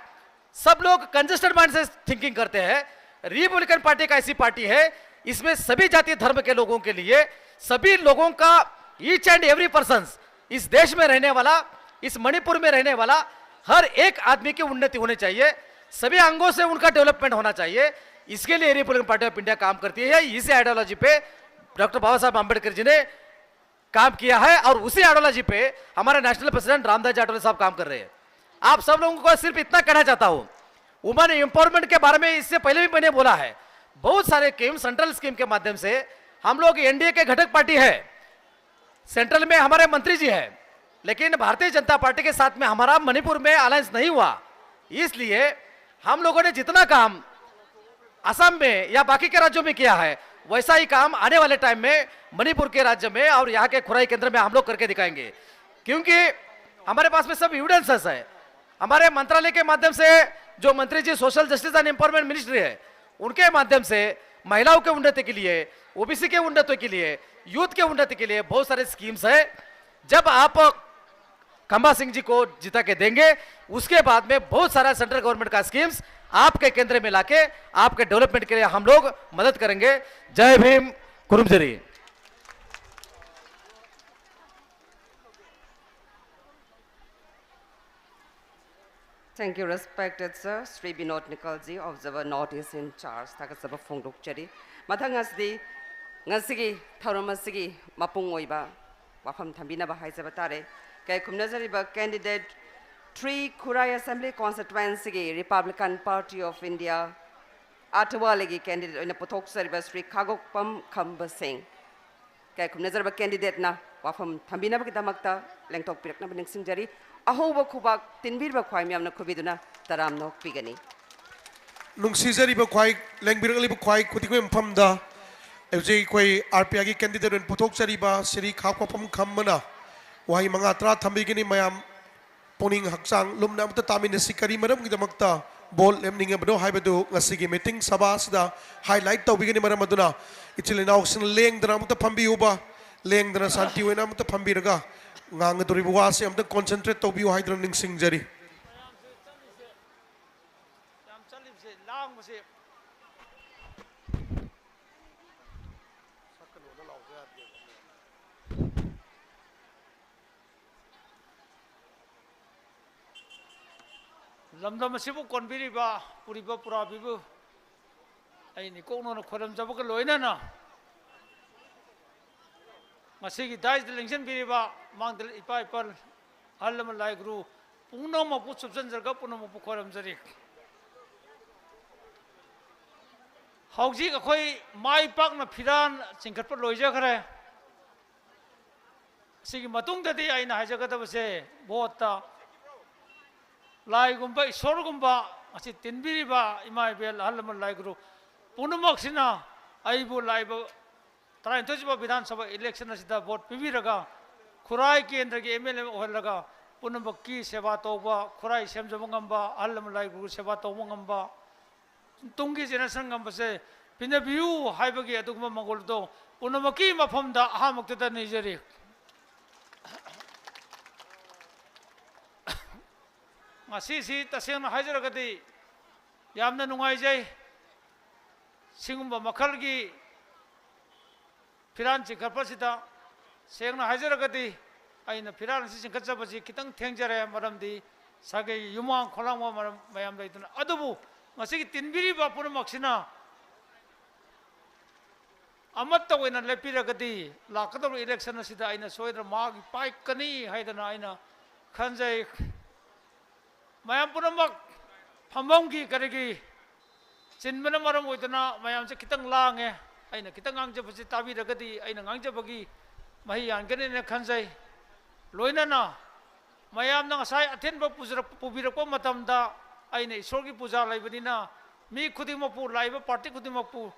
सब लोग कंजेस्टेड माइंड से थिंकिंग करते हैं। रिपब्लिकन पार्टी एक ऐसी पार्टी है, इसमें सभी जाति धर्म के लोगों के लिए, सभी लोगों का, ईच एंड एवरी पर्सन, इस देश में रहने वाला, इस मणिपुर में रहने वाला हर एक आदमी की उन्नति होनी चाहिए, सभी अंगों से उनका डेवलपमेंट होना चाहिए। इसके लिए रिपब्लिकन पार्टी ऑफ इंडिया काम करती है। इसी आइडियोलॉजी पे डॉक्टर बाबा साहब आंबेडकर जी ने काम किया है और उसी आइडियोलॉजी पे हमारे नेशनल प्रेसिडेंट रामदास जी आठवले साहब काम कर रहे हैं। आप सब लोगों को सिर्फ इतना कहना चाहता हूं, वुमेन एम्पावरमेंट के बारे में इससे पहले भी मैंने बोला है, बहुत सारे स्कीम, सेंट्रल स्कीम के माध्यम से, हम लोग एनडीए के घटक पार्टी है, सेंट्रल में हमारे मंत्री जी हैं, लेकिन भारतीय जनता पार्टी के साथ में हमारा मणिपुर में अलायंस नहीं हुआ। इसलिए हम लोगों ने जितना काम असम में या बाकी के राज्यों में किया है, वैसा ही काम आने वाले टाइम में मणिपुर के राज्य में और यहाँ के खुराई केंद्र में हम लोग करके दिखाएंगे, क्योंकि हमारे पास में सब एविडेंसेस है। हमारे मंत्रालय के माध्यम से जो मंत्री जी social justice and empowerment ministry है, उनके माध्यम से महिलाओं के उन्नति के लिए, ओबीसी के उन्नति के लिए, यूथ के उन्नति के लिए बहुत सारे स्कीम्स है। जब आप खंबा सिंह जी को जिता के देंगे, उसके बाद में बहुत सारा सेंट्रल गवर्नमेंट का स्कीम्स आपके केंद्र में लाके आपके डेवलपमेंट के लिए हम लोग मदद करेंगे। जय Bhim. कुरुमजरी। Thank you, respected sir, Shri Binod Nikalji, observer North East in charge. ꯊꯥꯒꯠꯆꯕ ꯐꯣꯡꯗꯣꯛꯆꯔꯤ꯫ ꯃꯊꯪ ꯑꯁꯤꯗꯤ ꯉꯁꯤꯒꯤ ꯊꯧꯔꯝ ꯑꯁꯤꯒꯤ ꯃꯄꯨꯡ ꯑꯣꯏꯕ ꯋꯥꯐꯝ ꯊꯝꯕꯤꯅꯕ ꯍꯥꯏꯖꯕ ꯇꯥꯔꯦ꯫ ꯀꯩ ꯈꯨꯝꯅꯖꯔꯤꯕ candidate three Khurai Assembly Constituency ꯒꯤ Republican Party of India ꯑꯥꯊꯋꯥꯂꯤꯒꯤ candidate ꯑꯣꯏꯅ ꯄꯨꯊꯣꯛꯆꯔꯤꯕ ꯁ꯭ꯔꯤ ꯈꯥꯒꯣꯛꯄꯝ ꯈꯝꯕ ꯁꯤꯡ꯫ ꯀꯩ ꯈꯨꯝꯅꯖꯔꯕ candidate ꯅ ꯋꯥꯐꯝ ꯊꯝꯕꯤꯅꯕꯒꯤꯗꯃꯛꯇ ꯂꯦꯡꯊꯣꯛꯄꯤꯔꯛꯅꯕ ꯅꯤꯡꯁꯤꯡꯖꯔꯤ꯫ ꯑꯍꯧꯕ ꯈꯨꯕꯥꯛ ꯇꯤꯟꯕꯤꯔꯤꯕ ꯈ꯭ꯋꯥꯏ ꯃꯌꯥꯝꯅ ꯈꯨꯕꯤꯗꯨꯅ ꯇꯔꯥꯝꯅ ꯑꯣꯛꯄꯤꯒꯅꯤ꯫ ꯅꯨꯡꯁꯤꯖꯔꯤꯕ ꯈ꯭ꯋꯥꯏ ꯂꯦꯡꯕꯤꯔꯛꯂꯤꯕ ꯈ꯭ꯋꯥꯏ ꯈꯨꯗꯤꯡꯃꯛ ꯃꯐꯝꯗ ꯍꯧꯖꯤꯛ ꯑꯩꯈꯣꯏ ꯑꯥꯔ ꯄꯤ ꯑꯥꯏꯒꯤ candidate ꯑꯣꯏꯅ ꯄꯨꯊꯣꯛꯆꯔꯤꯕ ꯁ꯭ꯔꯤ ꯈꯥꯒꯣꯛꯄꯝ ꯈꯝꯕꯅ ꯋꯥꯍꯩ ꯃꯉꯥ ꯇꯔꯥ ꯊꯝꯕꯤꯒꯅꯤ꯫ ꯃꯌꯥꯝ ꯄꯨꯛꯅꯤꯡ ꯍꯛꯆꯥꯡ ꯂꯨꯝꯅ ꯑꯃꯇ ꯇꯥꯃꯤꯟꯅꯁꯤ꯫ ꯀꯔꯤ ꯃꯔꯝꯒꯤꯗꯃꯛꯇ ꯚꯣꯠ ꯂꯦꯞꯅꯤꯡꯉꯕꯅꯣ ꯍꯥꯏꯕꯗꯨ ꯉꯁꯤꯒꯤ ꯃꯤꯇꯤꯡ ꯁꯚꯥ ꯑꯁꯤꯗ highlight ꯇꯧꯕꯤꯒꯅꯤ꯫ ꯃꯔꯝ ꯑꯗꯨꯅ ꯏꯆꯤꯜ ꯏꯅꯥꯎꯁꯤꯡꯅ ꯂꯦꯡꯗꯅ ꯑꯃꯇ ꯐꯝꯕꯤꯌꯨꯕ, ꯂꯦꯡꯗꯅ ꯁꯥꯟꯇꯤ ꯑꯣꯏꯅ ꯑꯃꯇ ꯐꯝꯕꯤꯔꯒ ꯉꯥꯡꯒꯗꯧꯔꯤꯕ ꯋꯥꯁꯦ ꯑꯃꯇ concentrate ꯇꯧꯕꯤꯌꯨ ꯍꯥꯏꯗꯨꯅ ꯅꯤꯡꯁꯤꯡꯖꯔꯤ꯫ ꯌꯥꯝ ꯆꯠꯂꯤꯕꯁꯦ ꯂꯥꯡꯕꯁꯦ꯫ ꯂꯝꯗꯝ ꯑꯁꯤꯕꯨ ꯀꯣꯟꯕꯤꯔꯤꯕ, ꯄꯨꯔꯤꯕ ꯄꯨꯔꯥꯕꯤꯕꯨ ꯑꯩ ꯅꯤꯀꯣꯛꯅꯣꯅ ꯈꯣꯏꯔꯝꯖꯕꯒ ꯂꯣꯏꯅꯅ, ꯉꯁꯤꯒꯤ dais ꯇ ꯂꯦꯡꯁꯤꯟꯕꯤꯔꯤꯕ ꯃꯥꯡꯗ ꯏꯄꯥ ꯏꯄꯥ ꯑꯍꯜ ꯂꯃꯟ ꯂꯥꯏ ꯒꯨꯔꯨ ꯄꯨꯝꯅꯃꯛꯄꯨ ꯁꯨꯞꯆꯟꯖꯔꯒ ꯄꯨꯝꯅꯃꯛꯄꯨ ꯈꯣꯏꯔꯝꯖꯔꯤ꯫ ꯍꯧꯖꯤꯛ ꯑꯩꯈꯣꯏ ꯃꯥꯏ ꯄꯥꯛꯅ ꯐꯤꯔꯥꯟ ꯆꯤꯡꯈꯠꯄ ꯂꯣꯏꯖꯈ꯭ꯔꯦ꯫ ꯁꯤꯒꯤ ꯃꯇꯨꯡꯗꯗꯤ ꯑꯩꯅ ꯍꯥꯏꯖꯒꯗꯕꯁꯦ ꯚꯣꯠꯇ ꯂꯥꯏꯒꯨꯝꯕ, ꯏꯁꯣꯔꯒꯨꯝꯕ, ꯑꯁꯤ ꯇꯤꯟꯕꯤꯔꯤꯕ ꯏꯃꯥ ꯏꯕꯦꯜ, ꯑꯍꯜ ꯂꯃꯟ, ꯂꯥꯏ ꯒꯨꯔꯨ ꯄꯨꯝꯅꯃꯛꯁꯤꯅ ꯑꯩꯕꯨ ꯂꯥꯛꯏꯕ ꯇꯔꯥꯅꯤꯊꯣꯏꯁꯨꯕ ꯕꯤꯙꯥꯟ ꯁꯚꯥ ꯏꯂꯦꯛꯁꯟ ꯑꯁꯤꯗ ꯚꯣꯠ ꯄꯤꯕꯤꯔꯒ ꯈꯨꯔꯥꯏ ꯀꯦꯟꯗ꯭ꯔꯒꯤ ꯑꯦꯝ ꯑꯦꯜ ꯑꯦ ꯑꯣꯏꯍꯜꯂꯒ ꯄꯨꯝꯅꯃꯛꯀꯤ ꯁꯦꯕꯥ ꯇꯧꯕ, ꯈꯨꯔꯥꯏ ꯁꯦꯝꯖꯕ ꯉꯝꯕ, ꯑꯍꯜ ꯂꯃꯟ ꯂꯥꯏ ꯒꯨꯔꯨ ꯁꯦꯕꯥ ꯇꯧꯕ ꯉꯝꯕ, ꯇꯨꯡꯒꯤ ꯖꯦꯅꯦꯔꯦꯁꯟ ꯉꯝꯕꯁꯦ ꯄꯤꯅꯕꯤꯌꯨ ꯍꯥꯏꯕꯒꯤ ꯑꯗꯨꯒꯨꯝꯕ ꯃꯪꯒꯣꯜꯗꯣ ꯄꯨꯝꯅꯃꯛꯀꯤ ꯃꯐꯝꯗ ꯑꯍꯥꯟꯕꯃꯛꯇꯗ ꯅꯤꯖꯔꯤ꯫ ꯉꯁꯤꯁꯤ ꯇꯁꯦꯡꯅ ꯍꯥꯏꯖꯔꯒꯗꯤ ꯌꯥꯝꯅ ꯅꯨꯡꯉꯥꯏꯖꯩ꯫ ꯁꯤꯒꯨꯝꯕ ꯃꯈꯜꯒꯤ ꯐꯤꯔꯥꯟ ꯆꯤꯡꯈꯠꯄꯁꯤꯗ ꯁꯦꯡꯅ ꯍꯥꯏꯖꯔꯒꯗꯤ ꯑꯩꯅ ꯐꯤꯔꯥꯟ ꯑꯁꯤ ꯆꯤꯡꯈꯠꯆꯕꯁꯤ ꯈꯤꯇꯪ ꯊꯦꯡꯖꯔꯦ, ꯃꯔꯝꯗꯤ ꯁꯥꯒꯩ ꯌꯨꯝꯃꯥꯡ ꯈꯣꯂꯥꯡꯕ ꯃꯔꯝ ꯃꯌꯥꯝ ꯂꯩꯗꯨꯅ꯫ ꯑꯗꯨꯕꯨ ꯉꯁꯤꯒꯤ ꯇꯤꯟꯕꯤꯔꯤꯕ ꯄꯨꯝꯅꯃꯛꯁꯤꯅ ꯑꯃꯠꯇ ꯑꯣꯏꯅ ꯂꯦꯞꯄꯤꯔꯒꯗꯤ ꯂꯥꯛꯀꯗꯧꯔꯤꯕ ꯏꯂꯦꯛꯁꯟ ꯑꯁꯤꯗ ꯑꯩꯅ ꯁꯣꯏꯗꯅ ꯃꯥꯒꯤ ꯄꯥꯏꯀꯅꯤ ꯍꯥꯏꯗꯅ ꯑꯩꯅ ꯈꯟꯖꯩ꯫ ꯃꯌꯥꯝ ꯄꯨꯝꯅꯃꯛ ꯐꯝꯐꯝꯒꯤ ꯀꯔꯤꯒꯤ ꯆꯤꯟꯕꯅ ꯃꯔꯝ ꯑꯣꯏꯗꯨꯅ ꯃꯌꯥꯝꯁꯦ ꯈꯤꯇꯪ ꯂꯥꯡꯉꯦ꯫ ꯑꯩꯅ ꯈꯤꯇꯪ ꯉꯥꯡꯖꯕꯁꯤ ꯇꯥꯕꯤꯔꯒꯗꯤ ꯑꯩꯅ ꯉꯥꯡꯖꯕꯒꯤ ꯃꯍꯩ ꯌꯥꯟꯒꯅꯤꯅ ꯈꯟꯖꯩ꯫ ꯂꯣꯏꯅꯅ ꯃꯌꯥꯝꯅ ꯉꯁꯥꯏ ꯑꯊꯤꯟꯕ ꯄꯨꯖꯔꯛ-, ꯄꯨꯕꯤꯔꯛꯄ ꯃꯇꯝꯗ ꯑꯩꯅ ꯏꯁꯣꯔꯒꯤ ꯄꯨꯖꯥ ꯂꯩꯕꯅꯤꯅ ꯃꯤ ꯈꯨꯗꯤꯡꯃꯛꯄꯨ, ꯂꯥꯛꯏꯕ ꯄꯥꯔꯇꯤ ꯈꯨꯗꯤꯡꯃꯛꯄꯨ,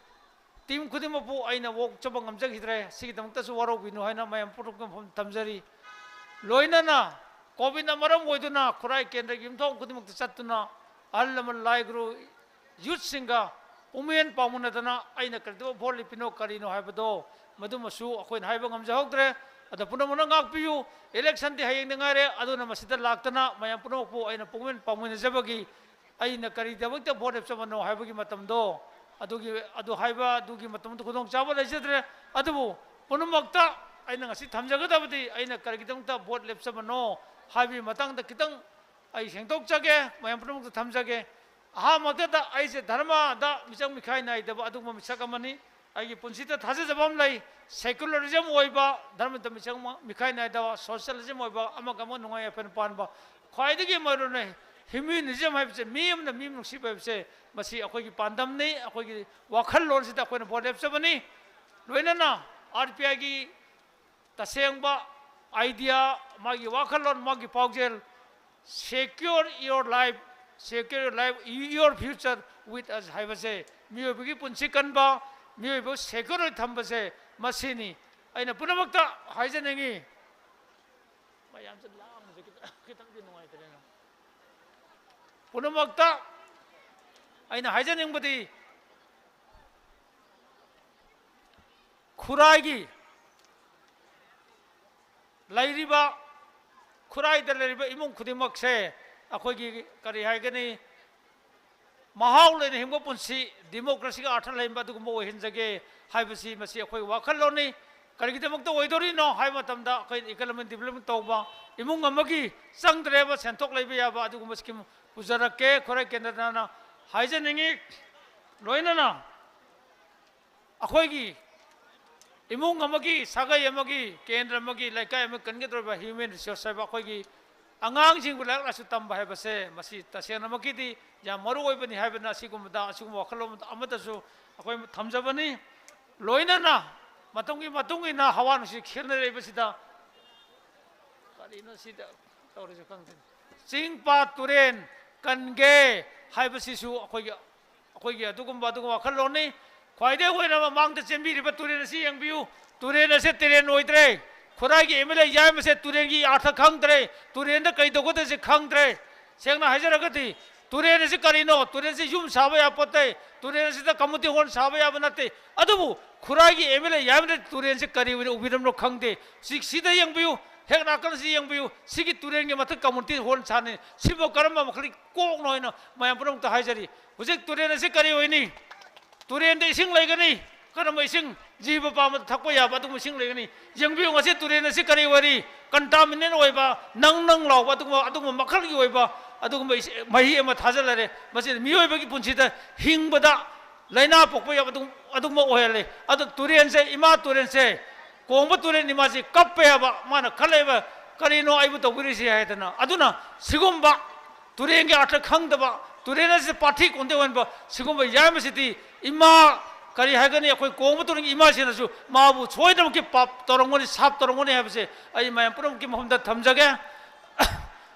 ꯇꯤꯝ ꯈꯨꯗꯤꯡꯃꯛꯄꯨ ꯑꯩꯅ ꯑꯣꯛꯆꯕ ꯉꯝꯖꯈꯤꯗ꯭ꯔꯦ꯫ ꯁꯤꯒꯤꯗꯃꯛꯇꯁꯨ ꯋꯥꯔꯧꯕꯤꯅꯨ ꯍꯥꯏꯅ ꯃꯌꯥꯝ ꯄꯨꯝꯅꯃꯛꯀꯤ ꯃꯐꯝꯗ ꯊꯝꯖꯔꯤ꯫ ꯂꯣꯏꯅꯅ ꯀꯣꯚꯤꯗꯅ ꯃꯔꯝ ꯑꯣꯏꯗꯨꯅ ꯈꯨꯔꯥꯏ ꯀꯦꯟꯗ꯭ꯔꯒꯤ ꯌꯨꯝꯊꯣꯡ ꯈꯨꯗꯤꯡꯃꯛꯇ ꯆꯠꯇꯨꯅ ꯑꯍꯜ ꯂꯃꯟ, ꯂꯥꯏ ꯒꯨꯔꯨ, ꯌꯨꯠꯁꯤꯡꯒ ꯄꯨꯛꯃꯦꯟ ꯄꯥꯎꯃꯤꯟꯅꯗꯅ ꯑꯩꯅ ꯀꯔꯤꯗꯧꯕ ꯚꯣꯠ ꯂꯦꯞꯄꯤꯅꯣ, ꯀꯔꯤꯅꯣ ꯍꯥꯏꯕꯗꯣ ꯃꯗꯨꯃꯁꯨ ꯑꯩꯈꯣꯏꯅ ꯍꯥꯏꯕ ꯉꯝꯖꯍꯧꯗ꯭ꯔꯦ꯫ ꯑꯗꯣ ꯄꯨꯝꯅꯃꯛꯅ ꯉꯥꯛꯄꯤꯌꯨ꯫ ꯏꯂꯦꯛꯁꯟꯗꯤ ꯍꯌꯦꯡꯗ ꯉꯥꯏꯔꯦ, ꯑꯗꯨꯅ ꯃꯁꯤꯗ ꯂꯥꯛꯇꯅ ꯃꯌꯥꯝ ꯄꯨꯝꯅꯃꯛꯄꯨ ꯑꯩꯅ ꯄꯨꯛꯃꯦꯟ ꯄꯥꯎꯃꯤꯟꯅꯖꯕꯒꯤ ꯑꯩꯅ ꯀꯔꯤꯗꯃꯛꯇ ꯚꯣꯠ ꯂꯦꯞꯆꯕꯅꯣ ꯍꯥꯏꯕꯒꯤ ꯃꯇꯝꯗꯣ, ꯑꯗꯨꯒꯤ, ꯑꯗꯨ ꯍꯥꯏꯕ ꯑꯗꯨꯒꯤ ꯃꯇꯝꯗ ꯈꯨꯗꯣꯡꯆꯥꯕ ꯂꯩꯖꯗ꯭ꯔꯦ꯫ ꯑꯗꯨꯕꯨ ꯄꯨꯝꯅꯃꯛꯇ ꯑꯩꯅ ꯉꯁꯤ ꯊꯝꯖꯒꯗꯕꯗꯤ ꯑꯩꯅ ꯀꯔꯤꯒꯤꯗꯃꯛꯇ ꯚꯣꯠ ꯂꯦꯞꯆꯕꯅꯣ ꯍꯥꯏꯕꯒꯤ ꯃꯇꯥꯡꯗ ꯈꯤꯇꯪ ꯑꯩ ꯁꯦꯡꯗꯣꯛꯆꯒꯦ, ꯃꯌꯥꯝ ꯄꯨꯝꯅꯃꯛꯇ ꯊꯝꯖꯒꯦ꯫ ꯑꯍꯥꯟꯕꯃꯛꯇꯗ ꯑꯩꯁꯦ ꯙꯔꯃꯗ ꯃꯤꯆꯪ ꯃꯤꯈꯥꯏ ꯅꯥꯏꯗꯕ ꯑꯗꯨꯒꯨꯝꯕ ꯃꯤꯁꯛ ꯑꯃꯅꯤ꯫ ꯑꯩꯒꯤ ꯄꯨꯟꯁꯤꯗ ꯊꯥꯖꯖꯕ ꯑꯃ ꯂꯩ, ꯁꯦꯀꯨꯂꯔꯤꯖꯝ ꯑꯣꯏꯕ, ꯙꯔꯃꯗ ꯃꯤꯆꯪ ꯃꯤꯈꯥꯏ ꯅꯥꯏꯗꯕ, ꯁꯣꯁꯤꯌꯦꯂꯤꯖꯝ ꯑꯣꯏꯕ, ꯑꯃꯒ ꯑꯃꯒ ꯅꯨꯡꯉꯥꯏ ꯌꯥꯏꯐꯅ ꯄꯥꯟꯕ, ꯈ꯭ꯋꯥꯏꯗꯒꯤ ꯃꯔꯨꯑꯣꯏꯅ ꯍ꯭ꯌꯨꯃꯦꯅꯤꯖꯝ ꯍꯥꯏꯕꯁꯦ, ꯃꯤ ꯑꯃꯅ ꯃꯤ ꯑꯃ ꯅꯨꯡꯁꯤꯕ ꯍꯥꯏꯕꯁꯦ, ꯃꯁꯤ ꯑꯩꯈꯣꯏꯒꯤ ꯄꯥꯟꯗꯝꯅꯤ꯫ ꯑꯩꯈꯣꯏꯒꯤ ꯋꯥꯈꯜꯂꯣꯟꯁꯤꯗ ꯑꯩꯈꯣꯏꯅ ꯚꯣꯠ ꯂꯦꯞꯆꯕꯅꯤ꯫ ꯂꯣꯏꯅꯅ ꯑꯥꯔ ꯄꯤ ꯑꯥꯏꯒꯤ ꯇꯁꯦꯡꯕ ꯑꯥꯏꯗꯤꯌꯥ, ꯃꯥꯒꯤ ꯋꯥꯈꯜꯂꯣꯟ, ꯃꯥꯒꯤ ꯄꯥꯎꯖꯦꯜ, "Secure your life, Secure your life, your future with us ꯍꯥꯏꯕꯁꯦ, ꯃꯤꯑꯣꯏꯕꯒꯤ ꯄꯨꯟꯁꯤ ꯀꯟꯕ, ꯃꯤꯑꯣꯏꯕ secure ꯑꯣꯏꯅ ꯊꯝꯕꯁꯦ ꯃꯁꯤꯅꯤ꯫ ꯑꯩꯅ ꯄꯨꯝꯅꯃꯛꯇ ꯍꯥꯏꯖꯅꯤꯡꯉꯤ꯫ ꯃꯌꯥꯝꯁꯦ ꯂꯥꯡꯕꯁꯦ ꯈꯤꯇꯪ, ꯈꯤꯇꯪꯗꯤ ꯅꯨꯡꯉꯥꯏꯇ꯭ꯔꯦꯅ꯫ ꯄꯨꯝꯅꯃꯛꯇ ꯑꯩꯅ ꯍꯥꯏꯖꯅꯤꯡꯕꯗꯤ, ꯈꯨꯔꯥꯏꯒꯤ ꯂꯩꯔꯤꯕ, ꯈꯨꯔꯥꯏꯗ ꯂꯩꯔꯤꯕ ꯏꯃꯨꯡ ꯈꯨꯗꯤꯡꯃꯛꯁꯦ ꯑꯩꯈꯣꯏꯒꯤ, ꯀꯔꯤ ꯍꯥꯏꯒꯅꯤ, ꯃꯍꯥꯎ ꯂꯩꯅ ꯍꯤꯡꯕ ꯄꯨꯟꯁꯤ, democracyꯒꯤ ꯑꯥꯔꯊ ꯂꯩꯕ ꯑꯗꯨꯒꯨꯝꯕ ꯑꯣꯏꯍꯟꯖꯒꯦ ꯍꯥꯏꯕꯁꯤ ꯃꯁꯤ ꯑꯩꯈꯣꯏ ꯋꯥꯈꯜꯂꯣꯟꯅꯤ꯫ ꯀꯔꯤꯒꯤꯗꯃꯛꯇ ꯑꯣꯏꯗꯧꯔꯤꯅꯣ ꯍꯥꯏꯕ ꯃꯇꯝꯗ, ꯑꯩꯈꯣꯏꯅ economic development ꯇꯧꯕ, ꯏꯃꯨꯡ ꯑꯃꯒꯤ ꯆꯪꯗ꯭ꯔꯦꯕ ꯁꯦꯟꯊꯣꯛ ꯂꯩꯕ ꯌꯥꯕ ꯑꯗꯨꯒꯨꯝꯕ scheme ꯄꯨꯖꯔꯛꯀꯦ, ꯈꯨꯔꯥꯏ ꯀꯦꯟꯗ꯭ꯔꯅ ꯍꯥꯏꯖꯅꯤꯡꯉꯤ꯫ ꯂꯣꯏꯅꯅ ꯑꯩꯈꯣꯏꯒꯤ ꯏꯃꯨꯡ ꯑꯃꯒꯤ, ꯁꯥꯒꯩ ꯑꯃꯒꯤ, ꯀꯦꯟꯗ꯭ꯔ ꯑꯃꯒꯤ, ꯂꯩꯀꯥꯏ ꯑꯃꯒꯤ ꯀꯟꯒꯗꯧꯔꯤꯕ human resource ꯍꯥꯏꯕ ꯑꯩꯈꯣꯏꯒꯤ ꯑꯉꯥꯡꯁꯤꯡꯕꯨ ꯂꯥꯏꯔꯤꯛ ꯂꯥꯏꯁꯨ ꯇꯝꯕ ꯍꯥꯏꯕꯁꯦ, ꯃꯁꯤ ꯇꯁꯦꯡꯅꯃꯛꯀꯤꯗꯤ ꯌꯥꯝ ꯃꯔꯨ ꯑꯣꯏꯕꯅꯤ ꯍꯥꯏꯕꯅ ꯑꯁꯤꯒꯨꯝꯕꯗ, ꯑꯁꯤꯒꯨꯝꯕ ꯋꯥꯈꯜꯂꯣꯟ ꯑꯃꯗꯁꯨ ꯑꯩꯈꯣꯏ ꯊꯝꯖꯕꯅꯤ꯫ ꯂꯣꯏꯅꯅ ꯃꯇꯝꯒꯤ ꯃꯇꯨꯡ ꯏꯟꯅ ꯍꯋꯥ ꯅꯨꯡꯁꯤꯠ ꯈꯦꯠꯅꯔꯛꯏꯕꯁꯤꯗ, ꯀꯔꯤꯅꯣ ꯁꯤꯗ ꯇꯧꯔꯤꯁꯦ ꯈꯪꯗꯦ꯫ ꯆꯤꯡ ꯄꯥꯠ ꯇꯨꯔꯦꯟ ꯀꯟꯒꯦ ꯍꯥꯏꯕꯁꯤꯁꯨ ꯑꯩꯈꯣꯏꯒꯤ, ꯑꯩꯈꯣꯏꯒꯤ ꯑꯗꯨꯒꯨꯝꯕ, ꯑꯗꯨꯒꯨꯝꯕ ꯋꯥꯈꯜꯂꯣꯟꯅꯤ꯫ ꯈ꯭ꯋꯥꯏꯗꯒꯤ ꯑꯣꯏꯅ ꯃꯃꯥꯡꯗ ꯆꯦꯟꯕꯤꯔꯤꯕ ꯇꯨꯔꯦꯟ ꯑꯁꯤ ꯌꯦꯡꯕꯤꯌꯨ꯫ ꯇꯨꯔꯦꯟ ꯑꯁꯦ ꯇꯨꯔꯦꯟ ꯑꯣꯏꯗ꯭ꯔꯦ꯫ ꯈꯨꯔꯥꯏꯒꯤ ꯑꯦꯝ ꯑꯦꯜ ꯑꯦ ꯌꯥꯏꯃꯁꯦ ꯇꯨꯔꯦꯟꯒꯤ ꯑꯥꯔꯊ ꯈꯪꯗ꯭ꯔꯦ꯫ ꯇꯨꯔꯦꯟꯗ ꯀꯩ ꯇꯧꯒꯗꯕꯁꯦ ꯈꯪꯗ꯭ꯔꯦ꯫ ꯁꯦꯡꯅ ꯍꯥꯏꯖꯔꯒꯗꯤ, ꯇꯨꯔꯦꯟ ꯑꯁꯤ ꯀꯔꯤꯅꯣ? ꯇꯨꯔꯦꯟꯁꯤ ꯌꯨꯝ ꯁꯥꯕ ꯌꯥꯄꯣꯠꯇꯦ꯫ ꯇꯨꯔꯦꯟ ꯑꯁꯤꯗ community hall ꯁꯥꯕ ꯌꯥꯕ ꯅꯠꯇꯦ꯫ ꯑꯗꯨꯕꯨ ꯈꯨꯔꯥꯏꯒꯤ ꯑꯦꯝ ꯑꯦꯜ ꯑꯦ ꯌꯥꯏꯃꯅ ꯇꯨꯔꯦꯟꯁꯤ ꯀꯔꯤ ꯑꯣꯏꯅ ꯎꯕꯤꯔꯝꯅꯣ ꯈꯪꯗꯦ꯫ ꯁꯤ-, ꯁꯤꯗ ꯌꯦꯡꯕꯤꯌꯨ, ꯍꯦꯛ ꯅꯥꯀꯟꯁꯤ ꯌꯦꯡꯕꯤꯌꯨ, ꯁꯤꯒꯤ ꯇꯨꯔꯦꯟꯒꯤ ꯃꯊꯛ community hall ꯁꯥꯅꯤ꯫ ꯁꯤꯕꯨ ꯀꯔꯝꯕ ꯃꯈꯜꯒꯤ ꯀꯣꯛꯅꯣ ꯍꯥꯏꯅ ꯃꯌꯥꯝ ꯄꯨꯝꯅꯃꯛꯇ ꯍꯥꯏꯖꯔꯤ꯫ ꯍꯧꯖꯤꯛ ꯇꯨꯔꯦꯟ ꯑꯁꯤ ꯀꯔꯤ ꯑꯣꯏꯅꯤ? ꯇꯨꯔꯦꯟꯗ ꯏꯁꯤꯡ ꯂꯩꯒꯅꯤ꯫ ꯀꯔꯝꯕ ꯏꯁꯤꯡ? ꯖꯤꯕ ꯄꯥꯟꯕꯗ ꯊꯛꯄ ꯌꯥꯕ ꯑꯗꯨꯒꯨꯝꯕ ꯏꯁꯤꯡ ꯂꯩꯒꯅꯤ꯫ ꯌꯦꯡꯕꯤꯌꯨ, ꯉꯁꯤ ꯇꯨꯔꯦꯟ ꯑꯁꯤ ꯀꯔꯤ ꯑꯣꯏꯔꯤ? Contaminant ꯑꯣꯏꯕ, ꯅꯪ ꯅꯪ ꯂꯥꯎꯕ, ꯑꯗꯨꯒꯨꯝꯕ, ꯑꯗꯨꯒꯨꯝꯕ ꯃꯈꯜꯒꯤ ꯑꯣꯏꯕ ꯑꯗꯨꯒꯨꯝꯕ ꯏꯁꯤꯡ, ꯃꯍꯤ ꯑꯃ ꯊꯥꯖꯤꯜꯂꯔꯦ꯫ ꯃꯁꯤ ꯃꯤꯑꯣꯏꯕꯒꯤ ꯄꯨꯟꯁꯤꯗ ꯍꯤꯡꯕꯗ ꯂꯥꯏꯅꯥ ꯄꯣꯛꯄ ꯌꯥꯕ ꯑꯗꯨꯝ, ꯑꯗꯨꯝꯕ ꯑꯣꯏꯍꯜꯂꯦ꯫ ꯑꯗꯣ ꯇꯨꯔꯦꯟꯁꯦ, ꯏꯃꯥ ꯇꯨꯔꯦꯟꯁꯦ, ꯀꯣꯡꯕ ꯇꯨꯔꯦꯟ ꯏꯃꯥꯁꯤ ꯀꯞꯄꯦ ꯍꯥꯏꯕ, ꯃꯥꯅ ꯈꯜꯂꯦꯕ, "ꯀꯔꯤꯅꯣ ꯑꯩꯕꯨ ꯇꯧꯕꯤꯔꯤꯁꯤ?" ꯍꯥꯏꯗꯅ꯫ ꯑꯗꯨꯅ ꯁꯤꯒꯨꯝꯕ ꯇꯨꯔꯦꯟꯒꯤ ꯑꯥꯔꯊ ꯈꯪꯗꯕ, ꯇꯨꯔꯦꯟ ꯑꯁꯤ ꯄꯥꯊꯤ ꯀꯣꯟꯊꯩ ꯑꯣꯟꯕ, ꯁꯤꯒꯨꯝꯕ ꯌꯥꯝꯕꯁꯤꯗꯤ ꯏꯃꯥ, ꯀꯔꯤ ꯍꯥꯏꯒꯅꯤ, ꯑꯩꯈꯣꯏ ꯀꯣꯡꯕ ꯇꯨꯔꯦꯟꯒꯤ ꯏꯃꯥꯁꯤꯡꯅꯁꯨ ꯃꯥꯕꯨ ꯁꯣꯏꯗꯅꯃꯛꯀꯤ ꯄꯥꯞ ꯇꯧꯔꯝꯒꯅꯤ, ꯁꯥꯞ ꯇꯧꯔꯝꯒꯅꯤ ꯍꯥꯏꯕꯁꯦ ꯑꯩ ꯃꯌꯥꯝ ꯄꯨꯝꯅꯃꯛꯀꯤ ꯃꯐꯝꯗ ꯊꯝꯖꯒꯦ꯫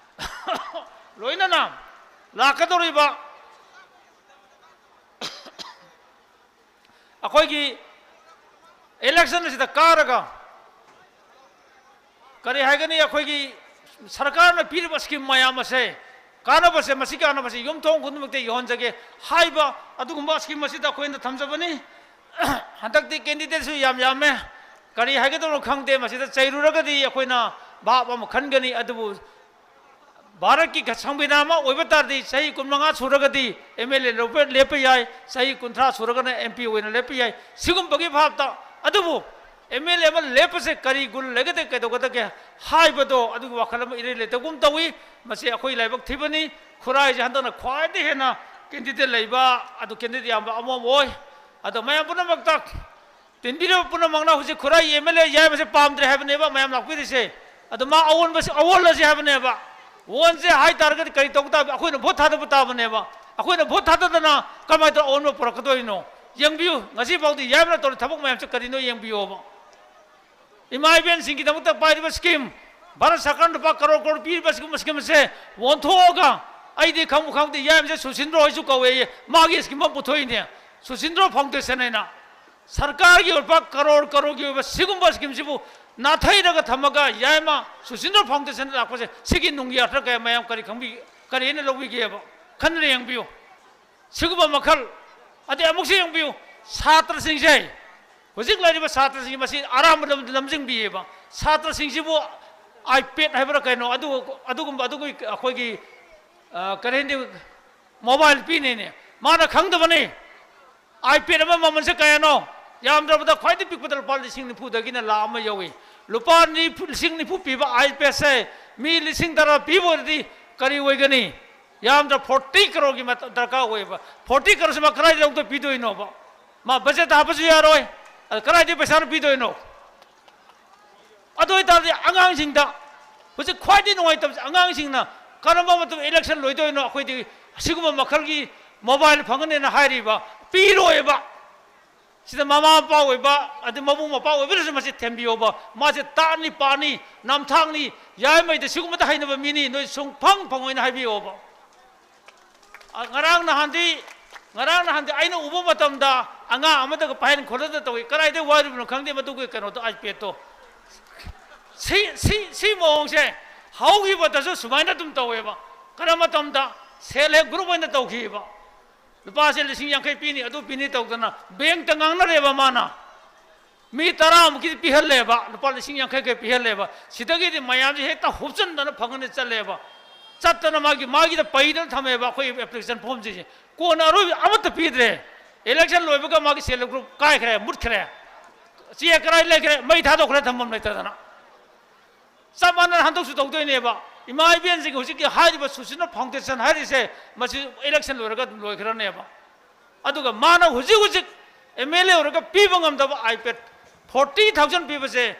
ꯂꯣꯏꯅꯅ ꯂꯥꯛꯀꯗꯧꯔꯤꯕ ꯑꯩꯈꯣꯏꯒꯤ election ꯑꯁꯤꯗ ꯀꯥꯔꯒ, ꯀꯔꯤ ꯍꯥꯏꯒꯅꯤ, ꯑꯩꯈꯣꯏꯒꯤ ꯁꯔꯀꯥꯔꯅ ꯄꯤꯔꯤꯕ scheme ꯃꯌꯥꯝ ꯑꯁꯦ, ꯀꯥꯟꯅꯕꯁꯦ, ꯃꯁꯤ ꯀꯥꯟꯅꯕꯁꯦ ꯌꯨꯝꯊꯣꯡ ꯈꯨꯗꯤꯡꯃꯛꯇ ꯌꯧꯍꯟꯖꯒꯦ ꯍꯥꯏꯕ ꯑꯗꯨꯒꯨꯝꯕ scheme ꯑꯁꯤꯗ ꯑꯩꯈꯣꯏꯅ ꯊꯝꯖꯕꯅꯤ꯫ ꯍꯟꯗꯛꯇꯤ candidateꯁꯨ ꯌꯥꯝ ꯌꯥꯝꯃꯦ꯫ ꯀꯔꯤ ꯍꯥꯏꯒꯗꯧꯅꯣ ꯈꯪꯗꯦ꯫ ꯃꯁꯤꯗ ꯆꯩꯔꯨꯔꯒꯗꯤ ꯑꯩꯈꯣꯏꯅ ꯚꯥꯞ ꯑꯃ ꯈꯟꯒꯅꯤ꯫ ꯑꯗꯨꯕꯨ ꯚꯥꯔꯠꯀꯤ ꯁꯪꯕꯤꯙꯥꯟ ꯑꯃ ꯑꯣꯏꯕ ꯇꯥꯔꯗꯤ, ꯆꯍꯤ ꯀꯨꯟꯃꯉꯥ ꯁꯨꯔꯒꯗꯤ MLA ꯂꯦꯞꯄ, ꯂꯦꯞꯄ ꯌꯥꯏ, ꯆꯍꯤ ꯀꯨꯟꯊ꯭ꯔꯥ ꯁꯨꯔꯒꯅ MP ꯑꯣꯏꯅ ꯂꯦꯞꯄ ꯌꯥꯏ꯫ ꯁꯤꯒꯨꯝꯕꯒꯤ ꯚꯥꯞꯇ, ꯑꯗꯨꯕꯨ MLA ꯑꯃ ꯂꯦꯞꯄꯁꯦ ꯀꯔꯤ ꯒꯨꯟ ꯂꯩꯒꯗꯒꯦ, ꯀꯩꯗꯧꯒꯗꯒꯦ ꯍꯥꯏꯕꯗꯣ, ꯑꯗꯨꯒꯤ ꯋꯥꯈꯜ ꯑꯃ ꯏꯔꯩ ꯂꯩꯇꯒꯨꯝ ꯇꯧꯏ꯫ ꯃꯁꯤ ꯑꯩꯈꯣꯏ ꯂꯥꯏꯕꯛ ꯊꯤꯕꯅꯤ꯫ ꯈꯨꯔꯥꯏꯁꯦ ꯍꯟꯗꯛꯅ ꯈ꯭ꯋꯥꯏꯗꯒꯤ ꯍꯦꯟꯅ candidate ꯂꯩꯕ, ꯑꯗꯨ candidate ꯌꯥꯝꯕ ꯑꯃ ꯑꯣꯏ꯫ ꯑꯗꯣ ꯃꯌꯥꯝ ꯄꯨꯝꯅꯃꯛꯇ ꯇꯤꯟꯕꯤꯔꯤꯕ ꯄꯨꯝꯅꯃꯛꯅ ꯍꯧꯖꯤꯛ ꯈꯨꯔꯥꯏ MLA ꯌꯥꯏꯃꯁꯦ ꯄꯥꯝꯗ꯭ꯔꯦ ꯍꯥꯏꯕꯅꯦꯕ ꯃꯌꯥꯝ ꯂꯥꯛꯄꯤꯔꯤꯁꯦ꯫ ꯑꯗꯣ ꯃꯥ ꯑꯑꯣꯟꯕꯁꯦ, ꯑꯑꯣꯜꯂꯁꯦ ꯍꯥꯏꯕꯅꯦꯕ꯫ ꯑꯣꯟꯁꯦ ꯍꯥꯏ ꯇꯥꯔꯒꯗꯤ ꯀꯔꯤ ꯇꯧꯕ ꯇꯥꯕ? ꯑꯩꯈꯣꯏꯅ vote ꯊꯥꯗꯕ ꯇꯥꯕꯅꯦꯕ꯫ ꯑꯩꯈꯣꯏꯅ vote ꯊꯥꯗꯗꯅ ꯀꯃꯥꯏꯅ ꯇꯧꯔ ꯑꯑꯣꯟꯕ ꯄꯨꯔꯛꯀꯗꯣꯏꯅꯣ? ꯌꯦꯡꯕꯤꯌꯨ, ꯉꯁꯤ ꯐꯥꯎꯗꯤ ꯌꯥꯏꯃꯅ ꯇꯧꯔꯤ ꯊꯕꯛ ꯃꯌꯥꯝꯁꯦ ꯀꯔꯤꯅꯣ ꯌꯦꯡꯕꯤꯌꯣꯕ꯫ ꯏꯃꯥ ꯏꯕꯦꯟꯁꯤꯡꯒꯤꯗꯃꯛꯇ ꯄꯥꯏꯔꯤꯕ scheme, ꯚꯥꯔꯠ ꯁꯔꯀꯥꯔꯅ ꯂꯨꯄꯥ ꯀꯔꯣꯔ ꯀꯔꯣꯔ ꯄꯤꯔꯤꯕ ꯁꯤꯒꯨꯝꯕ scheme ꯑꯁꯦ ꯑꯣꯟꯊꯣꯛꯑꯒ, ꯑꯩꯗꯤ ꯈꯪꯕꯨ ꯈꯪꯗꯦ, ꯌꯥꯏꯃꯁꯦ ꯁꯨꯁꯤꯟꯗ꯭ꯔꯣ ꯍꯣꯏꯁꯨ ꯀꯧꯋꯦꯌꯦ, ꯃꯥꯒꯤ scheme ꯑꯃ ꯄꯨꯊꯣꯛꯏꯅꯦ, ꯁꯨꯁꯤꯟꯗ꯭ꯔꯣ Foundation ꯍꯥꯏꯅ꯫ ꯁꯔꯀꯥꯔꯒꯤ ꯑꯣꯏꯕ ꯀꯔꯣꯔ ꯀꯔꯣꯔꯒꯤ ꯑꯣꯏꯕ ꯁꯤꯒꯨꯝꯕ scheme ꯁꯤꯕꯨ ꯅꯥꯊꯩꯔꯒ ꯊꯝꯃꯒ ꯌꯥꯏꯃ ꯁꯨꯁꯤꯟꯗ꯭ꯔꯣ Foundation ꯂꯥꯛꯄꯁꯦ, ꯁꯤꯒꯤ ꯅꯨꯡꯒꯤ ꯑꯔꯊ ꯀꯌꯥ ꯃꯌꯥꯝ ꯀꯔꯤ ꯈꯪꯕꯤ-, ꯀꯔꯤ ꯍꯥꯏꯅ ꯂꯧꯕꯤꯒꯦꯕ? ꯈꯟꯅ ꯌꯦꯡꯕꯤꯌꯨ꯫ ꯁꯤꯒꯨꯝꯕ ꯃꯈꯜ, ꯑꯗꯩ ꯑꯃꯨꯛꯁꯨ ꯌꯦꯡꯕꯤꯌꯨ, ꯁꯥꯇ꯭ꯔꯁꯤꯡꯁꯦ, ꯍꯧꯖꯤꯛ ꯂꯩꯔꯤꯕ ꯁꯥꯇ꯭ꯔꯁꯤꯡ ꯃꯁꯤ ꯑꯔꯥꯟꯕ ꯂꯝ-, ꯂꯝꯖꯤꯡꯕꯤꯌꯦꯕ꯫ ꯁꯥꯇ꯭ꯔꯁꯤꯡꯁꯤꯕꯨ iPad ꯍꯥꯏꯕ꯭ꯔꯥ ꯀꯩꯅꯣ, ꯑꯗꯨ, ꯑꯗꯨꯒꯨꯝꯕ, ꯑꯗꯨꯒꯤ ꯑꯩꯈꯣꯏꯒꯤ, ꯑ, ꯀꯔꯤ ꯍꯥꯏꯅꯤ, mobile ꯄꯤꯅꯤꯅꯦ꯫ ꯃꯥꯅ ꯈꯪꯗꯕꯅꯤ꯫ iPad ꯑꯃ ꯃꯃꯜꯁꯦ ꯀꯌꯥꯅꯣ? ꯌꯥꯝꯗ꯭ꯔꯕꯗ ꯈ꯭ꯋꯥꯏꯗꯒꯤ ꯄꯤꯛꯄꯗ ꯂꯨꯄꯥ ꯂꯤꯁꯤꯡ ꯅꯤꯐꯨꯗꯒꯤꯅ ꯂꯥꯈ ꯑꯃ ꯌꯧꯏ꯫ ꯂꯨꯄꯥ ꯅꯤꯐꯨ, ꯂꯤꯁꯤꯡ ꯅꯤꯐꯨ ꯄꯤꯕ iPad ꯁꯦ ꯃꯤ ꯂꯤꯁꯤꯡ ꯇꯔꯥ ꯄꯤꯕ ꯑꯣꯏꯔꯗꯤ ꯀꯔꯤ ꯑꯣꯏꯒꯅꯤ? ꯌꯥꯝꯗ꯭ꯔ forty ꯀꯔꯣꯔꯒꯤ ꯃꯊ-, ꯗꯔꯀꯥꯔ ꯑꯣꯏꯌꯦꯕ꯫ Forty ꯀꯔꯣꯔꯁꯤ ꯃꯥ ꯀꯗꯥꯏꯗ ꯂꯧꯗ ꯄꯤꯗꯣꯏꯅꯣꯕ? ꯃꯥ budget ꯍꯥꯞꯄꯁꯨ ꯌꯥꯔꯣꯏ꯫ ꯑꯗ ꯀꯗꯥꯏꯗꯒꯤ ꯄꯩꯁꯥꯅ ꯄꯤꯗꯣꯏꯅꯣ? ꯑꯗꯨ ꯑꯣꯏꯇꯥꯔꯗꯤ ꯑꯉꯥꯡꯁꯤꯡꯗ ꯍꯧꯖꯤꯛ ꯈ꯭ꯋꯥꯏꯗꯒꯤ ꯅꯨꯡꯉꯥꯏꯇꯕꯁꯦ, ꯑꯉꯥꯡꯁꯤꯡꯅ ꯀꯔꯝꯕ ꯃꯇꯝꯗ election ꯂꯣꯏꯗꯣꯏꯅꯣ, ꯑꯩꯈꯣꯏꯗꯤ ꯑꯁꯤꯒꯨꯝꯕ ꯃꯈꯜꯒꯤ mobile ꯐꯪꯒꯅꯦꯅ ꯍꯥꯏꯔꯤꯕ, ꯄꯤꯔꯣꯏꯕ꯫ ꯁꯤꯗ ꯃꯃꯥ ꯃꯄꯥ ꯑꯣꯏꯕ, ꯑꯗꯩ ꯃꯕꯨꯡ ꯃꯧꯄ꯭ꯋꯥ ꯑꯣꯏꯕꯅꯁꯨ ꯃꯁꯤ ꯊꯦꯝꯕꯤꯌꯣꯕ꯫ ꯃꯥꯁꯦ ꯇꯥꯠꯅꯤ, ꯄꯥꯠꯅꯤ, ꯅꯝꯊꯥꯛꯅꯤ, ꯌꯥꯏꯃꯩꯗ ꯁꯤꯒꯨꯝꯕꯗ ꯍꯩꯅꯕ ꯃꯤꯅꯤ, ꯅꯣꯏ ꯁꯨꯡꯐꯪ ꯐꯪꯉꯣꯏꯅ ꯍꯥꯏꯕꯤꯌꯣꯕ꯫ ꯑ, ꯉꯔꯥꯡ ꯅꯍꯥꯟꯗꯤ, ꯉꯔꯥꯡ ꯅꯍꯥꯟꯗꯤ ꯑꯩꯅ ꯎꯕ ꯃꯇꯝꯗ ꯑꯉꯥꯡ ꯑꯃꯗꯒ ꯄꯥꯏꯍꯟ ꯈꯣꯠꯍꯟꯗ ꯇꯧꯏ꯫ ꯀꯗꯥꯏꯗꯩ ꯋꯥꯔꯤꯕꯅꯣ ꯈꯪꯗꯦ ꯃꯗꯨꯒꯤ ꯀꯩꯅꯣꯗꯣ, ꯑꯥꯏꯄꯦꯗꯇꯣ꯫ ꯁꯤ, ꯁꯤ, ꯁꯤ ꯃꯑꯣꯡꯁꯦ ꯍꯧꯈꯤꯕꯗꯁꯨ ꯁꯨꯃꯥꯏꯅ ꯑꯗꯨꯝ ꯇꯧꯋꯦꯕ꯫ ꯀꯔꯝꯕ ꯃꯇꯝꯗ ꯁꯦꯜꯐ ꯍꯦꯜꯞ ꯒ꯭ꯔꯨꯞ ꯑꯣꯏꯅ ꯇꯧꯈꯤꯕ꯫ ꯂꯨꯄꯥꯁꯦ ꯂꯤꯁꯤꯡ ꯌꯥꯡꯈꯩ ꯄꯤꯅꯤ, ꯑꯗꯨ ꯄꯤꯅꯤ ꯇꯧꯗꯅ ꯕꯦꯡꯛꯇ ꯉꯥꯡꯅꯔꯦꯕ ꯃꯥꯅ꯫ ꯃꯤ ꯇꯔꯥꯃꯨꯛꯀꯤꯗꯤ ꯄꯤꯍꯜꯂꯦꯕ, ꯂꯨꯄꯥ ꯂꯤꯁꯤꯡ ꯌꯥꯡꯈꯩ ꯈꯛ ꯄꯤꯍꯜꯂꯦꯕ꯫ ꯁꯤꯗꯒꯤꯗꯤ ꯃꯌꯥꯝꯁꯦ ꯍꯦꯛꯇ ꯍꯨꯞꯆꯟꯗꯅ ꯐꯪꯉꯅꯤ ꯆꯠꯂꯦꯕ꯫ ꯆꯠꯇꯅ ꯃꯥꯒꯤ, ꯃꯥꯒꯤꯗ ꯄꯩꯗꯅ ꯊꯝꯃꯦꯕ, ꯑꯩꯈꯣꯏ ꯑꯦꯄ꯭ꯂꯤꯀꯦꯁꯟ ꯐꯣꯝꯁꯤꯡꯁꯦ꯫ ꯀꯣꯟꯅ ꯑꯔꯣꯏꯕ ꯑꯃꯠꯇ ꯄꯤꯗ꯭ꯔꯦ꯫ ꯏꯂꯦꯛꯁꯟ ꯂꯣꯏꯕꯒ ꯃꯥꯒꯤ ꯁꯦꯜꯐ ꯍꯦꯜꯞ ꯒ꯭ꯔꯨꯞ ꯀꯥꯏꯈ꯭ꯔꯦ, ꯃꯨꯠꯈ꯭ꯔꯦ꯫ ꯆꯦ ꯀꯔꯥꯏ ꯂꯩꯈ꯭ꯔꯦ? ꯃꯩ ꯊꯥꯗꯣꯛꯈ꯭ꯔꯦ ꯊꯝꯐꯝ ꯂꯩꯇꯗꯅ꯫ ꯆꯞ ꯃꯥꯟꯅꯅ ꯍꯟꯗꯛꯁꯨ ꯇꯧꯗꯣꯏꯅꯦꯕ꯫ ꯏꯃꯥ ꯏꯕꯦꯟꯁꯤꯡꯒꯤ ꯍꯧꯖꯤꯛꯀꯤ ꯍꯥꯏꯔꯤꯕ ꯁꯨꯁꯤꯅ ꯐꯥꯎꯟꯗꯦꯁꯟ ꯍꯥꯏꯔꯤꯁꯦ, ꯃꯁꯤ ꯏꯂꯦꯛꯁꯟ ꯂꯣꯏꯔꯒ ꯑꯗꯨꯝ ꯂꯣꯏꯈ꯭ꯔꯅꯦꯕ꯫ ꯑꯗꯨꯒ ꯃꯥꯅ ꯍꯧꯖꯤꯛ ꯍꯧꯖꯤꯛ ꯑꯦꯝ ꯑꯦꯜ ꯑꯦ ꯑꯣꯏꯔꯒ ꯄꯤꯕ ꯉꯝꯗꯕ ꯑꯥꯏꯄꯦꯗ ꯐꯣꯔꯇꯤ ꯊꯥꯎꯖꯟ ꯄꯤꯕꯁꯦ,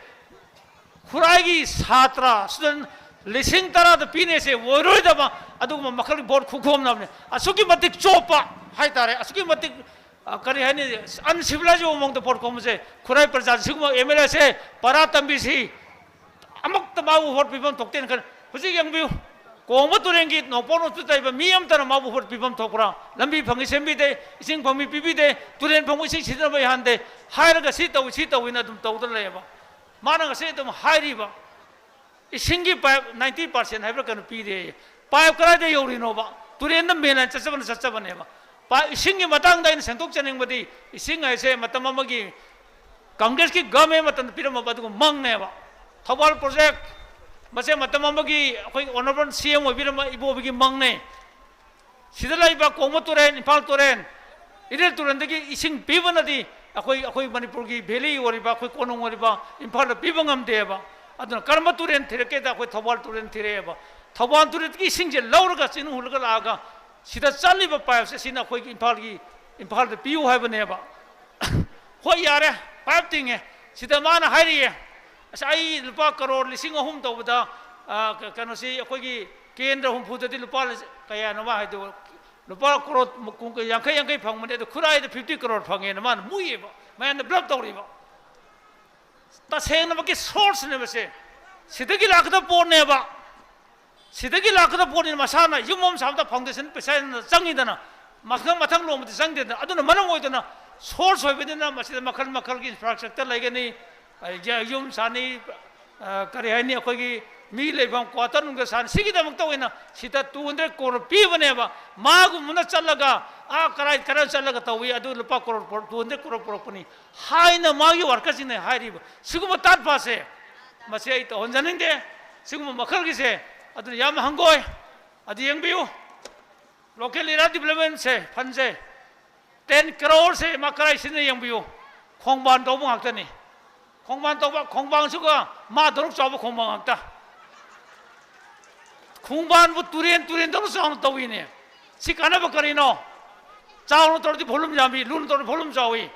ꯈꯨꯔꯥꯏꯒꯤ ꯁꯥꯇ꯭ꯔ ꯁ꯭ꯇꯨꯗꯦꯟ ꯂꯤꯁꯤꯡ ꯇꯔꯥꯗ ꯄꯤꯅꯦꯁꯦ ꯑꯣꯏꯔꯣꯏꯗꯕ ꯑꯗꯨꯒꯨꯝꯕ ꯃꯈꯜꯒꯤ ꯚꯣꯠ ꯈꯨꯈꯣꯝꯅꯕꯅꯦ꯫ ꯑꯁꯨꯛꯀꯤ ꯃꯇꯤꯛ ꯆꯣꯞꯄ ꯍꯥꯏꯇꯥꯔꯦ, ꯑꯁꯨꯛꯀꯤ ꯃꯇꯤꯛ, ꯑ, ꯀꯔꯤ ꯍꯥꯏꯅꯤ, ꯑꯟꯁꯤꯚꯤꯂꯥꯏꯖ ꯑꯣꯏꯕ ꯃꯑꯣꯡꯗ ꯚꯣꯠ ꯈꯣꯝꯕꯁꯦ꯫ ꯈꯨꯔꯥꯏ ꯄ꯭ꯔꯖꯥ ꯁꯤꯒꯨꯝꯕ ꯑꯦꯝ ꯑꯦꯜ ꯑꯦꯁꯦ ꯄꯔꯥ ꯇꯝꯕꯤꯁꯤ꯫ ꯑꯃꯨꯛꯇ ꯃꯥꯕꯨ ꯚꯣꯠ ꯄꯤꯐꯝ ꯊꯣꯛꯇꯦꯅ ꯈꯜꯂꯤ꯫ ꯍꯧꯖꯤꯛ ꯌꯦꯡꯕꯤꯌꯨ, ꯀꯣꯡꯕ ꯇꯨꯔꯦꯜꯒꯤ ꯅꯣꯡꯄꯣꯛ ꯅꯣꯡꯆꯨꯞꯇ ꯂꯩꯕ ꯃꯤ ꯑꯃꯇꯅ ꯃꯥꯕꯨ ꯚꯣꯠ ꯄꯤꯐꯝ ꯊꯣꯛꯄ꯭ꯔꯥ? ꯂꯝꯕꯤ ꯐꯪꯉꯤ ꯁꯦꯝꯕꯤꯗꯦ, ꯏꯁꯤꯡ ꯐꯪꯉꯤ ꯄꯤꯕꯤꯗꯦ, ꯇꯨꯔꯦꯜ ꯐꯪꯕ ꯏꯁꯤꯡ ꯁꯤꯖꯤꯟꯅꯕ ꯌꯥꯍꯟꯗꯦ꯫ ꯍꯥꯏꯔꯒ ꯁꯤ ꯇꯧꯏ, ꯁꯤ ꯇꯧꯏꯅ ꯑꯗꯨꯝ ꯇꯧꯗꯅ ꯂꯩꯌꯦꯕ꯫ ꯃꯥꯅ ꯉꯁꯤ ꯑꯗꯨꯝ ꯍꯥꯏꯔꯤꯕ, ꯏꯁꯤꯡꯒꯤ ꯄꯥꯏꯞ ꯅꯥꯏꯟꯇꯤ ꯄꯥꯔꯁꯦꯟ ꯍꯥꯏꯕ꯭ꯔꯥ ꯀꯩꯅꯣ ꯄꯤꯔꯦꯌꯦ꯫ ꯄꯥꯏꯞ ꯀꯗꯥꯏꯗ ꯌꯧꯔꯤꯅꯣꯕ? ꯇꯨꯔꯦꯟꯗ ꯃꯦꯟ ꯂꯥꯏꯟ ꯆꯠꯆꯕꯅ ꯆꯠꯆꯕꯅꯦꯕ꯫ ꯄꯥꯏꯞ, ꯏꯁꯤꯡꯒꯤ ꯃꯇꯥꯡꯗ ꯑꯩꯅ ꯁꯦꯡꯗꯣꯛꯆꯅꯤꯡꯕꯗꯤ, ꯏꯁꯤꯡ ꯍꯥꯏꯁꯦ ꯃꯇꯝ ꯑꯃꯒꯤ ꯀꯪꯒ꯭ꯔꯦꯁꯀꯤ ꯒꯚꯔꯟꯃꯦꯟ ꯃꯇꯝꯗ ꯄꯤꯔꯝꯃꯕ ꯑꯗꯨꯒ ꯃꯪꯅꯦꯕ꯫ ꯊꯧꯕꯥꯜ ꯄ꯭ꯔꯣꯖꯦꯛ, ꯃꯁꯦ ꯃꯇꯝ ꯑꯃꯒꯤ ꯑꯩꯈꯣꯏ ꯑꯣꯅꯔꯦꯕꯜ ꯁꯤ ꯑꯦꯝ ꯑꯣꯏꯕꯤꯔꯝꯕ ꯏꯕꯣꯕꯤꯒꯤ ꯃꯪꯅꯦ꯫ ꯁꯤꯗ ꯂꯩꯕ ꯀꯣꯡꯕ ꯇꯨꯔꯦꯜ, ꯏꯝꯐꯥꯜ ꯇꯨꯔꯦꯜ, ꯏꯔꯤꯜ ꯇꯨꯔꯦꯜꯗꯒꯤ ꯏꯁꯤꯡ ꯄꯤꯕꯅꯗꯤ ꯑꯩꯈꯣꯏ, ꯑꯩꯈꯣꯏ ꯃꯅꯤꯄꯨꯔꯒꯤ ꯚꯦꯂꯤ ꯑꯣꯏꯔꯤꯕ, ꯑꯩꯈꯣꯏ ꯀꯣꯅꯨꯡ ꯑꯣꯏꯔꯤꯕ ꯏꯝꯐꯥꯜꯗ ꯄꯤꯕ ꯉꯝꯗꯦꯕ꯫ ꯑꯗꯨꯅ ꯀꯔꯝꯕ ꯇꯨꯔꯦꯜ ꯊꯤꯔꯛꯀꯦꯗ ꯑꯩꯈꯣꯏ ꯊꯧꯕꯥꯜ ꯇꯨꯔꯦꯜ ꯊꯤꯔꯛꯑꯦꯕ꯫ ꯊꯧꯕꯥꯜ ꯇꯨꯔꯦꯜꯒꯤ ꯏꯁꯤꯡꯁꯦ ꯂꯧꯔꯒ, ꯆꯤꯡ ꯍꯨꯜꯂꯒ ꯂꯥꯛꯑꯒ ꯁꯤꯗ ꯆꯠꯂꯤꯕ ꯄꯥꯏꯞꯁꯦ, ꯁꯤꯅ ꯑꯩꯈꯣꯏꯒꯤ ꯏꯝꯐꯥꯜꯒꯤ, ꯏꯝꯐꯥꯜꯗ ꯄꯤꯌꯨ ꯍꯥꯏꯕꯅꯦꯕ꯫ ꯍꯣꯏ, ꯌꯥꯔꯦ, ꯄꯥꯏꯞ ꯇꯤꯡꯉꯦ꯫ ꯁꯤꯗ ꯃꯥꯅ ꯍꯥꯏꯔꯤꯌꯦ, "ꯑꯁ, ꯑꯩ ꯂꯨꯄꯥ ꯀꯔꯣꯔ ꯂꯤꯁꯤꯡ ꯑꯍꯨꯝ ꯇꯧꯕꯗ, ꯑ, ꯀ-, ꯀꯩꯅꯣꯁꯤ, ꯑꯩꯈꯣꯏꯒꯤ ꯀꯦꯟꯗ꯭ꯔ ꯍꯨꯝꯐꯨꯗꯗꯤ ꯂꯨꯄꯥ ꯂꯤꯁ-, ꯀꯌꯥꯅꯣ ꯃꯥ ꯍꯥꯏꯗꯣ? ꯂꯨꯄꯥ ꯀꯔꯣꯔ ꯃ-, ꯀꯨꯟ-, ꯌꯥꯡꯈꯩ, ꯌꯥꯡꯈꯩ ꯐꯪꯕꯅꯦ, ꯑꯗꯣ ꯈꯨꯔꯥꯏꯗ ꯐꯤꯐꯇꯤ ꯀꯔꯣꯔ ꯐꯪꯉꯦꯅ" ꯃꯥꯅ ꯃꯨꯛꯑꯦꯕ, ꯃꯌꯥꯝꯅ ꯕ꯭ꯂꯐ ꯇꯧꯔꯤꯕ꯫ ꯇꯁꯦꯡꯅꯃꯛꯀꯤ ꯁꯣꯔꯁꯅꯦꯕ ꯁꯦ꯫ ꯁꯤꯗꯒꯤ ꯂꯥꯛꯀꯗꯕ ꯄꯣꯠꯅꯦꯕ꯫ ꯁꯤꯗꯒꯤ ꯂꯥꯛꯀꯗꯕ ꯄꯣꯠꯅꯤꯅ ꯃꯁꯥꯅ ꯌꯨꯝ ꯑꯃ ꯁꯥꯕꯗ ꯐꯥꯎꯟꯗꯦꯁꯟ ꯄꯩꯁꯥ ꯍꯦꯟꯅ ꯆꯪꯉꯤꯗꯅ, ꯃꯊꯪ ꯃꯊꯪ ꯅꯣꯡꯃꯗꯤ ꯆꯪꯗꯦꯗꯅ꯫ ꯑꯗꯨꯅ ꯃꯔꯝ ꯑꯣꯏꯗꯅ ꯁꯣꯔꯁ ꯑꯣꯏꯕꯅꯤꯅ ꯃꯁꯤꯗ ꯃꯈꯜ ꯃꯈꯜꯒꯤ ꯏꯟꯐ꯭ꯔꯥꯁ꯭ꯇ꯭ꯔꯛꯆꯔ ꯂꯩꯒꯅꯤ, ꯑ, ꯌꯨꯝ ꯁꯥꯅꯤ, ꯑ, ꯀꯔꯤ ꯍꯥꯏꯅꯤ, ꯑꯩꯈꯣꯏꯒꯤ ꯃꯤ ꯂꯩꯐꯝ ꯀ꯭ꯋꯥꯇꯔ ꯅꯨꯡꯗ ꯁꯥꯅꯤ꯫ ꯁꯤꯒꯤꯗꯃꯛꯇ ꯑꯣꯏꯅ ꯁꯤꯗ ꯇꯨ ꯍꯟꯗ꯭ꯔꯦꯠ ꯀ꯭ꯔꯣꯔ ꯄꯤꯕꯅꯦꯕ꯫ ꯃꯥꯒꯨꯝꯕꯅ ꯆꯠꯂꯒ ꯑꯥ ꯀꯔꯥꯏ ꯀꯔꯥꯏ ꯆꯠꯂꯒ ꯇꯧꯏ, ꯑꯗꯨ ꯂꯨꯄꯥ ꯀ꯭ꯔꯣꯔ ꯇꯨ ꯍꯟꯗ꯭ꯔꯦꯠ ꯀ꯭ꯔꯣꯔ ꯄꯨꯔꯛꯄꯅꯤ ꯍꯥꯏꯅ ꯃꯥꯒꯤ ꯋꯥꯔꯀꯔꯁꯤꯡꯅ ꯍꯥꯏꯔꯤꯕ ꯁꯤꯒꯨꯝꯕ ꯇꯥꯠ ꯄꯥꯠꯁꯦ, ꯃꯁꯤ ꯑꯩ ꯇꯧꯍꯟꯖꯅꯤꯡꯗꯦ꯫ ꯁꯤꯒꯨꯝꯕ ꯃꯈꯜꯒꯤꯁꯦ ꯑꯗꯨꯅ ꯌꯥꯝ ꯍꯪꯒꯣꯏ꯫ ꯑꯗꯨ ꯌꯦꯡꯕꯤꯌꯨ, ꯂꯣꯀꯦꯜ ꯑꯦꯔꯤꯌꯥ ꯗꯤꯕꯂꯞꯃꯦꯟꯁꯦ, ꯐꯟꯁꯦ ꯇꯦꯟ ꯀ꯭ꯔꯣꯔꯁꯦ ꯃꯥ ꯀꯔꯥꯏ ꯁꯤꯖꯤꯟꯅ ꯌꯦꯡꯕꯤꯌꯨ꯫ ꯈꯣꯡꯕꯥꯟ ꯇꯧꯕ ꯉꯥꯛꯇꯅꯤ꯫ ꯈꯣꯡꯕꯥꯟ ꯇꯧꯕ, ꯈꯣꯡꯕꯥꯟꯁꯨꯒ ꯃꯥ ꯇꯔꯨꯛ ꯆꯥꯎꯕ ꯈꯣꯡꯕꯥꯟ ꯉꯥꯛꯇ꯫ ꯈꯣꯡꯕꯥꯟꯕꯨ ꯇꯨꯔꯦꯟ, ꯇꯨꯔꯦꯟꯗꯧꯅ ꯆꯥꯎꯅ ꯇꯧꯏꯅꯦ꯫ ꯁꯤ ꯀꯥꯟꯅꯕ ꯀꯔꯤꯅꯣ? ꯆꯥꯎꯅ ꯇꯧꯔꯗꯤ ꯚꯣꯂꯨꯝ ꯌꯥꯝꯃꯤ, ꯂꯨꯅ ꯇꯧꯔꯗꯤ ꯚꯣꯂꯨꯝ ꯆꯥꯎꯏ꯫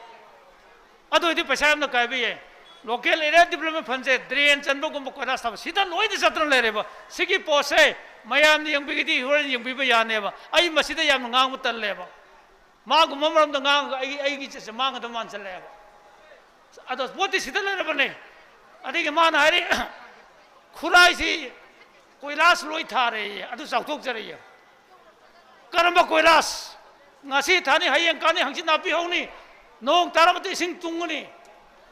ꯑꯗꯨ ꯑꯣꯏꯔꯗꯤ ꯄꯩꯁꯥ ꯌꯥꯝꯅ ꯀꯥꯏꯕ ꯌꯥꯏ꯫ ꯂꯣꯀꯦꯜ ꯑꯦꯔꯤꯌꯥ ꯗꯤꯕꯂꯞꯃꯦꯟ ꯐꯟꯁꯦ ꯗ꯭ꯔꯦꯟ ꯆꯟꯕꯒꯨꯝꯕ, ꯀꯣꯏꯂꯥꯁ ꯊꯥꯕ, ꯁꯤꯗ ꯂꯣꯏꯅ ꯆꯠꯇꯅ ꯂꯩꯔꯦꯕ꯫ ꯁꯤꯒꯤ ꯄꯣꯠꯁꯦ ꯃꯌꯥꯝꯅ ꯌꯦꯡꯕꯤꯒꯗꯤ ꯍꯣꯔꯦꯟ ꯌꯦꯡꯕꯤꯕ ꯌꯥꯅꯦꯕ꯫ ꯑꯩ ꯃꯁꯤꯗ ꯌꯥꯝꯅ ꯉꯥꯡꯕ ꯇꯜꯂꯦꯕ꯫ ꯃꯥꯒꯨꯝꯕ ꯃꯔꯝꯗ ꯉꯥꯡꯉꯒ ꯑꯩꯒꯤ, ꯑꯩꯒꯤ ꯏꯖꯠꯁꯦ ꯃꯥꯡꯒꯗꯕ ꯃꯥꯟꯁꯤꯜꯂꯛꯑꯦꯕ꯫ ꯑꯗꯣ ꯄꯣꯠꯇꯤ ꯁꯤꯗ ꯂꯩꯔꯕꯅꯦ꯫ ꯑꯗꯒꯤ ꯃꯥꯅ ꯍꯥꯏꯔꯤ, "ꯈꯨꯔꯥꯏꯁꯤ ꯀꯣꯏꯂꯥꯁ ꯂꯣꯏ ꯊꯥꯔꯦꯌꯦ, ꯑꯗꯨ ꯆꯥꯎꯊꯣꯛꯆꯔꯛꯑꯦ꯫" ꯀꯔꯝꯕ ꯀꯣꯏꯂꯥꯁ? ꯉꯁꯤ ꯊꯥꯅꯤ, ꯍꯌꯦꯡ ꯀꯥꯅꯤ, ꯍꯪꯆꯤꯠ ꯅꯥꯄꯤ ꯍꯧꯅꯤ, ꯅꯣꯡ ꯇꯥꯔꯕꯗ ꯏꯁꯤꯡ ꯇꯨꯡꯒꯅꯤ꯫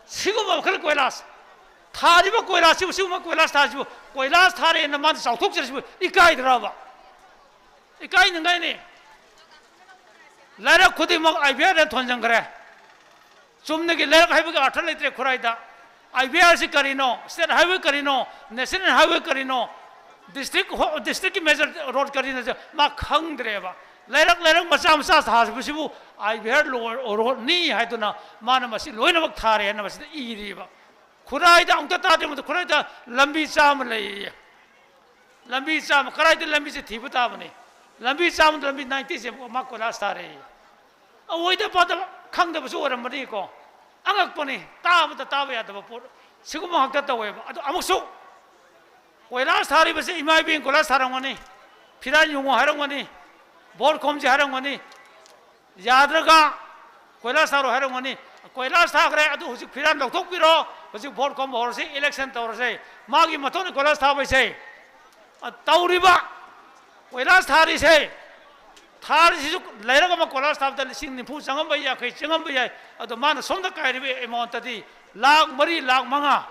ꯁꯤꯒꯨꯝꯕ ꯃꯈꯜ ꯀꯣꯏꯂꯥꯁ ꯊꯥꯔꯤꯕ ꯀꯣꯏꯂꯥꯁꯁꯤꯕꯨ, ꯁꯤꯒꯨꯝꯕ ꯀꯣꯏꯂꯥꯁ ꯊꯥꯔꯤꯁꯤꯕꯨ, ꯀꯣꯏꯂꯥꯁ ꯊꯥꯔꯦꯅ ꯃꯥꯅ ꯆꯥꯎꯊꯣꯛꯆꯔꯤꯁꯤꯕꯨ ꯏꯀꯥꯏꯗ꯭ꯔꯕ? ꯏꯀꯥꯏꯅꯤꯡꯉꯥꯏꯅꯤ꯫ ꯂꯩꯔꯛ ꯈꯨꯗꯤꯡꯃꯛ ꯑꯥꯏ ꯕꯤ ꯑꯥꯔꯗ ꯊꯣꯟꯖꯤꯟꯈ꯭ꯔꯦ꯫ ꯆꯨꯝꯅꯒꯤ ꯂꯩꯔꯛ ꯍꯥꯏꯕꯒꯤ ꯑꯥꯔꯊ ꯂꯩꯇ꯭ꯔꯦ ꯈꯨꯔꯥꯏꯗ꯫ ꯑꯥꯏ ꯕꯤ ꯑꯥꯔꯁꯤ ꯀꯔꯤꯅꯣ, ꯁ꯭ꯇꯦꯠ ꯍꯥꯏꯋꯦ ꯀꯔꯤꯅꯣ, ꯅꯦꯁꯅꯦꯜ ꯍꯥꯏꯋꯦ ꯀꯔꯤꯅꯣ, ꯗꯤꯁꯇ꯭ꯔꯤꯛ ꯍꯣ-, ꯗꯤꯁꯇ꯭ꯔꯤꯛꯀꯤ ꯃꯦꯖꯔ ꯔꯣꯗ ꯀꯔꯤꯅꯣꯁꯦ ꯃꯥ ꯈꯪꯗ꯭ꯔꯦꯕ꯫ ꯂꯩꯔꯛ, ꯂꯩꯔꯛ ꯃꯆꯥ ꯃꯆꯥ ꯊꯥꯕꯁꯤꯕꯨ ꯑꯥꯏ ꯕꯤ ꯑꯥꯔ ꯂꯣ-, ꯔꯣꯗꯅꯤ ꯍꯥꯏꯗꯨꯅ ꯃꯥꯅ ꯃꯁꯤ ꯂꯣꯏꯅꯃꯛ ꯊꯥꯔꯦ ꯍꯥꯏꯅ ꯃꯁꯤꯗ ꯏꯔꯤꯕ꯫ ꯈꯨꯔꯥꯏꯗ ꯑꯃꯨꯛꯇ ꯇꯥꯗ꯭ꯔꯤ, ꯃꯗꯨ ꯈꯨꯔꯥꯏꯗ ꯂꯝꯕꯤ ꯆꯥꯝꯃ ꯂꯩꯌꯦ꯫ ꯂꯝꯕꯤ ꯆꯥꯝꯃ, ꯀꯗꯥꯏꯗ ꯂꯝꯕꯤꯁꯦ ꯊꯤꯕ ꯇꯥꯕꯅꯤ? ꯂꯝꯕꯤ ꯆꯥꯝꯃꯗ ꯂꯝꯕꯤ ꯅꯥꯏꯟꯇꯤꯁꯦ ꯃꯥ ꯀꯣꯏꯂꯥꯁ ꯊꯥꯔꯦ꯫ ꯑꯣꯏꯗ ꯄꯥꯗꯕ, ꯈꯪꯗꯕꯁꯨ ꯑꯣꯏꯔꯝꯕꯅꯤꯀꯣ꯫ ꯑꯉꯛꯄꯅꯤ, ꯇꯥꯕꯗ ꯇꯥꯕ ꯌꯥꯗꯕ ꯄꯣꯠ ꯁꯤꯒꯨꯝꯕ ꯉꯥꯛꯇ ꯇꯧꯋꯦꯕ꯫ ꯑꯗꯣ ꯑꯃꯨꯛꯁꯨ ꯀꯣꯏꯂꯥꯁ ꯊꯥꯔꯤꯕꯁꯦ ꯏꯃꯥ ꯏꯕꯦꯟ ꯀꯣꯏꯂꯥꯁ ꯊꯥꯔꯝꯒꯅꯤ, ꯐꯤꯔꯥꯟ ꯌꯨꯡꯉꯨ ꯍꯥꯏꯔꯝꯒꯅꯤ, ꯚꯣꯠ ꯈꯣꯝꯁꯤ ꯍꯥꯏꯔꯝꯒꯅꯤ꯫ ꯌꯥꯗ꯭ꯔꯒ ꯀꯣꯏꯂꯥꯁ ꯊꯥꯔꯣ ꯍꯥꯏꯔꯝꯒꯅꯤ꯫ ꯀꯣꯏꯂꯥꯁ ꯊꯥꯈ꯭ꯔꯦ, ꯑꯗꯨ ꯍꯧꯖꯤꯛ ꯐꯤꯔꯥꯟ ꯂꯧꯊꯣꯛꯄꯤꯔꯣ, ꯍꯧꯖꯤꯛ ꯚꯣꯠ ꯈꯣꯝꯕ ꯍꯧꯔꯁꯤ, ꯏꯂꯦꯛꯁꯟ ꯇꯧꯔꯁꯦ꯫ ꯃꯥꯒꯤ ꯃꯊꯧꯅꯤ ꯀꯣꯏꯂꯥꯁ ꯊꯥꯕꯩꯁꯦ꯫ ꯇꯧꯔꯤꯕ ꯀꯣꯏꯂꯥꯁ ꯊꯥꯔꯤꯁꯦ, ꯊꯥꯔꯤꯁꯤꯁꯨ ꯂꯩꯔꯛ ꯑꯃ ꯀꯣꯏꯂꯥꯁ ꯊꯥꯕꯗ ꯂꯤꯁꯤꯡ ꯅꯤꯐꯨ ꯆꯪꯉꯝꯕ, ꯌꯥꯡꯈꯩ ꯆꯪꯉꯝꯕ ꯌꯥꯏ꯫ ꯑꯗꯣ ꯃꯥꯅ ꯁꯣꯝꯗ ꯀꯥꯏꯔꯤꯕ ꯑꯦꯃꯥꯎꯟꯇꯗꯤ ꯂꯥꯛ ꯃꯔꯤ, ꯂꯥꯛ ꯃꯉꯥ,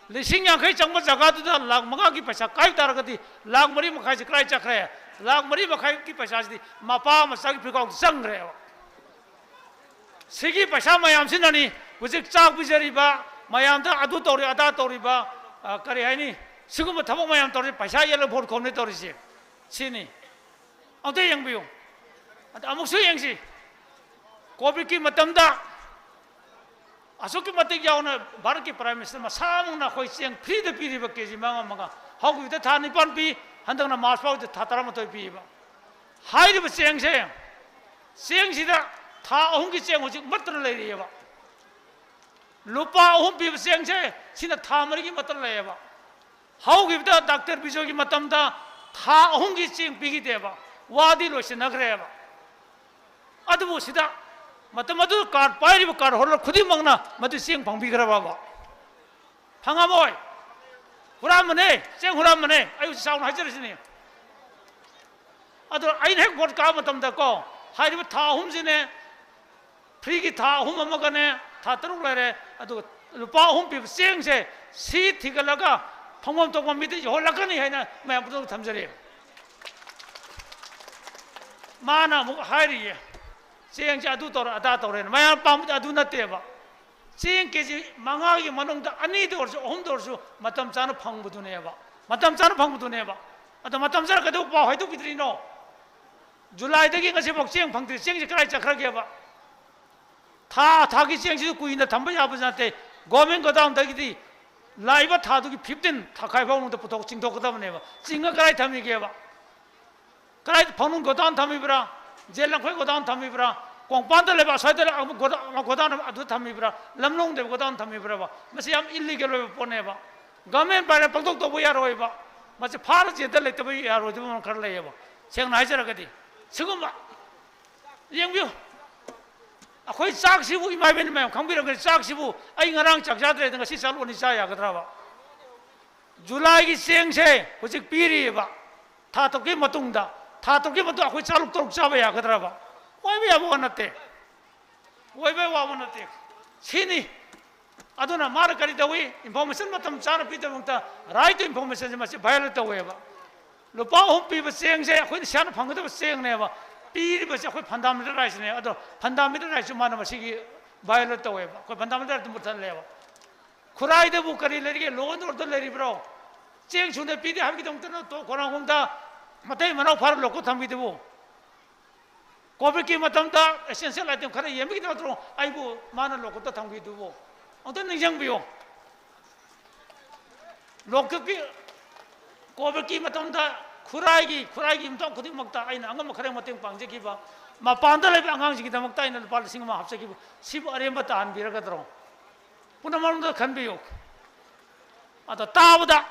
ꯂꯤꯁꯤꯡ ꯌꯥꯡꯈꯩ ꯆꯪꯕ ꯖꯒꯥꯗꯨꯗ ꯂꯥꯛ ꯃꯉꯥꯒꯤ ꯄꯩꯁꯥ ꯀꯥꯏ ꯇꯥꯔꯒꯗꯤ ꯂꯥꯛ ꯃꯔꯤ ꯃꯈꯥꯏꯁꯦ ꯀꯗꯥꯏ ꯆꯠꯈ꯭ꯔꯦ? ꯂꯥꯛ ꯃꯔꯤ ꯃꯈꯥꯏꯒꯤ ꯄꯩꯁꯥꯁꯤꯗꯤ ꯃꯄꯥ ꯃꯆꯥꯒꯤ ꯐꯤꯈꯥꯎꯗ ꯆꯪꯈ꯭ꯔꯦꯕ꯫ ꯁꯤꯒꯤ ꯄꯩꯁꯥ ꯃꯌꯥꯝꯁꯤꯅꯅꯤ ꯍꯧꯖꯤꯛ ꯆꯥꯛ ꯄꯤꯖꯔꯤꯕ, ꯃꯌꯥꯝꯗ ꯑꯗꯨ ꯇꯧꯔꯤ ꯑꯗꯥ ꯇꯧꯔꯤꯕ, ꯑ, ꯀꯔꯤ ꯍꯥꯏꯅꯤ, ꯁꯤꯒꯨꯝꯕ ꯊꯕꯛ ꯃꯌꯥꯝ ꯇꯧꯔꯤ, ꯄꯩꯁꯥ ꯌꯦꯜꯂꯒ ꯚꯣꯠ ꯈꯣꯝꯅꯤ ꯇꯧꯔꯤꯁꯦ꯫ ꯁꯤꯅꯤ꯫ ꯑꯝꯇ ꯌꯦꯡꯕꯤꯌꯨ꯫ ꯑꯗ ꯑꯃꯨꯛꯁꯨ ꯌꯦꯡꯁꯤ꯫ ꯀꯣꯚꯤꯗꯀꯤ ꯃꯇꯝꯗ ꯑꯁꯨꯛꯀꯤ ꯃꯇꯤꯛ ꯌꯥꯎꯅ ꯚꯥꯔꯠꯀꯤ ꯄ꯭ꯔꯥꯏꯝ ꯃꯤꯅꯤꯁꯇꯔ ꯃꯁꯥꯃꯛꯅ ꯑꯩꯈꯣꯏ ꯆꯦꯡ ꯐ꯭ꯔꯤꯗ ꯄꯤꯔꯤꯕ ꯀꯦ ꯖꯤ ꯃꯉꯥ ꯃꯉꯥ, ꯍꯧꯈꯤꯕꯗ ꯊꯥ ꯅꯤꯄꯥꯟ ꯄꯤ, ꯍꯟꯗꯛꯅ ꯃꯥꯔꯆ ꯐꯥꯎꯗ ꯊꯥ ꯇꯔꯥꯃꯥꯊꯣꯏ ꯄꯤꯕ꯫ ꯍꯥꯏꯔꯤꯕ ꯆꯦꯡꯁꯦ, ꯆꯦꯡꯁꯤꯗ ꯊꯥ ꯑꯍꯨꯝꯒꯤ ꯆꯦꯡ ꯍꯧꯖꯤꯛ ꯃꯠꯇꯅ ꯂꯩꯔꯤꯑꯕ꯫ ꯂꯨꯄꯥ ꯑꯍꯨꯝ ꯄꯤꯕ ꯆꯦꯡꯁꯦ ꯁꯤꯅ ꯊꯥ ꯃꯔꯤꯒꯤ ꯃꯇꯝ ꯂꯩꯌꯦꯕ꯫ ꯍꯧꯈꯤꯕꯗ ꯗꯥꯛꯇꯔ ꯕꯤꯖꯣꯏꯒꯤ ꯃꯇꯝꯗ ꯊꯥ ꯑꯍꯨꯝꯒꯤ ꯆꯦꯡ ꯄꯤꯈꯤꯗꯦꯕ, ꯋꯥꯗꯤ ꯂꯣꯏꯁꯤꯟꯅꯈ꯭ꯔꯦꯕ꯫ ꯑꯗꯨꯕꯨ ꯁꯤꯗ ꯃꯇꯝ ꯑꯗꯨ ꯀꯥꯔꯗ ꯄꯥꯏꯔꯤꯕ ꯀꯥꯔꯗ ꯍꯣꯜꯗꯔ ꯈꯨꯗꯤꯡꯃꯛꯅ ꯃꯗꯨ ꯆꯦꯡ ꯐꯪꯕꯤꯈ꯭ꯔꯕꯕ? ꯐꯪꯉꯝꯃꯣꯏ꯫ ꯍꯨꯔꯥꯟꯕꯅꯦ, ꯆꯦꯡ ꯍꯨꯔꯥꯟꯕꯅꯦ, ꯑꯩ ꯍꯧꯖꯤꯛ ꯆꯥꯎꯅ ꯍꯥꯏꯖꯔꯤꯁꯤꯅꯤ꯫ ꯑꯗꯣ ꯑꯩꯅ ꯍꯦꯛ ꯚꯣꯠ ꯀꯥꯕ ꯃꯇꯝꯗꯀꯣ, ꯍꯥꯏꯔꯤꯕ ꯊꯥ ꯑꯍꯨꯝꯁꯤꯅꯦ, ꯐ꯭ꯔꯤꯒꯤ ꯊꯥ ꯑꯍꯨꯝ ꯑꯃꯒꯅꯦ, ꯊꯥ ꯇꯔꯨꯛ ꯂꯩꯔꯦ, ꯑꯗꯨꯒ ꯂꯨꯄꯥ ꯑꯍꯨꯝ ꯄꯤꯕ ꯆꯦꯡꯁꯦ ꯁꯤ ꯊꯤꯒꯠꯂꯒ ꯐꯪꯐꯝ ꯊꯣꯛꯄ ꯃꯤꯗ ꯌꯧꯍꯜꯂꯛꯀꯅꯤ ꯍꯥꯏꯅ ꯃꯌꯥꯝ ꯄꯨꯝꯅꯃꯛ ꯊꯝꯖꯔꯤ꯫ ꯃꯥꯅ ꯑꯃꯨꯛ ꯍꯥꯏꯔꯤꯌꯦ, ꯆꯦꯡꯁꯦ ꯑꯗꯨ ꯇꯧꯔꯦ ꯑꯗꯥ ꯇꯧꯔꯦꯅ꯫ ꯃꯌꯥꯝ ꯄꯥꯝꯕꯗꯤ ꯑꯗꯨ ꯅꯠꯇꯦꯕ꯫ ꯆꯦꯡ ꯀꯦ ꯖꯤ ꯃꯉꯥꯒꯤ ꯃꯅꯨꯡꯗ ꯑꯅꯤꯗ ꯑꯣꯏꯔꯁꯨ, ꯑꯍꯨꯝꯗ ꯑꯣꯏꯔꯁꯨ ꯃꯇꯝ ꯆꯥꯅ ꯐꯪꯕꯗꯨꯅꯦꯕ, ꯃꯇꯝ ꯆꯥꯅ ꯐꯪꯕꯗꯨꯅꯦꯕ꯫ ꯑꯗꯣ ꯃꯇꯝ ꯆꯥꯅ ꯀꯩꯗꯧꯕ ꯄꯥꯎ ꯍꯥꯏꯗꯣꯛꯄꯤꯗ꯭ꯔꯤꯅꯣ? ꯖꯨꯂꯥꯏꯗꯒꯤ ꯉꯁꯤꯐꯥꯎ ꯆꯦꯡ ꯐꯪꯗ꯭ꯔꯤ꯫ ꯆꯦꯡꯁꯤ ꯀꯗꯥꯏ ꯆꯠꯈ꯭ꯔꯒꯦꯕ? ꯊꯥ ꯊꯥꯒꯤ ꯆꯦꯡꯁꯤꯁꯨ ꯀꯨꯏꯅ ꯊꯝꯕ ꯌꯥꯕ ꯅꯠꯇꯦ꯫ ꯒꯣꯔꯃꯦꯟ ꯒꯣꯗꯥꯎꯟꯗꯒꯤꯗꯤ ꯂꯥꯛꯏꯕ ꯊꯥꯗꯨꯒꯤ ꯐꯤꯐꯇꯤꯟ ꯊꯥꯈꯥꯏ ꯐꯥꯎ ꯃꯅꯨꯡꯗ ꯄꯨꯊꯣꯛ ꯆꯤꯡꯊꯣꯛꯀꯗꯕꯅꯦꯕ꯫ ꯆꯤꯡꯉ ꯀꯗꯥꯏ ꯊꯝꯃꯤꯒꯦꯕ? ꯀꯗꯥꯏ, ꯐꯥꯎꯅꯨꯡ ꯒꯣꯗꯥꯎꯟ ꯊꯝꯃꯤꯕ꯭ꯔꯥ? ꯖꯦ ꯂꯝꯈꯣꯏ ꯒꯣꯗꯥꯎꯟ ꯊꯝꯃꯤꯕ꯭ꯔꯥ? ꯀꯣꯡꯄꯥꯟꯗ ꯂꯩꯕ ꯑꯁ꯭ꯋꯥꯏꯗ ꯂꯩꯕ ꯒꯣꯗꯥꯎꯟ, ꯒꯣꯗꯥꯎꯟ ꯑꯗꯨ ꯊꯝꯃꯤꯕ꯭ꯔꯥ? ꯂꯝꯂꯣꯡꯗ ꯂꯩꯕ ꯒꯣꯗꯥꯎꯟ ꯊꯝꯃꯤꯕ꯭ꯔꯕ? ꯃꯁꯤ ꯌꯥꯝ ꯏꯜꯂꯤꯒꯦꯜ ꯑꯣꯏꯕ ꯄꯣꯠꯅꯦꯕ꯫ ꯒꯚꯔꯟꯃꯦꯟ ꯄꯥꯏꯔ ꯄꯪꯇꯧ ꯇꯧꯕ ꯌꯥꯔꯣꯏꯕ꯫ ꯃꯁꯤ ꯐꯥꯔ ꯖꯦꯜꯗ ꯂꯩꯇꯕ ꯌꯥꯔꯣꯏꯗꯕ ꯃꯔꯝ ꯈꯔ ꯂꯩꯌꯦꯕ꯫ ꯁꯦꯡꯅ ꯍꯥꯏꯖꯔꯒꯗꯤ ꯁꯤꯒꯨꯝꯕ, ꯌꯦꯡꯕꯤꯌꯨ, ꯑꯩꯈꯣꯏ ꯆꯥꯛꯁꯤꯕꯨ, ꯏꯃꯥ ꯏꯕꯦꯟ ꯃꯌꯥꯝ ꯈꯪꯕꯤꯔꯝꯒꯅꯤ, ꯆꯥꯛꯁꯤꯕꯨ ꯑꯩ ꯉꯔꯥꯡ ꯆꯥꯛ ꯆꯥꯗ꯭ꯔꯦꯗ ꯉꯁꯤ ꯆꯥꯛ ꯂꯣꯟꯅꯤ ꯆꯥ ꯌꯥꯒꯗ꯭ꯔꯕ? ꯖꯨꯂꯥꯏꯒꯤ ꯆꯦꯡꯁꯦ ꯍꯧꯖꯤꯛ ꯄꯤꯔꯤꯑꯕ꯫ ꯊꯥ ꯇꯔꯨꯛꯀꯤ ꯃꯇꯨꯡꯗ, ꯊꯥ ꯇꯔꯨꯛꯀꯤ ꯃꯇꯨꯡ ꯑꯩꯈꯣꯏ ꯆꯥꯂꯨꯛ ꯇꯔꯨꯛ ꯆꯥꯕ ꯌꯥꯒꯗ꯭ꯔꯕ? ꯑꯣꯏꯕ ꯌꯥꯕ ꯋꯥ ꯅꯠꯇꯦ꯫ ꯑꯣꯏꯕ ꯋꯥꯕ ꯅꯠꯇꯦ꯫ ꯁꯤꯅꯤ꯫ ꯑꯗꯨꯅ ꯃꯥꯅ ꯀꯔꯤ ꯇꯧꯏ? Information ꯃꯇꯝ ꯆꯥꯅ ꯄꯤꯗꯕꯃꯛꯇ right to information ꯁꯦ ꯃꯁꯤ violate ꯇꯧꯋꯦꯕ꯫ ꯂꯨꯄꯥ ꯑꯍꯨꯝ ꯄꯤꯕ ꯆꯦꯡꯁꯦ ꯑꯩꯈꯣꯏꯅ ꯏꯁꯥꯅ ꯐꯪꯒꯗꯕ ꯆꯦꯡꯅꯦꯕ꯫ ꯄꯤꯔꯤꯕꯁꯦ ꯑꯩꯈꯣꯏ fundamental rights ꯅꯦ꯫ ꯑꯗꯣ fundamental rights ꯁꯨ ꯃꯥꯅ ꯃꯁꯤꯒꯤ violate ꯇꯧꯋꯦꯕ꯫ ꯑꯩꯈꯣꯏ fundamental right ꯇꯨ ꯃꯨꯠꯊꯠꯂꯦꯕ꯫ ꯈꯨꯔꯥꯏꯗꯕꯨ ꯀꯔꯤ ꯂꯩꯔꯤꯒꯦ? Law and order ꯂꯩꯔꯤꯕ꯭ꯔꯣ? ꯆꯦꯡ ꯁꯨꯅ ꯄꯤꯗꯦ ꯍꯥꯏꯕꯒꯤꯗꯃꯛꯇ ꯅꯠꯇ꯭ꯔꯣ ꯈꯣꯡꯅꯥꯡꯈꯣꯡꯗ ꯃꯇꯩ ꯃꯅꯥꯎ ꯐꯥꯔ ꯂꯣꯛꯀ ꯊꯝꯈꯤꯗꯨꯕꯨ? COVID ꯀꯤ ꯃꯇꯝꯗ essential item ꯈꯔ ꯌꯦꯟꯕꯒꯤ ꯅꯠꯇ꯭ꯔꯣ ꯑꯩꯕꯨ ꯃꯥꯅ ꯂꯣꯛꯀꯞꯇ ꯊꯝꯈꯤꯗꯨꯕꯨ? ꯑꯝꯇ ꯅꯤꯡꯁꯤꯡꯕꯤꯌꯨ꯫ ꯂꯣꯛꯀꯞꯀꯤ, COVID ꯀꯤ ꯃꯇꯝꯗ ꯈꯨꯔꯥꯏꯒꯤ, ꯈꯨꯔꯥꯏꯒꯤ ꯌꯨꯝꯊꯣꯡ ꯈꯨꯗꯤꯡꯃꯛꯇ ꯑꯩꯅ ꯑꯉꯝꯕ ꯈꯔ ꯃꯇꯦꯡ ꯄꯥꯡꯖꯈꯤꯕ, ꯃꯄꯥꯟꯗ ꯂꯩꯕ ꯑꯉꯥꯡꯁꯤꯡꯒꯤꯗꯃꯛꯇ ꯑꯩꯅ ꯂꯨꯄꯥ ꯂꯤꯁꯤꯡ ꯑꯃ ꯍꯥꯞꯆꯈꯤꯕ, ꯁꯤꯕꯨ ꯑꯔꯦꯝꯕ ꯇꯥꯍꯟꯕꯤꯔꯒꯗ꯭ꯔꯣ? ꯄꯨꯝꯅꯃꯛꯂꯣꯝꯗ ꯈꯟꯕꯤꯌꯨ꯫ ꯑꯗꯣ ꯇꯥꯕꯗ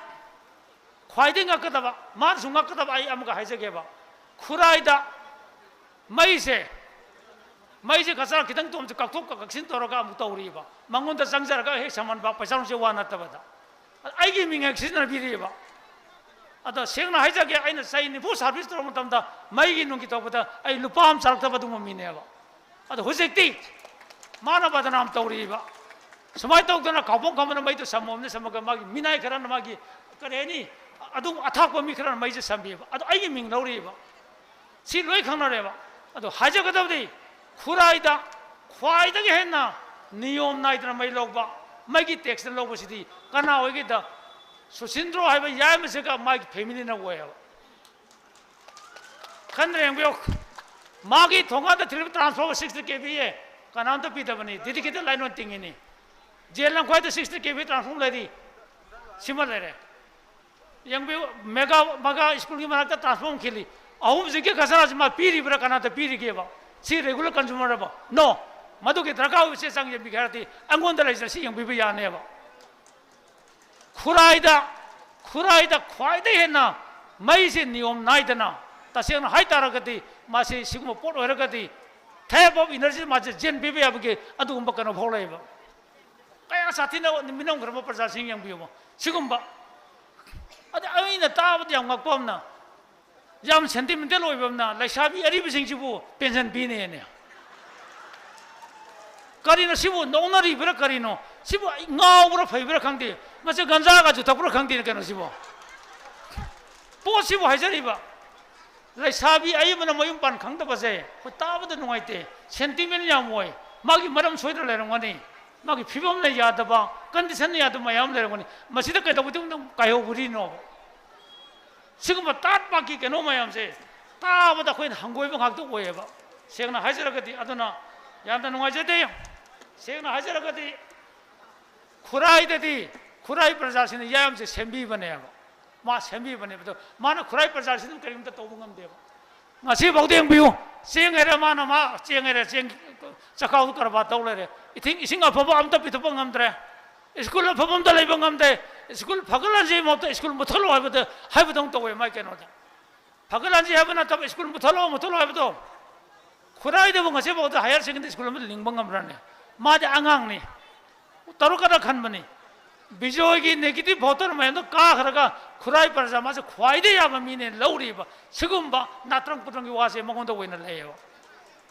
ꯈ꯭ꯋꯥꯏꯗꯒꯤ ꯉꯛꯀꯗꯕ, ꯃꯥꯅꯁꯨ ꯉꯛꯀꯗꯕ ꯑꯩ ꯑꯃꯒ ꯍꯥꯏꯖꯒꯦꯕ꯫ ꯈꯨꯔꯥꯏꯗ ꯃꯩꯁꯦ, ꯃꯩꯁꯦ ꯀꯆꯥ ꯈꯤꯇꯪ ꯇꯣꯝꯁꯦ ꯀꯛꯊꯣꯛ ꯀꯛꯁꯤꯟ ꯇꯧꯔꯒ ꯑꯃꯨꯛ ꯇꯧꯔꯤꯕ꯫ ꯃꯉꯣꯟꯗ ꯆꯪꯖꯔꯒ ꯍꯦꯛ ꯁꯝꯍꯟꯕ, ꯄꯩꯁꯥ ꯅꯨꯡꯁꯦ ꯋꯥ ꯅꯠꯇꯕꯗ꯫ ꯑꯩꯒꯤ ꯃꯤꯡ ꯍꯦꯛ ꯁꯤꯖꯤꯟꯅꯕꯤꯔꯤꯕ꯫ ꯑꯗꯣ ꯁꯦꯡꯅ ꯍꯥꯏꯖꯒꯦ, ꯑꯩꯅ ꯆꯍꯤ ꯅꯤꯐꯨ service ꯇꯧꯔꯛꯄ ꯃꯇꯝꯗ ꯃꯩꯒꯤ ꯅꯨꯡꯒꯤ ꯇꯧꯕꯗ ꯑꯩ ꯂꯨꯄꯥ ꯑꯃ ꯆꯥꯔꯛꯇꯕ ꯑꯗꯨꯒꯨꯝꯕ ꯃꯤꯅꯦꯕ꯫ ꯑꯗꯣ ꯍꯧꯖꯤꯛꯇꯤ ꯃꯥꯅ ꯕꯗꯅꯥꯝ ꯇꯧꯔꯤꯕ꯫ ꯁꯨꯃꯥꯏꯅ ꯇꯧꯗꯅ ꯈꯥꯎꯕꯣꯡ ꯈꯝꯕꯅ ꯃꯩꯗꯣ ꯁꯝꯃꯣꯝꯅ ꯁꯝꯃꯒ ꯃꯥꯒꯤ ꯃꯤꯅꯥꯏ ꯈꯔꯅ ꯃꯥꯒꯤ ꯀꯔꯤ ꯍꯥꯏꯅꯤ, ꯑꯗꯨꯝ ꯑꯊꯥꯛꯄ ꯃꯤ ꯈꯔꯅ ꯃꯩꯁꯦ ꯁꯝꯕꯤꯕ꯫ ꯑꯗꯣ ꯑꯩꯒꯤ ꯃꯤꯡ ꯂꯧꯔꯤꯕ꯫ ꯁꯤ ꯂꯣꯏ ꯈꯪꯅꯔꯦꯕ꯫ ꯑꯗꯣ ꯍꯥꯏꯖꯒꯗꯕꯗꯤ ꯈꯨꯔꯥꯏꯗ ꯈ꯭ꯋꯥꯏꯗꯒꯤ ꯍꯦꯟꯅ ꯅꯤꯌꯣꯝ ꯅꯥꯏꯗꯅ ꯃꯩ ꯂꯧꯕ, ꯃꯩꯒꯤ tax ꯅ ꯂꯧꯕꯁꯤꯗꯤ ꯀꯅꯥ ꯑꯣꯏꯒꯦꯗ? ꯁꯨꯁꯤꯟꯗ꯭ꯔꯣ ꯍꯥꯏꯕ ꯌꯥꯏꯃꯁꯤꯒ ꯃꯥꯒꯤ family ꯅ ꯑꯣꯏꯌꯦꯕ꯫ ꯈꯟꯗ꯭ꯔꯦ ꯌꯦꯡꯕꯤꯌꯨ꯫ ꯃꯥꯒꯤ ꯊꯣꯡꯒꯥꯟꯗ ꯊꯤꯜꯂꯤꯕ transformer sixty K V A ꯀꯅꯥꯝꯇ ꯄꯤꯗꯕꯅꯤ, dedicated line ꯑꯣꯏꯅ ꯇꯤꯡꯉꯤꯅꯤ꯫ ꯖꯦꯜ ꯂꯝꯈꯥꯏꯗ sixty K V transformer ꯂꯩꯔꯤ, ꯁꯤꯃ ꯂꯩꯔꯦ꯫ ꯌꯦꯡꯕꯤꯌꯨ, ꯃꯦꯒꯥ, ꯃꯒꯥ ꯁ꯭ꯀꯨꯜꯒꯤ ꯃꯅꯥꯛꯇ transformer ꯈꯤꯜꯂꯤ꯫ ꯑꯍꯨꯝꯁꯤꯒꯤ ꯈꯖꯅꯥꯁꯤ ꯃꯥ ꯄꯤꯔꯤꯕ꯭ꯔꯥ, ꯀꯅꯥꯗ ꯄꯤꯔꯤꯒꯦꯕ? ꯁꯤ regular consumer ꯔꯕ? No꯫ ꯃꯗꯨꯒꯤ ꯗꯔꯀꯥꯔ ꯑꯣꯏꯕ ꯆꯦ ꯆꯥꯡ ꯌꯦꯡꯕꯤꯒꯦ ꯍꯥꯏꯔꯗꯤ ꯑꯩꯉꯣꯟꯗ ꯂꯩꯖꯔꯁꯤ, ꯌꯦꯡꯕꯤꯕ ꯌꯥꯅꯦꯕ꯫ ꯈꯨꯔꯥꯏꯗ, ꯈꯨꯔꯥꯏꯗ ꯈ꯭ꯋꯥꯏꯗꯒꯤ ꯍꯦꯟꯅ ꯃꯩꯁꯤ ꯅꯤꯌꯣꯝ ꯅꯥꯏꯗꯅ, ꯇꯁꯦꯡꯅ ꯍꯥꯏꯇꯥꯔꯒꯗꯤ ꯃꯥꯁꯤ ꯁꯤꯒꯨꯝꯕ ꯄꯣꯠ ꯑꯣꯏꯔꯒꯗꯤ theft of energy ꯃꯥꯁꯦ ꯖꯦꯜ ꯄꯤꯕ ꯌꯥꯕꯒꯤ ꯑꯗꯨꯒꯨꯝꯕ ꯀꯩꯅꯣ ꯐꯥꯎ ꯂꯩꯌꯦꯕ꯫ ꯀꯌꯥ ꯁꯥꯊꯤꯅ ꯃꯤꯅꯝꯈ꯭ꯔꯕ ꯄ꯭ꯔꯖꯥꯁꯤꯡ ꯌꯦꯡꯕꯤꯌꯨꯕ꯫ ꯁꯤꯒꯨꯝꯕ ꯑꯗ ꯑꯩꯅ ꯇꯥꯕꯗ ꯌꯥꯝ ꯉꯛꯄ ꯑꯃꯅ, ꯌꯥꯝ ꯁꯦꯟꯇꯤꯃꯦꯟꯇꯦꯜ ꯑꯣꯏꯕ ꯑꯃꯅ, ꯂꯩꯁꯥꯕꯤ ꯑꯔꯤꯕꯁꯤꯡꯁꯤꯕꯨ ꯄꯦꯟꯁꯟ ꯄꯤꯅꯦꯅꯦ꯫ ꯀꯔꯤꯅꯣ ꯁꯤꯕꯨ ꯅꯣꯛꯅꯔꯤꯕ꯭ꯔꯥ? ꯀꯔꯤꯅꯣ ꯁꯤꯕꯨ? ꯑꯩ ꯉꯥꯎꯕ꯭ꯔꯥ ꯐꯩꯕ꯭ꯔꯥ ꯈꯪꯗꯦ꯫ ꯃꯁꯤ ꯒꯟꯖꯥꯒꯁꯨ ꯊꯛꯄ꯭ꯔꯥ ꯈꯪꯗꯦꯅꯦ꯫ ꯀꯩꯅꯣ ꯁꯤꯕꯨ? ꯄꯣꯠꯁꯤꯕꯨ ꯍꯥꯏꯖꯔꯤꯕ, ꯂꯩꯁꯥꯕꯤ ꯑꯏꯕꯅ ꯃꯌꯨꯝ ꯄꯥꯟ ꯈꯪꯗꯕꯁꯦ ꯑꯩꯈꯣꯏ ꯇꯥꯕꯗ ꯅꯨꯡꯉꯥꯏꯇꯦ꯫ ꯁꯦꯟꯇꯤꯃꯦꯟ ꯌꯥꯝ ꯑꯣꯏ꯫ ꯃꯥꯒꯤ ꯃꯔꯝ ꯁꯣꯏꯗꯅ ꯂꯩꯔꯝꯒꯅꯤ꯫ ꯃꯥꯒꯤ ꯐꯤꯕꯝꯅ ꯌꯥꯗꯕ, ꯀꯟꯗꯤꯁꯟꯅ ꯌꯥꯗꯕ ꯃꯌꯥꯝ ꯂꯩꯔꯝꯒꯅꯤ꯫ ꯃꯁꯤꯗ ꯀꯩꯗꯧꯕꯗꯤ ꯑꯃꯨꯛ ꯀꯥꯏꯍꯧꯕꯔꯤꯅꯣꯕ? ꯁꯤꯒꯨꯝꯕ ꯇꯥꯠ ꯄꯥꯛꯀꯤ ꯀꯩꯅꯣ ꯃꯌꯥꯝꯁꯦ ꯇꯥꯕꯗ ꯑꯩꯈꯣꯏꯅ ꯍꯪꯒꯣꯏꯕ ꯉꯥꯛꯇ ꯑꯣꯏꯌꯦꯕ, ꯁꯦꯡꯅ ꯍꯥꯏꯖꯔꯒꯗꯤ꯫ ꯑꯗꯨꯅ ꯌꯥꯝꯅ ꯅꯨꯡꯉꯥꯏꯖꯗꯦ꯫ ꯁꯦꯡꯅ ꯍꯥꯏꯖꯔꯒꯗꯤ, ꯈꯨꯔꯥꯏꯗꯗꯤ ꯈꯨꯔꯥꯏ ꯄ꯭ꯔꯖꯥꯁꯤꯡꯅ ꯌꯥꯝꯁꯦ ꯁꯦꯝꯕꯤꯕꯅꯦꯕ꯫ ꯃꯥ ꯁꯦꯝꯕꯤꯕꯅꯦꯕ꯫ ꯑꯗꯣ ꯃꯥꯅ ꯈꯨꯔꯥꯏ ꯄ꯭ꯔꯖꯥꯁꯤꯡꯗꯨ ꯀꯔꯤꯝꯇ ꯇꯧꯕ ꯉꯝꯗꯦꯕ꯫ ꯉꯁꯤꯐꯥꯎꯗ ꯌꯦꯡꯕꯤꯌꯨ, ꯆꯦꯡ ꯍꯥꯏꯔꯦ, ꯃꯥꯅ ꯃꯥ ꯆꯦꯡ ꯍꯥꯏꯔꯦ, ꯆꯦꯡ ꯆꯈꯥꯎꯗꯨ ꯀꯔꯕꯥꯔ ꯇꯧ ꯂꯩꯔꯦ꯫ ꯏꯊꯤꯡ ꯏꯁꯤꯡ ꯑꯐꯕ ꯑꯝꯇ ꯄꯤꯊꯣꯛꯄ ꯉꯝꯗ꯭ꯔꯦ꯫ ꯁ꯭ꯀꯨꯜ ꯑꯐꯕ ꯑꯝꯇ ꯂꯩꯕ ꯉꯝꯗꯦ꯫ ꯁ꯭ꯀꯨꯜ ꯐꯒꯠꯍꯟꯁꯤ ꯃꯍꯨꯠꯇ ꯁ꯭ꯀꯨꯜ ꯃꯨꯠꯊꯠꯂꯣ ꯍꯥꯏꯕꯗ, ꯍꯥꯏꯕꯗꯧꯅ ꯇꯧꯋꯦ ꯃꯥꯏ ꯀꯩꯅꯣꯗ꯫ ꯐꯒꯠꯍꯟꯁꯤ ꯍꯥꯏꯕ ꯅꯠꯇꯕ ꯁ꯭ꯀꯨꯜ ꯃꯨꯠꯊꯠꯂꯣ, ꯃꯨꯠꯊꯠꯂꯣ ꯍꯥꯏꯕꯗꯣ꯫ ꯈꯨꯔꯥꯏꯗꯕꯨ ꯉꯁꯤꯐꯥꯎꯗ ꯍꯥꯌꯔ ꯁꯦꯀꯦꯟꯗꯔꯤ ꯁ꯭ꯀꯨꯜ ꯑꯃ ꯂꯤꯡꯕ ꯉꯝꯕ꯭ꯔꯅꯦ? ꯃꯥꯗꯤ ꯑꯉꯥꯡꯅꯤ꯫ ꯇꯧꯔꯛꯀꯗ꯭ꯔꯥ ꯈꯟꯕꯅꯤ꯫ ꯕꯤꯖꯣꯏꯒꯤ ꯅꯦꯒꯦꯇꯤꯚ ꯚꯣꯇꯔ ꯃꯌꯥꯝꯗꯣ ꯀꯥꯈ꯭ꯔꯒ ꯈꯨꯔꯥꯏ ꯄ꯭ꯔꯖꯥ ꯃꯥꯁꯦ ꯈ꯭ꯋꯥꯏꯗꯒꯤ ꯌꯥꯕ ꯃꯤꯅꯦ ꯂꯧꯔꯤꯕ꯫ ꯁꯤꯒꯨꯝꯕ ꯅꯥꯇ꯭ꯔꯪ ꯄꯨꯇ꯭ꯔꯪꯒꯤ ꯋꯥꯁꯦ ꯃꯉꯣꯟꯗ ꯑꯣꯏꯅ ꯂꯩꯌꯦꯕ꯫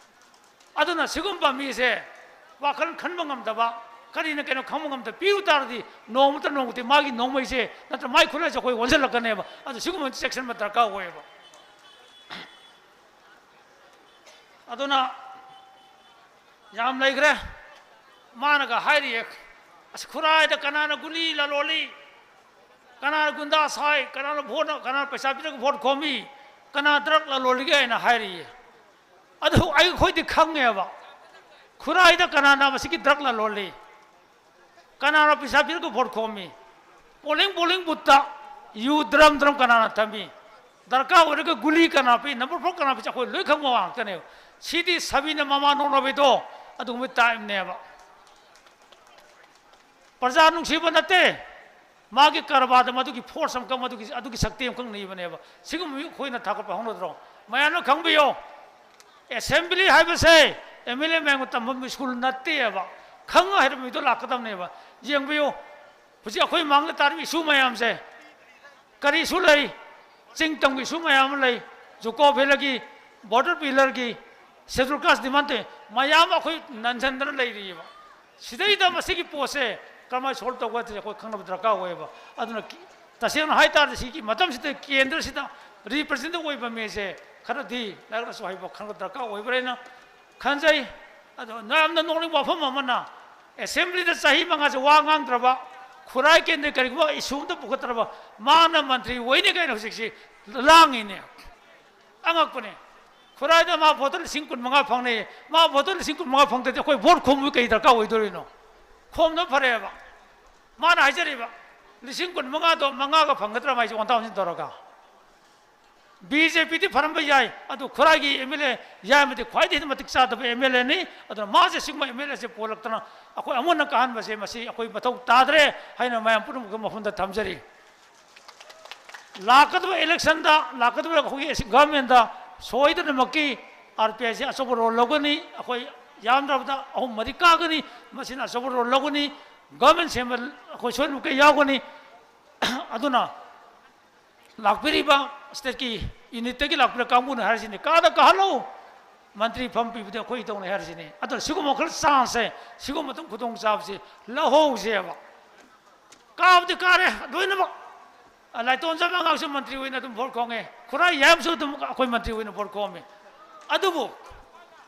ꯑꯗꯨꯅ ꯁꯤꯒꯨꯝꯕ ꯃꯤꯁꯦ ꯋꯥꯈꯜ ꯈꯟꯕ ꯉꯝꯗꯕ, ꯀꯔꯤꯅ ꯀꯩꯅꯣ ꯈꯪꯕ ꯉꯝꯗꯕ ꯄꯤꯔꯨ ꯇꯥꯔꯗꯤ ꯅꯣꯡꯃꯇ ꯅꯣꯡꯃꯗꯤ ꯃꯥꯒꯤ ꯅꯣꯡꯃꯩꯁꯦ ꯅꯠꯇ꯭ꯔ ꯃꯥꯒꯤ ꯈꯨꯠꯂꯥꯏꯁꯦ ꯑꯩꯈꯣꯏ ꯑꯣꯟꯁꯤꯜꯂꯛꯀꯅꯦꯕ꯫ ꯑꯗꯨ ꯁꯤꯒꯨꯝꯕ ꯆꯦꯛꯁꯤꯟꯕ ꯗꯔꯀꯥꯔ ꯑꯣꯏꯌꯦꯕ꯫ ꯑꯗꯨꯅ ꯌꯥꯝ ꯂꯩꯈ꯭ꯔꯦ꯫ ꯃꯥꯅꯒ ꯍꯥꯏꯔꯤꯌꯦ, "ꯑꯁ, ꯈꯨꯔꯥꯏꯗ ꯀꯅꯥꯅ ꯒꯨꯂꯤ ꯂꯂꯣꯜꯂꯤ, ꯀꯅꯥꯅ ꯒꯨꯟꯗꯥ ꯁꯥꯏ, ꯀꯅꯥꯅ ꯚꯣꯠ, ꯀꯅꯥꯅ ꯄꯩꯁꯥ ꯄꯤꯔꯒ ꯚꯣꯠ ꯈꯣꯝꯃꯤ, ꯀꯅꯥ ꯗ꯭ꯔꯒ ꯂꯂꯣꯜꯂꯤꯒꯦ?" ꯍꯥꯏꯅ ꯍꯥꯏꯔꯤꯌꯦ꯫ ꯑꯗꯨ ꯑꯩꯈꯣꯏꯗꯤ ꯈꯪꯉꯦꯕ, ꯈꯨꯔꯥꯏꯗ ꯀꯅꯥꯅ ꯃꯁꯤꯒꯤ ꯗ꯭ꯔꯒ ꯂꯂꯣꯜꯂꯤ, ꯀꯅꯥꯅ ꯄꯩꯁꯥ ꯄꯤꯔꯒ ꯚꯣꯠ ꯈꯣꯝꯃꯤ? ꯄꯣꯂꯤꯡ, ꯄꯣꯂꯤꯡ ꯕꯨꯠꯇ ꯌꯨ ꯗ꯭ꯔꯝ ꯗ꯭ꯔꯝ ꯀꯅꯥꯅ ꯊꯝꯃꯤ? ꯗꯔꯀꯥꯔ ꯑꯣꯏꯔꯒ ꯒꯨꯂꯤ ꯀꯅꯥ ꯄꯤ? ꯅꯝꯕꯔ ꯐꯣꯔ ꯀꯅꯥ ꯄꯤ? ꯑꯩꯈꯣꯏ ꯂꯣꯏ ꯈꯪꯕ ꯉꯥꯛꯇꯅꯦꯕ꯫ ꯁꯤꯗꯤ ꯁꯥꯕꯤꯅ ꯃꯃꯥ ꯅꯣꯛꯅꯕꯤꯗꯣ ꯑꯗꯨꯒꯨꯝꯕ ꯇꯥꯏꯞꯅꯦꯕ꯫ ꯄ꯭ꯔꯖꯥ ꯅꯨꯡꯁꯤꯕ ꯅꯠꯇꯦ꯫ ꯃꯥꯒꯤ ꯀꯔꯕꯥꯔꯗ ꯃꯗꯨꯒꯤ ꯐꯣꯔꯁ ꯑꯃꯈꯛ, ꯃꯗꯨꯒꯤ, ꯑꯗꯨꯒꯤ ꯁꯛꯇꯤ ꯑꯃꯈꯛ ꯅꯤꯕꯅꯦꯕ꯫ ꯁꯤꯒꯨꯝꯕ ꯃꯤ ꯑꯩꯈꯣꯏꯅ ꯊꯥꯒꯠꯄ ꯍꯧꯅꯗ꯭ꯔꯣ? ꯃꯌꯥꯝꯅ ꯈꯪꯕꯤꯌꯣ, ꯑꯦꯁꯦꯝꯕ꯭ꯂꯤ ꯍꯥꯏꯕꯁꯦ ꯑꯦꯝ ꯑꯦꯜ ꯑꯦ ꯃꯌꯥꯝꯅ ꯇꯝꯐꯝ ꯁ꯭ꯀꯨꯜ ꯅꯠꯇꯦꯕ꯫ ꯈꯪꯉ ꯍꯩꯔꯕ ꯃꯤꯗꯣ ꯂꯥꯛꯀꯗꯕꯅꯦꯕ꯫ ꯌꯦꯡꯕꯤꯌꯨ, ꯍꯧꯖꯤꯛ ꯑꯩꯈꯣꯏ ꯃꯥꯡꯗ ꯇꯥꯔꯤꯕ ꯏꯁꯨ ꯃꯌꯥꯝꯁꯦ, ꯀꯔꯤꯁꯨ ꯂꯩ, ꯆꯤꯡ ꯇꯝꯒꯤ ꯏꯁꯨ ꯃꯌꯥꯝ ꯑꯃ ꯂꯩ, ꯖꯨꯀꯣ ꯚꯦꯂꯤꯒꯤ, ꯕꯣꯔꯗꯔ ꯄꯤꯂꯔꯒꯤ, ꯁꯦꯗꯨꯜ ꯀꯥꯁ ꯗꯤꯃꯥꯟ ꯇꯧꯏ, ꯃꯌꯥꯝ ꯑꯩꯈꯣꯏ ꯅꯟꯁꯤꯟꯗꯅ ꯂꯩꯔꯤꯑꯕ꯫ ꯁꯤꯗꯩꯗ ꯃꯁꯤꯒꯤ ꯄꯣꯠꯁꯦ ꯀꯔꯝꯍꯥꯏꯅ ꯁꯣꯜꯕ ꯇꯧꯒꯗ꯭ꯔꯁꯦ ꯑꯩꯈꯣꯏ ꯈꯪꯅꯕ ꯗꯔꯀꯥꯔ ꯑꯣꯏꯌꯦꯕ꯫ ꯑꯗꯨꯅ ꯀꯤ-, ꯇꯁꯦꯡꯅ ꯍꯥꯏ ꯇꯥꯔꯗꯤ ꯁꯤꯒꯤ ꯃꯇꯝꯁꯤꯗ ꯀꯦꯟꯗ꯭ꯔꯁꯤꯗ ꯔꯤꯄ꯭ꯔꯖꯦꯟꯇꯦꯇꯤꯚ ꯑꯣꯏꯕ ꯃꯤꯁꯦ ꯈꯔꯗꯤ ꯂꯥꯏꯔꯤꯛ ꯂꯥꯏꯁꯨ ꯍꯩꯕ ꯈꯪꯕ ꯗꯔꯀꯥꯔ ꯑꯣꯏꯕ꯭ꯔꯥ ꯍꯥꯏꯅ ꯈꯟꯖꯩ꯫ ꯑꯗꯣ ꯌꯥꯝꯅ ꯅꯣꯛꯅꯤꯡꯕ ꯋꯥꯐꯝ ꯑꯃꯅ, ꯑꯦꯁꯦꯝꯕ꯭ꯂꯤꯗ ꯆꯍꯤ ꯃꯉꯥꯁꯦ ꯋꯥ ꯉꯥꯡꯗ꯭ꯔꯕ, ꯈꯨꯔꯥꯏ ꯀꯦꯟꯗ꯭ꯔ ꯀꯔꯤꯒꯨꯝꯕ ꯏꯁꯨ ꯑꯝꯇ ꯄꯨꯈꯠꯇ꯭ꯔꯕ, ꯃꯥꯅ ꯃꯟꯇ꯭ꯔꯤ ꯑꯣꯏꯅꯤ ꯀꯩꯅꯣ ꯍꯧꯖꯤꯛꯁꯤ ꯂꯥꯡꯉꯤꯅꯦ꯫ ꯑꯉꯛꯄꯅꯦ꯫ ꯈꯨꯔꯥꯏꯗ ꯃꯥ ꯚꯣꯇꯔ ꯂꯤꯁꯤꯡ ꯀꯨꯟ ꯃꯉꯥ ꯐꯪꯅꯩ꯫ ꯃꯥ ꯚꯣꯇꯔ ꯂꯤꯁꯤꯡ ꯀꯨꯟ ꯃꯉꯥ ꯐꯪꯗ꯭ꯔꯗꯤ ꯑꯩꯈꯣꯏ ꯚꯣꯠ ꯈꯣꯝꯕꯒꯤ ꯀꯩ ꯗꯔꯀꯥꯔ ꯑꯣꯏꯗꯣꯔꯤꯅꯣ? ꯈꯣꯝꯗꯕ ꯐꯔꯦꯕ꯫ ꯃꯥꯅ ꯍꯥꯏꯖꯔꯤꯕ ꯂꯤꯁꯤꯡ ꯀꯨꯟ ꯃꯉꯥꯗꯣ ꯃꯉꯥꯒ ꯐꯪꯒꯗ꯭ꯔꯥ ꯃꯥꯏꯁꯦ ꯑꯣꯟꯊꯥ ꯑꯣꯟꯁꯤꯟ ꯇꯧꯔꯒ? ꯕꯤ ꯖꯦ ꯄꯤꯗꯤ ꯐꯔꯝꯕ ꯌꯥꯏ, ꯑꯗꯨ ꯈꯨꯔꯥꯏꯒꯤ ꯑꯦꯝ ꯑꯦꯜ ꯑꯦ ꯌꯥꯏꯃꯗꯤ ꯈ꯭ꯋꯥꯏꯗꯒꯤ ꯍꯦꯟꯅ ꯃꯇꯤꯛ ꯆꯥꯗꯕ ꯑꯦꯝ ꯑꯦꯜ ꯑꯦꯅꯤ꯫ ꯑꯗꯨꯅ ꯃꯥꯁꯦ ꯁꯤꯒꯨꯝꯕ ꯑꯦꯝ ꯑꯦꯜ ꯑꯦꯁꯦ ꯄꯨꯍꯜꯂꯛꯇꯅ ꯑꯩꯈꯣꯏ ꯑꯃꯨꯛ ꯍꯟꯅ ꯀꯥꯍꯟꯕꯁꯦ ꯃꯁꯤ ꯑꯩꯈꯣꯏ ꯃꯊꯧ ꯇꯥꯗ꯭ꯔꯦ ꯍꯥꯏꯅ ꯃꯌꯥꯝ ꯄꯨꯝꯅꯃꯛꯀꯤ ꯃꯐꯝꯗ ꯊꯝꯖꯔꯤ꯫ ꯂꯥꯛꯀꯗꯕ ꯏꯂꯦꯛꯁꯟꯗ, ꯂꯥꯛꯀꯗꯕ ꯑꯩꯈꯣꯏꯒꯤ ꯒꯚꯔꯟꯃꯦꯟꯗ ꯁꯣꯏꯗꯅꯃꯛꯀꯤ ꯑꯥꯔ ꯄꯤ ꯑꯥꯏꯁꯦ ꯑꯆꯧꯕ ꯔꯣꯜ ꯂꯧꯒꯅꯤ꯫ ꯑꯩꯈꯣꯏ ꯌꯥꯝꯗ꯭ꯔꯕꯗ ꯑꯍꯨꯝ ꯃꯔꯤ ꯀꯥꯒꯅꯤ꯫ ꯃꯁꯤꯅ ꯑꯆꯧꯕ ꯔꯣꯜ ꯂꯧꯒꯅꯤ꯫ ꯒꯚꯔꯟꯃꯦꯟ ꯁꯦꯝꯕ ꯑꯩꯈꯣꯏ ꯁꯣꯏꯗꯅꯃꯛꯀꯤ ꯌꯥꯎꯒꯅꯤ꯫ ꯑꯗꯨꯅ ꯂꯥꯛꯄꯤꯔꯤꯕ ꯁ꯭ꯇꯦꯠꯀꯤ ꯌꯨꯅꯤꯠꯇꯒꯤ ꯂꯥꯛꯄꯤꯔꯤꯕ ꯀꯥꯡꯕꯨꯅ ꯍꯥꯏꯔꯤꯁꯤꯅꯤ, ꯀꯥꯗ ꯀꯥꯍꯜꯂꯣ, ꯃꯟꯇ꯭ꯔꯤ ꯐꯝ ꯄꯤꯕꯗꯤ ꯑꯩꯈꯣꯏ ꯇꯧꯅꯤ ꯍꯥꯏꯔꯤꯁꯤꯅꯤ꯫ ꯑꯗꯨꯅ ꯁꯤꯒꯨꯝꯕ ꯃꯈꯜ ꯆꯥꯟꯁꯁꯦ, ꯁꯤꯒꯨꯝꯕ ꯃꯇꯝ ꯈꯨꯗꯣꯡꯆꯥꯕꯁꯦ ꯂꯧꯍꯧꯁꯦꯕ꯫ ꯀꯥꯕꯗꯤ ꯀꯥꯔꯦ ꯂꯣꯏꯅꯃꯛ꯫ ꯂꯥꯏꯇꯣꯟꯖꯝ ꯑꯉꯥꯡꯁꯨ ꯃꯟꯇ꯭ꯔꯤ ꯑꯣꯏꯅ ꯑꯗꯨꯝ ꯚꯣꯠ ꯈꯣꯝꯃꯦ, ꯈꯨꯔꯥꯏ ꯌꯥꯏꯃꯁꯨ ꯑꯗꯨꯝ ꯑꯩꯈꯣꯏ ꯃꯟꯇ꯭ꯔꯤ ꯑꯣꯏꯅ ꯚꯣꯠ ꯈꯣꯝꯃꯦ꯫ ꯑꯗꯨꯕꯨ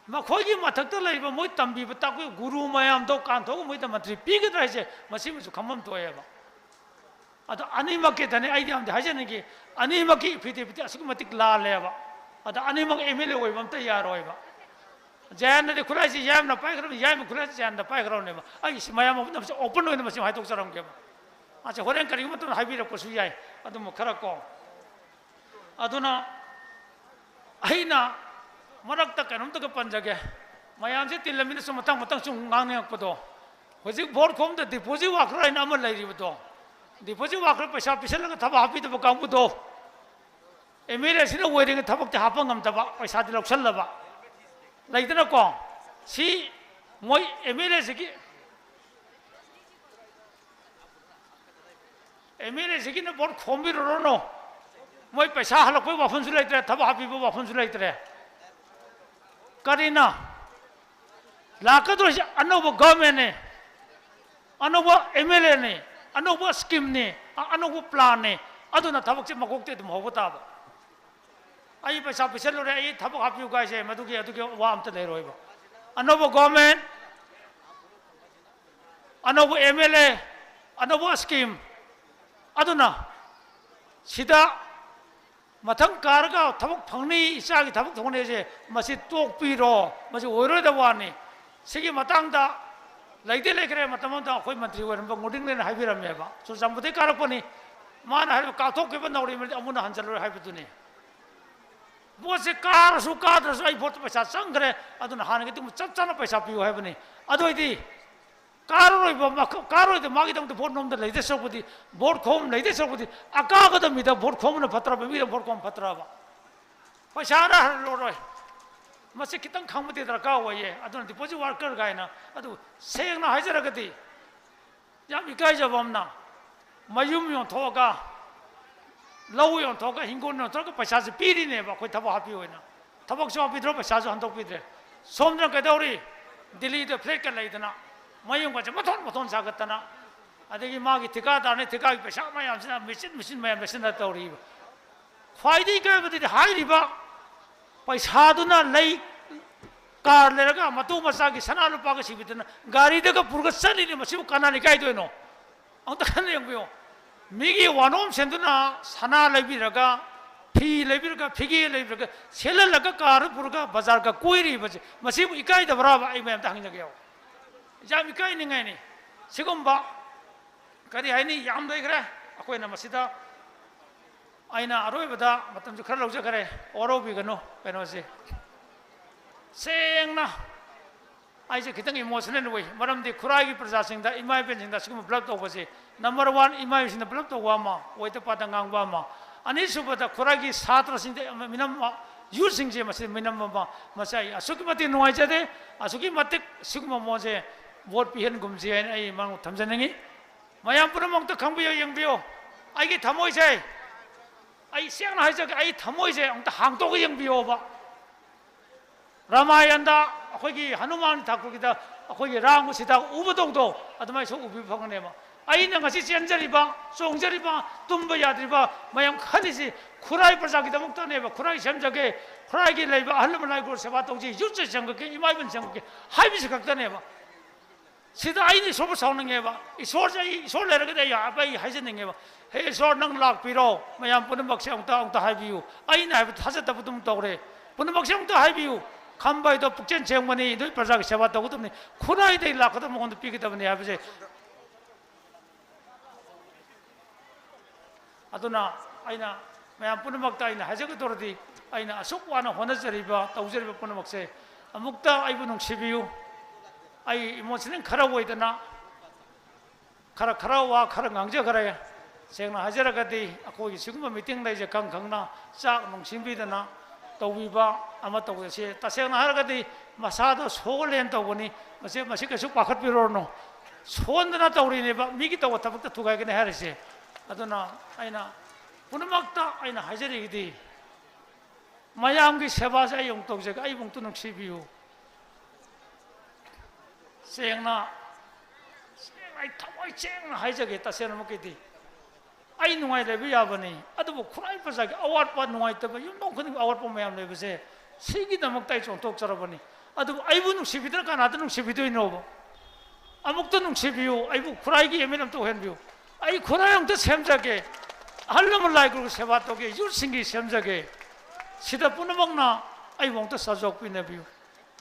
ꯃꯈꯣꯏꯒꯤ ꯃꯊꯛꯇ ꯂꯩꯔꯤꯕ ꯃꯣꯏ ꯇꯝꯕꯤꯕ ꯇꯥꯛꯄꯤꯕ ꯒꯨꯔꯨ ꯃꯌꯥꯝꯗꯣ ꯀꯥꯟꯊꯣꯛꯑꯒ ꯃꯣꯏꯗ ꯃꯟꯇ꯭ꯔꯤ ꯄꯤꯒꯗ꯭ꯔꯥ ꯍꯥꯏꯁꯦ ꯃꯁꯤꯃꯁꯨ ꯈꯪꯐꯝ ꯊꯣꯛꯑꯦꯕ꯫ ꯑꯗꯣ ꯑꯅꯤꯃꯛꯀꯤꯗꯅꯤ ꯑꯩꯗꯤ ꯌꯥꯝꯗꯤ ꯍꯥꯏꯖꯅꯤꯡꯉꯤ, ꯑꯅꯤꯃꯛꯀꯤ affidavit ꯑꯁꯨꯛꯀꯤ ꯃꯇꯤꯛ ꯂꯥꯜꯂꯦꯕ꯫ ꯑꯗ ꯑꯅꯤꯃꯛ ꯑꯦꯝ ꯑꯦꯜ ꯑꯦ ꯑꯣꯏꯕ ꯑꯝꯇ ꯌꯥꯔꯣꯏꯕ꯫ ꯖꯌꯟꯇꯗꯤ ꯈꯨꯠꯂꯥꯏꯁꯤ ꯌꯥꯏꯃꯅ ꯄꯥꯏꯈ꯭ꯔꯕꯅꯤ, ꯌꯥꯏꯃ ꯈꯨꯠꯂꯥꯏꯁꯤ ꯖꯌꯟꯇ ꯄꯥꯏꯈ꯭ꯔꯕꯅꯦꯕ꯫ ꯑꯩ ꯁꯤ ꯃꯌꯥꯝ ꯄꯨꯝꯅꯃꯛꯁꯦ open ꯑꯣꯏꯅ ꯃꯁꯤ ꯍꯥꯏꯗꯣꯛꯆꯔꯝꯒꯦꯕ꯫ ꯑꯁꯤ ꯍꯣꯔꯦꯟ ꯀꯔꯤꯒꯨꯝꯕ ꯃꯇꯝꯗ ꯍꯥꯏꯕꯤꯔꯛꯄꯁꯨ ꯌꯥꯏ꯫ ꯑꯗꯨꯝꯕ ꯈꯔ ꯀꯣ꯫ ꯑꯗꯨꯅ ꯑꯩꯅ ꯃꯔꯛꯇ ꯀꯩꯅꯣꯝꯇꯒ ꯄꯟꯖꯒꯦ꯫ ꯃꯌꯥꯝꯁꯦ ꯇꯤꯜꯂꯝꯃꯤꯅ ꯁꯨꯝ ꯃꯊꯪ ꯃꯊꯪ ꯁꯨꯝ ꯉꯥꯡꯅꯤꯡꯉꯛꯄꯗꯣ꯫ ꯍꯧꯖꯤꯛ ꯚꯣꯠ ꯈꯣꯝꯗ deposit worker ꯍꯥꯏꯅ ꯑꯃ ꯂꯩꯔꯤꯕꯗꯣ, deposit worker ꯄꯩꯁꯥ ꯄꯤꯁꯜꯂꯒ ꯊꯕꯛ ꯍꯥꯞꯄꯤꯗꯕ ꯀꯥꯡꯕꯨꯗꯣ, ꯑꯦꯝ ꯑꯦꯜ ꯑꯦꯁꯤꯅ ꯑꯣꯏꯔꯤꯉꯩ ꯊꯕꯛꯇꯤ ꯍꯥꯞꯄ ꯉꯝꯗꯕ, ꯄꯩꯁꯥꯗꯤ ꯂꯧꯁꯜꯂꯕ꯫ ꯂꯩꯗꯅꯀꯣ? ꯁꯤ ꯃꯣꯏ ꯑꯦꯝ ꯑꯦꯜ ꯑꯦꯁꯤꯒꯤ ꯑꯦꯝ ꯑꯦꯜ ꯑꯦꯁꯤꯒꯤꯅ ꯚꯣꯠ ꯈꯣꯝꯕꯤꯔꯨꯔꯅꯨ꯫ ꯃꯣꯏ ꯄꯩꯁꯥ ꯍꯜꯂꯛꯄꯒꯤ ꯋꯥꯐꯝꯁꯨ ꯂꯩꯇ꯭ꯔꯦ, ꯊꯕꯛ ꯍꯥꯞꯄꯤꯕ ꯋꯥꯐꯝꯁꯨ ꯂꯩꯇ꯭ꯔꯦ꯫ ꯀꯔꯤꯅ ꯂꯥꯛꯀꯗꯣꯏꯁꯦ? ꯑꯅꯧꯕ ꯒꯚꯔꯟꯃꯦꯟꯅꯦ, ꯑꯅꯧꯕ ꯑꯦꯝ ꯑꯦꯜ ꯑꯦꯅꯦ, ꯑꯅꯧꯕ ꯁ꯭ꯀꯤꯝꯅꯦ, ꯑ-, ꯑꯅꯧꯕ ꯄ꯭ꯂꯥꯟꯅꯦ꯫ ꯑꯗꯨꯅ ꯊꯕꯛꯁꯦ ꯃꯀꯣꯛꯇꯩ ꯑꯗꯨꯝ ꯍꯧꯕ ꯇꯥꯕ꯫ ꯑꯩ ꯄꯩꯁꯥ ꯄꯤꯁꯜꯂꯨꯔꯦ, ꯑꯩ ꯊꯕꯛ ꯍꯥꯞꯄꯤꯌꯨ ꯀꯥꯏꯁꯦ, ꯃꯗꯨꯒꯤ, ꯑꯗꯨꯒꯤ ꯋꯥ ꯑꯝꯇ ꯂꯩꯔꯣꯏꯕ꯫ ꯑꯅꯧꯕ ꯒꯣꯔꯃꯦꯟ, ꯑꯅꯧꯕ ꯑꯦꯝ ꯑꯦꯜ ꯑꯦ, ꯑꯅꯧꯕ ꯁ꯭ꯀꯤꯝ꯫ ꯑꯗꯨꯅ ꯁꯤꯗ ꯃꯊꯪ ꯀꯥꯔꯒ ꯊꯕꯛ ꯐꯪꯅꯤ, ꯏꯆꯥꯒꯤ ꯊꯕꯛ ꯐꯪꯅꯤꯁꯦ, ꯃꯁꯤ ꯇꯣꯛꯄꯤꯔꯣ, ꯃꯁꯤ ꯑꯣꯏꯔꯣꯏꯗꯕ ꯋꯥꯅꯤ꯫ ꯁꯤꯒꯤ ꯃꯇꯥꯡꯗ ꯂꯩꯗꯤ ꯂꯩꯈ꯭ꯔꯦ, ꯃꯇꯝ ꯑꯃꯗ ꯑꯩꯈꯣꯏ ꯃꯟꯇ꯭ꯔꯤ ꯑꯣꯏꯔꯝꯕ ꯉꯨꯔꯤꯡꯂꯦꯅ ꯍꯥꯏꯕꯤꯔꯝꯃꯦꯕ, ꯆꯨꯔꯆꯥꯟꯄꯨꯔꯗꯒꯤ ꯀꯥꯔꯛꯄꯅꯤ꯫ ꯃꯥꯅ ꯍꯥꯏꯕ, "ꯀꯥꯞꯊꯣꯛꯈꯤꯕ ꯅꯥꯎꯔꯤ ꯃꯔꯤꯗꯤ ꯑꯃꯨꯟꯅ ꯍꯟꯖꯜꯂꯔꯣꯏ" ꯍꯥꯏꯕꯗꯨꯅꯤ꯫ ꯚꯣꯠꯁꯦ ꯀꯥꯔꯁꯨ ꯀꯥꯗ꯭ꯔꯁꯨ ꯑꯩ ꯚꯣꯠꯇ ꯄꯩꯁꯥ ꯆꯪꯈ꯭ꯔꯦ, ꯑꯗꯨꯅ ꯍꯥꯟꯅꯒꯤ ꯑꯗꯨꯝ ꯆꯞ ꯆꯥꯅ ꯄꯩꯁꯥ ꯄꯤꯌꯨ ꯍꯥꯏꯕꯅꯤ꯫ ꯑꯗꯨ ꯑꯣꯏꯗꯤ ꯀꯥꯔꯔꯣꯏꯕ, ꯃꯈ-, ꯀꯥꯔꯔꯣꯏꯗ ꯃꯥꯒꯤꯗꯃꯛꯇ ꯚꯣꯠ ꯅꯣꯝꯗ ꯂꯩꯗꯣꯏ ꯁꯔꯨꯛꯄꯨꯗꯤ, ꯚꯣꯠ ꯈꯣꯝ ꯂꯩꯗꯣꯏ ꯁꯔꯨꯛꯄꯨꯗꯤ, ꯑꯀꯥꯒꯗꯕ ꯃꯤꯗ ꯚꯣꯠ ꯈꯣꯝꯕꯅ ꯐꯠꯇ꯭ꯔꯕ, ꯃꯤꯗ ꯚꯣꯠ ꯈꯣꯝ ꯐꯠꯇ꯭ꯔꯕ? ꯄꯩꯁꯥꯅ ꯍꯜꯂꯔꯣꯏ꯫ ꯃꯁꯤ ꯈꯤꯇꯪ ꯈꯪꯕꯗꯤ ꯗꯔꯀꯥꯔ ꯑꯣꯏꯌꯦ꯫ ꯑꯗꯨꯅ ꯗꯤꯄꯣꯖꯤꯠ ꯋꯥꯔꯀꯔ ꯀꯥꯏꯅ, ꯑꯗꯨ ꯁꯦꯡꯅ ꯍꯥꯏꯖꯔꯒꯗꯤ, ꯌꯥꯝ ꯏꯀꯥꯏꯖꯕ ꯑꯃꯅ, ꯃꯌꯨꯝ ꯌꯣꯟꯊꯣꯛꯑꯒ, ꯂꯧ ꯌꯣꯟꯊꯣꯛꯑꯒ, ꯍꯤꯡꯒꯣꯜ ꯌꯣꯟꯊꯣꯛꯑꯒ ꯄꯩꯁꯥꯁꯦ ꯄꯤꯔꯤꯅꯦꯕ ꯑꯩꯈꯣꯏ ꯊꯕꯛ ꯍꯥꯞꯄꯤ ꯑꯣꯏꯅ꯫ ꯊꯕꯛꯁꯨ ꯍꯥꯞꯄꯤꯗ꯭ꯔꯣ, ꯄꯩꯁꯥꯁꯨ ꯍꯟꯗꯣꯛꯄꯤꯗ꯭ꯔꯦ꯫ ꯁꯣꯝꯗꯅ ꯀꯩꯗꯧꯔꯤ? ꯗꯤꯜꯂꯤꯗ ꯐ꯭ꯂꯦꯠꯀ ꯂꯩꯗꯅ, ꯃꯌꯨꯝꯒꯁꯦ ꯃꯊꯣꯟ ꯃꯊꯣꯟ ꯁꯥꯒꯠꯇꯅ, ꯑꯗꯒꯤ ꯃꯥꯒꯤ ꯊꯤꯀꯥꯗꯥꯔꯅꯤ, ꯊꯤꯀꯥꯒꯤ ꯄꯩꯁꯥ ꯃꯌꯥꯝꯁꯤꯅ ꯃꯦꯆꯤꯟ ꯃꯦꯆꯤꯟ ꯃꯌꯥꯝ ꯂꯩꯁꯤꯟꯅ ꯇꯧꯔꯤꯕ꯫ ꯈ꯭ꯋꯥꯏꯗꯒꯤ ꯏꯀꯥꯏꯕꯗꯗꯤ ꯍꯥꯏꯔꯤꯕ ꯄꯩꯁꯥꯗꯨꯅ ꯂꯩ, ꯀꯥꯔ ꯂꯩꯔꯒ ꯃꯇꯨ ꯃꯆꯥꯒꯤ ꯁꯅꯥ ꯂꯨꯄꯥꯒ ꯁꯤꯕꯤꯗꯅ ꯒꯥꯔꯤꯗꯒ ꯄꯨꯔꯒ ꯆꯠꯂꯤꯅꯦ꯫ ꯃꯁꯤꯕꯨ ꯀꯅꯥꯅ ꯏꯀꯥꯏꯗꯣꯏꯅꯣ? ꯑꯃꯨꯛꯇ ꯈꯟꯅ ꯌꯦꯡꯕꯤꯌꯨ꯫ ꯃꯤꯒꯤ ꯋꯥꯅꯣꯝ ꯁꯦꯟꯗꯨꯅ ꯁꯅꯥ ꯂꯩꯕꯤꯔꯒ, ꯐꯤ ꯂꯩꯕꯤꯔꯒ, ꯐꯤꯒꯦ ꯂꯩꯕꯤꯔꯒ, ꯁꯦꯠꯍꯜꯂꯒ ꯀꯥꯔ ꯄꯨꯔꯒ ꯕꯖꯥꯔꯒ ꯀꯣꯏꯔꯤꯕꯁꯦ, ꯃꯁꯤꯕꯨ ꯏꯀꯥꯏꯗꯕ꯭ꯔꯥꯕ? ꯑꯩ ꯃꯌꯥꯝꯗ ꯍꯪꯖꯒꯦ꯫ ꯌꯥꯝ ꯏꯀꯥꯏꯅꯤꯡꯉꯥꯏꯅꯤ꯫ ꯁꯤꯒꯨꯝꯕ, ꯀꯔꯤ ꯍꯥꯏꯅꯤ, ꯌꯥꯝ ꯂꯩꯈ꯭ꯔꯦ꯫ ꯑꯩꯈꯣꯏꯅ ꯃꯁꯤꯗ, ꯑꯩꯅ ꯑꯔꯣꯏꯕꯗ ꯃꯇꯝꯁꯨ ꯈꯔ ꯂꯧꯖꯈꯔꯦ, ꯋꯥꯔꯧꯕꯤꯒꯅꯨ꯫ ꯀꯩꯅꯣꯁꯦ ꯁꯦꯡꯅ ꯑꯩꯁꯦ ꯈꯤꯇꯪ ꯏꯃꯣꯁꯅꯦꯜ ꯑꯣꯏ, ꯃꯔꯝꯗꯤ ꯈꯨꯔꯥꯏꯒꯤ ꯄ꯭ꯔꯖꯥꯁꯤꯡꯗ, ꯏꯃꯥ ꯏꯕꯦꯟꯁꯤꯡꯗ ꯑꯁꯤꯒꯨꯝꯕ ꯕ꯭ꯂꯞ ꯇꯧꯕꯁꯦ, ꯅꯝꯕꯔ ꯋꯥꯟ, ꯏꯃꯥ ꯏꯕꯦꯟꯁꯤꯡꯗ ꯕ꯭ꯂꯞ ꯇꯧꯕ ꯑꯃ, ꯑꯣꯏꯗ ꯄꯥꯗ ꯉꯥꯡꯕ ꯑꯃ, ꯑꯅꯤꯁꯨꯕꯗ ꯈꯨꯔꯥꯏꯒꯤ ꯁꯥꯇ꯭ꯔꯁꯤꯡꯗ, ꯃꯤꯅꯝ, ꯌꯨꯠꯁꯤꯡꯁꯦ ꯃꯁꯤ ꯃꯤꯅꯝ ꯑꯃ, ꯃꯁꯤ ꯑꯩ ꯑꯁꯨꯛꯀꯤ ꯃꯇꯤꯛ ꯅꯨꯡꯉꯥꯏꯖꯗꯦ꯫ ꯑꯁꯨꯛꯀꯤ ꯃꯇꯤꯛ ꯁꯤꯒꯨꯝꯕ ꯃꯑꯣꯡꯁꯦ ꯚꯣꯠ ꯄꯤꯍꯟꯒꯨꯝꯁꯤ ꯍꯥꯏꯅ ꯑꯩ ꯃꯉꯣꯟꯗ ꯊꯝꯖꯅꯤꯡꯉꯤ꯫ ꯃꯌꯥꯝ ꯄꯨꯝꯅꯃꯛꯇ ꯈꯪꯕꯤꯌꯨ, ꯌꯦꯡꯕꯤꯌꯨ꯫ ꯑꯩꯒꯤ ꯊꯃꯣꯏꯁꯦ, ꯑꯩ ꯁꯦꯡꯅ ꯍꯥꯏꯖꯒꯦ, ꯑꯩ ꯊꯃꯣꯏꯁꯦ ꯑꯃꯨꯛꯇ ꯍꯥꯡꯗꯣꯛꯑꯒ ꯌꯦꯡꯕꯤꯌꯣꯕ꯫ ꯔꯥꯃꯥꯌꯟꯗ ꯑꯩꯈꯣꯏꯒꯤ ꯍꯅꯨꯃꯥꯟ ꯊꯥꯛꯄꯒꯤꯗ ꯑꯩꯈꯣꯏꯒꯤ ꯔꯥꯝꯒ ꯁꯤꯇꯥ ꯎꯕꯗꯧꯗꯣ ꯑꯗꯨꯃꯥꯏꯅꯁꯨ ꯎꯕꯤꯕ ꯐꯪꯒꯅꯦꯕ꯫ ꯑꯩꯅ ꯉꯁꯤ ꯆꯦꯟꯖꯔꯤꯕ, ꯆꯣꯡꯖꯔꯤꯕ, ꯇꯨꯝꯕ ꯌꯥꯗ꯭ꯔꯤꯕ ꯃꯌꯥꯝ ꯈꯜꯂꯤꯁꯤ ꯈꯨꯔꯥꯏ ꯄ꯭ꯔꯖꯥꯒꯤꯗꯃꯛꯇꯅꯦꯕ꯫ ꯈꯨꯔꯥꯏ ꯁꯦꯝꯖꯒꯦ, ꯈꯨꯔꯥꯏꯒꯤ ꯂꯩꯕ ꯑꯍꯜ ꯂꯃꯟ ꯂꯥꯏ ꯒꯨꯔꯨ ꯁꯦꯕꯥ ꯇꯧꯖꯩ, ꯌꯨꯠꯁꯦ ꯆꯪꯉꯛꯀꯦ, ꯏꯃꯥ ꯏꯕꯦꯟ ꯆꯪꯉꯛꯀꯦ ꯍꯥꯏꯕꯁꯤ ꯈꯛꯇꯅꯦꯕ꯫ ꯁꯤꯗ ꯑꯩꯅ ꯏꯁꯣꯔꯕꯨ ꯁꯥꯎꯅꯤꯡꯉꯦꯕ꯫ ꯏꯁꯣꯔꯁꯦ ꯑꯩ, ꯏꯁꯣꯔ ꯂꯩꯔꯒꯗꯤ ꯑꯩ, ꯑꯩ ꯍꯥꯏꯖꯅꯤꯡꯉꯦꯕ, "ꯍꯦ ꯏꯁꯣꯔ, ꯅꯪ ꯂꯥꯛꯄꯤꯔꯣ, ꯃꯌꯥꯝ ꯄꯨꯝꯅꯃꯛꯁꯦ ꯑꯃꯨꯛꯇ, ꯑꯃꯨꯛꯇ ꯍꯥꯏꯕꯤꯌꯨ, ꯑꯩꯅ ꯍꯥꯏꯕ ꯊꯥꯖꯗꯕ ꯑꯗꯨꯝ ꯇꯧꯔꯦ, ꯄꯨꯝꯅꯃꯛꯁꯦ ꯑꯃꯨꯛꯇ ꯍꯥꯏꯕꯤꯌꯨ, ꯈꯝꯕ ꯍꯥꯏꯗꯣ ꯄꯨꯛꯆꯦꯟ ꯁꯦꯡꯕꯅꯤ, ꯅꯣꯏ ꯄ꯭ꯔꯖꯥꯒꯤ ꯁꯦꯕꯥ ꯇꯧꯒꯗꯕꯅꯤ, ꯈꯨꯔꯥꯏꯗꯒꯤ ꯂꯥꯛꯀꯗꯕ ꯃꯉꯣꯟꯗ ꯄꯤꯒꯗꯕꯅꯤ" ꯍꯥꯏꯕꯁꯦ꯫ ꯑꯗꯨꯅ ꯑꯩꯅ ꯃꯌꯥꯝ ꯄꯨꯝꯅꯃꯛꯇ ꯑꯩꯅ ꯍꯥꯏꯖꯒꯗꯧꯔꯗꯤ, ꯑꯩꯅ ꯑꯁꯨꯛ ꯋꯥꯅ ꯍꯣꯠꯅꯖꯔꯤꯕ, ꯇꯧꯖꯔꯤꯕ ꯄꯨꯝꯅꯃꯛꯁꯦ ꯑꯃꯨꯛꯇ ꯑꯩꯕꯨ ꯅꯨꯡꯁꯤꯕꯤꯌꯨ꯫ ꯑꯩ ꯏꯃꯣꯁꯅꯦꯜ ꯈꯔ ꯑꯣꯏꯗꯅ, ꯈꯔ, ꯈꯔ ꯋꯥ ꯈꯔ ꯉꯥꯡꯖꯈ꯭ꯔꯦ꯫ ꯁꯦꯡꯅ ꯍꯥꯏꯖꯔꯒꯗꯤ, ꯑꯩꯈꯣꯏꯒꯤ ꯁꯤꯒꯨꯝꯕ ꯃꯤꯇꯤꯡ ꯂꯩꯁꯦ ꯈꯪ ꯈꯪꯅ ꯆꯥꯛ ꯅꯨꯡ ꯁꯤꯟꯕꯤꯗꯅ ꯇꯧꯕꯤꯕ ꯑꯃ ꯇꯧꯕꯁꯦ, ꯇꯁꯦꯡꯅ ꯍꯥꯏꯔꯒꯗꯤ ꯃꯁꯥꯗ ꯁꯣꯛꯍꯜꯂꯦꯅ ꯇꯧꯕꯅꯤ꯫ ꯃꯁꯤ, ꯃꯁꯤ ꯀꯩꯁꯨ ꯄꯥꯈꯠꯄꯤꯔꯨꯔꯅꯨ꯫ ꯁꯣꯟꯗꯅ ꯇꯧꯔꯤꯅꯦꯕ, ꯃꯤꯒꯤ ꯇꯧꯕ ꯊꯕꯛꯇ ꯊꯨꯒꯥꯏꯒꯅꯤ ꯍꯥꯏꯔꯤꯁꯦ꯫ ꯑꯗꯨꯅ ꯑꯩꯅ ꯄꯨꯝꯅꯃꯛꯇ ꯑꯩꯅ ꯍꯥꯏꯖꯔꯤꯒꯤꯗꯤ, ꯃꯌꯥꯝꯒꯤ ꯁꯦꯕꯥꯁꯦ ꯑꯩ ꯑꯃꯨꯛ ꯇꯧꯖꯒꯦ, ꯑꯩꯕꯨ ꯑꯃꯨꯛꯇ ꯅꯨꯡꯁꯤꯕꯤꯌꯨ꯫ ꯁꯦꯡꯅ, ꯁꯦꯡꯅ, ꯑꯩ ꯊꯃꯣꯏ ꯁꯦꯡꯅ ꯍꯥꯏꯖꯒꯦ, ꯇꯁꯦꯡꯅꯃꯛꯀꯤꯗꯤ ꯑꯩ ꯅꯨꯡꯉꯥꯏ ꯂꯩꯕ ꯌꯥꯕꯅꯤ, ꯑꯗꯨꯕꯨ ꯈꯨꯔꯥꯏ ꯄ꯭ꯔꯖꯥꯒꯤ ꯑꯋꯥꯠꯄ, ꯅꯨꯡꯉꯥꯏꯇꯕ, ꯌꯨꯝꯊꯣꯡ ꯈꯨꯗꯤꯡꯒꯤ ꯑꯋꯥꯠꯄ ꯃꯌꯥꯝ ꯂꯩꯕꯁꯦ, ꯁꯤꯒꯤꯗꯃꯛꯇ ꯑꯩ ꯆꯣꯟꯊꯣꯛꯆꯔꯕꯅꯤ꯫ ꯑꯗꯨꯕꯨ ꯑꯩꯕꯨ ꯅꯨꯡꯁꯤꯕꯤꯗꯅ ꯀꯅꯥꯗ ꯅꯨꯡꯁꯤꯕꯤꯗꯣꯏꯅꯣꯕ? ꯑꯃꯨꯛꯇ ꯅꯨꯡꯁꯤꯕꯤꯌꯨ, ꯑꯩꯕꯨ ꯈꯨꯔꯥꯏꯒꯤ ꯑꯦꯝ ꯑꯦꯜ ꯑꯃꯇ ꯑꯣꯏꯍꯟꯕꯤꯌꯨ꯫ ꯑꯩ ꯈꯨꯔꯥꯏ ꯑꯃꯨꯛꯇ ꯁꯦꯝꯖꯒꯦ, ꯑꯍꯜ ꯂꯃꯟ ꯂꯥꯏ ꯒꯨꯔꯨ ꯁꯦꯕꯥ ꯇꯧꯒꯦ, ꯌꯨꯠꯁꯤꯡꯒꯤ ꯁꯦꯝꯖꯒꯦ꯫ ꯁꯤꯗ ꯄꯨꯝꯅꯃꯛꯅ ꯑꯩꯕꯨ ꯑꯃꯨꯛꯇ ꯁꯖꯥꯎ ꯄꯤꯅꯕꯤꯌꯨ꯫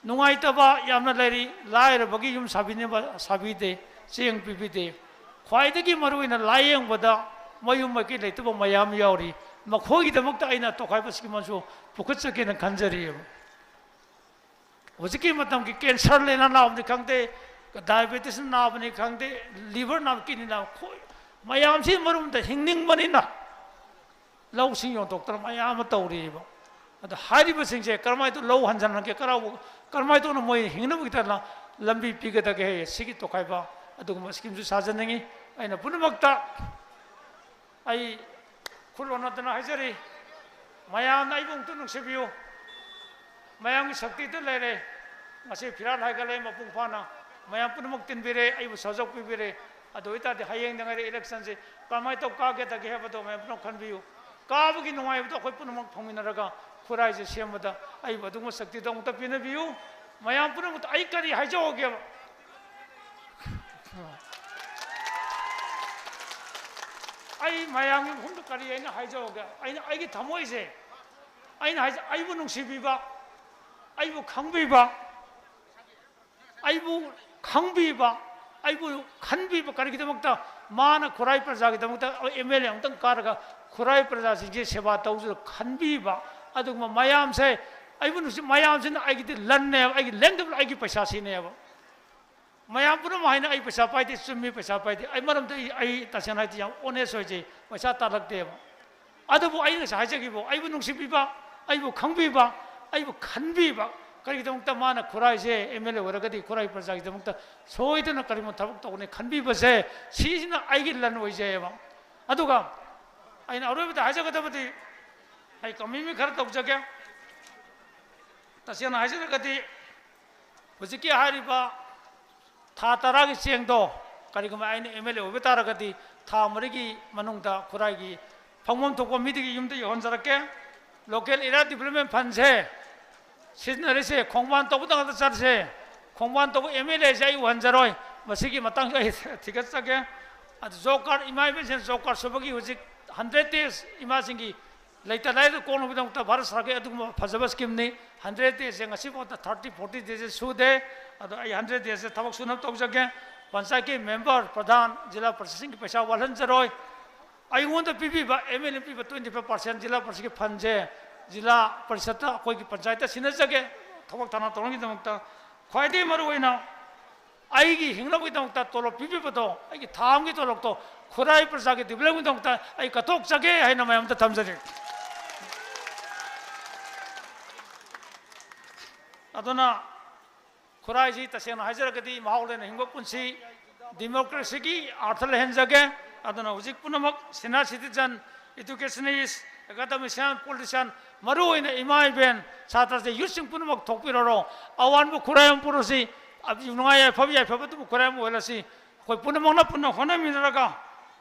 ꯅꯨꯡꯉꯥꯏꯇꯕ ꯌꯥꯝꯅ ꯂꯩꯔꯤ, ꯂꯥꯏꯔꯕꯒꯤ ꯌꯨꯝ ꯁꯥꯕꯤꯅꯕ ꯁꯥꯕꯤꯗꯦ, ꯆꯦꯡ ꯄꯤꯕꯤꯗꯦ꯫ ꯈ꯭ꯋꯥꯏꯗꯒꯤ ꯃꯔꯨꯑꯣꯏꯅ ꯂꯥꯏꯌꯦꯡꯕꯗ ꯃꯌꯨꯝ ꯃꯀꯩ ꯂꯩꯇꯕ ꯃꯌꯥꯝ ꯌꯥꯎꯔꯤ, ꯃꯈꯣꯏꯒꯤꯗꯃꯛꯇ ꯑꯩꯅ ꯇꯣꯈꯥꯏꯕ ꯁ꯭ꯀꯤꯝ ꯑꯃꯁꯨ ꯄꯨꯈꯠꯆꯒꯦꯅ ꯈꯟꯖꯔꯤꯑꯕ꯫ ꯍꯧꯖꯤꯛꯀꯤ ꯃꯇꯝꯒꯤ ꯀꯦꯟꯁꯔ ꯂꯥꯏꯅꯥ ꯅꯥꯕꯅꯤ ꯈꯪꯗꯦ, ꯗꯥꯏꯕꯦꯇꯤꯁ ꯅꯥꯕꯅꯤ ꯈꯪꯗꯦ, ꯂꯤꯚꯔ ꯅꯥꯕ, ꯀꯤꯗꯅꯤ ꯅꯥꯕ, ꯈꯣꯏ-, ꯃꯌꯥꯝꯁꯤ ꯃꯔꯨꯝꯗ ꯍꯤꯡꯅꯤꯡꯕꯅꯤꯅ ꯂꯧꯁꯤꯡ ꯌꯣꯟꯊꯣꯛꯇꯅ ꯃꯌꯥꯝ ꯑꯃ ꯇꯧꯔꯤꯑꯕ꯫ ꯑꯗꯣ ꯍꯥꯏꯔꯤꯕꯁꯤꯡꯁꯦ ꯀꯔꯝꯍꯥꯏꯅ ꯇꯧ-, ꯂꯧ ꯍꯟꯖꯤꯟꯍꯟꯒꯦ, ꯀꯔꯥꯎ-, ꯀꯔꯝꯍꯥꯏꯅ ꯇꯧꯅ ꯃꯣꯏ ꯍꯤꯡꯅꯕꯒꯤꯗꯃꯛ ꯂꯝꯕꯤ ꯄꯤꯒꯗꯒꯦ ꯍꯥꯏꯌꯦ꯫ ꯁꯤꯒꯤ ꯇꯣꯈꯥꯏꯕ ꯑꯗꯨꯒꯨꯝꯕ ꯁ꯭ꯀꯤꯝꯁꯨ ꯁꯥꯖꯅꯤꯡꯉꯤ꯫ ꯑꯩꯅ ꯄꯨꯝꯅꯃꯛꯇ ꯑꯩ ꯈꯨꯠ ꯂꯣꯟꯅꯗꯅ ꯍꯥꯏꯖꯔꯤ, ꯃꯌꯥꯝꯅ ꯑꯩꯕꯨ ꯑꯃꯨꯛꯇ ꯅꯨꯡꯁꯤꯕꯤꯌꯨ꯫ ꯃꯌꯥꯝꯒꯤ ꯁꯛꯇꯤꯗ ꯂꯩꯔꯦ꯫ ꯉꯁꯤ ꯐꯤꯔꯥꯜ ꯍꯥꯏꯒꯠꯂꯦ ꯃꯄꯨꯡ ꯐꯥꯅ꯫ ꯃꯌꯥꯝ ꯄꯨꯝꯅꯃꯛ ꯇꯤꯟꯕꯤꯔꯦ, ꯑꯩꯕꯨ ꯁꯖꯧ ꯄꯤꯕꯤꯔꯦ꯫ ꯑꯗꯨ ꯑꯣꯏꯇꯥꯔꯗꯤ ꯍꯌꯦꯡꯗ ꯉꯥꯏꯔꯦ ꯏꯂꯦꯛꯁꯟꯁꯦ ꯀꯃꯥꯏꯅ ꯇꯧ ꯀꯥꯒꯦꯗꯒꯦ ꯍꯥꯏꯕꯗꯣ ꯃꯌꯥꯝ ꯄꯨꯝꯅꯃꯛ ꯈꯟꯕꯤꯌꯨ꯫ ꯀꯥꯕꯒꯤ ꯅꯨꯡꯉꯥꯏꯕꯗꯣ ꯑꯩꯈꯣꯏ ꯄꯨꯝꯅꯃꯛ ꯐꯪꯃꯤꯟꯅꯔꯒ ꯈꯨꯔꯥꯏꯁꯦ ꯁꯦꯝꯕꯗ ꯑꯩꯕꯨ ꯑꯗꯨꯒꯨꯝꯕ ꯁꯛꯇꯤꯗꯣ ꯑꯃꯨꯛꯇ ꯄꯤꯅꯕꯤꯌꯨ꯫ ꯃꯌꯥꯝ ꯄꯨꯝꯅꯃꯛꯇ ꯑꯩ ꯀꯔꯤ ꯍꯥꯏꯖꯍꯧꯒꯦꯕ? ꯑꯩ ꯃꯌꯥꯝꯒꯤ ꯃꯐꯝꯗ ꯀꯔꯤ ꯑꯩꯅ ꯍꯥꯏꯖꯍꯧꯒꯦ? ꯑꯩꯅ ꯑꯩꯒꯤ ꯊꯃꯣꯏꯁꯦ, ꯑꯩꯅ ꯍꯥꯏꯁꯦ ꯑꯩꯕꯨ ꯅꯨꯡꯁꯤꯕꯤꯕ, ꯑꯩꯕꯨ ꯈꯪꯕꯤꯕ, ꯑꯩꯕꯨ ꯈꯪꯕꯤꯕ, ꯑꯩꯕꯨ ꯈꯟꯕꯤꯕ꯫ ꯀꯔꯤꯒꯤꯗꯃꯛꯇ? ꯃꯥꯅ ꯈꯨꯔꯥꯏ ꯄ꯭ꯔꯖꯥꯒꯤꯗꯃꯛꯇ ꯑꯦꯝ ꯑꯦꯜ ꯑꯦ ꯑꯃꯨꯛꯇꯪ ꯀꯥꯔꯒ ꯈꯨꯔꯥꯏ ꯄ꯭ꯔꯖꯥꯁꯤꯡꯁꯦ ꯁꯦꯕꯥ ꯇꯧꯖ ꯈꯟꯕꯤꯕ꯫ ꯑꯗꯨꯒꯨꯝꯕ ꯃꯌꯥꯝꯁꯦ ꯑꯩꯕꯨ ꯅꯨꯡꯁꯤ, ꯃꯌꯥꯝꯁꯤꯅ ꯑꯩꯒꯤꯗꯤ ꯂꯟꯅꯦꯕ, ꯑꯩꯒꯤ ꯂꯟꯗꯕ ꯑꯩꯒꯤ ꯄꯩꯁꯥ ꯁꯤꯅꯦꯕ꯫ ꯃꯌꯥꯝ ꯄꯨꯝꯅꯃꯛ ꯍꯥꯏꯅ ꯑꯩ ꯄꯩꯁꯥ ꯄꯥꯏꯗꯦ, ꯆꯨꯝꯃꯤ, ꯄꯩꯁꯥ ꯄꯥꯏꯗꯦ꯫ ꯑꯩ ꯃꯔꯝꯗꯤ ꯑꯩ, ꯑꯩ ꯇꯁꯦꯡꯅ ꯍꯥꯏꯗꯤ ꯌꯥꯝ ꯑꯣꯅꯦꯁ ꯑꯣꯏꯖꯩ, ꯄꯩꯁꯥ ꯇꯥꯜꯂꯛꯇꯦꯕ꯫ ꯑꯗꯨꯕꯨ ꯑꯩꯅ ꯉꯁꯥꯏ ꯍꯥꯏꯖꯈꯤꯕ, ꯑꯩꯕꯨ ꯅꯨꯡꯁꯤꯕꯤꯕ, ꯑꯩꯕꯨ ꯈꯪꯕꯤꯕ, ꯑꯩꯕꯨ ꯈꯟꯕꯤꯕ, ꯀꯔꯤꯒꯤꯗꯃꯛꯇ ꯃꯥꯅ ꯈꯨꯔꯥꯏꯁꯦ ꯑꯦꯝ ꯑꯦꯜ ꯑꯦ ꯑꯣꯏꯔꯒꯗꯤ ꯈꯨꯔꯥꯏ ꯄ꯭ꯔꯖꯥꯒꯤꯗꯃꯛꯇ ꯁꯣꯏꯗꯅ ꯀꯔꯤꯒꯨꯝꯕ ꯊꯕꯛ ꯇꯧꯒꯅꯤ ꯈꯟꯕꯤꯕꯁꯦ, ꯁꯤꯁꯤꯅ ꯑꯩꯒꯤ ꯂꯟ ꯑꯣꯏꯖꯩꯑꯕ꯫ ꯑꯗꯨꯒ ꯑꯩꯅ ꯑꯔꯣꯏꯕꯗ ꯍꯥꯏꯖꯒꯗꯕꯗꯤ, ꯑꯩ ꯀꯃꯤꯃꯤ ꯈꯔ ꯇꯧꯖꯒꯦ꯫ ꯇꯁꯦꯡꯅ ꯍꯥꯏꯖꯔꯒꯗꯤ, ꯍꯧꯖꯤꯛꯀꯤ ꯍꯥꯏꯔꯤꯕ ꯊꯥ ꯇꯔꯥꯒꯤ ꯆꯦꯡꯗꯣ, ꯀꯔꯤꯒꯨꯝꯕ ꯑꯩꯅ ꯑꯦꯝ ꯑꯦꯜ ꯑꯦ ꯑꯣꯏꯕ ꯇꯥꯔꯒꯗꯤ, ꯊꯥ ꯃꯔꯤꯒꯤ ꯃꯅꯨꯡꯗ ꯈꯨꯔꯥꯏꯒꯤ ꯐꯪꯐꯝ ꯊꯣꯛꯄ ꯃꯤꯗꯒꯤ ꯌꯨꯝꯗ ꯌꯧꯍꯟꯖꯔꯛꯀꯦ꯫ Local Area Development Fundꯁꯦ ꯁꯤꯖꯤꯟꯅꯔꯤꯁꯦ ꯈꯣꯡꯕꯥꯟ ꯇꯧꯕꯗ ꯉꯥꯛꯇ ꯆꯠꯁꯦ꯫ ꯈꯣꯡꯕꯥꯟ ꯇꯧꯕ ꯑꯦꯝ ꯑꯦꯜ ꯑꯦꯁꯦ ꯑꯩ ꯎꯍꯟꯖꯔꯣꯏ꯫ ꯃꯁꯤꯒꯤ ꯃꯇꯥꯡꯁꯨ ꯑꯩ ꯊꯤꯒꯠꯆꯒꯦ꯫ ꯑꯗꯨ job card, ꯏꯃꯥ ꯏꯕꯦꯟꯁꯤꯡ job card ꯁꯨꯕꯒꯤ ꯍꯧꯖꯤꯛ hundred days ꯏꯃꯥꯁꯤꯡꯒꯤ ꯂꯩꯇ ꯂꯥꯏꯔꯗ ꯀꯣꯛꯅꯕꯒꯤꯗꯃꯛꯇ ꯚꯥꯔꯠ ꯁꯔꯀꯥꯔꯒꯤ ꯑꯗꯨꯒꯨꯝꯕ ꯐꯖꯕ schemeꯅꯤ꯫ Hundred daysꯁꯦ ꯉꯁꯤꯐꯥꯎꯗ thirty, forty daysꯁꯦ ꯁꯨꯗꯦ꯫ ꯑꯗꯣ ꯑꯩ hundred daysꯁꯦ ꯊꯕꯛ ꯁꯨꯅꯕ ꯇꯧꯖꯒꯦ꯫ ꯄꯟꯆꯥꯌꯠꯀꯤ member, ꯄ꯭ꯔꯙꯥꯟ, ꯖꯤꯂꯥ ꯄꯔꯤꯁꯠꯁꯤꯡꯒꯤ ꯄꯩꯁꯥ ꯋꯥꯠꯍꯟꯖꯔꯣꯏ꯫ ꯑꯩꯉꯣꯟꯗ ꯄꯤꯕꯤꯕ ꯑꯦꯝ ꯑꯦꯜ ꯑꯦ ꯄꯤꯕ twenty five percent ꯖꯤꯂꯥ ꯄꯔꯤꯁꯠꯀꯤ fundꯁꯦ ꯖꯤꯂꯥ ꯄꯔꯤꯁꯠꯇ ꯑꯩꯈꯣꯏꯒꯤ ꯄꯟꯆꯥꯌꯠꯇ ꯁꯤꯟꯅꯖꯒꯦ꯫ ꯊꯕꯛ ꯊꯧꯅꯥ ꯇꯧꯅꯕꯒꯤꯗꯃꯛꯇ ꯈ꯭ꯋꯥꯏꯗꯒꯤ ꯃꯔꯨꯑꯣꯏꯅ ꯑꯩꯒꯤ ꯍꯤꯡꯅꯕꯒꯤꯗꯃꯛꯇ ꯇꯣꯂꯣꯞ ꯄꯤꯕꯤꯕꯗꯣ, ꯑꯩꯒꯤ ꯊꯥ ꯑꯃꯒꯤ ꯇꯣꯂꯣꯞꯇꯣ ꯈꯨꯔꯥꯏ ꯄ꯭ꯔꯖꯥꯒꯤ developmentꯒꯤꯗꯃꯛꯇ ꯑꯩ ꯀꯠꯊꯣꯛꯆꯒꯦ ꯍꯥꯏꯅ ꯃꯌꯥꯝꯗ ꯊꯝꯖꯔꯤ꯫ ꯑꯗꯨꯅ ꯈꯨꯔꯥꯏꯁꯤ ꯇꯁꯦꯡꯅ ꯍꯥꯏꯖꯔꯒꯗꯤ ꯃꯍꯥꯎ ꯂꯩꯅ ꯍꯤꯡꯕ ꯄꯨꯟꯁꯤ, ꯗꯤꯃꯣꯀ꯭ꯔꯦꯁꯤꯒꯤ ꯑꯥꯔꯊ ꯂꯩꯍꯟꯖꯒꯦ꯫ ꯑꯗꯨꯅ ꯍꯧꯖꯤꯛ ꯄꯨꯝꯅꯃꯛ senior citizen, educationist, academician, politician, ꯃꯔꯨꯑꯣꯏꯅ ꯏꯃꯥ ꯏꯕꯦꯟ, ꯁꯥꯇ꯭ꯔꯁꯦ, ꯌꯨꯠꯁꯤꯡ ꯄꯨꯝꯅꯃꯛ ꯊꯣꯛꯄꯤꯔꯣ꯫ ꯑꯋꯥꯟꯕ ꯈꯨꯔꯥꯏ ꯑꯃ ꯄꯨꯔꯁꯤ꯫ ꯅꯨꯡꯉꯥꯏ ꯌꯥꯏꯐꯕ, ꯌꯥꯏꯐꯕꯗꯨꯕꯨ ꯈꯨꯔꯥꯏ ꯑꯃ ꯑꯣꯏꯍꯜꯂꯁꯤ꯫ ꯑꯩꯈꯣꯏ ꯄꯨꯝꯅꯃꯛꯅ ꯄꯨꯟꯅ ꯍꯣꯠꯅꯃꯤꯟꯅꯔꯒ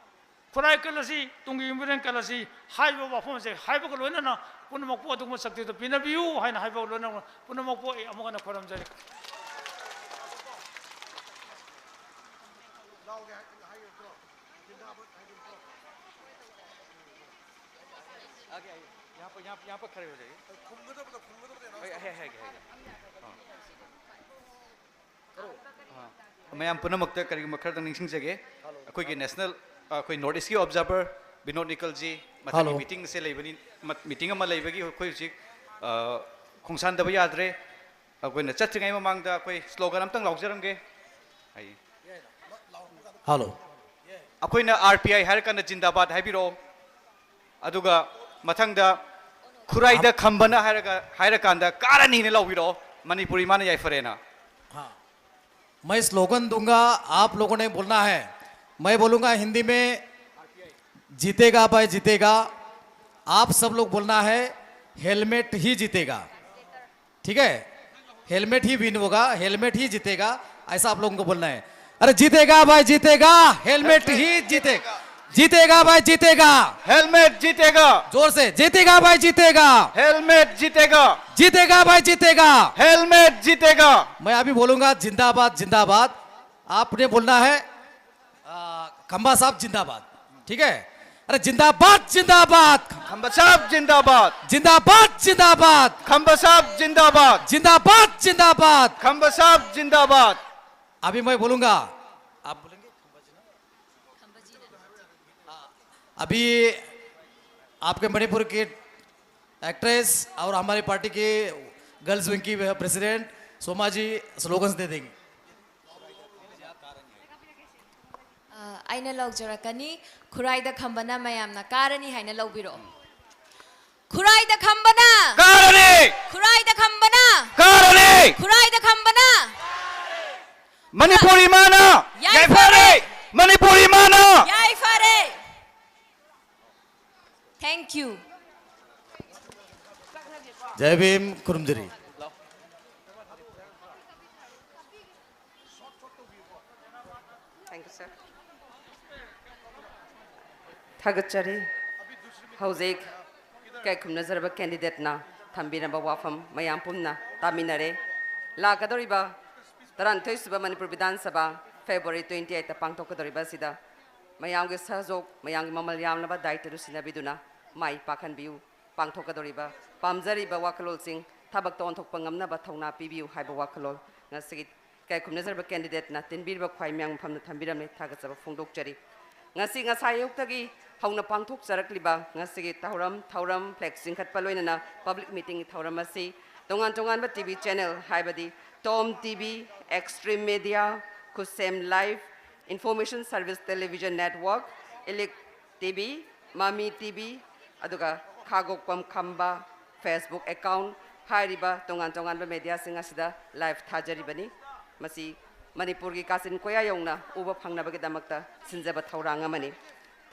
ꯈꯨꯔꯥꯏ ꯀꯜꯂꯁꯤ, ꯇꯨꯡꯒꯤ ꯌꯨꯝꯕꯤꯔꯦꯟ ꯀꯜꯂꯁꯤ ꯍꯥꯏꯕ ꯋꯥꯐꯝ ꯑꯁꯦ ꯍꯥꯏꯕꯒ ꯂꯣꯏꯅꯅ ꯄꯨꯝꯅꯃꯛꯄꯨ ꯑꯗꯨꯒꯨꯝꯕ ꯁꯛꯇꯤꯗꯨ ꯄꯤꯅꯕꯤꯌꯨ ꯍꯥꯏꯅ ꯍꯥꯏꯕꯒ ꯂꯣꯏꯅꯅ ꯄꯨꯝꯅꯃꯛꯄꯨ ꯑꯩ ꯑꯃꯨꯛ ꯍꯟꯅ ꯈꯨꯔꯨꯝꯖꯔꯤ꯫ ꯃꯌꯥꯝ ꯄꯨꯝꯅꯃꯛꯇ ꯀꯔꯤꯒꯨꯝꯕ ꯈꯔꯗꯪ ꯅꯤꯡꯁꯤꯡꯖꯒꯦ꯫ ꯑꯩꯈꯣꯏꯒꯤ ꯅꯦꯁꯅꯦꯜ, ꯑꯩꯈꯣꯏ ꯅꯣꯔꯠ ꯏꯁꯀꯤ ꯑꯣꯕꯖꯥꯔꯚꯔ ꯕꯤꯅꯣꯗ ꯅꯤꯀꯜꯖꯤ ꯃꯊꯪꯒꯤ ꯍꯜꯂꯣ꯫ ꯃꯤꯇꯤꯡꯁꯦ ꯂꯩꯕꯅꯤ, ꯃ-, ꯃꯤꯇꯤꯡ ꯑꯃ ꯂꯩꯕꯒꯤ ꯑꯩꯈꯣꯏ ꯍꯧꯖꯤꯛ, ꯑ, ꯈꯣꯡꯁꯥꯟꯗꯕ ꯌꯥꯗ꯭ꯔꯦ꯫ ꯑꯩꯈꯣꯏꯅ ꯆꯠꯇ꯭ꯔꯤꯉꯩ ꯃꯃꯥꯡꯗ ꯑꯩꯈꯣꯏ ꯁ꯭ꯂꯣꯒꯟ ꯑꯝꯇꯪ ꯂꯥꯎꯖꯔꯝꯒꯦ꯫ ꯍꯥꯏꯌꯦ꯫ ꯍꯜꯂꯣ꯫ ꯑꯩꯈꯣꯏꯅ ꯑꯥꯔ ꯄꯤ ꯑꯥꯏ ꯍꯥꯏꯔꯀꯥꯟꯗ ꯖꯤꯟꯗꯥꯕꯥꯗ ꯍꯥꯏꯕꯤꯔꯛꯑꯣ꯫ ꯑꯗꯨꯒ ꯃꯊꯪꯗ ꯈꯨꯔꯥꯏꯗ ꯈꯝꯕꯅ ꯍꯥꯏꯔꯒ, ꯍꯥꯏꯔꯀꯥꯟꯗ ꯀꯥꯔꯅꯤꯅ ꯂꯥꯎꯕꯤꯔꯛꯑꯣ꯫ ꯃꯅꯤꯄꯨꯔ ꯏꯃꯥꯅ ꯌꯥꯏꯐꯔꯦꯅ꯫ हाँ। मैं स्लोगन दूंगा, आप लोगों ने बोलना है। मैं बोलूंगा हिंदी में, जीतेगा भाई जीतेगा। आप सब लोग बोलना है, हेलमेट ही जीतेगा। ठीक है, हेलमेट ही विन होगा, हेलमेट ही जीतेगा, ऐसा आप लोगों को बोलना है। अरे जीतेगा भाई जीतेगा, हेलमेट ही जीतेगा। जीतेगा भाई जीतेगा। हेलमेट जीतेगा। जोर से, जीतेगा भाई जीतेगा। हेलमेट जीतेगा। जीतेगा भाई जीतेगा। हेलमेट जीतेगा। मैं अभी बोलूंगा जिंदाबाद जिंदाबाद, आपने बोलना है, आ, खंबा साहब जिंदाबाद। ठीक है, अरे जिंदाबाद जिंदाबाद। खंबा साहब जिंदाबाद। जिंदाबाद जिंदाबाद। खंबा साहब जिंदाबाद। जिंदाबाद जिंदाबाद। खंबा साहब जिंदाबाद। अभी मैं बोलूंगा, आप बोलेंगे? अभी आपके मणिपुर की एक्ट्रेस और हमारी पार्टी की गर्ल्स विंग की प्रेसिडेंट सोमा जी स्लोगन्स दे देंगी। ꯑ, ꯑꯩꯅ ꯂꯧꯖꯔꯛꯀꯅꯤ꯫ ꯈꯨꯔꯥꯏꯗ ꯈꯝꯕꯅ ꯃꯌꯥꯝꯅ ꯀꯥꯔꯅꯤ ꯍꯥꯏꯅ ꯂꯧꯕꯤꯔꯛꯑꯣ꯫ ꯈꯨꯔꯥꯏꯗ ꯈꯝꯕꯅ! ꯀꯥꯔꯅꯤ! ꯈꯨꯔꯥꯏꯗ ꯈꯝꯕꯅ! ꯀꯥꯔꯅꯤ! ꯈꯨꯔꯥꯏꯗ ꯈꯝꯕꯅ! ꯃꯅꯤꯄꯨꯔ ꯏꯃꯥꯅ! ꯌꯥꯏ! ꯌꯥꯏꯐꯔꯦ! ꯃꯅꯤꯄꯨꯔ ꯏꯃꯥꯅ! ꯌꯥꯏꯐꯔꯦ! Thank you. Jai Vim, ꯈꯨꯔꯨꯝꯖꯔꯤ꯫ Thank you, sir. ꯊꯥꯒꯠꯆꯔꯤ꯫ ꯍꯧꯖꯤꯛ ꯏꯀꯥꯏ ꯈꯨꯝꯅꯖꯔꯕ candidateꯅ ꯊꯝꯕꯤꯔꯝꯕ ꯋꯥꯐꯝ ꯃꯌꯥꯝ ꯄꯨꯝꯅ ꯇꯥꯃꯤꯟꯅꯔꯦ꯫ ꯂꯥꯛꯀꯗꯧꯔꯤꯕ ꯇꯔꯥꯅꯤꯊꯣꯏ ꯁꯨꯕ ꯃꯅꯤꯄꯨꯔ ꯕꯤꯙꯥꯟ ꯁꯚꯥ, February twenty eight ꯇ ꯄꯥꯡꯊꯣꯛꯀꯗꯧꯔꯤꯕ ꯑꯁꯤꯗ ꯃꯌꯥꯝꯒꯤ ꯁꯍꯖꯣꯛ, ꯃꯌꯥꯝꯒꯤ ꯃꯃꯜ ꯌꯥꯝꯂꯕ ꯗꯥꯌꯤꯠꯇꯗꯨ ꯁꯤꯟꯅꯕꯤꯗꯨꯅ ꯃꯥꯏ ꯄꯥꯛꯍꯟꯕꯤꯌꯨ꯫ ꯄꯥꯡꯊꯣꯛꯀꯗꯧꯔꯤꯕ ꯄꯥꯝꯖꯔꯤꯕ ꯋꯥꯈꯜꯂꯣꯟꯁꯤꯡ ꯊꯕꯛꯇ ꯑꯣꯟꯊꯣꯛꯄ ꯉꯝꯅꯕ ꯊꯧꯅꯥ ꯄꯤꯕꯤꯌꯨ ꯍꯥꯏꯕ ꯋꯥꯈꯜꯂꯣꯟ ꯉꯁꯤꯒꯤ ꯏꯀꯥꯏ ꯈꯨꯝꯅꯖꯔꯕ candidateꯅ ꯇꯤꯟꯕꯤꯔꯤꯕ ꯈ꯭ꯋꯥꯏ ꯃꯌꯥꯝ ꯃꯐꯝꯗ ꯊꯝꯕꯤꯔꯝꯂꯦ꯫ ꯊꯥꯒꯠꯆꯕ ꯐꯣꯡꯗꯣꯛꯆꯔꯤ꯫ ꯉꯁꯤ ꯉꯁꯥꯏ ꯑꯌꯨꯛꯇꯒꯤ ꯍꯧꯅ ꯄꯥꯡꯊꯣꯛꯆꯔꯛꯂꯤꯕ ꯉꯁꯤꯒꯤ ꯊꯧꯔꯝ, ꯊꯧꯔꯝ flag ꯆꯤꯡꯈꯠꯄ ꯂꯣꯏꯅꯅ public meetingꯒꯤ ꯊꯧꯔꯝ ꯑꯁꯤ ꯇꯣꯉꯥꯟ ꯇꯣꯉꯥꯟꯕ TV channel ꯍꯥꯏꯕꯗꯤ Tom TV, Xtreme Media, Khusem Live, Information Service Television Network, Elite TV, Mami TV, ꯑꯗꯨꯒ ꯈꯥꯒꯣꯛꯄꯝ ꯈꯝꯕ Facebook account ꯍꯥꯏꯔꯤꯕ ꯇꯣꯉꯥꯟ ꯇꯣꯉꯥꯟꯕ mediaꯁꯤꯡ ꯑꯁꯤꯗ live ꯊꯥꯖꯔꯤꯕꯅꯤ꯫ ꯃꯁꯤ ꯃꯅꯤꯄꯨꯔꯒꯤ ꯀꯥꯆꯤꯟ ꯀꯣꯌꯥ ꯌꯧꯅ ꯎꯕ ꯐꯪꯅꯕꯒꯤꯗꯃꯛꯇ ꯁꯤꯟꯖꯕ ꯊꯧꯔꯥꯡ ꯑꯃꯅꯤ꯫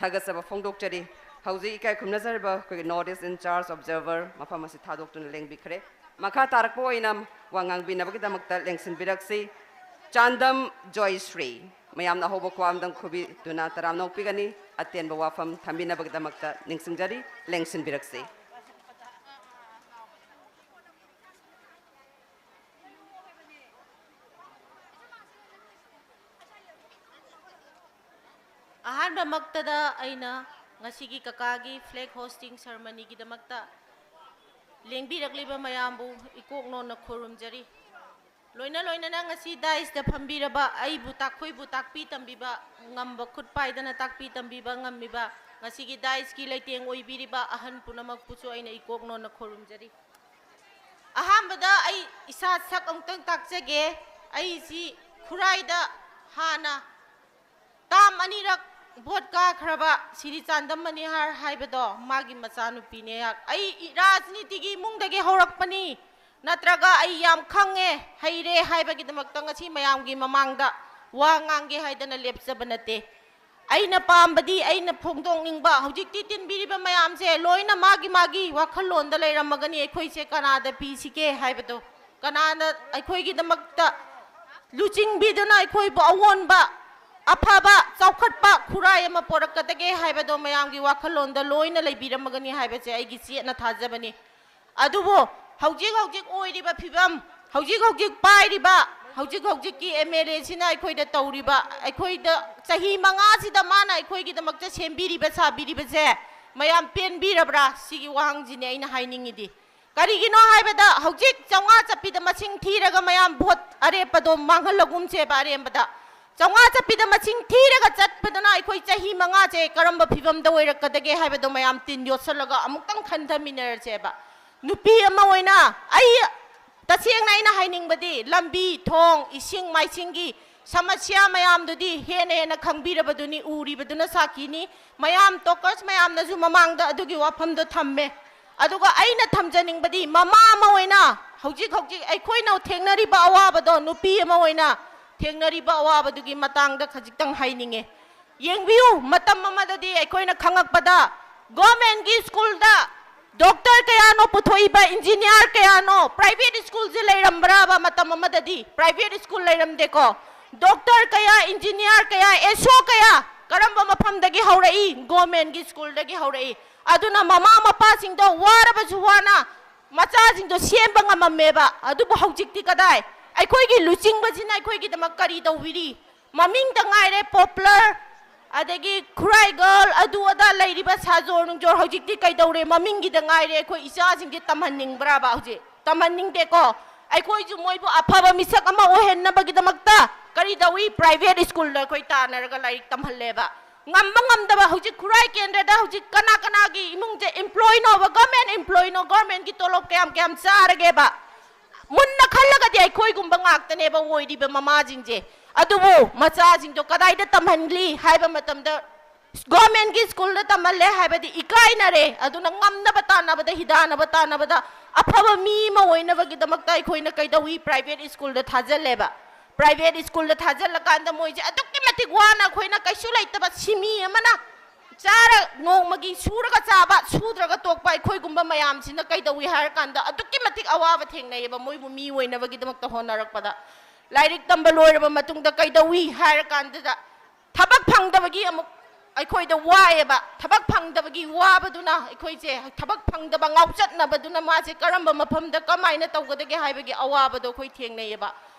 ꯊꯥꯒꯠꯆꯕ ꯐꯣꯡꯗꯣꯛꯆꯔꯤ꯫ ꯍꯧꯖꯤꯛ ꯏꯀꯥꯏ ꯈꯨꯝꯅꯖꯔꯤꯕ ꯑꯩꯈꯣꯏꯒꯤ North East in charge observer ꯃꯐꯝ ꯑꯁꯤ ꯊꯥꯗꯣꯛꯇꯨꯅ ꯂꯦꯡꯕꯤꯈ꯭ꯔꯦ꯫ ꯃꯈꯥ ꯇꯥꯔꯛꯄ ꯑꯣꯏꯅ ꯋꯥ ꯉꯥꯡꯕꯤꯅꯕꯒꯤꯗꯃꯛꯇ ꯂꯦꯡꯁꯤꯟꯕꯤꯔꯛꯁꯤ꯫ ꯆꯥꯟꯗꯝ ꯖꯣꯏꯁ꯭ꯔꯤ꯫ ꯃꯌꯥꯝꯅ ꯑꯍꯧꯕ ꯈꯨꯋꯥ ꯑꯃꯗꯪ ꯈꯨꯕꯤꯗꯨꯅ ꯇꯔꯥꯝꯅ ꯑꯣꯛꯄꯤꯒꯅꯤ꯫ ꯑꯇꯦꯟꯕ ꯋꯥꯐꯝ ꯊꯝꯕꯤꯅꯕꯒꯤꯗꯃꯛꯇ ꯅꯤꯡꯁꯤꯡꯖꯔꯤ꯫ ꯂꯦꯡꯁꯤꯟꯕꯤꯔꯛꯁꯤ꯫ ꯑꯍꯥꯟꯕꯃꯛꯇꯗ ꯑꯩꯅ ꯉꯁꯤꯒꯤ ꯀꯀꯥꯒꯤ flag hosting ceremonyꯒꯤꯗꯃꯛꯇ ꯂꯦꯡꯕꯤꯔꯛꯂꯤꯕ ꯃꯌꯥꯝꯕꯨ ꯏꯀꯣꯛ ꯅꯣꯟꯅ ꯈꯨꯔꯨꯝꯖꯔꯤ꯫ ꯂꯣꯏꯅ ꯂꯣꯏꯅꯅ ꯉꯁꯤ daisꯇ ꯐꯝꯕꯤꯔꯕ ꯑꯩꯕꯨ ꯇꯥꯛꯈꯣꯏꯕꯨ ꯇꯥꯛꯄꯤ ꯇꯝꯕꯤꯕ ꯉꯝꯕ, ꯈꯨꯠ ꯄꯥꯏꯗꯅ ꯇꯥꯛꯄꯤ ꯇꯝꯕꯤꯕ ꯉꯝꯃꯤꯕ ꯉꯁꯤꯒꯤ daisꯀꯤ ꯂꯩꯇꯦꯡ ꯑꯣꯏꯕꯤꯔꯤꯕ ꯑꯍꯟ ꯄꯨꯝꯅꯃꯛꯄꯨꯁꯨ ꯑꯩꯅ ꯏꯀꯣꯛ ꯅꯣꯟꯅ ꯈꯨꯔꯨꯝꯖꯔꯤ꯫ ꯑꯍꯥꯟꯕꯗ ꯑꯩ ꯏꯁꯥ ꯁꯛ ꯑꯃꯨꯛꯇꯪ ꯇꯥꯛꯆꯒꯦ꯫ ꯑꯩꯁꯤ ꯈꯨꯔꯥꯏꯗ ꯍꯥꯟꯅ term ꯑꯅꯤꯔꯛ vote ꯀꯥꯈ꯭ꯔꯕ ꯁꯤꯔꯤ ꯆꯥꯟꯗꯝ ꯃꯅꯤꯍꯥꯔ ꯍꯥꯏꯕꯗꯣ ꯃꯥꯒꯤ ꯃꯆꯥꯅꯨꯄꯤꯅꯦ꯫ ꯑꯩ ꯔꯥꯖꯅꯤꯇꯤꯒꯤ ꯏꯃꯨꯡꯗꯒꯤ ꯍꯧꯔꯛꯄꯅꯤ, ꯅꯠꯇ꯭ꯔꯒ ꯑꯩ ꯌꯥꯝ ꯈꯪꯉꯦ, ꯍꯩꯔꯦ ꯍꯥꯏꯕꯒꯤꯗꯃꯛꯇ ꯉꯁꯤ ꯃꯌꯥꯝꯒꯤ ꯃꯃꯥꯡꯗ ꯋꯥ ꯉꯥꯡꯒꯦ ꯍꯥꯏꯗꯅ ꯂꯦꯞꯆꯕ ꯅꯠꯇꯦ꯫ ꯑꯩꯅ ꯄꯥꯝꯕꯗꯤ, ꯑꯩꯅ ꯐꯣꯡꯗꯣꯛꯅꯤꯡꯕ, ꯍꯧꯖꯤꯛꯇꯤ ꯇꯤꯟꯕꯤꯔꯤꯕ ꯃꯌꯥꯝꯁꯦ ꯂꯣꯏꯅ ꯃꯥꯒꯤ ꯃꯥꯒꯤ ꯋꯥꯈꯜꯂꯣꯟꯗ ꯂꯩꯔꯝꯃꯒꯅꯤ꯫ ꯑꯩꯈꯣꯏꯁꯦ ꯀꯅꯥꯗ ꯄꯤꯁꯤꯒꯦ ꯍꯥꯏꯕꯗꯣ, ꯀꯅꯥꯅ ꯑꯩꯈꯣꯏꯒꯤꯗꯃꯛꯇ ꯂꯨꯆꯤꯡꯕꯤꯗꯨꯅ ꯑꯩꯈꯣꯏꯕꯨ ꯑꯑꯣꯟꯕ, ꯑꯐꯕ, ꯆꯥꯎꯈꯠꯄ ꯈꯨꯔꯥꯏ ꯑꯃ ꯄꯣꯔꯛꯀꯗꯒꯦ ꯍꯥꯏꯕꯗꯣ ꯃꯌꯥꯝꯒꯤ ꯋꯥꯈꯜꯂꯣꯟꯗ ꯂꯣꯏꯅ ꯂꯩꯕꯤꯔꯝꯃꯒꯅꯤ ꯍꯥꯏꯕꯁꯦ ꯑꯩꯒꯤ ꯆꯦꯠꯅ ꯊꯥꯖꯕꯅꯤ꯫ ꯑꯗꯨꯕꯨ ꯍꯧꯖꯤꯛ ꯍꯧꯖꯤꯛ ꯑꯣꯏꯔꯤꯕ ꯐꯤꯕꯝ, ꯍꯧꯖꯤꯛ ꯍꯧꯖꯤꯛ ꯄꯥꯏꯔꯤꯕ, ꯍꯧꯖꯤꯛ ꯍꯧꯖꯤꯛꯀꯤ ꯑꯦꯝ ꯑꯦꯜ ꯑꯦꯁꯤꯅ ꯑꯩꯈꯣꯏꯗ ꯇꯧꯔꯤꯕ, ꯑꯩꯈꯣꯏꯗ ꯆꯍꯤ ꯃꯉꯥꯁꯤꯗ ꯃꯥꯅ ꯑꯩꯈꯣꯏꯒꯤꯗꯃꯛꯇ ꯁꯦꯝꯕꯤꯔꯤꯕ, ꯁꯥꯕꯤꯔꯤꯕꯁꯦ ꯃꯌꯥꯝ ꯄꯦꯟꯕꯤꯔꯕ꯭ꯔꯥ? ꯁꯤꯒꯤ ꯋꯥꯍꯪꯁꯤꯅꯦ ꯑꯩꯅ ꯍꯥꯏꯅꯤꯡꯉꯤꯗꯤ꯫ ꯀꯔꯤꯒꯤꯅꯣ ꯍꯥꯏꯕꯗ, ꯍꯧꯖꯤꯛ ꯆꯥꯝꯃꯉꯥ ꯆꯠꯄꯤꯗ ꯃꯁꯤꯡ ꯊꯤꯔꯒ ꯃꯌꯥꯝ ꯚꯣꯠ ꯑꯔꯦꯞꯄꯗꯣ ꯃꯥꯡꯍꯜꯂꯒꯨꯝꯁꯦꯕ, ꯑꯔꯦꯝꯕꯗ꯫ ꯆꯥꯝꯃꯉꯥ ꯆꯠꯄꯤꯗ ꯃꯁꯤꯡ ꯊꯤꯔꯒ ꯆꯠꯄꯗꯨꯅ ꯑꯩꯈꯣꯏ ꯆꯍꯤ ꯃꯉꯥꯁꯦ ꯀꯔꯝꯕ ꯐꯤꯕꯝꯗ ꯑꯣꯏꯔꯛꯀꯗꯒꯦ ꯍꯥꯏꯕꯗꯣ ꯃꯌꯥꯝ ꯇꯤꯟ ꯌꯣꯠꯁꯜꯂꯒ ꯑꯃꯨꯛꯇꯪ ꯈꯟꯊꯃꯤꯟꯅꯔꯁꯦꯕ꯫ ꯅꯨꯄꯤ ꯑꯃ ꯑꯣꯏꯅ ꯑꯩ ꯇꯁꯦꯡꯅ ꯑꯩꯅ ꯍꯥꯏꯅꯤꯡꯕꯗꯤ, ꯂꯝꯕꯤ, ꯊꯣꯡ, ꯏꯁꯤꯡ ꯃꯥꯏꯁꯤꯡꯒꯤ ꯁꯃꯁ꯭ꯌꯥ ꯃꯌꯥꯝꯗꯨꯗꯤ ꯍꯦꯟꯅ ꯍꯦꯟꯅ ꯈꯪꯕꯤꯔꯕꯗꯨꯅꯤ, ꯎꯔꯤꯕꯗꯨꯅ ꯁꯥꯈꯤꯅꯤ꯫ ꯃꯌꯥꯝ, ꯇꯣꯀꯔꯁ ꯃꯌꯥꯝꯅꯁꯨ ꯃꯃꯥꯡꯗ ꯑꯗꯨꯒꯤ ꯋꯥꯐꯝꯗꯣ ꯊꯝꯃꯦ꯫ ꯑꯗꯨꯒ ꯑꯩꯅ ꯊꯝꯖꯅꯤꯡꯕꯗꯤ, ꯃꯃꯥ ꯑꯃ ꯑꯣꯏꯅ ꯍꯧꯖꯤꯛ ꯍꯧꯖꯤꯛ ꯑꯩꯈꯣꯏꯅ ꯊꯦꯡꯅꯔꯤꯕ ꯑꯋꯥꯕꯗꯣ, ꯅꯨꯄꯤ ꯑꯃ ꯑꯣꯏꯅ ꯊꯦꯡꯅꯔꯤꯕ ꯑꯋꯥꯕꯗꯨꯒꯤ ꯃꯇꯥꯡꯗ ꯈꯖꯤꯛꯇꯪ ꯍꯥꯏꯅꯤꯡꯉꯦ꯫ ꯌꯦꯡꯕꯤꯌꯨ, ꯃꯇꯝ ꯑꯃꯗꯗꯤ ꯑꯩꯈꯣꯏꯅ ꯈꯪꯉꯛꯄꯗ, ꯒꯣꯔꯃꯦꯟꯒꯤ ꯁ꯭ꯀꯨꯜꯗ ꯗꯣꯛꯇꯔ ꯀꯌꯥꯅꯣ ꯄꯨꯊꯣꯛꯏꯕ, ꯏꯟꯖꯤꯅꯤꯌꯥꯔ ꯀꯌꯥꯅꯣ? ꯄ꯭ꯔꯥꯏꯚꯦꯠ ꯁ꯭ꯀꯨꯜꯁꯦ ꯂꯩꯔꯝꯕ꯭ꯔꯕ ꯃꯇꯝ ꯑꯃꯗꯗꯤ? ꯄ꯭ꯔꯥꯏꯚꯦꯠ ꯁ꯭ꯀꯨꯜ ꯂꯩꯔꯝꯗꯦꯀꯣ꯫ ꯗꯣꯛꯇꯔ ꯀꯌꯥ, ꯏꯟꯖꯤꯅꯤꯌꯥꯔ ꯀꯌꯥ, ꯑꯦꯁ ꯑꯣ ꯀꯌꯥ ꯀꯔꯝꯕ ꯃꯐꯝꯗꯒꯤ ꯍꯧꯔꯛꯏ? ꯒꯣꯔꯃꯦꯟꯒꯤ ꯁ꯭ꯀꯨꯜꯗꯒꯤ ꯍꯧꯔꯛꯏ꯫ ꯑꯗꯨꯅ ꯃꯃꯥ ꯃꯄꯥꯁꯤꯡꯗꯣ ꯋꯥꯔꯕꯁꯨ ꯋꯥꯅ ꯃꯆꯥꯁꯤꯡꯗꯣ ꯁꯦꯝꯕ ꯉꯝꯃꯝꯃꯦꯕ꯫ ꯑꯗꯨꯕꯨ ꯍꯧꯖꯤꯛꯇꯤ ꯀꯗꯥꯏ? ꯑꯩꯈꯣꯏꯒꯤ ꯂꯨꯆꯤꯡꯕꯁꯤꯅ ꯑꯩꯈꯣꯏꯒꯤꯗꯃꯛ ꯀꯔꯤ ꯇꯧꯕꯤꯔꯤ? ꯃꯃꯤꯡꯇ ꯉꯥꯏꯔꯦ ꯄꯣꯄꯨꯂꯔ, ꯑꯗꯒꯤ ꯈꯨꯔꯥꯏ ꯒꯔꯜ, ꯑꯗꯨ ꯑꯗꯥ ꯂꯩꯔꯤꯕ ꯁꯥꯖꯣꯔ ꯅꯨꯡꯖꯣꯔ ꯍꯧꯖꯤꯛꯇꯤ ꯀꯩꯗꯧꯔꯦ? ꯃꯃꯤꯡꯒꯤꯗ ꯉꯥꯏꯔꯦ꯫ ꯑꯩꯈꯣꯏ ꯏꯆꯥꯁꯤꯡꯁꯦ ꯇꯝꯍꯟꯅꯤꯡꯕ꯭ꯔꯥꯕ? ꯍꯧꯖꯤꯛ ꯇꯝꯍꯟꯅꯤꯡꯗꯦꯀꯣ꯫ ꯑꯩꯈꯣꯏꯁꯨ ꯃꯣꯏꯕꯨ ꯑꯐꯕ ꯃꯤꯁꯛ ꯑꯃ ꯑꯣꯏꯍꯟꯅꯕꯒꯤꯗꯃꯛꯇ ꯀꯔꯤ ꯇꯧꯏ? ꯄ꯭ꯔꯥꯏꯚꯦꯠ ꯁ꯭ꯀꯨꯜꯗ ꯑꯩꯈꯣꯏ ꯇꯥꯟꯅꯔꯒ ꯂꯥꯏꯔꯤꯛ ꯇꯝꯍꯜꯂꯦꯕ꯫ ꯉꯝꯕ ꯉꯝꯗꯕ ꯍꯧꯖꯤꯛ ꯈꯨꯔꯥꯏ ꯀꯦꯟꯗ꯭ꯔꯗ ꯍꯧꯖꯤꯛ ꯀꯅꯥ ꯀꯅꯥꯒꯤ ꯏꯃꯨꯡꯁꯦ ꯑꯦꯝꯄ꯭ꯂꯣꯏꯅꯣꯕ? ꯒꯣꯔꯃꯦꯟ ꯑꯦꯝꯄ꯭ꯂꯣꯏꯅꯣ? ꯒꯣꯔꯃꯦꯟꯒꯤ ꯇꯣꯂꯣꯞ ꯀꯌꯥꯝ ꯀꯌꯥꯝ ꯆꯥꯔꯒꯦꯕ? ꯃꯨꯟꯅ ꯈꯜꯂꯒꯗꯤ ꯑꯩꯈꯣꯏꯒꯨꯝꯕ ꯉꯥꯛꯇꯅꯦꯕ ꯑꯣꯏꯔꯤꯕ ꯃꯃꯥꯁꯤꯡꯁꯦ꯫ ꯑꯗꯨꯕꯨ ꯃꯆꯥꯁꯤꯡꯗꯣ ꯀꯗꯥꯏꯗ ꯇꯝꯍꯟꯂꯤ ꯍꯥꯏꯕ ꯃꯇꯝꯗ, ꯒꯣꯔꯃꯦꯟꯒꯤ ꯁ꯭ꯀꯨꯜꯗ ꯇꯝꯍꯜꯂꯦ ꯍꯥꯏꯕꯗꯤ ꯏꯀꯥꯏꯅꯔꯦ꯫ ꯑꯗꯨꯅ ꯉꯝꯅꯕ ꯇꯥꯟꯅꯕꯗ, ꯍꯤꯗꯥꯅꯕ ꯇꯥꯟꯅꯕꯗ, ꯑꯐꯕ ꯃꯤ ꯑꯃ ꯑꯣꯏꯅꯕꯒꯤꯗꯃꯛꯇ ꯑꯩꯈꯣꯏꯅ ꯀꯩꯗꯧꯏ? ꯄ꯭ꯔꯥꯏꯚꯦꯠ ꯁ꯭ꯀꯨꯜꯗ ꯊꯥꯖꯜꯂꯦꯕ꯫ ꯄ꯭ꯔꯥꯏꯚꯦꯠ ꯁ꯭ꯀꯨꯜꯗ ꯊꯥꯖꯤꯜꯂꯀꯥꯟꯗ ꯃꯣꯏꯁꯦ ꯑꯗꯨꯛꯀꯤ ꯃꯇꯤꯛ ꯋꯥꯅ ꯑꯩꯈꯣꯏꯅ ꯀꯩꯁꯨ ꯂꯩꯇꯕ ꯁꯤꯃꯤ ꯑꯃꯅ ꯆꯥꯔ ꯅꯣꯡꯃꯒꯤ ꯁꯨꯔꯒ ꯆꯥꯕ, ꯁꯨꯗ꯭ꯔꯒ ꯇꯣꯛꯄ ꯑꯩꯈꯣꯏꯒꯨꯝꯕ ꯃꯌꯥꯝꯁꯤꯅ ꯀꯩꯗꯧꯏ ꯍꯥꯏꯔꯀꯥꯟꯗ ꯑꯗꯨꯛꯀꯤ ꯃꯇꯤꯛ ꯑꯋꯥꯕ ꯊꯦꯡꯅꯩꯑꯕ ꯃꯣꯏꯕꯨ ꯃꯤ ꯑꯣꯏꯅꯕꯒꯤꯗꯃꯛꯇ ꯍꯣꯠꯅꯔꯛꯄꯗ꯫ ꯂꯥꯏꯔꯤꯛ ꯇꯝꯕ ꯂꯣꯏꯔꯕ ꯃꯇꯨꯡꯗ ꯀꯩꯗꯧꯏ ꯍꯥꯏꯔꯀꯥꯟꯗꯨꯗ ꯊꯕꯛ ꯐꯪꯗꯕꯒꯤ ꯑꯃꯨꯛ ꯑꯩꯈꯣꯏꯗ ꯋꯥꯏꯑꯦꯕ꯫ ꯊꯕꯛ ꯐꯪꯗꯕꯒꯤ ꯋꯥꯕꯗꯨꯅ ꯑꯩꯈꯣꯏꯁꯦ ꯊꯕꯛ ꯐꯪꯗꯕ ꯉꯥꯎꯆꯠꯅꯕꯗꯨꯅ ꯃꯥꯁꯦ ꯀꯔꯝꯕ ꯃꯐꯝꯗ ꯀꯃꯥꯏꯅ ꯇꯧꯒꯗꯒꯦ ꯍꯥꯏꯕꯒꯤ ꯑꯋꯥꯕꯗꯣ ꯑꯩꯈꯣꯏ ꯊꯦꯡꯅꯩꯑꯕ꯫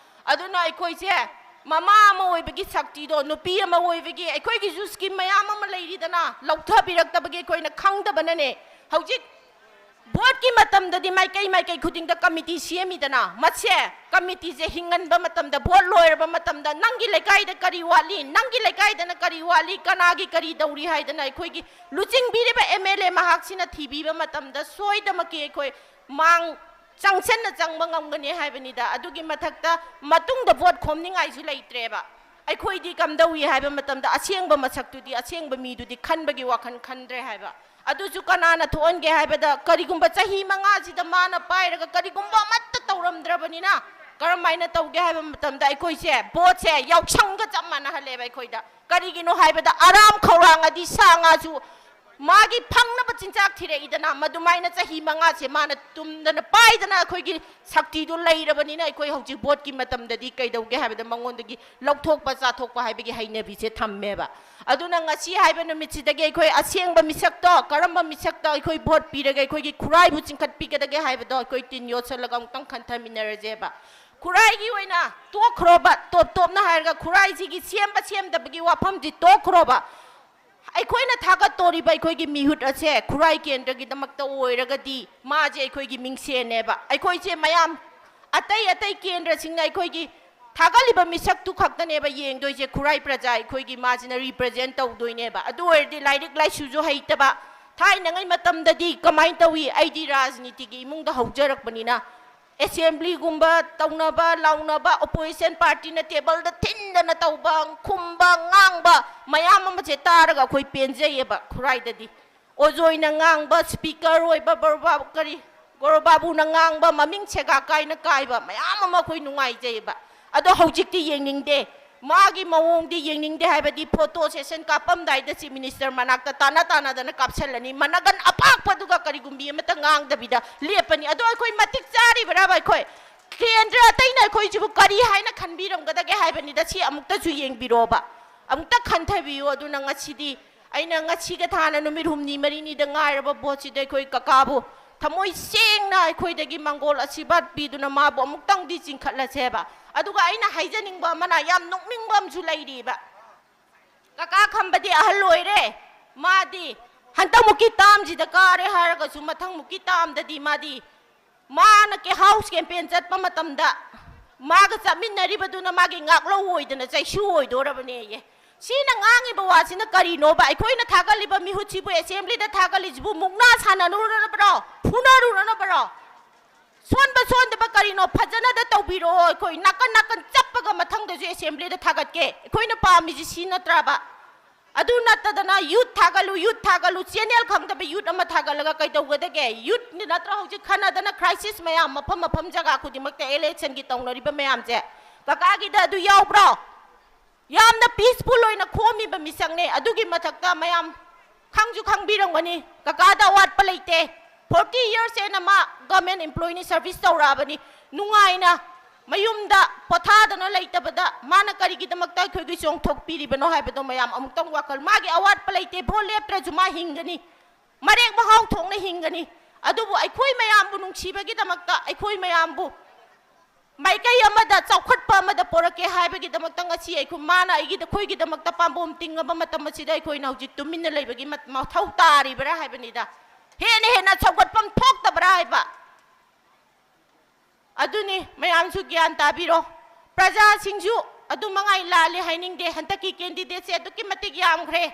ꯑꯗꯨꯅ ꯑꯩꯈꯣꯏꯁꯦ ꯃꯃꯥ ꯑꯃ ꯑꯣꯏꯕꯒꯤ ꯁꯛꯇꯤꯗꯣ, ꯅꯨꯄꯤ ꯑꯃ ꯑꯣꯏꯕꯒꯤ ꯑꯩꯈꯣꯏꯒꯤꯁꯨ ꯁ꯭ꯀꯤꯝ ꯃꯌꯥꯝ ꯑꯃ ꯂꯩꯔꯤꯗꯅ, ꯂꯧꯊꯕꯤꯔꯛꯇꯕꯒꯤ ꯑꯩꯈꯣꯏꯅ ꯈꯪꯗꯕꯅꯅꯦ꯫ ꯍꯧꯖꯤꯛ ꯚꯣꯠꯀꯤ ꯃꯇꯝꯗꯗꯤ ꯃꯥꯏꯀꯩ ꯃꯥꯏꯀꯩ ꯈꯨꯗꯤꯡꯗ ꯀꯃꯤꯇꯤ ꯁꯦꯝꯃꯤꯗꯅ, ꯃꯁꯦ ꯀꯃꯤꯇꯤꯁꯦ ꯍꯤꯡꯍꯟꯕ ꯃꯇꯝꯗ, ꯚꯣꯠ ꯂꯣꯏꯔꯕ ꯃꯇꯝꯗ ꯅꯪꯒꯤ ꯂꯩꯀꯥꯏꯗ ꯀꯔꯤ ꯋꯥꯠꯂꯤ, ꯅꯪꯒꯤ ꯂꯩꯀꯥꯏꯗꯅ ꯀꯔꯤ ꯋꯥꯠꯂꯤ, ꯀꯅꯥꯒꯤ ꯀꯔꯤ ꯇꯧꯔꯤ ꯍꯥꯏꯗꯅ ꯑꯩꯈꯣꯏꯒꯤ ꯂꯨꯆꯤꯡꯕꯤꯔꯤꯕ ꯑꯦꯝ ꯑꯦꯜ ꯑꯦ ꯃꯍꯥꯛꯁꯤꯅ ꯊꯤꯕꯤꯕ ꯃꯇꯝꯗ ꯁꯣꯏꯗꯃꯛꯀꯤ ꯑꯩꯈꯣꯏ ꯃꯥꯡ ꯆꯪꯁꯟꯅ ꯆꯪꯕ ꯉꯝꯒꯅꯤ ꯍꯥꯏꯕꯅꯤꯗ꯫ ꯑꯗꯨꯒꯤ ꯃꯊꯛꯇ ꯃꯇꯨꯡꯗ ꯚꯣꯠ ꯈꯣꯝꯅꯤꯡꯉꯥꯏꯁꯨ ꯂꯩꯇ꯭ꯔꯦꯕ꯫ ꯑꯩꯈꯣꯏꯗꯤ ꯀꯝꯗꯧꯏ ꯍꯥꯏꯕ ꯃꯇꯝꯗ ꯑꯁꯦꯡꯕ ꯃꯁꯛꯇꯨꯗꯤ, ꯑꯁꯦꯡꯕ ꯃꯤꯗꯨꯗꯤ ꯈꯟꯕꯒꯤ ꯋꯥꯈꯜ ꯈꯟꯗ꯭ꯔꯦ ꯍꯥꯏꯕ꯫ ꯑꯗꯨꯁꯨ ꯀꯅꯥꯅ ꯊꯣꯛꯍꯟꯒꯦ ꯍꯥꯏꯕꯗ, ꯀꯔꯤꯒꯨꯝꯕ ꯆꯍꯤ ꯃꯉꯥꯁꯤꯗ ꯃꯥꯅ ꯄꯥꯏꯔꯒ ꯀꯔꯤꯒꯨꯝꯕ ꯑꯃꯠꯇ ꯇꯧꯔꯝꯗ꯭ꯔꯕꯅꯤꯅ ꯀꯔꯝꯍꯥꯏꯅ ꯇꯧꯒꯦ ꯍꯥꯏꯕ ꯃꯇꯝꯗ ꯑꯩꯈꯣꯏꯁꯦ ꯚꯣꯠꯁꯦ ꯌꯥꯎꯁꯪꯒ ꯆꯞ ꯃꯥꯟꯅꯍꯜꯂꯦꯕ ꯑꯩꯈꯣꯏꯗ꯫ ꯀꯔꯤꯒꯤꯅꯣ ꯍꯥꯏꯕꯗ ꯑꯔꯥꯝ ꯈꯧꯔꯥꯡꯉꯗꯤ ꯁꯥ ꯉꯥꯁꯨ ꯃꯥꯒꯤ ꯐꯪꯅꯕ ꯆꯤꯟꯖꯥꯛ ꯊꯤꯔꯛꯏꯗꯅ, ꯃꯗꯨꯃꯥꯏꯅ ꯆꯍꯤ ꯃꯉꯥꯁꯦ ꯃꯥꯅ ꯇꯨꯝꯗꯅ ꯄꯥꯏꯗꯅ ꯑꯩꯈꯣꯏꯒꯤ ꯁꯛꯇꯤꯗꯨ ꯂꯩꯔꯕꯅꯤꯅ ꯑꯩꯈꯣꯏ ꯍꯧꯖꯤꯛ ꯚꯣꯠꯀꯤ ꯃꯇꯝꯗꯗꯤ ꯀꯩꯗꯧꯒꯦ ꯍꯥꯏꯕꯗ ꯃꯉꯣꯟꯗꯒꯤ ꯂꯧꯊꯣꯛꯄ ꯆꯥꯊꯣꯛꯄ ꯍꯥꯏꯕꯒꯤ ꯍꯩꯅꯕꯤꯁꯦ ꯊꯝꯃꯦꯕ꯫ ꯑꯗꯨꯅ ꯉꯁꯤ ꯍꯥꯏꯕ ꯅꯨꯃꯤꯠꯁꯤꯗꯒꯤ ꯑꯩꯈꯣꯏ ꯑꯁꯦꯡꯕ ꯃꯤꯁꯛꯇꯣ, ꯀꯔꯝꯕ ꯃꯤꯁꯛꯇ ꯑꯩꯈꯣꯏ ꯚꯣꯠ ꯄꯤꯔꯒ ꯑꯩꯈꯣꯏꯒꯤ ꯈꯨꯔꯥꯏꯕꯨ ꯆꯤꯡꯈꯠꯄꯤꯒꯗꯒꯦ ꯍꯥꯏꯕꯗꯣ ꯑꯩꯈꯣꯏ ꯇꯤꯟ ꯌꯣꯠꯁꯜꯂꯒ ꯑꯃꯨꯛꯇꯪ ꯈꯟꯊꯃꯤꯟꯅꯔꯁꯦꯕ꯫ ꯈꯨꯔꯥꯏꯒꯤ ꯑꯣꯏꯅ ꯇꯣꯛꯈ꯭ꯔꯣꯕ, ꯇꯣꯞ ꯇꯣꯞꯅ ꯍꯥꯏꯔꯒ ꯈꯨꯔꯥꯏꯁꯤꯒꯤ ꯁꯦꯝꯕ ꯁꯦꯝꯗꯕꯒꯤ ꯋꯥꯐꯝꯁꯤ ꯇꯣꯛꯈ꯭ꯔꯣꯕ꯫ ꯑꯩꯈꯣꯏꯅ ꯊꯥꯒꯠꯇꯣꯔꯤꯕ ꯑꯩꯈꯣꯏꯒꯤ ꯃꯤꯍꯨꯠ ꯑꯁꯦ ꯈꯨꯔꯥꯏ ꯀꯦꯟꯗ꯭ꯔꯒꯤꯗꯃꯛꯇ ꯑꯣꯏꯔꯒꯗꯤ ꯃꯥꯁꯦ ꯑꯩꯈꯣꯏꯒꯤ ꯃꯤꯡꯁꯦꯟꯅꯦꯕ꯫ ꯑꯩꯈꯣꯏꯁꯦ ꯃꯌꯥꯝ ꯑꯇꯩ ꯑꯇꯩ ꯀꯦꯟꯗ꯭ꯔꯁꯤꯡꯅ ꯑꯩꯈꯣꯏꯒꯤ ꯊꯥꯒꯠꯂꯤꯕ ꯃꯤꯁꯛꯇꯨ ꯈꯛꯇꯅꯦꯕ ꯌꯦꯡꯗꯣꯏꯁꯦ꯫ ꯈꯨꯔꯥꯏ ꯄ꯭ꯔꯖꯥ ꯑꯩꯈꯣꯏꯒꯤ ꯃꯥꯁꯤꯅ represent ꯇꯧꯗꯣꯏꯅꯦꯕ꯫ ꯑꯗꯨ ꯑꯣꯏꯔꯗꯤ ꯂꯥꯏꯔꯤꯛ ꯂꯥꯏꯁꯨꯁꯨ ꯍꯩꯇꯕ, ꯊꯥꯏꯅꯉꯩ ꯃꯇꯝꯗꯗꯤ ꯀꯃꯥꯏꯅ ꯇꯧꯏ? ꯑꯩꯗꯤ ꯔꯥꯖꯅꯤꯇꯤꯒꯤ ꯏꯃꯨꯡꯗ ꯍꯧꯖꯔꯛꯄꯅꯤꯅ ꯑꯦꯁꯦꯝꯕ꯭ꯂꯤꯒꯨꯝꯕ ꯇꯧꯅꯕ, ꯂꯥꯎꯅꯕ, ꯑꯣꯄꯣꯖꯤꯁꯟ ꯄꯥꯔꯇꯤꯅ ꯇꯦꯕꯜꯗ ꯊꯤꯟꯗꯅ ꯇꯧꯕ, ꯈꯨꯝꯕ, ꯉꯥꯡꯕ ꯃꯌꯥꯝ ꯑꯃꯁꯦ ꯇꯥꯔꯒ ꯑꯩꯈꯣꯏ ꯄꯦꯟꯖꯩꯌꯦꯕ ꯈꯨꯔꯥꯏꯗꯗꯤ꯫ ꯑꯣꯖꯣꯏꯅ ꯉꯥꯡꯕ, ꯁ꯭ꯄꯤꯀꯔ ꯑꯣꯏꯕ ꯕꯣꯔꯣꯕꯥꯕꯨ, ꯀꯔꯤ, ꯒꯣꯔꯣꯕꯥꯕꯨꯅ ꯉꯥꯡꯕ, ꯃꯃꯤꯡ ꯁꯦꯒꯥ ꯀꯥꯏꯅ ꯀꯥꯏꯕ ꯃꯌꯥꯝ ꯑꯃ ꯑꯩꯈꯣꯏ ꯅꯨꯡꯉꯥꯏꯖꯩꯌꯦꯕ꯫ ꯑꯗꯣ ꯍꯧꯖꯤꯛꯇꯤ ꯌꯦꯡꯅꯤꯡꯗꯦ꯫ ꯃꯥꯒꯤ ꯃꯑꯣꯡꯗꯤ ꯌꯦꯡꯅꯤꯡꯗꯦ ꯍꯥꯏꯕꯗꯤ photo session ꯀꯥꯞꯄꯝꯗꯥꯏꯗ Chief Minister ꯃꯅꯥꯛꯇ ꯇꯥꯅ ꯇꯥꯅꯗꯅ ꯀꯥꯞꯁꯜꯂꯅꯤ꯫ ꯃꯅꯒꯟ ꯑꯄꯥꯛꯄꯗꯨꯒ ꯀꯔꯤꯒꯨꯝꯕꯤ ꯑꯃꯠꯇ ꯉꯥꯡꯗꯕꯤꯗ ꯂꯦꯞꯄꯅꯤ꯫ ꯑꯗꯣ ꯑꯩꯈꯣꯏ ꯃꯇꯤꯛ ꯆꯥꯔꯤꯕ꯭ꯔꯕ? ꯑꯩꯈꯣꯏ ꯀꯦꯟꯗ꯭ꯔ ꯑꯇꯩꯅ ꯑꯩꯈꯣꯏꯁꯤꯕꯨ ꯀꯔꯤ ꯍꯥꯏꯅ ꯈꯟꯕꯤꯔꯝꯒꯗꯒꯦ ꯍꯥꯏꯕꯅꯤꯗ꯫ ꯁꯤ ꯑꯃꯨꯛꯇꯁꯨ ꯌꯦꯡꯕꯤꯔꯣꯕ, ꯑꯃꯨꯛꯇ ꯈꯟꯊꯕꯤꯌꯨ꯫ ꯑꯗꯨꯅ ꯉꯁꯤꯗꯤ ꯑꯩꯅ ꯉꯁꯤꯒ ꯊꯥꯅ ꯅꯨꯃꯤꯠ ꯍꯨꯝꯅꯤ ꯃꯔꯤꯅꯤꯗ ꯉꯥꯏꯔꯕ ꯚꯣꯠꯁꯤꯗ ꯑꯩꯈꯣꯏ ꯀꯀꯥꯕꯨ ꯊꯃꯣꯏ ꯁꯦꯡꯅ ꯑꯩꯈꯣꯏꯗꯒꯤ ꯃꯪꯒꯣꯜ ꯑꯁꯤꯔꯕꯥꯗ ꯄꯤꯗꯨꯅ ꯃꯥꯕꯨ ꯑꯃꯨꯛꯇꯪꯗꯤ ꯆꯤꯡꯈꯠꯂꯁꯦꯕ꯫ ꯑꯗꯨꯒ ꯑꯩꯅ ꯍꯥꯏꯖꯅꯤꯡꯕ ꯑꯃꯅ, ꯌꯥꯝ ꯅꯣꯛꯅꯤꯡꯕ ꯑꯃꯁꯨ ꯂꯩꯔꯤꯕ, ꯀꯀꯥ ꯈꯝꯕꯗꯤ ꯑꯍꯜ ꯑꯣꯏꯔꯦ, ꯃꯥꯗꯤ ꯍꯟꯗꯛꯃꯨꯛꯀꯤ ꯇꯥꯝꯁꯤꯗ ꯀꯥꯔꯦ ꯍꯥꯏꯔꯒꯁꯨ ꯃꯊꯪꯃꯨꯛꯀꯤ ꯇꯥꯝꯗꯗꯤ ꯃꯥꯗꯤ ꯃꯥꯅ ꯀꯦ ꯍꯥꯎꯁ ꯀꯦꯝꯄꯦꯟ ꯆꯠꯄ ꯃꯇꯝꯗ ꯃꯥꯒ ꯆꯠꯃꯤꯟꯅꯔꯤꯕꯗꯨꯅ ꯃꯥꯒꯤ ꯉꯥꯛꯂꯧ ꯑꯣꯏꯗꯅ ꯆꯩꯁꯨ ꯑꯣꯏꯗꯣꯔꯕꯅꯦꯌꯦ꯫ ꯁꯤꯅ ꯉꯥꯡꯉꯤꯕ ꯋꯥꯁꯤꯅ ꯀꯔꯤꯅꯣꯕ? ꯑꯩꯈꯣꯏꯅ ꯊꯥꯒꯠꯂꯤꯕ ꯃꯤꯍꯨꯠꯁꯤꯕꯨ, ꯑꯦꯁꯦꯝꯕ꯭ꯂꯤꯗ ꯊꯥꯒꯠꯂꯤꯁꯤꯕꯨ ꯃꯨꯛꯅꯥ ꯁꯥꯟꯅꯔꯨꯔꯕ꯭ꯔꯣ? ꯐꯨꯅꯔꯨꯔꯕ꯭ꯔꯣ? ꯁꯣꯟꯕ ꯁꯣꯟꯗꯕ ꯀꯔꯤꯅꯣ? ꯐꯖꯅꯗ ꯇꯧꯕꯤꯔꯛꯑꯣ꯫ ꯑꯩꯈꯣꯏ ꯅꯥꯀꯟ ꯅꯥꯀꯟ ꯆꯞꯄꯒ ꯃꯊꯪꯗꯁꯨ ꯑꯦꯁꯦꯝꯕ꯭ꯂꯤꯗ ꯊꯥꯒꯠꯀꯦ꯫ ꯑꯩꯈꯣꯏꯅ ꯄꯥꯝꯃꯤꯁꯤ ꯁꯤ ꯅꯠꯇ꯭ꯔꯕ? ꯑꯗꯨ ꯅꯠꯇꯗꯅ youth ꯊꯥꯒꯠꯂꯨ, youth ꯊꯥꯒꯠꯂꯨ, channel ꯈꯪꯗꯕ youth ꯑꯃ ꯊꯥꯒꯠꯂꯒ ꯀꯩꯗꯧꯒꯗꯒꯦ? Youth ꯅꯠꯇ꯭ꯔꯣ ꯍꯧꯖꯤꯛ ꯈꯟꯅꯗꯅ crisis ꯃꯌꯥꯝ ꯃꯐꯝ ꯃꯐꯝ ꯖꯒꯥ ꯈꯨꯗꯤꯡꯃꯛꯇ election ꯒꯤ ꯇꯧꯅꯔꯤꯕ ꯃꯌꯥꯝꯁꯦ? ꯀꯀꯥꯒꯤꯗ ꯑꯗꯨ ꯌꯥꯎꯕ꯭ꯔꯣ? ꯌꯥꯝꯅ peaceful ꯑꯣꯏꯅ ꯈꯣꯝꯃꯤꯕ ꯃꯤꯁꯛꯅꯦ꯫ ꯑꯗꯨꯒꯤ ꯃꯊꯛꯇ ꯃꯌꯥꯝ ꯈꯪꯁꯨ ꯈꯪꯕꯤꯔꯝꯒꯅꯤ, ꯀꯀꯥꯗ ꯑꯋꯥꯠꯄ ꯂꯩꯇꯦ꯫ Forty years ꯍꯦꯟꯅ ꯃꯥ government employee ꯅꯤ, service ꯇꯧꯔꯛꯑꯕꯅꯤ꯫ ꯅꯨꯡꯉꯥꯏꯅ ꯃꯌꯨꯝꯗ ꯄꯣꯊꯥꯗꯅ ꯂꯩꯇꯕꯗ ꯃꯥꯅ ꯀꯔꯤꯒꯤꯗꯃꯛꯇ ꯑꯩꯈꯣꯏꯒꯤ ꯆꯣꯡꯊꯣꯛꯄꯤꯔꯤꯕꯅꯣ ꯍꯥꯏꯕꯗꯣ ꯃꯌꯥꯝ ꯑꯃꯨꯛꯇꯪ ꯋꯥꯈꯜ, ꯃꯥꯒꯤ ꯑꯋꯥꯠꯄ ꯂꯩꯇꯦ, ꯚꯣꯠ ꯂꯦꯞꯇ꯭ꯔꯁꯨ ꯃꯥ ꯍꯤꯡꯒꯅꯤ, ꯃꯔꯦꯛ ꯃꯍꯥꯎ ꯊꯣꯛꯅ ꯍꯤꯡꯒꯅꯤ꯫ ꯑꯗꯨꯕꯨ ꯑꯩꯈꯣꯏ ꯃꯌꯥꯝꯕꯨ ꯅꯨꯡꯁꯤꯕꯒꯤꯗꯃꯛꯇ, ꯑꯩꯈꯣꯏ ꯃꯌꯥꯝꯕꯨ ꯃꯥꯏꯀꯩ ꯑꯃꯗ ꯆꯥꯎꯈꯠꯄ ꯑꯃꯗ ꯄꯣꯔꯛꯀꯦ ꯍꯥꯏꯕꯒꯤꯗꯃꯛꯇ ꯉꯁꯤ ꯑꯩꯈꯣꯏ, ꯃꯥꯅ ꯑꯩꯒꯤꯗ, ꯑꯩꯈꯣꯏꯒꯤꯗꯃꯛꯇ ꯄꯥꯝꯕꯣꯝ ꯇꯤꯡꯉꯕ ꯃꯇꯝ ꯑꯁꯤꯗ ꯑꯩꯈꯣꯏꯅ ꯍꯧꯖꯤꯛ ꯇꯨꯃꯤꯟꯅ ꯂꯩꯕꯒꯤ ꯃꯠ-, ꯃꯊꯧ ꯇꯥꯔꯤꯕ꯭ꯔꯥ ꯍꯥꯏꯕꯅꯤꯗ꯫ ꯍꯦꯟꯅ ꯍꯦꯟꯅ ꯁꯧꯒꯠꯐꯝ ꯊꯣꯛꯇꯕ꯭ꯔꯥ ꯍꯥꯏꯕ꯫ ꯑꯗꯨꯅꯤ, ꯃꯌꯥꯝꯁꯨ ꯒ꯭ꯌꯥꯟ ꯇꯥꯕꯤꯔꯣ꯫ ꯄ꯭ꯔꯖꯥꯁꯤꯡꯁꯨ ꯑꯗꯨ ꯃꯉꯥꯏ, ꯂꯥꯜꯂꯦ ꯍꯥꯏꯅꯤꯡꯗꯦ꯫ ꯍꯟꯗꯛꯀꯤ candidate ꯁꯦ ꯑꯗꯨꯛꯀꯤ ꯃꯇꯤꯛ ꯌꯥꯝꯈ꯭ꯔꯦ꯫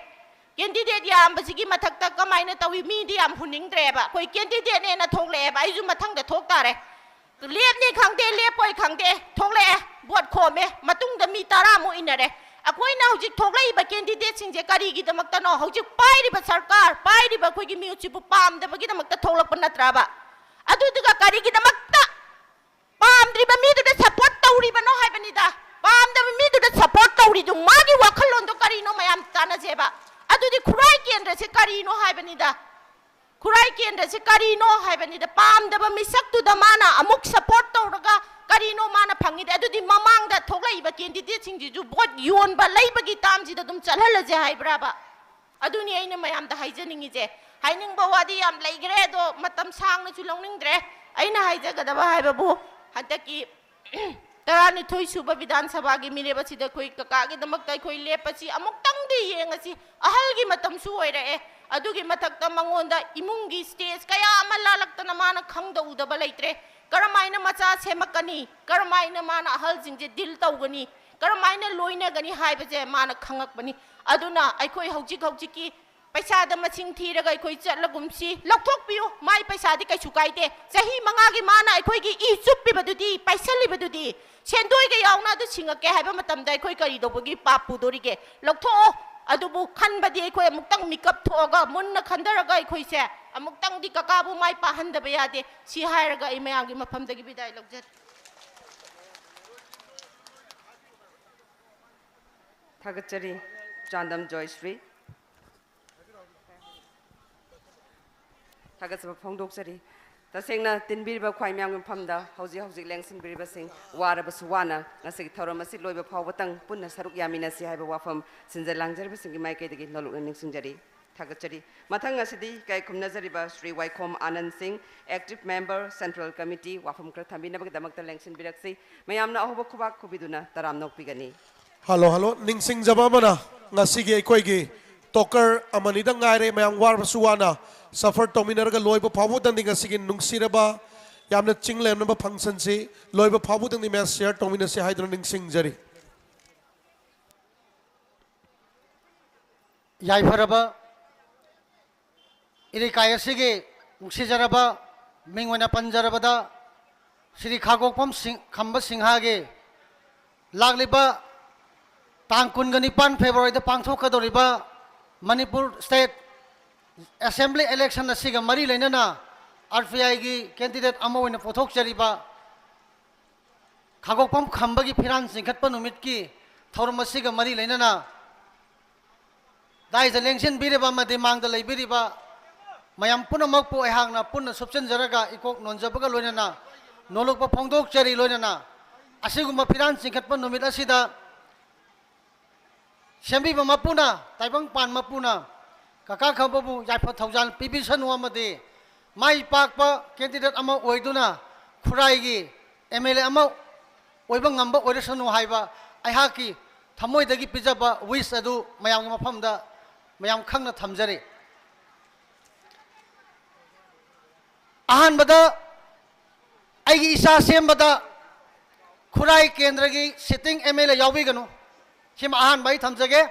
Candidate ꯌꯥꯝꯕꯁꯤꯒꯤ ꯃꯊꯛꯇ ꯀꯃꯥꯏꯅ ꯇꯧꯏ? ꯃꯤꯗꯤ ꯌꯥꯝ ꯍꯨꯟꯅꯤꯡꯗ꯭ꯔꯦꯕ꯫ ꯑꯩꯈꯣꯏ candidate ꯅꯦꯅ ꯊꯣꯛꯂꯛꯑꯦꯕ, ꯑꯩꯁꯨ ꯃꯊꯪꯗ ꯊꯣꯛ ꯇꯥꯔꯦ꯫ ꯂꯦꯞꯅꯤ ꯈꯪꯗꯦ, ꯂꯦꯞꯄꯣꯏ ꯈꯪꯗꯦ, ꯊꯣꯛꯂꯛꯑꯦ, ꯚꯣꯠ ꯈꯣꯝꯃꯦ, ꯃꯇꯨꯡꯗ ꯃꯤ ꯇꯔꯥꯃꯨꯛ ꯏꯟꯅꯔꯦ꯫ ꯑꯩꯈꯣꯏꯅ ꯍꯧꯖꯤꯛ ꯊꯣꯛꯂꯛꯏꯕ candidate ꯁꯤꯡꯁꯦ ꯀꯔꯤꯒꯤꯗꯃꯛꯇꯅꯣ? ꯍꯧꯖꯤꯛ ꯄꯥꯏꯔꯤꯕ ꯁꯔꯀꯥꯔ, ꯄꯥꯏꯔꯤꯕ ꯑꯩꯈꯣꯏꯒꯤ ꯃꯤꯍꯨꯠꯁꯤꯕꯨ ꯄꯥꯝꯗꯕꯒꯤꯗꯃꯛꯇ ꯊꯣꯛꯂꯛꯄ ꯅꯠꯇ꯭ꯔꯕ? ꯑꯗꯨꯗꯨꯒ ꯀꯔꯤꯒꯤꯗꯃꯛꯇ ꯄꯥꯝꯗ꯭ꯔꯤꯕ ꯃꯤꯗꯨꯗ support ꯇꯧꯔꯤꯕꯅꯣ ꯍꯥꯏꯕꯅꯤꯗ꯫ ꯁꯤ ꯀꯔꯤꯅꯣ ꯍꯥꯏꯕꯅꯤꯗ, ꯄꯥꯝꯗꯕ ꯃꯤꯁꯛꯇꯨꯗ ꯃꯥꯅ ꯑꯃꯨꯛ ꯁꯄꯣꯔꯠ ꯇꯧꯔꯒ ꯀꯔꯤꯅꯣ ꯃꯥꯅ ꯐꯪꯉꯤꯗꯤ? ꯑꯗꯨꯗꯤ ꯃꯃꯥꯡꯗ ꯊꯣꯛꯂꯛꯏꯕ ꯀꯦꯟꯗꯤꯗꯦꯠꯁꯤꯡꯁꯤꯁꯨ ꯚꯣꯠ ꯌꯣꯟꯕ ꯂꯩꯕꯒꯤ ꯇꯥꯝꯁꯤꯗ ꯑꯗꯨꯝ ꯆꯠꯍꯜꯂꯁꯦ ꯍꯥꯏꯕ꯭ꯔꯥꯕ? ꯑꯗꯨꯅꯤ ꯑꯩꯅ ꯃꯌꯥꯝꯗ ꯍꯥꯏꯖꯅꯤꯡꯉꯤꯁꯦ꯫ ꯍꯥꯏꯅꯤꯡꯕ ꯋꯥꯗꯤ ꯌꯥꯝ ꯂꯩꯈ꯭ꯔꯦ, ꯑꯗꯣ ꯃꯇꯝ ꯁꯥꯡꯅꯁꯨ ꯂꯧꯅꯤꯡꯗ꯭ꯔꯦ꯫ ꯑꯩꯅ ꯍꯥꯏꯖꯒꯗꯕ ꯍꯥꯏꯕꯕꯨ, ꯍꯟꯗꯛꯀꯤ ꯇꯔꯥꯅꯤꯊꯣꯏ ꯁꯨꯕ ꯕꯤꯙꯥꯟ ꯁꯚꯥꯒꯤ ꯃꯤꯔꯦꯞ ꯑꯁꯤꯗ ꯑꯩꯈꯣꯏ ꯀꯀꯥꯒꯤꯗꯃꯛꯇ ꯑꯩꯈꯣꯏ ꯂꯦꯞꯄꯁꯤ꯫ ꯑꯃꯨꯛꯇꯪꯗꯤ ꯌꯦꯡꯉꯁꯤ꯫ ꯑꯍꯜꯒꯤ ꯃꯇꯝꯁꯨ ꯑꯣꯏꯔꯛꯑꯦ꯫ ꯑꯗꯨꯒꯤ ꯃꯊꯛꯇ ꯃꯉꯣꯟꯗ ꯏꯃꯨꯡꯒꯤ ꯁ꯭ꯇꯦꯖ ꯀꯌꯥ ꯑꯃ ꯂꯥꯜꯂꯛꯇꯅ ꯃꯥꯅ ꯈꯪꯗ ꯎꯗꯕ ꯂꯩꯇ꯭ꯔꯦ꯫ ꯀꯔꯝꯍꯥꯏꯅ ꯃꯆꯥ ꯁꯦꯝꯃꯛꯀꯅꯤ, ꯀꯔꯝꯍꯥꯏꯅ ꯃꯥꯅ ꯑꯍꯜꯁꯤꯡꯁꯦ ꯗꯤꯜ ꯇꯧꯒꯅꯤ, ꯀꯔꯝꯍꯥꯏꯅ ꯂꯣꯏꯅꯒꯅꯤ ꯍꯥꯏꯕꯁꯦ ꯃꯥꯅ ꯈꯪꯉꯛꯄꯅꯤ꯫ ꯑꯗꯨꯅ ꯑꯩꯈꯣꯏ ꯍꯧꯖꯤꯛ ꯍꯧꯖꯤꯛꯀꯤ ꯄꯩꯁꯥꯗ ꯃꯁꯤꯡ ꯊꯤꯔꯒ ꯑꯩꯈꯣꯏ ꯆꯠꯂꯒꯨꯝꯁꯤ꯫ ꯂꯧꯊꯣꯛꯄꯤꯌꯨ, ꯃꯥꯏ ꯄꯩꯁꯥꯗꯤ ꯀꯩꯁꯨ ꯀꯥꯏꯗꯦ꯫ ꯆꯍꯤ ꯃꯉꯥꯒꯤ ꯃꯥꯅ ꯑꯩꯈꯣꯏꯒꯤ ꯏ ꯆꯨꯞꯄꯤꯕꯗꯨꯗꯤ, ꯄꯥꯏꯁꯜꯂꯤꯕꯗꯨꯗꯤ, ꯁꯦꯟꯗꯣꯏꯒ ꯌꯥꯎꯅ ꯑꯗꯨ ꯁꯤꯡꯉꯛꯀꯦ ꯍꯥꯏꯕ ꯃꯇꯝꯗ ꯑꯩꯈꯣꯏ ꯀꯔꯤ ꯇꯧꯕꯒꯤ ꯄꯥꯞ ꯄꯨꯗꯣꯔꯤꯒꯦ? ꯂꯧꯊꯣꯛꯑꯣ꯫ ꯑꯗꯨꯕꯨ ꯈꯟꯕꯗꯤ ꯑꯩꯈꯣꯏ ꯑꯃꯨꯛꯇꯪ ꯃꯤꯀꯞ ꯊꯣꯛꯑꯒ ꯃꯨꯟꯅ ꯈꯟꯊꯔꯒ ꯑꯩꯈꯣꯏꯁꯦ ꯑꯃꯨꯛꯇꯪꯗꯤ ꯀꯀꯥꯕꯨ ꯃꯥꯏ ꯄꯥꯛꯍꯟꯗꯕ ꯌꯥꯗꯦ꯫ ꯁꯤ ꯍꯥꯏꯔꯒ ꯑꯩ ꯃꯌꯥꯝꯒꯤ ꯃꯐꯝꯗꯒꯤ ꯕꯤꯗꯥꯏ ꯂꯧꯖꯔꯦ꯫ ꯊꯥꯒꯠꯆꯔꯤ ꯆꯥꯟꯗꯝ ꯖꯣꯏꯁ꯭ꯔꯤ꯫ ꯊꯥꯒꯠꯆꯕ ꯐꯣꯡꯗꯣꯛꯆꯔꯤ꯫ ꯇꯁꯦꯡꯅ ꯇꯤꯟꯕꯤꯔꯤꯕ ꯈ꯭ꯋꯥꯏ ꯃꯤꯌꯥꯝꯒꯤ ꯃꯐꯝꯗ ꯍꯧꯖꯤꯛ ꯍꯧꯖꯤꯛ ꯂꯦꯡꯁꯤꯟꯕꯤꯔꯤꯕꯁꯤꯡ, ꯋꯥꯔꯕꯁꯨ ꯋꯥꯅ ꯉꯁꯤꯒꯤ ꯊꯧꯔꯝ ꯑꯁꯤ ꯂꯣꯏꯕ ꯐꯥꯎꯕꯇꯪ ꯄꯨꯟꯅ ꯁꯔꯨꯛ ꯌꯥꯃꯤꯟꯅꯁꯤ ꯍꯥꯏꯕ ꯋꯥꯐꯝ ꯁꯤꯟꯖ ꯂꯥꯡꯖꯔꯤꯕꯁꯤꯡꯒꯤ ꯃꯥꯏꯀꯩꯗꯒꯤ ꯅꯣꯂꯨꯛꯅ ꯅꯤꯡꯁꯤꯡꯖꯔꯤ꯫ ꯊꯥꯒꯠꯆꯔꯤ꯫ ꯃꯊꯪ ꯑꯁꯤꯗꯤ ꯏꯀꯥꯏ ꯈꯨꯝꯅꯖꯔꯤꯕ ꯁ꯭ꯔꯤ ꯋꯥꯏꯈꯣꯝ ꯑꯥꯅꯟ ꯁꯤꯡ, Active Member, Central Committee, ꯋꯥꯐꯝ ꯈꯔ ꯊꯝꯕꯤꯅꯕꯒꯤꯗꯃꯛꯇ ꯂꯦꯡꯁꯤꯟꯕꯤꯔꯛꯁꯤ꯫ ꯃꯌꯥꯝꯅ ꯑꯍꯧꯕ ꯈꯨꯕꯥꯛ ꯈꯨꯕꯤꯗꯨꯅ ꯇꯔꯥꯝꯅ ꯑꯣꯛꯄꯤꯒꯅꯤ꯫ Hello, hello. ꯅꯤꯡꯁꯤꯡꯖꯕ ꯑꯃꯅ, ꯉꯁꯤꯒꯤ ꯑꯩꯈꯣꯏꯒꯤ ꯇꯣꯀꯔ ꯑꯃꯅꯤꯗꯪ ꯉꯥꯏꯔꯦ꯫ ꯃꯌꯥꯝ ꯋꯥꯔꯕꯁꯨ ꯋꯥꯅ ꯁꯐꯔ ꯇꯧꯃꯤꯟꯅꯔꯒ ꯂꯣꯏꯕ ꯐꯥꯎꯕꯗꯪꯗꯤ ꯉꯁꯤꯒꯤ ꯅꯨꯡꯁꯤꯔꯕ, ꯌꯥꯝꯅ ꯆꯤꯡ ꯂꯦꯝꯅꯕ ꯐꯪꯁꯟꯁꯤ ꯂꯣꯏꯕ ꯐꯥꯎꯕꯗꯪꯗꯤ ꯃꯌꯥꯝ ꯁꯤꯌꯥꯔ ꯇꯧꯃꯤꯟꯅꯁꯤ ꯍꯥꯏꯗꯨꯅ ꯅꯤꯡꯁꯤꯡꯖꯔꯤ꯫ ꯌꯥꯏꯐꯔꯕ ꯏꯔꯩꯀꯥꯏ ꯑꯁꯤꯒꯤ ꯅꯨꯡꯁꯤꯖꯔꯕ ꯃꯤꯡ ꯑꯣꯏꯅ ꯄꯟꯖꯔꯕꯗ ꯁ꯭ꯔꯤ ꯈꯥꯒꯣꯛꯐꯝ ꯁꯤꯡ-, ꯈꯝꯕ ꯁꯤꯡꯍꯒꯤ ꯂꯥꯛꯂꯤꯕ ꯇꯥꯡ ꯀꯨꯟꯒ ꯅꯤꯄꯥꯟ ꯐꯦꯕ꯭ꯔꯨꯋꯥꯔꯤꯗ ꯄꯥꯡꯊꯣꯛꯀꯗꯧꯔꯤꯕ ꯃꯅꯤꯄꯨꯔ ꯁ꯭ꯇꯦꯠ ꯑꯦꯁꯦꯝꯕ꯭ꯂꯤ ꯏꯂꯦꯛꯁꯟ ꯑꯁꯤꯒ ꯃꯔꯤ ꯂꯩꯅꯅ ꯑꯥꯔ ꯄꯤ ꯑꯥꯏꯒꯤ ꯀꯦꯟꯗꯤꯗꯦꯠ ꯑꯃ ꯑꯣꯏꯅ ꯄꯨꯊꯣꯛꯆꯔꯤꯕ ꯈꯥꯒꯣꯛꯐꯝ ꯈꯝꯕꯒꯤ ꯐꯤꯔꯥꯟ ꯆꯤꯡꯈꯠꯄ ꯅꯨꯃꯤꯠꯀꯤ ꯊꯧꯔꯝ ꯑꯁꯤꯒ ꯃꯔꯤ ꯂꯩꯅꯅ ꯗꯥꯏꯁꯇ ꯂꯦꯡꯁꯤꯟꯕꯤꯔꯤꯕ ꯑꯃꯗꯤ ꯃꯥꯡꯗ ꯂꯩꯕꯤꯔꯤꯕ ꯃꯌꯥꯝ ꯄꯨꯝꯅꯃꯛꯄꯨ ꯑꯩꯍꯥꯛꯅ ꯄꯨꯟꯅ ꯁꯨꯞꯆꯟꯖꯔꯒ ꯏꯀꯣꯛ ꯅꯣꯟꯖꯕꯒ ꯂꯣꯏꯅꯅ ꯅꯣꯂꯨꯛꯄ ꯐꯣꯡꯗꯣꯛꯆꯔꯤ꯫ ꯂꯣꯏꯅꯅ ꯑꯁꯤꯒꯨꯝꯕ ꯐꯤꯔꯥꯟ ꯆꯤꯡꯈꯠꯄ ꯅꯨꯃꯤꯠ ꯑꯁꯤꯗ ꯁꯦꯝꯕꯤꯕ ꯃꯄꯨꯅ, ꯇꯥꯏꯕꯪꯄꯥꯟ ꯃꯄꯨꯅ ꯀꯀꯥ ꯈꯝꯕꯕꯨ ꯌꯥꯏꯐ ꯊꯧꯖꯥꯜ ꯄꯤꯕꯤꯁꯅꯨ ꯑꯃꯗꯤ ꯃꯥꯏ ꯄꯥꯛꯄ candidate ꯑꯃ ꯑꯣꯏꯗꯨꯅ ꯈꯨꯔꯥꯏꯒꯤ M L A ꯑꯃ ꯑꯣꯏꯕ ꯉꯝꯕ ꯑꯣꯏꯔꯁꯅꯨ ꯍꯥꯏꯕ ꯑꯩꯍꯥꯛꯀꯤ ꯊꯃꯣꯏꯗꯒꯤ ꯄꯤꯖꯕ wish ꯑꯗꯨ ꯃꯌꯥꯝꯒꯤ ꯃꯐꯝꯗ ꯃꯌꯥꯝ ꯈꯪꯅ ꯊꯝꯖꯔꯤ꯫ ꯑꯍꯥꯟꯕꯗ ꯑꯩꯒꯤ ꯏꯆꯥ ꯁꯦꯝꯕꯗ ꯈꯨꯔꯥꯏ ꯀꯦꯟꯗ꯭ꯔꯒꯤ sitting M L A ꯌꯥꯎꯕꯤꯒꯅꯨ꯫ ꯁꯤꯃ ꯑꯍꯥꯟꯕ ꯑꯩ ꯊꯝꯖꯒꯦ꯫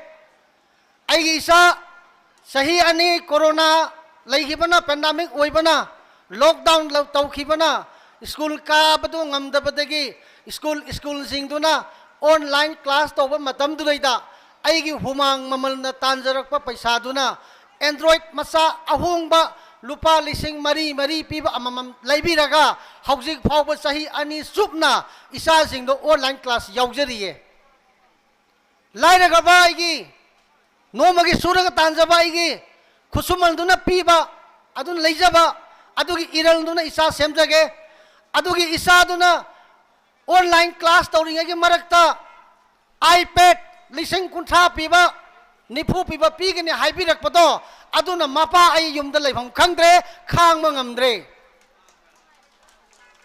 ꯑꯩꯒꯤ ꯏꯆꯥ ꯆꯍꯤ ꯑꯅꯤ ꯀꯣꯔꯣꯅꯥ ꯂꯩꯈꯤꯕꯅ, pandemic ꯑꯣꯏꯕꯅ, lockdown ꯂꯧ-, ꯇꯧꯈꯤꯕꯅ school ꯀꯥꯕꯗꯨ ꯉꯝꯗꯕꯗꯒꯤ school, schoolꯁꯤꯡꯗꯨꯅ online class ꯇꯧꯕ ꯃꯇꯝꯗꯨꯗꯩꯗ ꯑꯩꯒꯤ ꯍꯨꯃꯥꯡ ꯃꯃꯜꯅ ꯇꯥꯟꯖꯔꯛꯄ ꯄꯩꯁꯥꯗꯨꯅ Android ꯃꯆꯥ ꯑꯍꯣꯡꯕ ꯂꯨꯄꯥ ꯂꯤꯁꯤꯡ ꯃꯔꯤ ꯃꯔꯤ ꯄꯤꯕ ꯑꯃꯃꯝ ꯂꯩꯕꯤꯔꯒ ꯍꯧꯖꯤꯛ ꯐꯥꯎꯕ ꯆꯍꯤ ꯑꯅꯤ ꯆꯨꯞꯅ ꯏꯆꯥꯁꯤꯡꯗꯣ online class ꯌꯥꯎꯖꯔꯤꯌꯦ꯫ ꯂꯥꯏꯔꯒꯕ ꯑꯩꯒꯤ ꯅꯣꯡꯃꯒꯤ ꯁꯨꯔꯒ ꯇꯥꯟꯖꯕ ꯑꯩꯒꯤ ꯈꯨꯠꯁꯨꯃꯟꯗꯨꯅ ꯄꯤꯕ, ꯑꯗꯨꯅ ꯂꯩꯖꯕ, ꯑꯗꯨꯒꯤ ꯏꯔꯜꯗꯨꯅ ꯏꯆꯥ ꯁꯦꯝꯖꯒꯦ꯫ ꯑꯗꯨꯒꯤ ꯏꯆꯥꯗꯨꯅ online class ꯇꯧꯔꯤꯉꯩꯒꯤ ꯃꯔꯛꯇ iPad ꯂꯤꯁꯤꯡ ꯀꯨꯟꯊ꯭ꯔꯥ ꯄꯤꯕ, ꯅꯤꯐꯨ ꯄꯤꯕ ꯄꯤꯒꯅꯤ ꯍꯥꯏꯕꯤꯔꯛꯄꯗꯣ, ꯑꯗꯨꯅ ꯃꯄꯥ ꯑꯩ ꯌꯨꯝꯗ ꯂꯩꯐꯝ ꯈꯪꯗ꯭ꯔꯦ, ꯈꯥꯡꯕ ꯉꯝꯗ꯭ꯔꯦ꯫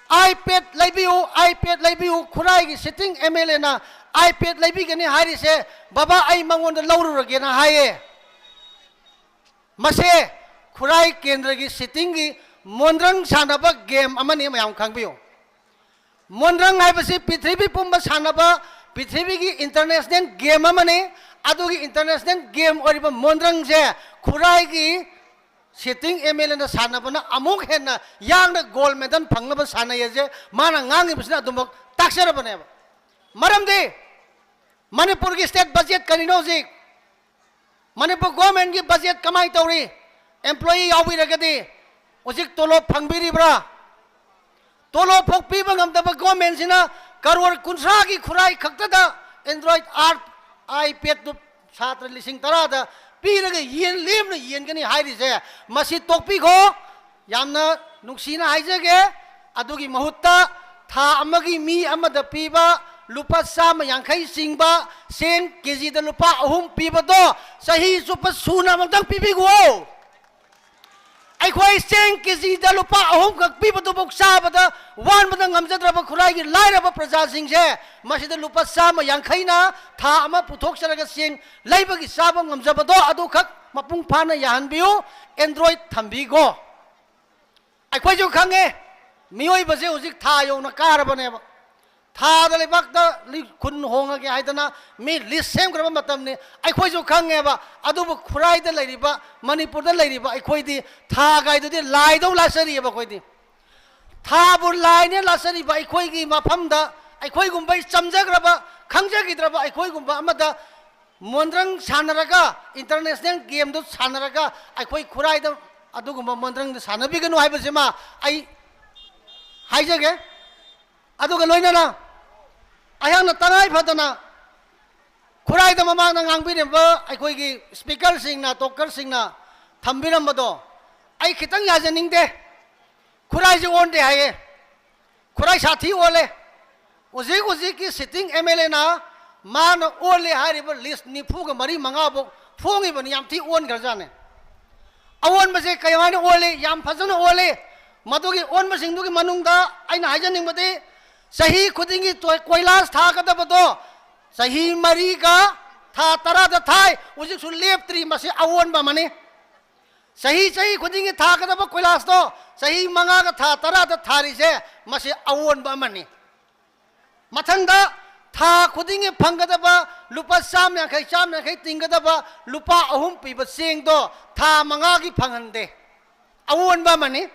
iPad ꯂꯩꯕꯤꯌꯨ, iPad ꯂꯩꯕꯤꯌꯨ, ꯈꯨꯔꯥꯏꯒꯤ sitting M L Aꯅ iPad ꯂꯩꯕꯤꯒꯅꯤ ꯍꯥꯏꯔꯤꯁꯦ, ꯕꯕꯥ ꯑꯩ ꯃꯉꯣꯟꯗ ꯂꯧꯔꯨꯔꯒꯦꯅ ꯍꯥꯏꯌꯦ꯫ ꯃꯁꯦ ꯈꯨꯔꯥꯏ ꯀꯦꯟꯗ꯭ꯔꯒꯤ sittingꯒꯤ ꯃꯣꯟꯗ꯭ꯔꯪ ꯁꯥꯟꯅꯕ game ꯑꯃꯅꯤ, ꯃꯌꯥꯝ ꯈꯪꯕꯤꯌꯨ꯫ ꯃꯣꯟꯗ꯭ꯔꯪ ꯍꯥꯏꯕꯁꯤ ꯄ꯭ꯔꯤꯊꯤꯕꯤ ꯄꯨꯝꯕ ꯁꯥꯟꯅꯕ, ꯄ꯭ꯔꯤꯊꯤꯕꯤꯒꯤ international game ꯑꯃꯅꯤ꯫ ꯑꯗꯨꯒꯤ international game ꯑꯣꯏꯔꯤꯕ ꯃꯣꯟꯗ꯭ꯔꯪꯁꯦ ꯈꯨꯔꯥꯏꯒꯤ sitting M L Aꯅ ꯁꯥꯟꯅꯕꯅ ꯑꯃꯨꯛ ꯍꯦꯟꯅ ꯌꯥꯡꯅ gold medal ꯐꯪꯅꯕ ꯁꯥꯟꯅꯩ ꯑꯁꯦ ꯃꯥꯅ ꯉꯥꯡꯉꯤꯕꯁꯤꯅ ꯑꯗꯨꯃꯛ ꯇꯥꯛꯆꯔꯕꯅꯦꯕ꯫ ꯃꯔꯝꯗꯤ ꯃꯅꯤꯄꯨꯔꯒꯤ state budget ꯀꯔꯤꯅꯣ ꯍꯧꯖꯤꯛ? ꯃꯅꯤꯄꯨꯔ governmentꯀꯤ budget ꯀꯃꯥꯏꯅ ꯇꯧꯔꯤ? Employee ꯌꯥꯎꯕꯤꯔꯒꯗꯤ ꯍꯧꯖꯤꯛ ꯇꯣꯂꯣꯞ ꯐꯪꯕꯤꯔꯤꯕ꯭ꯔꯥ? ꯇꯣꯂꯣꯞ ꯐꯥꯎ ꯄꯤꯕ ꯉꯝꯗꯕ governmentꯁꯤꯅ ꯀꯔꯣꯔ ꯀꯨꯟꯊ꯭ꯔꯥꯒꯤ ꯈꯨꯔꯥꯏ ꯈꯛꯇꯗ Android art iPadꯇꯨ ꯁꯥꯇ꯭ꯔ ꯂꯤꯁꯤꯡ ꯇꯔꯥꯗ ꯄꯤꯔꯒ ꯌꯦꯟ ꯂꯦꯝꯅ ꯌꯦꯟꯒꯅꯤ ꯍꯥꯏꯔꯤꯁꯦ, ꯃꯁꯤ ꯇꯣꯛꯄꯤꯈꯣ꯫ ꯌꯥꯝꯅ ꯅꯨꯡꯁꯤꯅ ꯍꯥꯏꯖꯒꯦ꯫ ꯑꯗꯨꯒꯤ ꯃꯍꯨꯠꯇ ꯊꯥ ꯑꯃꯒꯤ ꯃꯤ ꯑꯃꯗ ꯄꯤꯕ ꯂꯨꯄꯥ ꯆꯥꯝꯃ ꯌꯥꯡꯈꯩ ꯆꯤꯡꯕ ꯆꯦꯡ ꯀꯦꯖꯤꯗ ꯂꯨꯄꯥ ꯑꯍꯨꯝ ꯄꯤꯕꯗꯣ ꯆꯍꯤ ꯆꯨꯞꯄ ꯁꯨꯅ ꯑꯃꯨꯛꯇꯪ ꯄꯤꯕꯤꯈꯣ꯫ ꯑꯩꯈꯣꯏ ꯆꯦꯡ ꯀꯦꯖꯤꯗ ꯂꯨꯄꯥ ꯑꯍꯨꯝꯈꯛ ꯄꯤꯕꯗꯨꯐꯥꯎ ꯆꯥꯕꯗ ꯋꯥꯟꯕꯗ ꯉꯝꯖꯗ꯭ꯔꯕ ꯈꯨꯔꯥꯏꯒꯤ ꯂꯥꯏꯔꯕ ꯄ꯭ꯔꯖꯥꯁꯤꯡꯁꯦ, ꯃꯁꯤꯗ ꯂꯨꯄꯥ ꯆꯥꯝꯃ ꯌꯥꯡꯈꯩꯅ ꯊꯥ ꯑꯃ ꯄꯨꯊꯣꯛꯆꯔꯒ ꯆꯦꯡ ꯂꯩꯕꯒꯤ ꯆꯥꯕ ꯉꯝꯖꯕꯗꯣ ꯑꯗꯨꯈꯛ ꯃꯄꯨꯡ ꯐꯥꯅ ꯌꯥꯍꯟꯕꯤꯌꯨ꯫ ꯑꯦꯟꯗ꯭ꯔꯣꯏꯗ ꯊꯝꯕꯤꯈꯣ꯫ ꯑꯩꯈꯣꯏꯁꯨ ꯈꯪꯉꯦ, ꯃꯤꯑꯣꯏꯕꯁꯦ ꯍꯧꯖꯤꯛ ꯊꯥ ꯌꯧꯅ ꯀꯥꯔꯕꯅꯦꯕ꯫ ꯊꯥꯗ ꯂꯩꯕꯥꯛꯇ ꯂꯤ-, ꯈꯨꯟ ꯍꯣꯡꯉꯒꯦ ꯍꯥꯏꯗꯅ ꯃꯤ ꯂꯤꯁ ꯁꯦꯝꯈ꯭ꯔꯕ ꯃꯇꯝꯅꯤ꯫ ꯑꯩꯈꯣꯏꯁꯨ ꯈꯪꯉꯦꯕ꯫ ꯑꯗꯨꯕꯨ ꯈꯨꯔꯥꯏꯗ ꯂꯩꯔꯤꯕ, ꯃꯅꯤꯄꯨꯔꯗ ꯂꯩꯔꯤꯕ ꯑꯩꯈꯣꯏꯗꯤ ꯊꯥ ꯀꯥꯏꯗꯨꯗꯤ ꯂꯥꯏꯗꯧ ꯂꯥꯠꯆꯔꯤꯑꯕ ꯑꯩꯈꯣꯏꯗꯤ꯫ ꯊꯥꯕꯨ ꯂꯥꯏꯅꯦ ꯂꯥꯠꯆꯔꯤꯕ ꯑꯩꯈꯣꯏꯒꯤ ꯃꯐꯝꯗ, ꯑꯩꯈꯣꯏꯒꯨꯝꯕ ꯆꯝꯖꯈ꯭ꯔꯕ, ꯈꯪꯖꯈꯤꯗ꯭ꯔꯕ ꯑꯩꯈꯣꯏꯒꯨꯝꯕ ꯑꯃꯗ ꯃꯣꯟꯗ꯭ꯔꯪ ꯁꯥꯟꯅꯔꯒ, ꯏꯟꯇꯔꯅꯦꯁꯅꯦꯜ ꯒꯦꯝꯗꯨ ꯁꯥꯟꯅꯔꯒ ꯑꯩꯈꯣꯏ ꯈꯨꯔꯥꯏꯗ ꯑꯗꯨꯒꯨꯝꯕ ꯃꯣꯟꯗ꯭ꯔꯪꯗ ꯁꯥꯟꯅꯕꯤꯒꯅꯨ ꯍꯥꯏꯕꯁꯤꯃ ꯑꯩ ꯍꯥꯏꯖꯒꯦ꯫ ꯑꯗꯨꯒ ꯂꯣꯏꯅꯅ ꯑꯩꯍꯥꯛꯅ ꯇꯉꯥꯏ ꯐꯗꯅ ꯈꯨꯔꯥꯏꯗ ꯃꯃꯥꯡꯗ ꯉꯥꯡꯕꯤꯔꯝꯕ ꯑꯩꯈꯣꯏꯒꯤ ꯁ꯭ꯄꯤꯀꯔꯁꯤꯡꯅ, ꯇꯣꯀꯔꯁꯤꯡꯅ ꯊꯝꯕꯤꯔꯝꯕꯗꯣ ꯑꯩ ꯈꯤꯇꯪ ꯌꯥꯖꯅꯤꯡꯗꯦ꯫ ꯈꯨꯔꯥꯏꯁꯦ ꯑꯣꯟꯗꯦ ꯍꯥꯏꯌꯦ꯫ ꯈꯨꯔꯥꯏ ꯁꯥꯊꯤ ꯑꯣꯜꯂꯦ꯫ ꯍꯧꯖꯤꯛ ꯍꯧꯖꯤꯛꯀꯤ ꯁꯤꯇꯤꯡ ꯑꯦꯝ ꯑꯦꯜ ꯑꯦꯅ ꯃꯥꯅ ꯑꯣꯜꯂꯦ ꯍꯥꯏꯔꯤꯕ ꯂꯤꯁ ꯅꯤꯐꯨꯒ ꯃꯔꯤ ꯃꯉꯥꯐꯧ ꯐꯣꯡꯉꯤꯕꯅꯤ, ꯌꯥꯝ ꯊꯤ ꯑꯣꯟꯈ꯭ꯔꯖꯥꯠꯅꯤ꯫ ꯑꯑꯣꯟꯕꯁꯦ ꯀꯃꯥꯏꯅ ꯑꯣꯜꯂꯤ? ꯌꯥꯝ ꯐꯖꯅ ꯑꯣꯜꯂꯤ꯫ ꯃꯗꯨꯒꯤ ꯑꯣꯟꯕꯁꯤꯡꯗꯨꯒꯤ ꯃꯅꯨꯡꯗ ꯑꯩꯅ ꯍꯥꯏꯖꯅꯤꯡꯕꯗꯤ, ꯆꯍꯤ ꯈꯨꯗꯤꯡꯒꯤ ꯇꯣꯏ-, ꯀꯣꯏꯂꯥꯁ ꯊꯥꯒꯗꯕꯗꯣ ꯆꯍꯤ ꯃꯔꯤꯒ ꯊꯥ ꯇꯔꯥꯗ ꯊꯥꯏ, ꯍꯧꯖꯤꯛꯁꯨ ꯂꯦꯞꯇ꯭ꯔꯤ꯫ ꯃꯁꯤ ꯑꯑꯣꯟꯕ ꯑꯃꯅꯤ꯫ ꯆꯍꯤ, ꯆꯍꯤ ꯈꯨꯗꯤꯡꯒꯤ ꯊꯥꯒꯗꯕ ꯀꯣꯏꯂꯥꯁꯇꯣ ꯆꯍꯤ ꯃꯉꯥꯒ ꯊꯥ ꯇꯔꯥꯗ ꯊꯥꯔꯤꯁꯦ, ꯃꯁꯤ ꯑꯑꯣꯟꯕ ꯑꯃꯅꯤ꯫ ꯃꯊꯪꯗ ꯊꯥ ꯈꯨꯗꯤꯡꯒꯤ ꯐꯪꯒꯗꯕ ꯂꯨꯄꯥ ꯆꯥꯝ ꯌꯥꯡꯈꯩ, ꯆꯥꯝ ꯌꯥꯡꯈꯩ ꯇꯤꯡꯒꯗꯕ ꯂꯨꯄꯥ ꯑꯍꯨꯝ ꯄꯤꯕ ꯆꯦꯡꯗꯣ ꯊꯥ ꯃꯉꯥꯒꯤ ꯐꯪꯍꯟꯗꯦ꯫ ꯑꯑꯣꯟꯕ ꯑꯃꯅꯤ꯫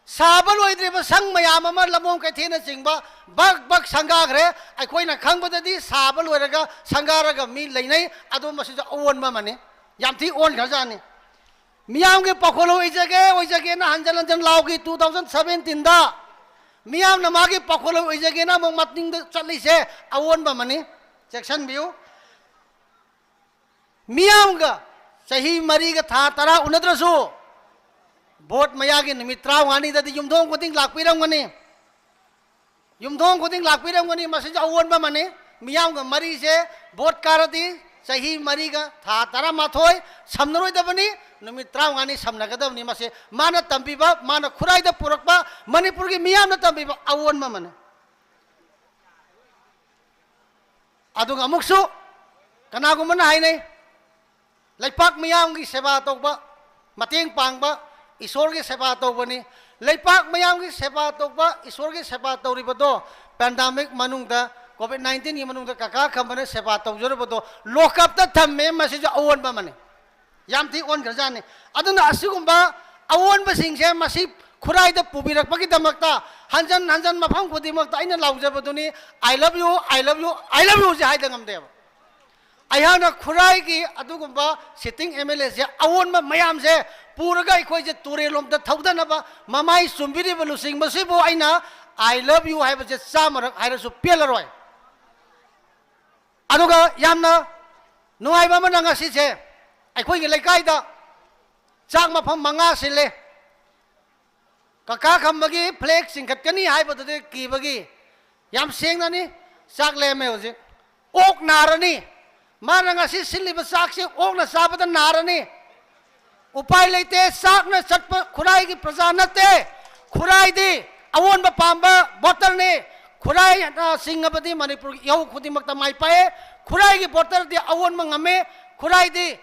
ꯁꯥꯕ ꯂꯣꯏꯗ꯭ꯔꯤꯕ ꯁꯪ ꯃꯌꯥꯝ ꯑꯃ, ꯂꯝꯂꯣꯡ ꯀꯩꯊꯦꯜꯅꯆꯤꯡꯕ ꯕꯛ ꯕꯛ ꯁꯪꯒꯥꯈ꯭ꯔꯦ꯫ ꯑꯩꯈꯣꯏꯅ ꯈꯪꯕꯗꯗꯤ ꯁꯥꯕ ꯂꯣꯏꯔꯒ ꯁꯪꯒꯥꯔꯒ ꯃꯤ ꯂꯩꯅꯩ꯫ ꯑꯗꯣ ꯃꯁꯤꯁꯨ ꯑꯑꯣꯟꯕ ꯑꯃꯅꯤ꯫ ꯌꯥꯝ ꯊꯤ ꯑꯣꯟꯈ꯭ꯔꯖꯥꯠꯅꯤ꯫ ꯃꯤꯌꯥꯝꯒꯤ ꯄꯥꯎꯈꯣꯜ ꯑꯣꯏꯖꯒꯦ, ꯑꯣꯏꯖꯒꯦꯅ ꯍꯟꯖꯟ ꯍꯟꯖꯟ ꯂꯥꯎꯈꯤ꯫ ꯇꯨ ꯊꯥꯎꯖꯟ ꯁꯚꯦꯟꯇꯤꯟꯗ ꯃꯤꯌꯥꯝꯅ ꯃꯥꯒꯤ ꯄꯥꯎꯈꯣꯜ ꯑꯣꯏꯖꯒꯦꯅ ꯑꯃꯨꯛ ꯃꯇꯤꯡꯗ ꯆꯠꯂꯤꯁꯦ ꯑꯑꯣꯟꯕ ꯑꯃꯅꯤ꯫ ꯆꯦꯛꯁꯤꯟꯕꯤꯌꯨ꯫ ꯃꯤꯌꯥꯝꯒ ꯆꯍꯤ ꯃꯔꯤꯒ ꯊꯥ ꯇꯔꯥ ꯎꯅꯗ꯭ꯔꯁꯨ, ꯚꯣꯠ ꯃꯌꯥꯒꯤ ꯅꯨꯃꯤꯠ ꯇꯔꯥꯃꯉꯥꯅꯤꯗꯗꯤ ꯌꯨꯝꯊꯣꯡ ꯈꯨꯗꯤꯡ ꯂꯥꯛꯄꯤꯔꯝꯒꯅꯤ꯫ ꯌꯨꯝꯊꯣꯡ ꯈꯨꯗꯤꯡ ꯂꯥꯛꯄꯤꯔꯝꯒꯅꯤ꯫ ꯃꯁꯤꯁꯨ ꯑꯑꯣꯟꯕ ꯑꯃꯅꯤ꯫ ꯃꯤꯌꯥꯝꯒ ꯃꯔꯤꯁꯦ ꯚꯣꯠ ꯀꯥꯔꯗꯤ ꯆꯍꯤ ꯃꯔꯤꯒ ꯊꯥ ꯇꯔꯥꯃꯥꯊꯣꯏ ꯁꯝꯅꯔꯣꯏꯗꯕꯅꯤ, ꯅꯨꯃꯤꯠ ꯇꯔꯥꯃꯉꯥꯅꯤ ꯁꯝꯅꯒꯗꯕꯅꯤ꯫ ꯃꯁꯤ ꯃꯥꯅ ꯇꯝꯕꯤꯕ, ꯃꯥꯅ ꯈꯨꯔꯥꯏꯗ ꯄꯨꯔꯛꯄ, ꯃꯅꯤꯄꯨꯔꯒꯤ ꯃꯤꯌꯥꯝꯅ ꯇꯝꯕꯤꯕ ꯑꯑꯣꯟꯕ ꯑꯃꯅꯤ꯫ ꯑꯗꯨꯒ ꯑꯃꯨꯛꯁꯨ ꯀꯅꯥꯒꯨꯝꯕꯅ ꯍꯥꯏꯅꯩ, ꯂꯩꯄꯥꯛ ꯃꯤꯌꯥꯝꯒꯤ ꯁꯦꯕꯥ ꯇꯧꯕ, ꯃꯇꯦꯡ ꯄꯥꯡꯕ ꯏꯁꯣꯔꯒꯤ ꯁꯦꯕꯥ ꯇꯧꯕꯅꯤ꯫ ꯂꯩꯄꯥꯛ ꯃꯤꯌꯥꯝꯒꯤ ꯁꯦꯕꯥ ꯇꯧꯕ, ꯏꯁꯣꯔꯒꯤ ꯁꯦꯕꯥ ꯇꯧꯔꯤꯕꯗꯣ ꯄꯦꯟꯗꯥꯃꯤꯛ ꯃꯅꯨꯡꯗ, ꯀꯣꯚꯤꯗ ꯅꯥꯏꯟꯇꯤꯟꯒꯤ ꯃꯅꯨꯡꯗ ꯀꯀꯥ ꯈꯝꯕꯅ ꯁꯦꯕꯥ ꯇꯧꯖꯔꯤꯕꯗꯣ ꯂꯣꯀꯞꯇ ꯊꯝꯃꯦ꯫ ꯃꯁꯤꯁꯨ ꯑꯑꯣꯟꯕ ꯑꯃꯅꯤ꯫ ꯌꯥꯝ ꯊꯤ ꯑꯣꯟꯈ꯭ꯔꯖꯥꯠꯅꯤ꯫ ꯑꯗꯨꯅ ꯑꯁꯤꯒꯨꯝꯕ ꯑꯑꯣꯟꯕꯁꯤꯡꯁꯦ ꯃꯁꯤ ꯈꯨꯔꯥꯏꯗ ꯄꯨꯕꯤꯔꯛꯄꯒꯤꯗꯃꯛꯇ ꯍꯟꯖꯟ ꯍꯟꯖꯟ ꯃꯐꯝ ꯈꯨꯗꯤꯡꯃꯛꯇ ꯑꯩꯅ ꯂꯥꯎꯖꯕꯗꯨꯅꯤ, "I love you, I love you, I love you" ꯁꯦ ꯍꯥꯏꯗ ꯉꯝꯗꯦꯕ꯫ ꯑꯩꯍꯥꯛꯅ ꯈꯨꯔꯥꯏꯒꯤ ꯑꯗꯨꯒꯨꯝꯕ sitting M L A ꯁꯦ ꯑꯑꯣꯟꯕ ꯃꯌꯥꯝꯁꯦ ꯄꯨꯔꯒ ꯑꯩꯈꯣꯏꯁꯦ ꯇꯨꯔꯦꯜꯂꯣꯝꯗ ꯊꯧꯗꯅꯕ ꯃꯃꯥꯏ ꯆꯨꯝꯕꯤꯔꯤꯕ ꯂꯨꯆꯤꯡꯕꯁꯤꯕꯨ ꯑꯩꯅ "I love you" ꯍꯥꯏꯕꯁꯦ ꯆꯥꯝꯃꯔꯛ ꯍꯥꯏꯔꯁꯨ ꯄꯦꯜꯂꯔꯣꯏ꯫ ꯑꯗꯨꯒ ꯌꯥꯝꯅ ꯅꯨꯡꯉꯥꯏꯕ ꯑꯃꯅ ꯉꯁꯤꯁꯦ ꯑꯩꯈꯣꯏꯒꯤ ꯂꯩꯀꯥꯏꯗ ꯆꯥꯛ ꯃꯐꯝ ꯃꯉꯥ ꯁꯤꯜꯂꯦ꯫ ꯀꯀꯥ ꯈꯝꯕꯒꯤ flag ꯆꯤꯡꯈꯠꯀꯅꯤ ꯍꯥꯏꯕꯗꯨꯗꯤ ꯀꯤꯕꯒꯤ ꯌꯥꯝ ꯁꯦꯡꯅꯅꯤ꯫ ꯆꯥꯛ ꯂꯦꯝꯃꯦ ꯍꯧꯖꯤꯛ꯫ ꯑꯣꯛ ꯅꯥꯔꯅꯤ꯫ ꯃꯥꯅ ꯉꯁꯤ ꯁꯤꯜꯂꯤꯕ ꯆꯥꯛꯁꯤ ꯑꯣꯛꯅ ꯆꯥꯕꯗ ꯅꯥꯔꯅꯤ꯫ ꯎꯄꯥꯏ ꯂꯩꯇꯦ꯫ ꯆꯥꯛꯅ ꯆꯠꯄ ꯈꯨꯔꯥꯏꯒꯤ ꯄ꯭ꯔꯖꯥ ꯅꯠꯇꯦ꯫ ꯈꯨꯔꯥꯏꯗꯤ ꯑꯑꯣꯟꯕ ꯄꯥꯝꯕ voter ꯅꯤ꯫ ꯈꯨꯔꯥꯏꯅ ꯆꯤꯡꯉꯕꯗꯤ ꯃꯅꯤꯄꯨꯔꯒꯤ ꯏꯍꯧ ꯈꯨꯗꯤꯡꯃꯛꯇ ꯃꯥꯏ ꯄꯥꯛꯑꯦ꯫ ꯈꯨꯔꯥꯏꯒꯤ voter ꯗꯤ ꯑꯑꯣꯟꯕ ꯉꯝꯃꯦ꯫ ꯈꯨꯔꯥꯏꯗꯤ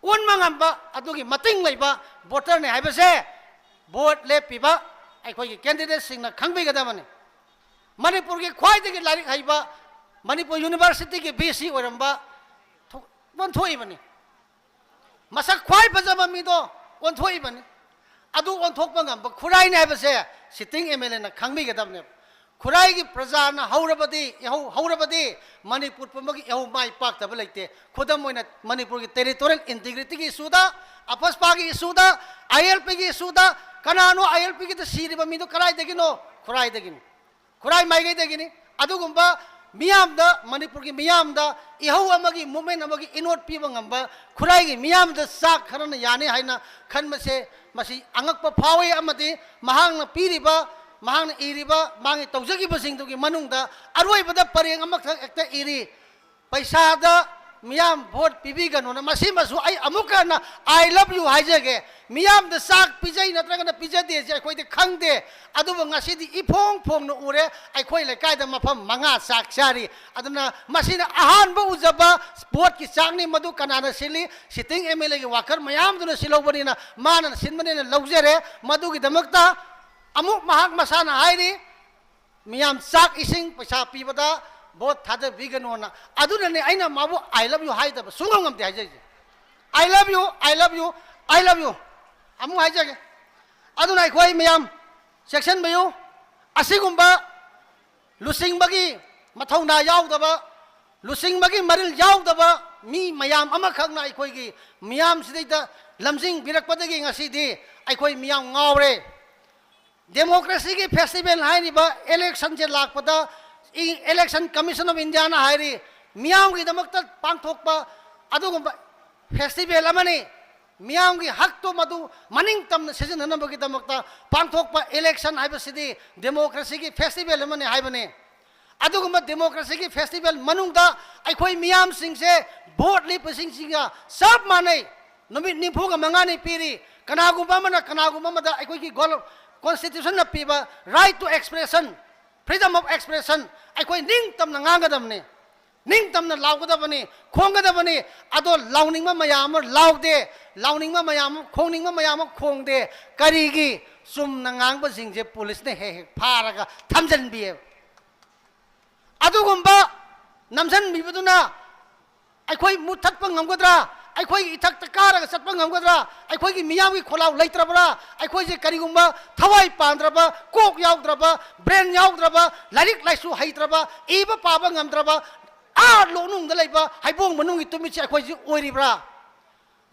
ꯑꯣꯟꯕ ꯉꯝꯕ ꯑꯗꯨꯒꯤ ꯃꯇꯤꯡ ꯂꯩꯕ voter ꯅꯤ ꯍꯥꯏꯕꯁꯦ vote ꯂꯦꯞꯄꯤꯕ ꯑꯩꯈꯣꯏꯒꯤ candidate ꯁꯤꯡꯅ ꯈꯪꯕꯤꯒꯗꯕꯅꯤ꯫ ꯃꯅꯤꯄꯨꯔꯒꯤ ꯈ꯭ꯋꯥꯏꯗꯒꯤ ꯂꯥꯏꯔꯤꯛ ꯍꯩꯕ, ꯃꯅꯤꯄꯨꯔ University ꯒꯤ V C ꯑꯣꯏꯔꯝꯕ ꯊꯣ-, ꯑꯣꯟꯊꯣꯛꯏꯕꯅꯤ꯫ ꯃꯁꯛ ꯈ꯭ꯋꯥꯏ ꯐꯖꯕ ꯃꯤꯗꯣ ꯑꯣꯟꯊꯣꯛꯏꯕꯅꯤ꯫ ꯑꯗꯨ ꯑꯣꯟꯊꯣꯛꯄ ꯉꯝꯕ ꯈꯨꯔꯥꯏꯅꯤ ꯍꯥꯏꯕꯁꯦ sitting M L A ꯅ ꯈꯪꯕꯤꯒꯗꯕꯅꯦꯕ꯫ ꯈꯨꯔꯥꯏꯒꯤ ꯄ꯭ꯔꯖꯥꯅ ꯍꯧꯔꯕꯗꯤ, ꯏꯍꯧ ꯍꯧꯔꯕꯗꯤ ꯃꯅꯤꯄꯨꯔ ꯄꯨꯝꯕꯒꯤ ꯏꯍꯧ ꯃꯥꯏ ꯄꯥꯛꯇꯕ ꯂꯩꯇꯦ꯫ ꯈꯨꯗꯝ ꯑꯣꯏꯅ ꯃꯅꯤꯄꯨꯔꯒꯤ territorial integrity ꯒꯤ issue the, ꯑꯐꯁꯄꯥꯒꯤ issue the, I L P ꯒꯤ issue ꯗ, ꯀꯅꯥꯅꯣ I L P ꯒꯤꯗ ꯁꯤꯔꯤꯕ ꯃꯤꯗꯣ ꯀꯗꯥꯏꯗꯒꯤꯅꯣ? ꯈꯨꯔꯥꯏꯗꯒꯤꯅꯤ꯫ ꯈꯨꯔꯥꯏ ꯃꯥꯏꯀꯩꯗꯒꯤꯅꯤ꯫ ꯑꯗꯨꯒꯨꯝꯕ ꯃꯤꯌꯥꯝꯗ, ꯃꯅꯤꯄꯨꯔꯒꯤ ꯃꯤꯌꯥꯝꯗ ꯏꯍꯧ ꯑꯃꯒꯤ, movement ꯑꯃꯒꯤ ꯏꯅꯣꯠ ꯄꯤꯕ ꯉꯝꯕ ꯈꯨꯔꯥꯏꯒꯤ ꯃꯤꯌꯥꯝꯗ ꯆꯥꯛ ꯈꯔꯅ ꯌꯥꯅꯤ ꯍꯥꯏꯅ ꯈꯟꯕꯁꯦ, ꯃꯁꯤ ꯑꯉꯛꯄ ꯐꯥꯎꯏ꯫ ꯑꯃꯗꯤ ꯃꯍꯥꯛꯅ ꯄꯤꯔꯤꯕ, ꯃꯍꯥꯛꯅ ꯏꯔꯤꯕ, ꯃꯥꯒꯤ ꯇꯧꯖꯈꯤꯕꯁꯤꯡꯗꯨꯒꯤ ꯃꯅꯨꯡꯗ ꯑꯔꯣꯏꯕꯗ ꯄꯔꯦꯡ ꯑꯃꯈꯛ ꯍꯦꯛꯇ ꯏꯔꯤ, "ꯄꯩꯁꯥꯗ ꯃꯤꯌꯥꯝ ꯚꯣꯠ ꯄꯤꯕꯤꯒꯅꯨꯅ"꯫ ꯃꯁꯤꯃꯁꯨ ꯑꯩ ꯑꯃꯨꯛꯀ ꯍꯟꯅ "I love you" ꯍꯥꯏꯖꯒꯦ꯫ ꯃꯤꯌꯥꯝꯗ ꯆꯥꯛ ꯄꯤꯖꯩ ꯅꯠꯇ꯭ꯔꯒꯅ ꯄꯤꯖꯗꯦꯁꯦ ꯑꯩꯈꯣꯏꯗꯤ ꯈꯪꯗꯦ, ꯑꯗꯨꯕꯨ ꯉꯁꯤꯗꯤ ꯏꯐꯣꯡ ꯐꯣꯡꯅ ꯎꯔꯦ꯫ ꯑꯩꯈꯣꯏ ꯂꯩꯀꯥꯏꯗ ꯃꯐꯝ ꯃꯉꯥ ꯆꯥꯛ ꯆꯥꯔꯤ꯫ ꯑꯗꯨꯅ ꯃꯁꯤꯅ ꯑꯍꯥꯟꯕ ꯎꯖꯕ ꯚꯣꯠꯀꯤ ꯆꯥꯛꯅꯤ꯫ ꯃꯗꯨ ꯀꯅꯥꯅ ꯁꯤꯜꯂꯤ? Sitting M L Aꯒꯤ worker ꯃꯌꯥꯝꯗꯨꯅ ꯁꯤꯜꯍꯧꯕꯅꯤꯅ, ꯃꯥꯅ ꯁꯤꯟꯕꯅꯤꯅ ꯂꯧꯖꯔꯦ꯫ ꯃꯗꯨꯒꯤꯗꯃꯛꯇ ꯑꯃꯨꯛ ꯃꯍꯥꯛ ꯃꯁꯥꯅ ꯍꯥꯏꯔꯤ, ꯃꯤꯌꯥꯝ ꯆꯥꯛ ꯏꯁꯤꯡ ꯄꯩꯁꯥ ꯄꯤꯕꯗ ꯚꯣꯠ ꯊꯥꯗꯕꯤꯒꯅꯣꯅ꯫ ꯑꯗꯨꯅꯅꯦ ꯑꯩꯅ ꯃꯥꯕꯨ "I love you" ꯍꯥꯏꯗꯕ ꯁꯨꯡꯉꯝ ꯉꯝꯗꯦ ꯍꯥꯏꯖꯔꯤꯁꯦ꯫ "I love you, I love you, I love you"꯫ ꯑꯃꯨꯛ ꯍꯥꯏꯖꯒꯦ꯫ ꯑꯗꯨꯅ ꯑꯩꯈꯣꯏ ꯃꯌꯥꯝ ꯆꯦꯛꯁꯤꯟꯕꯤꯌꯨ꯫ ꯑꯁꯤꯒꯨꯝꯕ ꯂꯨꯆꯤꯡꯕꯒꯤ ꯃꯊꯧꯅꯥ ꯌꯥꯎꯗꯕ, ꯂꯨꯆꯤꯡꯕꯒꯤ ꯃꯔꯤꯜ ꯌꯥꯎꯗꯕ ꯃꯤ ꯃꯌꯥꯝ ꯑꯃꯈꯛꯅ ꯑꯩꯈꯣꯏꯒꯤ ꯃꯤꯌꯥꯝꯁꯤꯗꯩꯗ ꯂꯝꯖꯤꯡꯕꯤꯔꯛꯄꯗꯒꯤ ꯉꯁꯤꯗꯤ ꯑꯩꯈꯣꯏ ꯃꯤꯌꯥꯝ ꯉꯥꯎꯔꯦ꯫ Democracyꯒꯤ festival ꯍꯥꯏꯔꯤꯕ electionꯁꯦ ꯂꯥꯛꯄꯗ, ꯏ-, Election Commission of Indiaꯅ ꯍꯥꯏꯔꯤ, ꯃꯤꯌꯥꯝꯒꯤꯗꯃꯛꯇ ꯄꯥꯡꯊꯣꯛꯄ ꯑꯗꯨꯒꯨꯝꯕ festival ꯑꯃꯅꯤ꯫ ꯃꯤꯌꯥꯝꯒꯤ ꯍꯛꯇꯣ ꯃꯗꯨ ꯃꯅꯤꯡ ꯇꯝꯅ ꯁꯤꯖꯤꯟꯅꯅꯕꯒꯤꯗꯃꯛꯇ ꯄꯥꯡꯊꯣꯛꯄ election ꯍꯥꯏꯕꯁꯤꯗꯤ democracyꯒꯤ festival ꯑꯃꯅꯤ ꯍꯥꯏꯕꯅꯤ꯫ ꯑꯗꯨꯒꯨꯝꯕ democracyꯒꯤ festival ꯃꯅꯨꯡꯗ ꯑꯩꯈꯣꯏ ꯃꯤꯌꯥꯝꯁꯤꯡꯁꯦ ꯚꯣꯠ ꯂꯦꯞꯄꯁꯤꯡꯁꯤꯒ ꯆꯞ ꯃꯥꯟꯅꯩ꯫ ꯅꯨꯃꯤꯠ ꯅꯤꯐꯨꯒ ꯃꯉꯥꯅꯤ ꯄꯤꯔꯤ꯫ ꯀꯅꯥꯒꯨꯝꯕ ꯑꯃꯅ ꯀꯅꯥꯒꯨꯝꯕ ꯑꯃꯗ ꯑꯩꯈꯣꯏꯒꯤ ꯒꯣꯜ-, constitutionꯅ ꯄꯤꯕ right to expression, freedom of expression, ꯑꯩꯈꯣꯏ ꯅꯤꯡꯇꯝꯅ ꯉꯥꯡꯒꯗꯕꯅꯤ, ꯅꯤꯡꯇꯝꯅ ꯂꯥꯎꯒꯗꯕꯅꯤ, ꯈꯣꯡꯒꯗꯕꯅꯤ꯫ ꯑꯗꯣ ꯂꯥꯎꯅꯤꯡꯕ ꯃꯌꯥꯝ ꯑꯃ ꯂꯥꯎꯗꯦ, ꯂꯥꯎꯅꯤꯡꯕ ꯃꯌꯥꯝ ꯑꯃ, ꯈꯣꯡꯅꯤꯡꯕ ꯃꯌꯥꯝ ꯑꯃ ꯈꯣꯡꯗꯦ꯫ ꯀꯔꯤꯒꯤ? ꯆꯨꯝꯅ ꯉꯥꯡꯕꯁꯤꯡꯁꯦ ꯄꯨꯂꯤꯁꯅ ꯍꯦꯛ ꯍꯦꯛ ꯐꯥꯔꯒ ꯊꯝꯖꯤꯟꯕꯤꯌꯦꯕ꯫ ꯑꯗꯨꯒꯨꯝꯕ ꯅꯝꯁꯤꯟꯕꯤꯕꯗꯨꯅ ꯑꯩꯈꯣꯏ ꯃꯨꯠꯊꯠꯄ ꯉꯝꯒꯗ꯭ꯔꯥ? ꯑꯩꯈꯣꯏꯒꯤ ꯏꯊꯛꯇ ꯀꯥꯔꯒ ꯆꯠꯄ ꯉꯝꯒꯗ꯭ꯔꯥ? ꯑꯩꯈꯣꯏꯒꯤ ꯃꯤꯌꯥꯝꯒꯤ ꯈꯣꯜꯂꯥꯎ ꯂꯩꯇ꯭ꯔꯕ꯭ꯔꯥ? ꯑꯩꯈꯣꯏꯁꯦ ꯀꯔꯤꯒꯨꯝꯕ ꯊꯋꯥꯏ ꯄꯥꯟꯗ꯭ꯔꯕ, ꯀꯣꯛ ꯌꯥꯎꯗ꯭ꯔꯕ, brain ꯌꯥꯎꯗ꯭ꯔꯕ, ꯂꯥꯏꯔꯤꯛ ꯂꯥꯏꯁꯨ ꯍꯩꯇ꯭ꯔꯕ, ꯏꯕ ꯄꯥꯕ ꯉꯝꯗ꯭ꯔꯕ, ꯑꯥ ꯂꯣꯛꯅꯨꯡꯗ ꯂꯩꯕ ꯍꯩꯕꯣꯡ ꯃꯅꯨꯡꯒꯤ ꯇꯨꯃꯤꯠꯁꯦ ꯑꯩꯈꯣꯏꯁꯦ ꯑꯣꯏꯔꯤꯕ꯭ꯔꯥ?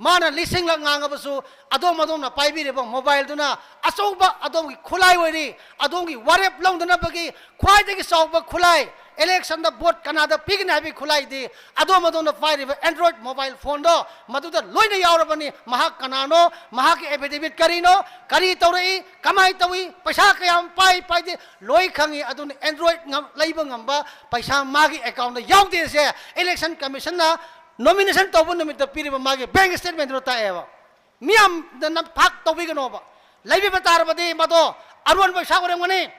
ꯃꯥꯅ ꯂꯤꯁꯤꯡꯂꯛ ꯉꯥꯡꯉꯕꯁꯨ ꯑꯗꯣꯝ ꯑꯗꯣꯝꯅ ꯄꯥꯏꯕꯤꯔꯤꯕ mobileꯗꯨꯅ ꯑꯆꯧꯕ ꯑꯗꯣꯝꯒꯤ ꯈꯨꯠꯂꯥꯏ ꯑꯣꯏꯔꯤ꯫ ꯑꯗꯣꯝꯒꯤ ꯋꯥꯔꯦꯞ ꯂꯧꯅꯅꯕꯒꯤ ꯈ꯭ꯋꯥꯏꯗꯒꯤ ꯆꯥꯎꯕ ꯈꯨꯠꯂꯥꯏ, electionꯗ vote ꯀꯅꯥꯗ ꯄꯤꯒꯅꯤ ꯍꯥꯏꯕꯒꯤ ꯈꯨꯠꯂꯥꯏꯗꯤ ꯑꯗꯣꯝ ꯑꯗꯣꯝꯅ ꯄꯥꯏꯔꯤꯕ Android mobile phoneꯗꯣ ꯃꯗꯨꯗ ꯂꯣꯏꯅ ꯌꯥꯎꯔꯕꯅꯤ꯫ ꯃꯍꯥꯛ ꯀꯅꯥꯅꯣ, ꯃꯍꯥꯛꯀꯤ affidavit ꯀꯔꯤꯅꯣ, ꯀꯔꯤ ꯇꯧꯔꯛꯏ, ꯀꯃꯥꯏꯅ ꯇꯧꯏ, ꯄꯩꯁꯥ ꯀꯌꯥꯝ ꯄꯥꯏ ꯄꯥꯏꯗꯦ, ꯂꯣꯏ ꯈꯪꯉꯤ꯫ ꯑꯗꯨꯅ Android ꯉꯝ-, ꯂꯩꯕ ꯉꯝꯕ ꯄꯩꯁꯥ ꯃꯥꯒꯤ accountꯗ ꯌꯥꯎꯗꯦꯁꯦ election commissionꯅ nomination ꯇꯧꯕ ꯅꯨꯃꯤꯠꯇ ꯄꯤꯔꯤꯕ ꯃꯥꯒꯤ bank statementꯗꯨꯅ ꯇꯥꯛꯑꯦꯕ꯫ ꯃꯤꯌꯥꯝꯗ ꯅꯝꯊꯥꯛ ꯇꯧꯕꯤꯒꯅꯣꯕ꯫ ꯂꯩꯕꯤꯕ ꯇꯥꯔꯕꯗꯤ ꯃꯗꯣ ꯑꯔꯣꯟꯕ ꯄꯩꯁꯥ ꯑꯣꯏꯔꯝꯒꯅꯤ,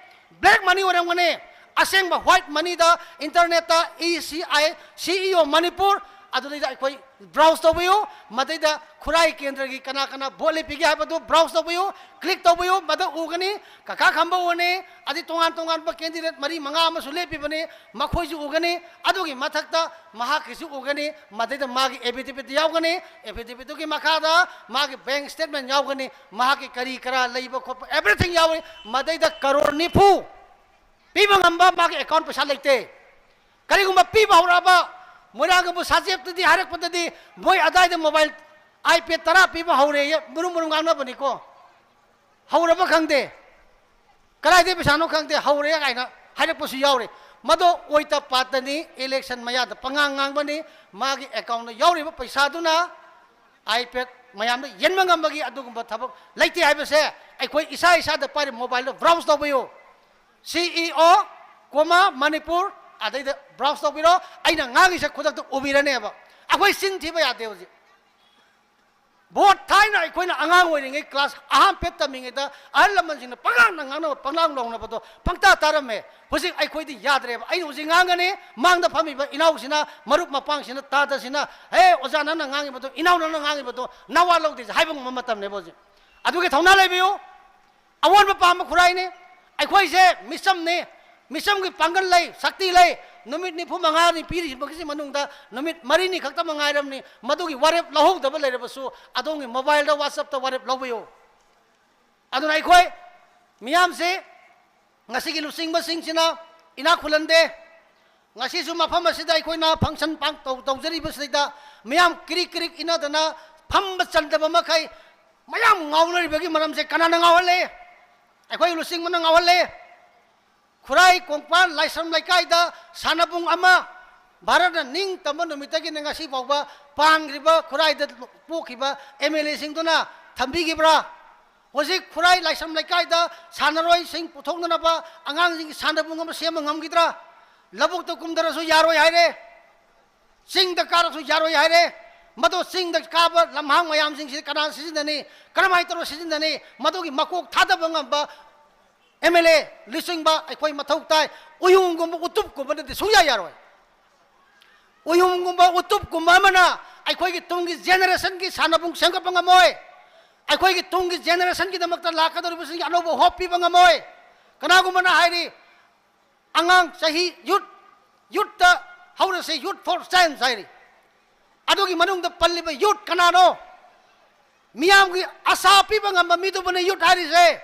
black money ꯑꯣꯏꯔꯝꯒꯅꯤ꯫ ꯑꯁꯦꯡꯕ white moneyꯗ internetꯇ E C I, C E O Manipur, ꯑꯗꯨꯗꯩꯗ ꯑꯩꯈꯣꯏ browse ꯇꯧꯕꯤꯌꯨ꯫ ꯃꯗꯩꯗ ꯈꯨꯔꯥꯏ ꯀꯦꯟꯗ꯭ꯔꯒꯤ ꯀꯅꯥ ꯀꯅꯥ vote ꯂꯦꯞꯄꯤꯒꯦ ꯍꯥꯏꯕꯗꯨ browse ꯇꯧꯕꯤꯌꯨ, click ꯇꯧꯕꯤꯌꯨ, ꯃꯗ ꯎꯒꯅꯤ꯫ ꯀꯀꯥ ꯈꯝꯕ ꯎꯒꯅꯤ, ꯑꯗꯩ ꯇꯣꯉꯥꯟ ꯇꯣꯉꯥꯟꯕ candidate ꯃꯔꯤ ꯃꯉꯥ ꯑꯃꯁꯨ ꯂꯦꯞꯄꯤꯕꯅꯤ, ꯃꯈꯣꯏꯁꯨ ꯎꯒꯅꯤ꯫ ꯑꯗꯨꯒꯤ ꯃꯊꯛꯇ ꯃꯍꯥꯛꯀꯤꯁꯨ ꯎꯒꯅꯤ, ꯃꯗꯩꯗ ꯃꯥꯒꯤ affidavit ꯌꯥꯎꯒꯅꯤ꯫ Affidavitꯇꯨꯒꯤ ꯃꯈꯥꯗ ꯃꯥꯒꯤ bank statement ꯌꯥꯎꯒꯅꯤ, ꯃꯍꯥꯛꯀꯤ ꯀꯔꯤ ꯀꯔꯥ ꯂꯩꯕ ꯈꯣꯠꯄ everything ꯌꯥꯎꯒꯅꯤ꯫ ꯃꯗꯩꯗ ꯀꯔꯣꯔ ꯅꯤꯐꯨ ꯄꯤꯕ ꯉꯝꯕ ꯃꯥꯒꯤ account ꯄꯩꯁꯥ ꯂꯩꯇꯦ꯫ ꯀꯔꯤꯒꯨꯝꯕ ꯄꯤꯕ ꯍꯧꯔꯛꯑꯕ, ꯃꯣꯏꯔꯥꯡꯒꯕꯨ ꯁꯥꯖꯦꯞꯇꯗꯤ ꯍꯥꯏꯔꯛꯄꯗꯗꯤ ꯃꯣꯏ ꯑꯗꯥꯏꯗ mobile iPad ꯇꯔꯥ ꯄꯤꯕ ꯍꯧꯔꯦꯌꯦ, ꯃꯔꯨꯝ ꯃꯔꯨꯝ ꯉꯥꯡꯅꯕꯅꯤꯀꯣ꯫ ꯍꯧꯔꯕ ꯈꯪꯗꯦ, ꯀꯗꯥꯏꯗꯩ ꯄꯩꯁꯥꯅꯣ ꯈꯪꯗꯦ, ꯍꯧꯔꯦ ꯀꯥꯏꯅ ꯍꯥꯏꯔꯛꯄꯁꯨ ꯌꯥꯎꯔꯤ꯫ ꯃꯗꯣ ꯑꯣꯏꯇ ꯄꯥꯠꯇꯅꯤ, election ꯃꯌꯥꯗ ꯄꯉꯥꯡ ꯉꯥꯡꯕꯅꯤ꯫ ꯃꯥꯒꯤ accountꯗ ꯌꯥꯎꯔꯤꯕ ꯄꯩꯁꯥꯗꯨꯅ iPad ꯃꯌꯥꯝꯗ ꯌꯦꯟꯕ ꯉꯝꯕꯒꯤ ꯑꯗꯨꯒꯨꯝꯕ ꯊꯕꯛ ꯂꯩꯇꯦ ꯍꯥꯏꯕꯁꯦ ꯑꯩꯈꯣꯏ ꯏꯁꯥ ꯏꯁꯥꯗ ꯄꯥꯏꯔꯤꯕ mobileꯗ browse ꯇꯧꯕꯤꯌꯨ꯫ C E O, comma, Manipur, ꯑꯗꯩꯗ browse ꯇꯧꯕꯤꯔꯣ꯫ ꯑꯩꯅ ꯉꯥꯡꯉꯤꯁꯦ ꯈꯨꯗꯛꯇ ꯎꯕꯤꯔꯅꯦꯕ꯫ ꯑꯩꯈꯣꯏ ꯆꯤꯟ ꯊꯤꯕ ꯌꯥꯗꯦ ꯍꯧꯖꯤꯛ꯫ Vote ꯊꯥꯏꯅ ꯑꯩꯈꯣꯏꯅ ꯑꯉꯥꯡ ꯑꯣꯏꯔꯤꯉꯩ class ꯑꯍꯥꯟꯕ ꯇꯝꯃꯤꯉꯩꯗ ꯑꯍꯜ ꯂꯃꯟꯁꯤꯡꯅ ꯄꯉꯥꯡꯅ ꯉꯥꯡꯅꯕ, ꯄꯪꯂꯥꯎ ꯂꯥꯎꯅꯕꯗꯣ ꯄꯪꯇꯥ ꯇꯥꯔꯝꯃꯦ꯫ ꯍꯧꯖꯤꯛ ꯑꯩꯈꯣꯏꯗꯤ ꯌꯥꯗ꯭ꯔꯦꯕ꯫ ꯑꯩꯅ ꯍꯧꯖꯤꯛ ꯉꯥꯡꯒꯅꯤ, ꯃꯥꯡꯗ ꯐꯝꯃꯤꯕ ꯏꯅꯥꯎꯁꯤꯅ, ꯃꯔꯨꯞ ꯃꯄꯥꯡꯁꯤꯅ, ꯇꯥꯗꯁꯤꯅ, "ꯍꯦ, ꯑꯣꯖꯥ ꯅꯪꯅ ꯉꯥꯡꯉꯤꯕꯗꯣ, ꯏꯅꯥꯎ ꯅꯪꯅ ꯉꯥꯡꯉꯤꯕꯗꯣ ꯅꯋꯥ ꯂꯧꯗꯦꯁꯦ" ꯍꯥꯏꯕ ꯉꯝꯕ ꯃꯇꯝꯅꯦꯕ ꯍꯧꯖꯤꯛ꯫ ꯑꯗꯨꯒꯤ ꯊꯧꯅꯥ ꯂꯩꯕꯤꯌꯨ꯫ ꯑꯑꯣꯟꯕ ꯄꯥꯝꯕ ꯈꯨꯔꯥꯏꯅꯤ꯫ ꯑꯩꯈꯣꯏꯁꯦ ꯃꯤꯆꯝꯅꯤ꯫ ꯃꯤꯆꯝꯒꯤ ꯄꯥꯡꯒꯜ ꯂꯩ, ꯁꯛꯇꯤ ꯂꯩ꯫ ꯅꯨꯃꯤꯠ ꯅꯤꯐꯨ ꯃꯉꯥꯅꯤ ꯄꯤꯔꯤꯕꯒꯤ ꯃꯅꯨꯡꯗ ꯅꯨꯃꯤꯠ ꯃꯔꯤꯅꯤ ꯈꯛꯇꯃꯛ ꯉꯥꯏꯔꯝꯅꯤ꯫ ꯃꯗꯨꯒꯤ ꯋꯥꯔꯦꯞ ꯂꯧꯍꯧꯗꯕ ꯂꯩꯔꯕꯁꯨ ꯑꯗꯣꯝꯒꯤ mobileꯗ, WhatsAppꯇ ꯋꯥꯔꯦꯞ ꯂꯧꯕꯤꯌꯨ꯫ ꯑꯗꯨꯅ ꯑꯩꯈꯣꯏ ꯃꯤꯌꯥꯝꯁꯤ ꯉꯁꯤꯒꯤ ꯂꯨꯆꯤꯡꯕꯁꯤꯡꯁꯤꯅ ꯏꯅꯥꯛ ꯈꯨꯜꯍꯟꯗꯦ꯫ ꯉꯁꯤꯁꯨ ꯃꯐꯝ ꯑꯁꯤꯗ ꯑꯩꯈꯣꯏꯅ function ꯄꯥꯡ-, ꯇꯧ-, ꯇꯧꯖꯔꯤꯕꯁꯤꯗ ꯃꯤꯌꯥꯝ ꯀ꯭ꯔꯤꯛ ꯀ꯭ꯔꯤꯛ ꯏꯟꯅꯗꯅ ꯐꯝꯕ ꯆꯟꯗꯕ ꯃꯈꯩ ꯃꯌꯥꯝ ꯉꯥꯎꯅꯔꯤꯕꯒꯤ ꯃꯔꯝꯁꯦ ꯀꯅꯥꯅ ꯉꯥꯎꯍꯜꯂꯦ? ꯑꯩꯈꯣꯏ ꯂꯨꯆꯤꯡꯕꯅ ꯉꯥꯎꯍꯜꯂꯦ꯫ ꯈꯨꯔꯥꯏ ꯀꯣꯡꯄꯥꯟ ꯂꯥꯏꯁ꯭ꯔꯝ ꯂꯩꯀꯥꯏꯗ ꯁꯥꯟꯅꯕꯨꯡ ꯑꯃ ꯚꯥꯔꯠꯅ ꯅꯤꯡꯇꯝꯕ ꯅꯨꯃꯤꯠꯇꯒꯤꯅ ꯉꯁꯤ ꯐꯥꯎꯕ ꯄꯥꯟꯈ꯭ꯔꯤꯕ ꯈꯨꯔꯥꯏꯗ ꯄꯣꯛꯈꯤꯕ ꯑꯦꯝ ꯑꯦꯜ ꯑꯦꯁꯤꯡꯗꯨꯅ ꯊꯝꯕꯤꯈꯤꯕ꯭ꯔꯥ? ꯍꯧꯖꯤꯛ ꯈꯨꯔꯥꯏ ꯂꯥꯏꯁ꯭ꯔꯝ ꯂꯩꯀꯥꯏꯗ ꯁꯥꯟꯅꯔꯣꯏꯁꯤꯡ ꯄꯨꯊꯣꯛꯅꯅꯕ ꯑꯉꯥꯡꯁꯤꯡꯒꯤ ꯁꯥꯟꯅꯕꯨꯡ ꯑꯃ ꯁꯦꯝꯕ ꯉꯝꯈꯤꯗ꯭ꯔꯥ? ꯂꯧꯕꯨꯛꯇ ꯀꯨꯝꯊꯔꯁꯨ ꯌꯥꯔꯣꯏ ꯍꯥꯏꯔꯦ, ꯆꯤꯡꯗ ꯀꯥꯔꯁꯨ ꯌꯥꯔꯣꯏ ꯍꯥꯏꯔꯦ꯫ ꯃꯗꯨ ꯆꯤꯡꯗ ꯀꯥꯕ ꯂꯝꯍꯥꯡ ꯃꯌꯥꯝꯁꯤꯡꯁꯤ ꯀꯅꯥ ꯁꯤꯖꯤꯟꯅꯅꯤ? ꯀꯔꯝꯍꯥꯏꯅ ꯇꯧꯔꯒ ꯁꯤꯖꯤꯟꯅꯅꯤ? ꯃꯗꯨꯒꯤ ꯃꯀꯣꯛ ꯊꯥꯗꯕ ꯉꯝꯕ ꯑꯦꯝ ꯑꯦꯜ ꯑꯦ ꯂꯨꯆꯤꯡꯕ ꯑꯩꯈꯣꯏ ꯃꯊꯧ ꯇꯥꯏ꯫ ꯎꯌꯨꯡꯒꯨꯝꯕ ꯎꯇꯨꯞꯀꯨꯝꯕꯅꯗꯤ ꯁꯨꯡꯌꯥ ꯌꯥꯔꯣꯏ꯫ ꯎꯌꯨꯡꯒꯨꯝꯕ ꯎꯇꯨꯞꯀꯨꯝꯕ ꯑꯃꯅ ꯑꯩꯈꯣꯏꯒꯤ ꯇꯨꯡꯒꯤ ꯖꯦꯅꯦꯔꯦꯁꯟꯒꯤ ꯁꯥꯟꯅꯕꯨꯡ ꯁꯦꯝꯒꯠꯄ ꯉꯝꯃꯣꯏ꯫ ꯑꯩꯈꯣꯏꯒꯤ ꯇꯨꯡꯒꯤ ꯖꯦꯅꯦꯔꯦꯁꯟꯒꯤꯗꯃꯛꯇ ꯂꯥꯛꯀꯗꯧꯔꯤꯕꯁꯤꯡꯒꯤ ꯑꯅꯧꯕ ꯍꯣꯞ ꯄꯤꯕ ꯉꯝꯃꯣꯏ꯫ ꯀꯅꯥꯒꯨꯝꯕꯅ ꯍꯥꯏꯔꯤ, ꯑꯉꯥꯡ ꯆꯍꯤ ꯌꯨꯠ, ꯌꯨꯠꯇ ꯍꯧꯔꯁꯤ, ꯌꯨꯠ ꯐꯣꯔ ꯆꯥꯏꯜꯁ ꯍꯥꯏꯔꯤ꯫ ꯑꯗꯨꯒꯤ ꯃꯅꯨꯡꯗ ꯄꯜꯂꯤꯕ ꯌꯨꯠ ꯀꯅꯥꯅꯣ? ꯃꯤꯌꯥꯝꯒꯤ ꯑꯁꯥ ꯄꯤꯕ ꯉꯝꯕ ꯃꯤꯗꯨꯕꯨꯅꯤ ꯌꯨꯠ ꯍꯥꯏꯔꯤꯁꯦ꯫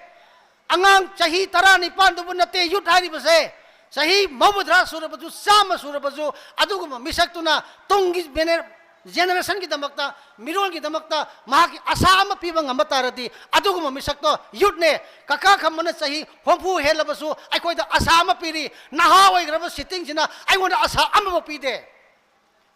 ꯑꯉꯥꯡ ꯆꯍꯤ ꯇꯔꯥꯅꯤꯄꯥꯟꯗꯨꯕꯨ ꯅꯠꯇꯦ ꯌꯨꯠ ꯍꯥꯏꯔꯤꯕꯁꯦ꯫ ꯆꯍꯤ ꯃꯧꯗ꯭ꯔꯥ ꯁꯨꯔꯕꯁꯨ, ꯆꯥꯝꯃ ꯁꯨꯔꯕꯁꯨ, ꯑꯗꯨꯒꯨꯝꯕ ꯃꯤꯁꯛꯇꯨꯅ ꯇꯨꯡꯒꯤ ꯕꯦꯅꯦ-, ꯖꯦꯅꯦꯔꯦꯁꯟꯒꯤꯗꯃꯛꯇ, ꯃꯤꯔꯣꯜꯒꯤꯗꯃꯛꯇ ꯃꯍꯥꯛꯀꯤ ꯑꯁꯥ ꯑꯃ ꯄꯤꯕ ꯉꯝꯕ ꯇꯥꯔꯗꯤ, ꯑꯗꯨꯒꯨꯝꯕ ꯃꯤꯁꯛꯇꯣ ꯌꯨꯠꯅꯦ꯫ ꯀꯀꯥ ꯈꯝꯕꯅ ꯆꯍꯤ ꯍꯨꯝꯐꯨ ꯍꯦꯜꯂꯕꯁꯨ ꯑꯩꯈꯣꯏꯗ ꯑꯁꯥ ꯑꯃ ꯄꯤꯔꯤ꯫ ꯅꯍꯥ ꯑꯣꯏꯈ꯭ꯔꯕ ꯁꯤꯇꯤꯡꯁꯤꯅ ꯑꯩꯉꯣꯟꯗ ꯑꯁꯥ ꯑꯃꯐꯥꯎ ꯄꯤꯗꯦ꯫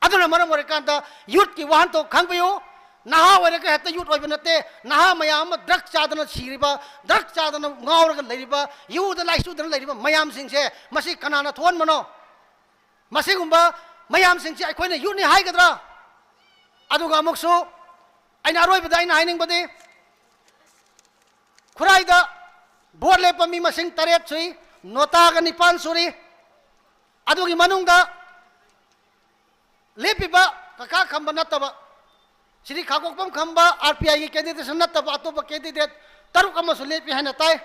ꯑꯗꯨꯅ ꯃꯔꯝ ꯑꯣꯏꯔꯀꯥꯟꯗ ꯌꯨꯠꯀꯤ ꯋꯥꯍꯟꯊꯣꯛ ꯈꯪꯕꯤꯌꯨ꯫ ꯅꯍꯥ ꯑꯣꯏꯔꯒ ꯍꯦꯛꯇ ꯌꯨꯠ ꯑꯣꯏꯕ ꯅꯠꯇꯦ꯫ ꯅꯍꯥ ꯃꯌꯥꯝ ꯑꯃ ꯗ꯭ꯔꯒ ꯆꯥꯗꯅ ꯁꯤꯔꯤꯕ, ꯗ꯭ꯔꯒ ꯆꯥꯗꯅ ꯉꯥꯎꯔꯒ ꯂꯩꯔꯤꯕ, ꯌꯨꯗ ꯂꯥꯏꯆꯨꯗꯅ ꯂꯩꯔꯤꯕ ꯃꯌꯥꯝꯁꯤꯡꯁꯦ, ꯃꯁꯤ ꯀꯅꯥꯅ ꯊꯣꯛꯍꯟꯕꯅꯣ? ꯃꯁꯤꯒꯨꯝꯕ ꯃꯌꯥꯝꯁꯤꯡꯁꯦ ꯑꯩꯈꯣꯏꯅ ꯌꯨꯠꯅꯤ ꯍꯥꯏꯒꯗ꯭ꯔꯥ? ꯑꯗꯨꯒ ꯑꯃꯨꯛꯁꯨ ꯑꯩꯅ ꯑꯔꯣꯏꯕꯗ ꯑꯩꯅ ꯍꯥꯏꯅꯤꯡꯕꯗꯤ, ꯈꯨꯔꯥꯏꯗ ꯚꯣꯠ ꯂꯦꯞꯄ ꯃꯤ ꯃꯁꯤꯡ ꯇꯔꯦꯠ ꯁꯨꯏ, ꯅꯣꯇꯥꯒ ꯅꯤꯄꯥꯟ ꯁꯨꯔꯤ꯫ ꯑꯗꯨꯒꯤ ꯃꯅꯨꯡꯗ ꯂꯦꯞꯄꯤꯕ ꯀꯀꯥ ꯈꯝꯕ ꯅꯠꯇꯕ, ꯁ꯭ꯔꯤ ꯈꯥꯀꯣꯛꯄꯝ ꯈꯝꯕ, ꯑꯥꯔ ꯄꯤ ꯑꯥꯏꯒꯤ ꯀꯦꯟꯗꯤꯗꯦꯠꯁꯨ ꯅꯠꯇꯕ ꯑꯇꯣꯞꯄ ꯀꯦꯟꯗꯤꯗꯦꯠ ꯇꯔꯨꯛ ꯑꯃꯁꯨ ꯂꯦꯞꯄꯤ ꯍꯥꯏꯅ ꯇꯥꯏ꯫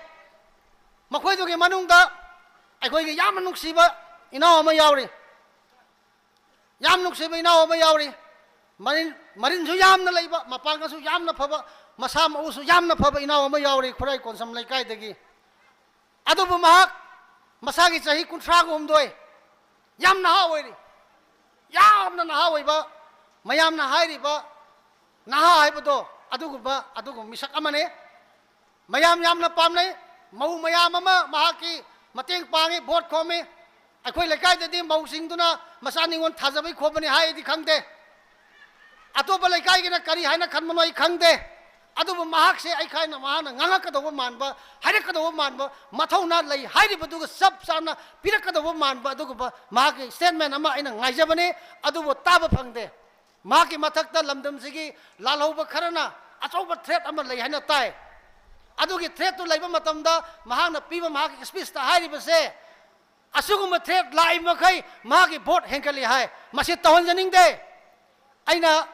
ꯃꯈꯣꯏꯗꯨꯒꯤ ꯃꯅꯨꯡꯗ ꯑꯩꯈꯣꯏꯒꯤ ꯌꯥꯝꯅ ꯅꯨꯡꯁꯤꯕ ꯏꯅꯥꯎ ꯑꯃ ꯌꯥꯎꯔꯤ, ꯌꯥꯝ ꯅꯨꯡꯁꯤꯕ ꯏꯅꯥꯎ ꯑꯃ ꯌꯥꯎꯔꯤ꯫ ꯃꯔꯤꯟ, ꯃꯔꯤꯟꯁꯨ ꯌꯥꯝꯅ ꯂꯩꯕ, ꯃꯄꯥꯡꯒꯜꯁꯨ ꯌꯥꯝꯅ ꯐꯕ, ꯃꯁꯥ ꯃꯎꯁꯨ ꯌꯥꯝꯅ ꯐꯕ ꯏꯅꯥꯎ ꯑꯃ ꯌꯥꯎꯔꯤ ꯈꯨꯔꯥꯏ ꯀꯣꯟꯁꯝ ꯂꯩꯀꯥꯏꯗꯒꯤ꯫ ꯑꯗꯨꯕꯨ ꯃꯍꯥꯛ ꯃꯁꯥꯒꯤ ꯆꯍꯤ ꯀꯨꯟꯊ꯭ꯔꯥꯒ ꯍꯨꯝꯗꯣꯏ, ꯌꯥꯝ ꯅꯍꯥ ꯑꯣꯏꯔꯤ꯫ ꯌꯥꯝꯅ ꯅꯍꯥ ꯑꯣꯏꯕ, ꯃꯌꯥꯝꯅ ꯍꯥꯏꯔꯤꯕ ꯅꯍꯥ ꯍꯥꯏꯕꯗꯣ ꯑꯗꯨꯒꯨꯝꯕ ꯑꯗꯨꯒꯨꯝꯕ ꯃꯤꯁꯛ ꯑꯃꯅꯤ꯫ ꯃꯌꯥꯝ ꯌꯥꯝꯅ ꯄꯥꯝꯅꯩ꯫ ꯃꯧ ꯃꯌꯥꯝ ꯑꯃ ꯃꯍꯥꯛꯀꯤ ꯃꯇꯦꯡ ꯄꯥꯡꯉꯤ, ꯚꯣꯠ ꯈꯣꯝꯃꯤ꯫ ꯑꯩꯈꯣꯏ ꯂꯩꯀꯥꯏꯗꯗꯤ ꯃꯧꯁꯤꯡꯗꯨꯅ ꯃꯆꯥ ꯅꯤꯉꯣꯜ ꯊꯥꯖꯕꯩ ꯈꯣꯝꯕꯅꯤ ꯍꯥꯏꯗꯤ ꯈꯪꯗꯦ꯫ ꯑꯇꯣꯞꯄ ꯂꯩꯀꯥꯏꯒꯤꯅ ꯀꯔꯤ ꯍꯥꯏꯅ ꯈꯟꯕꯅꯣ ꯑꯩ ꯈꯪꯗꯦ꯫ ꯑꯗꯨꯕꯨ ꯃꯍꯥꯛꯁꯦ ꯑꯩꯈꯥꯏꯅ ꯃꯍꯥꯛꯅ ꯉꯥꯡꯉꯛꯀꯗꯧꯕ ꯃꯥꯟꯕ, ꯍꯥꯏꯔꯛꯀꯗꯧꯕ ꯃꯥꯟꯕ, ꯃꯊꯧꯅꯥ ꯂꯩ ꯍꯥꯏꯔꯤꯕꯗꯨꯒ ꯆꯞ ꯆꯥꯅ ꯄꯤꯔꯛꯀꯗꯧꯕ ꯃꯥꯟꯕ ꯑꯗꯨꯒꯨꯝꯕ ꯃꯍꯥꯛꯀꯤ statement ꯑꯃ ꯑꯩꯅ ꯉꯥꯏꯖꯕꯅꯤ꯫ ꯑꯗꯨꯕꯨ ꯇꯥꯕ ꯐꯪꯗꯦ꯫ ꯃꯍꯥꯛꯀꯤ ꯃꯊꯛꯇ ꯂꯝꯗꯝꯁꯤꯒꯤ ꯂꯥꯜꯍꯧꯕ ꯈꯔꯅ ꯑꯆꯧꯕ threat ꯑꯃ ꯂꯩ ꯍꯥꯏꯅ ꯇꯥꯏ꯫ ꯑꯗꯨꯒꯤ threatꯇꯨ ꯂꯩꯕ ꯃꯇꯝꯗ ꯃꯍꯥꯛꯅ ꯄꯤꯕ ꯃꯍꯥꯛꯀꯤ speechꯇ ꯍꯥꯏꯔꯤꯕꯁꯦ, ꯑꯁꯤꯒꯨꯝꯕ threat ꯂꯥꯛꯏ ꯃꯈꯩ ꯃꯍꯥꯛꯀꯤ ꯚꯣꯠ ꯍꯦꯟꯒꯠꯂꯤ ꯍꯥꯏ꯫ ꯃꯁꯤ ꯇꯧꯍꯟꯖꯅꯤꯡꯗꯦ꯫ ꯑꯩꯅ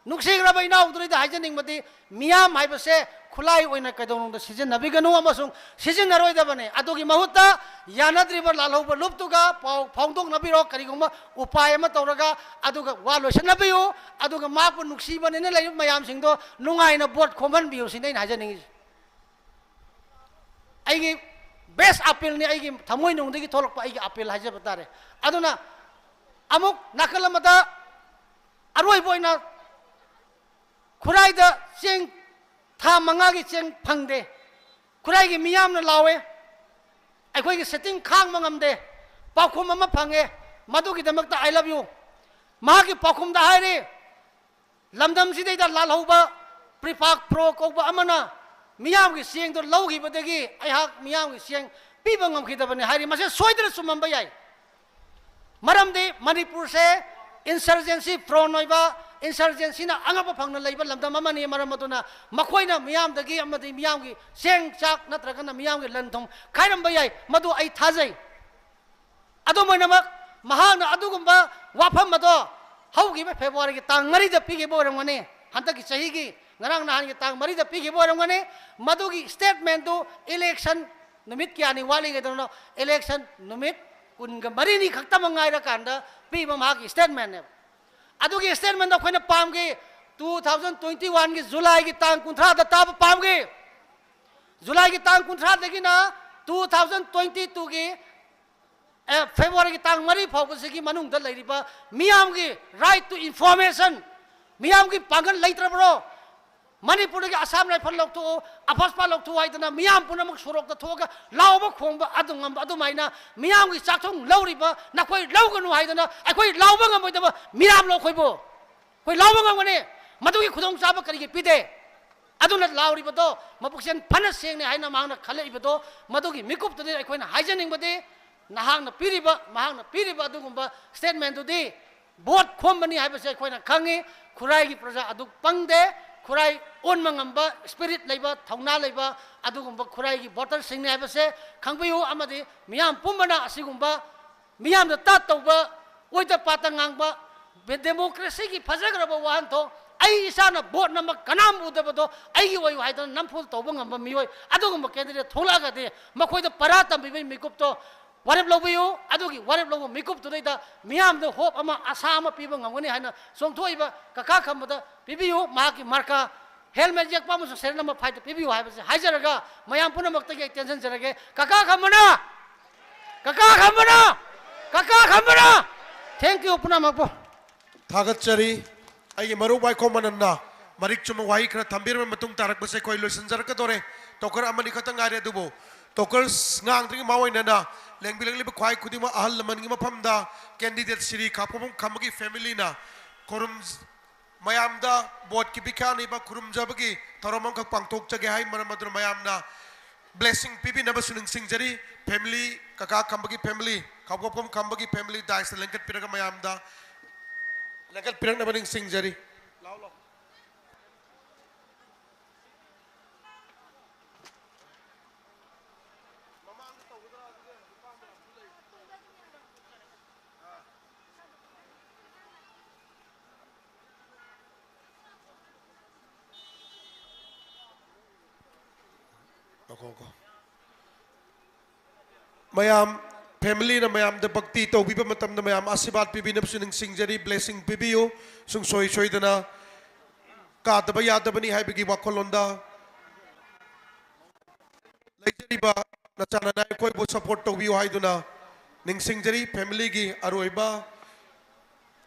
ꯅꯨꯡꯁꯤꯈ꯭ꯔꯕ ꯏꯅꯥꯎꯗꯨꯗ ꯍꯥꯏꯖꯅꯤꯡꯕꯗꯤ, ꯃꯤꯌꯥꯝ ꯍꯥꯏꯕꯁꯦ ꯈꯨꯠꯂꯥꯏ ꯑꯣꯏꯅ ꯀꯩꯗꯧꯅꯨꯡꯗ ꯁꯤꯖꯤꯟꯅꯕꯤꯒꯅꯨ ꯑꯃꯁꯨꯡ ꯁꯤꯖꯤꯟꯅꯔꯣꯏꯗꯕꯅꯤ꯫ ꯑꯗꯨꯒꯤ ꯃꯍꯨꯠꯇ ꯌꯥꯅꯗ꯭ꯔꯤꯕ ꯂꯥꯜꯍꯧꯕ ꯂꯨꯞꯇꯨꯒ ꯄꯥꯎ ꯐꯥꯎꯗꯣꯛꯅꯕꯤꯔꯣ, ꯀꯔꯤꯒꯨꯝꯕ ꯎꯄꯥꯏ ꯑꯃ ꯇꯧꯔꯒ ꯑꯗꯨꯒ ꯋꯥ ꯂꯣꯏꯁꯤꯟꯅꯕꯤꯌꯨ, ꯑꯗꯨꯒ ꯃꯍꯥꯛꯄꯨ ꯅꯨꯡꯁꯤꯕꯅꯤꯅ ꯂꯩꯔꯤꯕ ꯃꯌꯥꯝꯁꯤꯡꯗꯣ ꯅꯨꯡꯉꯥꯏꯅ ꯚꯣꯠ ꯈꯣꯝꯍꯟꯕꯤꯌꯨ ꯁꯤꯅꯤ ꯑꯩꯅ ꯍꯥꯏꯖꯅꯤꯡꯉꯤꯁꯦ꯫ ꯑꯩꯒꯤ best appealꯅꯤ, ꯑꯩꯒꯤ ꯊꯃꯣꯏꯅꯨꯡꯗꯒꯤ ꯊꯣꯛꯂꯛꯄ ꯑꯩꯒꯤ appeal ꯍꯥꯏꯖꯕ ꯇꯥꯔꯦ꯫ ꯑꯗꯨꯅ ꯑꯃꯨꯛ ꯅꯥꯀꯜ ꯑꯃꯗ ꯑꯔꯣꯏꯕ ꯑꯣꯏꯅ ꯈꯨꯔꯥꯏꯗ ꯆꯦꯡ ꯊꯥ ꯃꯉꯥꯒꯤ ꯆꯦꯡ ꯐꯪꯗꯦ, ꯈꯨꯔꯥꯏꯒꯤ ꯃꯤꯌꯥꯝꯅ ꯂꯥꯎꯋꯦ, ꯑꯩꯈꯣꯏꯒꯤ sitting ꯈꯥꯡꯕ ꯉꯝꯗꯦ, ꯄꯥꯎꯈꯨꯝ ꯑꯃ ꯐꯪꯉꯦ꯫ ꯃꯗꯨꯒꯤꯗꯃꯛꯇ I love you꯫ ꯃꯍꯥꯛꯀꯤ ꯄꯥꯎꯈꯨꯝꯗ ꯍꯥꯏꯔꯤ, ꯂꯝꯗꯝꯁꯤꯗꯩꯗ ꯂꯥꯜꯍꯧꯕ ꯄ꯭ꯔꯤꯄꯥꯛ ꯄ꯭ꯔꯣ ꯀꯧꯕ ꯑꯃꯅ ꯃꯤꯌꯥꯝꯒꯤ ꯆꯦꯡꯗꯨ ꯂꯧꯈꯤꯕꯗꯒꯤ ꯑꯩꯍꯥꯛ ꯃꯤꯌꯥꯝꯒꯤ ꯆꯦꯡ ꯄꯤꯕ ꯉꯝꯈꯤꯗꯕꯅꯤ ꯍꯥꯏꯔꯤ꯫ ꯃꯁꯤ ꯁꯣꯏꯗꯅ ꯆꯨꯝꯃꯝꯕ ꯌꯥꯏ꯫ ꯃꯔꯝꯗꯤ ꯃꯅꯤꯄꯨꯔꯁꯦ insurgency prone ꯑꯣꯏꯕ, insurgencyꯅ ꯑꯉꯛꯄ ꯐꯪꯅ ꯂꯩꯕ ꯂꯝꯗꯝ ꯑꯃꯅꯤ꯫ ꯃꯔꯝ ꯑꯗꯨꯅ ꯃꯈꯣꯏꯅ ꯃꯤꯌꯥꯝꯗꯒꯤ ꯑꯃꯗꯤ ꯃꯤꯌꯥꯝꯒꯤ ꯆꯦꯡ ꯆꯥꯛ ꯅꯠꯇ꯭ꯔꯒꯅ ꯃꯤꯌꯥꯝꯒꯤ ꯂꯟ ꯊꯨꯝ ꯈꯥꯏꯔꯝꯕ ꯌꯥꯏ, ꯃꯗꯨ ꯑꯩ ꯊꯥꯖꯩ꯫ ꯑꯗꯨꯝ ꯑꯣꯏꯅꯃꯛ, ꯃꯍꯥꯛꯅ ꯑꯗꯨꯒꯨꯝꯕ ꯋꯥꯐꯝ ꯑꯗꯣ ꯍꯧꯈꯤꯕ Februaryꯒꯤ ꯇꯥꯡ ꯃꯔꯤꯗ ꯄꯤꯈꯤꯕ ꯑꯣꯏꯔꯝꯒꯅꯤ, ꯍꯟꯗꯛꯀꯤ ꯆꯍꯤꯒꯤ ꯉꯔꯥꯡ ꯅꯍꯥꯟꯒꯤ ꯇꯥꯡ ꯃꯔꯤꯗ ꯄꯤꯈꯤꯕ ꯑꯣꯏꯔꯝꯒꯅꯤ꯫ ꯃꯗꯨꯒꯤ statementꯗꯨ election ꯅꯨꯃꯤꯠ ꯀꯌꯥꯅꯤ ꯋꯥꯠꯂꯤꯉꯩꯗꯅꯣ, election ꯅꯨꯃꯤꯠ ꯀꯨꯟꯒ ꯃꯔꯤꯅꯤ ꯈꯛꯇꯃꯛ ꯉꯥꯏꯔꯀꯥꯟꯗ ꯄꯤꯕ ꯃꯍꯥꯛꯀꯤ statementꯅꯦꯕ꯫ ꯑꯗꯨꯒꯤ statementꯗꯣ ꯑꯩꯈꯣꯏꯅ ꯄꯥꯝꯈꯤ꯫ Two thousand twenty oneꯒꯤ Julyꯒꯤ ꯇꯥꯡ ꯀꯨꯟꯊ꯭ꯔꯥꯗ ꯇꯥꯕ ꯄꯥꯝꯈꯤ꯫ Julyꯒꯤ ꯇꯥꯡ ꯀꯨꯟꯊ꯭ꯔꯥꯗꯒꯤꯅ two thousand twenty twoꯒꯤ ꯑꯦ, Februaryꯒꯤ ꯇꯥꯡ ꯃꯔꯤ ꯐꯥꯎꯕꯁꯤꯒꯤ ꯃꯅꯨꯡꯗ ꯂꯩꯔꯤꯕ ꯃꯤꯌꯥꯝꯒꯤ right to information, ꯃꯤꯌꯥꯝꯒꯤ ꯄꯥꯡꯒꯜ ꯂꯩꯇ꯭ꯔꯕ꯭ꯔꯣ? ꯃꯅꯤꯄꯨꯔꯗꯒꯤ ꯑꯁꯥꯝ ꯔꯥꯏꯐꯜ ꯂꯧꯊꯣꯛꯎ, ꯑꯐꯁꯄꯥ ꯂꯧꯊꯣꯛꯎ ꯍꯥꯏꯗꯅ ꯃꯤꯌꯥꯝ ꯄꯨꯝꯅꯃꯛ ꯁꯣꯔꯣꯛꯇ ꯊꯣꯛꯑꯒ ꯂꯥꯎꯕ ꯈꯣꯡꯕ ꯑꯗꯨ ꯉꯝꯕ ꯑꯗꯨꯃꯥꯏꯅ ꯃꯤꯌꯥꯝꯒꯤ ꯆꯥꯛꯊꯨꯡ ꯂꯧꯔꯤꯕ ꯅꯈꯣꯏ ꯂꯧꯒꯅꯨ ꯍꯥꯏꯗꯅ ꯑꯩꯈꯣꯏ ꯂꯥꯎꯕ ꯉꯝꯃꯣꯏꯗꯕ ꯃꯤꯔꯥꯝꯂꯣ ꯑꯩꯈꯣꯏꯕꯨ? ꯑꯩꯈꯣꯏ ꯂꯥꯎꯕ ꯉꯝꯒꯅꯤ꯫ ꯃꯗꯨꯒꯤ ꯈꯨꯗꯣꯡꯆꯥꯕ ꯀꯔꯤꯒꯤ ꯄꯤꯗꯦ? ꯑꯗꯨꯅ ꯂꯥꯎꯔꯤꯕꯗꯣ ꯃꯄꯨꯛꯆꯦꯜ ꯐꯅ ꯁꯦꯡꯅ ꯍꯥꯏꯅ ꯃꯍꯥꯛꯅ ꯈꯜꯂꯛꯏꯕꯗꯣ, ꯃꯗꯨꯒꯤ ꯃꯤꯀꯨꯞꯇꯨꯗꯤ ꯑꯩꯈꯣꯏꯅ ꯍꯥꯏꯖꯅꯤꯡꯕꯗꯤ, ꯅꯍꯥꯛꯅ ꯄꯤꯔꯤꯕ, ꯃꯍꯥꯛꯅ ꯄꯤꯔꯤꯕ ꯑꯗꯨꯒꯨꯝꯕ statement ꯗꯨꯗꯤ ꯚꯣꯠ ꯈꯣꯝꯕꯅꯤ ꯍꯥꯏꯕꯁꯦ ꯑꯩꯈꯣꯏꯅ ꯈꯪꯉꯤ꯫ ꯈꯨꯔꯥꯏꯒꯤ ꯄ꯭ꯔꯖꯥ ꯑꯗꯨ ꯄꯪꯗꯦ꯫ ꯈꯨꯔꯥꯏ ꯑꯣꯟꯕ ꯉꯝꯕ, spirit ꯂꯩꯕ, ꯊꯧꯅꯥ ꯂꯩꯕ ꯑꯗꯨꯒꯨꯝꯕ ꯈꯨꯔꯥꯏꯒꯤ voter ꯁꯤꯡꯅꯤ ꯍꯥꯏꯕꯁꯦ ꯈꯪꯕꯤꯌꯨ꯫ ꯑꯃꯗꯤ ꯃꯤꯌꯥꯝ ꯄꯨꯝꯕꯅ ꯑꯁꯤꯒꯨꯝꯕ ꯃꯤꯌꯥꯝꯗ ꯇꯥꯠ ꯇꯧꯕ, ꯑꯣꯏꯗ ꯄꯥꯠꯇ ꯉꯥꯡꯕ, democracy ꯒꯤ ꯐꯖꯈ꯭ꯔꯕ ꯋꯥꯍꯟꯊꯣꯛ, ꯑꯩ ꯏꯁꯥꯅ ꯚꯣꯠ ꯅꯝꯕ ꯀꯅꯥꯝ ꯎꯗꯕꯗꯣ ꯑꯩꯒꯤ ꯑꯣꯏꯌꯨ ꯍꯥꯏꯗꯅ ꯅꯝꯐꯨꯗ ꯇꯧꯕ ꯉꯝꯕ ꯃꯤꯑꯣꯏ ꯑꯗꯨꯒꯨꯝꯕ candidate ꯊꯣꯛꯂꯛꯑꯒꯗꯤ ꯃꯈꯣꯏꯗ ꯄꯔꯥ ꯇꯝꯕꯤꯕꯒꯤ ꯃꯤꯀꯨꯞꯇꯣ ꯋꯥꯔꯦꯞ ꯂꯧꯕꯤꯌꯨ꯫ ꯑꯗꯨꯒꯤ ꯋꯥꯔꯦꯞ ꯂꯧꯕ ꯃꯤꯀꯨꯞꯇꯨꯗꯩꯗ ꯃꯤꯌꯥꯝꯗ hope ꯑꯃ, ꯑꯁꯥ ꯑꯃ ꯄꯤꯕ ꯉꯝꯒꯅꯤ ꯍꯥꯏꯅ ꯆꯣꯡꯊꯣꯛꯏꯕ ꯀꯀꯥ ꯈꯝꯕꯗ ꯄꯤꯕꯤꯌꯨ꯫ ꯃꯍꯥꯛꯀꯤ ꯃꯥꯔꯀꯥ helmet ꯌꯦꯛꯄ ꯑꯃꯁꯨꯡ serial number five ꯇ ꯄꯤꯕꯤꯌꯨ ꯍꯥꯏꯕꯁꯦ ꯍꯥꯏꯖꯔꯒ, ꯃꯌꯥꯝ ꯄꯨꯝꯅꯃꯛꯇꯒꯤ ꯑꯩ ꯇꯦꯟꯁꯤꯟꯖꯔꯒꯦ꯫ ꯀꯀꯥ ꯈꯝꯕꯅ, ꯀꯀꯥ ꯈꯝꯕꯅ, ꯀꯀꯥ ꯈꯝꯕꯅ꯫ Thank you ꯄꯨꯝꯅꯃꯛꯄꯨ꯫ ꯊꯥꯒꯠꯆꯔꯤ꯫ ꯑꯩꯒꯤ ꯃꯔꯨꯞ ꯋꯥꯏꯈꯣꯝ ꯑꯅꯟꯅ ꯃꯔꯤꯛ ꯆꯨꯝꯕ ꯋꯥꯍꯩ ꯈꯔ ꯊꯝꯕꯤꯔꯕ ꯃꯇꯨꯡ ꯇꯥꯔꯛꯄꯁꯦ ꯑꯩꯈꯣꯏ ꯂꯣꯏꯁꯤꯟꯖꯔꯛꯀꯗꯧꯔꯦ꯫ Talker ꯑꯃꯅꯤ ꯈꯛꯇ ꯉꯥꯏꯔꯦ꯫ ꯑꯗꯨꯕꯨ talkers ꯉꯥꯡꯗ꯭ꯔꯤꯉꯩ ꯃꯃꯥꯡ ꯑꯣꯏꯅ ꯂꯦꯡꯕꯤꯔꯛꯂꯤꯕ ꯈ꯭ꯋꯥꯏ ꯈꯨꯗꯤꯡꯃꯛ ꯑꯍꯜ ꯂꯃꯟꯒꯤ ꯃꯐꯝꯗ candidate ꯁ꯭ꯔꯤ ꯈꯥꯄꯣꯝ ꯈꯝꯕꯒꯤ family ꯅ ꯈꯨꯔꯨꯝ-, ꯃꯌꯥꯝꯗ ꯚꯣꯠꯀꯤ ꯚꯤꯈ꯭ꯌꯥ ꯅꯤꯕ ꯈꯨꯔꯨꯝꯖꯕꯒꯤ ꯊꯧꯔꯝ ꯑꯃꯈꯛ ꯄꯥꯡꯊꯣꯛꯆꯒꯦ ꯍꯥꯏ꯫ ꯃꯔꯝ ꯑꯗꯨꯅ ꯃꯌꯥꯝꯅ blessing ꯄꯤꯕꯤꯅꯕꯁꯨ ꯅꯤꯡꯁꯤꯡꯖꯔꯤ꯫ Family, ꯀꯀꯥ ꯈꯝꯕꯒꯤ family, ꯈꯥꯎꯕꯣꯛꯐꯝ ꯈꯝꯕꯒꯤ family dais ꯇ ꯂꯦꯡꯈꯠꯄꯤꯔꯒ ꯃꯌꯥꯝꯗ ꯂꯦꯡꯈꯠꯄꯤꯔꯛꯅꯕ ꯅꯤꯡꯁꯤꯡꯖꯔꯤ꯫ ꯂꯥꯎ, ꯂꯥꯎ꯫ ꯉꯥꯏꯈꯣ, ꯉꯥꯏꯈꯣ꯫ ꯃꯌꯥꯝ, family ꯅ ꯃꯌꯥꯝꯗ ꯚꯛꯇꯤ ꯇꯧꯕꯤꯕ ꯃꯇꯝꯗ ꯃꯌꯥꯝ ꯑꯁꯤꯔꯕꯥꯗ ꯄꯤꯕꯤꯅꯕꯁꯨ ꯅꯤꯡꯁꯤꯡꯖꯔꯤ, blessing ꯄꯤꯕꯤꯌꯨ꯫ ꯁꯨꯡꯁꯣꯏ ꯁꯣꯏꯗꯅ ꯀꯥꯗꯕ ꯌꯥꯗꯕꯅꯤ ꯍꯥꯏꯕꯒꯤ ꯋꯥꯈꯜꯂꯣꯟꯗ ꯂꯩꯖꯔꯤꯕ ꯅꯆꯥ ꯅꯅꯥꯏ ꯑꯩꯈꯣꯏꯕꯨ support ꯇꯧꯕꯤꯌꯨ ꯍꯥꯏꯗꯨꯅ ꯅꯤꯡꯁꯤꯡꯖꯔꯤ꯫ Family ꯒꯤ ꯑꯔꯣꯏꯕ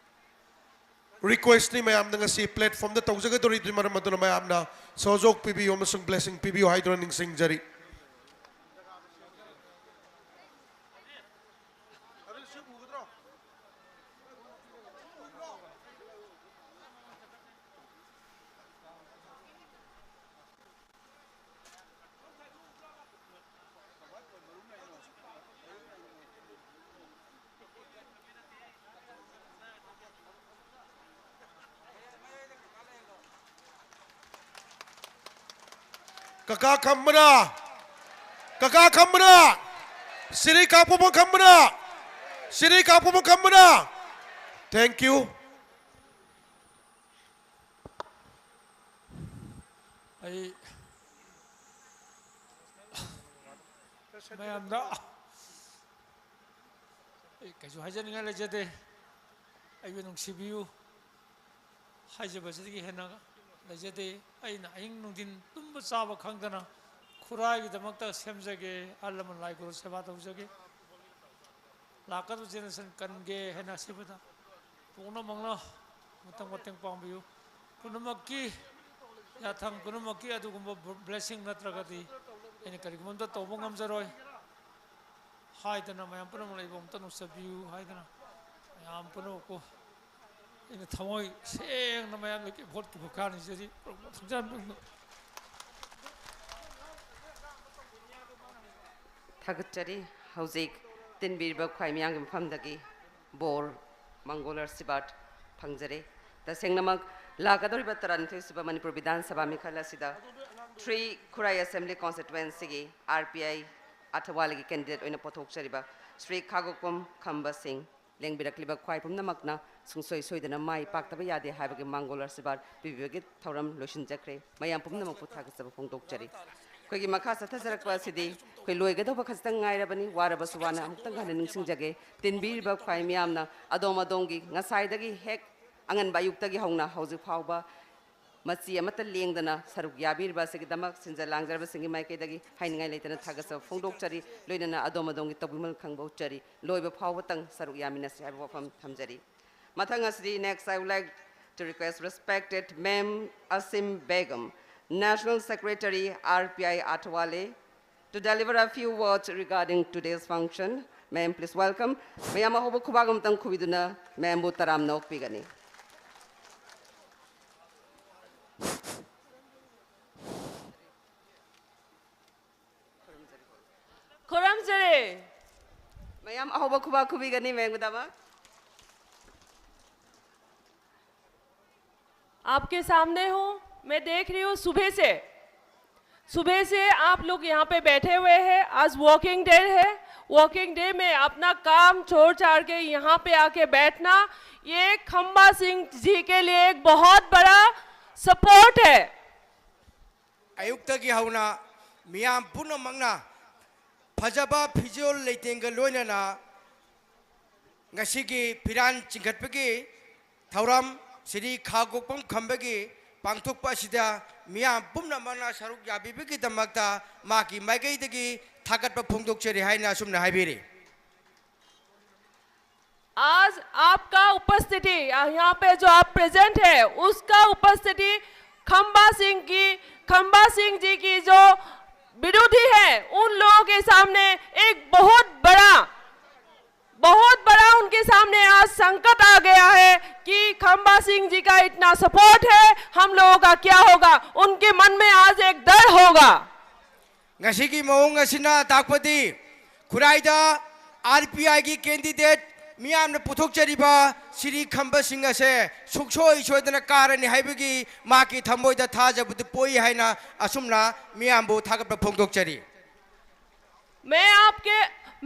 Request ꯅꯤ ꯃꯌꯥꯝꯅ ꯉꯁꯤ platform ꯗ ꯇꯧꯖꯒꯗꯧꯔꯤꯕꯗꯨꯒꯤ ꯃꯔꯝ ꯑꯗꯨꯅ ꯃꯌꯥꯝꯅ ꯁꯍꯖꯣꯒ ꯄꯤꯕꯤꯌꯨ ꯑꯃꯁꯨꯡ blessing ꯄꯤꯕꯤꯌꯨ ꯍꯥꯏꯗꯨꯅ ꯅꯤꯡꯁꯤꯡꯖꯔꯤ꯫ ꯀꯀꯥ ꯈꯝꯕꯅ, ꯀꯀꯥ ꯈꯝꯕꯅ, ꯁꯤꯔꯤ ꯀꯥꯄꯨꯕ ꯈꯝꯕꯅ, ꯁꯤꯔꯤ ꯀꯥꯄꯨꯕ ꯈꯝꯕꯅ꯫ Thank you꯫ ꯑꯩ ꯃꯌꯥꯝꯗ ꯑꯩ ꯀꯩꯁꯨ ꯍꯥꯏꯖꯅꯤꯡꯉꯥꯏ ꯂꯩꯖꯗꯦ꯫ ꯑꯩꯕꯨ ꯅꯨꯡꯁꯤꯕꯤꯌꯨ ꯍꯥꯏꯖꯕꯁꯤꯗꯒꯤ ꯍꯦꯟꯅ ꯂꯩꯖꯗꯦ꯫ ꯑꯩꯅ ꯑꯍꯤꯡ ꯅꯨꯡꯊꯤꯟ ꯇꯨꯝꯕ ꯆꯥꯕ ꯈꯪꯗꯅ ꯈꯨꯔꯥꯏꯒꯤꯗꯃꯛꯇ ꯁꯦꯝꯖꯒꯦ, ꯑꯍꯜ ꯂꯃꯟ ꯂꯥꯏ ꯒꯨꯔꯨ ꯁꯦꯕꯥ ꯇꯧꯖꯒꯦ꯫ ꯂꯥꯛꯀꯗꯕ generation ꯀꯟꯒꯦ ꯍꯥꯏꯅ ꯑꯁꯤꯕꯗ ꯄꯨꯝꯅꯃꯛꯅ ꯃꯇꯦꯡ ꯃꯇꯦꯡ ꯄꯥꯡꯕꯤꯌꯨ꯫ ꯄꯨꯝꯅꯃꯛꯀꯤ ꯌꯥꯊꯪ ꯄꯨꯝꯅꯃꯛꯀꯤ ꯑꯗꯨꯒꯨꯝꯕ blessing ꯅꯠꯇ꯭ꯔꯒꯗꯤ ꯑꯩꯅ ꯀꯔꯤꯒꯨꯝꯕ ꯑꯝꯇ ꯇꯧꯕ ꯉꯝꯖꯔꯣꯏ ꯍꯥꯏꯗꯅ ꯃꯌꯥꯝ ꯄꯨꯝꯅꯃꯛ ꯂꯩꯕ ꯑꯝꯇ ꯅꯨꯡꯁꯤꯕꯤꯌꯨ ꯍꯥꯏꯗꯅ ꯃꯌꯥꯝ ꯄꯨꯝꯅꯃꯛꯄꯨ ꯑꯩꯅ ꯊꯃꯣꯏ ꯁꯦꯡꯅ ꯃꯌꯥꯝꯗꯒꯤ ꯚꯣꯠꯀꯤ ꯄꯨꯈꯥ ꯅꯤꯖꯔꯤ꯫ ꯊꯥꯒꯠꯆꯔꯤ꯫ ꯍꯧꯖꯤꯛ ꯇꯤꯟꯕꯤꯔꯤꯕ ꯈ꯭ꯋꯥꯏ ꯃꯤꯌꯥꯝꯒꯤ ꯃꯐꯝꯗꯒꯤ ꯕꯣꯔ, ꯃꯪꯒꯣꯜ ꯑꯥꯁꯤꯔꯕꯥꯗ ꯐꯪꯖꯔꯦ꯫ ꯇꯁꯦꯡꯅꯃꯛ ꯂꯥꯛꯀꯗꯧꯔꯤꯕ ꯇꯔꯥꯅꯤꯊꯣꯏ ꯁꯨꯕ ꯃꯅꯤꯄꯨꯔ ꯕꯤꯙꯥꯟ ꯁꯚꯥ ꯃꯤꯈꯜ ꯑꯁꯤꯗ three ꯈꯨꯔꯥꯏ assembly constituency ꯒꯤ R P I ꯑꯊꯋꯥꯂꯤꯒꯤ candidate ꯑꯣꯏꯅ ꯄꯨꯊꯣꯛꯆꯔꯤꯕ ꯁ꯭ꯔꯤ ꯈꯥꯒꯣꯛꯄꯝ ꯈꯝꯕ ꯁꯤꯡ ꯂꯦꯡꯕꯤꯔꯛꯂꯤꯕ ꯈ꯭ꯋꯥꯏ ꯄꯨꯝꯅꯃꯛꯅ ꯁꯨꯡꯁꯣꯏ ꯁꯣꯏꯗꯅ ꯃꯥꯏ ꯄꯥꯛꯇꯕ ꯌꯥꯗꯦ ꯍꯥꯏꯕꯒꯤ ꯃꯥꯡꯒꯣꯜ ꯑꯥꯁꯤꯔꯕꯥꯗ ꯄꯤꯕꯤꯕꯒꯤ ꯊꯧꯔꯝ ꯂꯣꯏꯁꯤꯟꯖꯈ꯭ꯔꯦ꯫ ꯃꯌꯥꯝ ꯄꯨꯝꯅꯃꯛꯄꯨ ꯊꯥꯒꯠꯆꯕ ꯐꯣꯡꯗꯣꯛꯆꯔꯤ꯫ ꯑꯩꯈꯣꯏꯒꯤ ꯃꯈꯥ ꯆꯠꯊꯖꯔꯛꯄ ꯑꯁꯤꯗꯤ ꯑꯩꯈꯣꯏ ꯂꯣꯏꯒꯗꯧꯕ ꯈꯖꯤꯛꯇꯪ ꯉꯥꯏꯔꯕꯅꯤ꯫ ꯋꯥꯔꯕꯁꯨ ꯋꯥꯅ ꯑꯃꯨꯛꯇꯪ ꯍꯟꯅ ꯅꯤꯡꯁꯤꯡꯖꯒꯦ꯫ ꯇꯤꯟꯕꯤꯔꯤꯕ ꯈ꯭ꯋꯥꯏ ꯃꯤꯌꯥꯝꯅ ꯑꯗꯣꯝ ꯑꯗꯣꯝꯒꯤ ꯉꯁꯥꯏꯗꯒꯤ ꯍꯦꯛ ꯑꯉꯟꯕ ꯑꯌꯨꯛꯇꯒꯤ ꯍꯧꯅ ꯍꯧꯖꯤꯛ ꯐꯥꯎꯕ ꯃꯆꯤ ꯑꯃꯠꯇ ꯂꯦꯡꯗꯅ ꯁꯔꯨꯛ ꯌꯥꯕꯤꯔꯤꯕ ꯑꯁꯤꯒꯤꯗꯃꯛ ꯁꯤꯟꯖ ꯂꯥꯡꯖꯔꯕꯁꯤꯡꯒꯤ ꯃꯥꯏꯀꯩꯗꯒꯤ ꯍꯥꯏꯅꯤꯡꯉꯥꯏ ꯂꯩꯇꯅ ꯊꯥꯒꯠꯆꯕ ꯐꯣꯡꯗꯣꯛꯆꯔꯤ꯫ ꯂꯣꯏꯅꯅ ꯑꯗꯣꯝ ꯑꯗꯣꯝꯒꯤ ꯇꯧꯕꯤꯃꯜ ꯈꯪꯕ ꯎꯠꯆꯔꯤ꯫ ꯂꯣꯏꯕ ꯐꯥꯎꯕꯇꯪ ꯁꯔꯨꯛ ꯌꯥꯃꯤꯟꯅꯁꯤ ꯍꯥꯏꯕ ꯋꯥꯐꯝ ꯊꯝꯖꯔꯤ꯫ ꯃꯊꯪ ꯑꯁꯤꯗꯤ, next I would like to request respected Ma'am Asim Begum, National Secretary R P I Athawale, to deliver a few words regarding today's function. Ma'am, please welcome. ꯃꯌꯥꯝ ꯑꯍꯧꯕ ꯈꯨꯕꯥꯛ ꯑꯃꯇꯪ ꯈꯨꯕꯤꯗꯨꯅ ma'amꯕꯨ ꯇꯔꯥꯝꯅ ꯑꯣꯛꯄꯤꯒꯅꯤ꯫ ꯈꯨꯔꯨꯝꯖꯔꯤ꯫ ꯃꯌꯥꯝ ꯑꯍꯧꯕ ꯈꯨꯕꯥꯛ ꯈꯨꯕꯤꯒꯅꯤ ma'amꯒꯤꯗꯃꯛ꯫ आपके सामने हूँ, मैं देख रही हूँ सुबह से, सुबह से आप लोग यहाँ पे बैठे हुए हैं। आज वर्किंग डे है, वर्किंग डे में अपना काम छोड़ छाड़ के यहाँ पे आके बैठना, ये खम्बा सिंह जी के लिए एक बहुत बड़ा सपोर्ट है। ꯑꯌꯨꯛꯇꯒꯤ ꯍꯧꯅ ꯃꯤꯌꯥꯝ ꯄꯨꯝꯅꯃꯛꯅ ꯐꯖꯕ ꯐꯤꯖꯣꯜ ꯂꯩꯇꯦꯡꯒ ꯂꯣꯏꯅꯅ ꯉꯁꯤꯒꯤ ꯐꯤꯔꯥꯟ ꯆꯤꯡꯈꯠꯄꯒꯤ ꯊꯧꯔꯝ ꯁ꯭ꯔꯤ ꯈꯥ ꯒꯣꯛꯐꯝ ꯈꯝꯕꯒꯤ ꯄꯥꯡꯊꯣꯛꯄ ꯑꯁꯤꯗ ꯃꯤꯌꯥꯝ ꯄꯨꯝꯅꯃꯛꯅ ꯁꯔꯨꯛ ꯌꯥꯕꯤꯕꯒꯤꯗꯃꯛꯇ ꯃꯍꯥꯛꯀꯤ ꯃꯥꯏꯀꯩꯗꯒꯤ ꯊꯥꯒꯠꯄ ꯐꯣꯡꯗꯣꯛꯆꯔꯤ ꯍꯥꯏꯅ ꯑꯁꯨꯝꯅ ꯍꯥꯏꯕꯤꯔꯤ꯫ आज आपका उपस्थिति, यहाँ पे जो आप प्रेजेंट है, उसका उपस्थिति खंबा सिंह की, खंबा सिंह जी की जो विरोधी है, उन लोगों के सामने एक बहुत बड़ा, बहुत बड़ा उनके सामने आज संकट आ गया है कि खंबा सिंह जी का इतना सपोर्ट है, हम लोगों का क्या होगा। उनके मन में आज एक डर होगा। ꯉꯁꯤꯒꯤ ꯃꯑꯣꯡ ꯑꯁꯤꯅ ꯇꯥꯛꯄꯗꯤ ꯈꯨꯔꯥꯏꯗ ꯑꯥꯔ ꯄꯤ ꯑꯥꯏꯒꯤ ꯀꯦꯟꯗꯤꯗꯦꯠ ꯃꯤꯌꯥꯝꯅ ꯄꯨꯊꯣꯛꯆꯔꯤꯕ ꯁ꯭ꯔꯤ ꯈꯝꯕ ꯁꯤꯡ ꯑꯁꯦ ꯁꯨꯡꯁꯣꯏ ꯁꯣꯏꯗꯅ ꯀꯥꯔꯅꯤ ꯍꯥꯏꯕꯒꯤ ꯃꯍꯥꯛꯀꯤ ꯊꯃꯣꯏꯗ ꯊꯥꯖꯕꯗꯨ ꯄꯣꯛꯏ ꯍꯥꯏꯅ ꯑꯁꯨꯝꯅ ꯃꯤꯌꯥꯝꯕꯨ ꯊꯥꯒꯠꯄ ꯐꯣꯡꯗꯣꯛꯆꯔꯤ꯫ मैं आपके,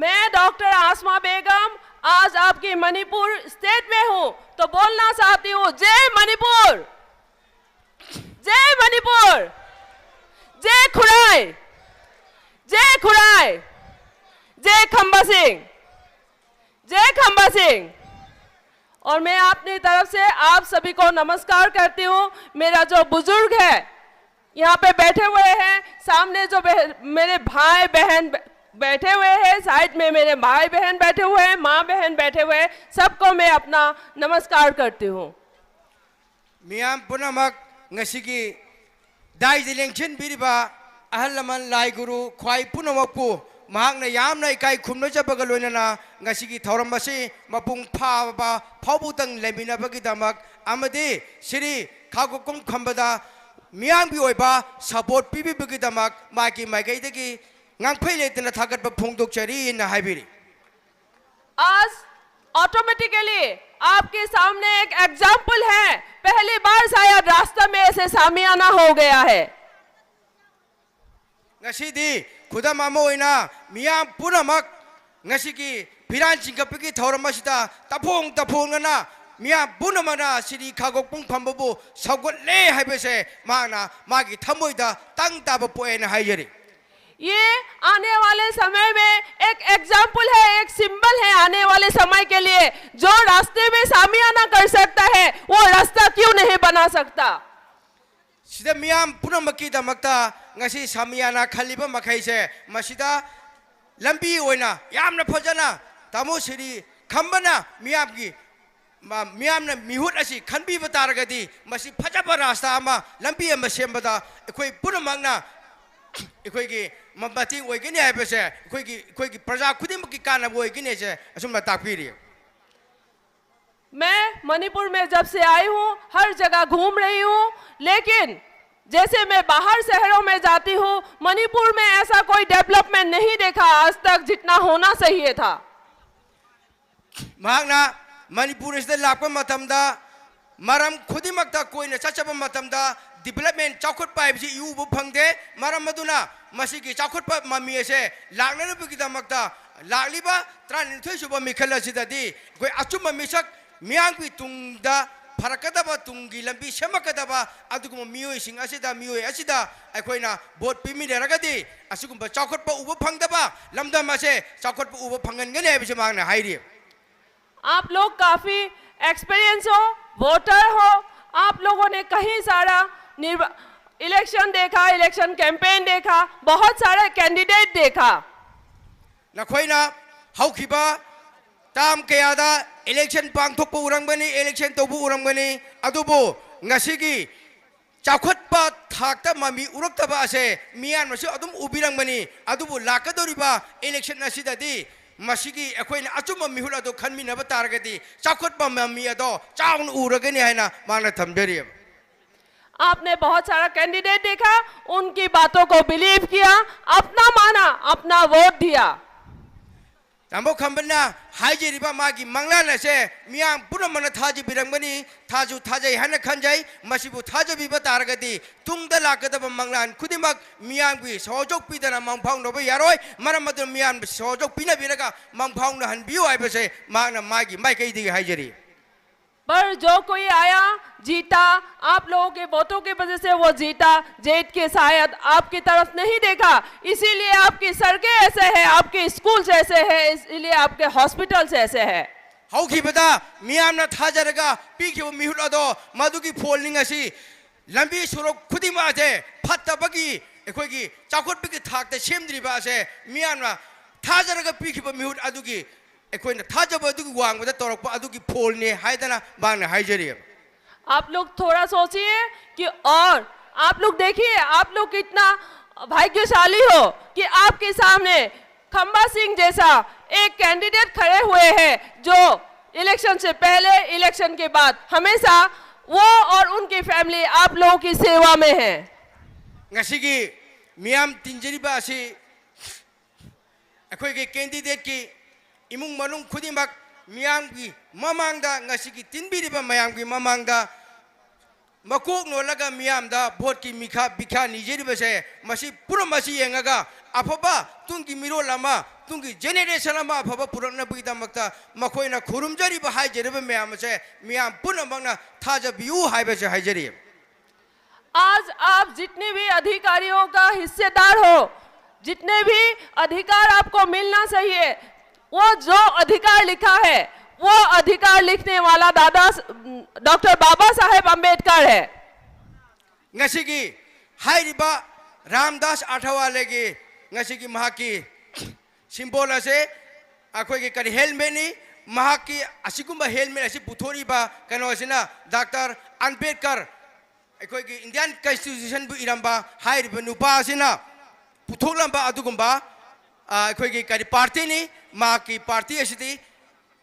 मैं डॉक्टर आसमा बेगम, आज आपकी मणिपुर स्टेट में हूँ, तो बोलना चाहती हूँ, जय मणिपुर, जय मणिपुर, जय खुराई, जय खुराई, जय खंबा सिंह, जय खंबा सिंह। और मैं अपनी तरफ से आप सभी को नमस्कार करती हूँ। मेरा जो बुजुर्ग है, यहाँ पे बैठे हुए हैं, सामने जो बह-, मेरे भाई बहन ब-, बैठे हुए हैं, साइड में मेरे भाई बहन बैठे हुए हैं, माँ बहन बैठे हुए हैं, सबको मैं अपना नमस्कार करती हूँ। ꯃꯤꯌꯥꯝ ꯄꯨꯝꯅꯃꯛ, ꯉꯁꯤꯒꯤ ꯗꯥꯏꯗ ꯂꯦꯡꯁꯤꯟꯕꯤꯔꯤꯕ ꯑꯍꯜ ꯂꯃꯟ, ꯂꯥꯏ ꯒꯨꯔꯨ, ꯈ꯭ꯋꯥꯏ ꯄꯨꯝꯅꯃꯛꯄꯨ ꯃꯍꯥꯛꯅ ꯌꯥꯝꯅ ꯏꯀꯥꯏ ꯈꯨꯝꯅꯖꯕꯒ ꯂꯣꯏꯅꯅ ꯉꯁꯤꯒꯤ ꯊꯧꯔꯝ ꯑꯁꯤ ꯃꯄꯨꯡ ꯐꯥꯕ ꯐꯥꯎꯕꯗꯪ ꯂꯩꯃꯤꯟꯅꯕꯒꯤꯗꯃꯛ ꯑꯃꯗꯤ ꯁꯤꯔꯤ ꯈꯥꯒꯣꯛꯄꯝ ꯈꯝꯕꯗ ꯃꯤꯌꯥꯝꯒꯤ ꯑꯣꯏꯕ ꯁꯄꯣꯔꯠ ꯄꯤꯕꯤꯕꯒꯤꯗꯃꯛ ꯃꯍꯥꯛꯀꯤ ꯃꯥꯏꯀꯩꯗꯒꯤ ꯉꯥꯡꯐꯩ ꯂꯩꯇꯅ ꯊꯥꯒꯠꯄ ꯐꯣꯡꯗꯣꯛꯆꯔꯤꯅ ꯍꯥꯏꯕꯤꯔꯤ꯫ आज ऑटोमेटिकली आपके सामने एक एग्जाम्पल है। पहली बार शायद रास्ता में ऐसे सामियाना हो गया है। ꯉꯁꯤꯗꯤ ꯈꯨꯗꯝ ꯑꯃ ꯑꯣꯏꯅ ꯃꯤꯌꯥꯝ ꯄꯨꯝꯅꯃꯛ ꯉꯁꯤꯒꯤ ꯐꯤꯔꯥꯟ ꯆꯤꯡꯈꯠꯄꯒꯤ ꯊꯧꯔꯝ ꯑꯁꯤꯗ ꯇꯐꯣꯡ ꯇꯐꯣꯡꯅꯅ ꯃꯤꯌꯥꯝ ꯄꯨꯝꯅꯃꯛꯅ ꯁꯤꯔꯤ ꯈꯥꯒꯣꯛꯄꯝ ꯈꯝꯕꯕꯨ ꯁꯧꯒꯠꯂꯦ ꯍꯥꯏꯕꯁꯦ ꯃꯍꯥꯛꯅ ꯃꯥꯒꯤ ꯊꯃꯣꯏꯗ ꯇꯪ ꯇꯥꯕ ꯄꯣꯛꯑꯦꯅ ꯍꯥꯏꯖꯔꯤ꯫ ये आने वाले समय में एक एग्जाम्पल है, एक सिंबल है आने वाले समय के लिए। जो रास्ते में सामियाना कर सकता है, वो रास्ता क्यों नहीं बना सकता? ꯁꯤꯗ ꯃꯤꯌꯥꯝ ꯄꯨꯝꯅꯃꯛꯀꯤꯗꯃꯛꯇ ꯉꯁꯤ ꯁꯥꯃꯤꯌꯥꯅ ꯈꯜꯂꯤꯕ ꯃꯈꯩꯁꯦ ꯃꯁꯤꯗ ꯂꯝꯕꯤ ꯑꯣꯏꯅ ꯌꯥꯝꯅ ꯐꯖꯅ ꯇꯥꯃꯣ ꯁꯤꯔꯤ ꯈꯝꯕꯅ ꯃꯤꯌꯥꯝꯒꯤ ꯃ-, ꯃꯤꯌꯥꯝꯅ ꯃꯤꯍꯨꯠ ꯑꯁꯤ ꯈꯟꯕꯤꯕ ꯇꯥꯔꯒꯗꯤ ꯃꯁꯤ ꯐꯖꯕ ꯔꯥꯁꯇꯥ ꯑꯃ, ꯂꯝꯕꯤ ꯑꯃ ꯁꯦꯝꯕꯗ ꯑꯩꯈꯣꯏ ꯄꯨꯝꯅꯃꯛꯅ ꯑꯩꯈꯣꯏꯒꯤ ꯃ-, ꯃꯇꯦꯡ ꯑꯣꯏꯒꯅꯤ ꯍꯥꯏꯕꯁꯦ, ꯑꯩꯈꯣꯏꯒꯤ, ꯑꯩꯈꯣꯏꯒꯤ ꯄ꯭ꯔꯖꯥ ꯈꯨꯗꯤꯡꯃꯛꯀꯤ ꯀꯥꯟꯅꯕ ꯑꯣꯏꯒꯅꯤ ꯍꯥꯏꯁꯦ ꯑꯁꯨꯝꯅ ꯇꯥꯛꯄꯤꯔꯤ꯫ मैं मणिपुर में जब से आई हूँ, हर जगह घूम रही हूँ, लेकिन जैसे मैं बाहर शहरों में जाती हूँ, मणिपुर में ऐसा कोई डेवलपमेंट नहीं देखा आज तक जितना होना चाहिए था। ꯃꯍꯥꯛꯅ ꯃꯅꯤꯄꯨꯔ ꯑꯁꯤꯗ ꯂꯥꯛꯄ ꯃꯇꯝꯗ ꯃꯔꯝ ꯈꯨꯗꯤꯡꯃꯛꯇ ꯀꯣꯏꯅ ꯆꯠꯆꯕ ꯃꯇꯝꯗ ꯗꯤꯕꯂꯞꯃꯦꯟ, ꯆꯥꯎꯈꯠꯄ ꯍꯥꯏꯕꯁꯤ ꯏꯎ ꯎꯕ ꯐꯪꯗꯦ꯫ ꯃꯔꯝ ꯑꯗꯨꯅ ꯃꯁꯤꯒꯤ ꯆꯥꯎꯈꯠꯄ ꯃꯃꯤ ꯑꯁꯦ ꯂꯥꯛꯅꯅꯕꯒꯤꯗꯃꯛꯇ ꯂꯥꯛꯂꯤꯕ ꯇꯔꯥꯅꯤꯊꯣꯏ ꯁꯨꯕ ꯃꯤꯈꯜ ꯑꯁꯤꯗꯗꯤ ꯑꯩꯈꯣꯏ ꯑꯆꯨꯝꯕ ꯃꯤꯁꯛ, ꯃꯤꯌꯥꯝꯒꯤ ꯇꯨꯡꯗ ꯐꯔꯛꯀꯗꯕ, ꯇꯨꯡꯒꯤ ꯂꯝꯕꯤ ꯁꯦꯝꯃꯛꯀꯗꯕ ꯑꯗꯨꯒꯨꯝꯕ ꯃꯤꯑꯣꯏꯁꯤꯡ ꯑꯁꯤꯗ, ꯃꯤꯑꯣꯏ ꯑꯁꯤꯗ ꯑꯩꯈꯣꯏꯅ ꯚꯣꯠ ꯄꯤꯃꯤꯟꯅꯔꯒꯗꯤ ꯑꯁꯤꯒꯨꯝꯕ ꯆꯥꯎꯈꯠꯄ ꯎꯕ ꯐꯪꯗꯕ ꯂꯝꯗꯝ ꯑꯁꯦ ꯆꯥꯎꯈꯠꯄ ꯎꯕ ꯐꯪꯍꯟꯒꯅꯤ ꯍꯥꯏꯕꯁꯤ ꯃꯍꯥꯛꯅ ꯍꯥꯏꯔꯤ꯫ आप लोग काफी एक्सपीरियंस हो, वोटर हो, आप लोगों ने कहीं सारा निर्वा-, इलेक्शन देखा, इलेक्शन कैंपेन देखा, बहुत सारे कैंडिडेट देखा। ꯅꯈꯣꯏꯅ ꯍꯧꯈꯤꯕ ꯇꯥꯝ ꯀꯌꯥꯗ election ꯄꯥꯡꯊꯣꯛꯄ ꯎꯔꯝꯒꯅꯤ, election ꯇꯧꯕ ꯎꯔꯝꯒꯅꯤ, ꯑꯗꯨꯕꯨ ꯉꯁꯤꯒꯤ ꯆꯥꯎꯈꯠꯄ ꯊꯥꯛꯇ ꯃꯃꯤ ꯎꯔꯛꯇꯕ ꯑꯁꯦ ꯃꯤꯌꯥꯝꯅꯁꯨ ꯑꯗꯨꯝ ꯎꯕꯤꯔꯝꯒꯅꯤ꯫ ꯑꯗꯨꯕꯨ ꯂꯥꯛꯀꯗꯧꯔꯤꯕ election ꯑꯁꯤꯗꯗꯤ ꯃꯁꯤꯒꯤ ꯑꯩꯈꯣꯏꯅ ꯑꯆꯨꯝꯕ ꯃꯤꯍꯨꯠ ꯑꯗꯨ ꯈꯟꯃꯤꯟꯅꯕ ꯇꯥꯔꯒꯗꯤ ꯆꯥꯎꯈꯠꯄ ꯃꯃꯤ ꯑꯗꯣ ꯆꯥꯎꯅ ꯎꯔꯒꯅꯤ ꯍꯥꯏꯅ ꯃꯥꯅ ꯊꯝꯖꯔꯤꯑꯕ꯫ आपने बहुत सारा कैंडिडेट देखा, उनकी बातों को बिलीव किया, अपना माना, अपना वोट दिया। ꯇꯥꯃꯣ ꯈꯝꯕꯅ ꯍꯥꯏꯖꯔꯤꯕ ꯃꯥꯒꯤ ꯃꯪꯂꯥꯟ ꯑꯁꯦ ꯃꯤꯌꯥꯝ ꯄꯨꯝꯅꯃꯛꯅ ꯊꯥꯖꯕꯤꯔꯝꯒꯅꯤ, ꯊꯥꯖꯨ ꯊꯥꯖꯩ ꯍꯥꯏꯅ ꯈꯟꯖꯩ꯫ ꯃꯁꯤꯕꯨ ꯊꯥꯖꯕꯤꯕ ꯇꯥꯔꯒꯗꯤ ꯇꯨꯡꯗ ꯂꯥꯛꯀꯗꯕ ꯃꯪꯂꯥꯟ ꯈꯨꯗꯤꯡꯃꯛ ꯃꯤꯌꯥꯝꯒꯤ ꯁꯍꯣꯖꯣꯛ ꯄꯤꯗꯅ ꯃꯪꯐꯥꯎꯅꯕ ꯌꯥꯔꯣꯏ꯫ ꯃꯔꯝ ꯑꯗꯨꯅ ꯃꯤꯌꯥꯝꯅ ꯁꯍꯣꯖꯣꯛ ꯄꯤꯅꯕꯤꯔꯒ ꯃꯪꯐꯥꯎꯅꯍꯟꯕꯤꯌꯨ ꯍꯥꯏꯕꯁꯦ ꯃꯍꯥꯛꯅ ꯃꯥꯒꯤ ꯃꯥꯏꯀꯩꯗꯒꯤ ꯍꯥꯏꯖꯔꯤ꯫ पर जो कोई आया, जीता, आप लोगों के वोटों की वजह से वो जीता। जेठ के शायद आपकी तरफ नहीं देखा, इसीलिए आपकी सड़कें ऐसे हैं, आपके स्कूल्स ऐसे हैं, इसीलिए आपके हॉस्पिटल्स ऐसे हैं। ꯍꯧꯈꯤꯕꯗ ꯃꯤꯌꯥꯝꯅ ꯊꯥꯖꯔꯒ ꯄꯤꯈꯤꯕ ꯃꯤꯍꯨꯠ ꯑꯗꯣ ꯃꯗꯨꯒꯤ ꯐꯣꯜꯅꯤ꯫ ꯉꯁꯤ ꯂꯝꯕꯤ ꯁꯣꯔꯣꯛ ꯈꯨꯗꯤꯡꯃꯛ ꯑꯁꯦ ꯐꯠꯇꯕꯒꯤ ꯑꯩꯈꯣꯏꯒꯤ ꯆꯥꯎꯈꯠꯄꯒꯤ ꯊꯥꯛꯇ ꯁꯦꯝꯗ꯭ꯔꯤꯕ ꯑꯁꯦ ꯃꯤꯌꯥꯝꯅ ꯊꯥꯖꯔꯒ ꯄꯤꯈꯤꯕ ꯃꯤꯍꯨꯠ ꯑꯗꯨꯒꯤ ꯑꯩꯈꯣꯏꯅ ꯊꯥꯖꯕ ꯑꯗꯨꯒꯤ ꯋꯥꯡꯃꯗ ꯇꯧꯔꯛꯄ ꯑꯗꯨꯒꯤ ꯐꯣꯜꯅꯤ ꯍꯥꯏꯗꯅ ꯃꯍꯥꯛꯅ ꯍꯥꯏꯖꯔꯤꯑꯕ꯫ आप लोग थोड़ा सोचिए कि, और आप लोग देखिए, आप लोग कितना भाग्यशाली हो कि आपके सामने खम्बा सिंह जैसा एक कैंडिडेट खड़े हुए हैं, जो इलेक्शन से पहले, इलेक्शन के बाद हमेशा वो और उनकी फैमिली आप लोगों की सेवा में है। ꯉꯁꯤꯒꯤ ꯃꯤꯌꯥꯝ ꯇꯤꯟꯖꯔꯤꯕ ꯑꯁꯤ ꯑꯩꯈꯣꯏꯒꯤ ꯀꯦꯟꯗꯤꯗꯦꯠꯀꯤ ꯏꯃꯨꯡ ꯃꯅꯨꯡ ꯈꯨꯗꯤꯡꯃꯛ ꯃꯤꯌꯥꯝꯒꯤ ꯃꯃꯥꯡꯗ ꯉꯁꯤꯒꯤ ꯇꯤꯟꯕꯤꯔꯤꯕ ꯃꯌꯥꯝꯒꯤ ꯃꯃꯥꯡꯗ ꯃꯀꯣꯛ ꯅꯣꯜꯂꯒ ꯃꯤꯌꯥꯝꯗ ꯚꯣꯠꯀꯤ ꯃꯤꯈꯥ ꯕꯤꯈꯥ ꯅꯤꯖꯔꯤꯕꯁꯦ ꯃꯁꯤ ꯄꯨꯝꯅꯃꯛ ꯑꯁꯤ ꯌꯦꯡꯉꯒ ꯑꯐꯕ ꯇꯨꯡꯒꯤ ꯃꯤꯔꯣꯜ ꯑꯃ, ꯇꯨꯡꯒꯤ ꯖꯦꯅꯦꯔꯦꯁꯟ ꯑꯃ ꯑꯐꯕ ꯄꯨꯔꯛꯅꯕꯒꯤꯗꯃꯛꯇ ꯃꯈꯣꯏꯅ ꯈꯨꯔꯨꯝꯖꯔꯤꯕ ꯍꯥꯏꯖꯔꯤꯕ ꯃꯌꯥꯝ ꯑꯁꯦ ꯃꯤꯌꯥꯝ ꯄꯨꯝꯅꯃꯛꯅ ꯊꯥꯖꯕꯤꯌꯨ ꯍꯥꯏꯕꯁꯦ ꯍꯥꯏꯖꯔꯤ꯫ आज आप जितने भी अधिकारियों का हिस्सेदार हो, जितने भी अधिकार आपको मिलना चाहिए, वो जो अधिकार लिखा है, वो अधिकार लिखने वाला दादा डॉक्टर बाबा साहेब अंबेडकर है। ꯉꯁꯤꯒꯤ ꯍꯥꯏꯔꯤꯕ ꯔꯥꯝꯗꯥꯁ ꯑꯥꯊꯋꯥꯂꯦꯒꯤ ꯉꯁꯤꯒꯤ ꯃꯍꯥꯛꯀꯤ ꯁꯤꯝꯕꯣꯜ ꯑꯁꯦ ꯑꯩꯈꯣꯏꯒꯤ ꯀꯔꯤ ꯍꯦꯜꯃꯦꯠꯅꯤ꯫ ꯃꯍꯥꯛꯀꯤ ꯑꯁꯤꯒꯨꯝꯕ ꯍꯦꯜꯃꯦꯠ ꯑꯁꯤ ꯄꯨꯊꯣꯛꯂꯤꯕ ꯀꯩꯅꯣꯁꯤꯅ ꯗꯥꯛꯇꯔ ꯑꯝꯕꯦꯗꯀꯔ, ꯑꯩꯈꯣꯏꯒꯤ ꯏꯟꯗꯤꯌꯥꯟ ꯀꯟꯁꯇꯤꯇ꯭ꯌꯨꯁꯟꯕꯨ ꯏꯔꯝꯕ ꯍꯥꯏꯔꯤꯕ ꯅꯨꯄꯥ ꯑꯁꯤꯅ ꯄꯨꯊꯣꯛꯂꯝꯕ ꯑꯗꯨꯒꯨꯝꯕ, ꯑ, ꯑꯩꯈꯣꯏꯒꯤ ꯀꯔꯤ ꯄꯥꯔꯇꯤꯅꯤ꯫ ꯃꯍꯥꯛꯀꯤ ꯄꯥꯔꯇꯤ ꯑꯁꯤꯗꯤ,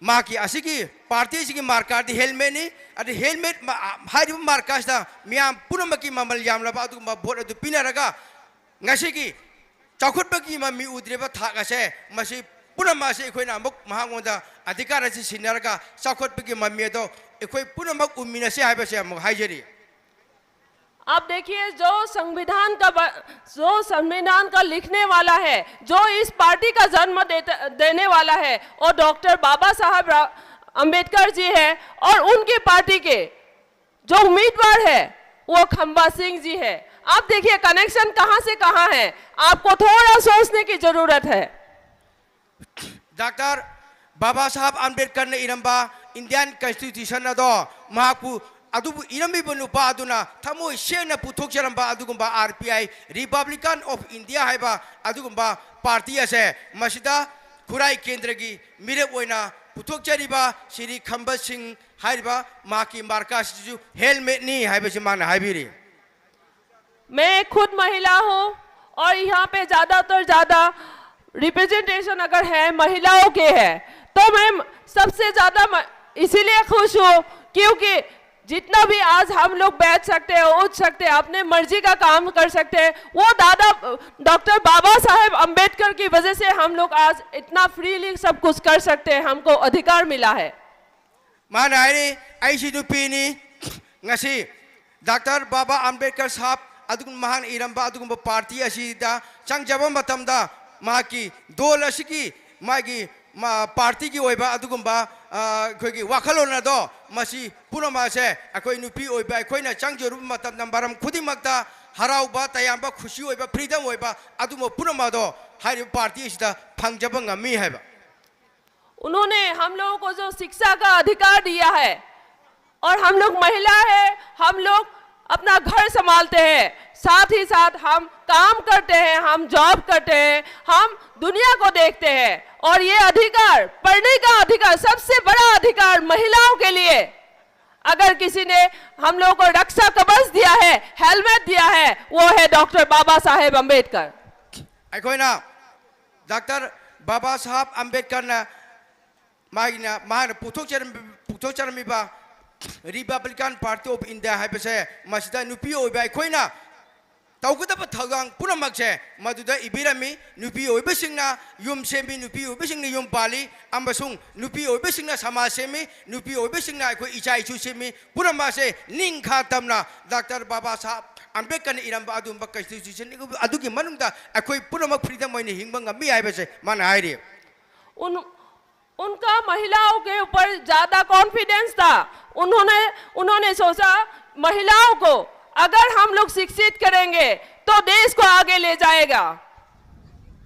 ꯃꯍꯥꯛꯀꯤ ꯑꯁꯤꯒꯤ ꯄꯥꯔꯇꯤ ꯑꯁꯤꯒꯤ ꯃꯥꯔꯀꯥꯗꯤ ꯍꯦꯜꯃꯦꯠꯅꯤ꯫ ꯑꯗꯨ ꯍꯦꯜꯃꯦꯠ ꯃ-, ꯑ, ꯍꯥꯏꯔꯤꯕ ꯃꯥꯔꯀꯥꯁꯤꯗ ꯃꯤꯌꯥꯝ ꯄꯨꯝꯅꯃꯛꯀꯤ ꯃꯃꯜ ꯌꯥꯝꯂꯕ ꯑꯗꯨꯒꯨꯝꯕ ꯚꯣꯠ ꯑꯗꯨ ꯄꯤꯅꯔꯒ ꯉꯁꯤꯒꯤ ꯆꯥꯎꯈꯠꯄꯒꯤ ꯃꯃꯤ ꯎꯗ꯭ꯔꯤꯕ ꯊꯥꯛ ꯑꯁꯦ, ꯃꯁꯤ ꯄꯨꯝꯅꯃꯛ ꯑꯁꯤ ꯑꯩꯈꯣꯏꯅ ꯑꯃꯨꯛ ꯃꯍꯥꯛꯉꯣꯟꯗ ꯑꯙꯤꯀꯥꯔ ꯑꯁꯤ ꯁꯤꯟꯅꯔꯒ ꯆꯥꯎꯈꯠꯄꯒꯤ ꯃꯃꯤ ꯑꯗꯣ ꯑꯩꯈꯣꯏ ꯄꯨꯝꯅꯃꯛ ꯎꯃꯤꯟꯅꯁꯤ ꯍꯥꯏꯕꯁꯦ ꯑꯃꯨꯛ ꯍꯥꯏꯖꯔꯤ꯫ अब देखिए, जो संविधान का ब-, जो संविधान का लिखने वाला है, जो इस पार्टी का जन्म देते, देने वाला है, वो डॉक्टर बाबा साहब रा-, अंबेडकर जी है। और उनकी पार्टी के जो उम्मीदवार है, वो खंबा सिंह जी है। अब देखिए, कनेक्शन कहां से कहां है, आपको थोड़ा सोचने की जरूरत है। ꯗꯥꯛꯇꯔ ꯕꯥꯕꯥ ꯁꯥꯍꯦꯕ ꯑꯝꯕꯦꯗꯀꯔꯅ ꯏꯔꯝꯕ ꯏꯟꯗꯤꯌꯥꯟ ꯀꯟꯁꯇꯤꯇ꯭ꯌꯨꯁꯟ ꯑꯗꯣ, ꯃꯍꯥꯛꯄꯨ ꯑꯗꯨꯕꯨ ꯏꯔꯝꯃꯤꯕ ꯅꯨꯄꯥ ꯑꯗꯨꯅ ꯊꯃꯣꯏ ꯁꯦꯡꯅ ꯄꯨꯊꯣꯛꯆꯔꯝꯕ ꯑꯗꯨꯒꯨꯝꯕ R P I, Republican of India ꯍꯥꯏꯕ ꯑꯗꯨꯒꯨꯝꯕ ꯄꯥꯔꯇꯤ ꯑꯁꯦ, ꯃꯁꯤꯗ ꯈꯨꯔꯥꯏ ꯀꯦꯟꯗ꯭ꯔꯒꯤ ꯃꯤꯔꯦꯞ ꯑꯣꯏꯅ ꯄꯨꯊꯣꯛꯆꯔꯤꯕ ꯁ꯭ꯔꯤ ꯈꯝꯕ ꯁꯤꯡ ꯍꯥꯏꯔꯤꯕ ꯃꯍꯥꯛꯀꯤ ꯃꯥꯔꯀꯥꯁꯤꯁꯨ ꯍꯦꯜꯃꯦꯠꯅꯤ ꯍꯥꯏꯕꯁꯤ ꯃꯥꯅ ꯍꯥꯏꯕꯤꯔꯤ꯫ मैं खुद महिला हूँ और यहाँ पे ज़्यादातर ज़्यादा रिप्रेजेंटेशन अगर है महिलाओं के है, तो मैं सबसे ज़्यादा म-, इसीलिए खुश हूँ, क्योंकि जितना भी आज हम लोग बैठ सकते हैं, उठ सकते हैं, अपने मर्जी का काम कर सकते हैं, वो दादा डॉक्टर बाबा साहेब अंबेडकर की वजह से हम लोग आज इतना फ्रीली सब कुछ कर सकते हैं, हमको अधिकार मिला है। ꯃꯥꯅ ꯍꯥꯏꯔꯤ, ꯑꯩꯁꯤ ꯅꯨꯄꯤꯅꯤ꯫ ꯉꯁꯤ ꯗꯥꯛꯇꯔ ꯕꯥꯕꯥ ꯑꯝꯕꯦꯗꯀꯔ ꯁꯥꯍꯦꯕ ꯑꯗꯨꯒꯨꯝꯕ ꯃꯍꯥꯛꯅ ꯏꯔꯝꯕ ꯑꯗꯨꯒꯨꯝꯕ ꯄꯥꯔꯇꯤ ꯑꯁꯤꯗ ꯆꯪꯖꯕ ꯃꯇꯝꯗ, ꯃꯍꯥꯛꯀꯤ ꯗꯣꯜ ꯑꯁꯤꯒꯤ, ꯃꯥꯒꯤ, ꯃꯥ-, ꯄꯥꯔꯇꯤꯒꯤ ꯑꯣꯏꯕ ꯑꯗꯨꯒꯨꯝꯕ, ꯑ, ꯑꯩꯈꯣꯏꯒꯤ ꯋꯥꯈꯜꯂꯣꯟ ꯑꯗꯣ, ꯃꯁꯤ ꯄꯨꯝꯅꯃꯛ ꯑꯁꯦ ꯑꯩꯈꯣꯏ ꯅꯨꯄꯤ ꯑꯣꯏꯕ ꯑꯩꯈꯣꯏꯅ ꯆꯪꯖꯔꯨꯕ ꯃꯇꯝꯗ ꯃꯔꯝ ꯈꯨꯗꯤꯡꯃꯛꯇ ꯍꯔꯥꯎꯕ, ꯇꯌꯥꯝꯕ, ꯈꯨꯁꯤ ꯑꯣꯏꯕ, ꯐ꯭ꯔꯤꯗꯝ ꯑꯣꯏꯕ ꯑꯗꯨꯒꯨꯝꯕ ꯄꯨꯝꯅꯃꯛ ꯑꯗꯣ ꯍꯥꯏꯔꯤꯕ ꯄꯥꯔꯇꯤ ꯑꯁꯤꯗ ꯐꯪꯖꯕ ꯉꯝꯃꯤ ꯍꯥꯏꯕ꯫ उन्होंने हम लोगों को जो शिक्षा का अधिकार दिया है और हम लोग महिला है, हम लोग अपना घर संभालते हैं, साथ ही साथ हम काम करते हैं, हम जॉब करते हैं, हम दुनिया को देखते हैं। और ये अधिकार, पढ़ने का अधिकार, सबसे बड़ा अधिकार महिलाओं के लिए, अगर किसी ने हम लोगों को रक्षा कवच दिया है, हेलमेट दिया है, वो है डॉक्टर बाबा साहेब अंबेडकर। ꯑꯩꯈꯣꯏꯅ ꯗꯥꯛꯇꯔ ꯕꯥꯕꯥ ꯁꯥꯍꯦꯕ ꯑꯝꯕꯦꯗꯀꯔꯅ ꯃꯥꯒꯤꯅ ꯃꯍꯥꯛꯅ ꯄꯨꯊꯣꯛꯆꯔꯝ- ꯄꯨꯊꯣꯛꯆꯔꯝꯃꯤꯕ ꯔꯤꯄꯕ꯭ꯂꯤꯀꯥꯟ ꯄꯥꯔꯇꯤ ꯑꯣꯐ ꯏꯟꯗꯤꯌꯥ ꯍꯥꯏꯕꯁꯦ, ꯃꯁꯤꯗ ꯅꯨꯄꯤ ꯑꯣꯏꯕ ꯑꯩꯈꯣꯏꯅ ꯇꯧꯒꯗꯕ ꯊꯧꯗꯥꯡ ꯄꯨꯝꯅꯃꯛꯁꯦ ꯃꯗꯨꯗ ꯏꯕꯤꯔꯝꯃꯤ꯫ ꯅꯨꯄꯤ ꯑꯣꯏꯕꯁꯤꯡꯅ ꯌꯨꯝ ꯁꯦꯝꯃꯤ, ꯅꯨꯄꯤ ꯑꯣꯏꯕꯁꯤꯡꯅ ꯌꯨꯝ ꯄꯥꯜꯂꯤ, ꯑꯃꯁꯨꯡ ꯅꯨꯄꯤ ꯑꯣꯏꯕꯁꯤꯡꯅ ꯁꯃꯥꯖ ꯁꯦꯝꯃꯤ, ꯅꯨꯄꯤ ꯑꯣꯏꯕꯁꯤꯡꯅ ꯑꯩꯈꯣꯏ ꯏꯆꯥ ꯏꯁꯨ ꯁꯦꯝꯃꯤ꯫ ꯄꯨꯝꯅꯃꯛ ꯑꯁꯦ ꯅꯤꯡꯈꯥ ꯇꯝꯅ ꯗꯥꯛꯇꯔ ꯕꯥꯕꯥ ꯁꯥꯍꯦꯕ ꯑꯝꯕꯦꯗꯀꯔꯅ ꯏꯔꯝꯕ ꯑꯗꯨꯒꯨꯝꯕ ꯀꯟꯁꯇꯤꯇ꯭ꯌꯨꯁꯟ ꯑꯗꯨꯒꯤ ꯃꯅꯨꯡꯗ ꯑꯩꯈꯣꯏ ꯄꯨꯝꯅꯃꯛ ꯐ꯭ꯔꯤꯗꯝ ꯑꯣꯏꯅ ꯍꯤꯡꯕ ꯉꯝꯃꯤ ꯍꯥꯏꯕꯁꯦ ꯃꯥꯅ ꯍꯥꯏꯔꯤ꯫ उन उनका महिलाओं के ऊपर ज्यादा कॉन्फिडेंस था। उन्होंने उन्होंने सोचा, महिलाओं को अगर हम लोग शिक्षित करेंगे तो देश को आगे ले जाएगा।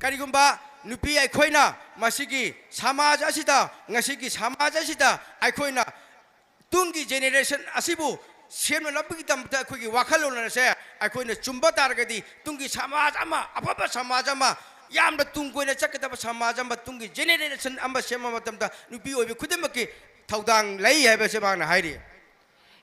ꯀꯔꯤꯒꯨꯝꯕ ꯅꯨꯄꯤ ꯑꯩꯈꯣꯏꯅ ꯃꯁꯤꯒꯤ ꯁꯃꯥꯖ ꯑꯁꯤꯗ, ꯉꯁꯤꯒꯤ ꯁꯃꯥꯖ ꯑꯁꯤꯗ ꯑꯩꯈꯣꯏꯅ ꯇꯨꯡꯒꯤ ꯖꯦꯅꯦꯔꯦꯁꯟ ꯑꯁꯤꯕꯨ ꯁꯦꯝꯅꯅꯕꯒꯤꯗꯃꯛꯇ ꯑꯩꯈꯣꯏꯒꯤ ꯋꯥꯈꯜꯂꯣꯟ ꯑꯁꯦ ꯑꯩꯈꯣꯏꯅ ꯆꯨꯝꯕ ꯇꯥꯔꯒꯗꯤ, ꯇꯨꯡꯒꯤ ꯁꯃꯥꯖ ꯑꯃ, ꯑꯐꯕ ꯁꯃꯥꯖ ꯑꯃ, ꯌꯥꯝꯅ ꯇꯨꯡ ꯀꯣꯏꯅ ꯆꯠꯀꯗꯕ ꯁꯃꯥꯖ ꯑꯃ, ꯇꯨꯡꯒꯤ ꯖꯦꯅꯦꯔꯦꯁꯟ ꯑꯃ ꯁꯦꯝꯕ ꯃꯇꯝꯗ ꯅꯨꯄꯤ ꯑꯣꯏꯕꯤ ꯈꯨꯗꯤꯡꯃꯛꯀꯤ ꯊꯧꯗꯥꯡ ꯂꯩ ꯍꯥꯏꯕꯁꯦ ꯃꯍꯥꯛꯅ ꯍꯥꯏꯔꯤ꯫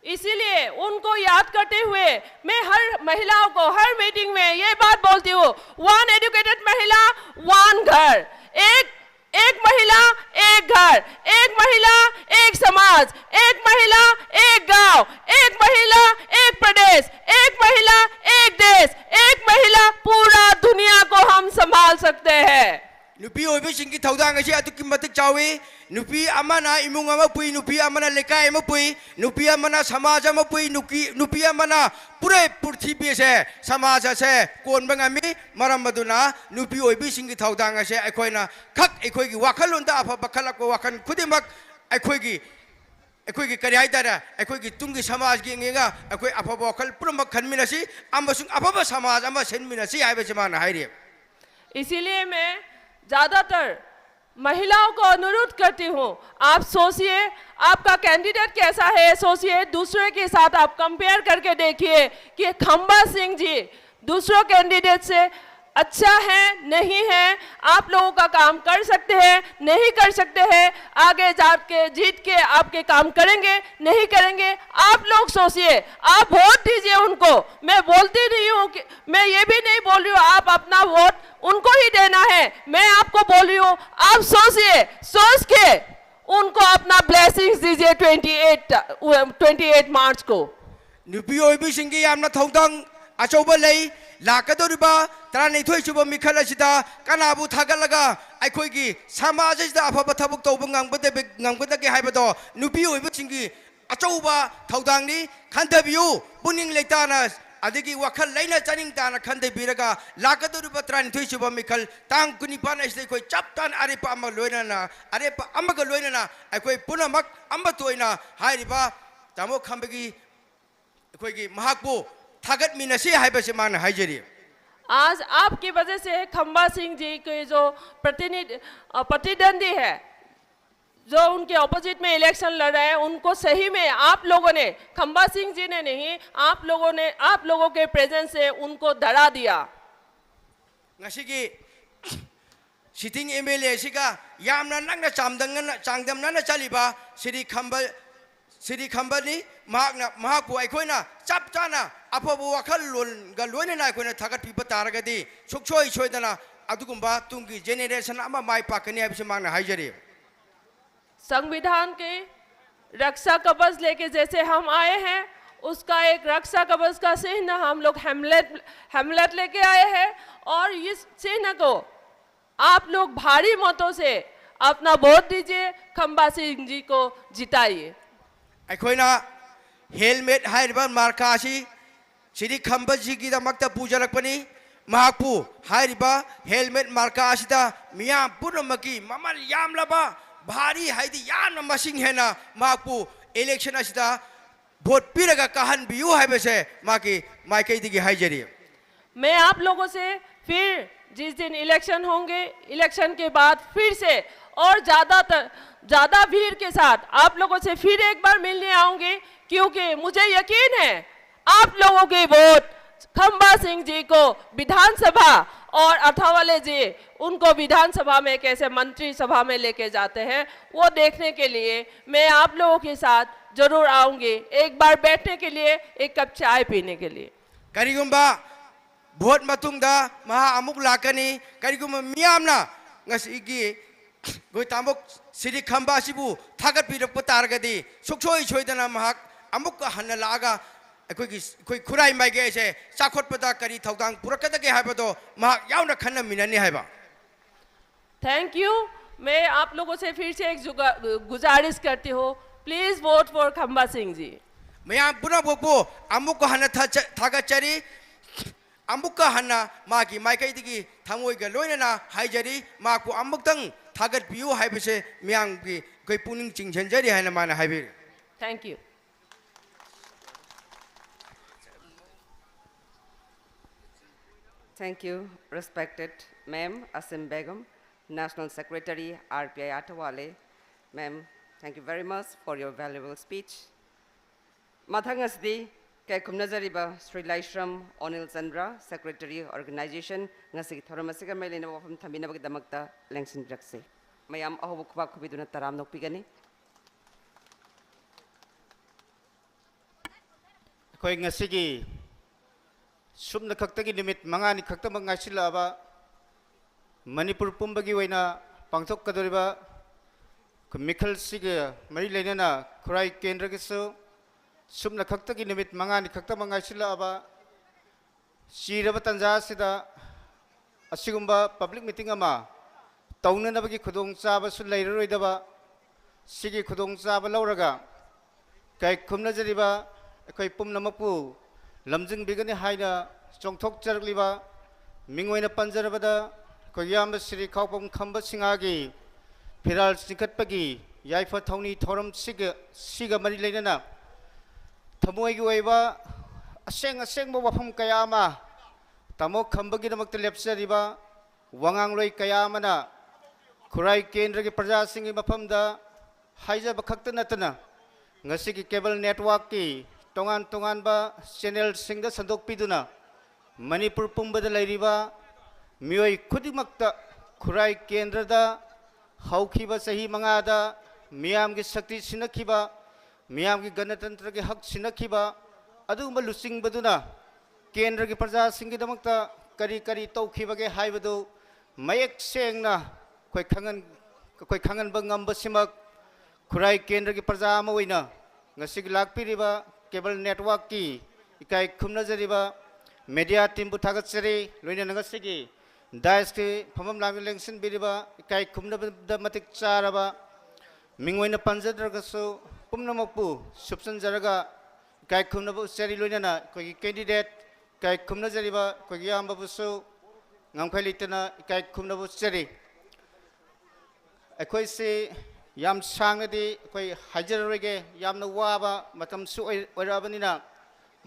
इसीलिए उनको याद करते हुए मैं हर महिलाओं को हर मीटिंग में ये बात बोलती हूँ, वन एजुकेटेड महिला, वन घर। एक एक महिला, एक घर। एक महिला, एक समाज। एक महिला, एक गांव। एक महिला, एक प्रदेश। एक महिला, एक देश। एक महिला, पूरा दुनिया को हम संभाल सकते हैं। ꯅꯨꯄꯤ ꯑꯣꯏꯕꯁꯤꯡꯒꯤ ꯊꯧꯗꯥꯡ ꯑꯁꯤ ꯑꯗꯨꯛꯀꯤ ꯃꯇꯤꯛ ꯆꯥꯎꯏ꯫ ꯅꯨꯄꯤ ꯑꯃꯅ ꯏꯃꯨꯡ ꯑꯃ ꯄꯨꯏ, ꯅꯨꯄꯤ ꯑꯃꯅ ꯂꯩꯀꯥꯏ ꯑꯃ ꯄꯨꯏ, ꯅꯨꯄꯤ ꯑꯃꯅ ꯁꯃꯥꯖ ꯑꯃ ꯄꯨꯏ, ꯅꯨꯄꯤ ꯅꯨꯄꯤ ꯑꯃꯅ ꯄꯨꯔꯦ ꯄ꯭ꯔꯤꯊꯤꯕꯤ ꯑꯁꯦ, ꯁꯃꯥꯖ ꯑꯁꯦ ꯀꯣꯟꯕ ꯉꯝꯃꯤ꯫ ꯃꯔꯝ ꯑꯗꯨꯅ ꯅꯨꯄꯤ ꯑꯣꯏꯕꯤꯁꯤꯡꯒꯤ ꯊꯧꯗꯥꯡ ꯑꯁꯦ ꯑꯩꯈꯣꯏꯅ ꯈꯛ ꯑꯩꯈꯣꯏꯒꯤ ꯋꯥꯈꯜꯂꯣꯟꯗ ꯑꯐꯕ ꯈꯜꯂꯛꯄ ꯋꯥꯈꯜ ꯈꯨꯗꯤꯡꯃꯛ ꯑꯩꯈꯣꯏꯒꯤ ꯑꯩꯈꯣꯏꯒꯤ ꯀꯔꯤ ꯍꯥꯏꯇꯥꯔꯦ, ꯑꯩꯈꯣꯏꯒꯤ ꯇꯨꯡꯒꯤ ꯁꯃꯥꯖꯒꯤ ꯌꯦꯡꯉꯒ ꯑꯩꯈꯣꯏ ꯑꯐꯕ ꯋꯥꯈꯜ ꯄꯨꯝꯅꯃꯛ ꯈꯟꯃꯤꯟꯅꯁꯤ ꯑꯃꯁꯨꯡ ꯑꯐꯕ ꯁꯃꯥꯖ ꯑꯃ ꯁꯦꯝꯃꯤꯟꯅꯁꯤ ꯍꯥꯏꯕꯁꯤ ꯃꯥꯅ ꯍꯥꯏꯔꯤ꯫ इसीलिए मैं ज्यादातर महिलाओं को अनुरोध करती हूँ, आप सोचिए, आपका कैंडिडेट कैसा है, सोचिए, दूसरे के साथ आप कंपेयर करके देखिए कि खंबा सिंह जी दूसरों कैंडिडेट से अच्छा है, नहीं है, आप लोगों का काम कर सकते हैं, नहीं कर सकते हैं, आगे जाके जीत के आपके काम करेंगे, नहीं करेंगे, आप लोग सोचिए। आप वोट दीजिए उनको। मैं बोलती नहीं हूँ कि, मैं ये भी नहीं बोल रही हूँ आप अपना वोट उनको ही देना है। मैं आपको बोल रही हूँ, आप सोचिए, सोच के उनको अपना ब्लेसिंग्स दीजिए twenty eight, twenty eight March को। ꯅꯨꯄꯤ ꯑꯣꯏꯕꯤꯁꯤꯡꯒꯤ ꯌꯥꯝꯅ ꯊꯧꯗꯥꯡ ꯑꯆꯧꯕ ꯂꯩ꯫ ꯂꯥꯛꯀꯗꯧꯔꯤꯕ ꯇꯔꯥꯅꯤꯊꯣꯏ ꯁꯨꯕ ꯃꯤꯈꯜ ꯑꯁꯤꯗ ꯀꯅꯥꯕꯨ ꯊꯥꯒꯠꯂꯒ ꯑꯩꯈꯣꯏꯒꯤ ꯁꯃꯥꯖ ꯑꯁꯤꯗ ꯑꯐꯕ ꯊꯕꯛ ꯇꯧꯕ ꯉꯝꯒꯗꯕ, ꯉꯝꯒꯗꯒꯦ ꯍꯥꯏꯕꯗꯣ ꯅꯨꯄꯤ ꯑꯣꯏꯕꯁꯤꯡꯒꯤ ꯑꯆꯧꯕ ꯊꯧꯗꯥꯡꯅꯤ꯫ ꯈꯟꯊꯕꯤꯌꯨ, ꯄꯨꯛꯅꯤꯡ ꯂꯩꯇꯥꯅ ꯑꯗꯒꯤ ꯋꯥꯈꯜ ꯂꯩꯅ ꯆꯥꯅꯤꯡ ꯇꯥꯅ ꯈꯟꯊꯕꯤꯔꯒ ꯂꯥꯛꯀꯗꯧꯔꯤꯕ ꯇꯔꯥꯅꯤꯊꯣꯏ ꯁꯨꯕ ꯃꯤꯈꯜ ꯇꯥꯡ ꯀꯨꯟꯅꯤꯄꯥꯟ ꯑꯁꯤꯗ ꯑꯩꯈꯣꯏ ꯆꯞ ꯆꯥꯅ ꯑꯔꯦꯞꯄ ꯑꯃ ꯂꯣꯏꯅꯅ, ꯑꯔꯦꯞꯄ ꯑꯃꯒ ꯂꯣꯏꯅꯅ ꯑꯩꯈꯣꯏ ꯄꯨꯝꯅꯃꯛ ꯑꯃꯠꯇ ꯑꯣꯏꯅ ꯍꯥꯏꯔꯤꯕ ꯇꯥꯃꯣ ꯈꯝꯕꯒꯤ ꯑꯩꯈꯣꯏꯒꯤ ꯃꯍꯥꯛꯄꯨ ꯊꯥꯒꯠꯃꯤꯟꯅꯁꯤ ꯍꯥꯏꯕꯁꯤ ꯃꯥꯅ ꯍꯥꯏꯖꯔꯤ꯫ आज आपकी वजह से खंबा सिंह जी के जो प्रतिनिधि, अ, प्रतिद्वंदी है, जो उनके ऑपोजिट में इलेक्शन लड़ रहे हैं, उनको सही में आप लोगों ने, खंबा सिंह जी ने नहीं, आप लोगों ने, आप लोगों के प्रेजेंस से उनको डरा दिया। ꯉꯁꯤꯒꯤ ꯁꯤꯇꯤꯡ ꯑꯦꯝ ꯑꯦꯜ ꯑꯦ ꯑꯁꯤꯒ ꯌꯥꯝꯅ ꯅꯛꯅ ꯆꯥꯡꯗꯝꯅꯅ, ꯆꯥꯡꯗꯝꯅꯅ ꯆꯠꯂꯤꯕ ꯁꯤꯔꯤ ꯈꯝꯕ, ꯁꯤꯔꯤ ꯈꯝꯕꯅꯤ꯫ ꯃꯍꯥꯛꯅ, ꯃꯍꯥꯛꯄꯨ ꯑꯩꯈꯣꯏꯅ ꯆꯞ ꯆꯥꯅ ꯑꯐꯕ ꯋꯥꯈꯜꯂꯣꯟꯒ ꯂꯣꯏꯅꯅ ꯑꯩꯈꯣꯏꯅ ꯊꯥꯒꯠꯄꯤꯕ ꯇꯥꯔꯒꯗꯤ ꯁꯨꯡꯁꯣꯏ ꯁꯣꯏꯗꯅ ꯑꯗꯨꯒꯨꯝꯕ ꯇꯨꯡꯒꯤ ꯖꯦꯅꯦꯔꯦꯁꯟ ꯑꯃ ꯃꯥꯏ ꯄꯥꯛꯀꯅꯤ ꯍꯥꯏꯕꯁꯤ ꯃꯍꯥꯛꯅ ꯍꯥꯏꯖꯔꯤ꯫ संविधान के रक्षा कवच लेके जैसे हम आए हैं, उसका एक रक्षा कवच का चिन्ह हम लोग हेमलेट, हेमलेट लेके आए हैं और इस चिन्ह को आप लोग भारी मतों से अपना वोट दीजिए, खंबा सिंह जी को जिताइए। ꯑꯩꯈꯣꯏꯅ ꯍꯦꯜꯃꯦꯠ ꯍꯥꯏꯔꯤꯕ ꯃꯥꯔꯀꯥ ꯑꯁꯤ ꯁꯤꯔꯤ ꯈꯝꯕꯖꯤꯒꯤꯗꯃꯛꯇ ꯄꯨꯖꯔꯛꯄꯅꯤ꯫ ꯃꯍꯥꯛꯄꯨ ꯍꯥꯏꯔꯤꯕ ꯍꯦꯜꯃꯦꯠ ꯃꯥꯔꯀꯥ ꯑꯁꯤꯗ ꯃꯤꯌꯥꯝ ꯄꯨꯝꯅꯃꯛꯀꯤ ꯃꯃꯜ ꯌꯥꯝꯂꯕ, ꯚꯥꯔꯤ ꯍꯥꯏꯗꯤ ꯌꯥꯝꯅ ꯃꯁꯤꯡ ꯍꯦꯟꯅ ꯃꯍꯥꯛꯄꯨ ꯏꯂꯦꯛꯁꯟ ꯑꯁꯤꯗ ꯚꯣꯠ ꯄꯤꯔꯒ ꯀꯥꯍꯟꯕꯤꯌꯨ ꯍꯥꯏꯕꯁꯦ ꯃꯥꯒꯤ ꯃꯥꯏꯀꯩꯗꯒꯤ ꯍꯥꯏꯖꯔꯤ꯫ मैं आप लोगों से फिर जिस दिन इलेक्शन होंगे, इलेक्शन के बाद फिर से और ज्यादातर ज्यादा भीड़ के साथ आप लोगों से फिर एक बार मिलने आऊंगी, क्योंकि मुझे यकीन है आप लोगों के वोट खंबा सिंह जी को विधानसभा और अठावले जी उनको विधानसभा में कैसे मंत्री सभा में लेके जाते हैं, वो देखने के लिए मैं आप लोगों के साथ जरूर आऊंगी। एक बार बैठने के लिए, एक कप चाय पीने के लिए। ꯀꯔꯤꯒꯨꯝꯕ ꯚꯣꯠ ꯃꯇꯨꯡꯗ ꯃꯍꯥꯛ ꯑꯃꯨꯛ ꯂꯥꯛꯀꯅꯤ꯫ ꯀꯔꯤꯒꯨꯝꯕ ꯃꯤꯌꯥꯝꯅ ꯉꯁꯤꯒꯤ ꯑꯩꯈꯣꯏ ꯇꯥꯃꯣ ꯁꯤꯔꯤ ꯈꯝꯕ ꯑꯁꯤꯕꯨ ꯊꯥꯒꯠꯄꯤꯔꯛꯄ ꯇꯥꯔꯒꯗꯤ, ꯁꯨꯡꯁꯣꯏ ꯁꯣꯏꯗꯅ ꯃꯍꯥꯛ ꯑꯃꯨꯛꯀ ꯍꯟꯅ ꯂꯥꯛꯑꯒ ꯑꯩꯈꯣꯏꯒꯤ ꯑꯩꯈꯣꯏ ꯈꯨꯔꯥꯏ ꯃꯥꯏꯀꯩ ꯑꯁꯦ ꯆꯥꯎꯈꯠꯄꯗ ꯀꯔꯤ ꯊꯧꯗꯥꯡ ꯄꯨꯔꯛꯀꯗꯒꯦ ꯍꯥꯏꯕꯗꯣ ꯃꯍꯥꯛ ꯌꯥꯎꯅ ꯈꯟꯅꯃꯤꯟꯅꯅꯤ ꯍꯥꯏꯕ꯫ Thank you. मैं आप लोगों से फिर से एक जुगा- गुजारिश करती हूँ, प्लीज वोट फॉर खंबा सिंह जी। ꯃꯌꯥꯝ ꯄꯨꯝꯅꯃꯛꯄꯨ ꯑꯃꯨꯛꯀ ꯍꯟꯅ ꯊꯥ- ꯊꯥꯒꯠꯆꯔꯤ꯫ ꯑꯃꯨꯛꯀ ꯍꯟꯅ ꯃꯥꯒꯤ ꯃꯥꯏꯀꯩꯗꯒꯤ ꯊꯃꯣꯏꯒ ꯂꯣꯏꯅꯅ ꯍꯥꯏꯖꯔꯤ, ꯃꯍꯥꯛꯄꯨ ꯑꯃꯨꯛꯇꯪ ꯊꯥꯒꯠꯄꯤꯌꯨ ꯍꯥꯏꯕꯁꯦ ꯃꯤꯌꯥꯝꯒꯤ ꯑꯩꯈꯣꯏ ꯄꯨꯛꯅꯤꯡ ꯆꯤꯡꯁꯤꯟꯖꯔꯤ ꯍꯥꯏꯅ ꯃꯥꯅ ꯍꯥꯏꯕꯤꯔꯤ꯫ Thank you. Thank you, respected Ma'am Asim Begum, National Secretary, R P I Athawale. Ma'am, thank you very much for your valuable speech. ꯃꯊꯪ ꯑꯁꯤꯗꯤ ꯀꯩꯈꯨꯝꯅꯖꯔꯤꯕ ꯁ꯭ꯔꯤ ꯂꯥꯏꯁ꯭ꯔꯝ ꯑꯣꯅꯤꯜ ꯆꯟꯗ꯭ꯔ, Secretary Organization, ꯉꯁꯤꯒꯤ ꯊꯧꯔꯝ ꯑꯁꯤꯒ ꯃꯔꯤ ꯂꯩꯅꯕ ꯋꯥꯐꯝ ꯊꯝꯕꯤꯅꯕꯒꯤꯗꯃꯛꯇ ꯂꯦꯡꯁꯤꯟꯕꯤꯔꯛꯁꯤ꯫ ꯃꯌꯥꯝ ꯑꯍꯧꯕ ꯈꯨꯕꯥꯛ ꯈꯨꯕꯤꯗꯨꯅ ꯇꯔꯥꯝꯅ ꯑꯣꯛꯄꯤꯒꯅꯤ꯫ ꯑꯩꯈꯣꯏ ꯉꯁꯤꯒꯤ ꯁꯨꯞꯅ ꯈꯛꯇꯒꯤ ꯅꯨꯃꯤꯠ ꯃꯉꯥꯅꯤ ꯈꯛꯇꯃꯛ ꯉꯥꯏꯁꯤꯜꯂꯛꯑꯕ ꯃꯅꯤꯄꯨꯔ ꯄꯨꯝꯕꯒꯤ ꯑꯣꯏꯅ ꯄꯥꯡꯊꯣꯛꯀꯗꯧꯔꯤꯕ ꯃꯤꯈꯜꯁꯤꯒ ꯃꯔꯤ ꯂꯩꯅꯅ ꯈꯨꯔꯥꯏ ꯀꯦꯟꯗ꯭ꯔꯒꯤꯁꯨ ꯁꯨꯞꯅ ꯈꯛꯇꯒꯤ ꯅꯨꯃꯤꯠ ꯃꯉꯥꯅꯤ ꯈꯛꯇꯃꯛ ꯉꯥꯏꯁꯤꯜꯂꯛꯑꯕ ꯆꯤꯔꯕ ꯇꯥꯟꯖꯥ ꯑꯁꯤꯗ ꯑꯁꯤꯒꯨꯝꯕ ꯄꯕ꯭ꯂꯤꯛ ꯃꯤꯇꯤꯡ ꯑꯃ ꯇꯧꯅꯅꯕꯒꯤ ꯈꯨꯗꯣꯡꯆꯥꯕꯁꯨ ꯂꯩꯔꯔꯣꯏꯗꯕ, ꯁꯤꯒꯤ ꯈꯨꯗꯣꯡꯆꯥꯕ ꯂꯧꯔꯒ ꯀꯩ ꯈꯨꯝꯅꯖꯔꯤꯕ ꯑꯩꯈꯣꯏ ꯄꯨꯝꯅꯃꯛꯄꯨ ꯂꯝꯖꯤꯡꯕꯤꯒꯅꯤ ꯍꯥꯏꯅ ꯆꯣꯡꯊꯣꯛꯆꯔꯛꯂꯤꯕ ꯃꯤꯡ ꯑꯣꯏꯅ ꯄꯟꯖꯔꯕꯗ ꯑꯩꯈꯣꯏ ꯏꯌꯥꯝꯕ ꯁ꯭ꯔꯤ ꯈꯥꯎꯕꯝ ꯈꯝꯕ ꯁꯤꯡꯍꯒꯤ ꯐꯤꯔꯥꯜ ꯆꯤꯡꯈꯠꯄꯒꯤ ꯌꯥꯏꯐ ꯊꯧꯅꯤ ꯊꯧꯔꯝꯁꯤꯒ ꯁꯤꯒ ꯃꯔꯤ ꯂꯩꯅꯅ ꯊꯃꯣꯏꯒꯤ ꯑꯣꯏꯕ ꯑꯁꯦꯡ ꯑꯁꯦꯡꯕ ꯋꯥꯐꯝ ꯀꯌꯥ ꯑꯃ ꯇꯥꯃꯣ ꯈꯝꯕꯒꯤꯗꯃꯛꯇ ꯂꯦꯞꯆꯔꯤꯕ ꯋꯥꯉꯥꯡꯂꯣꯏ ꯀꯌꯥ ꯑꯃꯅ ꯈꯨꯔꯥꯏ ꯀꯦꯟꯗ꯭ꯔꯒꯤ ꯄ꯭ꯔꯖꯥꯁꯤꯡꯒꯤ ꯃꯐꯝꯗ ꯍꯥꯏꯖꯕ ꯈꯛꯇ ꯅꯠꯇꯅ, ꯉꯁꯤꯒꯤ cable networkꯀꯤ ꯇꯣꯉꯥꯟ ꯇꯣꯉꯥꯟꯕ channelꯁꯤꯡꯗ ꯁꯟꯗꯣꯛꯄꯤꯗꯨꯅ, ꯃꯅꯤꯄꯨꯔ ꯄꯨꯝꯕꯗ ꯂꯩꯔꯤꯕ ꯃꯤꯑꯣꯏ ꯈꯨꯗꯤꯡꯃꯛꯇ ꯈꯨꯔꯥꯏ ꯀꯦꯟꯗ꯭ꯔꯗ ꯍꯧꯈꯤꯕ ꯆꯍꯤ ꯃꯉꯥꯗ ꯃꯤꯌꯥꯝꯒꯤ ꯁꯛꯇꯤ ꯁꯤꯟꯅꯈꯤꯕ, ꯃꯤꯌꯥꯝꯒꯤ ꯒꯅꯇꯟꯇ꯭ꯔꯒꯤ ꯍꯛ ꯁꯤꯟꯅꯈꯤꯕ ꯑꯗꯨꯒꯨꯝꯕ ꯂꯨꯆꯤꯡꯕꯗꯨꯅ ꯀꯦꯟꯗ꯭ꯔꯒꯤ ꯄ꯭ꯔꯖꯥꯁꯤꯡꯒꯤꯗꯃꯛꯇ ꯀꯔꯤ ꯀꯔꯤ ꯇꯧꯈꯤꯕꯒꯦ ꯍꯥꯏꯕꯗꯨ ꯃꯌꯦꯛ ꯁꯦꯡꯅ ꯑꯩꯈꯣꯏ ꯈꯪꯍꯟ-, ꯑꯩꯈꯣꯏ ꯈꯪꯍꯟꯕ ꯉꯝꯕꯁꯤꯃꯛ ꯈꯨꯔꯥꯏ ꯀꯦꯟꯗ꯭ꯔꯒꯤ ꯄ꯭ꯔꯖꯥ ꯑꯃ ꯑꯣꯏꯅ ꯉꯁꯤꯒꯤ ꯂꯥꯛꯄꯤꯔꯤꯕ cable networkꯀꯤ ꯏꯀꯥꯏ ꯈꯨꯝꯅꯖꯔꯤꯕ media teamꯕꯨ ꯊꯥꯒꯠꯆꯔꯤ꯫ ꯂꯣꯏꯅꯅ ꯉꯁꯤꯒꯤ daisꯀꯤ ꯐꯝꯐꯝ ꯂꯥꯡꯗ ꯂꯦꯡꯁꯤꯟꯕꯤꯔꯤꯕ ꯏꯀꯥꯏ ꯈꯨꯝꯅꯕꯗ ꯃꯇꯤꯛ ꯆꯥꯔꯕ, ꯃꯤꯡ ꯑꯣꯏꯅ ꯄꯟꯖꯗ꯭ꯔꯒꯁꯨ ꯄꯨꯝꯅꯃꯛꯄꯨ ꯁꯨꯞꯆꯟꯖꯔꯒ ꯏꯀꯥꯏ ꯈꯨꯝꯅꯕ ꯎꯠꯆꯔꯤ꯫ ꯂꯣꯏꯅꯅ ꯑꯩꯈꯣꯏꯒꯤ candidate ꯏꯀꯥꯏ ꯈꯨꯝꯅꯖꯔꯤꯕ ꯑꯩꯈꯣꯏꯒꯤ ꯏꯌꯥꯝꯕꯕꯨꯁꯨ ꯉꯝꯈꯩ ꯂꯩꯇꯅ ꯏꯀꯥꯏ ꯈꯨꯝꯅꯕ ꯎꯠꯆꯔꯤ꯫ ꯑꯩꯈꯣꯏꯁꯤ ꯌꯥꯝ ꯁꯥꯡꯅꯗꯤ ꯑꯩꯈꯣꯏ ꯍꯥꯏꯖꯔꯔꯣꯏꯒꯦ, ꯌꯥꯝꯅ ꯋꯥꯕ ꯃꯇꯝꯁꯨ ꯑꯣꯏ-, ꯑꯣꯏꯔꯛꯑꯕꯅꯤꯅ,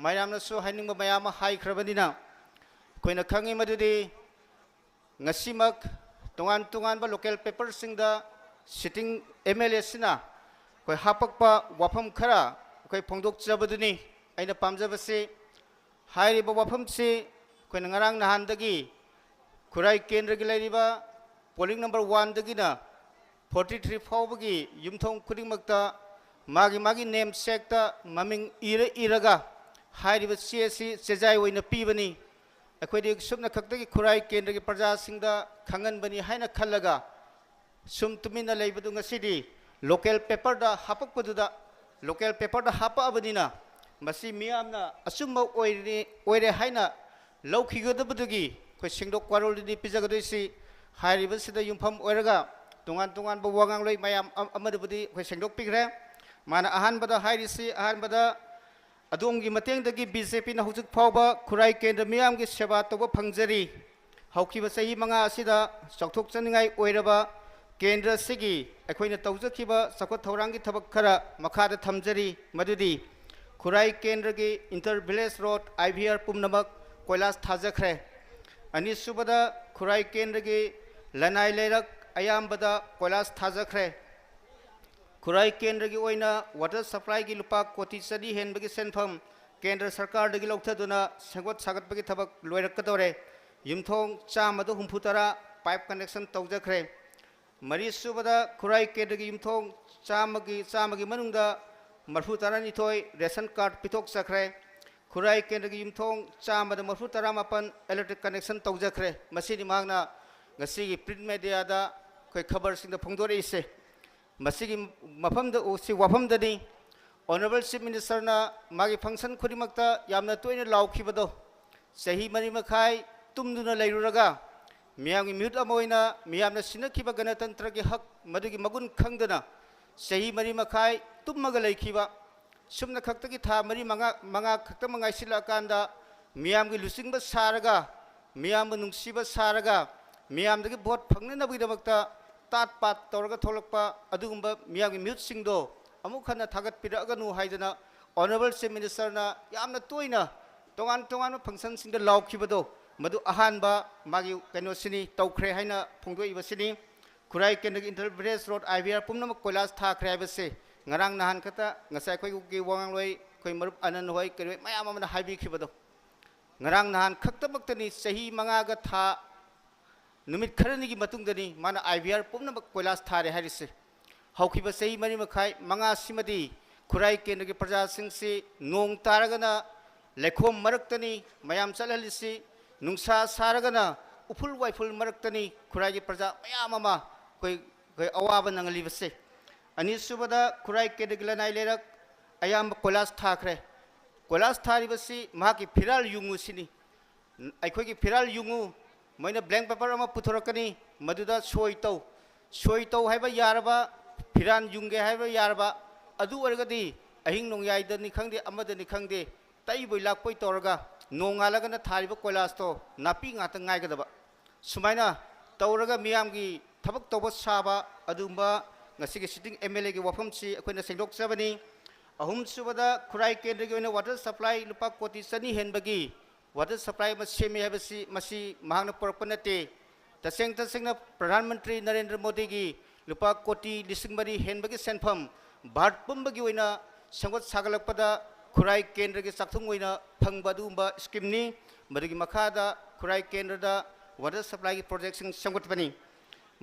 ꯃꯌꯥꯝꯅꯁꯨ ꯍꯥꯏꯅꯤꯡꯕ ꯃꯌꯥꯝ ꯑꯃ ꯍꯥꯏꯈ꯭ꯔꯕꯅꯤꯅ, ꯑꯩꯈꯣꯏꯅ ꯈꯪꯉꯤ ꯃꯗꯨꯗꯤ ꯉꯁꯤꯃꯛ ꯇꯣꯉꯥꯟ ꯇꯣꯉꯥꯟꯕ local paperꯁꯤꯡꯗ sitting MLAꯁꯤꯅ ꯑꯩꯈꯣꯏ ꯍꯥꯄꯛꯄ ꯋꯥꯐꯝ ꯈꯔ ꯑꯩꯈꯣꯏ ꯐꯣꯡꯗꯣꯛꯆꯕꯗꯨꯅꯤ ꯑꯩꯅ ꯄꯥꯝꯖꯕꯁꯤ꯫ ꯍꯥꯏꯔꯤꯕ ꯋꯥꯐꯝꯁꯤ ꯑꯩꯈꯣꯏꯅ ꯉꯔꯥꯡ ꯅꯍꯥꯟꯗꯒꯤ ꯈꯨꯔꯥꯏ ꯀꯦꯟꯗ꯭ꯔꯒꯤ ꯂꯩꯔꯤꯕ polling number oneꯗꯒꯤꯅ forty three ꯐꯥꯎꯕꯒꯤ ꯌꯨꯝꯊꯣꯡ ꯈꯨꯗꯤꯡꯃꯛꯇ ꯃꯥꯒꯤ ꯃꯥꯒꯤ namesackꯇ ꯃꯃꯤꯡ ꯏꯔ ꯏꯔꯒ ꯍꯥꯏꯔꯤꯕ ꯆꯦ ꯑꯁꯤ ꯆꯦꯖꯥꯏ ꯑꯣꯏꯅ ꯄꯤꯕꯅꯤ꯫ ꯑꯩꯈꯣꯏꯗꯤ ꯁꯨꯞꯅ ꯈꯛꯇꯒꯤ ꯈꯨꯔꯥꯏ ꯀꯦꯟꯗ꯭ꯔꯒꯤ ꯄ꯭ꯔꯖꯥꯁꯤꯡꯗ ꯈꯪꯍꯟꯕꯅꯤ ꯍꯥꯏꯅ ꯈꯜꯂꯒ ꯁꯨꯝ ꯇꯨꯃꯤꯟꯅ ꯂꯩꯕꯗꯨ ꯉꯁꯤꯗꯤ local paperꯗ ꯍꯥꯄꯛꯄꯗꯨꯗ, local paperꯗ ꯍꯥꯄꯛꯑꯕꯅꯤꯅ ꯃꯁꯤ ꯃꯤꯌꯥꯝꯅ ꯑꯆꯨꯝꯕ ꯑꯣꯏꯔꯦ, ꯑꯣꯏꯔꯦ ꯍꯥꯏꯅ ꯂꯧꯈꯤꯒꯗꯕꯗꯨꯒꯤ ꯑꯩꯈꯣꯏ ꯁꯦꯡꯗꯣꯛ ꯋꯥꯔꯣꯜꯗꯨꯗꯤ ꯄꯤꯖꯒꯗꯣꯏꯁꯤ꯫ ꯍꯥꯏꯔꯤꯕꯁꯤꯗ ꯌꯨꯝꯐꯝ ꯑꯣꯏꯔꯒ ꯇꯣꯉꯥꯟ ꯇꯣꯉꯥꯟꯕ ꯋꯥ ꯉꯥꯡꯂꯣꯏ ꯃꯌꯥꯝ ꯑꯃ-, ꯑꯃꯗꯨꯕꯨꯗꯤ ꯑꯩꯈꯣꯏ ꯁꯦꯡꯗꯣꯛꯄꯤꯈ꯭ꯔꯦ꯫ ꯃꯥꯅ ꯑꯍꯥꯟꯕꯗ ꯍꯥꯏꯔꯤꯁꯤ, ꯑꯍꯥꯟꯕꯗ ꯑꯗꯣꯝꯒꯤ ꯃꯇꯦꯡꯗꯒꯤ BJPꯅ ꯍꯧꯖꯤꯛ ꯐꯥꯎꯕ ꯈꯨꯔꯥꯏ ꯀꯦꯟꯗ꯭ꯔ ꯃꯤꯌꯥꯝꯒꯤ ꯁꯦꯕꯥ ꯇꯧꯕ ꯐꯪꯖꯔꯤ꯫ ꯍꯧꯈꯤꯕ ꯆꯍꯤ ꯃꯉꯥ ꯑꯁꯤꯗ ꯆꯥꯎꯊꯣꯛꯆꯅꯤꯡꯉꯥꯏ ꯑꯣꯏꯔꯕ ꯀꯦꯟꯗ꯭ꯔ ꯑꯁꯤꯒꯤ ꯑꯩꯈꯣꯏꯅ ꯇꯧꯖꯈꯤꯕ ꯆꯥꯎꯈꯠ ꯊꯧꯔꯥꯡꯒꯤ ꯊꯕꯛ ꯈꯔ ꯃꯈꯥꯗ ꯊꯝꯖꯔꯤ, ꯃꯗꯨꯗꯤ ꯈꯨꯔꯥꯏ ꯀꯦꯟꯗ꯭ꯔꯒꯤ inter village road, IVR ꯄꯨꯝꯅꯃꯛ ꯀꯣꯏꯂꯥꯁ ꯊꯥꯖꯈ꯭ꯔꯦ꯫ ꯑꯅꯤꯁꯨꯕꯗ ꯈꯨꯔꯥꯏ ꯀꯦꯟꯗ꯭ꯔꯒꯤ ꯂꯅꯥꯏ ꯂꯩꯔꯛ ꯑꯌꯥꯝꯕꯗ ꯀꯣꯏꯂꯥꯁ ꯊꯥꯖꯈ꯭ꯔꯦ꯫ ꯈꯨꯔꯥꯏ ꯀꯦꯟꯗ꯭ꯔꯒꯤ ꯑꯣꯏꯅ ꯋꯥꯇꯔ ꯁꯄ꯭ꯂꯥꯏꯒꯤ ꯂꯨꯄꯥ ꯀꯣꯇꯤ ꯆꯅꯤ ꯍꯦꯟꯕꯒꯤ ꯁꯦꯟꯐꯝ ꯀꯦꯟꯗ꯭ꯔ ꯁꯔꯀꯥꯔꯗꯒꯤ ꯂꯧꯊꯗꯨꯅ ꯁꯦꯝꯒꯠ ꯁꯥꯒꯠꯄꯒꯤ ꯊꯕꯛ ꯂꯣꯏꯔꯛꯀꯗꯧꯔꯦ꯫ ꯌꯨꯝꯊꯣꯡ ꯆꯥꯝꯃꯗ ꯍꯨꯝꯐꯨ ꯇꯔꯥ ꯄꯥꯏꯞ ꯀꯅꯦꯛꯁꯟ ꯇꯧꯖꯈ꯭ꯔꯦ꯫ ꯃꯔꯤꯁꯨꯕꯗ ꯈꯨꯔꯥꯏ ꯀꯦꯟꯗ꯭ꯔꯒꯤ ꯌꯨꯝꯊꯣꯡ ꯆꯥꯝꯃꯒꯤ, ꯆꯥꯝꯃꯒꯤ ꯃꯅꯨꯡꯗ ꯃꯔꯤꯐꯨ ꯇꯔꯥꯅꯤꯊꯣꯏ ꯔꯦꯁꯟ ꯀꯥꯔꯗ ꯄꯤꯊꯣꯛꯆꯈ꯭ꯔꯦ꯫ ꯈꯨꯔꯥꯏ ꯀꯦꯟꯗ꯭ꯔꯒꯤ ꯌꯨꯝꯊꯣꯡ ꯆꯥꯝꯃꯗ ꯃꯔꯤꯐꯨ ꯇꯔꯥ ꯃꯥꯄꯟ ꯏꯂꯦꯛꯇ꯭ꯔꯤꯛ ꯀꯅꯦꯛꯁꯟ ꯇꯧꯖꯈ꯭ꯔꯦ꯫ ꯃꯁꯤꯅꯤ ꯃꯍꯥꯛꯅ ꯉꯁꯤꯒꯤ ꯄ꯭ꯔꯤꯟꯠ ꯃꯦꯗꯤꯌꯥꯗ ꯑꯩꯈꯣꯏ ꯈꯕꯔꯁꯤꯡꯗ ꯐꯣꯡꯗꯣꯔꯛꯏꯁꯦ꯫ ꯃꯁꯤꯒꯤ ꯃꯐꯝꯗ, ꯁꯤ ꯋꯥꯐꯝꯗꯅꯤ ꯑꯣꯅꯔꯦꯕꯜ ꯆꯤꯐ ꯃꯤꯅꯤꯁꯇꯔꯅ ꯃꯥꯒꯤ ꯐꯪꯁꯟ ꯈꯨꯗꯤꯡꯃꯛꯇ ꯌꯥꯝꯅ ꯇꯣꯏꯅ ꯂꯥꯎꯈꯤꯕꯗꯣ, ꯆꯍꯤ ꯃꯔꯤ ꯃꯈꯥꯏ ꯇꯨꯝꯗꯨꯅ ꯂꯩꯔꯨꯔꯒ ꯃꯤꯌꯥꯝꯒꯤ ꯃꯤꯍꯨꯠ ꯑꯃ ꯑꯣꯏꯅ ꯃꯤꯌꯥꯝꯅ ꯁꯤꯟꯅꯈꯤꯕ ꯒꯅꯇꯟꯇ꯭ꯔꯒꯤ ꯍꯛ ꯃꯗꯨꯒꯤ ꯃꯒꯨꯟ ꯈꯪꯗꯅ ꯆꯍꯤ ꯃꯔꯤ ꯃꯈꯥꯏ ꯇꯨꯝꯃꯒ ꯂꯩꯈꯤꯕ, ꯁꯨꯞꯅ ꯈꯛꯇꯒꯤ ꯊꯥ ꯃꯔꯤ ꯃꯉꯥ, ꯃꯉꯥ ꯈꯛꯇꯃꯛ ꯉꯥꯏꯁꯤꯜꯂꯛꯑꯀꯥꯟꯗ ꯃꯤꯌꯥꯝꯒꯤ ꯂꯨꯆꯤꯡꯕ ꯁꯥꯔꯒ, ꯃꯤꯌꯥꯝꯕꯨ ꯅꯨꯡꯁꯤꯕ ꯁꯥꯔꯒ, ꯃꯤꯌꯥꯝꯗꯒꯤ ꯚꯣꯠ ꯐꯪꯅꯅꯕꯒꯤꯗꯃꯛꯇ ꯇꯥꯠ ꯄꯥꯠ ꯇꯧꯔꯒ ꯊꯣꯛꯂꯛꯄ ꯑꯗꯨꯒꯨꯝꯕ ꯃꯤꯌꯥꯝꯒꯤ ꯃꯤꯍꯨꯠꯁꯤꯡꯗꯣ ꯑꯃꯨꯛ ꯍꯟꯅ ꯊꯥꯒꯠꯄꯤꯔꯛꯑꯒꯅꯨ ꯍꯥꯏꯗꯅ ꯑꯣꯅꯔꯦꯕꯜ ꯆꯤꯐ ꯃꯤꯅꯤꯁꯇꯔꯅ ꯌꯥꯝꯅ ꯇꯣꯏꯅ ꯇꯣꯉꯥꯟ ꯇꯣꯉꯥꯟꯕ ꯐꯪꯁꯟꯁꯤꯡꯗ ꯂꯥꯎꯈꯤꯕꯗꯣ, ꯃꯗꯨ ꯑꯍꯥꯟꯕ ꯃꯥꯒꯤ ꯀꯩꯅꯣꯁꯤꯅꯤ, ꯇꯧꯈ꯭ꯔꯦ ꯍꯥꯏꯅ ꯐꯣꯡꯗꯣꯛꯏꯕꯁꯤꯅꯤ꯫ ꯈꯨꯔꯥꯏ ꯀꯦꯟꯗ꯭ꯔꯒꯤ ꯏꯟꯇꯔ ꯕ꯭ꯔꯦꯁ ꯔꯣꯗ, ꯑꯥꯏ ꯕꯤ ꯑꯥꯔ ꯄꯨꯝꯅꯃꯛ ꯀꯣꯏꯂꯥꯁ ꯊꯥꯈ꯭ꯔꯦ ꯍꯥꯏꯕꯁꯦ ꯉꯔꯥꯡ ꯅꯍꯥꯟ ꯈꯛꯇ ꯉꯁꯥꯏ ꯑꯩꯈꯣꯏꯒꯤ ꯋꯥꯉꯥꯡꯂꯣꯏ ꯑꯩꯈꯣꯏ ꯃꯔꯨꯞ ꯑꯅꯟ ꯍꯣꯏ ꯀꯔꯤ ꯍꯣꯏ ꯃꯌꯥꯝ ꯑꯃꯅ ꯍꯥꯏꯕꯤꯈꯤꯕꯗꯣ, ꯉꯔꯥꯡ ꯅꯍꯥꯟ ꯈꯛꯇꯃꯛꯇꯅꯤ, ꯆꯍꯤ ꯃꯉꯥꯒ ꯊꯥ ꯅꯨꯃꯤꯠ ꯈꯔꯅꯤꯒꯤ ꯃꯇꯨꯡꯗꯅꯤ ꯃꯥꯅ ꯑꯥꯏ ꯕꯤ ꯑꯥꯔ ꯄꯨꯝꯅꯃꯛ ꯀꯣꯏꯂꯥꯁ ꯊꯥꯔꯦ ꯍꯥꯏꯔꯤꯁꯦ꯫ ꯍꯧꯈꯤꯕ ꯆꯍꯤ ꯃꯔꯤ ꯃꯈꯥꯏ ꯃꯉꯥꯁꯤꯃꯗꯤ ꯈꯨꯔꯥꯏ ꯀꯦꯟꯗ꯭ꯔꯒꯤ ꯄ꯭ꯔꯖꯥꯁꯤꯡꯁꯤ ꯅꯣꯡ ꯇꯥꯔꯒꯅ ꯂꯩꯈꯣꯝ ꯃꯔꯛꯇꯅꯤ ꯃꯌꯥꯝ ꯆꯠꯍꯜꯂꯤꯁꯤ, ꯅꯨꯡꯁꯥ ꯁꯥꯔꯒꯅ ꯎꯐꯨꯜ ꯋꯥꯏꯐꯨꯜ ꯃꯔꯛꯇꯅꯤ ꯈꯨꯔꯥꯏꯒꯤ ꯄ꯭ꯔꯖꯥ ꯃꯌꯥꯝ ꯑꯃ ꯑꯩꯈꯣꯏ, ꯑꯩꯈꯣꯏ ꯑꯋꯥꯕ ꯅꯪꯍꯜꯂꯤꯕꯁꯦ꯫ ꯑꯅꯤꯁꯨꯕꯗ ꯈꯨꯔꯥꯏ ꯀꯦꯟꯗ꯭ꯔꯒꯤ ꯂꯅꯥꯏ ꯂꯩꯔꯛ ꯑꯌꯥꯝꯕ ꯀꯣꯏꯂꯥꯁ ꯊꯥꯈ꯭ꯔꯦ꯫ ꯀꯣꯏꯂꯥꯁ ꯊꯥꯔꯤꯕꯁꯤ ꯃꯍꯥꯛꯀꯤ ꯐꯤꯔꯥꯜ ꯌꯨꯡꯉꯨꯁꯤꯅꯤ꯫ ꯑꯩꯈꯣꯏꯒꯤ ꯐꯤꯔꯥꯜ ꯌꯨꯡꯉꯨ, ꯃꯣꯏꯅ ꯕ꯭ꯂꯦꯡ ꯄꯦꯄꯔ ꯑꯃ ꯄꯨꯊꯣꯔꯛꯀꯅꯤ, ꯃꯗꯨꯗ ꯁꯣꯏ ꯇꯧ, ꯁꯣꯏ ꯇꯧ ꯍꯥꯏꯕ ꯌꯥꯔꯕ, ꯐꯤꯔꯥꯜ ꯌꯨꯡꯒꯦ ꯍꯥꯏꯕ ꯌꯥꯔꯕ, ꯑꯗꯨ ꯑꯣꯏꯔꯒꯗꯤ ꯑꯍꯤꯡ ꯅꯣꯡꯌꯥꯏꯗꯅꯤ ꯈꯪꯗꯦ, ꯑꯃꯗꯅꯤ ꯈꯪꯗꯦ, ꯇꯩꯕꯣꯏ ꯂꯥꯛꯄꯣꯏ ꯇꯧꯔꯒ ꯅꯣꯡꯉꯥꯜꯂꯒꯅ ꯊꯥꯔꯤꯕ ꯀꯣꯏꯂꯥꯁꯇꯣ ꯅꯥꯄꯤ ꯉꯥꯛꯇ ꯉꯥꯏꯒꯗꯕ꯫ ꯁꯨꯃꯥꯏꯅ ꯇꯧꯔꯒ ꯃꯤꯌꯥꯝꯒꯤ ꯊꯕꯛ ꯇꯧꯕ ꯁꯥꯕ ꯑꯗꯨꯒꯨꯝꯕ ꯉꯁꯤꯒꯤ ꯁꯤꯇꯤꯡ ꯑꯦꯝ ꯑꯦꯜ ꯑꯦꯒꯤ ꯋꯥꯐꯝꯁꯤ ꯑꯩꯈꯣꯏꯅ ꯁꯦꯡꯗꯣꯛꯆꯕꯅꯤ꯫ ꯑꯍꯨꯝꯁꯨꯕꯗ ꯈꯨꯔꯥꯏ ꯀꯦꯟꯗ꯭ꯔꯒꯤ ꯑꯣꯏꯅ ꯋꯥꯇꯔ ꯁꯄ꯭ꯂꯥꯏ ꯂꯨꯄꯥ ꯀꯣꯇꯤ ꯆꯅꯤ ꯍꯦꯟꯕꯒꯤ water supply ꯑꯃ ꯁꯦꯝꯃꯤ ꯍꯥꯏꯕꯁꯤ ꯃꯁꯤ ꯃꯍꯥꯛꯅ ꯄꯨꯔꯛꯄ ꯅꯠꯇꯦ꯫ ꯇꯁꯦꯡ ꯇꯁꯦꯡꯅ ꯄ꯭ꯔꯙꯥꯟ ꯃꯟꯇ꯭ꯔꯤ ꯅꯔꯦꯟꯗ꯭ꯔ ꯃꯣꯗꯤꯒꯤ ꯂꯨꯄꯥ ꯀꯣꯇꯤ ꯂꯤꯁꯤꯡ ꯃꯔꯤ ꯍꯦꯟꯕꯒꯤ ꯁꯦꯟꯐꯝ ꯚꯥꯔꯠ ꯄꯨꯝꯕꯒꯤ ꯑꯣꯏꯅ ꯁꯦꯝꯒꯠ ꯁꯥꯒꯠꯂꯛꯄꯗ ꯈꯨꯔꯥꯏ ꯀꯦꯟꯗ꯭ꯔꯒꯤ ꯆꯥꯛꯊꯨꯡ ꯑꯣꯏꯅ ꯐꯪꯕ ꯑꯗꯨꯒꯨꯝꯕ ꯁ꯭ꯀꯤꯝꯅꯤ꯫ ꯃꯗꯨꯒꯤ ꯃꯈꯥꯗ ꯈꯨꯔꯥꯏ ꯀꯦꯟꯗ꯭ꯔꯗ ꯋꯥꯇꯔ ꯁꯄ꯭ꯂꯥꯏꯒꯤ ꯄ꯭ꯔꯣꯖꯦꯛꯁꯤꯡ ꯁꯦꯝꯒꯠꯄꯅꯤ꯫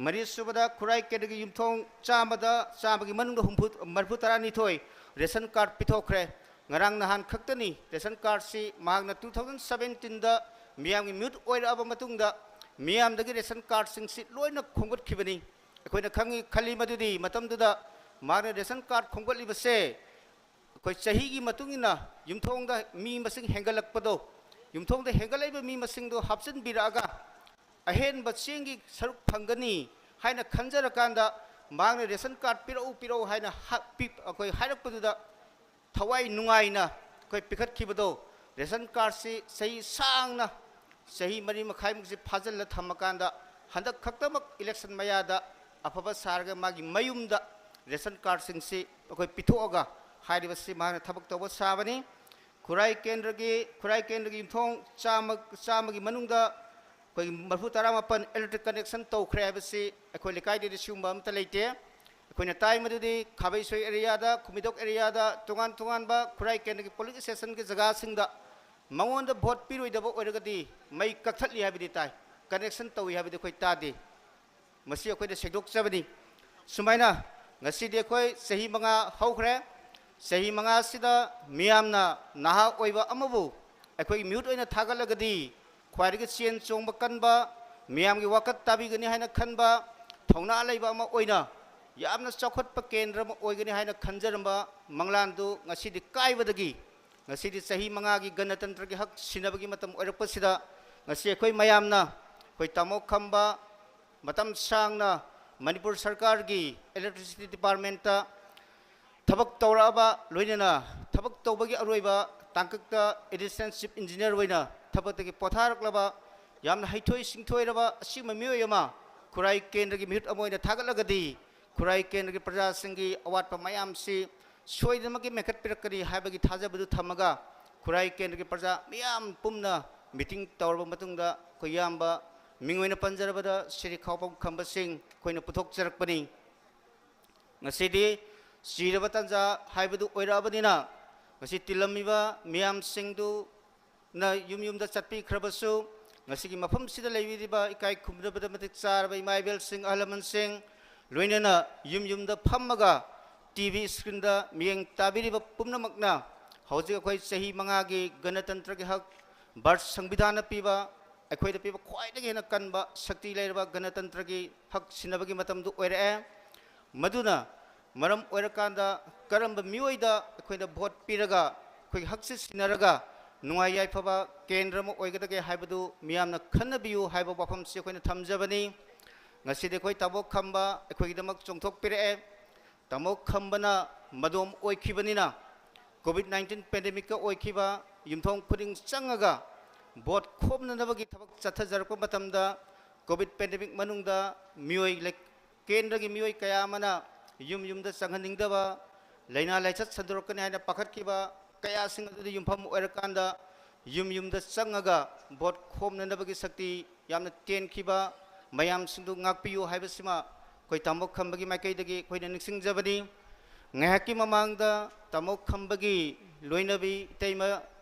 ꯃꯔꯤꯁꯨꯕꯗ ꯈꯨꯔꯥꯏ ꯀꯦꯟꯗ꯭ꯔꯒꯤ ꯌꯨꯝꯊꯣꯡ ꯆꯥꯝꯃꯗ, ꯆꯥꯝꯃꯒꯤ ꯃꯅꯨꯡꯗ ꯍꯨꯝꯐꯨ, ꯃꯔꯤꯐꯨ ꯇꯔꯥꯅꯤꯊꯣꯏ ꯔꯦꯁꯟ ꯀꯥꯔꯗ ꯄꯤꯊꯣꯛꯈ꯭ꯔꯦ꯫ ꯉꯔꯥꯡ ꯅꯍꯥꯟ ꯈꯛꯇꯅꯤ ꯔꯦꯁꯟ ꯀꯥꯔꯗꯁꯤ ꯃꯍꯥꯛꯅ two thousand seventeenꯗ ꯃꯤꯌꯥꯝꯒꯤ ꯃꯤꯍꯨꯠ ꯑꯣꯏꯔꯛꯑꯕ ꯃꯇꯨꯡꯗ ꯃꯤꯌꯥꯝꯗꯒꯤ ꯔꯦꯁꯟ ꯀꯥꯔꯗꯁꯤꯡꯁꯤ ꯂꯣꯏꯅ ꯈꯣꯝꯒꯠꯈꯤꯕꯅꯤ꯫ ꯑꯩꯈꯣꯏꯅ ꯈꯪꯉꯤ, ꯈꯜꯂꯤ ꯃꯗꯨꯗꯤ ꯃꯇꯝꯗꯨꯗ ꯃꯍꯥꯛꯅ ꯔꯦꯁꯟ ꯀꯥꯔꯗ ꯈꯣꯝꯒꯠꯂꯤꯕꯁꯦ ꯑꯩꯈꯣꯏ ꯆꯍꯤꯒꯤ ꯃꯇꯨꯡ ꯏꯟꯅ ꯌꯨꯝꯊꯣꯡꯗ ꯃꯤ ꯃꯁꯤꯡ ꯍꯦꯟꯒꯠꯂꯛꯄꯗꯣ, ꯌꯨꯝꯊꯣꯡꯗ ꯍꯦꯟꯒꯠꯂꯛꯏꯕ ꯃꯤ ꯃꯁꯤꯡꯗꯣ ꯍꯥꯞꯆꯤꯟꯕꯤꯔꯛꯑꯒ ꯑꯍꯦꯟꯕ ꯆꯦꯡꯒꯤ ꯁꯔꯨꯛ ꯐꯪꯒꯅꯤ ꯍꯥꯏꯅ ꯈꯟꯖꯔꯀꯥꯟꯗ ꯃꯍꯥꯛꯅ ꯔꯦꯁꯟ ꯀꯥꯔꯗ ꯄꯤꯔꯛꯎ, ꯄꯤꯔꯛꯎ ꯍꯥꯏꯅ ꯍꯥ-, ꯄꯤ-, ꯑꯩꯈꯣꯏ ꯍꯥꯏꯔꯛꯄꯗꯨꯗ ꯊꯋꯥꯏ ꯅꯨꯡꯉꯥꯏꯅ ꯑꯩꯈꯣꯏ ꯄꯤꯈꯠꯈꯤꯕꯗꯣ, ꯔꯦꯁꯟ ꯀꯥꯔꯗꯁꯤ ꯆꯍꯤ ꯁꯥꯡꯅ, ꯆꯍꯤ ꯃꯔꯤ ꯃꯈꯥꯏꯃꯨꯛꯁꯤ ꯐꯥꯖꯤꯜꯂ ꯊꯝꯃꯀꯥꯟꯗ ꯍꯟꯗꯛ ꯈꯛꯇꯃꯛ ꯏꯂꯦꯛꯁꯟ ꯃꯌꯥꯗ ꯑꯐꯕ ꯁꯥꯔꯒ ꯃꯥꯒꯤ ꯃꯌꯨꯝꯗ ꯔꯦꯁꯟ ꯀꯥꯔꯗꯁꯤꯡꯁꯤ ꯑꯩꯈꯣꯏ ꯄꯤꯊꯣꯛꯑꯒ ꯍꯥꯏꯔꯤꯕꯁꯤ ꯃꯍꯥꯛꯅ ꯊꯕꯛ ꯇꯧꯕ ꯁꯥꯕꯅꯤ꯫ ꯈꯨꯔꯥꯏ ꯀꯦꯟꯗ꯭ꯔꯒꯤ, ꯈꯨꯔꯥꯏ ꯀꯦꯟꯗ꯭ꯔꯒꯤ ꯌꯨꯝꯊꯣꯡ ꯆꯥꯝꯃ, ꯆꯥꯝꯃꯒꯤ ꯃꯅꯨꯡꯗ ꯑꯩꯈꯣꯏꯒꯤ ꯃꯔꯤꯐꯨ ꯇꯔꯥꯃꯥꯄꯟ electric connection ꯇꯧꯈ꯭ꯔꯦ ꯍꯥꯏꯕꯁꯤ ꯑꯩꯈꯣꯏ ꯂꯩꯀꯥꯏꯗꯗꯤ ꯁꯤꯒꯨꯝꯕ ꯑꯃꯠꯇ ꯂꯩꯇꯦ꯫ ꯑꯩꯈꯣꯏꯅ ꯇꯥꯏ ꯃꯗꯨꯗꯤ ꯈꯥꯕꯩꯁꯣꯏ ꯑꯦꯔꯤꯌꯥꯗ, ꯈꯨꯃꯤꯗꯣꯛ ꯑꯦꯔꯤꯌꯥꯗ, ꯇꯣꯉꯥꯟ ꯇꯣꯉꯥꯟꯕ ꯈꯨꯔꯥꯏ ꯀꯦꯟꯗ꯭ꯔꯒꯤ ꯄꯣꯂꯤꯡ ꯁ꯭ꯇꯦꯁꯟꯒꯤ ꯖꯒꯥꯁꯤꯡꯗ ꯃꯉꯣꯟꯗ ꯚꯣꯠ ꯄꯤꯔꯣꯏꯗꯕ ꯑꯣꯏꯔꯒꯗꯤ ꯃꯩ ꯀꯛꯊꯠꯂꯤ ꯍꯥꯏꯕꯗꯤ ꯇꯥꯏ, ꯀꯅꯦꯛꯁꯟ ꯇꯧꯏ ꯍꯥꯏꯕꯗꯤ ꯑꯩꯈꯣꯏ ꯇꯥꯗꯦ꯫ ꯃꯁꯤ ꯑꯩꯈꯣꯏꯅ ꯁꯦꯡꯗꯣꯛꯆꯕꯅꯤ꯫ ꯁꯨꯃꯥꯏꯅ ꯉꯁꯤꯗꯤ ꯑꯩꯈꯣꯏ ꯆꯍꯤ ꯃꯉꯥ ꯍꯧꯈ꯭ꯔꯦ꯫ ꯆꯍꯤ ꯃꯉꯥꯁꯤꯗ ꯃꯤꯌꯥꯝꯅ ꯅꯍꯥ ꯑꯣꯏꯕ ꯑꯃꯕꯨ ꯑꯩꯈꯣꯏꯒꯤ ꯃꯤꯍꯨꯠ ꯑꯣꯏꯅ ꯊꯥꯒꯠꯂꯒꯗꯤ ꯈ꯭ꯋꯥꯏꯗꯒꯤ ꯆꯦꯟ ꯆꯣꯡꯕ ꯀꯟꯕ, ꯃꯤꯌꯥꯝꯒꯤ ꯋꯥꯀꯠ ꯇꯥꯕꯤꯒꯅꯤ ꯍꯥꯏꯅ ꯈꯟꯕ, ꯊꯧꯅꯥ ꯂꯩꯕ ꯑꯃ ꯑꯣꯏꯅ ꯌꯥꯝꯅ ꯆꯥꯎꯈꯠꯄ ꯀꯦꯟꯗ꯭ꯔ ꯑꯃ ꯑꯣꯏꯒꯅꯤ ꯍꯥꯏꯅ ꯈꯟꯖꯔꯝꯕ ꯃꯪꯂꯥꯟꯗꯨ ꯉꯁꯤꯗꯤ ꯀꯥꯏꯕꯗꯒꯤ ꯉꯁꯤꯗꯤ ꯆꯍꯤ ꯃꯉꯥꯒꯤ ꯒꯅꯇꯟꯇ꯭ꯔꯒꯤ ꯍꯛ ꯁꯤꯟꯅꯕꯒꯤ ꯃꯇꯝ ꯑꯣꯏꯔꯛꯄꯁꯤꯗ ꯉꯁꯤ ꯑꯩꯈꯣꯏ ꯃꯌꯥꯝꯅ ꯑꯩꯈꯣꯏ ꯇꯥꯃꯣ ꯈꯝꯕ ꯃꯇꯝ ꯁꯥꯡꯅ ꯃꯅꯤꯄꯨꯔ ꯁꯔꯀꯥꯔꯒꯤ electricity departmentꯇ ꯊꯕꯛ ꯇꯧꯔꯛꯑꯕ, ꯂꯣꯏꯅꯅ ꯊꯕꯛ ꯇꯧꯕꯒꯤ ꯑꯔꯣꯏꯕ ꯇꯥꯡꯀꯛꯇ additional chief engineer ꯑꯣꯏꯅ ꯊꯕꯛꯇꯒꯤ ꯄꯣꯊꯥꯔꯛꯂꯕ ꯌꯥꯝꯅ ꯍꯩꯊꯣꯏ ꯁꯤꯡꯊꯣꯏꯔꯕ ꯑꯁꯤꯒꯨꯝꯕ ꯃꯤꯑꯣꯏ ꯑꯃ ꯈꯨꯔꯥꯏ ꯀꯦꯟꯗ꯭ꯔꯒꯤ ꯃꯤꯍꯨꯠ ꯑꯃ ꯑꯣꯏꯅ ꯊꯥꯒꯠꯂꯒꯗꯤ ꯈꯨꯔꯥꯏ ꯀꯦꯟꯗ꯭ꯔꯒꯤ ꯄ꯭ꯔꯖꯥꯁꯤꯡꯒꯤ ꯑꯋꯥꯠꯄ ꯃꯌꯥꯝꯁꯤ ꯁꯣꯏꯗꯅꯃꯛꯀꯤ ꯃꯦꯟꯈꯠꯄꯤꯔꯛꯀꯅꯤ ꯍꯥꯏꯕꯒꯤ ꯊꯥꯖꯕꯗꯨ ꯊꯝꯃꯒ ꯈꯨꯔꯥꯏ ꯀꯦꯟꯗ꯭ꯔꯒꯤ ꯄ꯭ꯔꯖꯥ ꯃꯤꯌꯥꯝ ꯄꯨꯝꯅ ꯃꯤꯇꯤꯡ ꯇꯧꯔꯕ ꯃꯇꯨꯡꯗ ꯑꯩꯈꯣꯏ ꯏꯌꯥꯝꯕ ꯃꯤꯡ ꯑꯣꯏꯅ ꯄꯟꯖꯔꯕꯗ ꯁ꯭ꯔꯤ ꯈꯥꯎꯕꯝ ꯈꯝꯕ ꯁꯤꯡ ꯑꯩꯈꯣꯏꯅ ꯄꯨꯊꯣꯛꯆꯔꯛꯄꯅꯤ꯫ ꯉꯁꯤꯗꯤ ꯆꯤꯔꯕ ꯇꯥꯟꯖꯥ ꯍꯥꯏꯕꯗꯨ ꯑꯣꯏꯔꯛꯑꯕꯅꯤꯅ ꯉꯁꯤ ꯇꯤꯜꯂꯝꯃꯤꯕ ꯃꯤꯌꯥꯝꯁꯤꯡꯗꯨꯅ ꯌꯨꯝ ꯌꯨꯝꯗ ꯆꯠꯄꯤꯈ꯭ꯔꯕꯁꯨ ꯉꯁꯤꯒꯤ ꯃꯐꯝꯁꯤꯗ ꯂꯩꯕꯤꯔꯤꯕ ꯏꯀꯥꯏ ꯈꯨꯝꯅꯕꯗ ꯃꯇꯤꯛ ꯆꯥꯔꯕ ꯏꯃꯥ ꯏꯕꯦꯜꯁꯤꯡ ꯑꯍꯜ ꯂꯃꯟꯁꯤꯡ ꯂꯣꯏꯅꯅ ꯌꯨꯝ ꯌꯨꯝꯗ ꯐꯝꯃꯒ ꯇꯤ ꯚꯤ ꯏꯁꯀ꯭ꯔꯤꯟꯗ ꯃꯤꯠꯌꯦꯡ ꯇꯥꯕꯤꯔꯤꯕ ꯄꯨꯝꯅꯃꯛꯅ ꯍꯧꯖꯤꯛ ꯑꯩꯈꯣꯏ ꯆꯍꯤ ꯃꯉꯥꯒꯤ ꯒꯅꯇꯟꯇ꯭ꯔꯒꯤ ꯍꯛ, ꯚꯥꯔꯠ ꯁꯪꯕꯤꯙꯥꯟꯅ ꯄꯤꯕ, ꯑꯩꯈꯣꯏꯗ ꯄꯤꯕ ꯈ꯭ꯋꯥꯏꯗꯒꯤ ꯍꯦꯟꯅ ꯀꯟꯕ ꯁꯛꯇꯤ ꯂꯩꯔꯕ ꯒꯅꯇꯟꯇ꯭ꯔꯒꯤ ꯍꯛ ꯁꯤꯟꯅꯕꯒꯤ ꯃꯇꯝꯗꯨ ꯑꯣꯏꯔꯛꯑꯦ꯫ ꯃꯗꯨꯅ ꯃꯔꯝ ꯑꯣꯏꯔꯀꯥꯟꯗ ꯀꯔꯝꯕ ꯃꯤꯑꯣꯏꯗ ꯑꯩꯈꯣꯏꯅ ꯚꯣꯠ ꯄꯤꯔꯒ ꯑꯩꯈꯣꯏꯒꯤ ꯍꯛꯁꯦ ꯁꯤꯟꯅꯔꯒ ꯅꯨꯡꯉꯥꯏ ꯌꯥꯏꯐꯕ ꯀꯦꯟꯗ꯭ꯔ ꯑꯃ ꯑꯣꯏꯒꯗꯒꯦ ꯍꯥꯏꯕꯗꯨ ꯃꯤꯌꯥꯝꯅ ꯈꯟꯅꯕꯤꯌꯨ ꯍꯥꯏꯕ ꯋꯥꯐꯝꯁꯤ ꯑꯩꯈꯣꯏꯅ ꯊꯝꯖꯕꯅꯤ꯫ ꯉꯁꯤꯗꯤ ꯑꯩꯈꯣꯏ ꯇꯥꯃꯣ ꯈꯝꯕ ꯑꯩꯈꯣꯏꯒꯤꯗꯃꯛ ꯆꯣꯡꯊꯣꯛꯄꯤꯔꯛꯑꯦ꯫ ꯇꯥꯃꯣ ꯈꯝꯕꯅ ꯃꯗꯣꯝ ꯑꯣꯏꯈꯤꯕꯅꯤꯅ, ꯀꯣꯚꯤꯗ ꯅꯥꯏꯟꯇꯤꯟ ꯄꯦꯟꯗꯦꯃꯤꯛꯀ ꯑꯣꯏꯈꯤꯕ ꯌꯨꯝꯊꯣꯡ ꯈꯨꯗꯤꯡ ꯆꯪꯉꯒ ꯚꯣꯠ ꯈꯣꯝꯅꯅꯕꯒꯤ ꯊꯕꯛ ꯆꯠꯊꯖꯔꯛꯄ ꯃꯇꯝꯗ, ꯀꯣꯚꯤꯗ ꯄꯦꯟꯗꯦꯃꯤꯛ ꯃꯅꯨꯡꯗ ꯃꯤꯑꯣꯏ ꯂꯩ-, ꯀꯦꯟꯗ꯭ꯔꯒꯤ ꯃꯤꯑꯣꯏ ꯀꯌꯥ ꯑꯃꯅ ꯌꯨꯝ ꯌꯨꯝꯗ ꯆꯪꯍꯟꯅꯤꯡꯗꯕ, ꯂꯥꯏꯅꯥ ꯂꯥꯏꯆꯠ ꯁꯟꯗꯣꯔꯛꯀꯅꯤ ꯍꯥꯏꯅ ꯄꯥꯈꯠꯈꯤꯕ ꯀꯌꯥꯁꯤꯡ ꯑꯗꯨꯗ ꯌꯨꯝꯐꯝ ꯑꯣꯏꯔꯀꯥꯟꯗ, ꯌꯨꯝ ꯌꯨꯝꯗ ꯆꯪꯉꯒ ꯚꯣꯠ ꯈꯣꯝꯅꯅꯕꯒꯤ ꯁꯛꯇꯤ ꯌꯥꯝꯅ ꯇꯦꯟꯈꯤꯕ ꯃꯌꯥꯝꯁꯤꯡꯗꯨ ꯉꯥꯛꯄꯤꯌꯨ ꯍꯥꯏꯕꯁꯤꯃ ꯑꯩꯈꯣꯏ ꯇꯥꯃꯣ ꯈꯝꯕꯒꯤ ꯃꯥꯏꯀꯩꯗꯒꯤ ꯑꯩꯈꯣꯏꯅ ꯅꯤꯡꯁꯤꯡꯖꯕꯅꯤ꯫ ꯉꯥꯏꯍꯥꯛꯀꯤ ꯃꯃꯥꯡꯗ ꯇꯥꯃꯣ ꯈꯝꯕꯒꯤ ꯂꯣꯏꯅꯕꯤ ꯏꯇꯩꯃ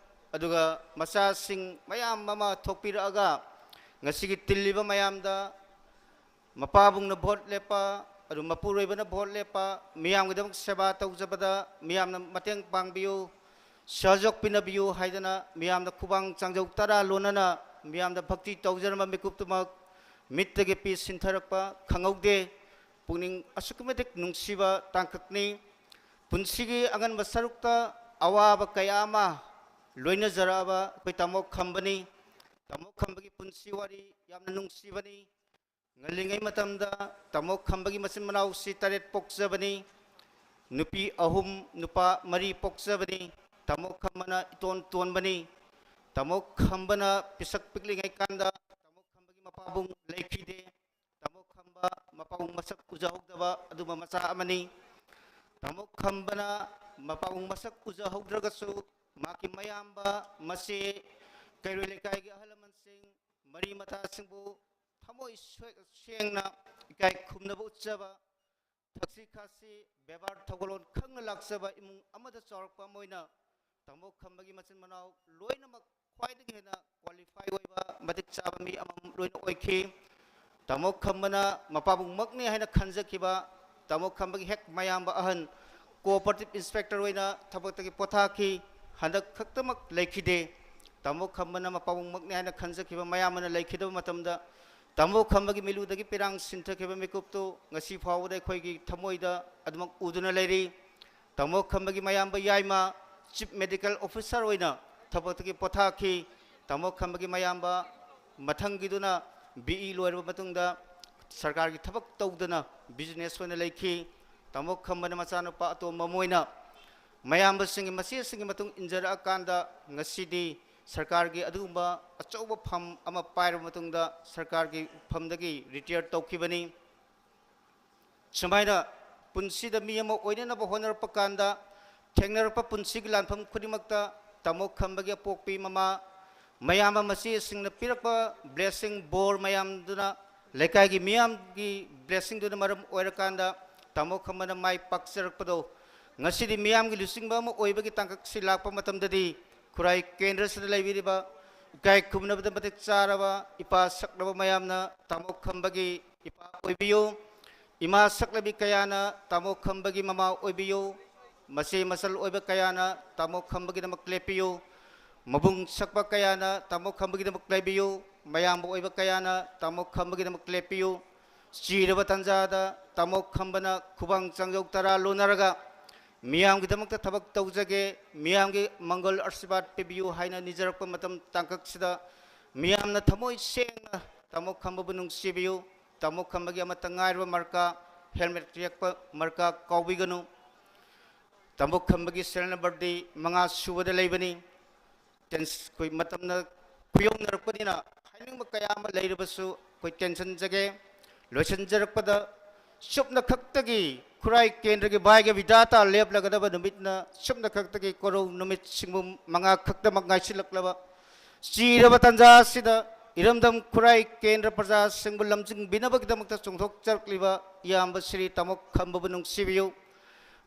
ꯑꯗꯨꯒ ꯃꯆꯥꯁꯤꯡ ꯃꯌꯥꯝ ꯑꯃ ꯊꯣꯛꯄꯤꯔꯛꯑꯒ ꯉꯁꯤꯒꯤ ꯇꯤꯜꯂꯤꯕ ꯃꯌꯥꯝꯗ ꯃꯄꯥꯕꯨꯡꯅ ꯚꯣꯠ ꯂꯦꯞꯄ, ꯑꯗꯨ ꯃꯄꯨꯔꯣꯏꯕꯅ ꯚꯣꯠ ꯂꯦꯞꯄ, ꯃꯤꯌꯥꯝꯒꯤꯗꯃꯛ ꯁꯦꯕꯥ ꯇꯧꯖꯕꯗ ꯃꯤꯌꯥꯝꯅ ꯃꯇꯦꯡ ꯄꯥꯡꯕꯤꯌꯨ, ꯁꯍꯖꯣꯛ ꯄꯤꯅꯕꯤꯌꯨ ꯍꯥꯏꯗꯅ ꯃꯤꯌꯥꯝꯗ ꯈꯨꯕꯥꯡ ꯆꯥꯡꯖꯧ ꯇꯔꯥ ꯂꯣꯟꯅꯅ ꯃꯤꯌꯥꯝꯗ ꯚꯛꯇꯤ ꯇꯧꯖꯔꯝꯕ ꯃꯤꯀꯨꯞꯇꯨꯃꯛ ꯃꯤꯠꯇꯒꯤ ꯄꯤ ꯁꯤꯟꯊꯔꯛꯄ ꯈꯪꯍꯧꯗꯦ꯫ ꯄꯨꯛꯅꯤꯡ ꯑꯁꯨꯛꯀꯤ ꯃꯇꯤꯛ ꯅꯨꯡꯁꯤꯕ ꯇꯥꯡꯀꯛꯅꯤ꯫ ꯄꯨꯟꯁꯤꯒꯤ ꯑꯉꯟꯕ ꯁꯔꯨꯛꯇ ꯑꯋꯥꯕ ꯀꯌꯥ ꯑꯃ ꯂꯣꯏꯅꯖꯔꯛꯑꯕ ꯑꯩꯈꯣꯏ ꯇꯥꯃꯣ ꯈꯝꯕꯅꯤ꯫ ꯇꯥꯃꯣ ꯈꯝꯕꯒꯤ ꯄꯨꯟꯁꯤ ꯋꯥꯔꯤ ꯌꯥꯝꯅ ꯅꯨꯡꯁꯤꯕꯅꯤ꯫ ꯉꯜꯂꯤꯉꯩ ꯃꯇꯝꯗ ꯇꯥꯃꯣ ꯈꯝꯕꯒꯤ ꯃꯆꯤꯟ ꯃꯅꯥꯎꯁꯤ ꯇꯔꯦꯠ ꯄꯣꯛꯆꯕꯅꯤ꯫ ꯅꯨꯄꯤ ꯑꯍꯨꯝ, ꯅꯨꯄꯥ ꯃꯔꯤ ꯄꯣꯛꯆꯕꯅꯤ꯫ ꯇꯥꯃꯣ ꯈꯝꯕꯅ ꯏꯇꯣꯟ ꯇꯣꯟꯕꯅꯤ꯫ ꯇꯥꯃꯣ ꯈꯝꯕꯅ ꯄꯤꯁꯛ ꯄꯤꯛꯂꯤꯉꯩ ꯀꯥꯟꯗ ꯇꯥꯃꯣ ꯈꯝꯕꯒꯤ ꯃꯄꯥꯕꯨꯡ ꯂꯩꯈꯤꯗꯦ꯫ ꯇꯥꯃꯣ ꯈꯝꯕ ꯃꯄꯥꯕꯨꯡ ꯃꯁꯛ ꯎꯖꯍꯧꯗꯕ ꯑꯗꯨꯒꯨꯝꯕ ꯃꯆꯥ ꯑꯃꯅꯤ꯫ ꯇꯥꯃꯣ ꯈꯝꯕꯅ ꯃꯄꯥꯕꯨꯡ ꯃꯁꯛ ꯎꯖꯍꯧꯗ꯭ꯔꯒꯁꯨ ꯃꯍꯥꯛꯀꯤ ꯃꯌꯥꯝꯕ, ꯃꯆꯦ, ꯀꯩꯔꯣꯏ ꯂꯩꯀꯥꯏꯒꯤ ꯑꯍꯜ ꯂꯃꯟꯁꯤꯡ, ꯃꯔꯤ ꯃꯇꯥꯁꯤꯡꯕꯨ ꯊꯃꯣꯏ ꯁꯣꯏ-, ꯁꯦꯡꯅ ꯏꯀꯥꯏ ꯈꯨꯝꯅꯕ ꯎꯠꯆꯕ, ꯊꯛꯁꯤ ꯈꯥꯁꯤ, ꯕꯦꯕꯥꯔ ꯊꯧꯒꯜꯂꯣꯟ ꯈꯪꯅ ꯂꯥꯛꯆꯕ ꯏꯃꯨꯡ ꯑꯃꯗ ꯆꯥꯎꯔꯛꯄ ꯑꯃ ꯑꯣꯏꯅ ꯇꯥꯃꯣ ꯈꯝꯕꯒꯤ ꯃꯆꯤꯟ ꯃꯅꯥꯎ ꯂꯣꯏꯅꯃꯛ ꯈ꯭ꯋꯥꯏꯗꯒꯤ ꯍꯦꯟꯅ ꯀ꯭ꯋꯥꯂꯤꯐꯥꯏ ꯑꯣꯏꯕ, ꯃꯇꯤꯛ ꯆꯥꯕ ꯃꯤ ꯑꯃꯃꯝ ꯂꯣꯏꯅ ꯑꯣꯏꯈꯤ꯫ ꯇꯥꯃꯣ ꯈꯝꯕꯅ ꯃꯄꯥꯕꯨꯡꯃꯛꯅꯤ ꯍꯥꯏꯅ ꯈꯟꯖꯈꯤꯕ ꯇꯥꯃꯣ ꯈꯝꯕꯒꯤ ꯍꯦꯛ ꯃꯌꯥꯝꯕ ꯑꯍꯟ ꯀꯣꯑꯣꯄꯔꯦꯇꯤꯚ ꯏꯟꯁꯄꯦꯛꯇꯔ ꯑꯣꯏꯅ ꯊꯕꯛꯇꯒꯤ ꯄꯣꯊꯥꯈꯤ꯫ ꯍꯟꯗꯛ ꯈꯛꯇꯃꯛ ꯂꯩꯈꯤꯗꯦ꯫ ꯇꯥꯃꯣ ꯈꯝꯕꯅ ꯃꯄꯥꯕꯨꯡꯃꯛꯅꯤ ꯍꯥꯏꯅ ꯈꯟꯖꯈꯤꯕ ꯃꯌꯥꯝꯕꯅ ꯂꯩꯈꯤꯗꯕ ꯃꯇꯝꯗ ꯇꯥꯃꯣ ꯈꯝꯕꯒꯤ ꯃꯤꯠꯂꯨꯗꯒꯤ ꯄꯤꯔꯥꯡ ꯁꯤꯟꯊꯈꯤꯕ ꯃꯤꯀꯨꯞꯇꯨ ꯉꯁꯤ ꯐꯥꯎꯕꯗ ꯑꯩꯈꯣꯏꯒꯤ ꯊꯃꯣꯏꯗ ꯑꯗꯨꯃꯛ ꯎꯗꯨꯅ ꯂꯩꯔꯤ꯫ ꯇꯥꯃꯣ ꯈꯝꯕꯒꯤ ꯃꯌꯥꯝꯕ ꯌꯥꯏꯃ ꯆꯤꯐ ꯃꯦꯗꯤꯀꯦꯜ ꯑꯣꯐꯤꯁꯥꯔ ꯑꯣꯏꯅ ꯊꯕꯛꯇꯒꯤ ꯄꯣꯊꯥꯈꯤ꯫ ꯇꯥꯃꯣ ꯈꯝꯕꯒꯤ ꯃꯌꯥꯝꯕ ꯃꯊꯪꯒꯤꯗꯨꯅ ꯕꯤ ꯏ ꯂꯣꯏꯔꯕ ꯃꯇꯨꯡꯗ ꯁꯔꯀꯥꯔꯒꯤ ꯊꯕꯛ ꯇꯧꯗꯅ ꯕꯤꯖꯤꯅꯦꯁ ꯑꯣꯏꯅ ꯂꯩꯈꯤ꯫ ꯇꯥꯃꯣ ꯈꯝꯕꯅ ꯃꯆꯥꯅꯨꯄꯥ ꯑꯇꯣꯝꯕ ꯑꯃ ꯑꯣꯏꯅ ꯃꯌꯥꯝꯕꯁꯤꯡꯒꯤ, ꯃꯆꯦꯁꯤꯡꯒꯤ ꯃꯇꯨꯡ ꯏꯟꯖꯔꯛꯑꯀꯥꯟꯗ ꯉꯁꯤꯗꯤ ꯁꯔꯀꯥꯔꯒꯤ ꯑꯗꯨꯒꯨꯝꯕ ꯑꯆꯧꯕ ꯐꯝ ꯑꯃ ꯄꯥꯏꯔꯕ ꯃꯇꯨꯡꯗ ꯁꯔꯀꯥꯔꯒꯤ ꯐꯝꯗꯒꯤ ꯔꯤꯇꯤꯌꯔ ꯇꯧꯈꯤꯕꯅꯤ꯫ ꯁꯨꯃꯥꯏꯅ ꯄꯨꯟꯁꯤꯗ ꯃꯤ ꯑꯃ ꯑꯣꯏꯅꯅꯕ ꯍꯣꯠꯅꯔꯛꯄ ꯀꯥꯟꯗ ꯊꯦꯡꯅꯔꯛꯄ ꯄꯨꯟꯁꯤꯒꯤ ꯂꯥꯟꯐꯝ ꯈꯨꯗꯤꯡꯃꯛꯇ ꯇꯥꯃꯣ ꯈꯝꯕꯒꯤ ꯑꯄꯣꯛꯄꯤ ꯃꯃꯥ, ꯃꯌꯥꯝꯕ ꯃꯆꯦꯁꯤꯡꯅ ꯄꯤꯔꯛꯄ ꯕ꯭ꯂꯦꯁꯤꯡ, ꯕꯣꯔ ꯃꯌꯥꯝꯗꯨꯅ, ꯂꯩꯀꯥꯏꯒꯤ ꯃꯤꯌꯥꯝꯒꯤ ꯕ꯭ꯂꯦꯁꯤꯡꯗꯨꯅ ꯃꯔꯝ ꯑꯣꯏꯔꯀꯥꯟꯗ ꯇꯥꯃꯣ ꯈꯝꯕꯅ ꯃꯥꯏ ꯄꯥꯛꯆꯔꯛꯄꯗꯣ ꯉꯁꯤꯗꯤ ꯃꯤꯌꯥꯝꯒꯤ ꯂꯨꯆꯤꯡꯕ ꯑꯃ ꯑꯣꯏꯕꯒꯤ ꯇꯥꯡꯀꯛꯁꯤ ꯂꯥꯛꯄ ꯃꯇꯝꯗꯗꯤ ꯈꯨꯔꯥꯏ ꯀꯦꯟꯗ꯭ꯔꯁꯤꯗ ꯂꯩꯕꯤꯔꯤꯕ ꯏꯀꯥꯏ ꯈꯨꯝꯅꯕꯗ ꯃꯇꯤꯛ ꯆꯥꯔꯕ ꯏꯄꯥ ꯁꯛꯂꯕ ꯃꯌꯥꯝꯅ ꯇꯥꯃꯣ ꯈꯝꯕꯒꯤ ꯏꯄꯥ ꯑꯣꯏꯕꯤꯌꯨ꯫ ꯏꯃꯥ ꯁꯛꯂꯕꯤ ꯀꯌꯥꯅ ꯇꯥꯃꯣ ꯈꯝꯕꯒꯤ ꯃꯃꯥ ꯑꯣꯏꯕꯤꯌꯨ꯫ ꯃꯆꯦ ꯃꯆꯜ ꯑꯣꯏꯕ ꯀꯌꯥꯅ ꯇꯥꯃꯣ ꯈꯝꯕꯒꯤꯗꯃꯛ ꯂꯦꯞꯄꯤꯌꯨ꯫ ꯃꯕꯨꯡ ꯁꯛꯄ ꯀꯌꯥꯅ ꯇꯥꯃꯣ ꯈꯝꯕꯒꯤꯗꯃꯛ ꯂꯩꯕꯤꯌꯨ꯫ ꯃꯌꯥꯝꯕ ꯑꯣꯏꯕ ꯀꯌꯥꯅ ꯇꯥꯃꯣ ꯈꯝꯕꯒꯤꯗꯃꯛ ꯂꯦꯞꯄꯤꯌꯨ꯫ ꯆꯤꯔꯕ ꯇꯥꯟꯖꯥꯗ ꯇꯥꯃꯣ ꯈꯝꯕꯅ ꯈꯨꯕꯥꯡ ꯆꯥꯡꯖꯧ ꯇꯔꯥ ꯂꯣꯟꯅꯔꯒ ꯃꯤꯌꯥꯝꯒꯤꯗꯃꯛꯇ ꯊꯕꯛ ꯇꯧꯖꯒꯦ, ꯃꯤꯌꯥꯝꯒꯤ ꯃꯪꯒꯣꯜ ꯑꯥꯁꯤꯔꯕꯥꯗ ꯄꯤꯕꯤꯌꯨ ꯍꯥꯏꯅ ꯅꯤꯖꯔꯛꯄ ꯃꯇꯝ ꯇꯥꯡꯀꯛꯁꯤꯗ ꯃꯤꯌꯥꯝꯅ ꯊꯃꯣꯏ ꯁꯦꯡꯅ ꯇꯥꯃꯣ ꯈꯝꯕꯕꯨ ꯅꯨꯡꯁꯤꯕꯤꯌꯨ꯫ ꯇꯥꯃꯣ ꯈꯝꯕꯒꯤ ꯑꯃꯠꯇ ꯉꯥꯏꯔꯕ ꯃꯔꯀꯥ, ꯍꯦꯜꯃꯦꯠ ꯌꯦꯛꯄ ꯃꯔꯀꯥ ꯀꯥꯎꯕꯤꯒꯅꯨ꯫ ꯇꯥꯃꯣ ꯈꯝꯕꯒꯤ ꯁꯦꯔꯤꯌꯦꯜ ꯅꯝꯕꯔꯗꯤ ꯃꯉꯥ ꯁꯨꯕꯗ ꯂꯩꯕꯅꯤ꯫ ꯇꯦꯟꯁ-, ꯑꯩꯈꯣꯏ ꯃꯇꯝꯅ ꯈꯨꯌꯧꯅꯔꯛꯄꯅꯤꯅ ꯍꯥꯏꯅꯤꯡꯕ ꯀꯌꯥ ꯑꯃ ꯂꯩꯔꯕꯁꯨ ꯑꯩꯈꯣꯏ ꯇꯦꯟꯁꯤꯟꯖꯒꯦ꯫ ꯂꯣꯏꯁꯤꯟꯖꯔꯛꯄꯗ ꯆꯨꯞꯅ ꯈꯛꯇꯒꯤ ꯈꯨꯔꯥꯏ ꯀꯦꯟꯗ꯭ꯔꯒꯤ ꯚꯥꯏꯒ ꯕꯤꯙꯥꯇꯥ ꯂꯦꯞꯂꯒꯗꯕ ꯅꯨꯃꯤꯠꯅ ꯁꯨꯞꯅ ꯈꯛꯇꯒꯤ ꯀꯣꯔꯧ ꯅꯨꯃꯤꯠ ꯁꯤꯡꯕꯨ ꯃꯉꯥ ꯈꯛꯇꯃꯛ ꯉꯥꯏꯁꯤꯜꯂꯛꯂꯕ ꯆꯤꯔꯕ ꯇꯥꯟꯖꯥ ꯑꯁꯤꯗ ꯏꯔꯝꯗꯝ ꯈꯨꯔꯥꯏ ꯀꯦꯟꯗ꯭ꯔ ꯄ꯭ꯔꯖꯥꯁꯤꯡꯕꯨ ꯂꯝꯖꯤꯡꯕꯤꯅꯕꯒꯤꯗꯃꯛꯇ ꯆꯣꯡꯊꯣꯛꯆꯔꯛꯂꯤꯕ ꯏꯌꯥꯝꯕ ꯁ꯭ꯔꯤ ꯇꯥꯃꯣ ꯈꯝꯕꯕꯨ ꯅꯨꯡꯁꯤꯕꯤꯌꯨ꯫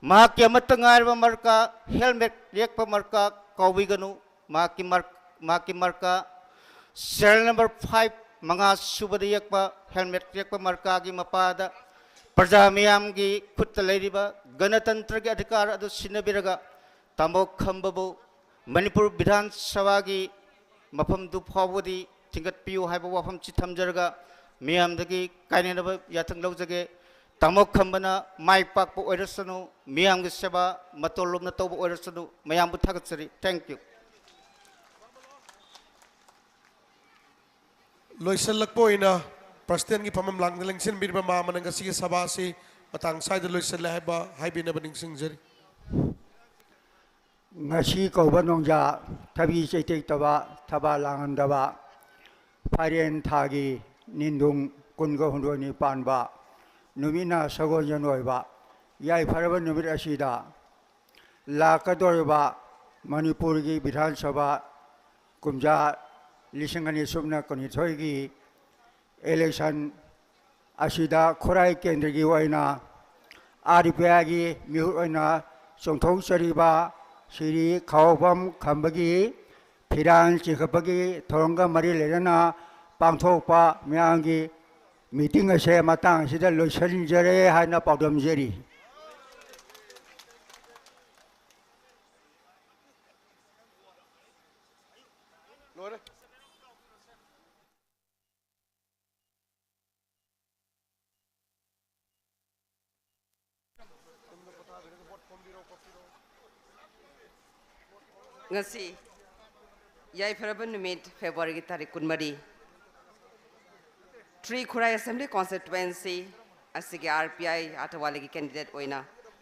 ꯃꯍꯥꯛꯀꯤ ꯑꯃꯠꯇ ꯉꯥꯏꯔꯕ ꯃꯔꯀꯥ, ꯍꯦꯜꯃꯦꯠ ꯌꯦꯛꯄ ꯃꯔꯀꯥ ꯀꯥꯎꯕꯤꯒꯅꯨ꯫ ꯃꯍꯥꯛꯀꯤ ꯃꯔ-, ꯃꯍꯥꯛꯀꯤ ꯃꯔꯀꯥ serial number five, ꯃꯉꯥ ꯁꯨꯕꯗ ꯌꯦꯛꯄ ꯍꯦꯜꯃꯦꯠ ꯌꯦꯛꯄ ꯃꯔꯀꯥꯒꯤ ꯃꯄꯥꯗ ꯄ꯭ꯔꯖꯥ ꯃꯤꯌꯥꯝꯒꯤ ꯈꯨꯠꯇ ꯂꯩꯔꯤꯕ ꯒꯅꯇꯟꯇ꯭ꯔꯒꯤ ꯑꯙꯤꯀꯥꯔ ꯑꯗꯨ ꯁꯤꯟꯅꯕꯤꯔꯒ ꯇꯥꯃꯣ ꯈꯝꯕꯕꯨ ꯃꯅꯤꯄꯨꯔ ꯕꯤꯙꯥꯟ ꯁꯚꯥꯒꯤ ꯃꯐꯝꯗꯨ ꯐꯥꯎꯕꯗꯤ ꯊꯤꯡꯒꯠꯄꯤꯌꯨ ꯍꯥꯏꯕ ꯋꯥꯐꯝꯁꯤ ꯊꯝꯖꯔꯒ ꯃꯤꯌꯥꯝꯗꯒꯤ ꯀꯥꯏꯅꯅꯕ ꯌꯥꯊꯪ ꯂꯧꯖꯒꯦ꯫ ꯇꯥꯃꯣ ꯈꯝꯕꯅ ꯃꯥꯏ ꯄꯥꯛꯄ ꯑꯣꯏꯔꯁꯅꯨ, ꯃꯤꯌꯥꯝꯒꯤ ꯁꯦꯕꯥ ꯃꯇꯣꯜ ꯂꯣꯝꯅ ꯇꯧꯕ ꯑꯣꯏꯔꯁꯅꯨ꯫ ꯃꯌꯥꯝꯕꯨ ꯊꯥꯒꯠꯆꯔꯤ꯫ Thank you꯫ ꯂꯣꯏꯁꯤꯜꯂꯛꯄ ꯑꯣꯏꯅ ꯄ꯭ꯔꯁꯤꯗꯦꯟꯒꯤ ꯐꯝꯐꯝ ꯂꯥꯡꯗ ꯂꯦꯡꯁꯤꯟꯕꯤꯔꯤꯕ ꯃꯥ ꯑꯃꯅ ꯉꯁꯤꯒꯤ ꯁꯚꯥ ꯑꯁꯤ ꯃꯇꯥꯡ ꯁ꯭ꯋꯥꯏꯗ ꯂꯣꯏꯁꯤꯜꯂꯦ ꯍꯥꯏꯕ ꯍꯥꯏꯕꯤꯅꯕ ꯅꯤꯡꯁꯤꯡꯖꯔꯤ꯫ ꯉꯁꯤ ꯀꯧꯕ ꯅꯣꯡꯖꯥ, ꯊꯕꯤ ꯆꯩꯇꯦꯛꯇꯕ, ꯊꯕꯥ ꯂꯥꯡꯍꯟꯗꯕ, ꯐꯥꯏꯔꯦꯟ ꯊꯥꯒꯤ ꯅꯤꯟꯗꯨꯡ ꯀꯨꯟꯒ ꯍꯨꯝꯗꯣꯏꯅꯤ ꯄꯥꯟꯕ, ꯅꯨꯃꯤꯠꯅ ꯁꯒꯣꯜꯁꯦꯟ ꯑꯣꯏꯕ ꯌꯥꯏꯐꯔꯕ ꯅꯨꯃꯤꯠ ꯑꯁꯤꯗ ꯂꯥꯛꯀꯗꯧꯔꯤꯕ ꯃꯅꯤꯄꯨꯔꯒꯤ ꯕꯤꯙꯥꯟ ꯁꯚꯥ ꯀꯨꯝꯖꯥ ꯂꯤꯁꯤꯡ ꯑꯅꯤ ꯁꯨꯞꯅ ꯀꯨꯟꯅꯤꯊꯣꯏꯒꯤ election ꯑꯁꯤꯗ ꯈꯨꯔꯥꯏ ꯀꯦꯟꯗ꯭ꯔꯒꯤ ꯑꯣꯏꯅ ꯑꯥꯔ ꯄꯤ ꯑꯥꯏꯒꯤ ꯃꯤꯍꯨꯠ ꯑꯣꯏꯅ ꯆꯣꯡꯊꯣꯛꯆꯔꯤꯕ ꯁ꯭ꯔꯤ ꯈꯥꯎꯕꯝ ꯈꯝꯕꯒꯤ ꯐꯤꯔꯥꯜ ꯆꯤꯡꯈꯠꯄꯒꯤ ꯊꯧꯔꯝꯒ ꯃꯔꯤ ꯂꯩꯅꯅ ꯄꯥꯡꯊꯣꯛꯄ ꯃꯤꯌꯥꯝꯒꯤ meeting ꯑꯁꯦ ꯃꯇꯥꯡ ꯑꯁꯤꯗ ꯂꯣꯏꯁꯤꯟꯖꯔꯦ ꯍꯥꯏꯅ ꯄꯥꯎꯗꯝꯖꯔꯤ꯫ ꯂꯣꯏꯔꯦ꯫ ꯉꯁꯤ ꯌꯥꯏꯐꯔꯕ ꯅꯨꯃꯤꯠ, Februaryꯒꯤ ꯇꯥꯔꯤꯛ ꯀꯨꯟꯃꯔꯤ, ꯁ꯭ꯔꯤ ꯈꯨꯔꯥꯏ Assembly Constituency ꯑꯁꯤꯒꯤ ꯑꯥꯔ ꯄꯤ ꯑꯥꯏ ꯑꯥꯊꯋꯥꯂꯤꯒꯤ candidate ꯑꯣꯏꯅ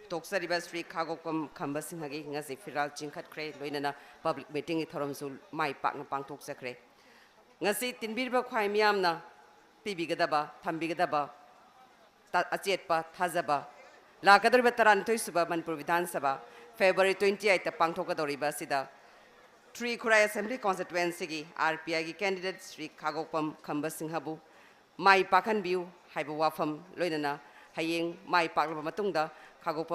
ꯊꯣꯛꯆꯔꯤꯕ ꯁ꯭ꯔꯤ ꯈꯥꯒꯣꯛꯄꯝ ꯈꯝꯕ ꯁꯤꯡꯍꯒꯤ ꯉꯁꯤ ꯐꯤꯔꯥꯜ ꯆꯤꯡꯈꯠꯈ꯭ꯔꯦ, ꯂꯣꯏꯅꯅ public meetingꯒꯤ ꯊꯧꯔꯝꯁꯨ ꯃꯥꯏ ꯄꯥꯛꯅ ꯄꯥꯡꯊꯣꯛꯆꯈ꯭ꯔꯦ꯫ ꯉꯁꯤ ꯇꯤꯟꯕꯤꯔꯤꯕ ꯈ꯭ꯋꯥꯏ ꯃꯤꯌꯥꯝꯅ ꯄꯤꯕꯤꯒꯗꯕ, ꯊꯝꯕꯤꯒꯗꯕ ꯇ-, ꯑꯆꯦꯠꯄ ꯊꯥꯖꯕ ꯂꯥꯛꯀꯗꯧꯔꯤꯕ ꯇꯔꯥꯅꯤꯊꯣꯏ ꯁꯨꯕ ꯃꯅꯤꯄꯨꯔ ꯕꯤꯙꯥꯟ ꯁꯚꯥ February twenty eight ꯄꯥꯡꯊꯣꯛꯀꯗꯧꯔꯤꯕ ꯑꯁꯤꯗ ꯇ꯭ꯔꯤꯈꯨꯔꯥꯏ Assembly Constituency ꯒꯤ R P I ꯒꯤ candidate ꯁ꯭ꯔꯤ ꯈꯥꯒꯣꯛꯄꯝ ꯈꯝꯕ ꯁꯤꯡꯍꯕꯨ ꯃꯥꯏ ꯄꯥꯛꯍꯟꯕꯤꯌꯨ ꯍꯥꯏꯕ ꯋꯥꯐꯝ ꯂꯣꯏꯅꯅ ꯍꯌꯦꯡ ꯃꯥꯏ ꯄꯥꯛꯂꯕ ꯃꯇꯨꯡꯗ ꯈꯥꯒꯣꯛꯄꯝ